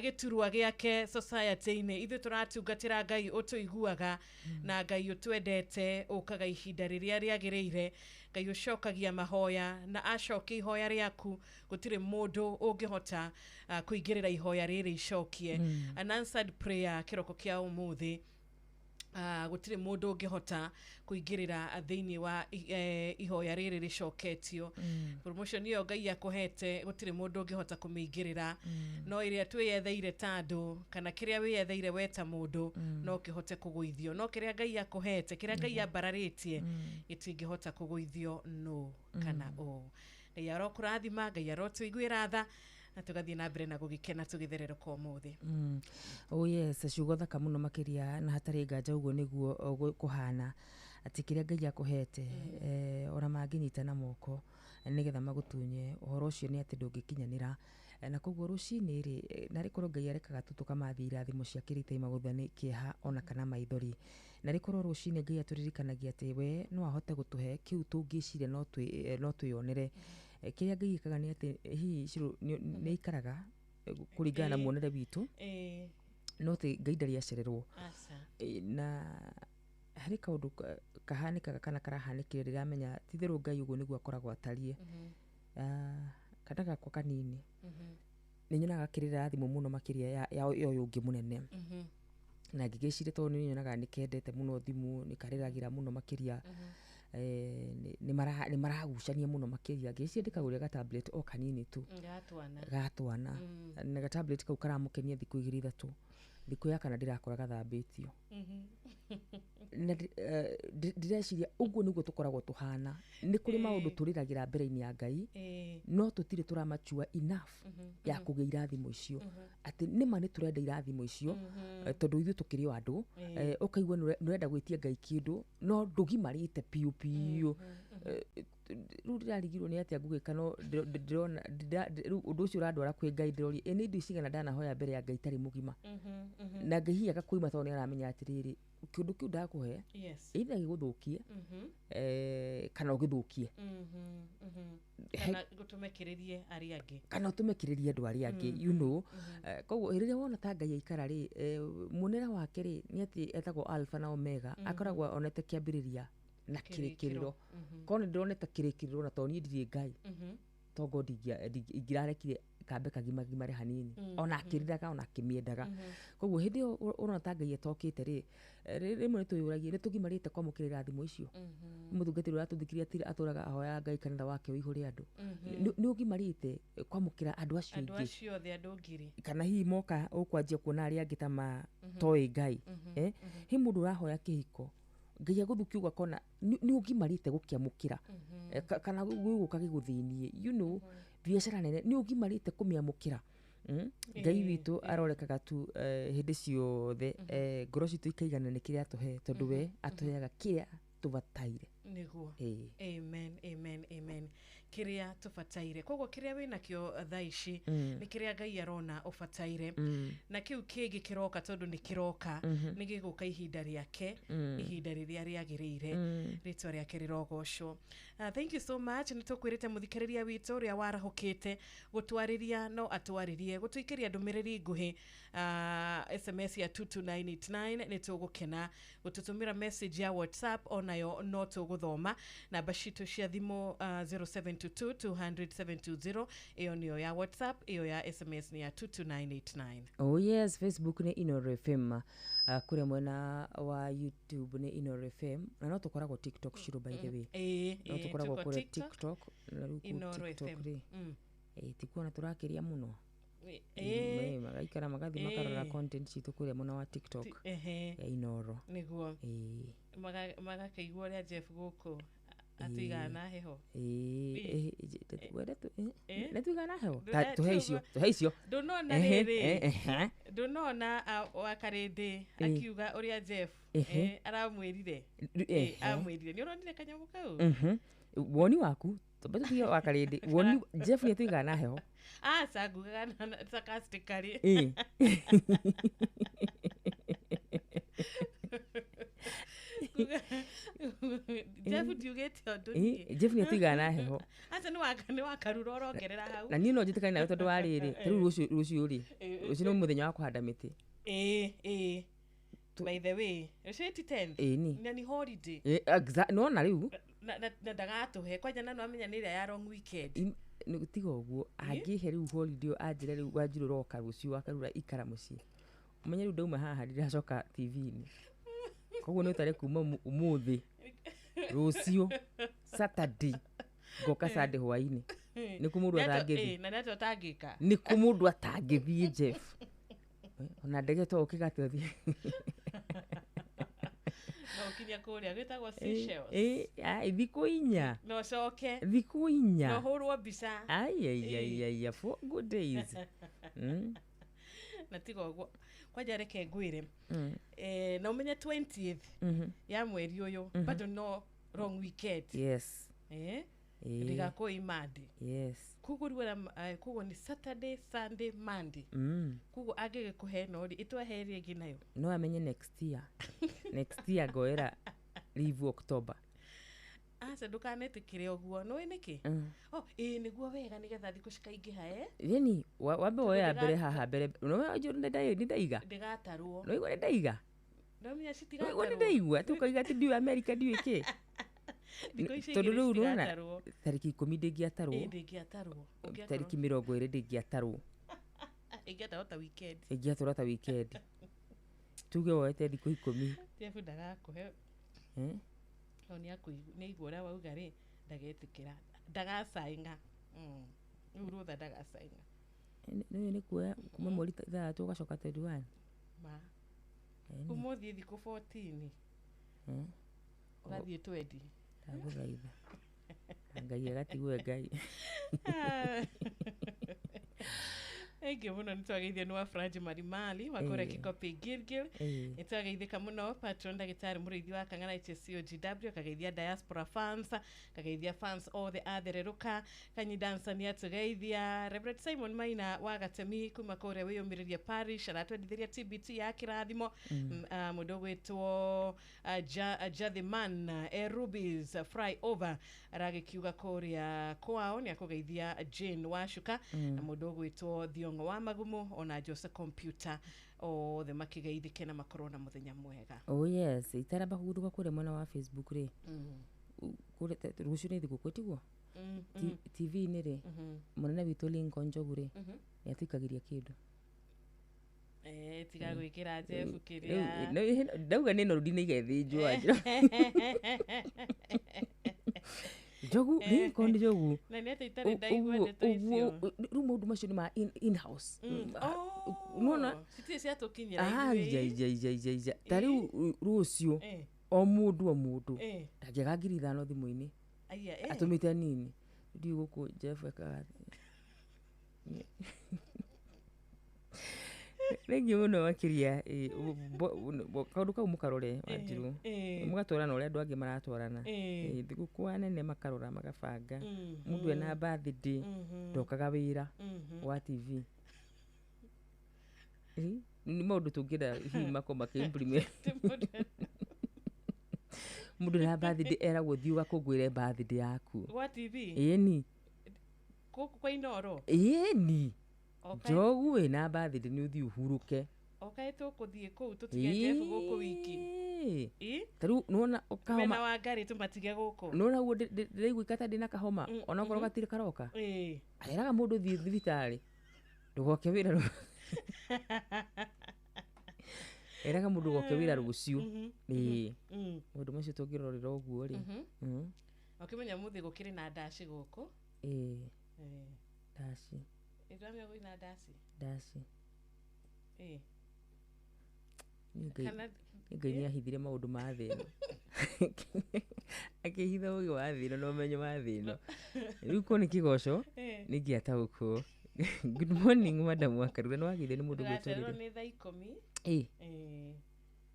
gĩturwa gĩake society-inĩ. Ithuĩ tũratungatĩra Ngai ũtũiguaga na Ngai ũtwendete, ũkaga ihinda rĩrĩa rĩagĩrĩire, Ngai ũcokagia mahoya, na acokia ihoya rĩaku gũtirĩ mũndũ ũngĩhota kũingĩrĩra ihoya rĩrĩ icokie. An answered prayer kĩroko kĩa ũmũthĩ. Gũtirĩ mũndũ ũngĩhota kũingĩrĩra thĩinĩ wa ihoya rĩrĩ rĩcoketio. Promotion ĩyo Ngai akũhete, gũtirĩ mũndũ ũngĩhota kũmĩingĩrĩra. No ĩrĩa twĩyetheire ta andũ, kana kĩrĩa wĩyetheire we ta mũndũ, no kĩhote kũgũithio. No kĩrĩa Ngai akũhete, kĩrĩa Ngai ambararĩtie, gĩtingĩhota kũgũithio no kana ũ. Ngai arokũrathima, Ngai arotũiguĩra tha, na tũgathiĩ na mbere na gũgĩkena tũgĩthererũka ũmũthĩ. Oh yes, ciugo thaka mũno makĩria, na hatarĩ nganja ũguo nĩguo kũhana, atĩ kĩrĩa Ngai akũhete, ona mangĩnyita na moko nĩgetha magũtunye ũhoro ũcio, nĩ atĩ ndũngĩkinyanĩra. Na koguo rũcinĩ rĩ, narĩ korwo Ngai arekaga tu tũkamathia irathimo ciake rĩ, itaimagũthia nĩ kĩeha ona kana maithori. Narĩ korwo rũcinĩ Ngai atũririkanagia atĩ we no ahote gũtũhe kĩu tũngĩciria no twĩyonere. Kĩrĩa Ngai ĩkaga nĩ atĩ hihi Shiro, nĩ aikaraga kũringana na muonere witũ, no ti Ngai ndarĩ acererwo. Aca. Na harĩ kaũndũ kahanĩkaga kana karahanĩkire, ndĩramenya titherũ Ngai ũguo nĩguo akoragwo atariĩ. Kana gakwa kanini nĩ nyonaga gakĩrĩra thimũ mũno makĩria ya ũyũ ũngĩ mũnene. Na ngĩgĩciria, tondũ nĩ nyonaga nĩ kendete mũno thimũ, nĩ karĩragĩra mũno makĩria, nĩ maragucania mũno makĩria, ngĩciria ndĩkagũrĩre ga tablet o kanini tu. Gatwana. Gatwana. Na ga tablet kau karamũkenia thikũ 2 3. Thikũ ya kana ndĩrakora gathambĩtio. Na ndĩreciria ũguo nĩguo tũkoragwo tũhana. Nĩ kũrĩ maũndũ tũrĩragĩra mbere-inĩ ya Ngai, no tũtirĩ tũramachua enough ya kũgĩa irathimo icio, atĩ nĩma nĩ tũrenda irathimo icio, tondũ ithuĩ tũkĩrĩ o andũ. Ũkaigua nĩ ũrenda gwĩtia Ngai kĩndũ, no ndũgimarĩte piũ piũ. Rĩu ndĩrarigirwo nĩ atĩa ngũgĩka, no ndĩrona rĩu ũndũ ũcio ũrandwara kwĩ Ngai. Ndĩroria, ĩ nĩ indo cigana ndanahoya mbere ya Ngai itarĩ mũgima? Na Ngai hihi agakũima tondũ nĩ aramenya atĩrĩrĩ, kĩũndũ kĩu ndakũhe, either gĩgũthũkie kana ũgĩthũkie. Kana gũtũme kĩrĩrie arĩa angĩ. Kana ũtũme kĩrĩrie andũ arĩa angĩ. Koguo rĩrĩa wona ta Ngai aikara rĩ, muonere wake rĩ, nĩ atĩ etagwo Alpha na Omega. Akoragwo onete kĩambĩrĩria na kĩrĩkĩrĩro. Korwo nĩ ndĩronete kĩrĩkĩrĩro, na tondũ niĩ ndirĩ Ngai, tongo ingĩrarekire kambe kagimagimare hanini, ona akĩrĩraga ona akĩmĩendaga. Koguo hĩndĩ ĩyo ũrona ta Ngai atokĩte rĩ, rĩmwe nĩ twĩyũragie nĩ tũgimarĩte kwamũkĩra irathimo icio. Mũtungatĩri ũratũthikĩrĩria atũraga ahoyaga Ngai kanitha wake ũihũre andũ. Nĩ ũgimarĩte kwamũkĩra andũ acio andũ aingĩ? Acio othe, andũ 1000. Kana hihi moka ũkwanjia kuona arĩa angĩ ta matoĩ Ngai. He mũndũ ũrahoya kĩhiko, Ngai agũthukia ũguo akona nĩ ũgimarĩte gũkĩamũkĩra? Kana gĩgũka gĩgũthĩnie, biacara nene, nĩ ũgimarĩte kũmĩamũkĩra? Ngai witũ arorekaga tu hĩndĩ ciothe, ngoro citũ ikaigana nĩ kĩrĩa atũhe, tondũ we atũheaga kĩrĩa tũbataire. Nĩguo. Ĩĩ. Amen, amen, amen. Kĩrĩa tũbataire. Koguo kĩrĩa wĩnakĩo thaa ici nĩ kĩrĩa Ngai arona ũbataire. Na kĩu kĩngĩ kĩroka, tondũ nĩ kĩroka, nĩ gĩgũka ihinda rĩake, ihinda rĩrĩa rĩagĩrĩire. Rĩtwa rĩake rĩrogocwo. Thank you so much. Nĩ tũkwĩrĩte mũthikĩrĩria witũ ũrĩa warahũkĩte gũtwarĩria, no atwarĩrie gũtũikĩria ndũmĩrĩri nguhĩ, SMS ya 22989. Nĩ tũgũkena gũtũtũmĩra message ya WhatsApp, onayo no tũgũthoma. Namba citũ cia thimũ, 0722 200 720, ĩyo nĩyo ya WhatsApp, ĩyo ya SMS nĩ ya 22989. Oh yes, Facebook nĩ Inoro FM, kũrĩa mwena wa YouTube nĩ Inoro FM, na no tũkoragwo TikTok, Shiro, by the way. Ĩĩ No tũkoragwo tuko kũrĩa TikTok, TikTok, na rĩu kũu Inoro TikTok FM. rĩ, tikuona tũrakĩria mũno. Ĩĩ. Magaikara magathiĩ makarora content citũ kũrĩa mwena wa TikTok ya Inoro. Nĩguo. Magakĩigua ũrĩa Jeff gũkũ atũigaga na heho. Nĩ tuigaga na heho. Tũhe icio, tũhe icio. Ndũnona rĩrĩ, ndũnona wakarĩndĩ akiuga ũrĩa Jeff aramwĩrire? Amwĩrire, nĩ ũronire kanyamũ kau? Woni waku, twambe tũtige wakarĩndĩ. Woni, Jeff nĩ atuigaga na heho? Aca, ngugaga sarcastically. Jeff ndiugĩte ũndũ niĩ. Jeff nĩ atuigaga na heho. Aca, nĩ wakarura ũrongerera hau. Na niĩ no njĩtĩkanie nawe, tondũ wa rĩrĩ, ta rĩu rũciũ rĩ, rũciũ nĩ mũthenya wa kũhanda mĩtĩ. Ĩĩ, by the way, rũciũ ti 10th? Ĩĩ ni. Na nĩ holiday. Nĩwona rĩu. Na ndagatũhe kwanja, na nĩwamenya nĩ ĩrĩa ya long weekend. Tiga ũguo, angĩhe rĩu holiday ĩyo, anjĩre rĩu Wanjirũ roka rũciũ, wakarura ikara mũciĩ, ũmenye rĩu ndauma haha ndiracoka TV-inĩ. Koguo nĩ ũtare kuma ũmũthĩ rũciũ Saturday ngoka Sunday hwainĩ. Nĩ kũ mũndũ atangĩthiĩ. Na nĩ atĩa ũtangĩka? Nĩ kũ mũndũ atangĩthiĩ Jeff. Ona ndege to ũkĩga atĩ ũthiĩ. No ũkinye kũrĩa gwĩtagwo Seychelles. Thikũ inya. Na ũcoke. Thikũ inya. Na ũhũrwo mbica. Ai ai ai ai 4 good days. Na tiga ũguo kwanja reke ngwĩre. Na ũmenye 20th ya mweri ũyũ bado no long weekend. Yes. Ndigakorwo i Monday. Yes. Koguo rĩu koguo nĩ Saturday, Sunday, Monday. Koguo angĩgĩkũhe no rĩ ĩtweherie rĩngĩ nayo. No amenye next year. Next year ngoera leave October. Aca ndũkanetĩkĩre ũguo nĩũĩ nĩkĩ? Oh, ĩĩ nĩguo wega nĩgetha thikũ cikaingĩha Yani wambe woya mbere haha mbere nĩ ndaiga. Ndĩgatarwo. Nĩwaigua nĩ ndaiga? Ndamenya citigatarwo. Nĩwaigua nĩ ndaigua atĩ ũkoiga atĩ ndiũĩ America ndiũĩ kĩ. Tondũ rĩu nĩwona tarĩki 10 ndĩngĩatarwo. Ndĩngĩatarwo. Tarĩki 20 ndĩngĩatarwo. Ĩngĩatarwo ta weekend. Ĩngĩatarwo ta weekend. Tuge woete thikũ 10. Jeff ndagakũhe. No nĩ aigua ũrĩa wauga rĩ ndagetĩkĩra ndagacainga. Rĩu rũtha ndagacainga. Nĩũĩ nĩ kuoya kuma mweri 6 ũgacoka 21. Ma. Ũmũthĩ thikũ 14. Ũgathiĩ 20. Ndagũthaitha. Ngai agatigwo Ngai. Thank you mũno nĩ twageithio nĩ wa Franji Marimali wa kũrĩa Kikopi Gilgil. Nĩ twageithĩka mũno patron ndagĩtarĩ mũrĩithi wa Kang'ara HSCOGW akageithia diaspora fans, akageithia fans othe a Thererũka. Kanyi Dancer nĩ atũgeithia. Reverend Simon Maina wa Gatemi kuma kũrĩa Wĩyũmĩrĩrie Parish aratwendithĩria TBT ya kĩrathimo. Mũndũ ũgwĩtwo Jathiman Rubies Flyover aragĩkiuga kũrĩa kwao nĩ akũgeithia Jane Wacuka na mũndũ ũgwĩtwo Thiongo wa Magumo ona Jose Computer othe makigeithike na makorwo na muthenya mwega. Oh yes, itaramba kũgũthũka kũrĩa mwena wa Facebook rĩ. Kũrĩa rũciũ nĩ thigũkũ tiguo? TV-inĩ rĩ, mũnene witũ Lincoln Njogu rĩ, nĩ atũikagĩria kĩndũ. Tiga gwĩkĩra Jeff kĩrĩa. Ndauga nĩ noru ndinĩigethĩnjwo anjĩra. Njogu Lincoln Njogu. Na nĩ atĩ itarĩ ndaigua ndeto icio. Rĩu maũndũ macio nĩ ma in house. Nĩwona? Citirĩ ciatũkinyĩra ithuĩ. Ija. Ta rĩu rũciũ o mũndũ o mũndũ ndangĩaga 5,000 thimũ-inĩ. Atũmĩte nini. Ndiũĩ gũkũ Jeff ekaga. Thengiũ mũno makĩria kaũndũ kau mũkarore Wanjirũ. Mũgatwarana ũrĩa andũ angĩ maratwarana. Thigũkũ anene makarora magabanga. Mũndũ ena birthday ndokaga wĩra wa TV. Nĩ maũndũ tũngĩenda hihi makorwo makĩ implement. Mũndũ ena birthday eragwo thiĩ ũgakũngũĩre birthday yaku. Gwa TV? Ĩni. Gũkũ kwa Inooro? Ĩni. Njogu wĩna birthday nĩ ũthiĩ ũhurũke. Okaĩ tũkũthiĩ kũu tũtige Jeff gũkũ wiki. Ta rĩu nĩwona kahoma. Mena wa ngari tũmatige gũkũ. Nĩwona ũguo ndĩraigua ta ndĩna kahoma onakorwo gatirĩ karoka. Eraga mũndũ thiĩ thibitarĩ ndũgoke wĩra. Eraga mũndũ goke wĩra rũciũ. Maũndũ macio tũngĩrorera ũguo rĩ. Ũkĩmenya mũthĩ gũkĩrĩ na ndaci gũkũ. Ndaci. Ĩndwamia kwĩna ndaci. Ndaci. Ngai nĩ ahithire maũndũ ma thĩ ĩno. Akĩhitha ũgĩ wa thĩ ĩno na ũmenyo wa thĩ ĩno. Rĩu ko nĩ kĩgoco nĩ ingĩataũkwo. Good morning madam wa Karura nĩ wageithio nĩ mũndũ gwĩtwo rĩ. Nĩ thaa 10.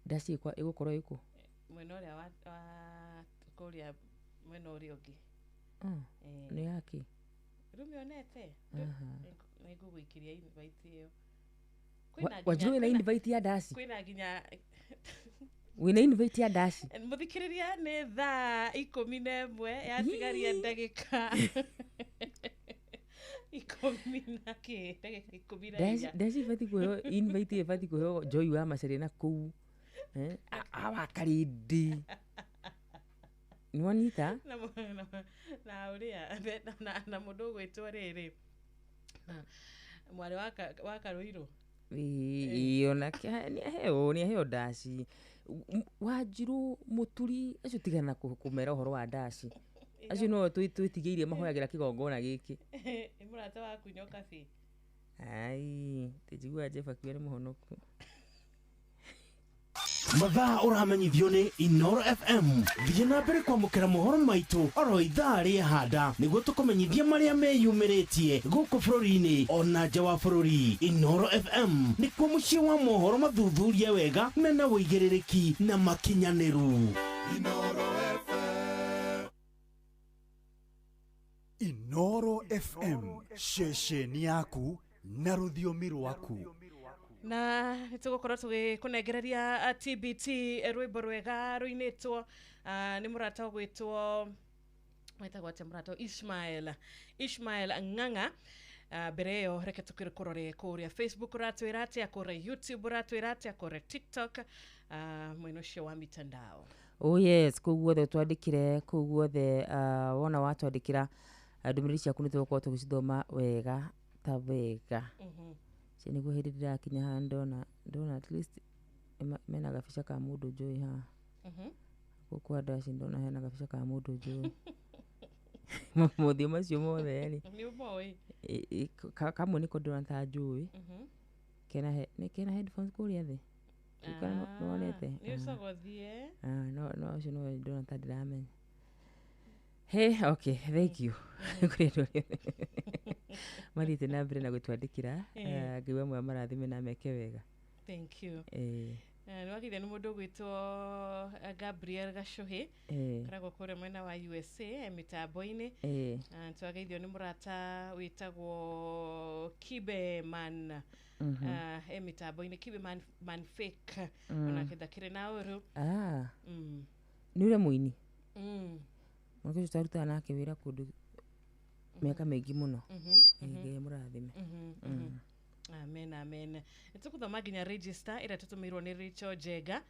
Ndaci ĩgũkorwo ĩkũ? Mwena ũrĩa wa kũrĩa mwena ũrĩa ũngĩ. Nĩ yakĩ? Rĩu mĩonete? Nĩngũgũikĩria invite ĩyo. Wanjirũ wĩna invite ya ndaci? Kwĩna nginya wĩna invite ya ndaci? Mũthikĩrĩria nĩ thaa 11 yatigaria ndagĩka 10 na kĩ ndagĩka 14. Ndaci ibatiĩ kũheo invite ĩbatiĩ kũheo Joy wa Macharia na kũu. Awa Karĩndĩ. Nĩwanyita? Na ũrĩa na mũndũ ũgwĩtwo rĩrĩ mwarĩ wa Karũirũ. Ĩĩ onake nĩ aheo ndaci. Wanjiru Muturi acio tigana kumera uhoro wa ndaci acio no twĩtigĩirie mahoyagĩra kĩgongona gĩkĩ. Nĩ mũrata waku nyoka bi. Ai tĩnjiguaga Jeff akiuga nĩ mũhonoku. Mathaa ũramenyithio nĩ Inoro FM. Thiĩ na mbere kwamũkĩra mohoro maitũ oro ithaa rĩa handa nĩguo tũkũmenyithie marĩa meyumĩrĩtie gũkũ bũrũri-inĩ ona nja wa bũrũri. Inoro FM nĩkuo mũciĩ wa mohoro mathuthurie wega mena ũigĩrĩrĩki na makinyanĩru. Inoro FM. Inoro FM, ceceni yaku na rũthiomi rwaku. Na nĩtũgũkorwo tũgĩkũnengereria TBT rwĩmbo rwega rũinĩtwo nĩ mũrata ũgwĩtwo wetagwo atĩa mũrata Ishmael Ng'ang'a. Mbere ĩyo reke tũkĩrũkũrore kũrĩa Facebook ũratwĩra atĩa, kũrĩa YouTube ũratwĩra atĩa, kũrĩa TikTok, mwena ũcio wa mitandao. Oh yes, kũu guothe twandĩkire, kũu guothe wona watwandĩkĩra ndũmĩrĩri ciaku nĩ tũgũkorwo tũgĩcithoma wega ta wega. Cio nĩguo hĩndĩ ndĩrakinya haha ndona at least mena gabica ka mũndũ njũĩ haha. Gũkũ kwa ndaci ndona hena gabica ka mũndũ njũĩ. Mothiũ macio mothe rĩ. Nĩ ũmoĩ. Kamwe nĩko ndĩrona ta njũĩ. Kena headphones kũrĩa thĩ. Kana nĩwonete? Nĩ ũcogothie. No ũcio nĩwe ndĩrona ta ndĩramenya. Hey, okay, thank you. Kũrĩ andũ arĩa mathiĩte na mbere na gũtwandĩkĩra. Ngai wa muoyo amarathime na meke wega. Thank you. Nĩ wagĩire nĩ mũndũ ũgwĩtwo Gabriel Gacuhi koragwo kũrĩa mwena wa USA mĩtambo-inĩ. Twagĩithio nĩ mũrata wĩtagwo Kibe Man mĩtambo-inĩ, Kibe Man Fake onake ndakĩrĩ na ũru. Nĩ ũrĩa mũini mwanake ũcio twarutaga nake wĩra kũndũ mĩaka mĩingĩ mũno. Ngai amũrathime. Amen, amen. Nĩtũgũthoma nginya register ĩrĩa tũtũmĩirwo nĩ Rachel Njega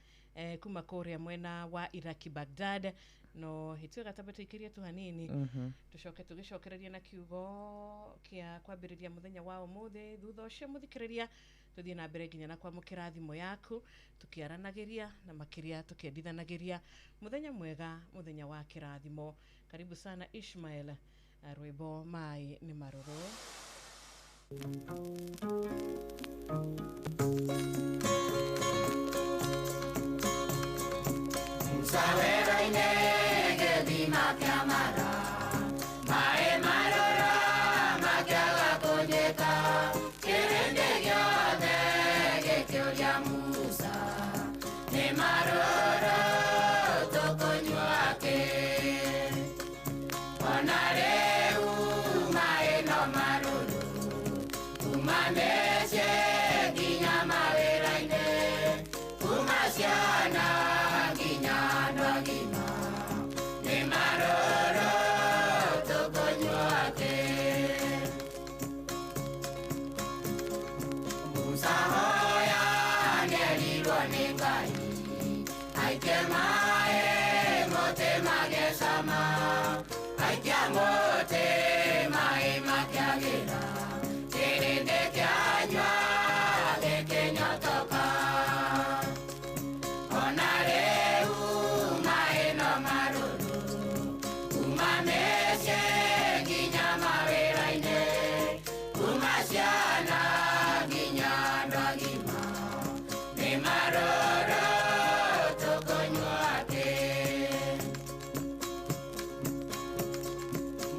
kuma kũrĩa mwena wa Iraki Baghdad. No hĩtwega tambe tũikĩrie tu hanini tũcoke tũgĩcokererie na kiugo kĩa kwambĩrĩria mũthenya wa ũmũthĩ. Thutha ũcio mũthikĩrĩria tũthiĩ na mbere nginya na kwamũkĩra thimũ yaku tũkĩaranagĩria na makĩria tũkĩendithanagĩria mũthenya mwega, mũthenya wa kĩrathimo. Karibu sana Ishmael, rwĩmbo maĩ nĩ marũrũ. Musa wero-inĩ gĩthima kĩa Mara, maĩ marũrũ makĩaga kũnyuĩka, kĩrĩndĩ gĩothe gĩkĩũria Musa, nĩ marũrũ tũkũnyua kĩ? Ona rĩu maĩ no marũrũ, kuma mĩciĩ nginya mawĩra-inĩ, kuma ciana nginya andũ agima, nĩ marũrũ tũkũnyua kĩ? Musa hoya nĩerirwo nĩ Ngai, aikie maĩ mũtĩ magĩe cama, aikia mũtĩ maĩ makĩagĩra, kĩrĩndĩ kĩanyua gĩkĩnyotoka. Ona rĩu maĩ no marũrũ, kuma mĩciĩ nginya mawĩra-inĩ, kuma ciana nginya andũ agima, nĩ marũrũ tũkũnyua kĩ?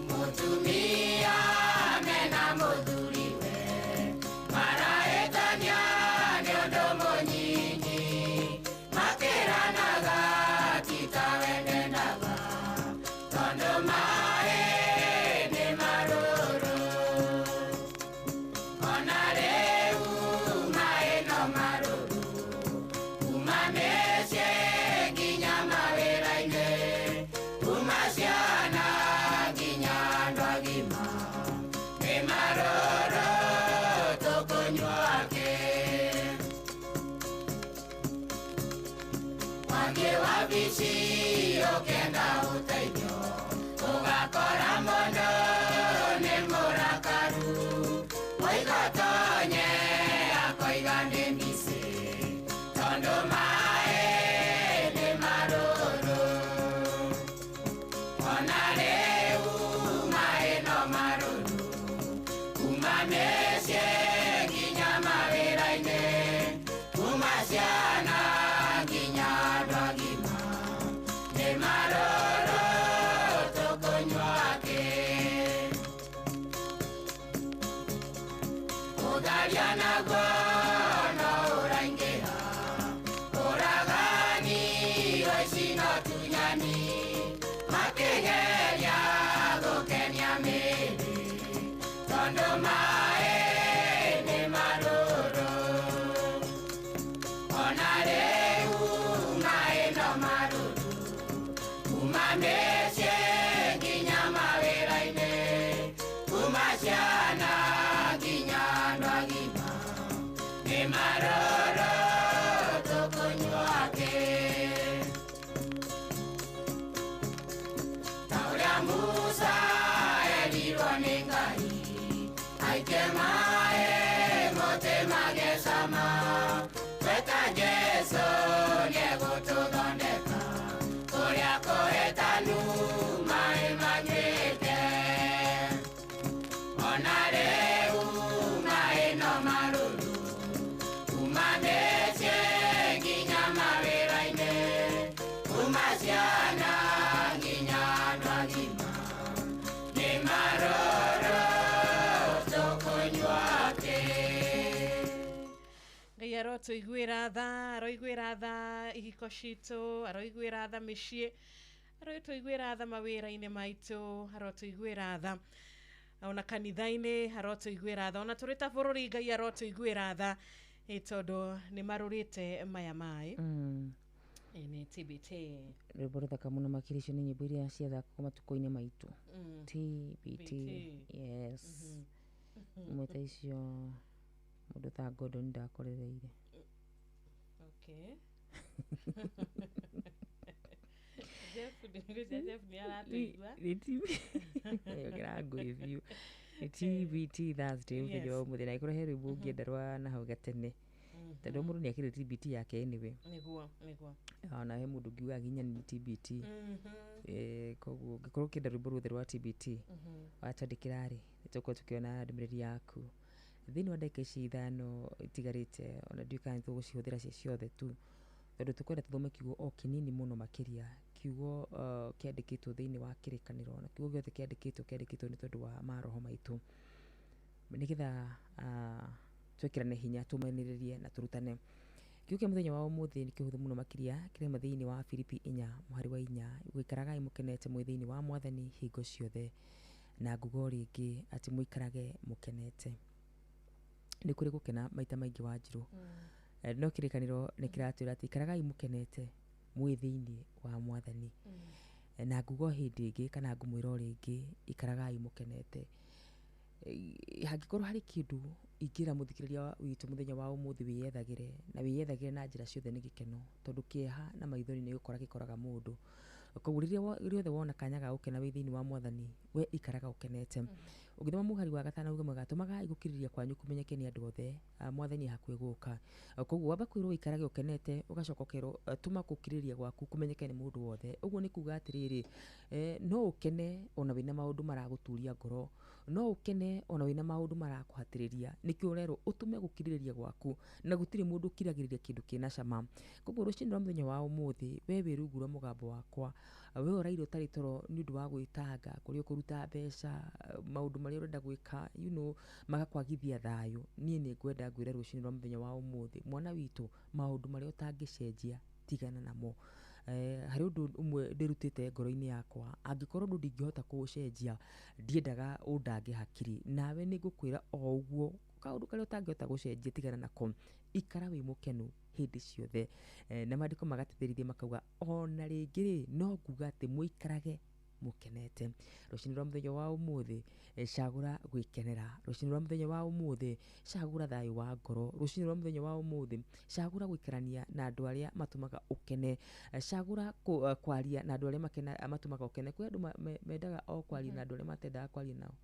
Mũtumia mena mũthuriwe marahĩtania nĩ ũndũ mũnyinyi, makĩranaga ti ta we ndendaga, tondũ maĩ nĩ marũrũ. Ona rĩu maĩ no marũrũ, kuma mĩciĩ nginya mawĩra-inĩ, kuma ciana nginya andũ agima, nĩ marũrũ tũkũnyua kĩ? Wathiĩ wabici ũkĩenda ũteithio, ũgakora mũndũ nĩ mũrakaru, oiga tonye akoiga nĩ micĩ, tondũ maĩ mĩciĩ nginya mawĩra-inĩ, kuma ciana nginya andũ agima, nĩ marũrũ tũkũnyua kĩ. Ũtharia naguo no ũraingĩha, ũragani ũici na ũtunyani, makĩgeria gũkenia mĩĩrĩ, tondũ maĩ nĩ marũrũ. Ona rĩu maĩ no marũrũ, kuma mĩciĩ nginya mawĩra-inĩ, kuma ciana nginya andũ agima, nĩ marũrũ tũkũnyua kĩ. Ta ũrĩa Musa erirwo nĩ Ngai, aikie maĩ mũtĩ magĩe cama, tweta Jesũ nĩegũtũthondeka, kũrĩa kũhĩtanu maĩ manyuĩke. Ona rĩu maĩ no marũrũ, kuma mĩciĩ nginya mawĩra-inĩ, kuma ciana nginya andũ agima, nĩ marũrũ tũkũnyua kĩ. Ngai arotũiguĩra tha, aroiguĩra tha ihiko citũ, aroiguĩra tha mĩciĩ, arotũiguĩra tha mawĩra-inĩ maitũ, arotũiguĩra tha ona kanitha-inĩ, arotũiguĩra tha ona tũrĩ ta bũrũri, Ngai arotũiguĩra tha tondũ nĩ marũrĩte maya maĩ. Nĩ TBT. Rwĩmbo rũthaka mũno makĩria, icio nĩ nyĩmbo iria ciathakagwo matukũ-inĩ maitũ. TBT. Yes, imwe ta icio mũndũ ta Gordon ndakorereire. Okay. Jeff, ndĩgwĩciria Jeff nĩ aratũigua. Yongera ngũĩ biũ. Nĩ TBT Thursday mũthenya wa ũmũthĩ, na ĩkorwo he rwĩmbo ũngĩenda rwa na hau gatene, tondũ mũndũ nĩ akĩrĩ TBT yake anyway. Nĩguo, nĩguo. Ona he mũndũ ũngiuga nginya nĩ TBT. Koguo ũngĩkorwo ũkĩenda rwĩmbo ruothe rwa TBT, watwandĩkĩra rĩ, nĩtũgũkorwo tũkĩona ndũmĩrĩri yaku thĩinĩ wa ndagĩka ici 5 itigarĩte. Ona ndiũĩ kana nĩtũgũcihũthĩra cio ciothe tu, tondũ tũkwenda tũthome kiugo o kĩnini mũno makĩria, kiugo kĩandĩkĩtwo thĩinĩ wa kĩrĩkanĩro, na kiugo gĩothe kĩandĩkĩtwo kĩandĩkĩtwo nĩ tondũ wa maroho maitũ, nĩgetha twĩkĩrane hinya, tũmenĩrĩrie na tũrutane. Kiugo kĩa mũthenya wa ũmũthĩ nĩ kĩhũthũ mũno makĩria, kĩrema thĩinĩ wa Filipi 4:4, gũikaragai mũkenete mwĩ thĩinĩ wa Mwathani hingo ciothe, na nguga o rĩngĩ atĩ mũikarage mũkenete. Nĩ kũrĩ gũkena maita maingĩ wa Wanjirũ, no kĩrĩkanĩro nĩ kĩratwĩra atĩ ikaragai mũkenete mwĩ thĩinĩ wa Mwathani, na nguga o hĩndĩ ĩngĩ kana ngũmwĩra o rĩngĩ, ikaragai mũkenete. Hangĩkorwo harĩ kĩndũ ingĩra mũthikĩrĩria witũ mũthenya wa ũmũthĩ wĩyethagĩre, na wĩyethagĩre na njĩra ciothe, nĩ gĩkeno, tondũ kĩeha na maithori nĩ gũkora gĩkoraga mũndũ. Koguo rĩrĩa rĩothe wona kanya ga gũkena wĩ thĩinĩ wa Mwathani, we ikaraga ũkenete. Ũgĩthoma mũhari wa 5 uga mwega, tũmagai gũkirĩrĩria kwanyu kũmenyeke nĩ andũ othe, Mwathani hakuhĩ gũka. Koguo wamba kwĩrwo ũikarage ũkenete, ũgacoka ũkerwo tũma gũkirĩrĩria gwaku kũmenyeke nĩ mũndũ wothe. Ũguo nĩ kuga atĩrĩrĩ, no ũkene ona wĩna maũndũ maragũturia ngoro, no ũkene ona wĩna maũndũ marakũhatĩrĩria. Nĩkĩo ũrerwo ũtũme gũkirĩrĩria gwaku, na gũtirĩ mũndũ ũkiragĩrĩria kĩndũ kĩna cama. Koguo rũcinĩ rwa mũthenya wa ũmũthĩ, we wĩ rungu rwa mũgambo wakwa, we ũraire ũtarĩ toro nĩ ũndũ wa gwĩtanga kũrĩa ũkũruta mbeca, maũndũ marĩa ũrenda gwĩka, you know, magakwagithia thayũ, niĩ nĩ ngwenda ngwĩre rũcinĩ rwa mũthenya wa ũmũthĩ, mwana witũ, maũndũ marĩa ũtangĩcenjia tigana namo. Harĩ ũndũ ũmwe ndĩrutĩte ngoro-inĩ yakwa, angĩkorwo ũndũ ndingĩhota kũũcenjia, ndiendaga ũndange hakiri, nawe nĩ ngũkwĩra o ũguo, kaũndũ karĩa ũtangĩhota gũcenjia tigana nako, ikara wĩ mũkenu hĩndĩ ciothe. Na maandĩko magatĩtĩrithia makauga ona rĩngĩ rĩ, no nguga atĩ mũikarage mũkenete. Rũcinĩ rwa mũthenya wa ũmũthĩ, cagũra gwĩkenera. Rũcinĩ rwa mũthenya wa ũmũthĩ, cagũra thayũ wa ngoro. Rũcinĩ rwa mũthenya wa ũmũthĩ, cagũra gũikarania na andũ arĩa matũmaga ũkene. Cagũra kwaria na andũ arĩa matũmaga ũkene. Kwĩ andũ mendaga o kwaria na andũ arĩa matendaga kwaria nao.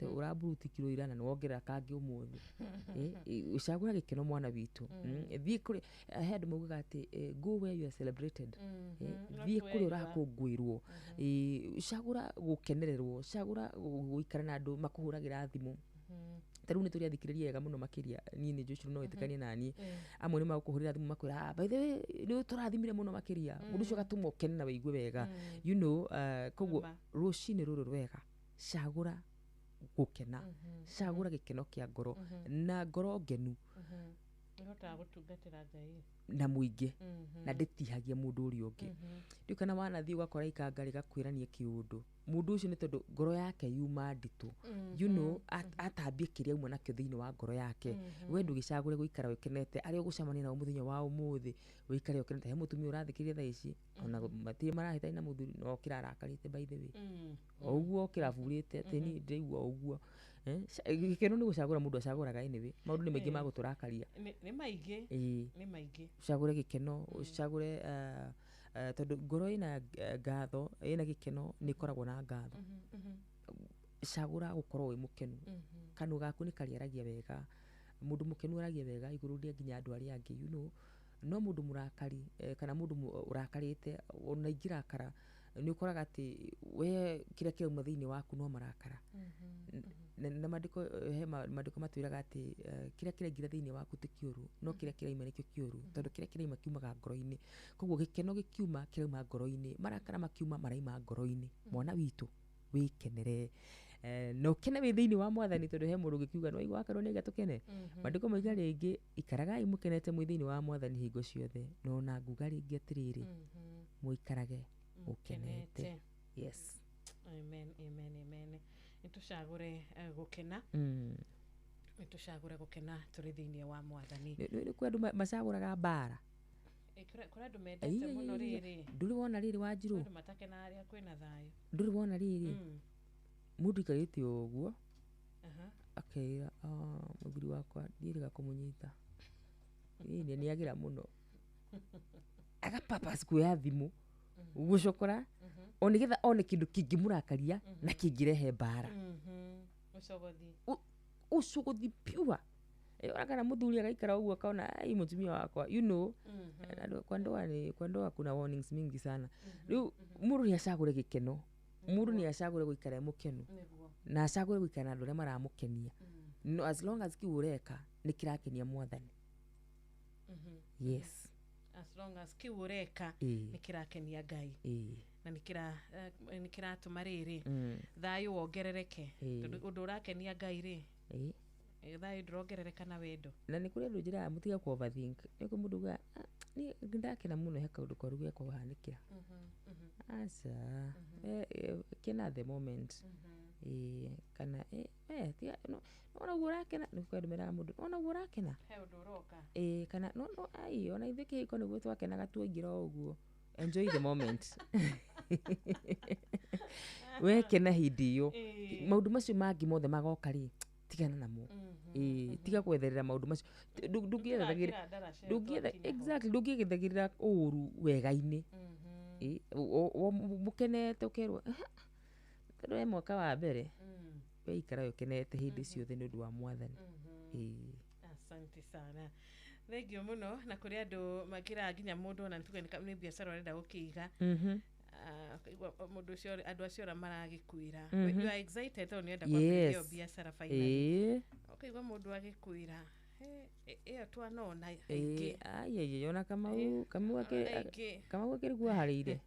Ũramburutikirwo ira na nĩwongerera kangĩ ũmũthĩ. Cagũra gĩkeno mwana witũ. Thiĩ kũrĩ, he andũ maugaga atĩ go where you are celebrated. Thiĩ kũrĩa ũrakũngũĩrwo. Cagũra gũkenererwo, cagũra gũikara na andũ makũhũragĩra thimũ. Ta rĩu nĩ tũrĩ athikĩrĩria ega mũno makĩria. Niĩ nĩ njũĩ no ĩtĩkanie naniĩ. Amwe nĩ magũkũhũrĩra thimũ makwĩra, "Ah, by the way, nĩ tũrathimire mũno makĩria." Ũndũ ũcio ũgatũma ũkene na wĩigue wega. Koguo rũcinĩ rũrũ rwega, cagũra gũkena, cagũra gĩkeno kĩa ngoro na ngoro ngenu. Ĩhotaga gũtungatĩra Ngai. Na mũingĩ na ndĩtihagia mũndũ ũrĩa ũngĩ. Rĩu kana wanathiĩ ũgakora ikanga rĩgakwĩra niĩ kĩũndũ, mũndũ ũcio nĩ tondũ ngoro yake yuma nditũ, atambie kĩrĩa auma nakĩo thĩinĩ wa ngoro yake. We ndũgĩcagũre gũikara ũkenete. Arĩa ũgũcemania nao mũthenya wa ũmũthĩ, ũikare ũkenete. He mũtumia ũrathikĩrĩria thaa ici, ona matirĩ marahĩtania na mũthuri, no okĩra arakarĩte, by the way, o ũguo okĩra aburĩte atĩ niĩ ndĩraigua o ũguo. Gĩkeno nĩ gũcagũra mũndũ acagũraga. Anyway, maũndũ nĩ maingĩ ma gũtũrakaria. Nĩ maingĩ. Nĩ maingĩ. Ũcagũre gĩkeno, ũcagũre tondũ ngoro ĩna ngatho, ĩna gĩkeno, nĩ ĩkoragwo na ngatho. Cagũra gũkorwo wĩ mũkenu. Kanua gaku nĩ karĩaragia wega. Mũndũ mũkenu aragia wega igũrũ rĩa nginya andũ arĩa angĩ. No mũndũ mũrakari, kana mũndũ ũrakarĩte, ona ingĩrakara, nĩ ũkoraga atĩ we kĩrĩa kĩrauma thĩinĩ waku no marakara. Na maandĩko, he maandĩko matwĩraga atĩ kĩrĩa kĩraingĩra thĩinĩ waku ti kĩũru, no kĩrĩa kĩraima nĩkĩo kĩũru, tondũ kĩrĩa kĩraima kiumaga ngoro-inĩ. Koguo gĩkeno gĩkiuma kĩrauma ngoro-inĩ, marakara makiuma maraima ngoro-inĩ. Mwana witũ, wĩkenere na ũkene wĩ thĩinĩ wa Mwathani, tondũ he mũndũ ũngĩkiuga no igua wakerwo nĩ aiga tũkene. Maandĩko maiga rĩngĩ, ikaragai mũkenete mwĩ thĩinĩ wa Mwathani hingo ciothe. Na ona nguga rĩngĩ atĩrĩrĩ, mũikarage mũkenete. Yes. Amen, amen, amen. Nĩ tũcagũre gũkena. Nĩ tũcagũre gũkena tũrĩ thĩinĩ wa Mwathani. Nĩ kwĩ andũ macagũraga mbara. Kũrĩ andũ mendete mũno rĩrĩ. Ndũrĩ wona rĩrĩ, Wanjirũ? Andũ matakenaga arĩa kwĩna thayũ. Ndũrĩ wona rĩrĩ, mũndũ ikarĩte o ũguo, akeira, "Ah, mũthuri wakwa ndiĩrĩga kũmũnyita ĩĩ nĩ agĩra mũno," agapapas kuoya thimũ gũcokora o nĩgetha one kĩndũ kĩngĩmũrakaria na kĩngĩrehe mbara. Ũcogothi. Ũcogothi pure. Ona kana mũthuri agaikara ũguo akaona, ai, mũtumia wakwa. Na kwa ndoa ni kwa ndoa kuna warnings mingi sana. Rĩu mũndũ nĩ acagũre gĩkeno, mũndũ nĩ acagũre gũikara e mũkenu na acagũre gũikara na andũ arĩa maramũkenia, no as long as kĩu ũreka nĩ kĩrakenia Mwathani. Yes. As long as kĩu ũreka nĩ kĩrakenia Ngai na nĩ kĩratũma rĩrĩ thayũ wongerereke, tondũ ũndũ ũrakenia Ngai rĩ, thayũ ndũrongerereka na wendo. Na nĩ kũrĩ andũ njĩraga mũtige ku overthink. Nĩ kwĩ mũndũ ugaga, "Ah, niĩ ndakena mũno, he kaũndũ koru gekũhanĩkĩra." Aca. Kena the moment. Kana tiga nona ũguo ũrakena, nĩ kwĩ andũ meraga mũndũ nona ũguo ũrakena, he ũndũ ũroka. Kana no ai, ona ithuĩ kĩhiko nĩguo twakenaga tuaingĩra o ũguo. Enjoy the moment. Wekena hĩndĩ ĩyo, maũndũ macio mangĩ mothe magoka rĩ, tigana namo. Tiga kwetherera maũndũ macio. Ndũngĩethagĩrĩra Ndũgakĩra ndaraca ĩyo twakinya ho. Exactly, ndũngĩgethagĩrĩra ũru wega-inĩ. Mũkenete ũkerwo, "Ah, tondũ we mwaka wa mbere we ikara ũkenete hĩndĩ ciothe nĩ ũndũ wa Mwathani." Asante sana, thengio mũno. Na kũrĩ andũ makĩraga nginya mũndũ ona nĩtuge nĩ biacara ũrenda gũkĩiga. Ah, ũkaigua mũndũ ũcio, andũ acio ũrĩa maragĩkwĩra, you are excited tondũ nĩũrenda kwambĩrĩria ĩyo biacara finally, ũkaigua mũndũ agĩkwĩra, "Ĩyo twanona aingĩ." Ai, ona Kamau Aingĩ. Kamau akĩrĩ kuo aharĩire,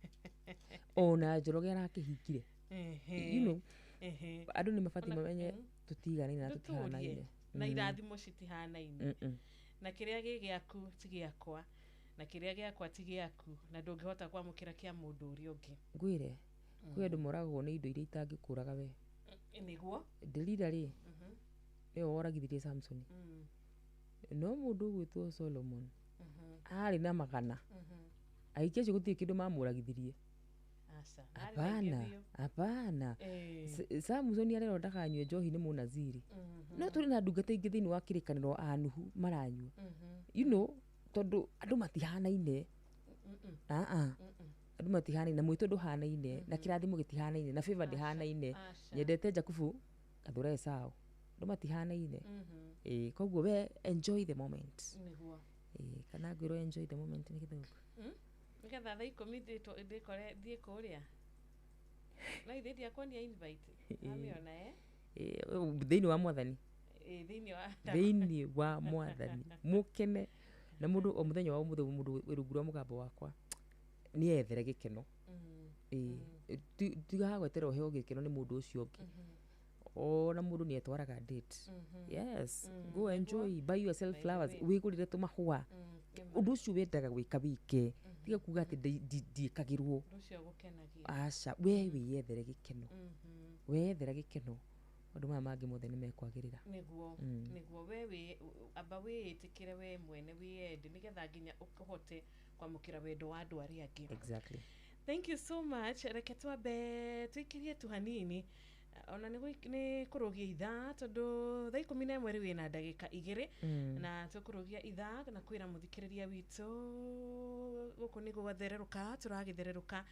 ona Njoroge arakĩhingire. Andũ nĩ mabatiĩ mamenye tũtiganaine na Ndũtũrie. tũtihanaine. Na irathimo citihanaine. Na kĩrĩa gĩ gĩaku ti gĩakwa, na kĩrĩa gĩakwa ti gĩaku, na ndũngĩhota kwamũkĩra kĩa mũndũ ũrĩa ũngĩ. Ngwĩre, kwĩ andũ moragwo nĩ indo iria itangĩkũraga we. Nĩguo. Delila rĩ, nĩwe woragithirie Samson. No mũndũ ũgwĩtwo Solomon arĩ na magana ahiki acio, gũtirĩ kĩndũ mamũragithirie. Aca. Arĩ maingĩ Hapana. biũ. Hapana. Samson arerwo ndakanyue njohi nĩ mũnaziri, no tũrĩ na ndungata ingĩ thĩinĩ wa kĩrĩkanĩro a Nuhu maranyua, tondũ andũ matihanaine. Aa, andũ matihanaine, na mwĩtũ ndũhanaine, na kĩrathimo gĩtihanaine, na favor ndĩhanaine. Aca. Nyendete Jakubu, ngathũra Esau. Andũ matihanaine. Koguo we enjoy the moment. Nĩguo. Kana ngwĩrwo enjoy the moment nĩ gĩthũngũ. Nĩgetha thaa 10 ndĩkore thiĩ kũrĩa no ithe ndiakuonia invite amĩona. Thĩinĩ wa Mwathani. Thĩinĩ wa Thĩinĩ wa Mwathani mũkene. Na mũndũ o mũthenya wa ũmũthĩ, mũndũ wĩ rungu rwa mũgambo wakwa nĩ ethere gĩkeno. Ĩĩ, tigaga gweterera ũheo gĩkeno nĩ mũndũ ũcio ũngĩ. Ona mũndũ nĩ etwaraga date. Yes, go enjoy, buy yourself flowers, wĩgũrĩre tũmahũa. Ũndũ ũcio wendaga gwĩka wĩke, tiga kuga atĩ ndiĩkagĩrwo. Ũndũ ũcio ũgũkenagia. Aca, we wĩyethere gĩkeno. Weyethera gĩkeno, maũndũ maya mangĩ mothe nĩ mekwagĩrĩra. Nĩguo. Nĩguo, we wĩ amba wĩĩtĩkĩre we mwene, wĩyende, nĩgetha nginya ũhote kwamũkĩra wendo wa andũ arĩa angĩ. Exactly. Thank you so much. Reke twambe tũikĩrie tu hanini, ona nĩ kũrũgia ithaa, tondũ thaa 11 rĩu ĩna ndagĩka 2. Na tũkũrũgia ithaa na kwĩra mũthikĩrĩria witũ gũkũ nĩ gwathererũka, tũragĩthererũka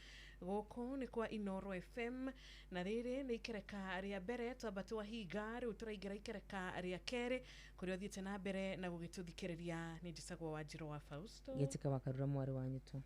gũkũ nĩ kwa Inoro FM, na rĩrĩ nĩ ikereka rĩa mbere twamba twahinga. Rĩu tũraingĩra ikereka rĩa kerĩ, kũrĩa ũthiĩte na mbere na gũgĩtũthikĩrĩria. Nĩ njĩtagwo Wanjirũ wa Fausto. Gĩtika wa Karura, mwarĩ wa nyitũ.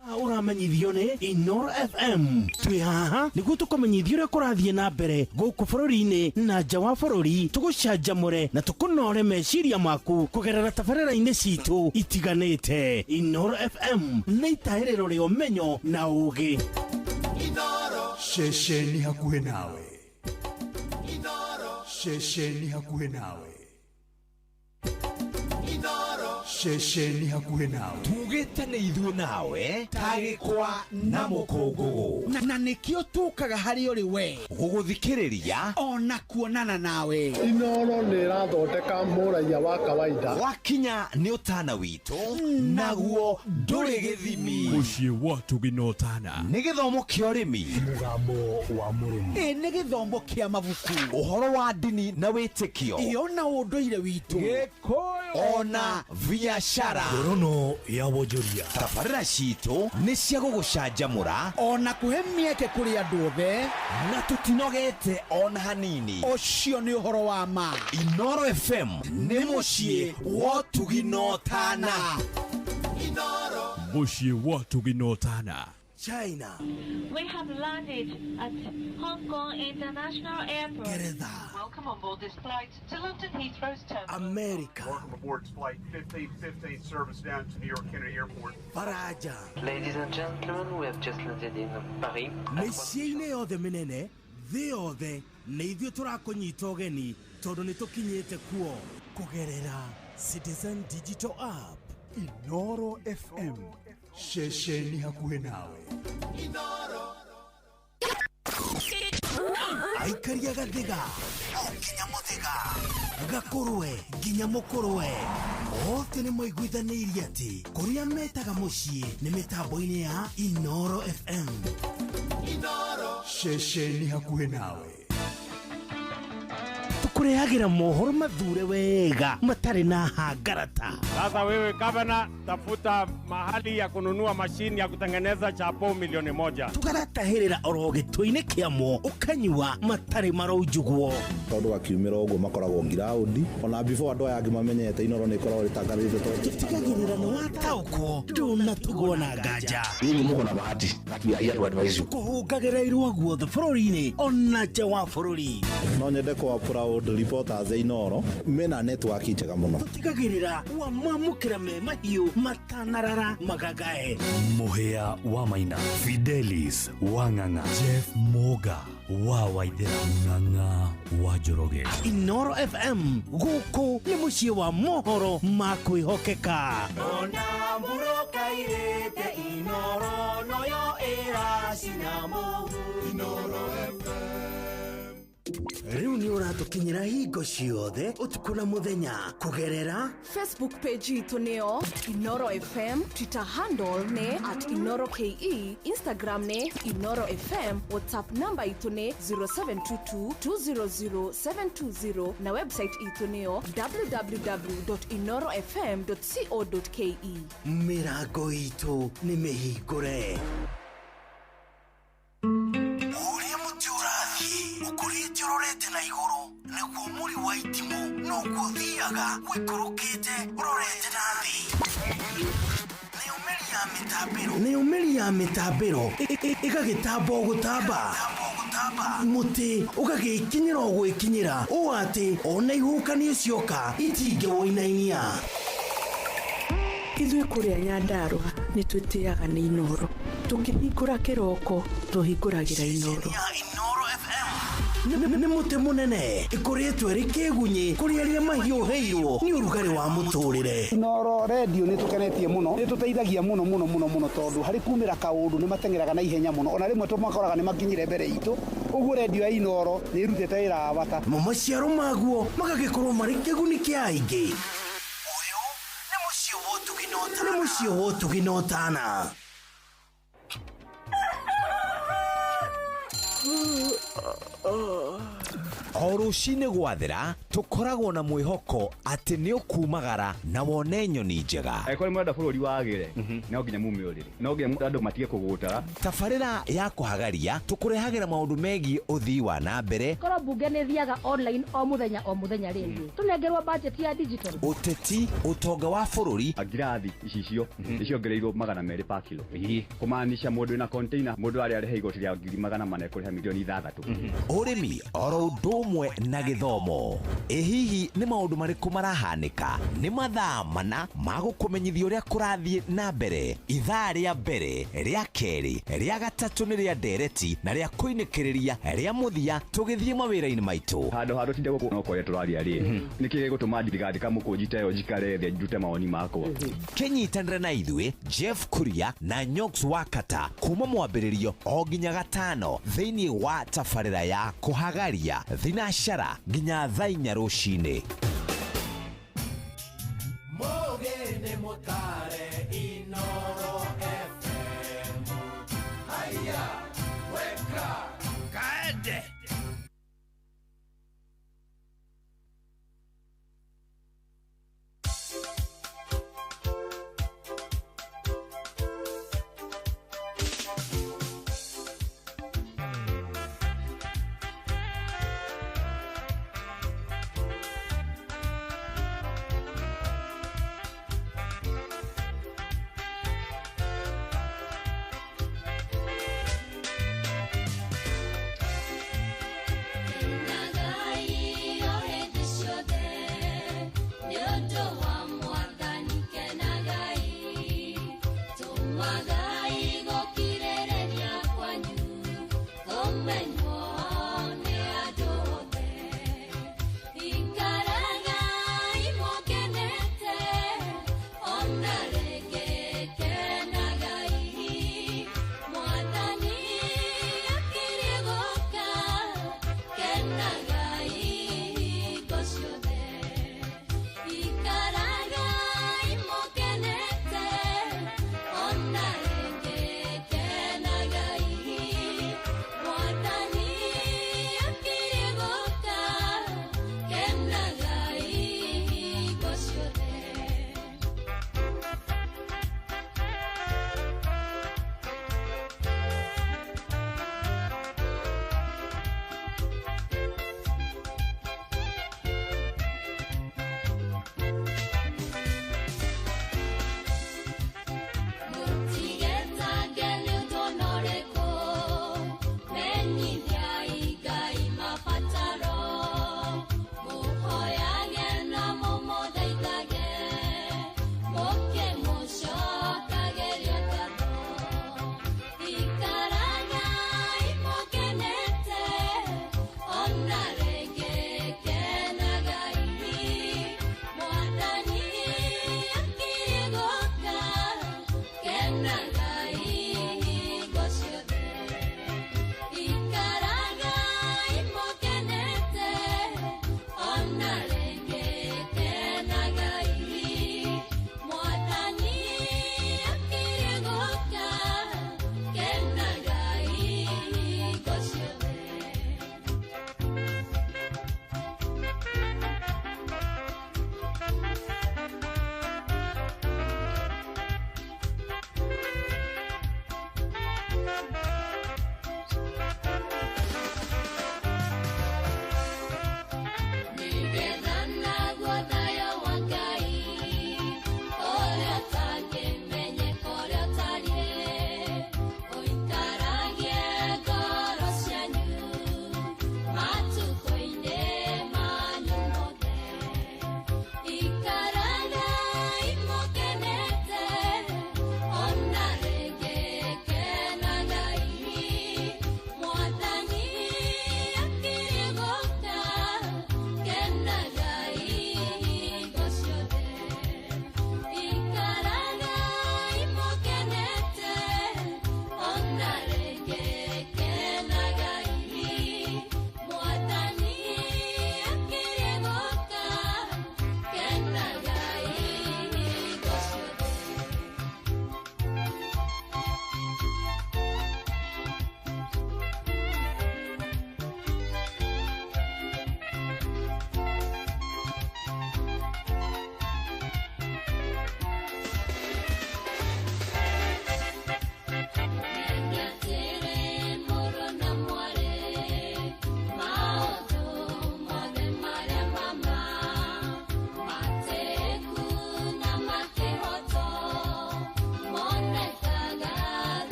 Ũramenyithio nĩ Inoro FM. Twĩ haha nĩguo tũkũmenyithio ũrĩa kũrathiĩ na mbere gũkũ bũrũri-inĩ na nja wa bũrũri, tũgũcanjamũre na tũkũnore meciria maku kũgerera tabarĩra-inĩ citũ itiganĩte. Inoro FM nĩ itahĩrĩro rĩa ũmenyo na ũgĩ. Ceceni hakuhĩ nawe, ceceni hakuhĩ nawe, ceceni hakuhĩ nawe. Tugĩte nĩ ithuĩ nawe tagĩkwa na mũkũngũgũ. Na nĩkĩo tũkaga harĩ ũrĩ we gũgũthikĩrĩria ona kuonana nawe. Inoro nĩ ĩrathondeka mũraiya wa kawaida. Wakinya nĩ ũtana witũ, naguo ndũrĩ gĩthimi. Mũciĩ wa Tũginotana. Nĩ gĩthomo kĩa ũrĩmi, Mũgambo wa mũrĩmi. Ĩ nĩ gĩthomo kĩa mabuku, ũhoro wa ndini na wĩtĩkio, ĩ ona ũndũire witũ, ona biacara. Ngorono ya wonjoria. Tabarĩra citũ nĩ cia gũgũcanjamũra ona kũhe mĩeke kũrĩ andũ othe, na tũtinogete ona hanini. Ũcio nĩ ũhoro wa ma. Inoro FM nĩ mũciĩ wa Tũginotana. Mũciĩ wa Tũginotana. China. We have landed at Hong Kong International Airport. Ngeretha. Welcome on board this flight to London Heathrow's terminal. America. Welcome aboard flight 1515 service down to New York Kennedy Airport. Faraja. Ladies and gentlemen, we have just landed in Paris. Mĩciĩ-inĩ yothe mĩnene thĩ yothe, nĩ ithuĩ tũrakũnyita ũgeni, tondũ nĩ tũkinyĩte kuo kũgerera Citizen Digital App. Inoro FM, ceceni hakuhĩ nawe. Aikaria gathiga o nginya mũthĩga, gakũrwe nginya mũkũrwe, othe nĩ maiguithanĩirie atĩ kũrĩa metaga mũciĩ nĩ mĩtambo-inĩ ya Inoro FM. Ceceni hakuhĩ nawe. Tũkũrehagĩra mohoro mathure wega matarĩ na hangarata. Sasa wewe gavana, tafuta mahali ya kununua mashini ya kutengeneza chapo 1,000,000. Tũgaratahĩrĩra oro gĩtũ-inĩ kĩamo, ũkanyua matarĩ maraunjugwo. Tondũ akiumĩra ũguo makoragwo ngiraũndi ona before andũ aya angĩ mamenyete Inoro nĩ ĩkoragwo ĩtangathĩte tondũ tũtigagĩrĩra nĩ wataũkwo, ndũnatugwo na nganja. Nyinyi muko na bahati that we are here to advise you. Kũhũngagĩra irua guothe bũrũri-inĩ ona nja wa bũrũri. No nyende kwa proud reporters a Inoro mena network njega mũno. Tũtigagĩrĩra wamamũkĩra me mahiũ matanarara magagae. Mũhĩa wa Maina, Fidelis wa Ng'ang'a, Jeff Moga wa Waithera, Ng'ang'a wa Njoroge. Inoro FM gũkũ nĩ mũciĩ wa mohoro ma kwĩhokeka. Ona muroka irĩte Inoro noyo ĩracina mũhu. Inoro FM. Rĩu nĩ ũratũkinyĩra hingo ciothe ũtukũ na mũthenya kũgerera Facebook page itũ nĩyo Inoro FM, Twitter handle nĩ @InoroKE, Instagram nĩ Inoro FM, WhatsApp namba itũ nĩ 0722 200 720 na website itũ nĩyo www.inorofm.co.ke. Mĩrango itũ nĩ mĩhingũre. Ũrĩa mũtĩ ũrathiĩ ũkũrĩte ũrorete na igũrũ, nĩguo mũri wa itimũ noguo ũthiaga ũikũrũkĩte ũrorete na thĩ. Nayo mĩri Nayo mĩri ya mĩtambĩro ĩgagĩtamba o gũtamba, mũtĩ ũgagĩkinyĩra o gwĩkinyĩra, ũũ atĩ ona ihuhũkanio cioka itingĩwũinainia. Ithuĩ kũrĩa Nyandarũa nĩ twĩtĩaga nĩ Inoro. Tũkĩhingũra kĩroko tũhingũragĩra Inoro. Nĩ mũtĩ mũnene ĩkoretwo ĩrĩ kĩgunyĩ kũrĩ arĩa mahiũhĩirwo nĩ ũrugarĩ wa mũtũrĩre. Inoro redio nĩ tũkenetie mũno, nĩ tũteithagia mũno mũno mũno mũno, tondũ harĩ kumĩra kaũndũ nĩ mateng'eraga na ihenya mũno, ona rĩmwe tũmakoraga nĩ makinyire mbere itũ. Ũguo redio ya Inoro nĩ ĩrutĩte wĩra wa bata. Mo maciaro maguo magagĩkorwo marĩ kĩguni kĩa aingĩ. Ũyũ nĩ mũciĩ wa ũtugi na ũtana. O rũcinĩ gwathera tũkoragwo na mwĩhoko atĩ nĩ ũkumagara na wone nyoni njega. Angĩkorwo nĩ mũrenda bũrũri wagĩre, no nginya mume ũrĩrĩ, no nginya andũ matige kũgũtara. Tabarĩra ya kũhagaria tũkũrehagĩra maũndũ megiĩ ũthii wa na mbere, korwo mbunge nĩ thiaga online o mũthenya o mũthenya rĩ, tũnengerwo budget ya digital. Ũteti, ũtonga wa bũrũri. Ngirathi icicio nĩ ciongereirwo 200 pa kilo, kũmaanisha mũndũ wĩna container, mũndũ arĩa arĩha igoti rĩa 400,000 ekũrĩha 6 million. Ũrĩmi oro ũndũ ũmwe na gĩthomo. Ĩ hihi nĩ maũndũ marĩkũ marahanĩka? Nĩ mathaa mana ma gũkũmenyithia ũrĩa kũrathiĩ na mbere. Ithaa rĩa mbere, rĩa kerĩ, rĩa gatatũ nĩ rĩa ndereti na rĩa kũinĩkĩrĩria rĩa mũthia tũgĩthiĩ mawĩra-inĩ maitũ. Handũ ha tũtinde gũkũ no kwaria tũraria rĩ, nĩkĩ gĩgũtũma ndigathika mũkũnji ta ĩyo njikare thĩ ndute mawoni makwa? Kĩnyitanĩre na ithuĩ Jeff Kuria na Nyox Wakata kuma mwambĩrĩrio o nginya gatano thĩinĩ wa tabarĩra ya kũhagaria thinacara nginya thaa 4 rũcinĩ. Mũgĩ mũtare Inoro FM. Haya, weka kaende.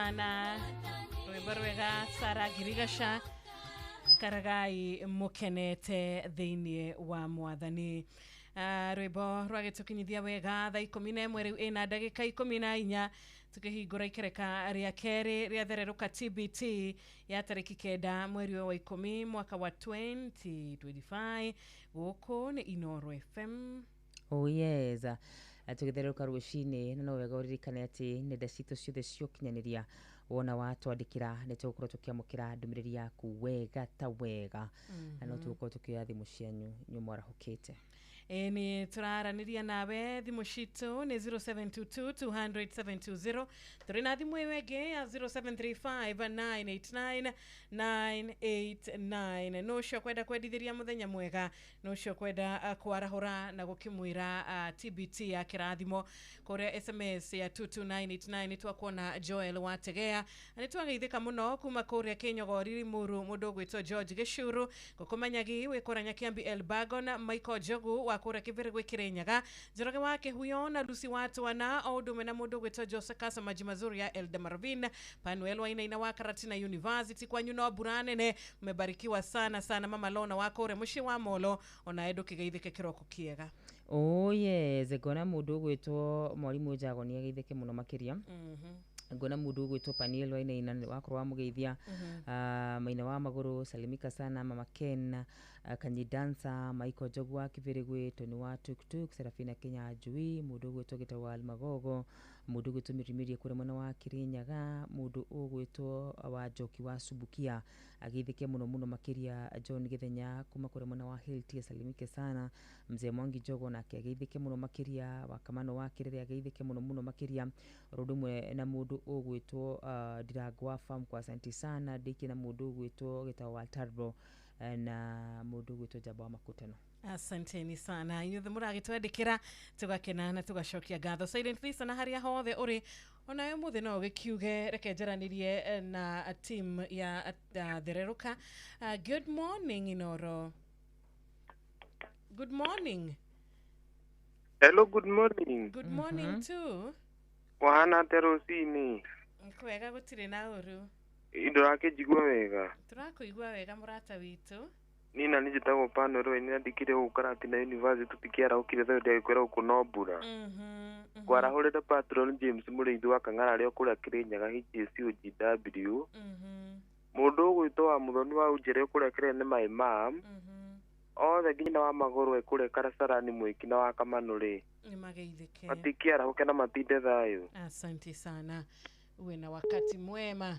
Sana rwĩmbo rwega Sara Girigasha karagai mukenete thĩinĩ wa mwathani. Rwĩmbo rwagĩtũkinyithia wega thaa 11 rĩu ĩna ndagĩka 14 tukĩhingũra ikereka rĩa kerĩ rĩa thererũka TBT ya tarĩki 9 mweri wa 10 mwaka wa 2025 gũkũ nĩ Inoro FM. Oh yes, tũgĩthererũka rũcinĩ na no wega ũririkane atĩ nenda citũ ciothe cia ũkinyanĩria wona watwandĩkĩra nĩ tũgũkorwo tũkĩamũkĩra ndũmĩrĩri yaku wega ta wega na no tũgũkorwo tũkĩoya thimũ cianyu inyuĩ mwarahũkĩte. Nĩ tũraranĩria nawe thimũ citũ nĩ 0722 200 720 tũrĩ na thimũ ĩyo ĩngĩ ya 0735 989 989 no ũcio kwenda kwendithĩria mũthenya mwega no ũcio kwenda kwarahũra na gũkĩmwĩra TBT ya kĩrathimo kũrĩa SMS ya 22989 nĩ twakuona Joel Wategea na nĩ twageithĩka mũno kuma kũrĩa Kĩnyogori Limuru mũndũ ũgwĩtwo George Gĩcuru gũkũmanyagi wĩkũranya Kĩambi Elbagon Michael Njogu wa kũrĩa Kĩbĩrĩ gwĩ Kĩrĩnyaga Njoroge wa Kĩhuyo na Lucy wa Twana o ũndũ ũmwe na mũndũ ũgwĩtwo Jose Kasa Maji Mazuri ya Elda Marvin Panuel Wainaina wa Karatina University kwanyu no mbura nene mmebarikiwa sana sana mama Lona wa kũrĩa mũciĩ wa Molo ona ndũkĩgeithĩke kĩroko kĩega. Oh yes, ngona mũndũ ũgwĩtwo Mwarimũ Njago nĩ ageithĩke mũno makĩria. Ngona mũndũ ũgwĩtwo Paniel Wainaina wakorwo wamũgeithia. Maina wa Magũrũ salimika sana mama Ken Kanyi Dancer Michael Njogu wa Kĩbĩrĩgwĩ Tony wa Tuktuk Serafina Kenya Njui mũndũ ũgwĩtwo Gĩtau wa Magogo mũndũ ũgwĩtwo Mĩrimirie kũrĩa mwena wa Kĩrĩnyaga mũndũ ũgwĩtwo wa Njoki wa Subukia ageithĩke mũno mũno makĩria John Gĩthenya kuma kũrĩa mwena wa Hilti salimike sana Mzee Mwangi Njogo nake ageithĩke mũno makĩria wa Kamano wa Kĩrĩrĩ ageithĩke mũno mũno makĩria ũndũ ũmwe na mũndũ ũgwĩtwo Ndirango wa Farm kwa asante sana ndĩkie na mũndũ ũgwĩtwo Gĩtau wa Tarbo na mũndũ ũgwĩtwo Njamba wa Makutano. Asanteni sana inyuothe mũragĩtwandĩkĩra tũgakena na tũgacokia ngatho. Silent Lisa na harĩa hothe ũrĩ onawe mũthĩ no ũgĩkiuge reke njaranĩrie na team ya thererũka. Good morning Inoro. Good morning. Hello, good morning. Good morning too. Wahana atĩa rũcinĩ? Kwega gũtirĩ na ũru. Ndũrakĩnjigua wega? Tũrakũigua wega mũrata witũ. Niĩ na niĩ njĩtagwo Panuel Wainaina ndikĩrĩ gũkũ Karatina University tũtikĩarahũkire tondũ ndagĩkwĩra gũkũ no mbura. Ngwarahũrĩte Patron James Mũrĩithi wa Kang'ara arĩa kũrĩa Kĩrĩnyaga HACOGW. Mũndũ ũgwĩtwo wa Mũthoni wa Unjere kũrĩa Kĩrĩnyaga nĩ my mom. Othe nginya wa Magũrũ kũrĩa Karacarani Mwĩki na wa Kamanũ rĩ nĩmageithĩke matikĩarahũke na matinde thayũ. Asante sana, uwe na wakati mwema.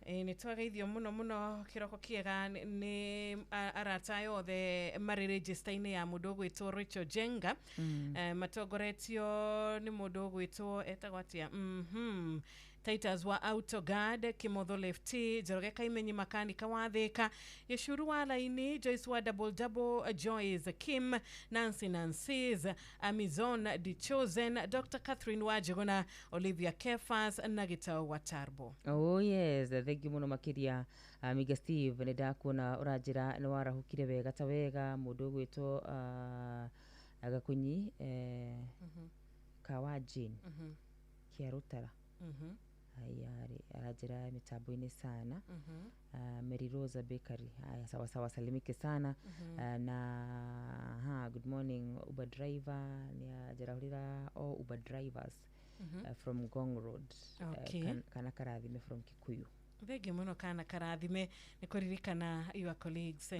Nĩ twageithio mũno mũno kĩroko kĩega nĩ arata aya othe marĩ register-inĩ ya mũndũ ũgwĩtwo Rachel Jenga. Matongoretio nĩ mũndũ ũgwĩtwo etagwo atĩa Titus wa Autoguard Kimotho Lefty Njoroge Kaimenyi makanika wa Thika Gĩcuru wa Laini Joyce wa Double Double Joyce Kim Nancy Nancy's Amazon The Chosen Dr. Catherine wa Njuguna Olivia Kefas na Gĩtau wa Tarbo. Oh yes, thank you mũno makĩria Miga Steve nĩ ndakuona ũranjĩra nĩ warahũkire wega ta wega mũndũ ũgwĩtwo Gakunyi Kawa Jane Kĩarũtara. Haya aranjĩra mĩtambo-inĩ sana. Mary Rosa Bakery haya sawa sawa salimike sana. Na good morning Uber driver nĩ anjarahũrĩra all Uber drivers from Ngong Road. Okay. Kana karathime from Kikuyu. Thengi mũno kana karathime nĩ kũririkana your colleagues.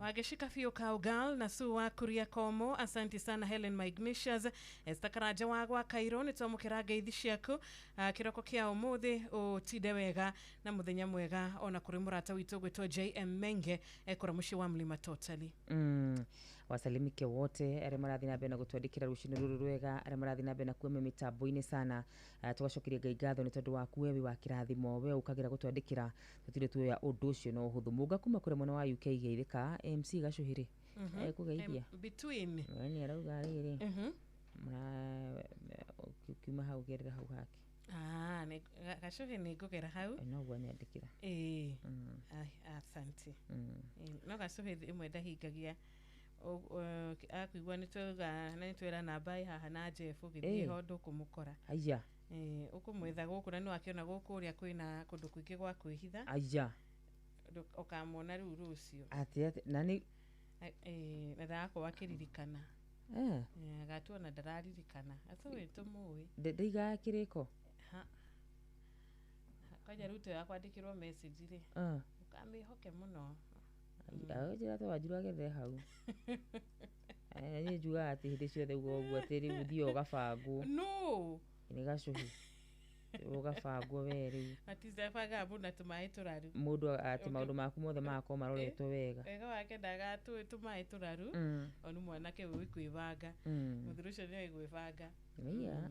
Wagĩcika biũ Cowgirl na Sue wa Kuria Komo asante sana Helen Magnesias Esther Karanja wa gwa Kairo nĩ twamũkĩra ngeithi ciaku kĩroko kĩa ũmũthĩ ũtinde wega na mũthenya mwega ona kũrĩ mũrata witũ ũgwĩtwo JM Menge ekũra mũciĩ wa Mlima Totally. Wasalimike wote arĩa marathiĩ na mbere na gũtwandĩkĩra rũcinĩ rũrũ rwega arĩa marathiĩ na mbere na kuuma mĩtambo-inĩ sana. Tũgacokeria Ngai ngatho nĩ tondũ waku we wĩ wa kĩrathimo we ũkagĩra gũtwandĩkĩra tũtirĩ tuoya ũndũ ũcio na ũhũthũ. Mũnga kuma kũrĩa mwena wa UK geithĩka MC Gacuhĩrĩ ekũgeithia between we nĩ arauga rĩrĩ kiuma hau gerera hau hake. Gacuhĩ nĩ ngũgera hau noguo anyandĩkĩra. Asante. No Gacuhĩ ĩmwe ndahingagia akuigua nĩ twauga na nĩ twĩra namba ĩ haha na Jeff ũgĩthiĩ ho ndũkũmũkora. Aya. Eh, ũkũmwetha gũkũ na nĩwakĩona gũkũ ũrĩa kwĩna kũndũ kũingĩ gwa kwĩhitha. Aya. Ũkamwona rĩu rũciũ. Atĩ atĩ na nĩ Eh, na ndagakorwo akĩririkana. Eh. Eh, agatua na ndararirikana atũĩ tũmũĩ. Ndaigaga kĩrĩko. Ha. Kwanja rĩu toya kwandĩkĩrwo message rĩ, Ah. ũkamĩhoke mũno. Njĩra ta Wanjiru agethe hau. Aya, niĩ njugaga atĩ hĩndĩ ciothe uga ũguo atĩ rĩu ũthiaga ũgabangwo. No. Nĩ gacũhĩ. Ũgabangwo we rĩu. Maticabangaga mũndũ na tũmaĩ tũraru. Mũndũ atĩ maũndũ maku mothe magakorwo maroretwo wega. Wega wake ndagatũĩ tũmaĩ tũraru. Onu mwanake ũĩ kwĩbanga. Mũthuri ũcio nĩoĩ gwĩbanga. Iya.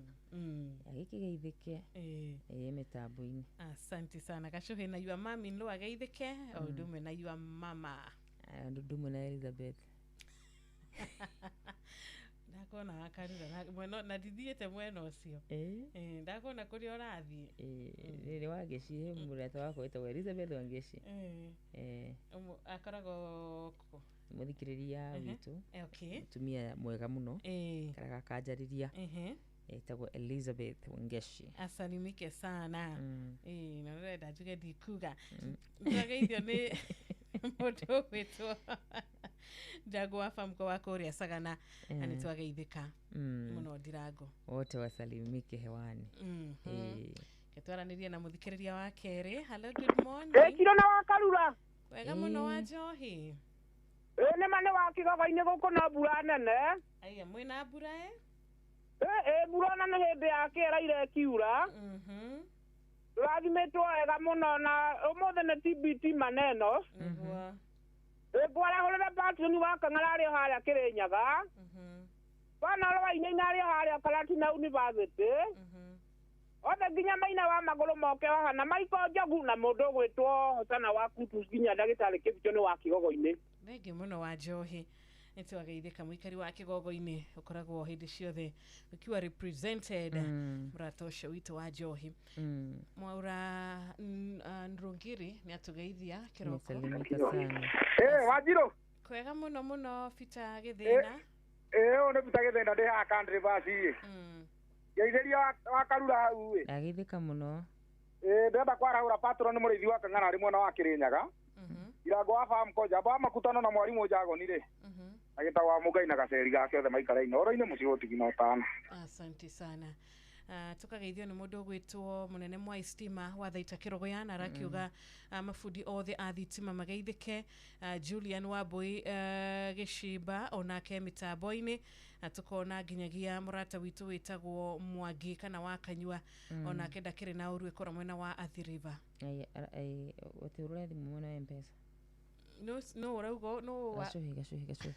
Agĩkĩgeithĩke. Ĩĩ mĩtambo-inĩ. Asante sana gacũhĩ na your mami no ageithĩke o ũndũ ũmwe na your mama. Ũndũ ũmwe na Elizabeth. Ndakona wakarura na mwena na ndithiĩte mwena ũcio. Eh? Ndakona kũrĩa ũrathiĩ. Nĩ Wangeci, he mũrata wakwa wĩtagwo Elizabeth Wangeci. Akoragwo kũ? Mũthikĩrĩria witũ. Okay. Mũtumia mwega mũno. Karaga akanjarĩria. Etagwo Elizabeth Wangeci. Asalimike sana. Ĩĩ, na nĩrenda njuge ndikuga. Ndĩrageithio nĩ mũndũ ũgwĩtwo Ndirango wa Famco wa kũrĩa Sagana, na nĩ twageithĩka mũno Ndirango. Wote wasalimike hewani. Reke twaranĩrie na mũthikĩrĩria wa kerĩ. Hello, good morning. Ĩkiro na wakarura. Wega mũno wa njohi. Ĩ nĩma nĩ wa kĩgogo-inĩ gũkũ no mbura nene. Aya, mwĩna mbura ĩ? Ĩ mbura ona nĩ hĩndĩ ya kĩera irekiura. Tũrathimĩtwo wega mũno na ũmũthĩ nĩ TBT maneno. Nĩguo. Ngwarahũrĩre Patron wa Kang'ara arĩ o harĩa Kĩrĩnyaga. Bana rwainĩ arĩ o harĩa Karatina University. Othe nginya maina wa magũrũ moke haha na Michael Njogu na mũndũ ũgwĩtwo Hosana wa Kutu nginya ndagĩtarĩ Kĩbicho nĩ wa Kĩgogo-inĩ. Thengiũ mũno wa njohi. Nĩtwageithĩka mũikari wa Kĩgogo-inĩ ũkoragwo hĩndĩ ciothe ukiwa represented mũrata ũcio witũ wa njohi. Mwaura Nrũngĩrĩ nĩ atũgeithia kĩroko. Nimesalimika sana. Wanjiru. Kwega mũno mũno Peter Gĩthĩna. Ũyũ nĩ Peter Gĩthĩna ndĩ haha Country Bus ĩ. Ngeithĩria wakarura hau ĩ. Ndageithĩka mũno. Ndĩrenda kwarahũra patron mũrĩithi wa Kang'ara arĩ mwena wa Kĩrĩnyaga. Irango wa Famco Njamba wa Makutano na mwarimũ Njagoni rĩ. Na gĩtagwo wa Mũngai na gaceri gake othe maikara Inooro-inĩ mũciĩ ũtigi na ũtana. Asante sana. Tukageithio nĩ mũndũ ũgwĩtwo mũnene Mwai Stima wa Thaita Kĩrogoyana arakiuga mabundi othe a thitima mageithĩke. Julian Wambui Gĩcimba onake mĩtambo-inĩ. Tukona nginyagia mũrata witũ wĩtagwo Mwangi kana wa Kanyua onake ndakĩrĩ na ũru ĩkora mwena wa Athi River. Ũtĩ ũrore thimũ mwena wa M-Pesa. No ũrauga no wa Gacũhĩ gacũhĩ gacũhĩ.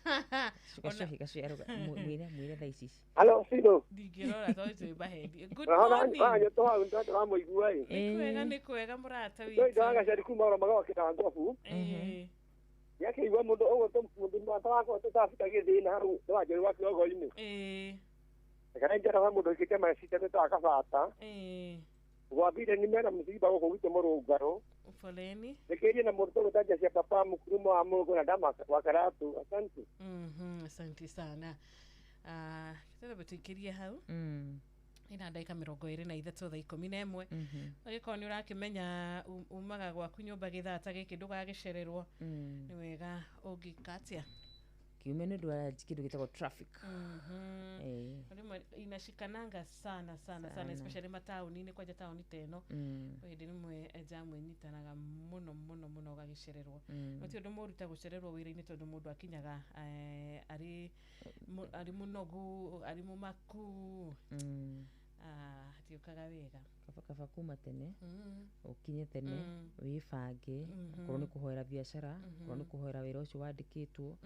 Gacũhĩ gacũhĩ aruga mwĩre mwĩre thaa ici. Hello, Sido. Ndingĩrora tondũ twĩ mahendi. Good morning. Wanyo tũ hau nĩtũramũigua ĩ. Nĩ kwega nĩ kwega mũrata Twĩ witũ. gaceri kuma oro magokĩra ngobu. Nĩakĩigua mũndũ ũguo mũndũ mũrata wakwa tũtabita gĩthĩna hau nĩ Wanjĩrĩ wa Kĩgogo-inĩ. Kana njara wa mũndũ ũikĩte macica nĩ ta Kabata. Gwambire nĩ mena mũciba gũkũ gwitũ mũrũngarũ. Foleni. Nĩkĩrie na mũndũ tũgũtanja cia papa mũkurumo wa mũrũngũ na ndama wa Karatu. Asante. Asante sana. Tũrebe tũikĩrie hau. Ina ndagĩka 23 thaa 11. Angĩkorwo nĩ ũrakĩmenya umaga gwaku nyũmba gĩthaa ta gĩkĩ ndũgagĩcererwo. Nĩ wega ũngĩka atĩa? Kiumia nĩ ũndũ wa kĩndũ gĩtagwo traffic. Rĩmwe inashikananga sana sana sana especially mataũni-inĩ kwanja taũni ta ĩno. Kwĩ hĩndĩ rĩmwe jamu ĩnyitanaga mũno mũno mũno ũgagĩcererwo. No ti ũndũ mũru ta gũcererwo wĩra-inĩ tondũ mũndũ akinyaga arĩ arĩ mũnogu arĩ mũmaku. Hatiũkaga wega. Kaba kuma tene ũkinye tene wĩbange okorwo nĩ kũhoera biacara okorwo nĩ kũhoera wĩra ũcio wandĩkĩtwo.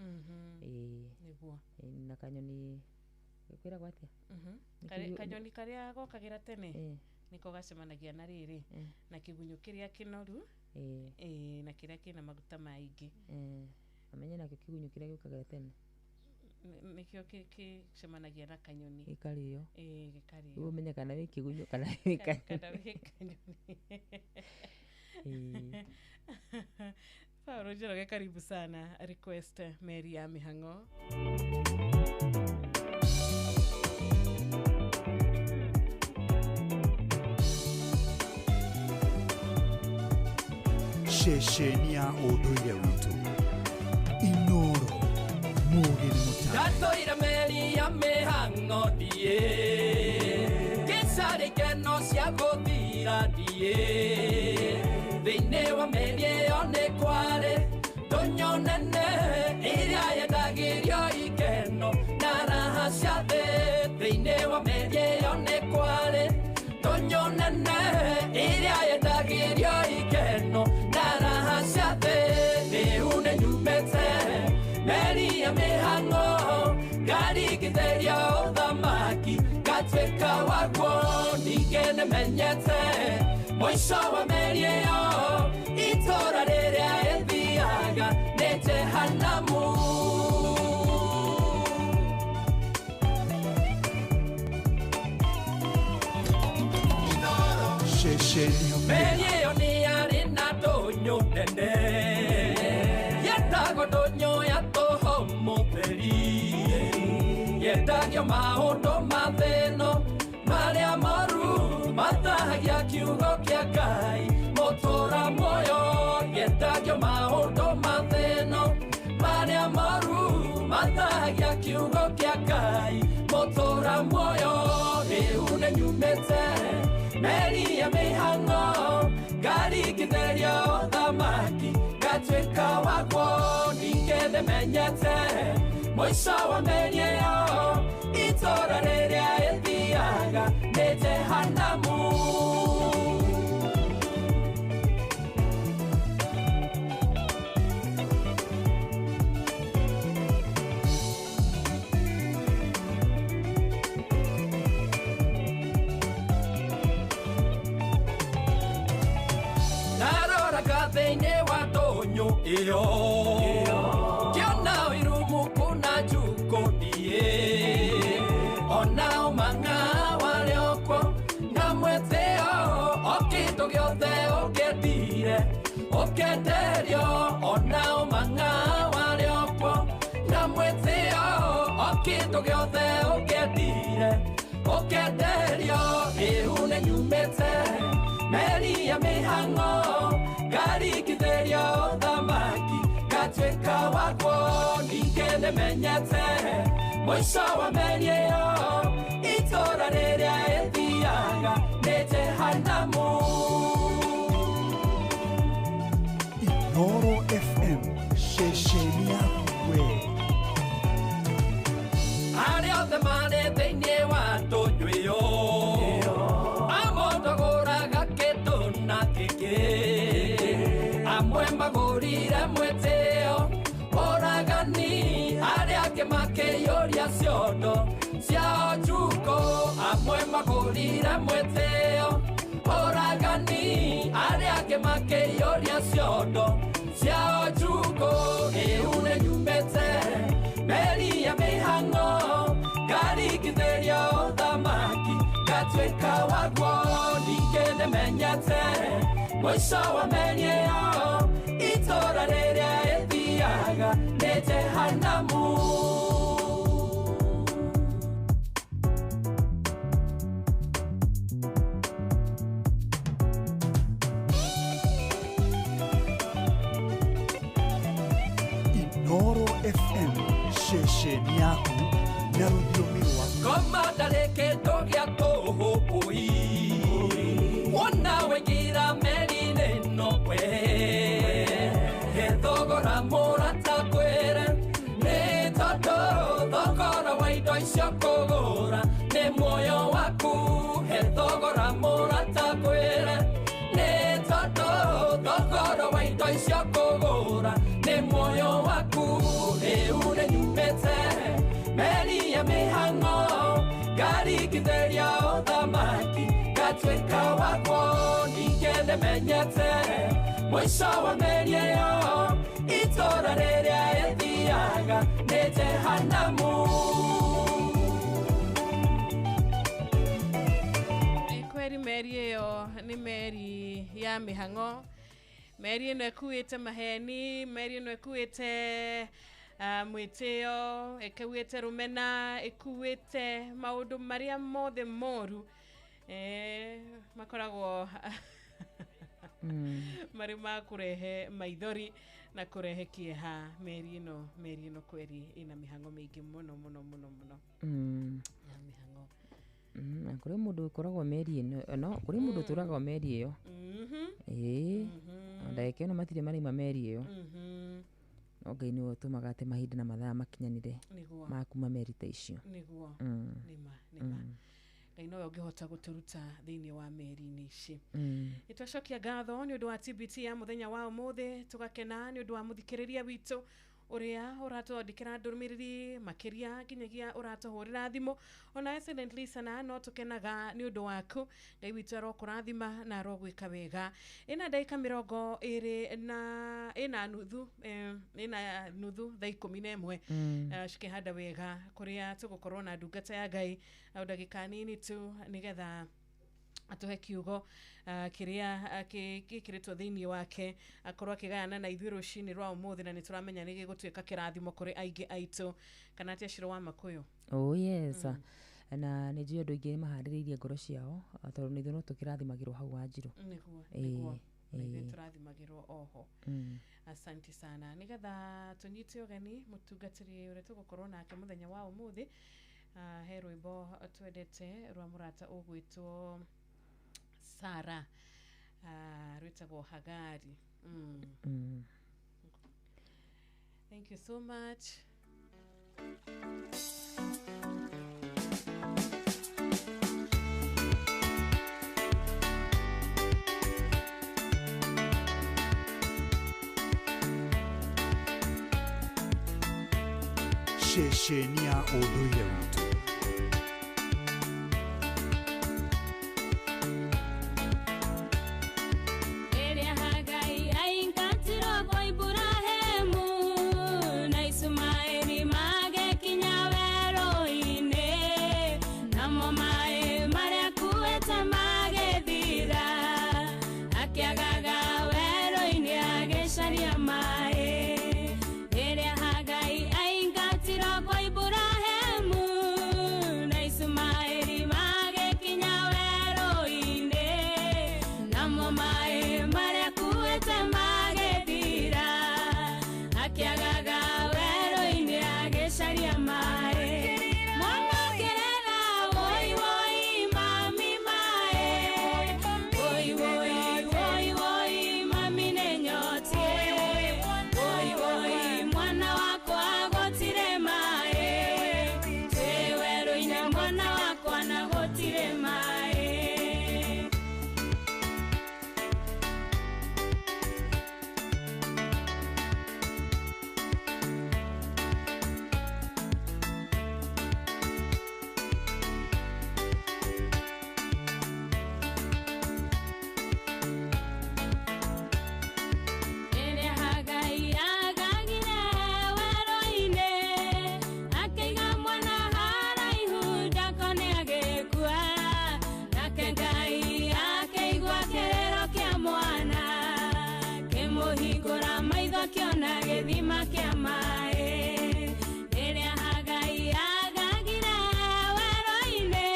Nĩguo. Na kanyoni kwĩragwo atĩa? Kanyoni karĩa gokagĩra tene nĩko gacemanagia na rĩrĩ na kĩgunyũ kĩrĩa kĩnoru na kĩrĩa kĩna maguta maingĩ. Amenye nakĩo kĩgunyũ kĩrĩa gĩũkagĩra tene nĩkĩo gĩcemanagia na kanyoni gĩkarĩo. Gĩkarĩo. Rĩu ũmenye kana wĩ kĩgunyũ kana wĩ kanyoni. Kana wĩ kanyoni. Paulo Njoroge, karibu sana. Request Mary ya Mihang'o. Ceceni ya ũndũire witũ. Inoro mũgĩ nĩ mũtare. Ndatũire meri ya mĩhang'o ndiĩ Kĩcarĩ ikeno cia gũthira ndiĩ Thĩinĩ wa meri ĩyo nĩ kwarĩ ndũnyũ nene ĩrĩa yendagĩrio ikeno na raha cia thĩ. Thĩinĩ wa meri ĩyo nĩ kwarĩ ndũnyũ nene ĩrĩa yendagĩrio ikeno na raha cia thĩ. Rĩu nĩnyumĩte meri ya mĩhang'o ngarigithĩria ũthamaki ngatuĩka waguo. Ningĩ nĩmenyete mũico wa meri ĩyo itũra rĩrĩa ĩthiaga nĩ Jehanamu. Ceceni hakuhĩ Meri ĩyo nĩ yarĩ na ndũnyũ nene yetagwo ndũnyũ ya tũhũ mũtheri yendagio maũndũ ma thĩno marĩa moru mathahagia kiugo kĩa Ngai mũtũra muoyo. Yendagio maũndũ ma thĩno marĩa moru mathahagia kiugo kĩa Ngai mũtũra muoyo. Rĩu nĩnyumĩte meri ya mĩhang'o ngarigithĩria ũthamaki ngatuĩka waguo. Ningĩ nĩmenyete mũico wa meri ĩyo itũra rĩrĩa ĩthiaga nĩ Jehanamu. Ndaroraga thĩinĩ wa ndũnyũ ĩyo ngĩona ũiru mũkũ na njukũ ndiĩ ona ũmang'a warĩ okuo na mwĩtĩo o kĩndũ gĩothe ũngĩendire ũkenderio. Ona ũmang'a warĩ okuo na mwĩtĩo o kĩndũ gĩothe ũngĩendire ũkenderio. Rĩu nĩnyumĩte meri ya mĩhang'o ngarigithĩria ũthamaki ngatuĩka waguo. Ningĩ nĩmenyete mũico wa meri ĩyo itũra rĩrĩa ĩthiaga nĩ Jehanamu. Inoro FM ceceni yaku we. Arĩa othe marĩ thĩinĩ wa ndũnyũ ĩyo amwe ndagũraga kĩndũ na kĩngĩ amwe magũrire mwĩtĩo ũragani arĩa angĩ makĩiyũria ciondo ciao njukũ. Amwe magũrire mwĩtĩo ũragani arĩa angĩ makĩiyũria ciondo ciao njukũ. Rĩu nĩnyumĩte meri ya mĩhang'o ngarigithĩria ũthamaki ngatuĩka waguo. Ningĩ nĩmenyete mũico wa meri ĩyo itũra rĩrĩa ĩthiaga nĩ Jehanamu. Inoro FM ceceni yaku na rũthiomi rwaku. Koma ndarĩ kĩndũ gĩa tũhũ ũi wona waingĩra meri-inĩ ĩno we he thogora mũrata kwĩre nĩ tondũ thogora wa indo icio kũgũra nĩ muoyo waku. He thogora mũrata kwĩre nĩ tondũ thogora wa indo icio kũgũra nĩ muoyo waku. Rĩu nĩnyumĩte meri ya mĩhang'o ngarigithĩria ũthamaki ngatuĩka waguo. Ningĩ nĩmenyete mũico wa meri ĩyo itũra rĩrĩa ĩthiaga nĩ Jehanamu. Kweri meri ĩyo nĩ meri ya mĩhang'o meri ĩno ĩkuĩte maheni meri ĩno ĩkuĩte mwĩtĩo ĩkuĩte rũmena ĩkuĩte maũndũ marĩa mothe moru makoragwo Marĩ ma kũrehe maithori na kũrehe kĩeha. Meri ĩno, meri ĩno kweri ĩna mĩhang'o mĩingĩ mũno mũno mũno mũno. Ya mĩhang'o. Na kũrĩ mũndũ ũkoragwo meri ĩno, no kũrĩ mũndũ ũtũraga meri ĩyo. Ĩĩ, ndagĩka ĩno matirĩ maraima meri ĩyo. No Ngai nĩwe ũtũmaga atĩ mahinda na mathaa makinyanĩre ma kuma meri ta icio. Nĩguo. Nĩma nĩma. Ngai nowe ũngĩhota gũtũruta thĩinĩ wa meri-inĩ ici. Nĩ twacokia ngatho nĩ ũndũ wa TBT ya mũthenya wa ũmũthĩ, tũgakena nĩ ũndũ wa mũthikĩrĩria witũ ũrĩa ũratwandĩkĩra ndũmĩrĩri makĩria nginyagia ũratũhũrĩra thimũ. Ona excellent listener, no tũkenaga nĩ ũndũ waku. Ngai witũ arokũrathima na arogwĩka wega. Ĩna ndagĩka 21 na nuthu, ĩna nuthu thaa 11. Cikĩhanda wega kũrĩa tũgũkorwo na ndungata ya Ngai o ndagĩka nini tu nĩgetha atũhe kiugo kĩrĩa gĩkĩrĩtwo thĩinĩ wake, akorwo akĩgayana na ithuĩ rũcinĩ rwa ũmũthĩ, na nĩ tũramenya nĩ gĩgũtuĩka kĩrathimo kũrĩ aingĩ aitũ. Kana atĩa, Ciro wa Makũyũ? Oh yes. Na nĩ njũĩ andũ aingĩ maharĩrĩirie ngoro ciao, tondũ nĩ ithuĩ no tũkĩrathimagĩrwo hau Wanjirũ. Nĩguo, nĩguo, na ithuĩ tũrathimagĩrwo oho. Asante sana. Nĩgetha tũnyite ũgeni mũtungatĩri ũrĩa tũgũkorwo nake mũthenya wa ũmũthĩ, he rwĩmbo twendete rwa mũrata ũgwĩtwo Sara, rwĩtagwo Hagari. Thank you so much. Ceceni ya ũndũire witũ. Ĩrĩa Hagai aingatirwo kwa Iburahĩmu, na Ishumaeli magĩkinya werũ-inĩ, namo maĩ marĩa akuĩte magĩthira, akĩagaga werũ-inĩ agĩcaria maĩ. Ĩrĩa Hagai aingatirwo kwa Iburahĩmu, na Ishumaeli magĩkinya werũ-inĩ, namo maĩ marĩa akuĩte magĩthira, akĩagaga werũ-inĩ agĩcaria maĩ. Mwana akĩrĩra, woi woi mami maĩ, woi woi woi woi mami nĩnyotiĩ, woi woi mwana wakwa gũtirĩ maĩ, twĩ werũ-inĩ mwana wakwa na gũtirĩ maĩ. Ĩrĩa Hagai agagire werũ-inĩ, akĩiga mwana haraihu ndakone agĩkua, nake Ngai akĩigua kĩrĩro kĩa mwana, kĩmũhingũra maitho akĩona gĩthima kĩa maĩ. Ĩrĩa Hagai agagire werũ-inĩ,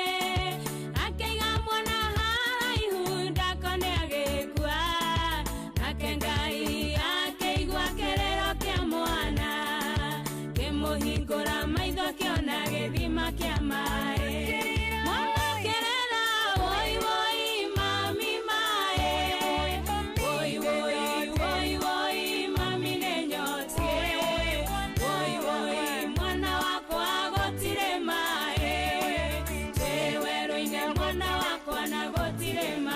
akĩiga mwana haraihu ndakone agĩkua, nake Ngai akĩigua kĩrĩro kĩa mwana, kĩmũhingũra maitho akĩona gĩthima kĩa maĩ. Mwana akĩrĩra, woi woi mami maĩ, woi woi woi woi mami nĩnyotiĩ, woi woi mwana wakwa gũtirĩ maĩ, twĩ werũ-inĩ mwana wakwa na gũtirĩ maĩ.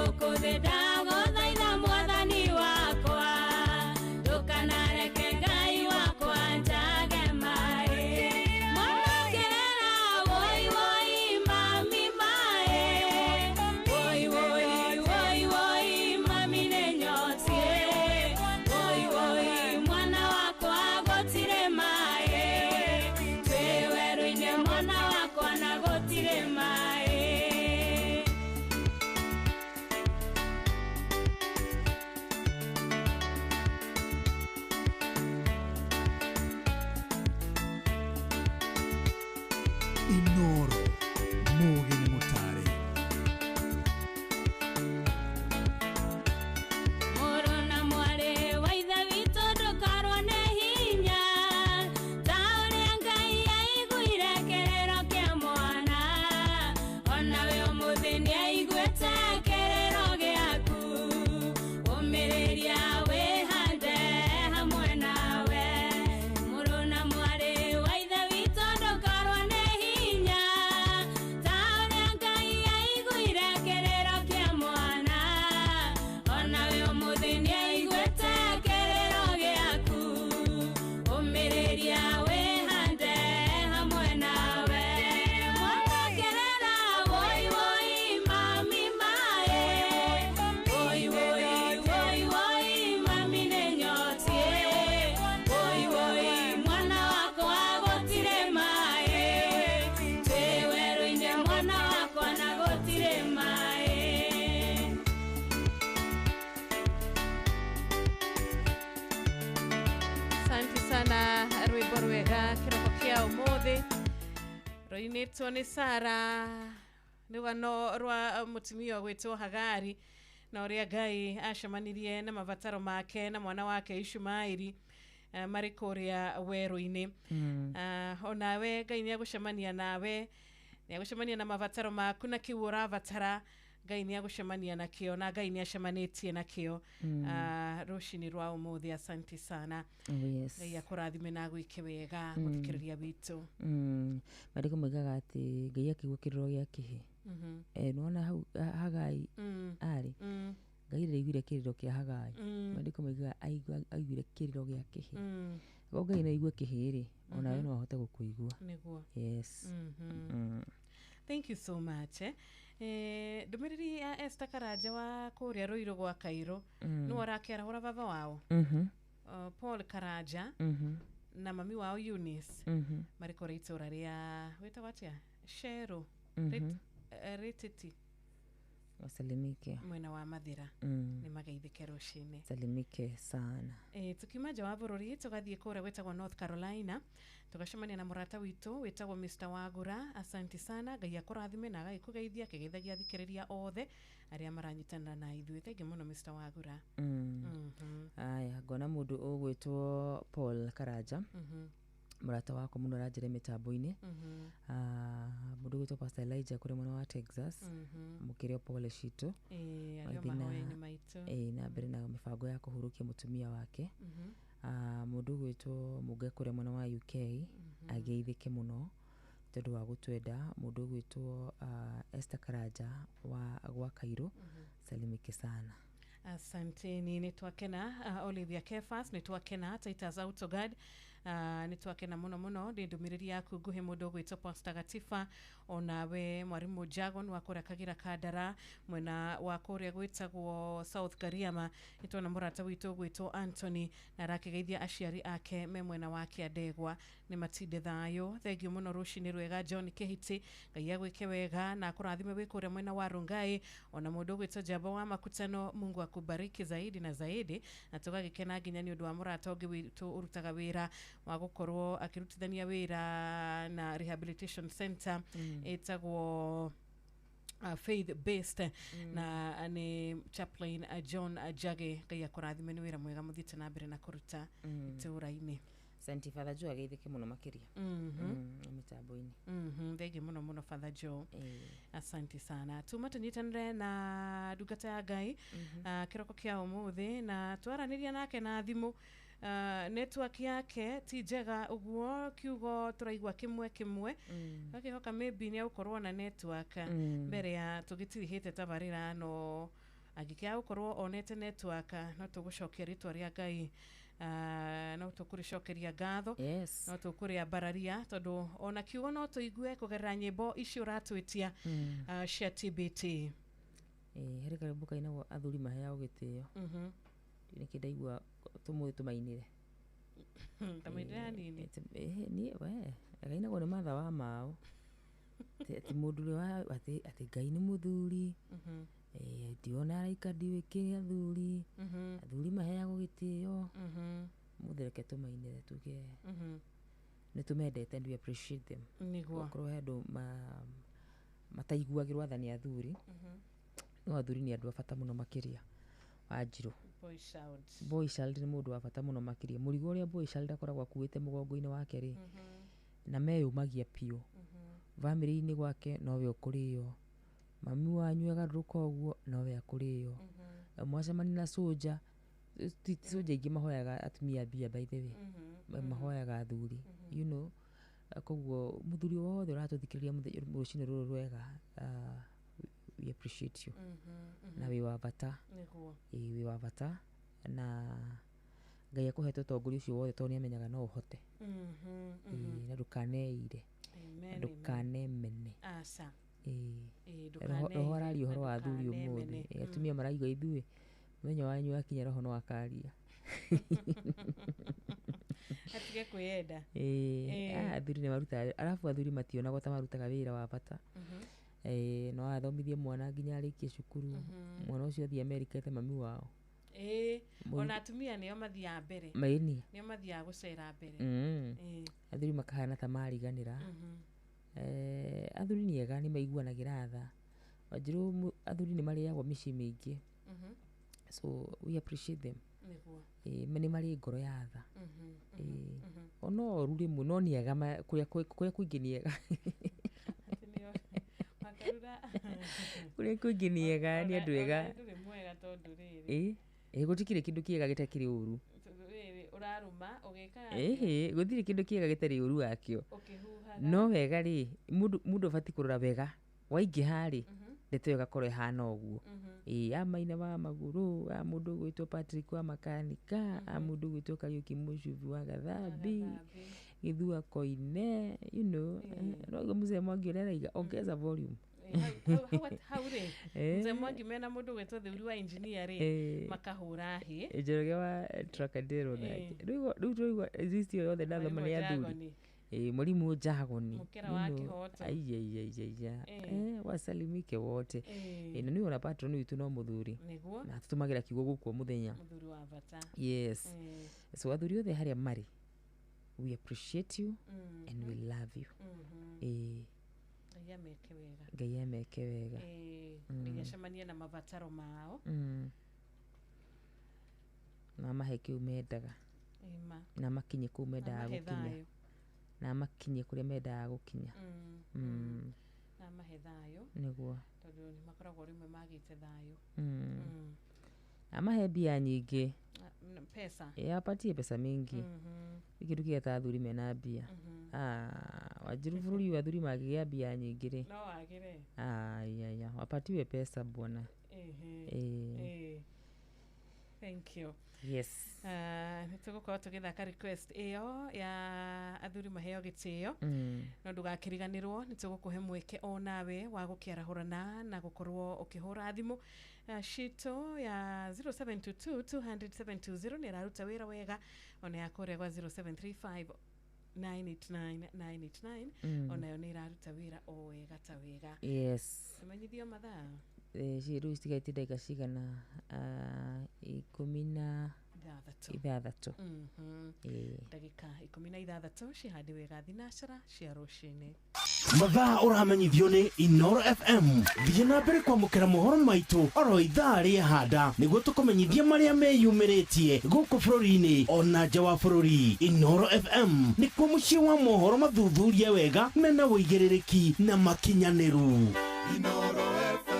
gũkũ thĩ ndagũthaitha mwathani wakwa ndũkanareke Ngai wakwa njage maĩ mwana kĩrĩra woi woi mami maĩ woi woi woi woi mami nĩ nyotie woi woi mwana wakwa gũtirĩ maĩ twĩ werũ-inĩ mwana wakwa na gũtirĩ maĩ. Inoro Mugi nĩ mũtare. Mũrũ na mwarĩ wa ithe witũ ndũkarwo nĩ hinya ta ũrĩa Ngai aiguire kĩrĩro kĩa mwana onawe ũmũthĩ nĩaiguĩte kĩrĩro gĩaku ũmĩrĩria wĩhande hamwe nawe. Mũrũ na mwarĩ wa ithe witũ ndũkarwo nĩ hinya ta ũrĩa Ngai aiguire kĩrĩro kĩa mwana onawe ũmũthĩ nĩaiguĩte kĩrĩro gĩaku ũmĩrĩria wĩhande hamwe nawe. Mwana kĩrĩra woi woi mami maĩ woi woi woi woi mami nĩ nyotie woi woi mwana wakwa gũtirĩ maĩ twĩ werũ-inĩ mwana wakwa na gũtirĩ maĩ. Asante sana rwimbo rwega kiroko kia umuthi rũinĩtwo nĩ Sara rũgano rwa mũtumia ũgwĩtwo Hagari na ũrĩa Ngai acemanirie na mabataro make na mwana wake Ishumaeli marĩ kũrĩa werũ-inĩ. Onawe Ngai nĩ agũcemania nawe, nĩ agũcemania na mabataro maku na kĩu ũrabatara Ngai nĩ agũcemania nakĩo na Ngai nĩ acemanĩtie nakĩo rũcinĩ rwa ũmũthĩ. Asante sana. Oh, yes. Ngai akũrathime na agwĩke wega mũthikĩrĩria witũ. Marĩko moigaga atĩ Ngai akĩigua kĩrĩro gĩa kĩhĩ. Nĩwona hau Hagai arĩ Ngai rĩrĩa aiguire kĩrĩro kĩa Hagai maandĩko moigaga aiguire kĩrĩro gĩa kĩhĩ. Korwo Ngai no aigue kĩhĩ rĩ onawe no ahote gũkũigua. Nĩguo. Yes. Thank you so much. Ndũmĩrĩri ya Esther Karanja wa kũrĩa Rũirũ gwa Kairũ nĩwe ũrakĩarahũra baba wao Paul Karanja na mami wao Eunice marĩ kũrĩa itũra rĩa wĩtagwo atĩa Shero Rititi Wasalimike. mwena wa Mathira nĩ mageithĩke rũcinĩ. Salimike sana. Tukiuma nja wa bũrũri tũgathiĩ kũrĩa gwĩtagwo North Carolina tũgacemania na mũrata witũ wĩtagwo Mr. Wagura. Asante sana, Ngai akũrathime na agagĩkũgeithia akĩgeithagia athikĩrĩria othe arĩa maranyitanĩra na ithuĩ. Thengiũ mũno Mr. Wagura. Aya ngona mũndũ ũgwĩtwo Paul Karanja mũrata wakwa mũno aranjĩra mĩtambo-inĩ. Mũndũ ũgwĩtwo Pastor Elijah kũrĩa mwena wa Texas mũkĩrĩ o pole citũ arĩa mahoya-inĩ maitũ. Na mbere na mĩbango ya kũhurũkia mũtumia wake. Mũndũ ũgwĩtwo Mũnge kũrĩa mwena wa UK ageithĩke mũno tondũ wa gũtwenda. Mũndũ ũgwĩtwo Esther Karanja wa gwa Kairũ salimike sana. Asanteni, nĩ twakena. Olivia Kefas nĩ twakena. Titus Autoguard nĩ twakena mũno mũno nĩ ndũmĩrĩri yaku nguhĩ. Mũndũ ũgwĩtwo Pastor Gatifa onawe mwarimũ Jagon wa kũrĩa Kagira Kandara mwena wa kũrĩa gwĩtagwo South Gariama nĩ tuona mũrata witũ ũgwĩtwo Anthony na arakĩgeithia aciari ake me mwena wa Kĩandegwa nĩ matinde thayũ. Thengiũ mũno rũcinĩ rwega John Kĩhiti, Ngai agwĩke wega na akũrathime wĩ kũrĩa mwena wa Rongai. Ona mũndũ ũgwĩtwo Jamba wa Makutano, Mungu akubariki zaidi na zaidi. Na tũgagĩkena nginya nĩ ũndũ wa mũrata ũngĩ witũ ũrutaga wĩra wa gũkorwo akĩrutithania wĩra na rehabilitation center ĩtagwo faith based na nĩ chaplain John Jage. Ngai akũrathime nĩ wĩra mwega mũthiĩte na mbere na kũruta itũũra-inĩ. Asante Father Joe ageithĩke mũno makĩria mĩtambo-inĩ. Thengiũ mũno mũno Father Joe. Asante sana. Tuma tũnyitanĩre na ndungata ya Ngai kĩroko kĩa ũmũthĩ na twaranĩria nake na thimũ. Network yake ti njega ũguo kiugo tũraigua kĩmwe kĩmwe gakĩhoka maybe nĩ egũkorwo na network mbere ya tũgĩtirihĩte tabarĩra no Angĩkĩaga gũkorwo onete network, no tũgũcokia rĩtwa rĩa Ngai, no tũkũrĩcokeria ngatho. Yes. No tũkũrĩambararia tondũ ona kiugo no tũigue kũgerera nyĩmbo icio ũratwĩtia cia TBT. Harĩ karwĩmbo kainagwo athuri maheagwo gĩtĩo. Nĩkĩ ndaigua tũmũthĩ tũmainĩre. Tamainĩre hanini. Niĩ we kainagwo nĩ Martha wa Mao, atĩ mũndũ ũrĩa atĩ Ngai nĩ mũthuri, ndiona araika ndiũĩ kĩ athuri, athuri maheagwo gĩtĩo. Mũthĩ reke tũmainĩre tuge nĩ tũmendete and we appreciate them. Nĩguo. Okorwo he andũ mataiguagĩrwo athani athuri, no athuri nĩ andũ a bata mũno makĩria. Wanjirũ, Boy child. Boy child nĩ mũndũ wa bata mũno makĩria. Mũrigo ũrĩa boy child akoragwo akuĩte mũgongo-inĩ wake rĩ, na meyũmagia biũ bamĩrĩ-inĩ gwake, nowe ũkũrĩo. Mami wanyu agarũrũka ũguo, nowe akũrĩo. Mwacemania na soja, ti soja ingĩ mahoyaga atumia mbia, by the way, mahoyaga athuri. Koguo mũthuri wothe ũratũthikĩrĩria rũcinĩ rũrũ rwega, we appreciate you na wĩ wa bata. Nĩguo. Ĩĩ, wĩ wa bata na Ngai akũhete ũtongoria ũcio wothe tondũ nĩamenyaga no ũhote. Ĩĩ, na ndũkaneire Amen, na ndũkanemene. Aca. Ĩĩ. Ĩĩ, Roho ndũkaneire araria na ũhoro wa athuri ũmũthĩ. ndũkanemene. Ĩĩ, atumia maraigua ithuĩ mũthenya wanyu wakinya roho no akaria. Atige kwĩyenda. Ĩĩ, Ĩĩ. Athuri nĩ marutaga, arabu athuri mationagwo ta marutaga wĩra wa bata. Ĩĩ, no athomithie mwana nginya arĩkie cukuru, mwana ũcio athiĩ Amerika ete mami wao. Ĩĩ, ona atumia nĩo mathiaga mbere. Maĩni. Nĩo mathiaga gũcera mbere. Ĩĩ. Athuri makahana ta mariganĩra. Athuri nĩ ega, nĩ maiguanagĩra tha. Wanjirũ, athuri nĩ marĩagwo mĩciĩ mĩingĩ, so we appreciate them. Nĩguo. Ĩĩ, nĩ marĩ ngoro ya tha. Ĩĩ, ona oru rĩmwe no nĩ ega, kũrĩa kũingĩ nĩ ega. Atĩ nĩo makarura. Kũrĩa kũingĩ nĩ ega, nĩ andũ ega. Ona ndũrĩ mwega tondũ rĩrĩ. Ĩĩ, gũtikĩrĩ kĩndũ kĩega gĩtakĩrĩ ũru. Tondũ rĩrĩ ũrarũma ũgĩkaga Ĩhĩ, gũtirĩ kĩndũ kĩega gĩtarĩ ũru wakĩo. Ũkĩhuhaga. No wega rĩ, mũndũ abatiĩ kũrora wega waingĩha rĩ, ndeto ĩyo ĩgakorwo ĩhana ũguo. Ĩĩ, a Maina wa Magũrũ, a mũndũ ũgwĩtwo Patrick wa Makanika, a mũndũ ũgwĩtwo Kariũki Mũcubi wa Gathambi, Gĩthua Koine, no mzee Mwangi ũrĩa araiga ongeza volume. Ĩĩ, hau rĩ, mzee Mwangi mena mũndũ ũgwĩtwo Theuri wa engineer rĩ, makahũra hĩ. Njoroge wa Trocadero nake. Rĩu tũraigua list ĩyo yothe ndathoma Mwarimũ nĩ athuri. Njagoni. Ĩĩ, mwalimu Njagoni. Mũkĩra wa kĩhoto. Aiaiaiaia, wasalimike wote. Ĩĩ. Ĩĩ, na nĩ ona patron witũ no mũthuri. Nĩguo. Na tũtũmagĩra kiugo gũkũ o mũthenya. Mũthuri wa bata. Yes. So athuri othe harĩa marĩ, we appreciate you and we love you. Ĩĩ. Ngai ameke wega. Ngai ameke wega. Ĩĩ, ngai acemanie na mabataro mao. Na amahe kĩu mendaga. Ĩma. Na makinye kũu mendaga Amahe gũkinya. thayũ. Na makinye kũrĩa mendaga gũkinya. Na amahe thayũ. Nĩguo. Tondũ nĩ makoragwo rĩmwe magĩte thayũ. Na amahe mbia nyingĩ. Pesa. Ĩĩ, apatie pesa mingi. Kĩndũ kĩega ta athuri mena mbia. Ah, Wanjiru, bũrũri ũyũ athuri mangĩgĩa mbia nyingĩ rĩ, No wagĩre. Aiaya, wapatiwe pesa bwana. Ĩhĩ. Ĩĩ. Ĩĩ. Thank you. Yes. Nĩ tũgũkorwo tũgĩthaka request ĩyo ya athuri maheo gĩtĩo. No ndũgakĩriganĩrwo nĩ tũgũkũhe mweke o nawe wa gũkĩarahũrana na gũkorwo ũkĩhũra thimũ citũ ya 0722 200 720 nĩ ĩraruta wĩra wega, ona ya kũrĩa gwa 0735 989 989 onayo nĩ ĩraruta wĩra o wega ta wega. Yes. Tũmenyithio mathaa. Rĩu citigarĩte ndagĩka cigana? 16. 6. Ĩĩ. Ndagĩka 16 cihande wega thinacara cia rũcinĩ. Mathaa ũramenyithio nĩ Inoro FM. Thiĩ na mbere kwamũkĩra mohoro maitũ oro ithaa rĩahanda nĩguo tũkũmenyithie marĩa meyumĩrĩtie gũkũ bũrũri-inĩ ona nja wa bũrũri. Inoro FM nĩkuo mũciĩ wa mohoro mathuthurie wega mena ũigĩrĩrĩki na makinyanĩru. Inoro FM.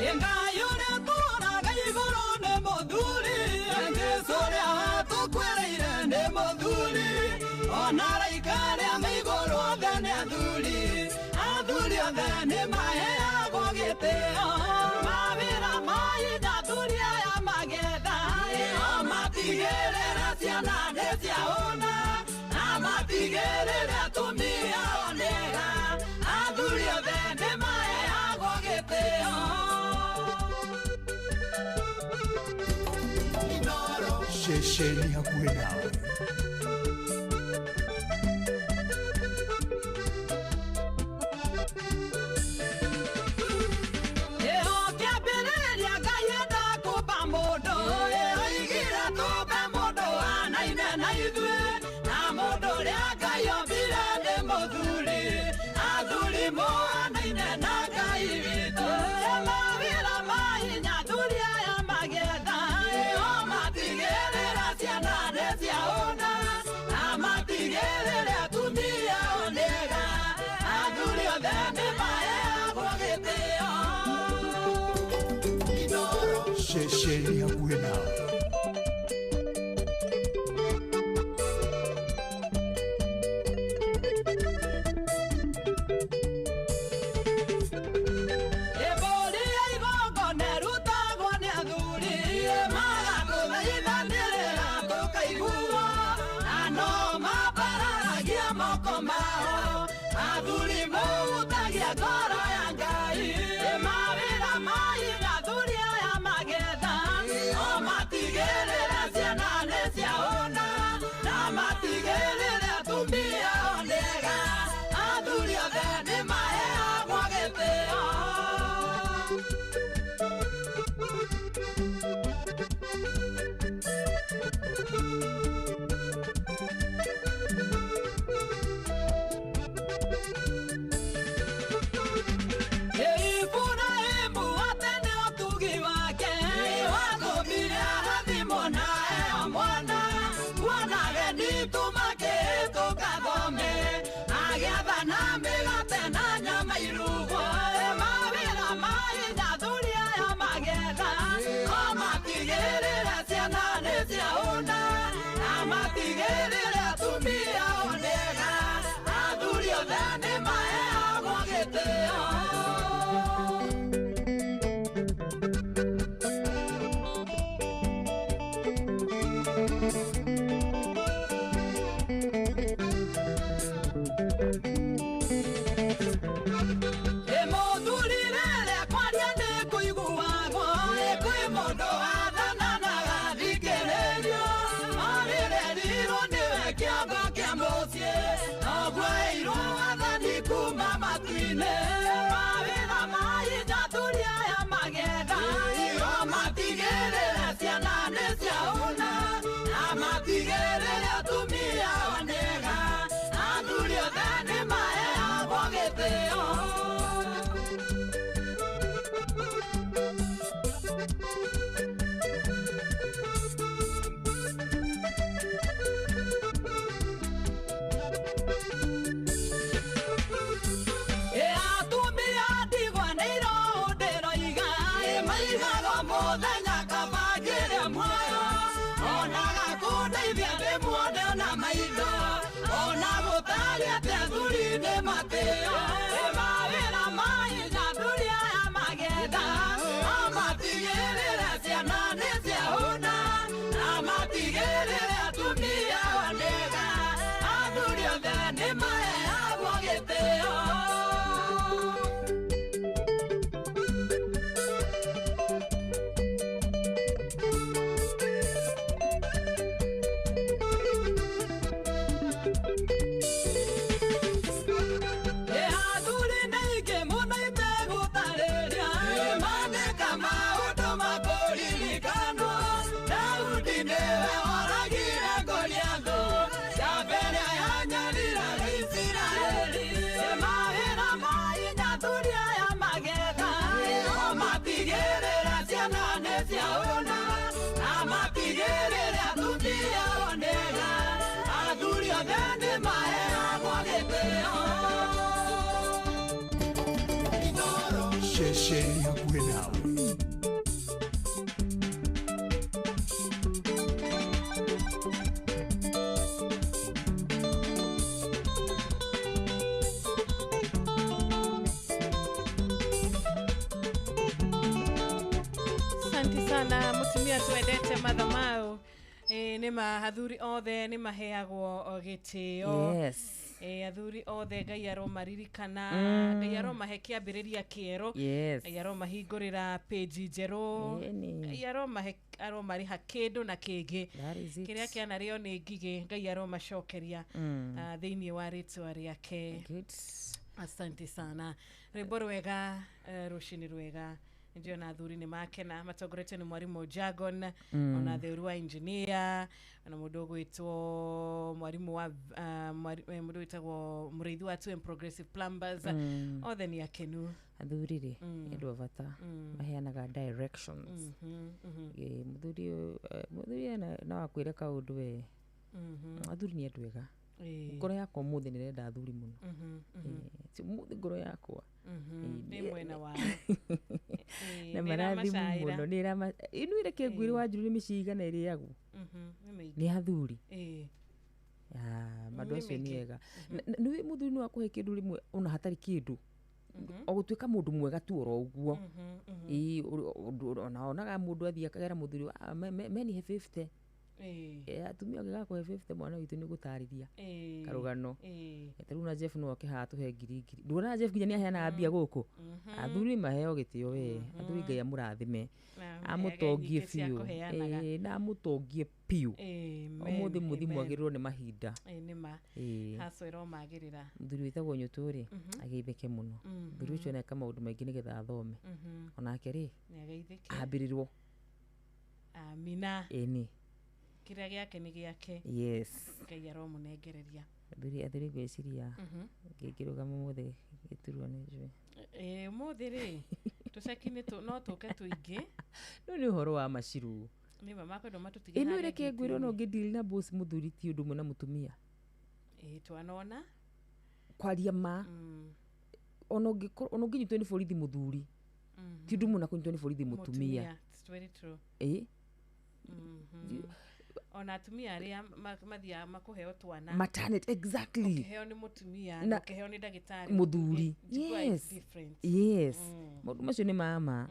Engai ũrĩa Ceceni hakuhĩ nawe. Ceceni hakuhĩ nawe. Ceceni hakuhĩ nawe. Asante sana mutumia twendete mathamau. Nĩ ma athuri othe nĩ maheagwo gĩtĩo. Yes. Athuri othe Ngai aromaririkana, Ngai aromahe kĩambĩrĩria kĩerũ, Ngai aromahingũrĩra page njerũ, Ngai aromahe aromarĩha kĩndũ na kĩngĩ kĩrĩa kĩanarĩo nĩ ngigĩ, Ngai aromacokeria thĩinĩ wa rĩtwa rĩake. Asante sana. Rwĩmbo rwega, rũcinĩ rwega. Ndio athuri nĩ makena matongoretio nĩ mwarimũ Jagon, ona theuru wa engineer, ona mũndũ ũgwĩtwo mwarimũ wa mũndũ wĩtagwo mũrĩithi wa 2M Progressive Plumbers, othe nĩ akenu. Athuri rĩ nĩ andũ a bata, maheanaga directions. Mũthuri mũthuri no akwĩre kaũndũ we. Athuri nĩ andũ ega. Ngoro yakwa ũmũthĩ nĩrenda athuri mũno. Ti ũmũthĩ ngoro yakwa nĩ mwena wao na marathimu mũno nĩ ĩnu reke ngwĩre wa njuru nĩ mĩciĩ igana ĩrĩagwo nĩ athuri. Andũ acio nĩ ega. Nĩũĩ mũthuri no akũhe kĩndũ rĩmwe ona hatarĩ kĩndũ, o gũtuĩka mũndũ mwega tu oro ũguo. Ona onaga mũndũ athiĩ akagera mũthuri menihe 50. Atumia ũngĩgakũhe 50 mwana witũ nĩ gũtarĩria karũgano. Ta rĩu na Jeff no oke haha tũhe ngiri ngiri. Nduonaga Jeff nginya nĩ aheanaga mbia gũkũ. Athuri maheo gĩtĩo we. Athuri Ngai amũrathime, amũtongie biũ, na amũtongie biũ. Ũmũthĩ mũthi mwagĩrĩrwo nĩ mahinda. Haco ĩromagĩrĩra. Mũthuri wĩtagwo Nyũtũ rĩ ageithĩke mũno. Mũthuri ũcio nĩeka maũndũ maingĩ nĩgetha athome. Onake rĩ ambĩrĩrwo. Amina. Ĩni. Kĩrĩa gĩake nĩ gĩake. Yes. Ngai aromũnengereria. Athuri ngwĩciria ngĩrũgama ũmũthĩ gĩturwa nĩ njũĩ. Ũmũthĩ rĩ tũceki no tũke tũingĩ. No nĩ ũhoro wa maciru. Nĩ ma makwendwo matũtige. Ĩno reke ngwĩre ona ũngĩ deal na boss mũthuri ti ũndũ ũmwe na mũtumia. Twanona. Kwaria ma. Ona ũngĩnyitwo nĩ borithi mũthuri ti ũndũ ũmwe na kũnyitwo nĩ borithi mũtumia. It's very true. Ona atumia arĩa mathiaga makũheo twana. Maternity, exactly. Ũkĩheo nĩ mũtumia na ũkĩheo nĩ ndagĩtarĩ mũthuri. Yes. Yes. Maũndũ macio nĩ mama.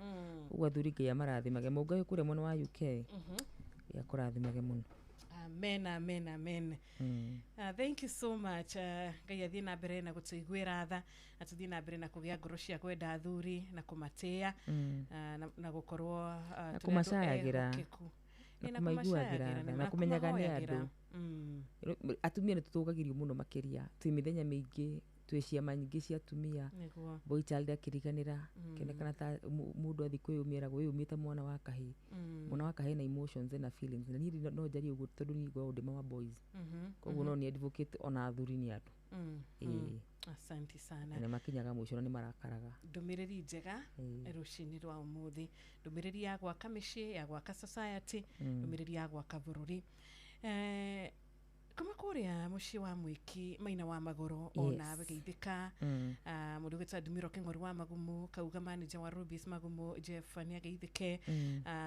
Ũguo athuri Ngai amarathimage. Mũngai kũrĩa mwena wa UK. Ngai akũrathimage mũno. Amen, amen, amen. Thank you so much. Ngai athiĩ na mbere na gũtũiguĩra tha, na tũthiĩ na mbere na kũgĩa ngoro cia kwenda athuri na kũmatĩĩa, na gũkorwo na kũmacayagĩra, na kũmaiguagĩra tha, na kũmenyaga nĩ andũ. Atumia nĩ tũthũkagĩrio mũno makĩria. Twĩ mĩthenya mĩingĩ, twĩ ciama nyingĩ cia atumia. Boy child akĩriganĩra, kĩonekana ta mũndũ athiĩ kwĩyũmia eragwo wĩyũmie ta mwana wa kahĩĩ. Mwana wa kahĩĩ na emotions na feelings. Na niĩ no njarie ũguo tondũ niĩ ngoragwo ndĩ mama boys. Koguo no nĩ advocate ona athuri nĩ andũ. Asante sana. Na nĩmakinyaga mũico na nĩmarakaraga. Ndũmĩrĩri njega rũcinĩ rwa ũmũthĩ. Ndũmĩrĩri ya gwaka mĩciĩ, ya gwaka society, ndũmĩrĩri ya gwaka bũrũri. Kuma kũrĩa mũciĩ wa mwĩki Maina wa Magũrũ ona geithĩka, mũndũ ũgwĩtwo Admiro Kĩng'oru wa Magumu kauga manager wa Rubis Magumu Jeff nĩageithĩke.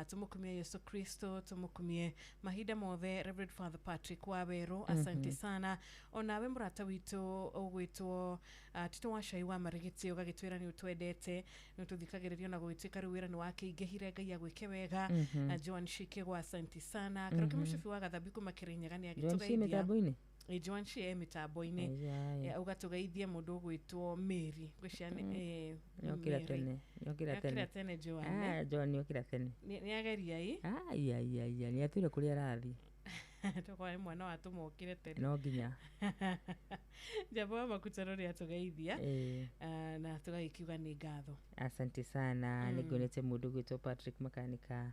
Tũmũkumie Yesu Kristo, tũmũkumie mahinda mothe Reverend Father Patrick Wawerũ, asante sana. Onawe mũrata witũ ũgwĩtwo Tito wa Cai wa Marigiti ũgagĩtwĩra nĩ ũtwendete, nĩ ũtũthikagĩrĩria na gũgĩtuĩka rĩu wĩra nĩ wakĩingĩhire, Ngai agwĩke wega. Joan Shikegwa, asante sana. Karoki Mũcibi wa Gathambi kuma Kĩrĩnyaga nĩagĩtũgeithia. Joan Shi e mĩtambo-inĩ ũgatũgeithia mũndũ ũgwĩtwo Mary. Ngwĩciria nĩokĩra tene, nĩokĩra tene Joan. Joan nĩokĩra tene. Nĩageria ĩ? Ai nĩatwĩre kũrĩa arathiĩ. Tokorwo nĩ mwana wa tũmokĩre tene. No nginya. Njamba wa Makutano nĩatũgeithia na tũgagĩkiuga nĩ ngatho. Asante sana. Nĩnguonete mũndũ ũgwĩtwo Patrick Makanika,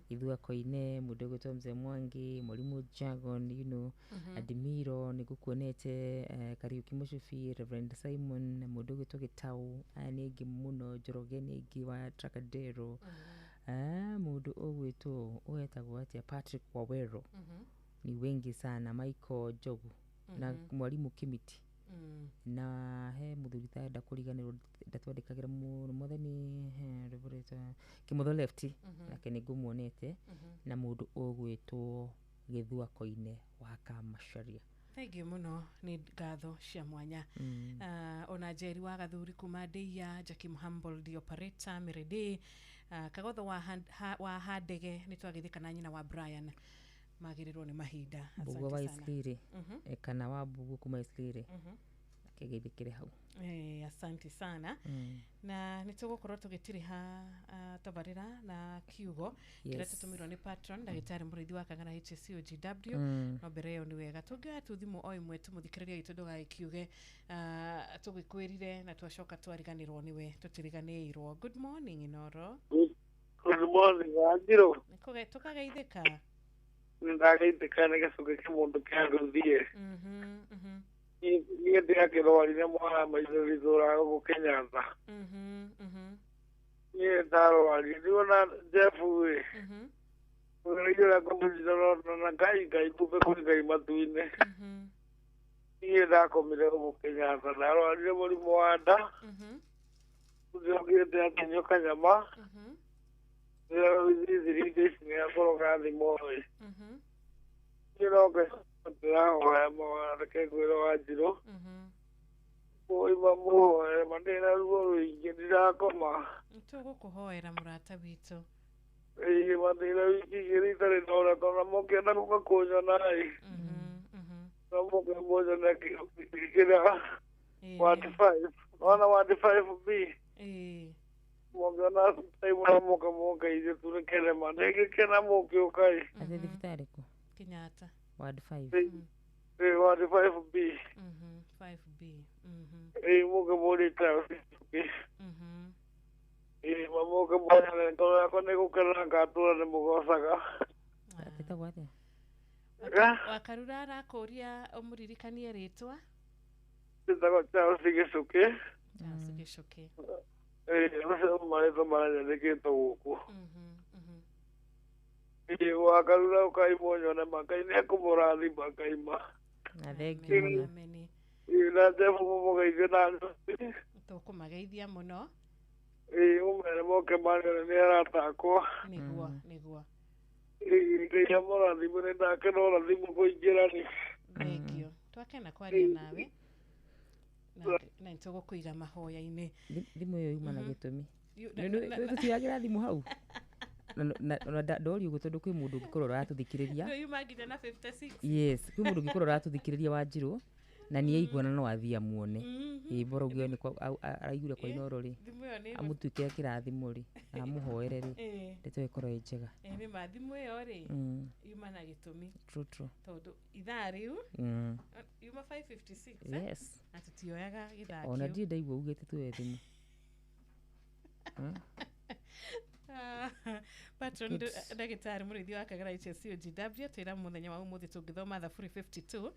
Ithua Koine, mũndũ ũgwĩtwo Mzee Mwangi, Mwalimu Jagon, you know, Admiro, nĩngũkuonete Kariuki Mũcubi, Reverend Simon, mũndũ ũgwĩtwo Gĩtau, aya nĩ aingĩ mũno, Njoroge nĩ aingĩ wa Tracadero, mũndũ ũgwĩtwo ũgetagwo atĩa, Patrick Wawero. Ni wengi sana, Michael Njogu na mwalimu Kimiti. Na he mũthuri tarenda kũriganĩrwo ndatwandĩkagĩra mũno mwathani Kĩmotho Lefty, nake nĩngũmuonete, na mũndũ ũgwĩtwo Gĩthua Koine wa Kamacharia. Thank you mũno, nĩ ngatho cia mwanya. Ona Njeri wa Gathuri kuma Ndeia, Jackie Humble the operator Merede, Kagotho wa Handege nĩ twagĩthĩka na nyina wa Brian magĩrĩrwo nĩ mahinda. Mbugua wa Isliri, kana wa Mbugua kuma Isliri, Kegeithĩkĩre hau. Asante sana. Na nä tå gå korwo tå gä tirä tabarä na kiugo kä rä a tå tå mä irwo nä patron ndagätarä må rä ithi wa Kang'ara HCOGW. No mbere ä yo nä wega tå ngä oya tu thimå o ĩmwe tå må thikä rä ria witå ndågagä tå gä kwä rire na twacoka twariganä rwo nä we tå tiriganä irwo. Good morning, Inoro. Good morning, Wanjiru. Tå kageithä ka. Nĩndageithĩka nĩ gĩcunjĩ kĩa mũndũ kĩa ngũthiĩ. Niĩ ndĩrakĩrwarire mwana maitho gĩthũra gũkũ Kenyatta. Niĩ ndarwarire ndiona Jeff ĩ. Mũgerio ũrĩa ngũmũnyita na Ngai Ngai kumbe kwĩ Ngai matu-inĩ. Niĩ ndakomire gũkũ Kenyatta ndarwarire mũrimũ wa nda. Ndĩrokire ndĩrakĩnyua kanyama. Ndĩragĩthirithirire ici nĩakoroga thimũ ĩ. Niĩ no ndĩrahoya reke ngwĩre Wanjirũ. Mũima mũhoere ma ndĩna ruo rũingĩ ndirakoma. Tũgũkũhoera mũrata witũ. Ĩĩ ma ndĩna wiki igĩrĩ itarĩ ndona tondũ mũkĩenda gũka kũnyona ĩ. No mũke mũnyone kĩrĩa ward 5. Nona ward 5B. Mũngĩona time na mũka mũngeithie tu nĩkene ma ndĩngĩkena mũngĩũka ĩ. Atĩ thibitarĩ kũ? Kenyatta. Ward 5. Ward 5B. 5B. Mũke mũrĩte. Mũke mũnyone ngoro yakwa nĩ gũkena ngatũra nĩ mũgocaga. Etagwo atĩa? Wakarura arakũria ũmũririkanie rĩtwa. Njĩtagwo Charles Gĩcũkĩ. Charles Gĩcũkĩ. Macio marĩtwa maranyandĩkĩtwo gũkũ. Wakarura ũkai mũnyone ma Ngai nĩekũmũrathima Ngai ma. Na thengiũ mũno. Na Jeff mũmũgeithie na Tũkũmageithia mũno. Ũmere moke marĩone nĩ arata akwa. Nĩguo nĩguo. Ngai amũrathime nĩ ndakena ũrathimwo kũingĩra nĩ. Thengiũ. Twakena kwaria nawe. Na nĩ tũgũkũiga mahoya-inĩ. Thimũ ĩyo yuma na gĩtũmi. Tũtiagĩra thimũ hau. Na ndorio ũguo tondũ kwĩ mũndũ ũngĩkorwo ũratũthikĩrĩria. Yuma nginya na 56. Yes, kwĩ mũndũ ũngĩkorwo ũratũthikĩrĩria Wanjirũ na nĩ aiguana no athiĩ amuone. Ĩĩ bora ũngĩone araiguire kwa Inoro rĩ. Amũtuĩke kĩrathimo rĩ na amũhoere rĩ. Ndeto ĩkorwo ĩ njega. Nĩ ma thimũ ĩyo rĩ yuma na gĩtũmi. True true. Tondũ ithaa rĩu yuma 5:56. Yes. Na tũtioyaga gĩthaa kĩu. Ona ndirĩ ndaigua ugĩte tuoye thimũ. Patron ndagĩtarĩ mũrĩithi wa Kagera HSCOGW twĩra mũthenya wa ũmũthĩ tũngĩthoma Thaburi 52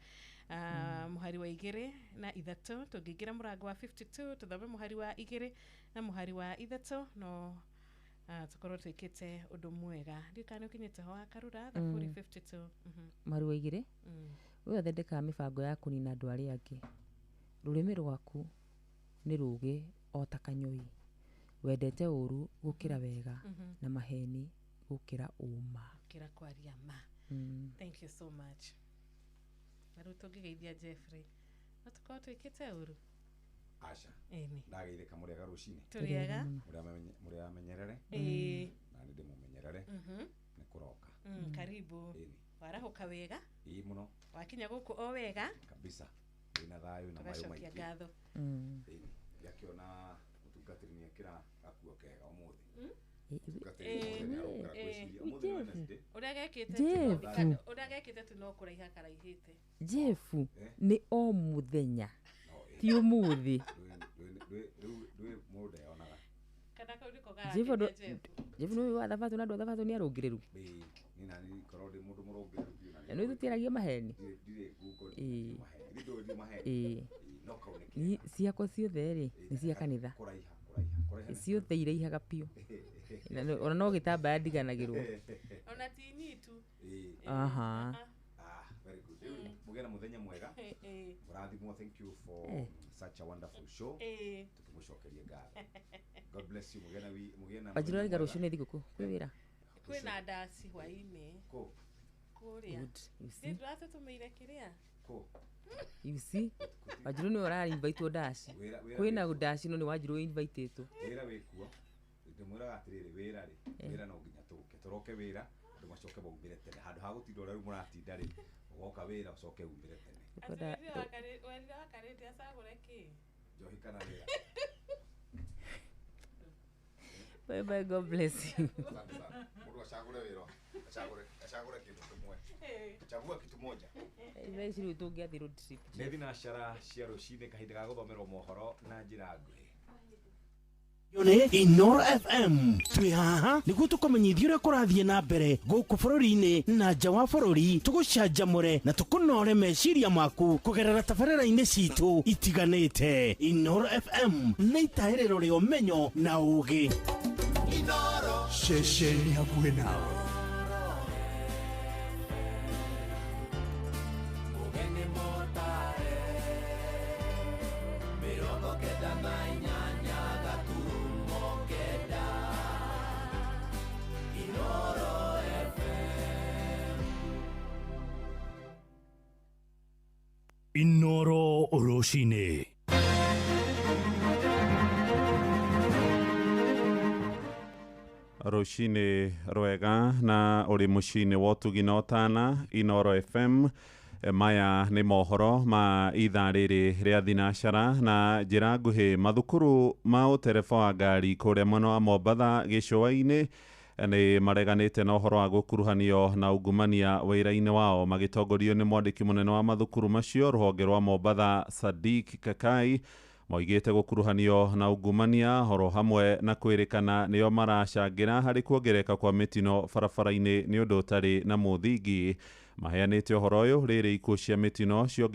mũhari wa 2 na 3 tũngĩingĩra mũrango wa 52 tũthome mũhari wa 2 na mũhari wa 3 no tũkorwo twĩkĩte ũndũ mwega. Ndiũĩ kana nĩ ũkinyĩte ho Wakarura Thaburi 52. Mũhari wa 2 we athondekaga mĩbango ya kũnina andũ arĩa angĩ. Rũrĩmĩ rwaku nĩ rũũgĩ o ta kanyũi. Wendete ũũru gũkĩra wega na maheni gũkĩra ũma. Gũkĩra kwaria ma. Thank you so much. Na rĩu tũngĩgeithia Jeffrey no tũkorwo twĩkĩte ũru? Aca. Ndageithĩka mũrĩega rũcinĩ. Tũrĩega. Mũrĩa amenyerere. Na nĩ ndĩmũmenyerere. Nĩ kũroka. Karibu. Warahũka wega? Ĩĩ mũno. Wakinya gũkũ o wega? Kabisa. Ndĩna thayũ na mayũ maingĩ. Tũgacokia ngatho. Ĩni. Ndiakĩona mũtungatĩri nĩekĩra gakuo kega ũmũthĩ. Ũrĩa gekĩte tu no kũraiha karaihĩte. Jeff nĩ o mũthenya ti ũmũthĩ. Rĩu mũndũ ndeyonaga. Kana kau nĩko karakenia Jeff. Jeff nĩ wa thabatũ na andũ a thabatũ nĩ arũngĩrĩru. Ĩĩ niĩ nani korwo ndĩ mũndũ mũrũngĩrĩru biũ na nĩ tũtiaragia maheni. Ndirĩ ngungo maheni. Nĩ ndũĩ maheni. No kau nĩ kega. Ciakwa ciothe rĩ nĩ cia kanitha. Kũraiha kũraiha. Ciothe iraihaga biũ. Ona no gĩtambaya ndiganagĩrwo. Ona ti nyitu. Aha. Very good. Rĩu mũgĩe na mũthenya mwega. Mũrathimwo. Thank you for such a wonderful show. Tũkĩmũcokeria ngatho. God bless you. Mũgĩe na Wanjirũ arauga rũciũ nĩ thigũkũ. Kwĩ wĩra? Kwĩna ndaci hwaĩ-inĩ. Kũ? Kũrĩa. Good. You see? Ndĩratũtũmĩire kĩrĩa? Kũ? You see? Wanjirũ nĩwe ũrainvitwo ndaci. Kwĩna ndaci no nĩ Wanjirũ invitĩtwo. Wĩra wĩ kuo. Ndĩmwĩraga atĩrĩrĩ wĩra rĩ, wĩra no nginya tũke. Tũroke wĩra Andũ macoke maumĩre tene handũ ha gũtinda ũrĩa rĩu mũratinda rĩ, ũgoka wĩra ũcoke umĩre tene. Werire wakarĩte acagũre kĩ? Njohi kana wĩra? Bye bye, God bless you. Asante sana. Mũndũ acagũre wĩra, acagũre kĩndũ kĩmwe. Chagua kitu moja. Thaa ici rĩu tũngĩathiĩ road trip. Nĩ thinacara cia rũcinĩ, kahinda ga gũthomerwo mohoro na njĩra nguhĩ. Nĩ Inoro FM, twĩ haha nĩguo tũkũmenyithia ũrĩa kũrathiĩ na mbere gũkũ bũrũri-inĩ na nja wa bũrũri, tũgũcanjamũre na tũkũnore meciria maku kũgerera tabarĩra-inĩ citũ itiganĩte. Inoro FM nĩ itahĩrĩro rĩa ũmenyo na ũgĩ. Ceceni hakuhĩ nawe. Mũgeni mũtare 98 gaturumo 9 Inoro FM. Inoro rũcinĩ. Rũcinĩ rwega na ũrĩ mũciĩ-inĩ wa ũtugi na ũtana Inoro FM. Maya nĩ mohoro ma ithaa rĩrĩ rĩa thinacara na njĩra nguhĩ. Mathukuru ma ũtereba wa ngari kũrĩa mwena wa Mombatha gĩcũa-inĩ nĩ mareganĩte na ũhoro wa gũkuruhanio na ungumania wĩra-inĩ wao, magĩtongorio nĩ mwandĩki mũnene wa mathukuru macio rũhonge rwa Mombatha Sadik Kakai. Moigĩte gũkuruhanio na ungumania oro hamwe na kwĩrĩkana nĩo maracangĩra harĩ kuongerereka kwa mĩtino barabara-inĩ nĩ ũndũ ũtarĩ na mũthingi. Maheanĩte ũhoro ũyũ rĩrĩ ikuũ cia mĩtino ciongerereka.